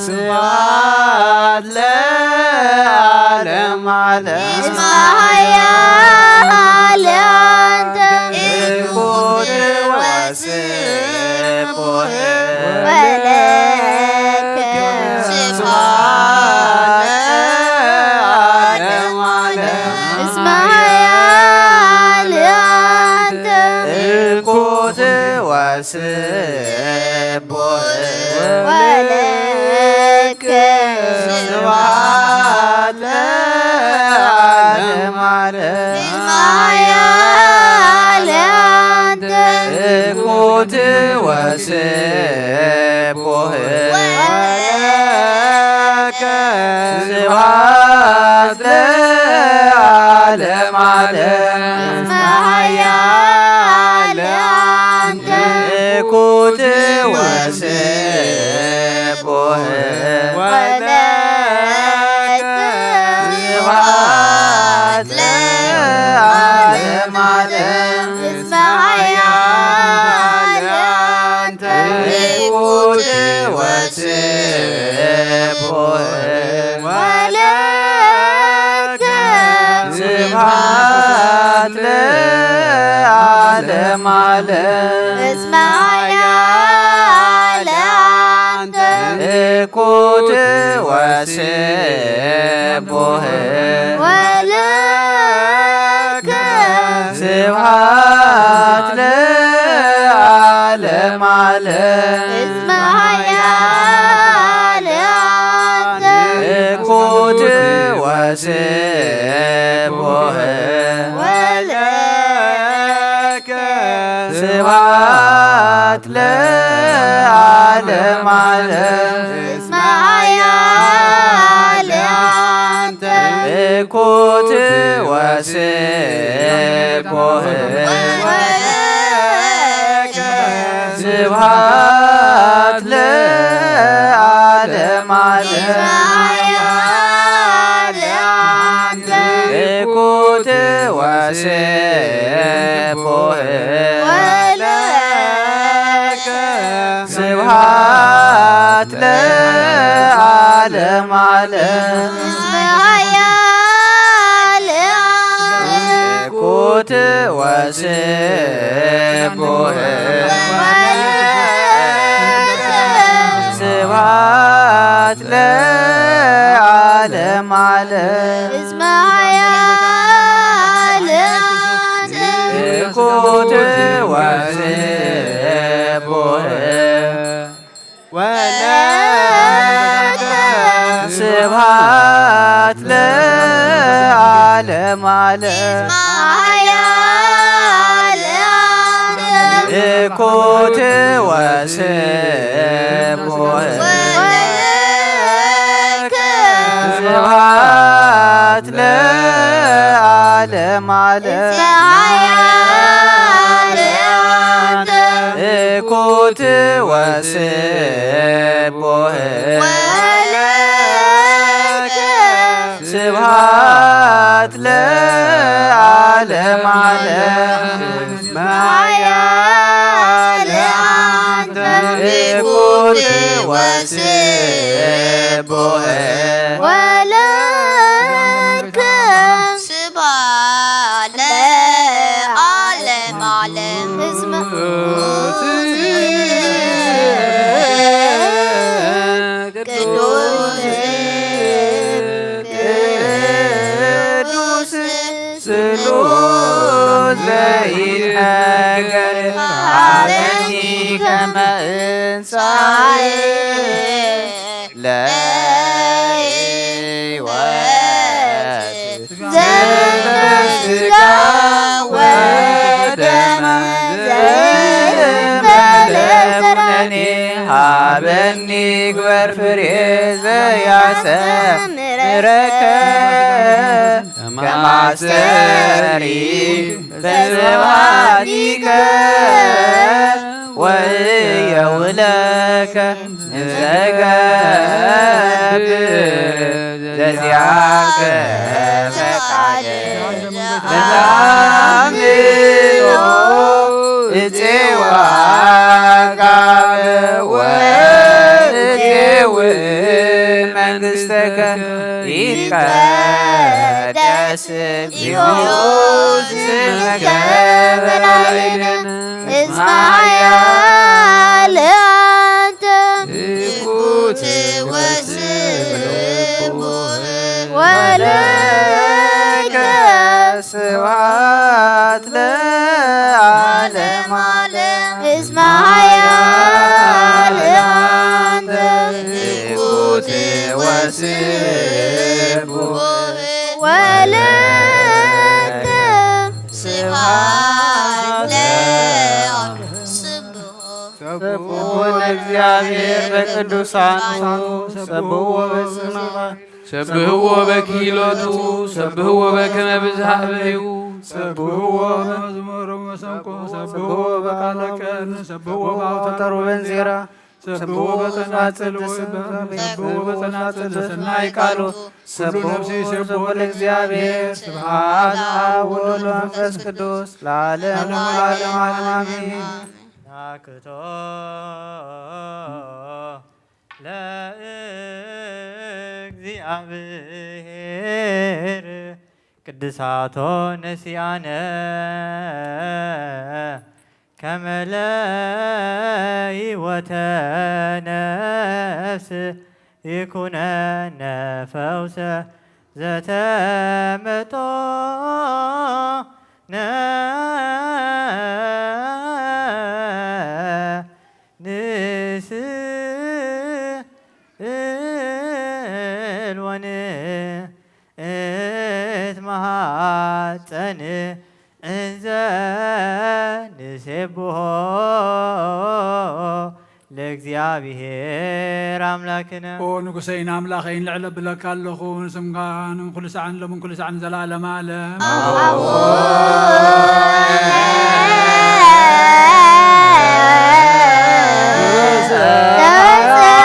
ስብሐት ለዓለመ ዓለም። እስመ ኃያል አንተ እኩት ወስቡሕ ወለከ ስብሐት ለዓለመ ዓለም። እስመ ኃያል አንተ እኩት ወስቡሕ ወለከ ስብሐት ለዓለመ ዓለም። እስመ ኃያል አንተ እኩት ወስቡሕ ወለከ ስብሐት ለዓለመ ዓለም። እስመ ኃያል አንተ እኩት ወስቡሕ ወለከ ስብሐት ለዓለመ ዓለም። እስመ ኃያል አንተ እኩት ወስቡሕ ወለከ ለማለም እስመ ኃያል አንተ እኩት ወስቡህ ወለከ ስብሐት ለዓለም ዓለም እስመ ኃያል አንተ እኩት ወስቡህ ወለከ ስብሐት ለዓለም ዓለም እስመ ኃያል አንተ እኩት ወስቡህ ወለከ ስብሐት ለዓለም ዓለም እኩት ወስቡህ ወለከ ስብሐት ለዓለም ዓለም እኩት ወስቡህ ስብሐት ለዓለም ዓለም እስመ ኃያል እኩት ወስቡህ ወለከ ስብሐት ለዓለም ዓለም እኩት ወስቡህ ስብሐት ለዓለም ዓለም እኩት ወስቡህ ወለከ ስብሐት ለዓለም ዓለም እስመ ኃያል አንተ እኩት ወስቡህ ወለከ ስብሐት ለዓለም ዓለም እስመ ቅዱስ ቅዱስ ስሉስ ዘይትሐገር ሀበኒ ከመ እንሳኤ ለሕይወት ዘእንበለ ሥጋ ወደም ዘእንበለ ኩነኔ ሀበኒ ግበር ፍሬ ዘያሰምረከ ከመ አስተሪ በስብሐቲከ ወእየውለከ እንዘገብር ዘዚአከ ፈቃደ። ለዛምኖ እፄው አቃበ ወእፄው መንግሥተከ ይትቀደስ እግዚኦ ስምከ በላዕሌነ እስመ ኃያል አንተ ትኩት ወስቡሕ ወለከ ስብሐት ለዓለመ ዓለም። እስመ ኃያል አንተ ትኩት ወስቡሕ ወለከ ስብሐት ለዓለመ። ስብሖ ለእግዚአብሔር በቅዱሳኑ ሰብሕዎ በጽምዋ ሰብሕዎ በኪሎቱ ሰብሕዎ በከመ ብዝሃ እበዩ ሰብሕዎ በመዝሙር ወመሰንቆ ሰብሕዎ በቃለ ቀን ሰብሕዎ በአውታር ወበእንዚራ ሰብሕዎ በጸናጽል ወበ-፣ ሰብሕዎ በጸናጽል ለሰናይ ቃሉ ሰብሕዎ ሰብሖ ለእግዚአብሔር። ስብሐት ለአብ ወወልድ ወመንፈስ ቅዱስ ለዓለመ ዓለም አሜን። ያክቶ ለእግዚአብሔር ቅድሳቶ ነሲኣነ ከመ ለህይወተ ነፍስ ይኩነነ ፈውሰ ዘተመጦነ ንስእል ወንእትማሐፀን እንዘ ንሴብሖ ለእግዚኣብሔር ኣምላክነ። ኦ ንጉሰይን ኣምላኸይን፣ ልዕል ኣብለካ ኣለኹ፣ ንስምካ ንኩሉ ሳዕን ሎምን ኩሉ ሳዕን ዘላለም ኣለም። ኣቡነ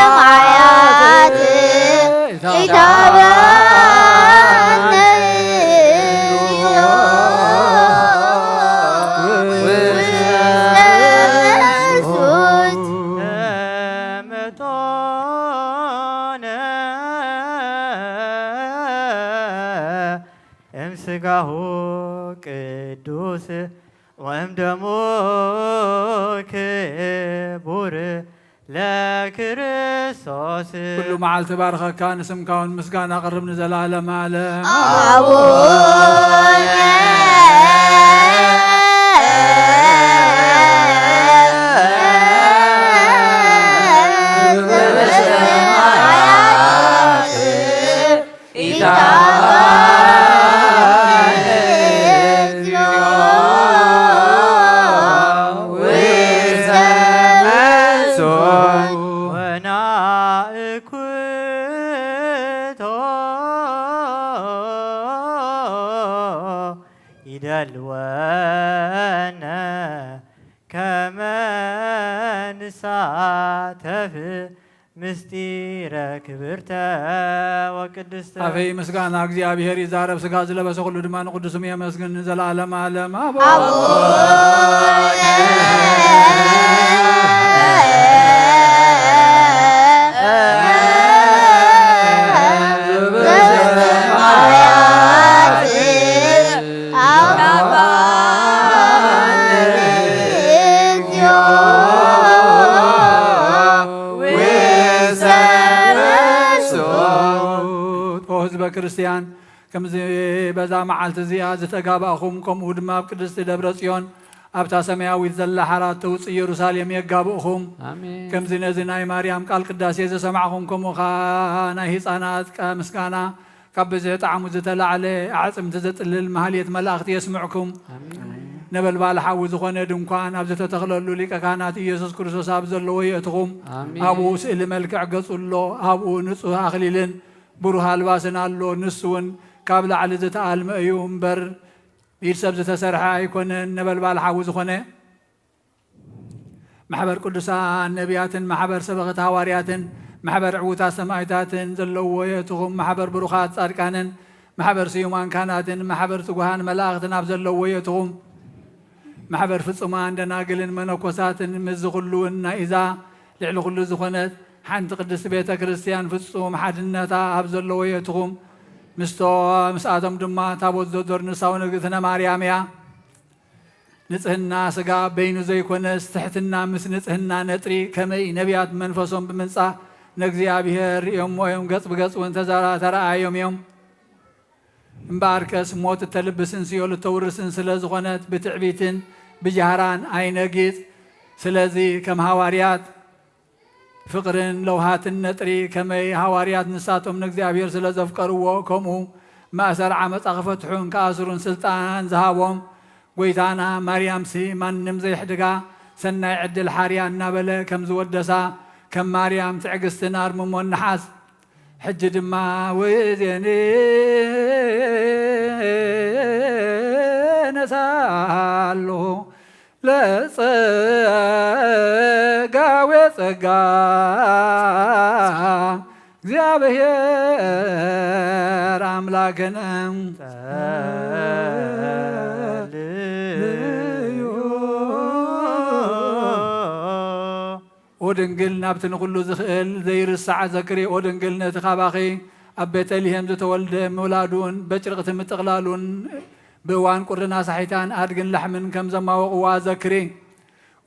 ዘበሰማያት ኢታብአነ ውስተ መንግስት ተመጦነ እምስጋሁ ቅዱስ ወእምደሙ ክቡር ለክርስቶስ። ኩሉ መዓልቲ ባርኸካ፣ ንስምካ እውን ምስጋና ኣቕርብ ንዘለዓለመ ዓለም። ኣቡነ ዘበሰማያት ኢታብአነ እግዚኦ ውስተ መንግስት ወናእኩቶ ይደልወነ ከመ ንሳተፍ ምስጢረ ክብርተ ወቅድስተ። ኣፈይ ምስጋና እግዚኣብሔር ይዛረብ፣ ስጋ ዝለበሰ ኩሉ ድማ ንቅዱስ ስሙ የመስግን ንዘለዓለም ዓለም። ኣቦ ኣቡነ ዘበሰማያት አባነ እግዚኦ ውስተ መንሱት። ኦ ህዝበ ክርስቲያን፣ ከምዚ በዛ መዓልቲ እዚኣ ዝተጋባእኹም፣ ከምኡ ድማ ኣብ ቅድስቲ ደብረ ጽዮን ኣብታ ሰማያዊት ዘላ ሓራት ተውፅእ ኢየሩሳሌም የጋብእኹም። ኣሜን። ከምዚ ነዚ ናይ ማርያም ቃል ቅዳሴ ዝሰማዕኹም፣ ከምኡ ኸዓ ናይ ህፃናት ቃ-፣ ምስጋና ካብ ብዝሒ ጣዕሙ ዝተላዕለ ኣዕፅምቲ ዘጥልል ማህሌት መላእኽቲ የስምዕኩም። ኣሜን። ነበልባል ሓዊ ዝኾነ ድንኳን ኣብ ዝተተኽለሉ ሊቀ ካህናት ኢየሱስ ክርስቶስ ኣብ ዘለዎ የእትኹም። ኣሜን። ኣብኡ ስእሊ መልክዕ ገጹ ኣሎ፣ ኣብኡ ንጹህ ኣኽሊልን ብሩህ ኣልባስን ኣሎ። ንሱ እውን ካብ ላዕሊ ዝተኣልመ እዩ እምበር፣ ብኢድ ሰብ ዝተሰርሐ ኣይኮነን። ነበልባል ሓዊ ዝኾነ ማሕበር ቅዱሳን ነቢያትን ማሕበር ሰበኽቲ ሃዋርያትን ማሕበር ዕዉታት ሰማዕታትን ዘለዎ የእትኹም። ማሕበር ብሩኻት ጻድቃንን ማሕበር ስዩማን ካህናትን ማሕበር ትጉሃን መላእኽትን ኣብ ዘለዎ የእትኹም። ማሕበር ፍጹማን ደናግልን መነኮሳትን ምስዚ ኩሉ እናኢዛ ልዕሊ ኩሉ ዝኾነት ሓንቲ ቅድስቲ ቤተ ክርስቲያን ፍጹም ሓድነታ ኣብ ዘለዎ የእትኹም። ምስቶ-፣ ምስኣቶም ድማ ታቦት ዘዞር ንሳውን እግዝእትነ ማርያም እያ። ንጽህና ስጋ በይኑ ዘይኮነስ፣ ትሕትና ምስ ንጽህና ነጥሪ፣ ከመይ ነቢያት መንፈሶም ብምንጻህ ንእግዚኣብሔር ርእዮሞ እዮም፣ ገጽ ብገጽ እውን ተዘራ-፣ ተረኣዮም እዮም። እምበኣርከስ ሞት እተልብስን ሲኦል እተውርስን ስለ ዝኾነት፣ ብትዕቢትን ብጃህራን ኣይነጊጽ። ስለዚ ከም ሃዋርያት ፍቕርን ለውሃትን ነጥሪ፣ ከመይ ሃዋርያት ንሳቶም ንእግዚኣብሔር ስለ ዘፍቀርዎ፣ ከምኡ ማእሰር ዓመጻ ክፈትሑን ክኣስሩን ስልጣን ዝሃቦም ጐይታና፣ ማርያምሲ ማንም ዘይሕድጋ ሰናይ ዕድል ሓርያ እናበለ ከም ዝወደሳ፣ ከም ማርያም ትዕግስትን ኣርምሞን ንሓዝ። ሕጂ ድማ ወዜኒ ነሳሉ ለጸጋዌ ጸጋ እግዚኣብሔር ኣምላክነ ጸልዩ። ኦ ድንግል፣ ናብቲ ንኹሉ ዝኽእል ዘይርሳዕ ዘክሪ፣ ኦ ድንግል፣ ነቲ ካባኺ ኣብ ቤተልሔም ዝተወልደ ምውላዱን በጭርቕቲ ምጥቕላሉን ብእዋን ቁርና ሳሒታን ኣድግን ላሕምን ከም ዘማወቕዋ ዘክሪ።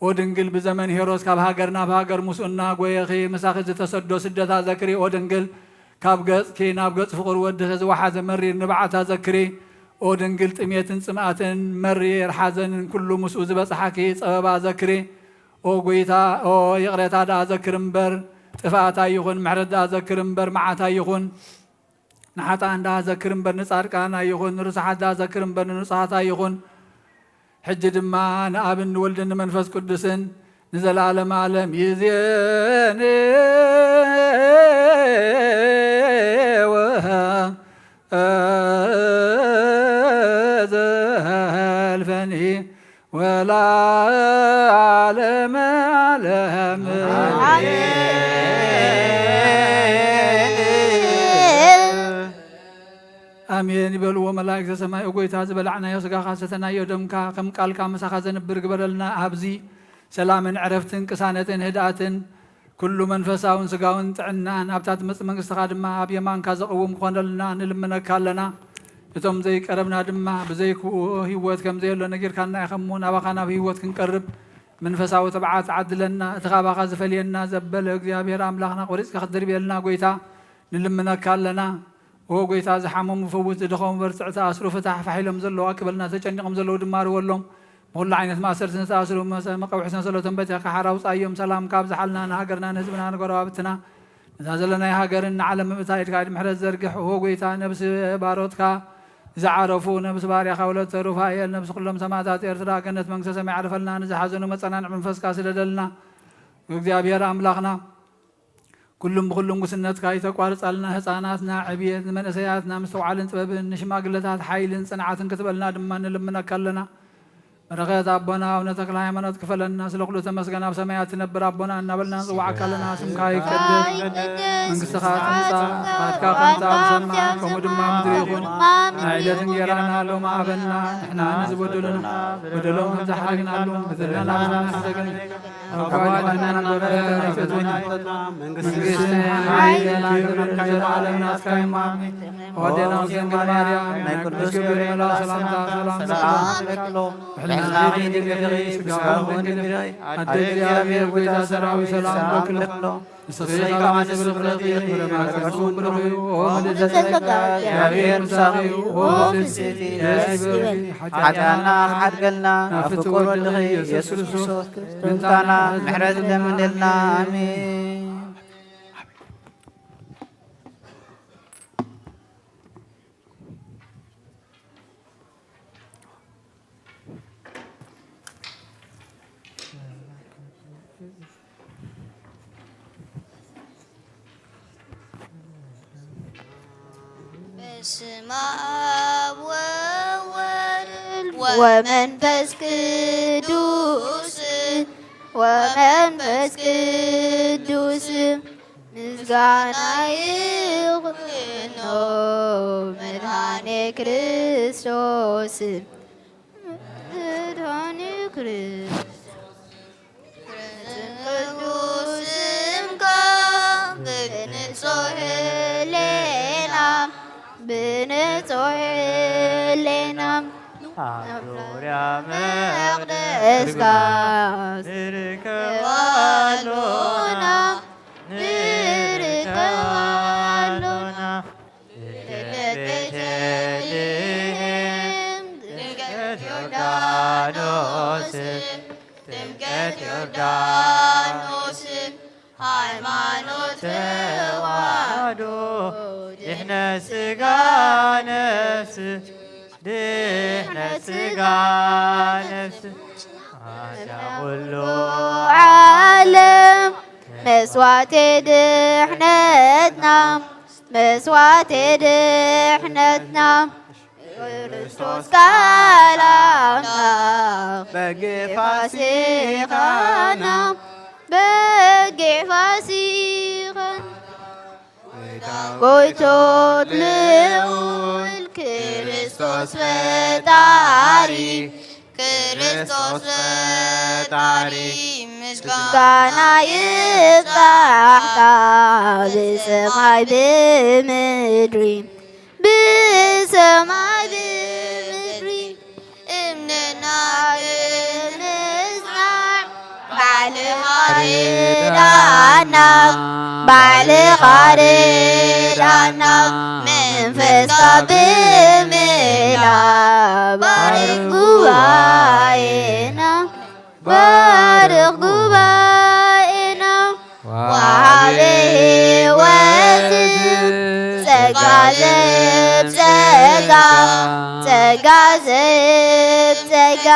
ኦ ድንግል፣ ብዘመን ሄሮድስ ካብ ሃገር ናብ ሃገር ምስኡ እናጎየኺ ምሳኺ ዝተሰዶ ስደታ ዘክሪ። ኦ ድንግል፣ ካብ ገጽኪ ናብ ገጽ ፍቑር ወድኺ ዝወሓዘ መሪር ንብዓታ ዘክሪ። ኦ ድንግል፣ ጥሜትን ጽምኣትን መሪር ሓዘንን ኩሉ ምስኡ ዝበጽሓኪ ጸበባ ዘክሪ። ኦ ጎይታ፣ ኦ ይቕሬታ ደኣ ዘክር እምበር ጥፍኣት ኣይኹን፣ ምሕረት ደኣ ዘክር እምበር መዓት ኣይኹን። ንሓጥኣን ደኣ ዘክር እምበር ንጻድቃን ኣይኹን፣ ንርሱሓት ደኣ ዘክር እምበር ንንጹሃት ኣይኹን። ሕጂ ድማ ንኣብን ንወልድን ንመንፈስ ቅዱስን ንዘለዓለመ ዓለም ይዜን ዘልፈኒ ወለዓለመ ዓለም። ኣሜን ይበልዎ መላእክተ ሰማይ። ኦ ጎይታ፣ ዝበላዕናዮ ስጋኻ፣ ዝሰተናዮ ደምካ፣ ከም ቃልካ ምሳኻ ዘንብር ግበረልና። ኣብዚ ሰላምን ዕረፍትን ቅሳነትን ህድኣትን ኩሉ መንፈሳውን ስጋውን ጥዕናን ኣብታ ትመጽእ መንግስትኻ ድማ ኣብ የማንካ ዘቕውም ክኾነልና ንልምነካ ኣለና። እቶም ዘይቀረብና ድማ ብዘይክኡ ህይወት ከም ዘየሎ ነጊርካና ኢኻ እሞ፣ ናባኻ ናብ ህይወት ክንቀርብ መንፈሳዊ ትብዓት ዓድለና። እቲ ካባኻ ዝፈልየና ዘበለ እግዚኣብሔር ኣምላኽና፣ ቆሪጽካ ክትድርብየልና ጎይታ ንልምነካ ኣለና። ኦ ጎይታ፣ ዝሓመሙ ፈውስ፣ ዝደኸሙ በርትዕ፣ ዝተኣስሩ ፍታሕ፣ ፋሕ ኢሎም ዘለዉ ኣቅበልና፣ ተጨኒቖም ዘለዉ ድማ ርወሎም። ብኹሉ ዓይነት ማእሰርቲ ዝተኣስሩ መሰ-፣ መቃውሒ ሰንሰለቶም በቲኽካ ሓራ ኣውጻዮም። ሰላም ካብ ዝሓልና ንሃገርና፣ ንህዝብና፣ ንጎረባብትና፣ ነዛ ዘለናይ ሃገርን ንዓለም ምእታ ኢድካ ኢድ ምሕረት ዘርግሕ። ኦ ጎይታ፣ ነብሲ ባሮትካ ዝዓረፉ፣ ነብሲ ባርያኻ ወለተ ሩፋኤል፣ ነብሲ ኩሎም ሰማዕታት ኤርትራ ገነት መንግስተ ሰማይ ዓርፈልና። ንዝሓዘኑ መጸናንዒ መንፈስካ ስደደልና። እግዚኣብሔር ኣምላኽና፣ ኩሉም ብኹሉም ጉስነትካ ይተቋርጻልና። ህፃናትና ዕብየት፣ ንመንእሰያትና ምስትውዓልን ጥበብን፣ ንሽማግለታት ሓይልን ጽንዓትን ክትበልና ድማ ንልምነካ ኣለና። በረኸት ኣቦና ኣቡነ ተክለ ሃይማኖት ክፈለና። ስለ ኩሉ ተመስገን። ኣብ ሰማያት ትነብር ኣቦና እናበልና ንጽዋዓካ ኣለና። ስምካ ይቀደስ፣ መንግስትኻ ትምጻእ፣ ፍቓድካ ከምቲ ኣብ ሰማይ ከምኡ ድማ ኣብ ምድሪ ይኹን። ናይ ዕለት እንጌራና ሎም ሃበና። ንሕና ንዝበደሉና በደሎም ከም ዝሓረግናሎም በደልና ንሓሰግን ኣባዋድና በረከት ኣይፈትወና። መንግስትን ሓይልን ክብርን ዘለዓለም ናትካ እዩ። ኣሜን። ኣዋዴና ድንግል ማርያም ናይ ቅዱስ ገብርኤል ሰላምታ ሰላም ሰላም ለኪ። ብሕልናኺ ድንግል ኢኺ፣ ስጋውን ድንግል ኢኺ። ኣደ እግዚኣብሔር ጎይታ ሰራዊት ሰላም ለኪ። ንስኺ ካብ ኣንስቲ ብርኽቲ ኢኺ፣ ፍረ ማህፀንኪ እውን ብሩኽ እዩ። ኦ ምልዕተ ጸጋ፣ እግዚኣብሔር ምሳኺ እዩ። ኦ ፍስሕቲ ደስ ይበልኪ። ሓጢኣትና ክሓድገልና፣ ናብ ፍቁር ወድኺ ኢየሱስ ክርስቶስ ምምጻእና ምሕረት ለምንልና። ኣሜን። በስመ አብ ወወልድ ወመንፈስ ቅዱስ፣ ወመንፈስ ቅዱስ ምስጋና ይኹኖ መድኃኔ ክርስቶስ፣ መድኃኔ ክርስቶስ። ቅዱስ ስምካ ብንጹሕ ህሌና፣ ብንጹሕ ህሌና ኣብ ዙርያ መቕደስካ ንርከብ ኣሎና፣ ንርከብ ኣሎና። ልደት ቤተልሔም፣ ጥምቀት ዮርዳኖስ፣ ጥምቀት ዮርዳኖስ፣ ሃይማኖት ተዋህዶ፣ ድሕነት ስጋ ነፍስ፣ ድሕነት ስጋ ነፍስ፣ ኃጢአት ኩሉ ዓለም፣ መስዋዕቲ ድሕነትና፣ መስዋዕቲ ድሕነትና፣ ክርስቶስ ቃል ኣምላኽ በጊዕ ፋሲካና፣ በጊዕ ፋሲካና። ጎይቶት ልዑል ክርስቶስ ፈጣሪ፣ ክርስቶስ ፈጣሪ፣ ምስጋና ይብጻሕካ ብሰማይ ብምድሪ፣ ብሰማይ ብምድሪ። እምንና ንምጽናዕ ባዕልኻ ርዳና፣ ባዕልኻ ርዳና። መንፈስካ ብምልኣ ባርኽ ጉባኤና። ባርኽ ጉባኤና። ወሃቢ ህይወት ጸጋ ዘብ ጸጋ፣ ጸጋ ዘብ ጸጋ።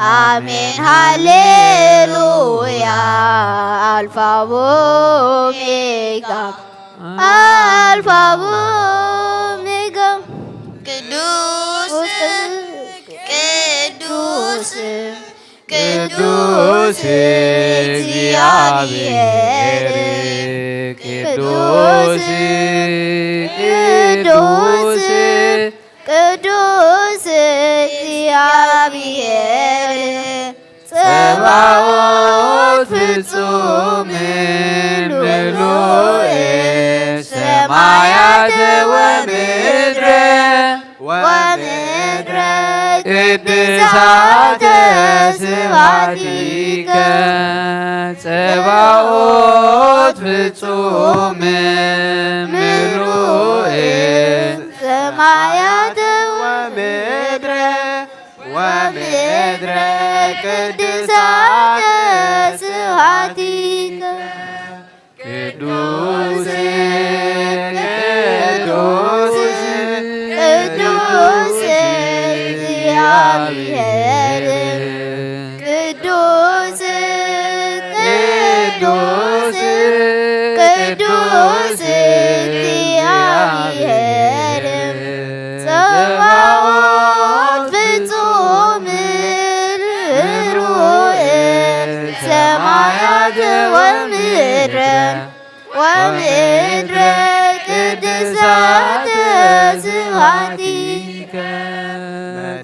ኣሜን ሃሌሉያ። ኣልፋ ኦሜጋ፣ ኣልፋ ኦሜጋ። ቅዱስ ቅዱስ ቅዱስ እግዚአብሔር፣ ቅዱስ ቅዱስ ቅዱስ እግዚአብሔር ጸባኦት ፍጹም ምሉእ ሰማያት ወምድረ ወምድረ ቅድሳተ ስብሐቲከ። ጸባኦት ፍጹም ምሉእ ሰማያት ወምድረ ወምድረ ቅድሳተ ስብሐቲከ። ቅዱስ ቅዱስ ቅዱስ እግዚአብሔር ቅዱስ ቅዱስ ቅዱስ እግዚአብሔር ጸባኦት ፍጹም ርሩእ ሰማያት ወምድረ ወምድረ ቅድሳተ ስብሐቲከ።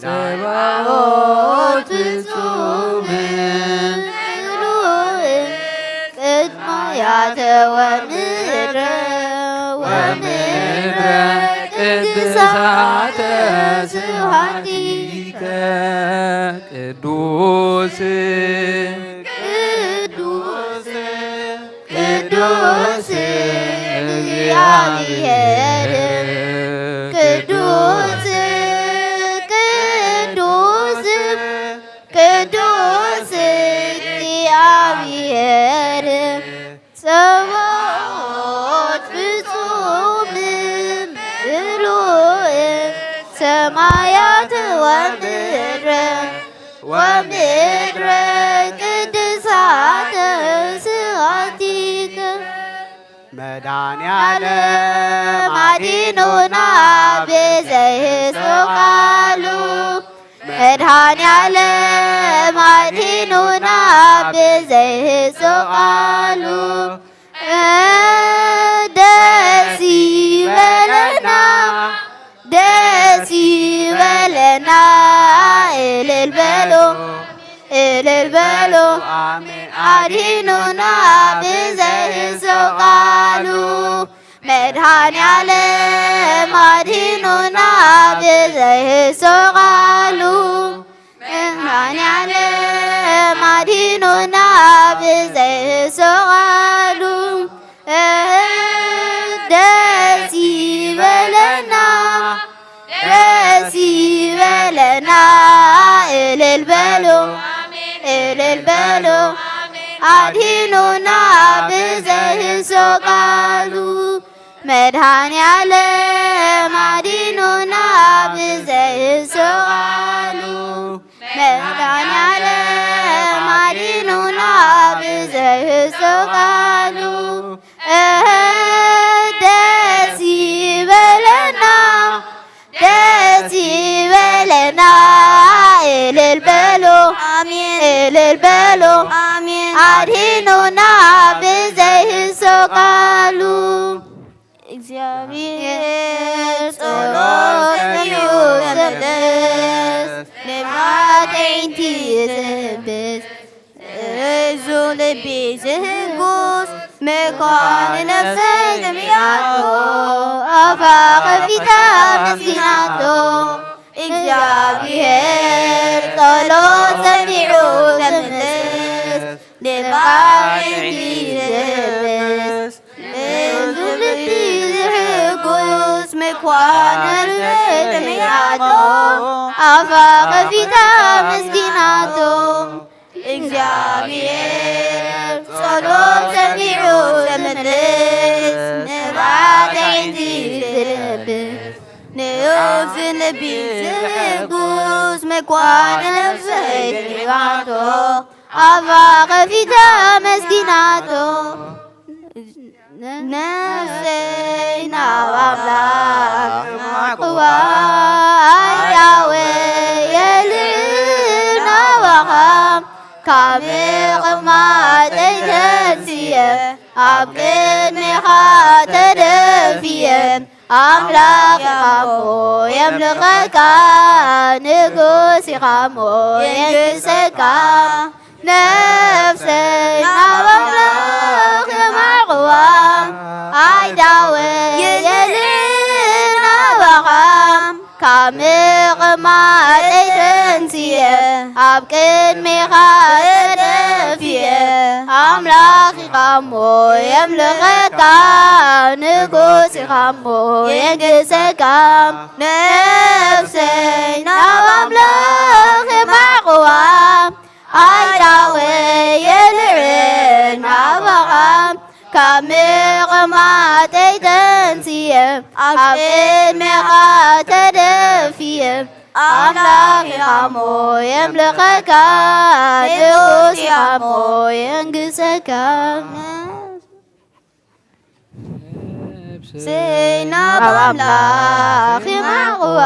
ጸባኦት ፍጹም ርሩእ ቅድማያተ ወምድረ ወምድረ ቅድሳተ ስብሐቲከ። ቅዱስ ቅዱስ ቅዱስ እግዚአብሔር ቅዱስ ቅዱስ ቅዱስ እግዚአብሔር ጸባኦት ፍጹም ምሉእ ሰማያት ወምድረ ወምድረ ቅድሳተ ስብሐቲከ። መድኃኔዓለም አድኑና ብዘይህሱ ቃሉ። መድኃኔዓለም አድኑና ብዘይህሱ ቃሉ። ደስ ይበለና፣ ደስ ይበለና፣ እልል በሉ፣ እልል በሉ። አድኑና ብዘይህሱ ቃሉ። መድኃኔዓለም አድኑና ብዘይህሱ ቃሉ። መድኃኔዓለም አድኑና ብዘይህሱ ቃሉ። ደስ ይበለና፣ ደስ ይበለና፣ እልል በሉ፣ እልል በሉ። አድኑና ብዘይህሱ ቃሉ። መድኃኔዓለም አድኑና ብዘይህሱ ቃሉ። መድኃኔዓለም አድኑና ብዘይህሱ ቃሉ። ደስ ይበለና፣ ደስ ይበለና፣ እልል በሉ፣ አሜን፣ እልል በሉ፣ አሜን። አድኑና ብዘይህሱ ቃሉ። እግዚኣብሔር ጸሎት እዩ ዘብስ፣ ንብዓት ኣዒንቲ ዘብስ። እዙ ልቢ ዝህጉስ ምኳን ነፍሰይ ተሚያቶ ኣፋ ከፊታ መስጊናቶ። እግዚኣብሔር ጸሎት ሰሚዑ ዘምልስ ንባዕልቲ ዘምልስ እዙ ልቢ ዝሕጉስ ምኳን ነፍሰይ ተሚያቶ ኣፋ ከፊታ መስጊናቶ። እግዚኣብሔር ጸሎት ሰሚዑ ዘምልስ ንባዕቲ ዕንቲ ዝልብስ ንኡፍ ልቢ ዝሕጉስ ምኳን ነፍሰይ ተሚያቶ ኣፋ ከፊታ መስጊናቶ። ነፍሰይ ናብ ኣምላኽ ማዕቅዋ ኣይዳወየ ልዕል ናባኻ ካብ ምቕማጠይ ተንስየ ኣብ ቅድሜኻ ተደፍየ ኣምላኽ ኢኻ እሞ የምልኸካ ንጉስ ኢኻ እሞ የንግሰካ። ነፍሰይ ናብ ኣምላኽ የማዕቕዋ ኣይዳወየ ልዕል ናባኻ ካብ ምቕማጠይ ተንስየ ኣብ ቅድሜኻ ተደፍየ ኣምላኽ ኢኻ እሞ የምልኸካ ንጉስ ኢኻ እሞ የንግሰካ። ነፍሰይ ናብ ኣምላኽ የማዕቕዋ ኣይዳወየ ልዕል ናባኻ ካብ ምቕማጠይ ተንስየ ኣብ ቅድሜኻ ተደፍየ ኣምላኽ ኢኻ እሞ የምልኸካ ንጉስ ኢኻ እሞ የንግሰካ። ነፍሰይ ናብ ኣምላኽ ይማዕቕዋ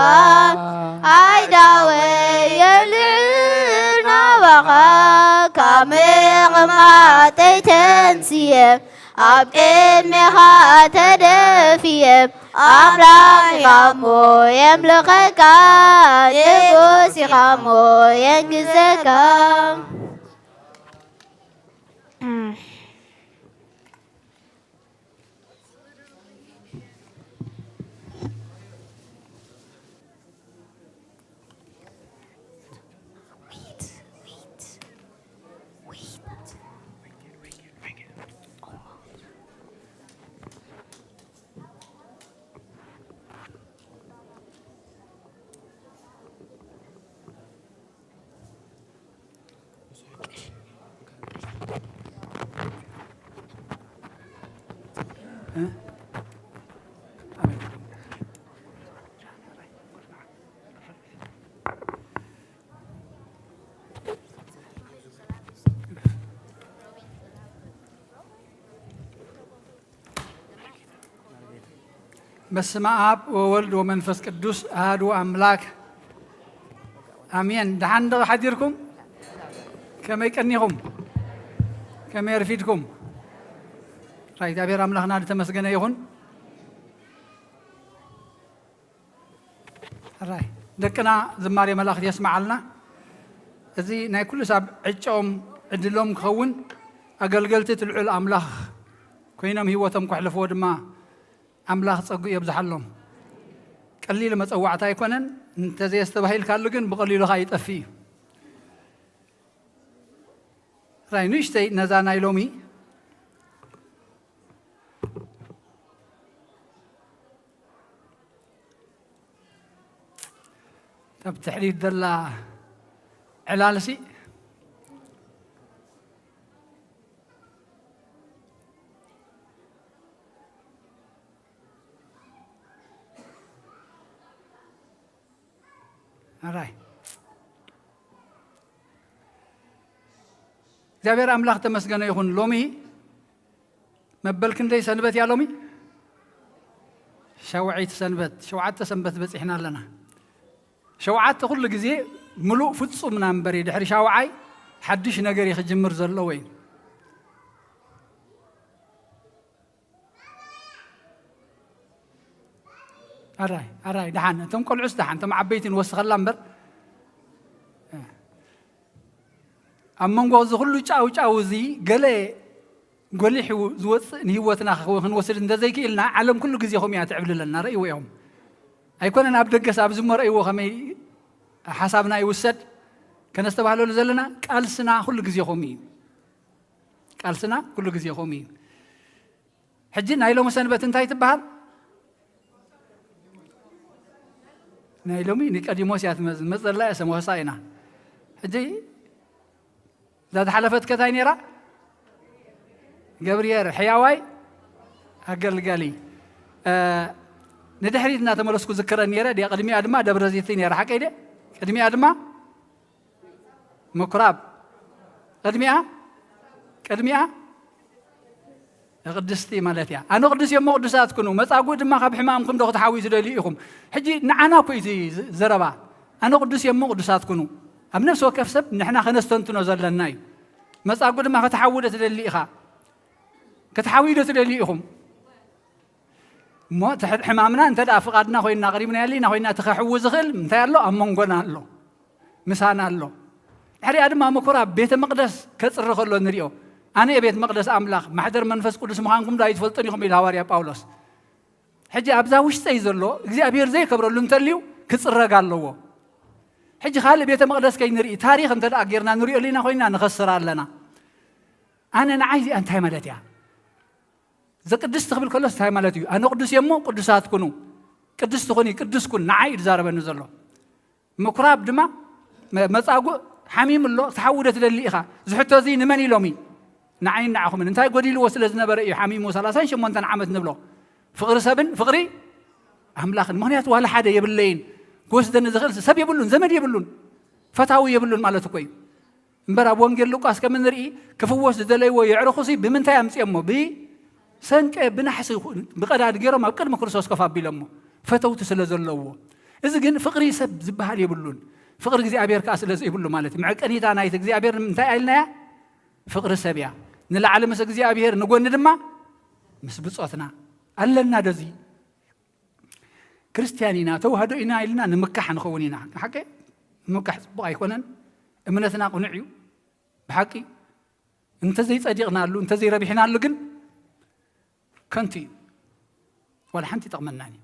ኣይዳወየ ልዕል ናባኻ ካብ ምቕማጠይ ተንስየ ኣብ ቅድሜኻ ተደፍየ ኣምላኽ ኢኻ እሞ የምልኸካ ንጉስ ኢኻ እሞ የንግሰካ። በስመ አብ ወወልድ ወመንፈስ ቅዱስ አሐዱ አምላክ አሜን። ደሓን ዶ ሓዲርኩም? ከመይ ቀኒኹም? ከመይ ኣርፊድኩም? ራይ እግዚኣብሔር ኣምላኽና ዝተመስገነ ይኹን። ራይ ደቅና ዝማሬ መላእኽት የስምዓልና። እዚ ናይ ኩሉ ሳብ ዕጫኦም ዕድሎም ክኸውን ኣገልገልቲ እቲ ልዑል ኣምላኽ ኮይኖም ህይወቶም ከሕልፍዎ ድማ ኣምላኽ ጸግኡ የብዝሓሎም። ቀሊል መጸዋዕታ ኣይኮነን፣ እንተዘየስተባሂልካሉ ግን ብቐሊሉ ኸኣ ይጠፍእ እዩ። ራይ ንእሽተይ ነዛ ናይ ሎሚ ኣብ ትሕሪት ዘላ ዕላልሲ ኣራይ እግዚኣብሔር ኣምላኽ ተመስገነ ይኹን። ሎሚ መበል ክንደይ ሰንበት እያ ሎሚ? ሸውዐይቲ ሰንበት፣ ሸውዓተ ሰንበት በጺሕና ኣለና። ሸውዓተ ኩሉ ግዜ ምሉእ ፍጹምና እምበር እዩ። ድሕሪ ሻውዓይ ሓድሽ ነገር እዩ ክጅምር ዘለዎ እዩ። ኣራይ ኣራይ ደሓን እቶም ቆልዑስ ደሓን እቶም ዓበይቲ ንወስኸላ እምበር። ኣብ መንጎ እዚ ኩሉ ጫው ጫው እዚ ገለ ጎሊሑ ዝወፅእ ንህይወትና ክንወስድ እንተዘይክኢልና፣ ዓለም ኩሉ ግዜ ከምኡ እያ ትዕብልለና። ረእይዎ እዮም። ኣይኮነን ኣብ ደገስ ኣብዚ እሞ ረእይዎ ከመይ ሓሳብና ይውሰድ ከነስተባህለሉ ዘለና። ቃልስና ኩሉ ግዜ ከምኡ እዩ። ቃልስና ኩሉ ግዜ ከምኡ እዩ። ሕጂ ናይ ሎሚ ሰንበት እንታይ ትበሃል? ናይ ሎሚ ኒቆዲሞስ እያ ትመ-፣ መጸላ እያ ሰሞሳ ኢና። ሕጂ እዛ ዝሓለፈት ከታይ ነይራ? ገብርሔር ሕያዋይ ኣገልጋሊ። እ፣ ንድሕሪት እናተመለስኩ ዝክረን ነይረ። ድያ ቅድሚኣ ድማ ደብረ ዘይት ነይራ። ሓቀይ ድየ? ቅድሚኣ ድማ ምኩራብ። ቅድሚኣ፣ ቅድሚኣ ቅድስቲ ማለት እያ። ኣነ ቅዱስ እየ እሞ ቅዱሳት ኩኑ። መጻጉዕ ድማ ካብ ሕማምኩም ዶ ክትሓውዩ ትደልዩ ኢኹም? ሕጂ ንዓና እኮ እዩ እቲ ዘረባ። ኣነ ቅዱስ እየ እሞ ቅዱሳት ኩኑ። ኣብ ነፍሲ ወከፍ ሰብ ንሕና ከነስተንትኖ ዘለና እዩ። መጻጉዕ ድማ ክትሓዊ ዶ ትደሊ ኢኻ? ክትሓውዩ ዶ ትደልዩ ኢኹም? እሞ እቲ ሕማምና እንተ ደኣ ፍቓድና ኮይና፣ ኣቕሪብናዮ ኣለና ኮይና፣ እቲ ከሕዊ ዝኽእል እንታይ ኣሎ? ኣብ መንጎና ኣሎ። ምሳና ኣሎ። ድሕሪኣ ድማ ምኩራብ ቤተ መቕደስ ከጽሪ ከሎ ንሪኦ። ኣነ እየ ቤት መቕደስ ኣምላኽ፣ ማሕደር መንፈስ ቅዱስ ምዃንኩም ዶ ኣይትፈልጡን ኢኹም? ኢሉ ሃዋርያ ጳውሎስ። ሕጂ ኣብዛ ውሽጠይ ዘሎ እግዚኣብሔር ዘይከብረሉ እንተልዩ ክጽረግ ኣለዎ። ሕጂ ካልእ ቤተ መቕደስ ከይንርኢ፣ ታሪኽ እንተ ደኣ ጌርና ንሪኦ ኣለና ኮይና ንኸስር ኣለና። ኣነ ንዓይ እዚኣ እንታይ ማለት እያ? ዘቅድስቲ ክብል ከሎስ እንታይ ማለት እዩ? ኣነ ቅዱስ እየ እሞ ቅዱሳት ኩኑ። ቅድስቲ ኩኒ፣ ቅዱስ ኩን፣ ንዓይ እዩ ዝዛረበኒ ዘሎ። ምኩራብ ድማ መ-፣ መጻጉዕ ሓሚሙ ኣሎ፣ ክትሓዊ ዶ ትደሊ ኢኻ? ዝሕቶ እዚ ንመን ኢሎም እዩ? ንዓይን ንዓኹምን። እንታይ ጎዲልዎ ስለ ዝነበረ እዩ ሓሚሙ ሰላሳን ሸሞንተን ዓመት ንብሎ? ፍቕሪ ሰብን ፍቕሪ ኣምላኽን። ምኽንያቱ ዋላ ሓደ የብለይን። ክወስደኒ ዝኽእል ሰብ የብሉን፣ ዘመድ የብሉን፣ ፈታዊ የብሉን ማለት እኮ እዩ። እምበር ኣብ ወንጌል ሉቃስ ከም እንርኢ ክፍወስ ዝደለይዎ የዕርኹሲ ብምንታይ ኣምፅኦሞ? ብሰንቀ ብናሕሲ ብቐዳድ ገይሮም ኣብ ቅድሚ ክርስቶስ ኮፍ ኣቢሎሞ፣ ፈተውቲ ስለ ዘለውዎ። እዚ ግን ፍቕሪ ሰብ ዝበሃል የብሉን፣ ፍቕሪ እግዚኣብሔር ከዓ ስለ ዘይብሉ ማለት እዩ። መዕቀኒታ ናይቲ እግዚኣብሔር እንታይ ኣልናያ? ፍቕሪ ሰብ እያ። ንላዕሊ ምስ እግዚኣብሔር፣ ንጎኒ ድማ ምስ ብጾትና ኣለና። ዶ እዚ ክርስትያን ኢና፣ ተዋህዶ ኢና ኢልና ንምካሕ ንኸውን ኢና። ሓቂ ንምካሕ ጽቡቕ ኣይኮነን። እምነትና ቅኑዕ እዩ። ብሓቂ እንተዘይጸዲቕናሉ፣ እንተዘይረቢሕናሉ ግን ከንቱ እዩ። ዋላ ሓንቲ ይጠቕመናን እዩ።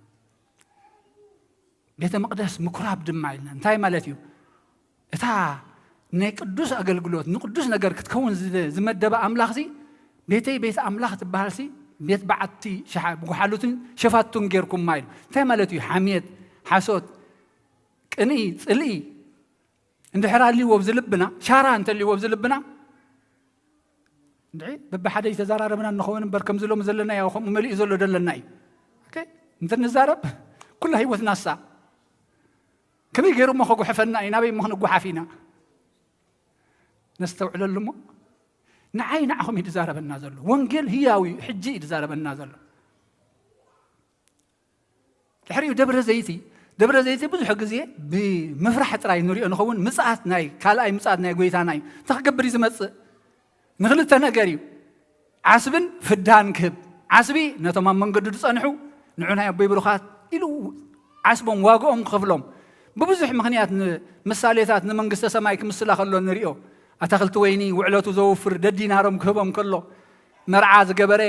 ቤተ መቕደስ ምኩራብ ድማ ኢልና እንታይ ማለት እዩ? እታ ናይ ቅዱስ ኣገልግሎት ንቅዱስ ነገር ክትከውን ዝ-፣ ዝመደበ ኣምላኽሲ፣ ቤተይ ቤት ኣምላኽ ትበሃልሲ፣ ቤት በዓቲ ሸሓ-፣ ብጓሓሉትን ሸፋቱን ጌርኩማ ኢሉ። እንታይ ማለት እዩ? ሓምየት፣ ሓሶት፣ ቅንኢ፣ ጽልኢ እንድሕር ኣልይዎ ኣብዚ ልብና፣ ሻራ እንተልይዎ ኣብዚ ልብና፣ እንድዒ በብሓደ ይተዘራረብና እንኸውን እምበር፣ ከምዚ ሎሚ ዘለናዮ ከምኡ መሊኡ ዘሎ ደለና እዩ። ኦኬ? እንተ ንዛረብ፣ ኩላ ህይወትና እሳ። ከመይ ገይሩ እሞ ከጉሕፈና እዩ? ናበይ እሞ ክንጓሓፍ ኢና? ነስተውዕለሉ እሞ። ንዓይ ንዓኹም እዩ ዝዛረበና ዘሎ። ወንጌል ህያው እዩ፣ ሕጂ እዩ ዝዛረበና ዘሎ። ድሕሪኡ ደብረ ዘይቲ፣ ደብረ ዘይቲ ብዙሕ ግዜ ብምፍራሕ ጥራይ ንሪኦ ንኸውን። ምጽኣት ናይ፣ ካልኣይ ምጽኣት ናይ ጎይታና እዩ። እንታይ ክገብር እዩ ዝመጽእ? ንኽልተ ነገር እዩ። ዓስብን ፍዳን ክህብ። ዓስቢ ነቶም ኣብ መንገዱ ዝጸንሑ፣ ንዑ ናይ ኣቦይ ብሩኻት ኢሉ ዓስቦም ዋግኦም ክኸፍሎም። ብብዙሕ ምኽንያት ንምሳሌታት ንመንግስተ ሰማይ ክምስላ ከሎ ንሪኦ። ኣታኽልቲ ወይኒ ውዕለቱ ዘውፍር ደዲናሮም ክህቦም ከሎ፣ መርዓ ዝገበረ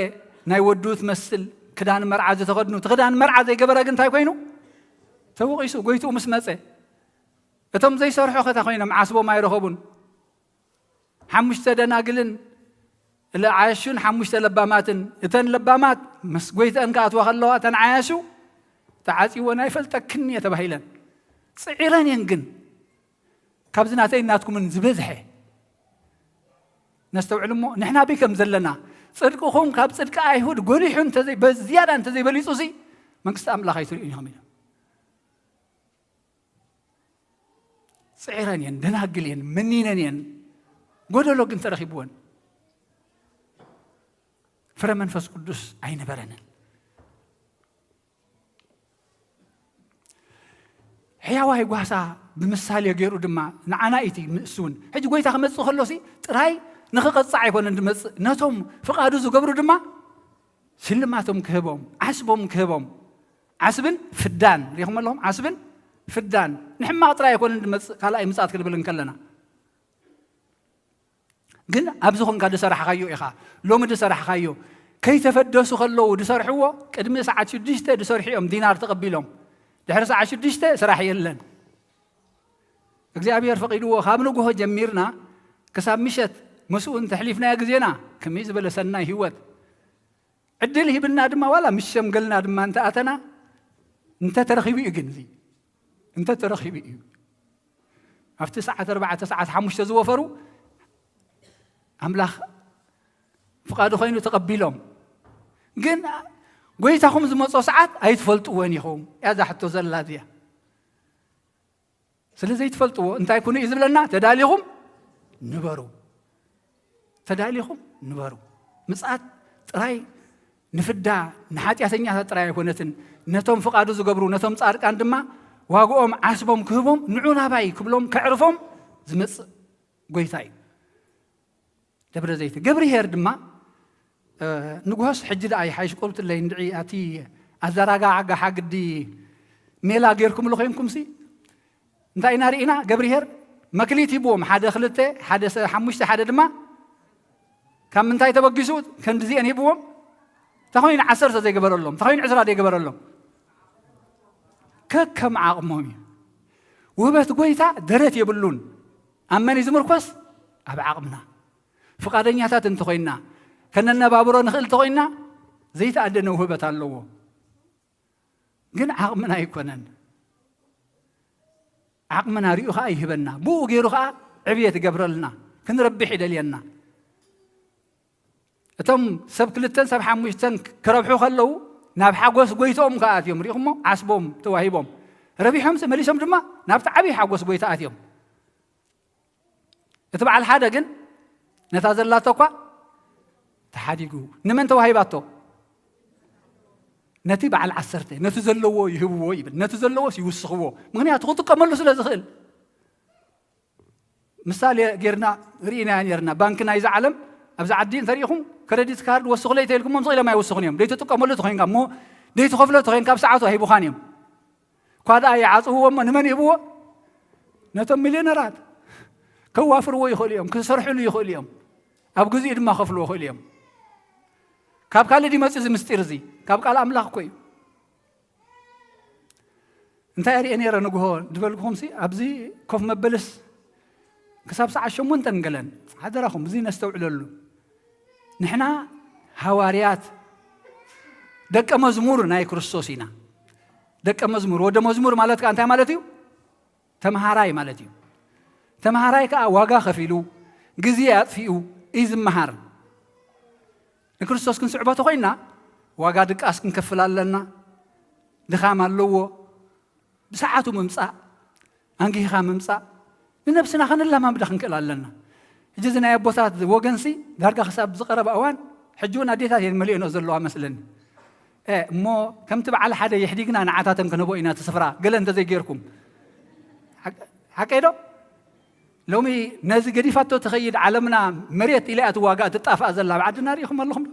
ናይ ወዱ ትመስል ክዳን መርዓ ዝተኸድኑ፣ እቲ ክዳን መርዓ ዘይገበረ ግን እንታይ ኮይኑ? ተወቒሱ፣ ጎይትኡ ምስ መጸ። እቶም ዘይሰርሑ ኸታ ኮይኖም ዓስቦም ኣይረኸቡን። ሓሙሽተ ደናግልን ለዓያሹን ሓሙሽተ ለባማትን፣ እተን ለባማት ምስ ጎይተአን ክኣትዋ ከለዋ፣ እተን ዓያሹ ተዓጺወን ኣይፈልጠክን እየ ተባሂለን። ጽዒረን እየን ግን፣ ካብዚ ናተይ ናትኩምን ዝበዝሐ ነስተውዕል እሞ፣ ንሕና በይ ከም ዘለና፣ ጽድቅኹም ካብ ጽድቂ ኣይሁድ ጎሊሑ እንተዘይ-፣ በዝያዳ እንተዘይበሊጹ፣ እዚ መንግስቲ ኣምላኽ ኣይትርእዩን ኢኹም ኢሎም። ጽዒረን እየን፣ ደናግል እየን፣ መኒነን እየን፣ ጎደሎ ግን ተረኺብወን። ፍረ መንፈስ ቅዱስ ኣይነበረንን። ሕያዋይ ጓሳ ብምሳሌ ገይሩ ድማ ንዓና እዩ እቲ ምእስውን። ሕጂ ጎይታ ክመጽእ ከሎሲ ጥራይ ንኽቐጽዕ ኣይኮነን ዝመጽእ፣ ነቶም ፍቓዱ ዝገብሩ ድማ ሽልማቶም ክህቦም፣ ዓስቦም ክህቦም። ዓስብን ፍዳን፣ ሪኹም ኣለኹም? ዓስብን ፍዳን። ንሕማቕ ጥራይ ኣይኮነን ዝመጽእ፣ ካልኣይ ምጽኣት ክንብል እንከለና። ግን ኣብዚ ኾንካ ዝሰራሕካዮ ኢኻ። ሎሚ ዝሰራሕካዮ፣ ከይተፈደሱ ከለዉ ዝሰርሕዎ፣ ቅድሚ ሰዓት ሽዱሽተ ዝሰርሑ እዮም ዲናር ተቐቢሎም። ድሕሪ ሰዓት ሽዱሽተ ስራሕ የለን። እግዚኣብሔር ፈቒድዎ ካብ ንግሆ ጀሚርና ክሳብ ምሸት ምስኡ እንተሕሊፍናዮ ግዜና፣ ከመይ ዝበለ ሰናይ ህይወት። ዕድል ሂብና ድማ ዋላ ምስ ሸምገልና ድማ እንተኣተና፣ እንተተረኺቡ እዩ ግን እዚ፣ እንተተረኺቡ እዩ። ኣብቲ ሰዓት ኣርባዕተ፣ ሰዓት ሓሙሽተ ዝወፈሩ ኣምላኽ ፍቓዱ ኮይኑ ተቐቢሎም። ግን ጎይታኹም ዝመጾ ሰዓት ኣይትፈልጥዎን ኢኹም። እያ እዛ ሕቶ ዘላ እዚኣ። ስለ ዘይትፈልጥዎ እንታይ ኩኑ እዩ ዝብለና? ተዳሊኹም ንበሩ። ተዳሊኹም ንበሩ። ምጽኣት ጥራይ ንፍዳ፣ ንሓጢኣተኛታት ጥራይ ኣይኮነትን። ነቶም ፍቓዱ ዝገብሩ፣ ነቶም ጻድቃን ድማ ዋግኦም ዓስቦም ክህቦም፣ ንዑ ናባይ ክብሎም፣ ከዕርፎም ዝመጽእ ጎይታ እዩ። ደብረ ዘይት። ገብርሄር ድማ፣ እ፣ ንጉሆስ ሕጂ ደኣ ይሓይሽ ቁርብትለይ እንድዒ፣ ኣቲ ኣዘራጋጋ ሓግዲ ሜላ ጌርኩምሉ ኮይንኩምሲ፣ እንታይ ኢና ርኢና? ገብርሄር መክሊት ሂብዎም፣ ሓደ ክልተ፣ ሓደ ሰ-፣ ሓሙሽተ፣ ሓደ ድማ ካብ ምንታይ ተበጊሱ ክንድዚአን ሂብዎም? ተኾይኑ ዓሰርተ ዘይገበረሎም፣ ተኾይኑ ዕስራ ዘይገበረሎም፣ ከከም ዓቕሞም እዩ። ውህበት ጎይታ ደረት የብሉን። ኣብ መን እዩ ዝምርኮስ? ኣብ ዓቕምና። ፍቓደኛታት እንተኾይንና፣ ከነነባብሮ ንኽእል እንተኾይንና፣ ዘይተኣደነ ውህበት ኣለዎ። ግን ዓቕምና ኣይኮነን። ዓቕምና ሪኡ ኸኣ ይህበና። ብኡ ገይሩ ኸኣ ዕብየት ይገብረልና። ክንረብሕ ይደልየና። እቶም ሰብ ክልተን ሰብ ሓሙሽተን ክረብሑ ከለዉ፣ ናብ ሓጎስ ጎይትኦም ከኣ ኣትዮም። ሪኢኹሞ? ዓስቦም ተዋሂቦም። ረቢሖምሲ መሊሶም ድማ ናብቲ ዓብዪ ሓጎስ ጎይታ ኣትዮም። እቲ በዓል ሓደ ግን ነታ ዘላቶ እኳ ተሓዲጉ። ንመን ተዋሂባቶ? ነቲ በዓል ዓሰርተ። ነቲ ዘለዎ ይህብዎ ይብል። ነቲ ዘለዎስ ይውስኽዎ። ምኽንያቱ ክጥቀመሉ ስለ ዝኽእል። ምሳሌ ጌርና ርኢናዮ ኔርና። ባንኪ ናይዛ ዓለም ኣብዚ ዓዲ እንተሪኢኹም ክረዲት ካርድ ወስኹለይ ተኢልኩሞም ስቕ ኢሎም ኣይውስኹን እዮም። ዘይትጥቀመሉ ተኾይንካ እሞ ዘይትኸፍሎ ተኾይንካ ኣብ ሰዓቱ ኣይህቡኻን እዮም። እኳ ደኣ ይዓጽውዎ እሞ ንመን ይህብዎ? ነቶም ሚልዮነራት። ከዋፍርዎ ይኽእሉ እዮም፣ ክሰርሕሉ ይኽእሉ እዮም። ኣብ ግዚኡ ድማ ከፍልዎ ይኽእሉ እዮም። ካብ ካልእ ድዩ መጽኡ እዚ ምስጢር እዚ? ካብ ቃል ኣምላኽ እኮ እዩ። እንታይ ርእየ ነይረ ንግሆ ዝበልኩኹምሲ፣ ኣብዚ ኮፍ መበልስ ክሳብ ሰዓት ሸሞንተን ገለን፣ ሓደራኹም እዚ ነስተውዕለሉ። ንሕና ሃዋርያት ደቀ መዝሙር ናይ ክርስቶስ ኢና። ደቀ መዝሙር፣ ወደ መዝሙር ማለት ከኣ እንታይ ማለት እዩ? ተምሃራይ ማለት እዩ። ተምሃራይ ከኣ ዋጋ ከፊሉ፣ ግዜ ኣጥፊኡ እዩ ዝመሃር። ንክርስቶስ ክንስዕቦ ተኾይንና፣ ዋጋ ድቃስ ክንከፍል ኣለና። ድኻም ኣለዎ። ብሰዓቱ ምምጻእ፣ ኣንጊህኻ ምምጻእ፣ ንነብስና ከነለማምዳ ክንክእል ኣለና። ሕጂ እዚ ናይ ኣቦታት ወገንሲ ዳርጋ ክሳብ ዝቐረበ እዋን፣ ሕጂ እውን ኣዴታት እየን መሊኦንኦ ዘለዋ መስለኒ። እ፣ እሞ ከምቲ በዓል ሓደ የሕዲግና ንዓታተን ክንህቦ ኢና እቲ ስፍራ፣ ገለ እንተዘይጌርኩም። ሓቅ-፣ ሓቀይ ዶ? ሎሚ ነዚ ገዲፋቶ ትኸይድ ዓለምና መሬት ኢላ እያ ትዋጋእ ትጣፍኣ ዘላ። ኣብ ዓድና ርኢኹም ኣለኹም ዶ?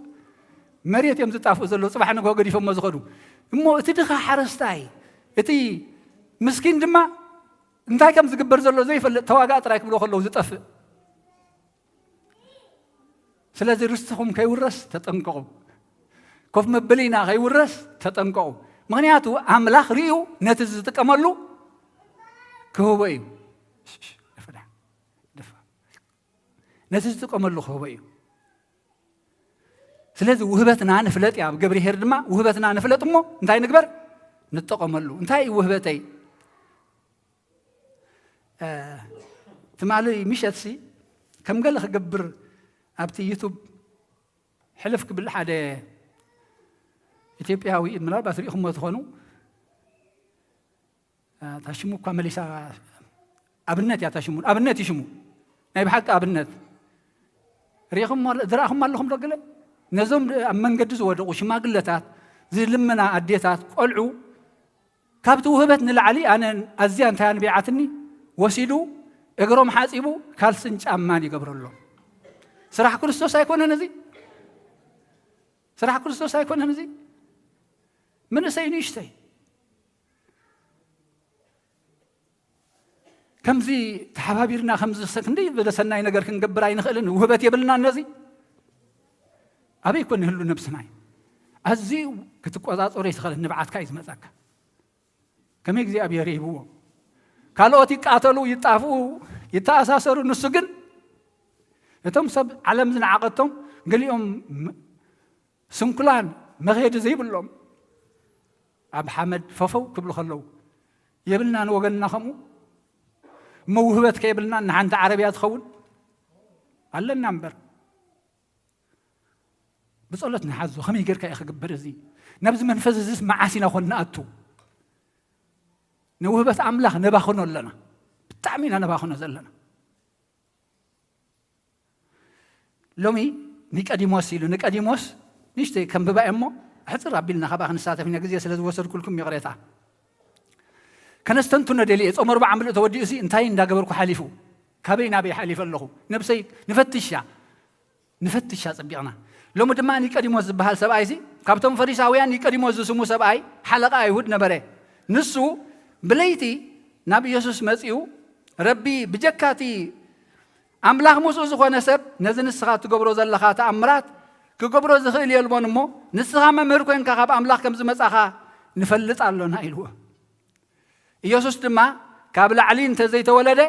መሬት እዮም ዝጣፍኡ ዘለዉ፣ ጽባሕ ንግሆ ገዲፎሞ ዝኸዱ። እሞ እቲ ድኻ ሓረስታይ፣ እቲ ምስኪን ድማ እንታይ ከም ዝግበር ዘሎ ዘይፈልጥ ተዋጋእ ጥራይ ክብሎ ከለዉ ዝጠፍእ። ስለዚ ርስትኹም ከይውረስ ተጠንቀቑ። ኮፍ መበሊና ከይውረስ ተጠንቀቑ። ምኽንያቱ ኣምላኽ ርእዩ ነቲ ዝጥቀመሉ ክህቦ እዩ። ሽሽ፣ ደፈዳ፣ ደፋ። ነቲ ዝጥቀመሉ ክህቦ እዩ። ስለዚ ውህበትና ንፍለጥ እያ። ኣብ ገብርሄር ድማ ውህበትና ንፍለጥ እሞ እንታይ ንግበር? ንጠቐመሉ። እንታይ እዩ ውህበተይ? እ፣ ትማሊ ምሸትሲ ከም ገለ ክገብር ኣብቲ ዩቱብ ሕልፍ ክብል ሓደ ኢትዮጵያዊ፣ ምናልባት ርኢኹሞ ትኾኑ፣ እ፣ እታ ሽሙ እኳ መሊሳ፣ ኣብነት እያ እታ ሽሙ፣ ኣብነት እዩ ሽሙ፣ ናይ ብሓቂ ኣብነት። ርኢኹሞ፣ ዝረኣኹም ኣለኹም ዶ ገለ? ነዞም ኣብ መንገዲ ዝወደቑ ሽማግለታት፣ ዝልምና ኣዴታት፣ ቆልዑ፣ ካብቲ ውህበት ንላዕሊ ኣነ ኣዝያ እንታይ ኣንቢዓትኒ፣ ወሲዱ እግሮም ሓጺቡ ካልስን ጫማን ይገብረሎም። ስራሕ ክርስቶስ ኣይኮነን እዚ? ስራሕ ክርስቶስ ኣይኮነን እዚ? መንእሰይ ንእሽተይ። ከምዚ ተሓባቢርና ከምዚ ሰ-፣ ክንደይ ዝበለ ሰናይ ነገር ክንገብር ኣይንኽእልን? ውህበት የብልናን ነዚ? ኣበይ ኮን ይህሉ ነብስና እዩ? ኣዝዩ ክትቆጻጸሮ ይትኽእል፣ ንብዓትካ እዩ ዝመጸካ። ከመይ እግዚኣብሔር ይህብዎ። ካልኦት ይቃተሉ፣ ይጣፍኡ፣ ይተኣሳሰሩ፣ ንሱ ግን እቶም ሰብ ዓለም ዝነዓቐቶም ገሊኦም ም-፣ ስንኩላን መኸየዲ ዘይብሎም ኣብ ሓመድ ፈፈው ክብሉ ከለዉ የብልናን ወገንና ከምኡ እሞ ውህበት ከየብልናን ንሓንቲ ዓረብያ ትኸውን ኣለና እምበር ብጸሎት ንሓዞ። ከመይ ጌርካ እዩ ክግበር እዚ? ናብዚ መንፈስ እዚስ መዓስ ኢና ኮን ንኣቱ? ንውህበት ኣምላኽ ነባኽኖ ኣለና። ብጣዕሚ ኢና ነባኽኖ ዘለና። ሎሚ ኒቀዲሞስ ኢሉ፣ ኒቀዲሞስ ንእሽተይ ከንብባ እየ እሞ፣ ሕጽር ኣቢልና ካብኣ ክንሳተፍ ኢና፣ ግዜ ስለ ዝወሰድኩልኩም ይቕሬታ። ከነስተንትኖ ደልየ፣ ጾም ኣርብዓ ምሉእ ተወዲኡ ሲ እንታይ እንዳገበርኩ ሓሊፉ? ካበይ ናበይ ሓሊፈ ኣለኹ? ነብሰይ ንፈትሻ፣ ንፈትሻ ጽቢቕና። ሎሚ ድማ ኒቀዲሞስ ዝበሃል ሰብኣይ ሲ፣ ካብቶም ፈሪሳውያን ኒቀዲሞስ ዝስሙ ሰብኣይ ሓለቓ ኣይሁድ ነበረ። ንሱ ብለይቲ ናብ ኢየሱስ መጺኡ፣ "ረቢ፣ ብጀካ እቲ ኣምላኽ ምስኡ ዝኾነ ሰብ ነዚ ንስኻ እትገብሮ ዘለኻ ተኣምራት ክገብሮ ዝኽእል የልቦን እሞ፣ ንስኻ መምህር ኮይንካ ካብ ኣምላኽ ከም ዝመጻኻ ንፈልጥ ኣሎና" ኢልዎ። ኢየሱስ ድማ፣ "ካብ ላዕሊ እንተ ዘይተወለደ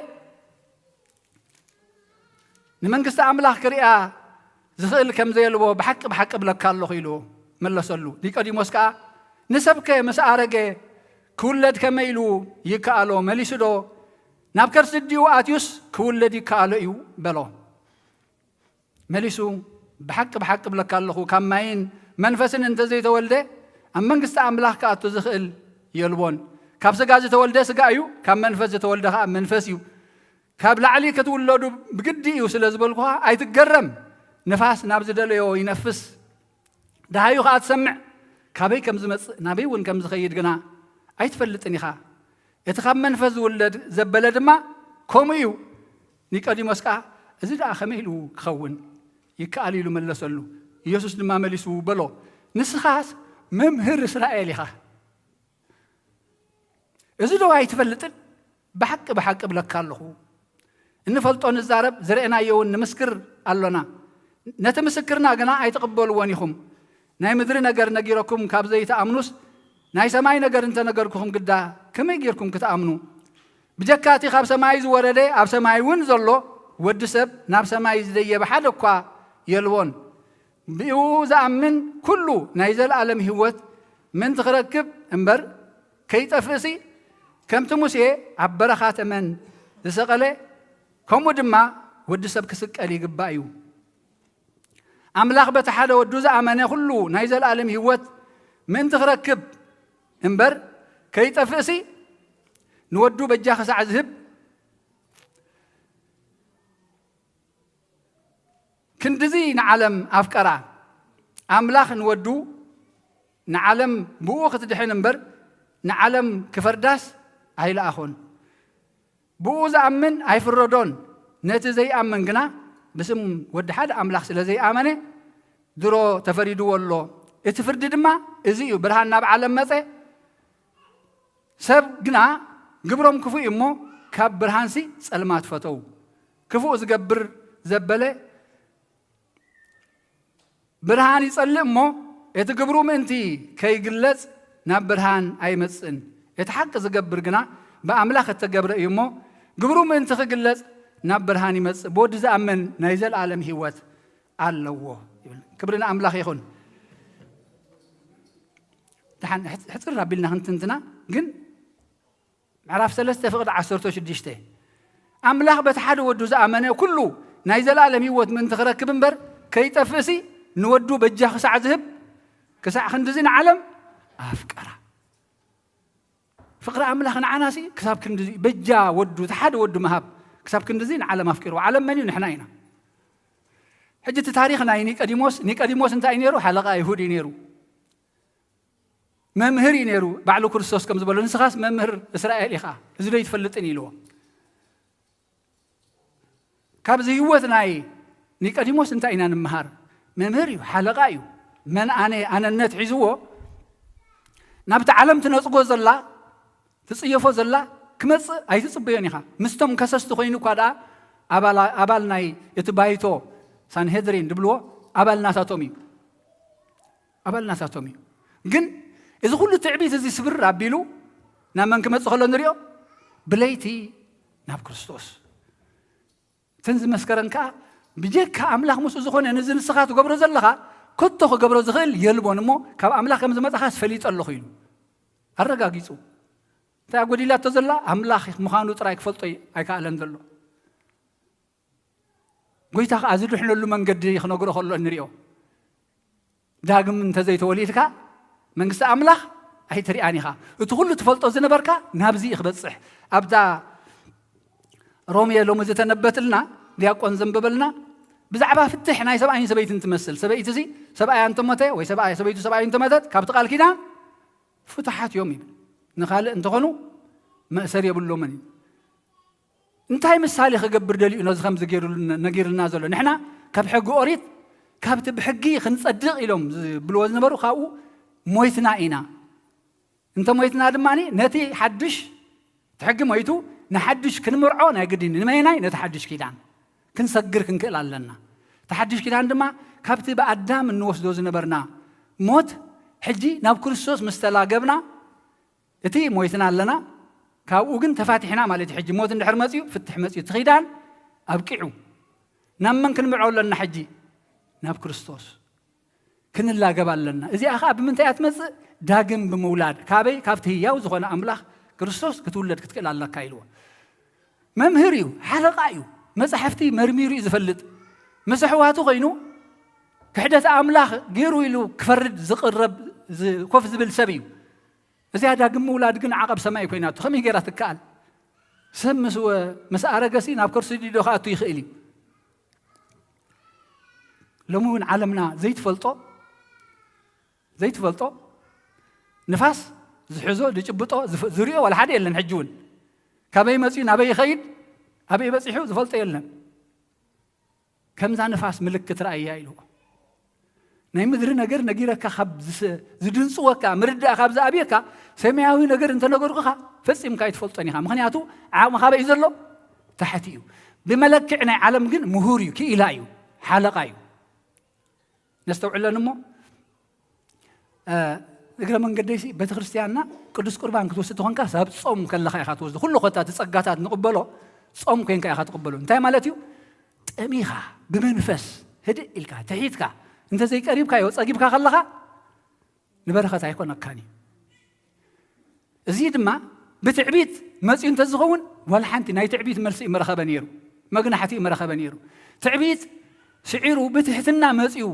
ንመንግስቲ ኣምላኽ ክርእያ ዝኽእል ከም ዘየልቦ ብሓቂ ብሓቂ እብለካ ኣለኹ" ኢሉ መለሰሉ። ኒቆዲሞስ ከኣ፣ "ንሰብከ ምስ ኣረገ ክውለድ ከመይ ኢሉ ይከኣሎ? መሊሱ ዶ ናብ ከርሲ ኣዲኡ ኣትዩስ ክውለድ ይከኣሎ እዩ?" በሎ። መሊሱ፣ "ብሓቂ ብሓቂ እብለካ ኣለኹ፣ ካብ ማይን መንፈስን እንተ ዘይተወልደ ኣብ መንግስቲ ኣምላኽ ክኣቱ ዝኽእል የልቦን። ካብ ስጋ ዝተወልደ ስጋ እዩ፣ ካብ መንፈስ ዝተወልደ ኸኣ መንፈስ እዩ። ካብ ላዕሊ ክትውለዱ ብግዲ እዩ ስለ ዝበልኩኻ ኣይትገረም። ንፋስ ናብ ዝደለዮ ይነፍስ፣ ደሃዩ ኸኣ ትሰምዕ። ካበይ ከም ዝመጽእ ናበይ እውን ከም ዝኸይድ ግና ኣይትፈልጥን ኢኻ። እቲ ካብ መንፈስ ዝውለድ ዘበለ ድማ ከምኡ እዩ።" ኒቆዲሞስ ከኣ፣ "እዚ ደኣ ከመይ ኢሉ ክኸውን ይከኣል?" ኢሉ መለሰሉ። ኢየሱስ ድማ መሊሱ በሎ፣ "ንስኻስ መምህር እስራኤል ኢኻ። እዚ ዶ ኣይትፈልጥን? ብሓቂ ብሓቂ እብለካ ኣለኹ፣ እንፈልጦ ንዛረብ፣ ዝረኣናዮ እውን ንምስክር ኣሎና። ነቲ ምስክርና ግና ኣይትቕበልዎን ኢኹም። ናይ ምድሪ ነገር ነጊረኩም ካብ ዘይትኣምኑስ፣ ናይ ሰማይ ነገር እንተነገርኩኹም ግዳ ከመይ ጌርኩም ክትኣምኑ? ብጀካ እቲ ካብ ሰማይ ዝወረደ፣ ኣብ ሰማይ እውን ዘሎ ወዲ ሰብ ናብ ሰማይ ዝደየበ ሓደ እኳ የልቦን። ብኡ ዝኣምን ኩሉ ናይ ዘለኣለም ህይወት ምእንቲ ክረክብ እምበር ከይጠፍእሲ፣ ከምቲ ሙሴ ኣብ በረኻ ተመን ዝሰቐለ፣ ከምኡ ድማ ወዲ ሰብ ክስቀል ይግባእ እዩ። ኣምላኽ በቲ ሓደ ወዱ ዝኣመነ ኩሉ ናይ ዘለኣለም ህይወት ምእንቲ ክረክብ እምበር ከይጠፍእሲ፣ ንወዱ በጃ ክሳዕ ዝህብ፣ ክንድዚ ንዓለም ኣፍቀራ። ኣምላኽ ንወዱ ንዓለም ብኡ ክትድሕን እምበር ንዓለም ክፈርዳስ ኣይለኣኾን። ብኡ ዝኣምን ኣይፍረዶን። ነቲ ዘይኣምን ግና ብስም ወዲ ሓደ ኣምላኽ ስለ ዘይኣመነ ድሮ ተፈሪድዎ ኣሎ። እቲ ፍርዲ ድማ እዚ እዩ፣ ብርሃን ናብ ዓለም መጸ፣ ሰብ ግና ግብሮም ክፉእ እዩ እሞ ካብ ብርሃንሲ ጸልማት ፈተው። ክፉእ ዝገብር ዘበለ ብርሃን ይጸልእ እሞ እቲ ግብሩ ምእንቲ ከይግለጽ ናብ ብርሃን ኣይመጽእን። እቲ ሓቂ ዝገብር ግና ብኣምላኽ እተገብረ እዩ እሞ ግብሩ ምእንቲ ክግለጽ ናብ ብርሃን ይመጽእ። ብወዲ ዝኣምን ናይ ዘለኣለም ህይወት ኣለዎ ይብል። ክብሪ ንኣምላኽ ይኹን። ደሓን ሕጽ-፣ ሕጽር ኣቢልና ክንትንትና ግን ምዕራፍ ሰለስተ ፍቕዲ ዓሰርተ ሽዱሽተ፣ ኣምላኽ በቲ ሓደ ወዱ ዝኣመነ ኩሉ ናይ ዘለኣለም ህይወት ምእንቲ ክረክብ እምበር ከይጠፍእሲ ንወዱ በጃ ክሳዕ ዝህብ ክሳዕ ክንድዚ ንዓለም ኣፍቀራ። ፍቕሪ ኣምላኽ ንዓናሲ ክሳብ ክንድዚ በጃ ወዱ፣ እቲ ሓደ ወዱ ምሃብ ክሳብ ክንድዚ ንዓለም ኣፍቂርዋ። ዓለም መን እዩ? ንሕና ኢና። ሕጂ እቲ ታሪኽ ናይ ኒቆዲሞስ፣ ኒቆዲሞስ እንታይ እዩ ነይሩ? ሓለቓ ኣይሁድ እዩ ነይሩ። መምህር እዩ ነይሩ። ባዕሉ ክርስቶስ ከም ዝበሎ፣ "ንስኻስ መምህር እስራኤል ኢኻ፣ እዚ ዶ ኣይትፈልጥን?" ኢልዎ። ካብዚ ህይወት ናይ ኒቆዲሞስ እንታይ ኢና ንምሃር? መምህር እዩ፣ ሓለቓ እዩ። መን ኣነ ኣነነት ሒዝዎ ናብቲ ዓለም ትነጽጎ ዘላ፣ ትጽየፎ ዘላ፣ ክመጽእ ኣይትጽበዮን ኢኻ። ምስቶም ከሰስቲ ኮይኑ እኳ ደኣ ኣባላ-፣ ኣባል ናይ እቲ ባይቶ ሳንሄድሪን ድብልዎ ኣባል ናታቶም እዩ። ኣባል ናታቶም እዩ። ግን እዚ ኩሉ ትዕቢት እዚ ስብር ኣቢሉ ናብ መን ክመጽእ ከሎ ንሪኦ? ብለይቲ ናብ ክርስቶስ። እተን ዝመስከረን ከኣ ብጀካ ኣምላኽ ምስኡ ዝኾነ ነዚ ንስኻ ትገብሮ ዘለኻ ከቶ ክገብሮ ዝኽእል የልቦን እሞ ካብ ኣምላኽ ከም ዝመጻኻስ ፈሊጠ ኣለኹ ኢሉ ኣረጋጊጹ። እንታይ ኣጎዲላቶ ዘላ? ኣምላኽ ምዃኑ ጥራይ ክፈልጦ ኣይከኣለን ዘሎ። ጎይታ ከኣ ዝድሕነሉ መንገዲ ክነግሮ ከሎ እንሪኦ። ዳግም እንተዘይተወሊድካ መንግስቲ ኣምላኽ ኣይትሪኣን ኢኻ። እቲ ኩሉ ትፈልጦ ዝነበርካ ናብዚ እዩ ክበጽሕ። ኣብታ ሮሜ ሎሚ ዝተነበትልና ዲያቆን ዘንበበልና ብዛዕባ ፍትሕ ናይ ሰብኣይን ሰበይትን ትመስል። ሰበይቲ እዚ ሰብኣያ እንተሞተ ወይ ሰብኣይ፣ ሰበይቱ ሰብኣይ እንተሞተት ካብቲ ቃል ኪዳን ፍቱሓት እዮም ይብል። ንኻልእ እንተኾኑ መእሰር የብሎምን እዩ። እንታይ ምሳሌ ክገብር ደልዩ ነዚ ከምዚ ገይሩልና፣ ነጊርልና ዘሎ? ንሕና ካብ ሕጊ ኦሪት፣ ካብቲ ብሕጊ ክንጸድቕ ኢሎም ዝብልዎ ዝነበሩ ካብኡ ሞይትና ኢና። እንተ ሞይትና ድማ ነቲ ሓድሽ፣ እቲ ሕጊ ሞይቱ፣ ንሓድሽ ክንምርዖ ናይ ግድን። ንመየናይ? ነቲ ሓድሽ ኪዳን ክንሰግር ክንክእል ኣለና። እቲ ሓድሽ ኪዳን ድማ ካብቲ ብኣዳም እንወስዶ ዝነበርና ሞት፣ ሕጂ ናብ ክርስቶስ ምስ ተላገብና፣ እቲ ሞይትና ኣለና፣ ካብኡ ግን ተፋቲሕና ማለት እዩ። ሕጂ ሞት እንድሕር መጺኡ፣ ፍትሕ መጺኡ፣ እቲ ኪዳን ኣብቂዑ። ናብ መን ክንምርዖ ኣለና ሕጂ? ናብ ክርስቶስ ክንላገብ ኣለና። እዚኣ ኸኣ ብምንታይ እያ ትመጽእ? ዳግም ብምውላድ። ካበይ? ካብቲ ህያው ዝኾነ ኣምላኽ ክርስቶስ ክትውለድ ክትክእል ኣለካ ኢልዎ። መምህር እዩ፣ ሓለቓ እዩ፣ መጻሕፍቲ መርሚሩ እዩ ዝፈልጥ። ምስ ኣሕዋቱ ኾይኑ ክሕደት ኣምላኽ ገይሩ ኢሉ ክፈርድ ዝቕረብ፣ ዝ-፣ ኮፍ ዝብል ሰብ እዩ። እዚኣ ዳግም ምውላድ ግን ዓቐብ ሰማይ ኮይናቶ። ከመይ ገይራ ትከኣል? ሰብ ምስ ወ-፣ ምስ ኣረገሲ ናብ ከርሱ ድዶ ክኣቱ ይኽእል እዩ? ሎሚ እውን ዓለምና ዘይትፈልጦ፣ ዘይትፈልጦ ንፋስ ዝሕዞ፣ ዝጭብጦ፣ ዝፍ-፣ ዝሪኦ ዋላ ሓደ የለን። ሕጂ እውን ካበይ መጺኡ ናበይ ይኸይድ፣ ኣበይ በጺሑ ዝፈልጦ የለን። ከምዛ ንፋስ ምልክት ረኣያ ኢልዎ። ናይ ምድሪ ነገር ነጊረካ ካብ ዝስ-፣ ዝድንጽወካ፣ ምርዳእ ካብ ዝኣብየካ፣ ሰማያዊ ነገር እንተነገርኩኻ ፈጺምካ ኣይትፈልጦን ኢኻ። ምኽንያቱ ዓቕሚ ካበይ እዩ ዘሎ? ታሕቲ እዩ። ብመለክዕ ናይ ዓለም ግን ምሁር እዩ፣ ክኢላ እዩ፣ ሓለቓ እዩ። ነስተውዕለን እሞ፣ እ፣ እግረ መንገደይሲ ቤተ ክርስቲያንና ቅዱስ ቁርባን ክትወስድ ተኾንካ፣ ሳብ ጾም ከለኻ ኢኻ ትወስዶ። ኩሉ ኮታ እቲ ጸጋታት ንቕበሎ፣ ጾም ኮይንካ ኢኻ ትቕበሎ። እንታይ ማለት እዩ? ጠሚኻ፣ ብመንፈስ ህድእ ኢልካ፣ ትሒትካ፣ እንተ ዘይቀሪብካዮ፣ ጸጊብካ ከለኻ፣ ንበረኸት ኣይኮነካን እዩ። እዚ ድማ ብትዕቢት መጺኡ እንተዝኸውን፣ ዋላ ሓንቲ ናይ ትዕቢት መልሲ እዩ መረኸበ ነይሩ፣ መግናሕቲ እዩ መረኸበ ነይሩ። ትዕቢት ስዒሩ ብትሕትና መጺኡ፣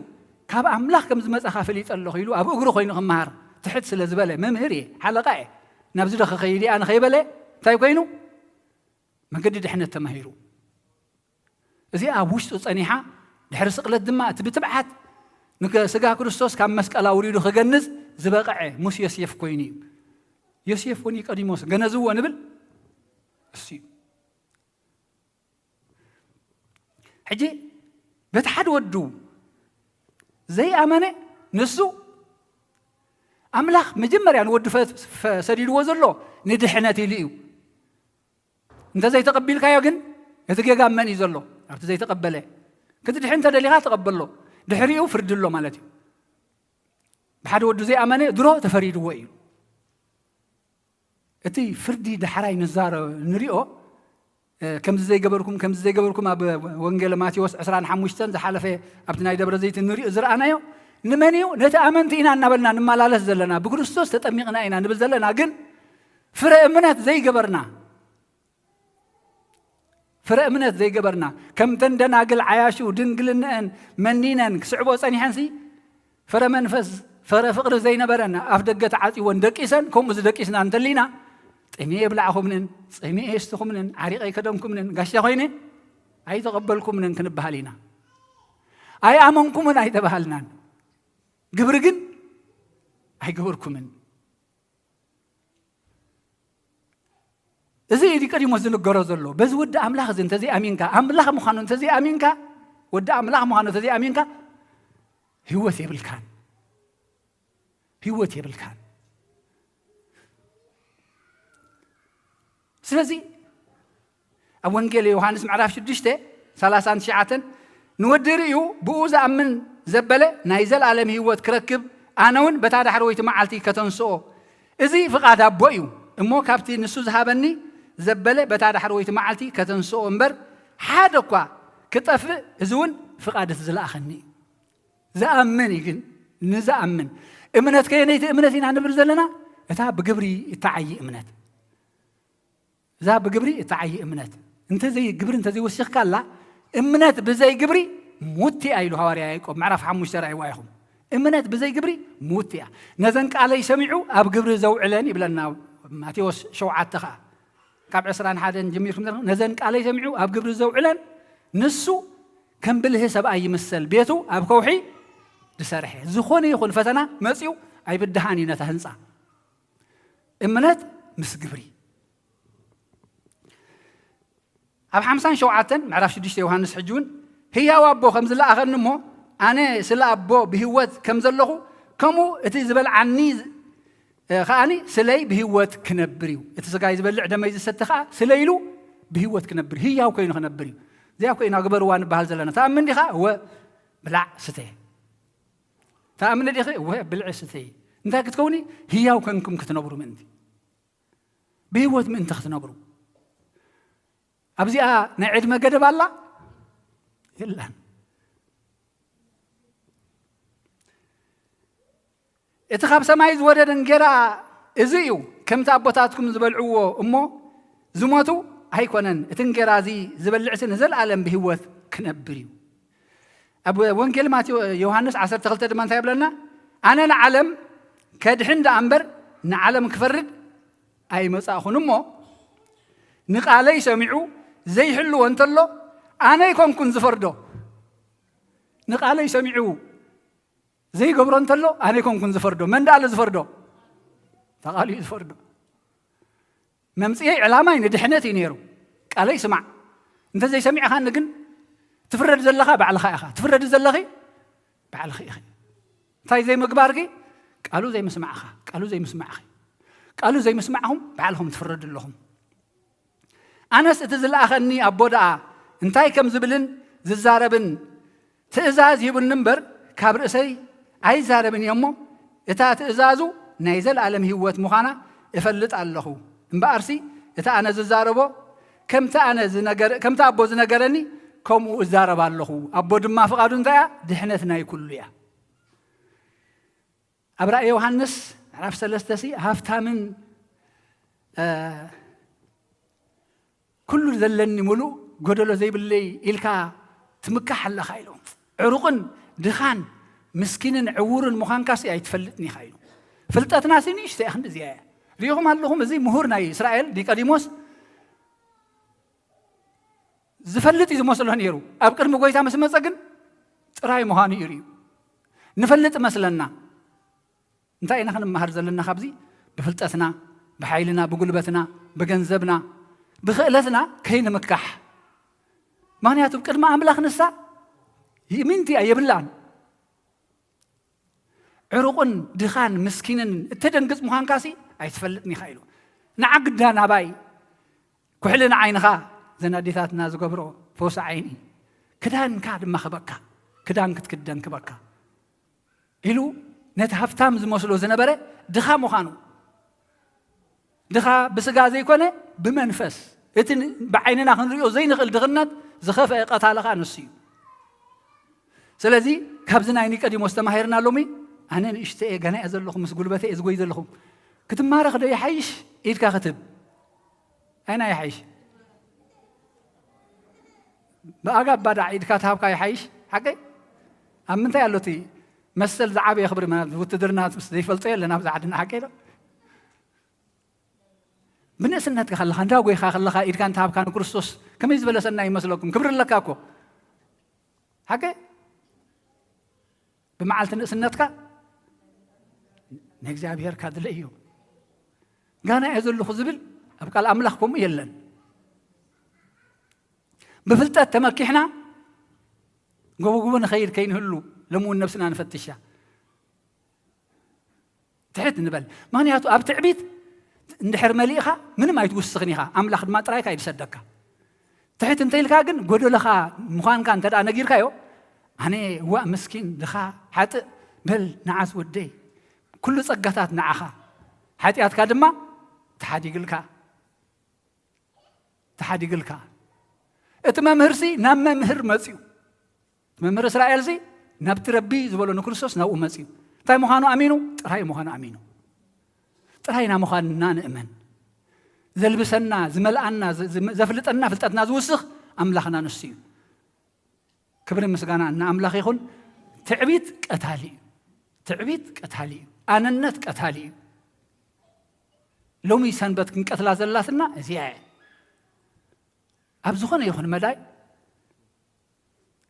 ካብ ኣምላኽ ከም ዝመጻኻ ፈሊጠ ኣለኹ ኢሉ ኣብ እግሩ ኮይኑ ክመሃር ትሕት ስለ ዝበለ፣ መምህር እየ፣ ሓለቓ እየ፣ ናብዚ ዶ ክኸይድ እየ ኣነ ከይበለ፣ እንታይ ኮይኑ? መገዲ ድሕነት ተማሂሩ። እዚኣ ኣብ ውሽጡ ጸኒሓ፣ ድሕሪ ስቕለት ድማ እቲ ብትብዓት ንገ-፣ ስጋ ክርስቶስ ካብ መስቀል ኣውሪዱ ክገንዝ ዝበቕዐ ምስ ዮሴፍ ኮይኑ እዩ። ዮሴፍ እውን እዩ ቀዲሞስ ገነዝዎ ንብል፣ እሱ እዩ። ሕጂ በቲ ሓደ ወዱ ዘይኣመነ ንሱ ኣምላኽ መጀመርያ ንወዱ ፈ-፣ ፈ-፣ ሰዲድዎ ዘሎ ንድሕነት ኢሉ እዩ። እንተ ዘይተቐቢልካዮ ግን እቲ ጌጋ መን እዩ ዘሎ? ኣብቲ ዘይተቐበለ። ክትድሕን እንተ ደሊኻ ተቐበሎ። ድሕሪኡ ፍርዲ ኣሎ ማለት እዩ። ብሓደ ወዱ ዘይኣመነ ድሮ ተፈሪድዎ እዩ። እቲ ፍርዲ ዳሕራይ ንዛረ-፣ ንሪኦ፣ እ፣ ከምዚ ዘይገበርኩም፣ ከምዚ ዘይገበርኩም ኣብ ወንጌል ማቴዎስ ዕስራን ሓሙሽተን ዝሓለፈ ኣብቲ ናይ ደብረ ዘይት ንሪኦ ዝረኣናዮ ንመን እዩ? ነቲ ኣመንቲ ኢና እናበልና ንመላለስ ዘለና፣ ብክርስቶስ ተጠሚቕና ኢና ንብል ዘለና፣ ግን ፍረ እምነት ዘይገበርና፣ ፍረ እምነት ዘይገበርና፣ ከምተን ደናግል ዓያሹ ድንግልንአን መኒነን ክስዕቦ ጸኒሐንሲ፣ ፍረ መንፈስ፣ ፍረ ፍቕሪ ዘይነበረን፣ ኣፍ ደገ ተዓጽወን ደቂሰን፣ ከምኡ ዝደቂስና እንተሊና፣ ጥሜ የብላዕኹምንን፣ ጽሜ የስትኹምንን፣ ዓሪቐ ኣይከደንኩምንን፣ ጋሻ ኮይነ ኣይተቐበልኩምንን ክንበሃል ኢና። ኣይኣመንኩምን ኣይተባሃልናን። ግብሪ ግን ኣይገበርኩምን። እዚ እዩ ቀዲሞ ዝንገሮ ዘሎ። በዚ ወዲ ኣምላኽ እዚ እንተዘይኣሚንካ፣ ኣምላኽ ምዃኑ እንተዘይኣሚንካ፣ ወዲ ኣምላኽ ምዃኑ እንተዘይኣሚንካ፣ ህይወት የብልካን። ህይወት የብልካን። ስለዚ ኣብ ወንጌል ዮሃንስ ምዕራፍ ሽዱሽተ ሰላሳን ትሽዓተን፣ "ንወዲ ርእዩ ብኡ ዝኣምን ዘበለ ናይ ዘለኣለም ህይወት ክረክብ፣ ኣነ እውን በታ ዳሕረወይቲ መዓልቲ ከተንስኦ፣ እዚ ፍቓድ ኣቦ እዩ። እሞ ካብቲ ንሱ ዝሃበኒ ዘበለ በታ ዳሕረወይቲ መዓልቲ ከተንስኦ እምበር፣ ሓደ እኳ ክጠፍእ፣ እዚ እውን ፍቓድ እቲ ዝለኣኸኒ እዩ።" ዝኣምን እዩ ግን፣ ንዝኣምን። እምነት ከየነይቲ እምነት ኢና ንብል ዘለና? እታ ብግብሪ እተዓዪ እምነት። እዛ ብግብሪ እተዓዪ እምነት። እንተዘይ ግብሪ እንተዘይወሲኽካላ፣ እምነት ብዘይ ግብሪ ሙት እያ ኢሉ ሃዋርያ ያዕቆብ ምዕራፍ ሓሙሽተ ራእይዋ ኢኹም። እምነት ብዘይ ግብሪ ሙት እያ። "ነዘን ቃለይ ሰሚዑ ኣብ ግብሪ ዘውዕለን" ይብለና ማቴዎስ ሸውዓተ ኸዓ። ካብ ዕስራን ሓደን ጀሚርኩም ዘ-፣ "ነዘን ቃለይ ሰሚዑ ኣብ ግብሪ ዘውዕለን ንሱ ከም ብልህ ሰብኣይ ይምሰል፣ ቤቱ ኣብ ከውሒ ዝሰርሐ።" ዝኾነ ይኹን ፈተና መጺኡ ኣይብድሃን እዩ ነታ ህንጻ። እምነት ምስ ግብሪ። ኣብ ሓምሳን ሸውዓተን ምዕራፍ ሽዱሽተ ዮሃንስ ሕጂ እውን፣ "ህያው ኣቦ ከም ዝለኣኸኒ እሞ ኣነ ስለ ኣቦ ብህይወት ከም ዘለኹ፣ ከምኡ እቲ ዝበልዓኒ ከኣኒ ስለይ ብህይወት ክነብር እዩ። እቲ ስጋይ ዝበልዕ ደመይ ዝሰተ ከኣ ስለይ ኢሉ ብህይወት ክነብር፣ ህያው ኮይኑ ክነብር እዩ። እዚኣ ኮይና ግበርዋ ንበሃል ዘለና። ትኣምን ዲኻ? እወ፣ ብላዕ ስተ። ትኣምን ዲኺ? እወ፣ ብልዒ ስተ። እንታይ ክትከውኒ? ህያው ከንኩም ክትነብሩ ምእንቲ። ብህይወት ምእንቲ ክትነብሩ። ኣብዚኣ ናይ ዕድመ ገደብ ኣላ? የላን። እቲ ካብ ሰማይ ዝወረደ እንጌራ እዚ እዩ፣ ከምቲ ኣቦታትኩም ዝበልዕዎ እሞ ዝሞቱ ኣይኮነን። እቲ እንጌራ እዚ ዝበልዕሲ ንዘለኣለም ብህይወት ክነብር እዩ። ኣብ ወንጌል ማቴዎ-፣ ዮሃንስ ዓሰርተ ክልተ ድማ እንታይ ይብለና? "ኣነ ንዓለም ከድሕን ደኣ እምበር ንዓለም ክፈርድ ኣይመጻእኹን እሞ፣ ንቓለይ ሰሚዑ ዘይሕልዎ እንተሎ ኣነ ኣይኮንኩን ዝፈርዶ።" ንቓለይ ሰሚዑ ዘይገብሮ እንተሎ ኣነ ኣይኮንኩን ዝፈርዶ። መን ደኣ ኣሎ ዝፈርዶ? ተቓልዩ ዝፈርዶ። መምጽኤይ ዕላማይ ንድሕነት እዩ ነይሩ። ቃለይ ስማዕ። እንተ ዘይሰሚዕኻኒ ግን ትፍረድ ዘለኻ ባዕልኻ ኢኻ። ትፍረድ ዘለኺ ባዕልኺ ኢኺ። እንታይ ዘይምግባርኪ? ቃሉ ዘይምስማዕኻ፣ ቃሉ ዘይምስማዕኺ። ቃሉ ዘይምስማዕኹም ባዕልኹም ትፍረዱ ኣለኹም። ኣነስ እቲ ዝለኣኸኒ ኣቦ ደኣ እንታይ ከም ዝብልን ዝዛረብን ትእዛዝ ሂቡኒ እምበር፣ ካብ ርእሰይ ኣይዛረብን እየ እሞ፣ እታ ትእዛዙ ናይ ዘለኣለም ህይወት ምዃና እፈልጥ ኣለኹ። እምበኣርሲ እቲ ኣነ ዝዛረቦ ከምቲ ኣነ ዝነገር-፣ ከምቲ ኣቦ ዝነገረኒ ከምኡ እዛረብ ኣለኹ። ኣቦ ድማ ፍቓዱ እንታይ እያ? ድሕነት ናይ ኩሉ እያ። ኣብ ራእየ ዮሃንስ ምዕራፍ ሰለስተ ሲ ሃብታምን፣ እ፣ "ኩሉ ዘለኒ ምሉእ፣ ጎደሎ ዘይብለይ ኢልካ ትምካሕ ኣለኻ" ኢሉ። "ዕሩቕን ድኻን ምስኪንን ዕዉርን ምዃንካሲ ኣይትፈልጥን ኢኻ" ኢሉ። ፍልጠትናሲ ንእሽቶ እያ፣ ክንዲ እዚኣ እያ። ሪኢኹም ኣለኹም፣ እዚ ምሁር ናይ እስራኤል ኒቆዲሞስ ዝፈልጥ እዩ ዝመስሎ ነይሩ። ኣብ ቅድሚ ጎይታ ምስ መጸ ግን ጥራይ ምዃኑ እዩ ርእዩ። ንፈልጥ መስለና። እንታይ ኢና ክንመሃር ዘለና ካብዚ? ብፍልጠትና፣ ብሓይልና፣ ብጉልበትና፣ ብገንዘብና፣ ብኽእለትና ከይንምካሕ። ምኽንያቱ ቅድሚ ኣምላኽ ንሳ ይእምንቲ እያ፣ የብላን። ዕሩቕን ድኻን ምስኪንን እተደንግጽ ምዃንካሲ ኣይትፈልጥን ኢኻ ኢሉ። ንዓ ግዳ ናባይ፣ ኩሕሊ ንዓይንኻ፣ እዘን ኣዴታትና ዝገብሮ ፈውሲ ዓይኒ፣ ክዳንካ ድማ ክበካ፣ ክዳን ክትክደን ክበካ ኢሉ ነቲ ሃብታም ዝመስሎ ዝነበረ ድኻ ምዃኑ፣ ድኻ ብስጋ ዘይኮነ ብመንፈስ፣ እቲ ን-፣ ብዓይንና ክንሪኦ ዘይንኽእል ድኽነት ዝኸፍአ ቀታሊ ኸኣ ንሱ እዩ። ስለዚ ካብዚ ናይ ኒቆዲሞስ ተማሂርና ሎሚ፣ ኣነ ንእሽቶ እየ፣ ገና እየ ዘለኹ፣ ምስ ጉልበተይ እየ ዝጎይ ዘለኹ፣ ክትማረኽ ዶ ይሓይሽ ኢድካ ክትህብ? ኣይና ይሓይሽ? ብኣጋ ባዳዕ ኢድካ ትሃብካ ይሓይሽ? ሓቀይ? ኣብ ምንታይ ኣሎ እቲ መሰል ዝዓበየ ክብሪ? ማለት ውትድርና ምስ ዘይፈልጦ የለን ኣብዚ ዓድና፣ ሓቀይ ዶ? ብንእስነትካ ከለኻ እንዳ ጎይኻ ከለኻ ኢድካ እንተሃብካ ንክርስቶስ ከመይ ዝበለ ሰናይ ይመስለኩም? ክብሪ ኣለካ እኮ። ሓቀ? ብመዓልቲ ንእስነትካ ንእግዚኣብሔር ካድለ እዩ። ጋና እየ ዘለኹ ዝብል ኣብ ቃል ኣምላኽ ከምኡ የለን። ብፍልጠት ተመኪሕና ጎቦ ጎቦ ንኸይድ ከይንህሉ፣ ሎሚ እውን ነብስና ንፈትሻ። ትሕት ንበል። ምኽንያቱ ኣብ ትዕቢት እንድሕር መሊእኻ ምንም ኣይትውስኽን ኢኻ፣ ኣምላኽ ድማ ጥራይካ እዩ ዝሰደካ። ትሕት እንተ ኢልካ ግን ጎደለኻ ምዃንካ እንተ ደኣ ነጊርካዮ፣ ኣነ ዋእ ምስኪን ድኻ ሓጥእ በል ንዓስ ወደይ፣ ኩሉ ጸጋታት ንዓኻ፣ ሓጢኣትካ ድማ ተሓዲግልካ፣ ተሓዲግልካ። እቲ መምህርሲ ናብ መምህር መጽዩ፣ መምህር እስራኤልሲ ናብቲ ረቢ ዝበሎ ንክርስቶስ ናብኡ መጽዩ። እንታይ ምዃኑ ኣሚኑ? ጥራይ ምዃኑ ኣሚኑ። ጥራይና ምዃንና ንእመን። ዘልብሰና፣ ዝመልኣና፣ ዘፍልጠና፣ ፍልጠትና ዝውስኽ ኣምላኽና ንሱ እዩ። ክብርን ምስጋና ንኣምላኽ ይኹን። ትዕቢት ቀታሊ እዩ። ትዕቢት ቀታሊ እዩ። ኣነነት ቀታሊ እዩ። ሎሚ ሰንበት ክንቀትላ ዘላትና እዚኣ እያ። ኣብ ዝኾነ ይኹን መዳይ፣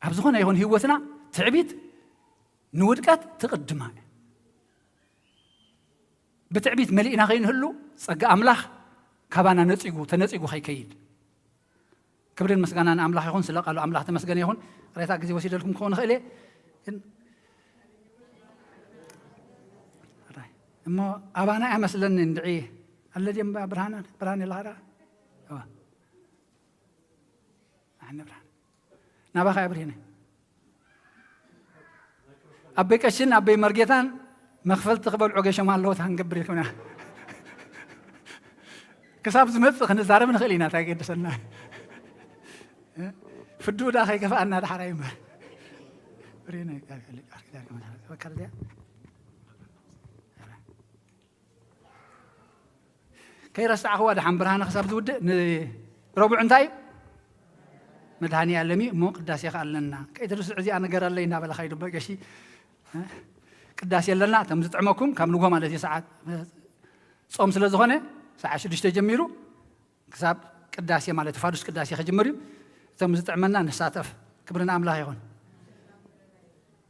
ኣብ ዝኾነ ይኹን ህይወትና ትዕቢት ንውድቀት ትቕድማ እያ። ብትዕቢት መሊእና ከይንህሉ ጸጋ ኣምላኽ ካባና ነጺጉ፣ ተነጺጉ ከይከይድ። ክብርን ምስጋና ንኣምላኽ ይኹን፣ ስለ ቃሉ ኣምላኽ ተመስገነ ይኹን። ቅሬታ ግዜ ወሲደልኩም ክኸውን ይኽእል እየ፣ ግን እሞ ኣባና እያ መስለኒ እንድዒ። ኣለ ድየ እምባ ብርሃነ፣ ብርሃነ የለኻ ደኣ? እዋ። ኣነ ብርሃነ። ናባኻ እያ ብርሂነ። ኣበይ ቀሽን ኣበይ መርጌታን መኽፈልቲ ክበልዑ ገሾም ኣለዉ፣ እንታይ ክንገብር ኢልኩምና? ክሳብ ዝመጽእ ክንዛረብ ንኽእል ኢና፣ እንታይ ገደሰና? ፍድኡ ደኣ ከይከፍኣና ደሓራይ እምበር። ብርሂነ፣ ከይረሳዕኽዋ ደሓን ብርሃነ ክሳብ ዝውድእ፣ ንረቡዕ እንታይ እዩ? መድሃኔ ዓለም እዩ። እሞ ቅዳሴ ከኣ ኣለና። ከይትርስዕ እዚኣ ንገረለይ እናበለ ከይዱ በገሺ፣ እ? ቅዳሴ ኣለና። እቶም ዝጥዕመኩም ካብ ንግሆ ማለት እዩ፣ ሰዓት ጾም ስለ ዝኾነ ሰዓት ሽዱሽተ ጀሚሩ ክሳብ ቅዳሴ ማለት ፋዱስ ቅዳሴ ክጅምር እዩ። እቶም ዝጥዕመና ንሳተፍ። ክብሪ ንኣምላኽ ይኹን።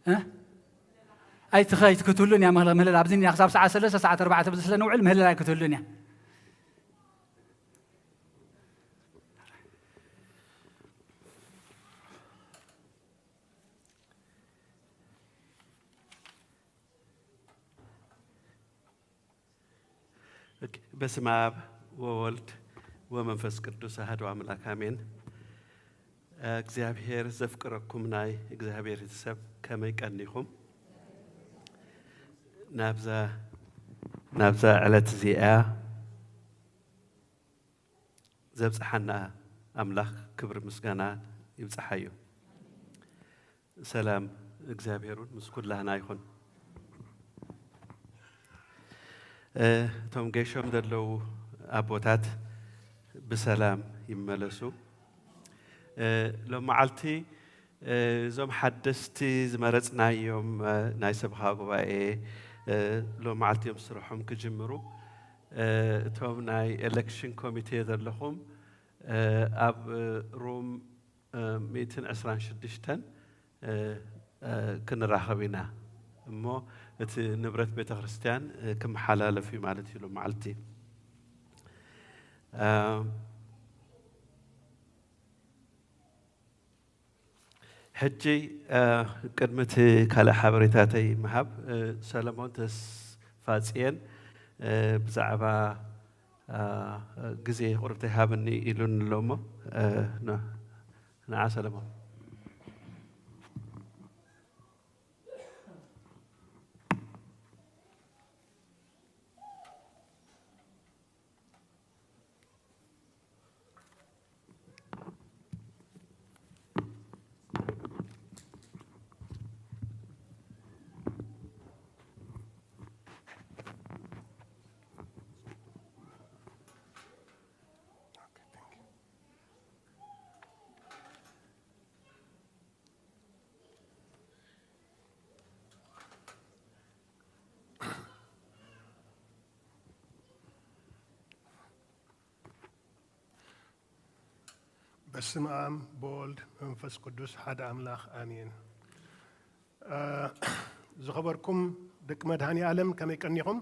እ? ኣይትኸ-፣ ኣይትክትሉን እያ ምህለ-፣ ምህለላ። ኣብዚ እኒኣ ክሳብ ሰዓት ሰለስተ፣ ሰዓት ኣርባዕተ ብዚ ስለ ንውዕል ምህለላ ኣይክትሉን እያ። ኦኬ። በስመ አብ ወወልድ ወመንፈስ ቅዱስ አሐዱ አምላክ አሜን። እግዚኣብሔር ዘፍቅረኩም ናይ እግዚኣብሔር ቤተሰብ ከመይ ቀኒኹም? ናብዛ፣ ናብዛ ዕለት እዚኣ ዘብጽሓና ኣምላኽ ክብሪ ምስጋና ይብጽሓዮ። ሰላም እግዚኣብሔር እውን ምስ ኩላህና ይኹን። እ፣ እቶም ገሾም ዘለዉ ኣቦታት ብሰላም ይመለሱ። እ፣ ሎም መዓልቲ፣ እ፣ እዞም ሓደስቲ ዝመረጽናዮም፣ እ፣ ናይ ሰብኻ ጉባኤ፣ እ፣ ሎም መዓልቲ እዮም ስርሖም ክጅምሩ። እ፣ እቶም ናይ ኤሌክሽን ኮሚቴ ዘለኹም፣ እ፣ ኣብ ሩም ሚእትን ዕስራን ሽዱሽተን፣ እ፣ እ፣ ክንራኸብ ኢና እሞ፣ እቲ ንብረት ቤተ ክርስቲያን፣ እ፣ ክመሓላለፍ እዩ ማለት እዩ ሎም መዓልቲ። እ፣ ሕጂ፣ እ፣ ቅድሚ እቲ ካልእ ሓበሬታተይ ምሃብ፣ እ፣ ሰለሞን ተስፋጽየን፣ እ፣ ብዛዕባ፣ እ፣ ግዜ ቁርብተይ ሃብኒ ኢሉኒ ኣሎ እሞ፣ እ፣ ን-፣ ንዓ ሰለሞን። በስመ አብ በወልድ መንፈስ ቅዱስ ሓደ ኣምላኽ ኣሜን። እ፣ ዝኸበርኩም ደቂ መድኃኔ ዓለም ከመይ ቀኒኹም?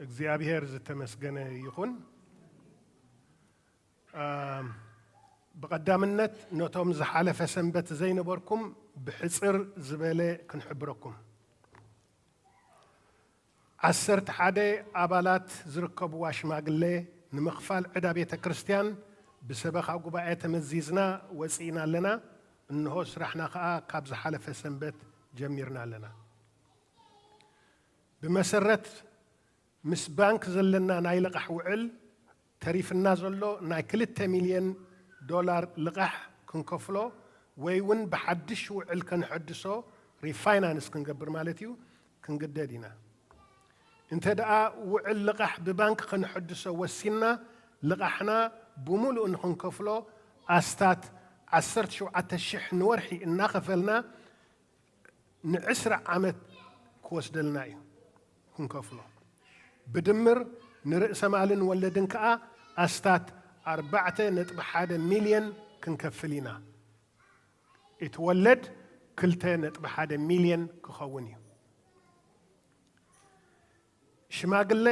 እግዚኣብሔር ዝተመስገነ ይኹን። እ፣ ብቐዳምነት ነቶም ዝሓለፈ ሰንበት ዘይነበርኩም ብሕጽር ዝበለ ክንሕብረኩም። ዓሰርተ ሓደ ኣባላት ዝርከብዋ ሽማግሌ ንምኽፋል ዕዳ ቤተ ክርስቲያን ብሰበኻ ጉባኤ ተመዚዝና ወፂእና ኣለና። እንሆ ስራሕና ከዓ ካብ ዝሓለፈ ሰንበት ጀሚርና ኣለና። ብመሰረት ምስ ባንክ ዘለና ናይ ልቓሕ ውዕል ተሪፍና ዘሎ ናይ ክልተ ሚልዮን ዶላር ልቓሕ ክንከፍሎ ወይ እውን ብሓድሽ ውዕል ከንሐድሶ፣ ሪፋይናንስ ክንገብር ማለት እዩ፣ ክንግደድ ኢና። እንተ ደኣ ውዕል ልቓሕ ብባንክ ከንሐድሶ ወሲንና፣ ልቓሕና ብምሉእ ንኽንከፍሎ ኣስታት ዓሰርተ ሸውዓተ ሽሕ ንወርሒ እናኸፈልና ንዕስራ ዓመት ክወስደልና እዩ ክንከፍሎ። ብድምር ንርእሰ ማልን ወለድን ከኣ ኣስታት ኣርባዕተ ነጥቢ ሓደ ሚልዮን ክንከፍል ኢና። እቲ ወለድ ክልተ ነጥቢ ሓደ ሚልዮን ክኸውን እዩ። ሽማግሌ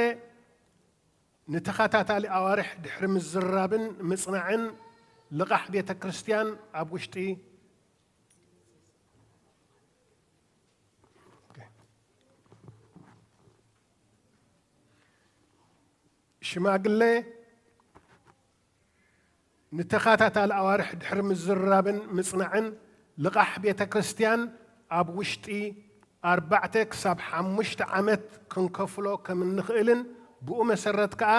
ንተኸታታሊ ኣዋርሕ ድሕሪ ምዝራብን ምጽናዕን ልቓሕ ቤተ ክርስቲያን ኣብ ውሽጢ ሽማግሌ ንተኸታታሊ ኣዋርሕ ድሕሪ ምዝራብን ምጽናዕን ልቓሕ ቤተ ክርስቲያን ኣብ ውሽጢ ኣርባዕተ ክሳብ ሓሙሽተ ዓመት ክንከፍሎ ከም እንኽእልን ብኡ መሰረት ከኣ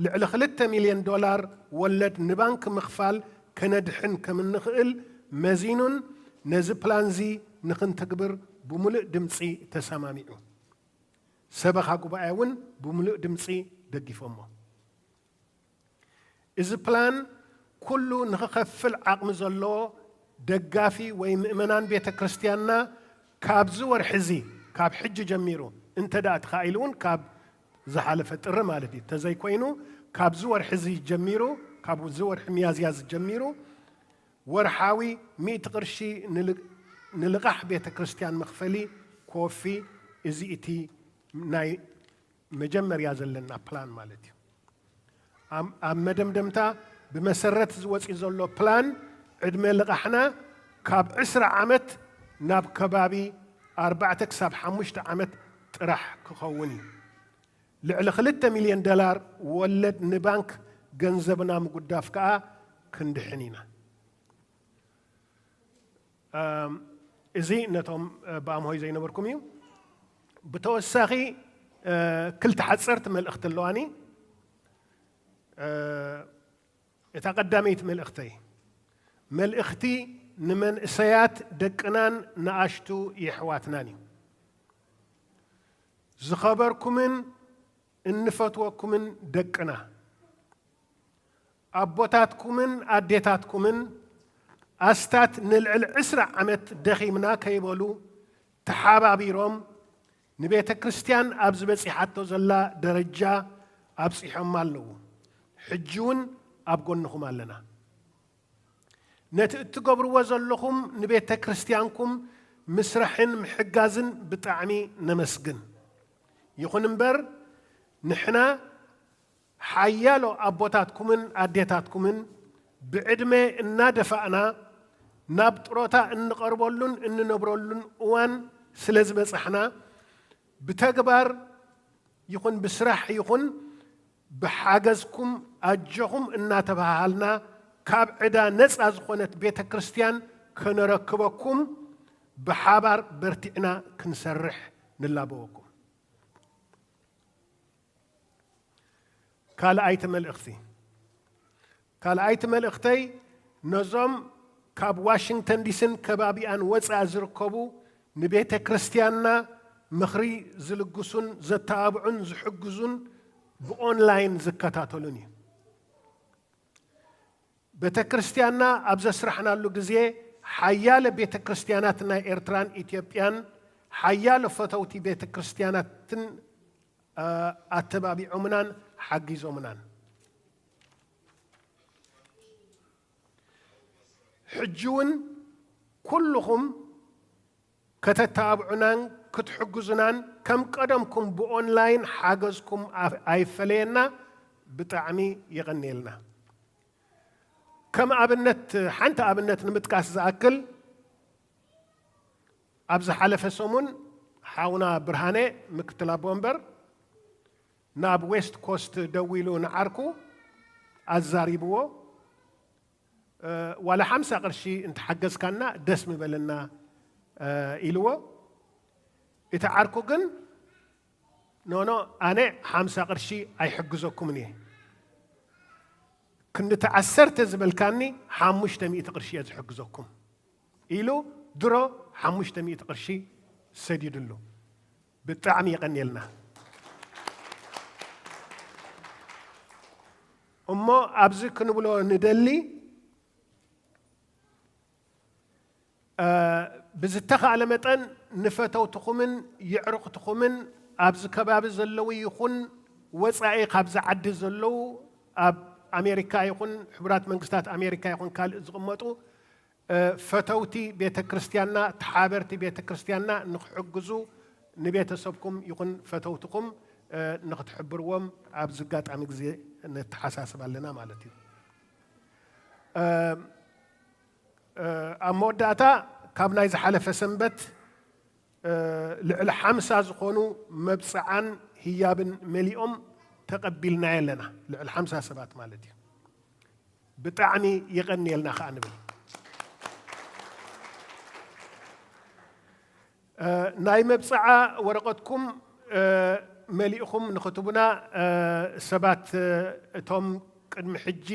ልዕሊ ክልተ ሚልዮን ዶላር ወለድ ንባንክ ምኽፋል ከነድሕን ከም እንኽእል መዚኑን ነዚ ፕላንዚ ንኽንተግብር ብምሉእ ድምፂ ተሰማሚዑ። ሰበኻ ጉባኤ እውን ብምሉእ ድምፂ ደጊፎሞ። እዚ ፕላን ኩሉ ንኽኸፍል ዓቕሚ ዘለዎ ደጋፊ ወይ ምእመናን ቤተ ክርስቲያንና ካብዚ ወርሒ እዚ፣ ካብ ሕጂ ጀሚሩ፣ እንተ ደኣ ተኻኢሉ እውን ካብ ዝሓለፈ ጥሪ ማለት እዩ፣ ተዘይኮይኑ ካብዚ ወርሒ እዚ ጀሚሩ፣ ካብዚ ወርሒ ሚያዝያ እዚ ጀሚሩ ወርሓዊ ሚእቲ ቅርሺ ንል-፣ ንልቓሕ ቤተ ክርስቲያን መኽፈሊ ክወፊ፣ እዚ እቲ ናይ መጀመርያ ዘለና ፕላን ማለት እዩ። ኣብ፣ ኣብ መደምደምታ ብመሰረት ዝወፂ ዘሎ ፕላን ዕድመ ልቓሕና ካብ ዕስራ ዓመት ናብ ከባቢ ኣርባዕተ ክሳብ ሓሙሽተ ዓመት ጥራሕ ክኸውን እዩ። ልዕሊ ክልተ ሚልዮን ዶላር ወለድ ንባንክ ገንዘብና ምጉዳፍ ከኣ ክንድሕን ኢና። እም፣ እዚ ነቶም፣ እ፣ ብኣምሆይ ዘይነበርኩም እዩ። ብተወሳኺ፣ እ፣ ክልተ ሓፀርቲ መልእኽቲ ኣለዋኒ። እ፣ እታ ቀዳመይቲ መልእኽተይ፣ መልእኽቲ ንመንእሰያት ደቅናን ንኣሽቱ የሕዋትናን እዩ። ዝኸበርኩምን እንፈትወኩምን ደቅና፣ ኣቦታትኩምን ኣዴታትኩምን ኣስታት ንልዕሊ ዕስራ ዓመት ደኺምና ከይበሉ ተሓባቢሮም ንቤተ ክርስቲያን ኣብዚ በጺሓቶ ዘላ ደረጃ ኣብጺሖማ ኣለዉ። ሕጂ እውን ኣብ ጎንኹም ኣለና። ነቲ እትገብርዎ ዘለኹም ንቤተ ክርስቲያንኩም ምስራሕን ምሕጋዝን ብጣዕሚ ነመስግን። ይኹን እምበር፣ ንሕና ሓያሎ ኣቦታትኩምን ኣዴታትኩምን ብዕድመ እናደፋእና ናብ ጥሮታ እንቐርበሉን እንነብረሉን እዋን ስለ ዝበጻሕና፣ ብተግባር ይኹን ብስራሕ ይኹን ብሓገዝኩም ኣጆኹም እናተባሃሃልና ካብ ዕዳ ነጻ ዝኾነት ቤተ ክርስቲያን ከነረክበኩም ብሓባር በርቲዕና ክንሰርሕ ንላበወኩም። ካልኣይቲ መልእኽቲ። ካልኣይቲ መልእኽተይ ነዞም ካብ ዋሽንግተን ዲሲን ከባቢኣን ወፃኢ ዝርከቡ ንቤተ ክርስቲያንና ምኽሪ ዝልግሱን ዘተባብዑን ዝሕግዙን ብኦንላይን ዝከታተሉን እዩ። ቤተ ክርስቲያንና ኣብ ዘስራሕናሉ ግዜ ሓያለ ቤተ ክርስቲያናት ናይ ኤርትራን ኢትዮጵያን ሓያለ ፈተውቲ ቤተ ክርስቲያናትን አ፣ ኣተባቢዖምናን ሓጊዞምናን። ሕጂ እውን ኩልኹም ከተተባብዑናን ክትሕግዙናን ከም ቀደምኩም ብኦንላይን ሓገዝኩም ኣፍ-፣ ኣይፈለየና። ብጣዕሚ የቐንየልና። ከም ኣብነት፣ ሓንቲ ኣብነት ንምጥቃስ ዝኣክል፣ ኣብ ዝሓለፈ ሰሙን ሓውና ብርሃነ ምክትል ኣቦ ወንበር ናብ ዌስት ኮስት ደዊሉ ንዓርኩ ኣዛሪብዎ። ዋላ ሓምሳ ቅርሺ እንተሓገዝካና ደስ ምበለና ኢልዎ። እቲ ዓርኩ ግን ኖኖ፣ ኣነ ሓምሳ ቅርሺ ኣይሕግዘኩምን እየ፣ ክንዲ ዓሰርተ ዝበልካኒ ሓሙሽተ ሚእቲ ቅርሺ እየ ዝሕግዘኩም ኢሉ ድሮ ሓሙሽተ ሚእቲ ቅርሺ ሰዲድሉ። ብጣዕሚ የቐንየልና። እሞ ኣብዚ ክንብሎ ንደሊ፣ ብዝተኻእለ መጠን ንፈተውትኹምን የዕሩኽትኹምን ኣብዚ ከባቢ ዘለዉ ይኹን ወፃኢ ካብዚ ዓዲ ዘለዉ ኣብ ኣሜሪካ ይኹን ሕቡራት መንግስታት ኣሜሪካ ይኹን ካልእ ዝቕመጡ ፈተውቲ ቤተ ክርስቲያንና፣ ተሓበርቲ ቤተ ክርስቲያንና ንክሕግዙ ንቤተሰብኩም ይኹን ፈተውትኹም ንክትሕብርዎም ኣብዚ ኣጋጣሚ ግዜ ነተሓሳስብ ኣለና ማለት እዩ። ኣብ መወዳእታ ካብ ናይ ዝሓለፈ ሰንበት ልዕሊ ሓምሳ ዝኾኑ መብፅዓን ህያብን መሊኦም ተቐቢልናዮ ኣለና። ልዕሊ ሓምሳ ሰባት ማለት እዩ። ብጣዕሚ የቐንየልና ከዓ ንብል። ናይ መብፅዓ ወረቐትኩም መሊእኹም ንኽትቡና ሰባት፣ እቶም ቅድሚ ሕጂ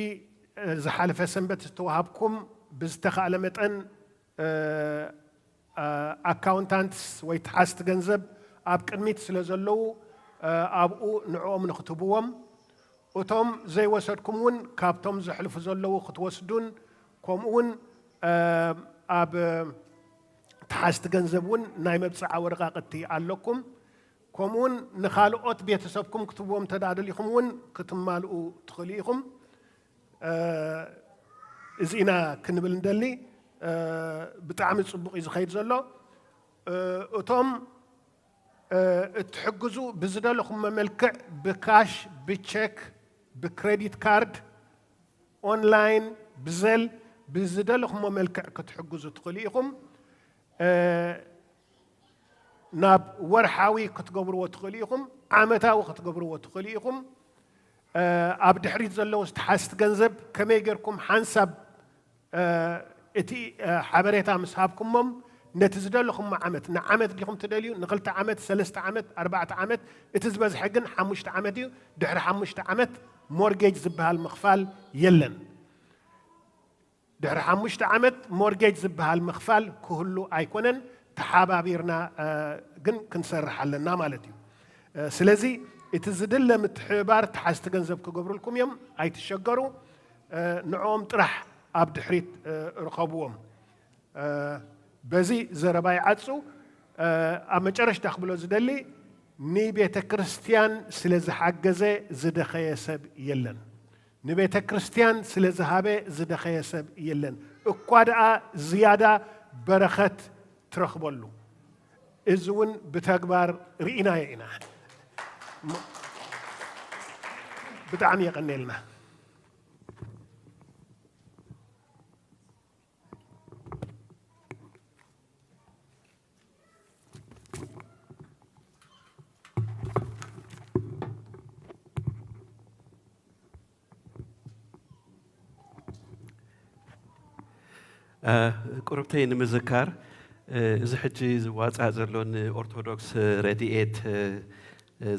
ዝሓለፈ ሰንበት ዝተዋሃብኩም ብዝተኻእለ መጠን ኣካውንታንትስ ወይ ተሓዝቲ ገንዘብ ኣብ ቅድሚት ስለ ዘለዉ ኣብኡ ንዕኦም ንኽትህብዎም፣ እቶም ዘይወሰድኩም እውን ካብቶም ዘሕልፉ ዘለዉ ክትወስዱን፣ ከምኡ እውን ኣብ ተሓዝቲ ገንዘብ እውን ናይ መብፅዓ ወረቓቕቲ ኣለኩም። ከምኡ እውን ንኻልኦት ቤተሰብኩም ክትህብዎም እንተ ደኣ ደሊኹም እውን ክትማልኡ ትኽእሉ ኢኹም። እዚ ኢና ክንብል ንደሊ። ብጣዕሚ ፅቡቕ እዩ ዝኸይድ ዘሎ። እቶም እትሕግዙ ብዝደለኹሞ መልክዕ ብካሽ፣ ብቸክ፣ ብክሬዲት ካርድ፣ ኦንላይን፣ ብዘል፣ ብዝደለኹሞ መልክዕ ክትሕግዙ ትኽእሉ ኢኹም። ናብ ወርሓዊ ክትገብርዎ ትኽእሉ ኢኹም፣ ዓመታዊ ክትገብርዎ ትኽእሉ ኢኹም። ኣብ ድሕሪት ዘለዉ ዝተሓዝቲ ገንዘብ ከመይ ጌርኩም ሓንሳብ እቲ ሓበሬታ ምስ ሃብኩሞም ነቲ ዝደለኹሞ ዓመት፣ ንዓመት ዲኹም ትደልዩ፣ ንኽልተ ዓመት፣ ሰለስተ ዓመት፣ ኣርባዕተ ዓመት፣ እቲ ዝበዝሐ ግን ሓሙሽተ ዓመት እዩ። ድሕሪ ሓሙሽተ ዓመት ሞርጌጅ ዝበሃል ምኽፋል የለን። ድሕሪ ሓሙሽተ ዓመት ሞርጌጅ ዝበሃል ምኽፋል ክህሉ ኣይኮነን። ተሓባቢርና ግን ክንሰርሕ ኣለና ማለት እዩ። ስለዚ እቲ ዝድለ ምትሕብባር ተሓዝቲ ገንዘብ ክገብሩልኩም እዮም፣ ኣይትሸገሩ። ንዕኦም ጥራሕ ኣብ ድሕሪት ርኸብዎም። በዚ ዘረባ ይዓጹ። ኣብ መጨረሽታ ክብሎ ዝደሊ፣ ንቤተ ክርስቲያን ስለ ዝሓገዘ ዝደኸየ ሰብ የለን። ንቤተ ክርስቲያን ስለ ዝሃበ ዝደኸየ ሰብ የለን። እኳ ደኣ ዝያዳ በረኸት ትረኽበሉ። እዚ እውን ብተግባር ርኢናዮ ኢና። ብጣዕሚ የቐንየልና። ቁርብተይ ንምዝካር፣ እዚ ሕጂ ዝዋፃእ ዘሎ ንኦርቶዶክስ ረድኤት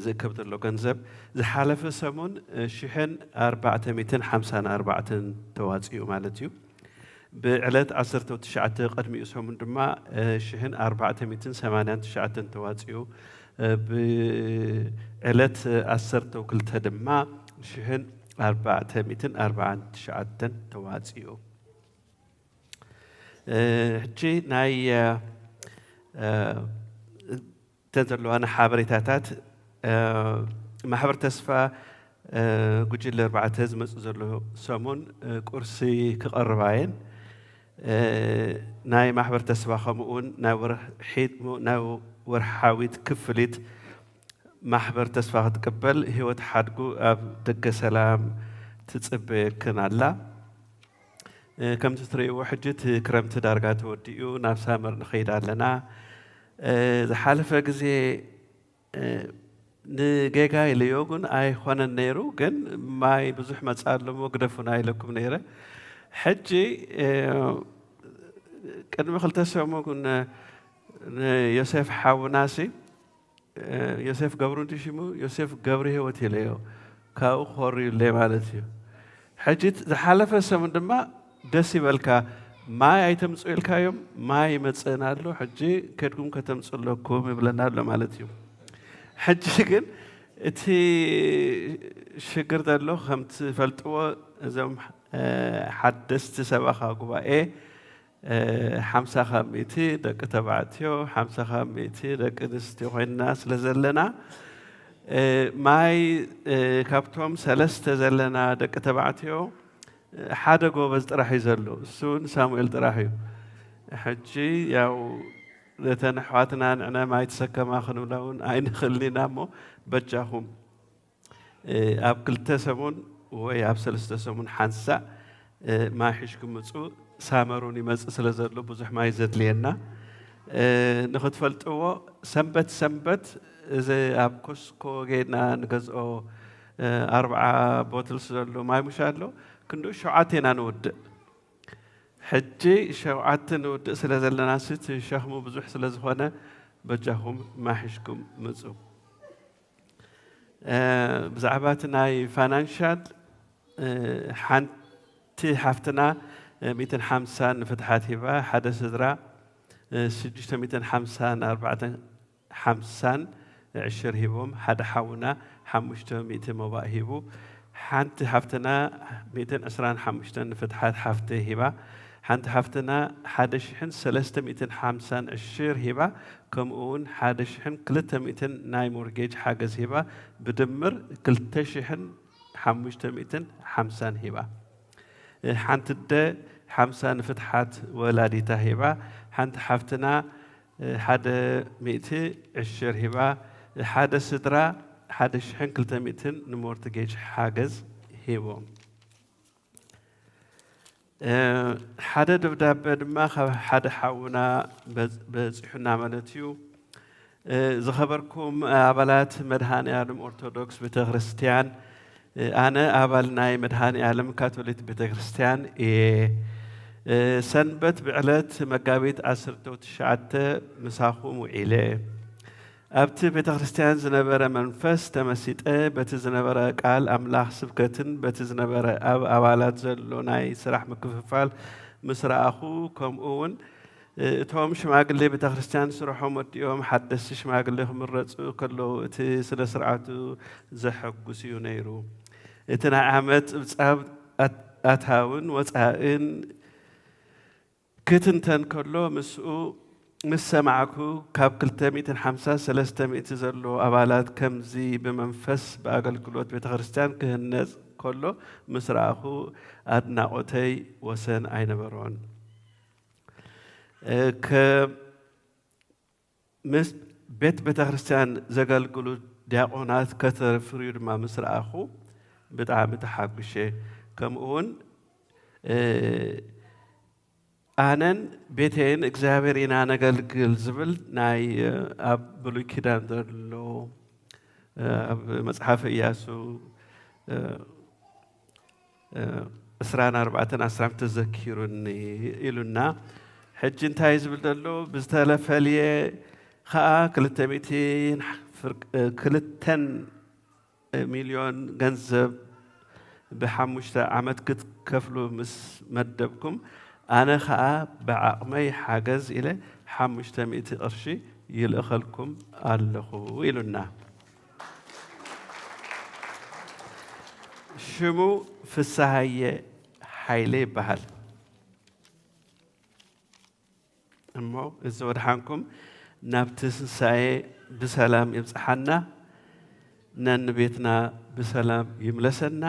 ዝእከብ ዘሎ ገንዘብ ዝሓለፈ ሰሙን ሽሕን ኣርባዕተ ሚእትን ሓምሳን ኣርባዕተን ተዋፂኡ ማለት እዩ። ብዕለት ዓሰርተ ትሽዓተ ቅድሚኡ ሰሙን ድማ ሽሕን ኣርባዕተ ሚእትን ሰማንያን ትሽዓተን ተዋፂኡ። ብዕለት ዓሰርተ ክልተ ድማ ሽሕን ኣርባዕተ ሚእትን ኣርባዓን ትሽዓተን ተዋፂኡ። ሕጂ ናይ እተን ዘለዋና ሓበሬታታት፣ ማሕበር ተስፋ ጉጅለ ኣርባዕተ ዝመጽእ ዘሎ ሰሙን ቁርሲ ክቐርባ እየን። ናይ ማሕበር ተስፋ ከምኡ እውን ናይ ወርሒ-፣ ናይ ወርሓዊት ክፍሊት ማሕበር ተስፋ ክትቅበል ህይወት ሓድጉ ኣብ ደገ ሰላም ትጽበየክን ኣላ። ከምቲ ትርእይዎ ሕጂ እቲ ክረምቲ ዳርጋ ተወዲኡ ናብ ሳመር ንኸይድ ኣለና። ዝሓለፈ ግዜ ንጌጋ ኢለዮ ግን ኣይኾነን ነይሩ፣ ግን ማይ ብዙሕ መጽእ ኣሎ እሞ ግደፉና ኢለኩም ነይረ። ሕጂ፣ እ፣ ቅድሚ ክልተ ሰሙን ንዮሴፍ ሓውናሲ፣ እ፣ ዮሴፍ ገብሩ እንዲ ሽሙ፣ ዮሴፍ ገብረ ህይወት ኢለዮ። ካብኡ ክኾርዩለይ ማለት እዩ። ሕጂ ዝሓለፈ ሰሙን ድማ ደስ ይበልካ፣ ማይ ኣይተምጽኡ ኢልካዮም፣ ማይ ይመጽእን ኣሎ፣ ሕጂ ከድኩም ከተምጽኡ ኣለኩም ይብለና ኣሎ ማለት እዩ። ሕጂ ግን እቲ ሽግር ዘሎ፣ ከም ትፈልጥዎ፣ እዞም፣ እ፣ ሓደስቲ ሰበኻ ጉባኤ፣ እ፣ ሓምሳ ካብ ሚእቲ ደቂ ተባዕትዮ፣ ሓምሳ ካብ ሚእቲ ደቂ ኣንስትዮ ኮይንና ስለ ዘለና፣ እ፣ ማይ፣ እ፣ ካብቶም ሰለስተ ዘለና ደቂ ተባዕትዮ፣ እ፣ ሓደ ጎበዝ ጥራሕ እዩ ዘሎ። እሱ እውን ሳሙኤል ጥራሕ እዩ። ሕጂ ያው ነተን ኣሕዋትና ንዕነ ማይ ተሰከማ ክንብላ እውን ኣይንኽእልን ኢና እሞ በጃኹም፣ እ፣ ኣብ ክልተ ሰሙን ወይ ኣብ ሰለስተ ሰሙን ሓንሳእ፣ እ፣ ማይ ሒዝኩም ምጹ። ሳመር እውን ይመጽእ ስለ ዘሎ ብዙሕ ማይ ዘድልየና። እ፣ ንኽትፈልጥዎ፣ ሰንበት ሰንበት እዚ ኣብ ኮስኮ ጌድና ንገዝኦ፣ እ፣ ኣርብዓ ቦትልስ ዘሎ ማይ ሙሽ ኣሎ፣ ክንድኡ ሸውዓተ ኢና ንውድእ። ሕጂ ሸውዓተ ንውድእ ስለ ዘለና፣ እቲ ሸኽሙ ብዙሕ ስለ ዝኾነ፣ በጃኹም ማይ ሒዝኩም ምጹ። እ፣ ብዛዕባ እቲ ናይ ፋይናንሻል፣ እ፣ ሓንቲ ሓፍትና፣ እ፣ ሚእትን ሓምሳን ንፍትሓት ሂባ፣ ሓደ ስድራ፣ እ፣ ሽዱሽተ ሚእትን ሓምሳን ኣርባዕተን ሓምሳን ዕሽር ሂቦም፣ ሓደ ሓውና ሓሙሽተ ሚእቲ መባእ ሂቡ፣ ሓንቲ ሓፍትና ሚእትን ዕስራን ሓሙሽተን ንፍትሓት ሓፍቲ ሂባ፣ ሓንቲ ሓፍትና ሓደ ሽሕን ሰለስተ ሚእትን ሓምሳን ዕሽር ሂባ፣ ከምኡ እውን ሓደ ሽሕን ክልተ ሚእትን ናይ ሞርጌጅ ሓገዝ ሂባ፣ ብድምር ክልተ ሽሕን ሓሙሽተ ሚእትን ሓምሳን ሂባ። ሓንቲ ኣደ ሓምሳ ንፍትሓት ወላዲታ ሂባ፣ ሓንቲ ሓፍትና ሓደ ሚእቲ ዕሽር ሂባ፣ ሓደ ስድራ ሓደ ሽሕን ክልተ ሚእትን ንሞርትጌጅ ሓገዝ ሂቦም። እ፣ ሓደ ደብዳበ ድማ ካብ ሓደ ሓውና በጽ-፣ በጺሑና ማለት እዩ። እ፣ ዝኸበርኩም ኣባላት መድሃኔ ዓለም ኦርቶዶክስ ቤተክርስትያን፣ እ፣ ኣነ ኣባል ናይ መድሃኔ ዓለም ካቶሊክ ቤተክርስትያን እየ። እ፣ ሰንበት ብዕለት መጋቢት ዓሰርተ ትሽዓተ ምሳኹም ውዒለ። ኣብቲ ቤተክርስትያን ዝነበረ መንፈስ ተመሲጠ፣ በቲ ዝነበረ ቃል ኣምላኽ ስብከትን በቲ ዝነበረ ኣብ ኣባላት ዘሎ ናይ ስራሕ ምክፍፋል ምስ ረኣኹ፣ ከምኡ እውን፣ እ፣ እቶም ሽማግሌ ቤተክርስትያን ስርሖም ወዲኦም ሓደስቲ ሽማግሌ ክምረጹ ከለዉ፣ እቲ ስነ ስርዓቱ ዘሐጉስ እዩ ነይሩ። እቲ ናይ ዓመት ጽብጻብ ኣት-፣ ኣታውን ወጻእን ክትንተን ከሎ፣ ምስኡ ምስ ሰማዕኩ፣ ካብ ክልተ ሚእትን ሓምሳ ሰለስተ ሚእቲ ዘሎ ኣባላት ከምዚ ብመንፈስ ብኣገልግሎት ቤተክርስትያን ክህነጽ ከሎ ምስ ረኣኹ፣ ኣድናቖተይ ወሰን ኣይነበሮን። እ፣ ከ-፣ ምስ ቤት ቤተክርስትያን ዘገልግሉ ዲያቆናት ከተፍርዩ ድማ ምስ ረኣኹ ብጣዕሚ ተሓጒሸ። ከምኡ እውን፣ እ፣ ኣነን ቤተይን እግዚኣብሔር ኢና ነገልግል ዝብል ናይ፣ እ፣ ኣብ ብሉይ ኪዳን ዘሎ፣ እ፣ ኣብ መጽሓፈ ኢያሱ፣ እ፣ እ፣ ዕስራን ኣርባዕተን ኣስራን ተዘኪሩኒ ኢሉና። ሕጂ እንታይ ዝብል ዘሎ? ብዝተለፈልየ ኸኣ ክልተ ሚእቲ ፍርቅ-፣ እ፣ ክልተን ሚልዮን ገንዘብ ብሓሙሽተ ዓመት ክትከፍሉ ምስ መደብኩም፣ ኣነ ኸኣ ብዓቕመይ ሓገዝ ኢለ ሓሙሽተ ሚእቲ ቅርሺ ይልእኸልኩም ኣለኹ ኢሉና። ሽሙ ፍስሃየ ሓይለ ይበሃል። እሞ እዚ ወድሓንኩም ናብ ትንሳኤ ብሰላም ይብጽሓና፣ ነንቤትና ብሰላም ይምለሰና።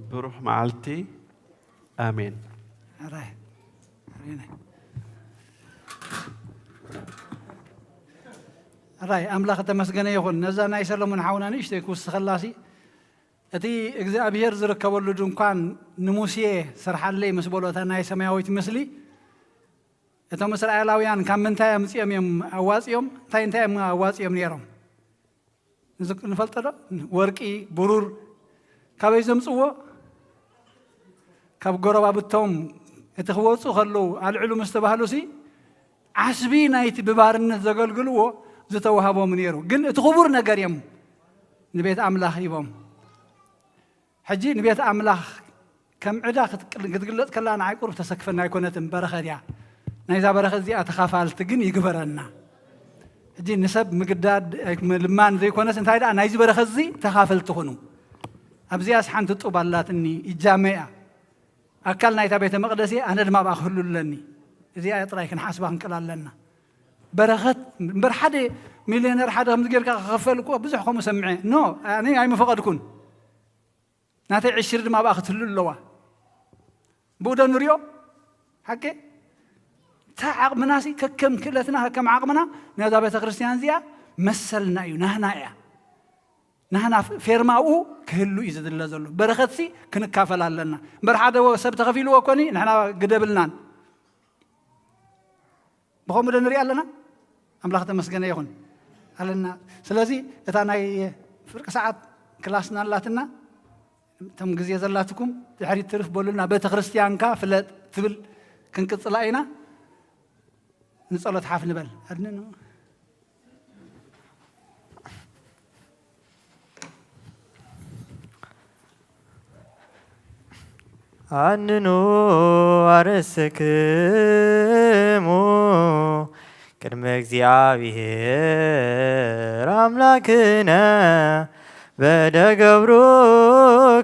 ብሩኽ መዓልቲ። ኣሜን። ኣራይ፣ ኣሜን። ኣራይ፣ ኣምላኽ እተመስገነ ይኹን። ነዛ ናይ ሰሎሞን ሓውና ንእሽተይ ክውስኸላሲ፣ እቲ እግዚኣብሔር ዝርከበሉ ድንኳን ንሙሴ ስርሓለይ ምስ በሎ፣ እታ ናይ ሰማያዊት ምስሊ፣ እቶም እስራኤላውያን ካብ ምንታይ ኣምጺኦም እዮም ኣዋጺኦም? እንታይ እንታይ እዮም ኣዋጺኦም ነይሮም? ንፈልጦ ዶ? ወርቂ፣ ብሩር ካበይ ዘምፅዎ? ካብ ጎረባብቶም እቲ ክወፁ ከለዉ ኣልዕሉ ምስ ተባህሉሲ ዓስቢ ናይቲ ብባርነት ዘገልግልዎ ዝተዋህቦም ነይሩ። ግን እቲ ክቡር ነገር እዮም ንቤት ኣምላኽ ሂቦም። ሕጂ ንቤት ኣምላኽ ከም ዕዳ ክትግለጽ ከላ ንዓይ ቁሩብ ተሰክፈና ኣይኮነትን፣ በረኸት እያ። ናይዛ በረኸት እዚኣ ተኻፋልቲ ግን ይግበረና። ሕጂ ንሰብ ምግዳድ ምልማን ዘይኮነስ እንታይ ደኣ ናይዚ በረኸት እዚ ተኻፈልቲ ኩኑ። ኣብዚኣስ ሓንቲ ጡብ ኣላትኒ፣ እጃመ እያ። ኣካል ናይታ ቤተ መቕደስ እየ፣ ኣነ ድማ ኣብኣ ክህሉ ኣለኒ። እዚኣ ጥራይ ክንሓስባ ክንክእል ኣለና። በረኸት እምበር ሓደ ሚልዮነር ሓደ ከምዚ ጌርካ ክኸፈል እኮ ብዙሕ ከምኡ ሰምዐ። ኖ፣ ኣነ ኣይምፈቐድኩን። ናተይ ዕሽር ድማ ኣብኣ ክትህሉ ኣለዋ። ብኡ ዶ ንሪኦ? ሓቂ? እታ ዓቕምናሲ ከከም ክእለትና ከከም ዓቕምና ነዛ ቤተ ክርስቲያን እዚኣ መሰልና እዩ፣ ናህና እያ። ናህና ፌርማኡ ክህሉ እዩ ዝድለ ዘሎ። በረኸትሲ ክንካፈል ኣለና። እምበር ሓደ ሰብ ተኸፊልዎ ኮኒ ንሕና ግደብልናን። ብኸምኡ ዶ ንሪኢ ኣለና? ኣምላኽ ተመስገነ ይኹን ኣለና። ስለዚ እታ ናይ ፍርቂ ሰዓት ክላስና ኣላትና፣ እቶም ግዜ ዘላትኩም ድሕሪት ትርፍ በሉልና፣ ቤተ ክርስቲያንካ ፍለጥ ትብል ክንቅጽላ ኢና። ንጸሎት ሓፍ ንበል። ኣድንኑ። ኣንኑ ኣርእስክሙ ቅድመ እግዚኣብሔር ኣምላክነ በደ ገብሩ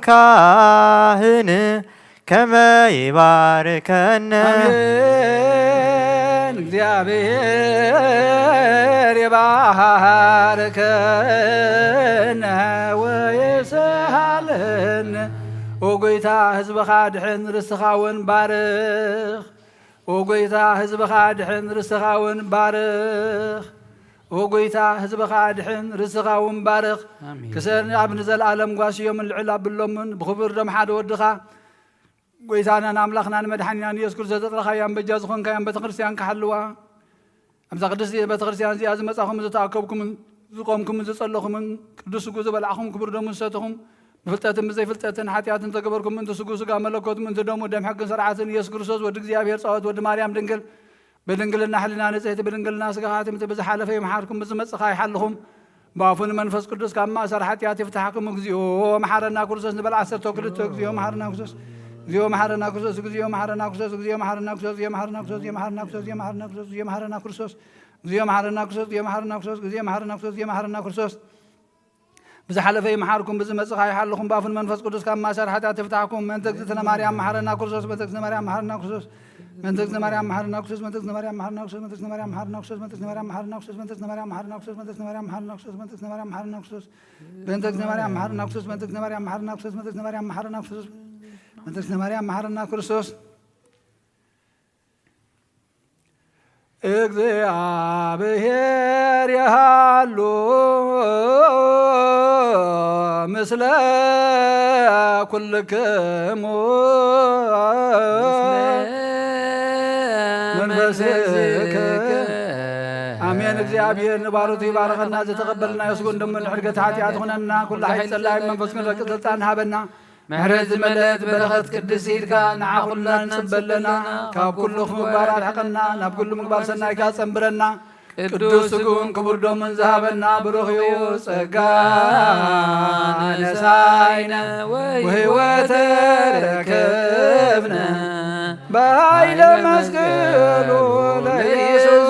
ካህን ከመ ይባርከነ። ኣሜን። እግዚኣብሔር ይባርከነ ወይስሃለነ። ኦ ጎይታ፣ ህዝብኻ ድሕን፣ ርስትኻ እውን ባርኽ። ኦ ጎይታ፣ ህዝብኻ ድሕን፣ ርስትኻ እውን ባርኽ። ኦ ጎይታ፣ ህዝብኻ ድሕን፣ ርስትኻ እውን ባርኽ። ኣሜን። ክሰን ኣብ ንዘለኣለም ጓስዮምን ልዕል ኣብሎምን ብኽቡር ደም ሓደ ወድኻ ጎይታናን ኣምላኽናን መድሓኒናን ኢየሱስ ክርስቶስ ዘጥረኻያን በጃ ዝኾንካያን ቤተ ክርስቲያን ክሓልዋ፣ ኣብዛ ቅድስቲ ቤተ ክርስቲያን እዚኣ ዝመጻኹምን ዝተኣከብኩምን ዝቆምኩምን ዝጸለኹምን ቅዱስ ስጉ ዝበላዕኹም ክቡር ደሙ ዝሰተኹም ብፍልጠትን ብዘይፍልጠትን ሓጢኣትን ተገበርኩም ምእንቲ ስጉ ስጋ መለኮት ምእንቲ ደሙ ደም ሕግን ስርዓትን ኢየሱስ ክርስቶስ ወዲ እግዚኣብሔር ጻወት ወዲ ማርያም ድንግል ብድንግልና ሕልና ንጽሕቲ ብድንግልና ስጋ ሓትምቲ ብዝሓለፈ ይምሓርኩም ብዝመጽእ ኸኣ ይሓልኹም። ብኣፉ ንመንፈስ ቅዱስ ካብ ማእሰር ሓጢኣት ይፍታሕኩም። እግዚኦ መሓረና ክርስቶስ ንበል ዓሰርተ ክልተ። እግዚኦ መሓረና ክርስቶስ፣ እግዚኦ መሓረና ክርስቶስ፣ እግዚኦ መሓረና ክርስቶስ፣ እግዚኦ መሓረና ክርስቶስ፣ እግዚኦ መሓረና ክርስቶስ፣ እግዚኦ መሓረና ክርስቶስ፣ እግዚኦ መሓረና ክርስቶስ፣ እግዚኦ መሓረና ክርስቶስ፣ እግዚኦ መሓረና ክርስቶስ፣ እግዚኦ መሓረና ክርስቶስ፣ እግዚኦ መሓረና ክርስቶስ፣ እግዚኦ መሓረና ክርስቶስ። ብዝሓለፈ ይምሓርኩም፣ ብዝመጽእ ኸኣ ይሓልኹም። ብኣፉ ንመንፈስ ቅዱስ ካብ ማእሰር ሓጢኣት ይፍታሕኩም። ምእንተ እግዝእትነ ማርያም መሓረና ክርስቶስ፣ ምእንተ እግዝእትነ ማርያም መሓረና ክርስቶስ፣ ምእንተ እግዝእትነ ማርያም መሓረና ክርስቶስ፣ ምእንተ እግዝእትነ ማርያም መሓረና ክርስቶስ፣ ምእንተ እግዝእትነ ማርያም መሓረና ክርስቶስ፣ ምእንተ እግዝእትነ ማርያም መሓረና ክርስቶስ፣ ምእንተ እግዝእትነ ማርያም መሓረና ክርስቶስ፣ ምእንተ እግዝእትነ ማርያም መሓረና ክርስቶስ፣ ምእንተ እግዝእትነ ማርያም መሓረና ክርስቶስ፣ ምእንተ እግዝእትነ ማርያም መሓረና ክርስቶስ፣ ምእንተ እግዝእትነ ማርያም መሓረና ክርስቶስ። እግዚኣብሔር ይሃሉ ምስለ ኩልክሙ መንፈስከ። ኣሜን። እግዚኣብሔር ንባሮቱ ይባርኸና። ዝተቐበልናዮ ስጉን ደሙን ሕድገት ሓጢኣት ኹነና። ኩሉ ሓይል ጸላኢ መንፈስ ክንረግጥ ስልጣን ሃበና። ምሕረት ዝመልአት በረኸት ቅድስት ኢድካ ንዓ ኩልና ንጽበ ኣለና። ካብ ኩሉ ክፉእ ምግባር ኣርሕቐና፣ ናብ ኩሉ ምግባር ሰናይካ ጸንብረና። ቅዱስ ስግኡን ክቡር ደሙን ዝሃበና ብሩኽ እዩ። ጸጋ ነሳይነ ወህይወት ረከብነ በኃይለ መስቀሉ ለኢየሱስ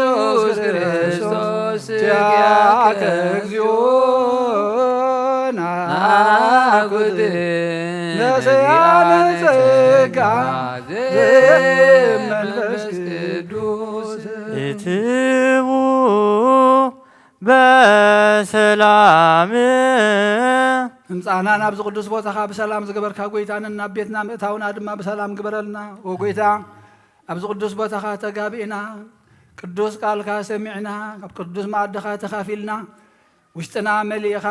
ክርስቶስ ኪያከ እግዚኦ ናኩት ነሰያነ ጸጋ ዘመንፈስ ቅዱስ። እትዉ በሰላም። ምምጻእና ናብዚ ቅዱስ ቦታኻ ብሰላም ዝገበርካ ጐይታንን ናብ ቤትና ምእታውና ድማ ብሰላም ግበረልና። ኦ ጐይታ፣ ኣብዚ ቅዱስ ቦታኻ ተጋቢእና፣ ቅዱስ ቃልካ ሰሚዕና፣ ካብ ቅዱስ መኣድኻ ተኻፊልና፣ ውሽጥና መሊእኻ፣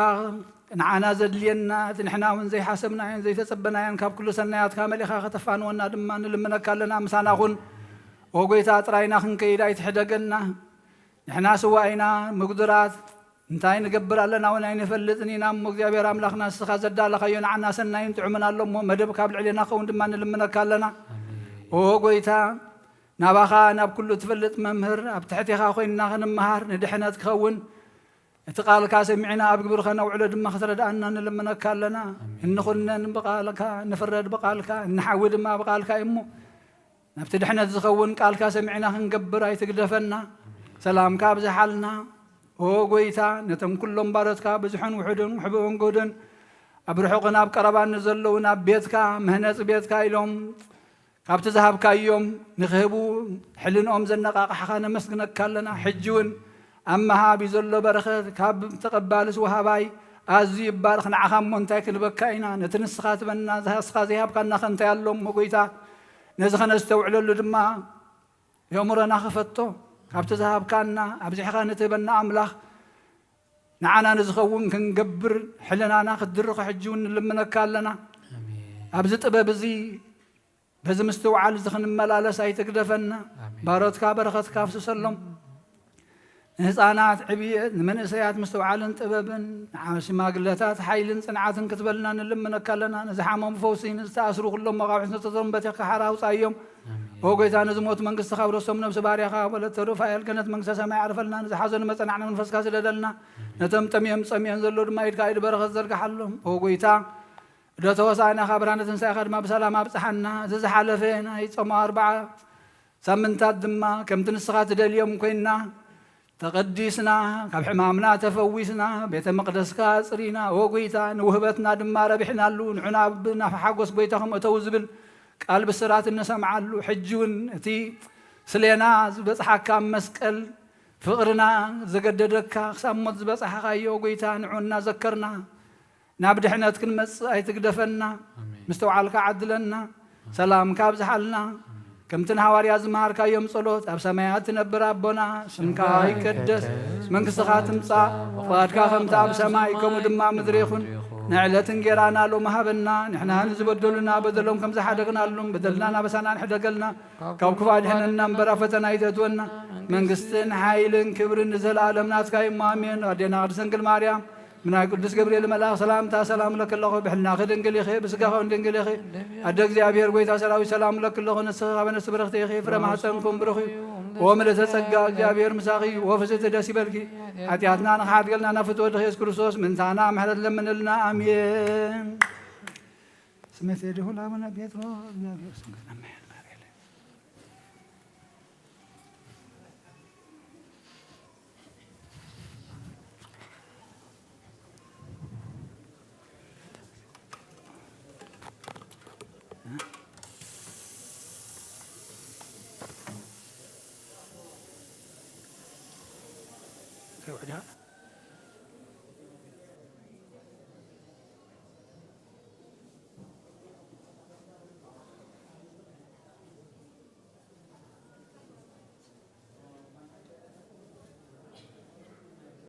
ንዓና ዘድልየና፣ እቲ ንሕና እውን ዘይሓሰብናዮን ዘይተጸበናዮን ካብ ኩሉ ሰናያትካ መሊእኻ ከተፋንወና ድማ ንልምነካ ኣለና። ምሳና ኩን። ኦ ጐይታ፣ ጥራይና ክንከይድ ኣይትሕደገና። ንሕና ስዋ ኢና፣ ምጉድራት፣ እንታይ ንገብር ኣለና እውን ኣይንፈልጥን ኢና። እሞ እግዚኣብሔር ኣምላኽና ንስኻ ዘዳለኻዮ ንዓና ሰናይን ጥዑምን ኣሎ እሞ መደብ ካብ ልዕሌና ክኸውን ድማ ንልምነካ ኣለና። ኦ ጎይታ፣ ናባኻ ናብ ኩሉ ትፈልጥ መምህር ኣብ ትሕቴኻ ኮይንና ክንመሃር ንድሕነት ክኸውን እቲ ቃልካ ሰሚዕና ኣብ ግብሪ ከነውዕሎ ድማ ክትረድኣና ንልምነካ ኣለና። እንኹነን ብቃልካ፣ ንፍረድ ብቃልካ፣ እንሓዊ ድማ ብቃልካ እዩ እሞ ናብቲ ድሕነት ዝኸውን ቃልካ ሰሚዕና ክንገብር ኣይትግደፈና። ሰላምካ ኣብዝሓልና። ኦ ጎይታ፣ ነቶም ኩሎም ባሮትካ ብዙሕን ውሑድን ውሕብኡን ጎድን ኣብ ርሑቕን ኣብ ቀረባን ንዘለዉ ናብ ቤትካ መህነፂ ቤትካ ኢሎም ካብቲ ዝሃብካዮም ንክህቡ ሕልንኦም ዘነቃቃሕኻ ነመስግነካ ኣለና። ሕጂ እውን ኣብ መሃቢ ዘሎ በረኸት ካብ ተቐባልስ ወሃባይ ኣዝዩ ይባርኽ። ንዓኻ እሞ እንታይ ክንበካ ኢና? ነቲ ንስኻ ትበና ንስኻ ዘይሃብካና ከ እንታይ ኣሎ እሞ ጎይታ፣ ነዚ ከነስተውዕለሉ ድማ የእምሮና ክፈቶ። ካብቲ ዝሃብካና ኣብዚሕኻ ንትህበና ኣምላኽ ንዓና ንዝኸውን ክንገብር ሕልናና ክትድርኾ ሕጂ እውን ንልምነካ ኣለና። ኣብዚ ጥበብ እዚ በዚ ምስትውዓል እዚ ክንመላለስ ኣይትግደፈና። ባሮትካ በረኸትካ ኣፍስሰሎም። ንህፃናት ዕብየት፣ ንመንእሰያት ምስትውዓልን ጥበብን፣ ንሽማግለታት ሓይልን ጽንዓትን ክትበልና ንልምነካ ኣለና። ንዝሓመሙ ፈውሲ፣ ንዝተኣስሩ ኩሎም መቓውሒ ዝተዘርጉ በቲኽካ ሓራ ኣውጻዮም። ኦ ጎይታ፣ ንዝሞቱ መንግስቲ ካብ ረሶም ነብሲ ባርያኻ፣ ወለተ ሩፋኤል ገነት መንግስተ ሰማይ ኣዕርፈልና። ንዝሓዘኑ መጸናዕኒ መንፈስካ ስደደልና። ነቶም ጠምዮም ጸሚኦም ዘለዉ ድማ ኢድካ ኢድ በረኸት ዘርግሓሎም። ኦ ጎይታ፣ ዕለተ ሆሳዕናኻ ብርሃነ ትንሳኤኻ ድማ ብሰላም ኣብጽሓና። እዚ ዝሓለፈ ናይ ጾመ ኣርብዓ ሳምንታት ድማ ከምቲ ንስኻ ትደልዮም ኮይንና ተቐዲስና፣ ካብ ሕማምና ተፈዊስና፣ ቤተ መቕደስካ ኣጽሪና፣ ኦ ጎይታ፣ ንውህበትና ድማ ረቢሕናሉ። ንዑና ብናፍ ሓጎስ ጎይታ ከም እተው ዝብል ቃል ብስራት እንሰምዓሉ። ሕጂ እውን እቲ ስሌና ዝበጽሓካ መስቀል ፍቕርና ዘገደደካ ክሳብ ሞት ዝበጽሓኻዮ ጎይታ ንዑ እናዘከርና ናብ ድሕነት ክንመጽእ ኣይትግደፈና። ምስትውዓልካ ዓድለና። ሰላምካ ኣብዝሓልና። ከምቲ ንሃዋርያ ዝመሃርካዮም ጸሎት፣ ኣብ ሰማያት ትነብር ኣቦና፣ ስምካ ይቀደስ፣ መንግስትኻ ትምጻእ፣ ፍቓድካ ከምቲ ኣብ ሰማይ ከምኡ ድማ ምድሪ ይኹን። ንዕለት እንጌራና ሎሚ ሃበና፣ ንሕና ንዝበደሉና በደሎም ከም ዝሓደግናሎም በደልና ናበሳና ንሕደገልና፣ ካብ ክፉእ ኣድሕነና እምበር ኣብ ፈተና ኣይተእትወና። መንግስትን ሓይልን ክብርን ንዘለኣለም ናትካ እዩ እሞ ኣሜን። ኣዴና ቅድስት ድንግል ማርያም፣ ብናይ ቅዱስ ገብርኤል መልኣኽ ሰላምታ ሰላም እለኪ ኣለኹ። ብሕልናኺ ድንግል ኢኺ፣ ብስጋኺ እውን ድንግል ኢኺ። ኣደ እግዚኣብሔር ጎይታ ሰራዊት ሰላም እለኪ ኣለኹ። ንስኺ ካብ ኣንስቲ ብርኽቲ ኢኺ፣ ፍረ ማህፀንኩም ብሩኽ እዩ። ኦ ምልእተ ጸጋ፣ እግዚኣብሔር ምሳኺ እዩ። ኦ ፍስሕቲ ደስ ይበልኪ። ሓጢኣትና ንኽሓድገልና ናብ ፍትወ ወልድኺ ኢየሱስ ክርስቶስ ምእንታና ምሕረት ለምንልና። ኣሜን። ስሜት የድሁን ኣቡነ ጴጥሮስ፣ እግዚኣብሔር ስምካ ይመስገን።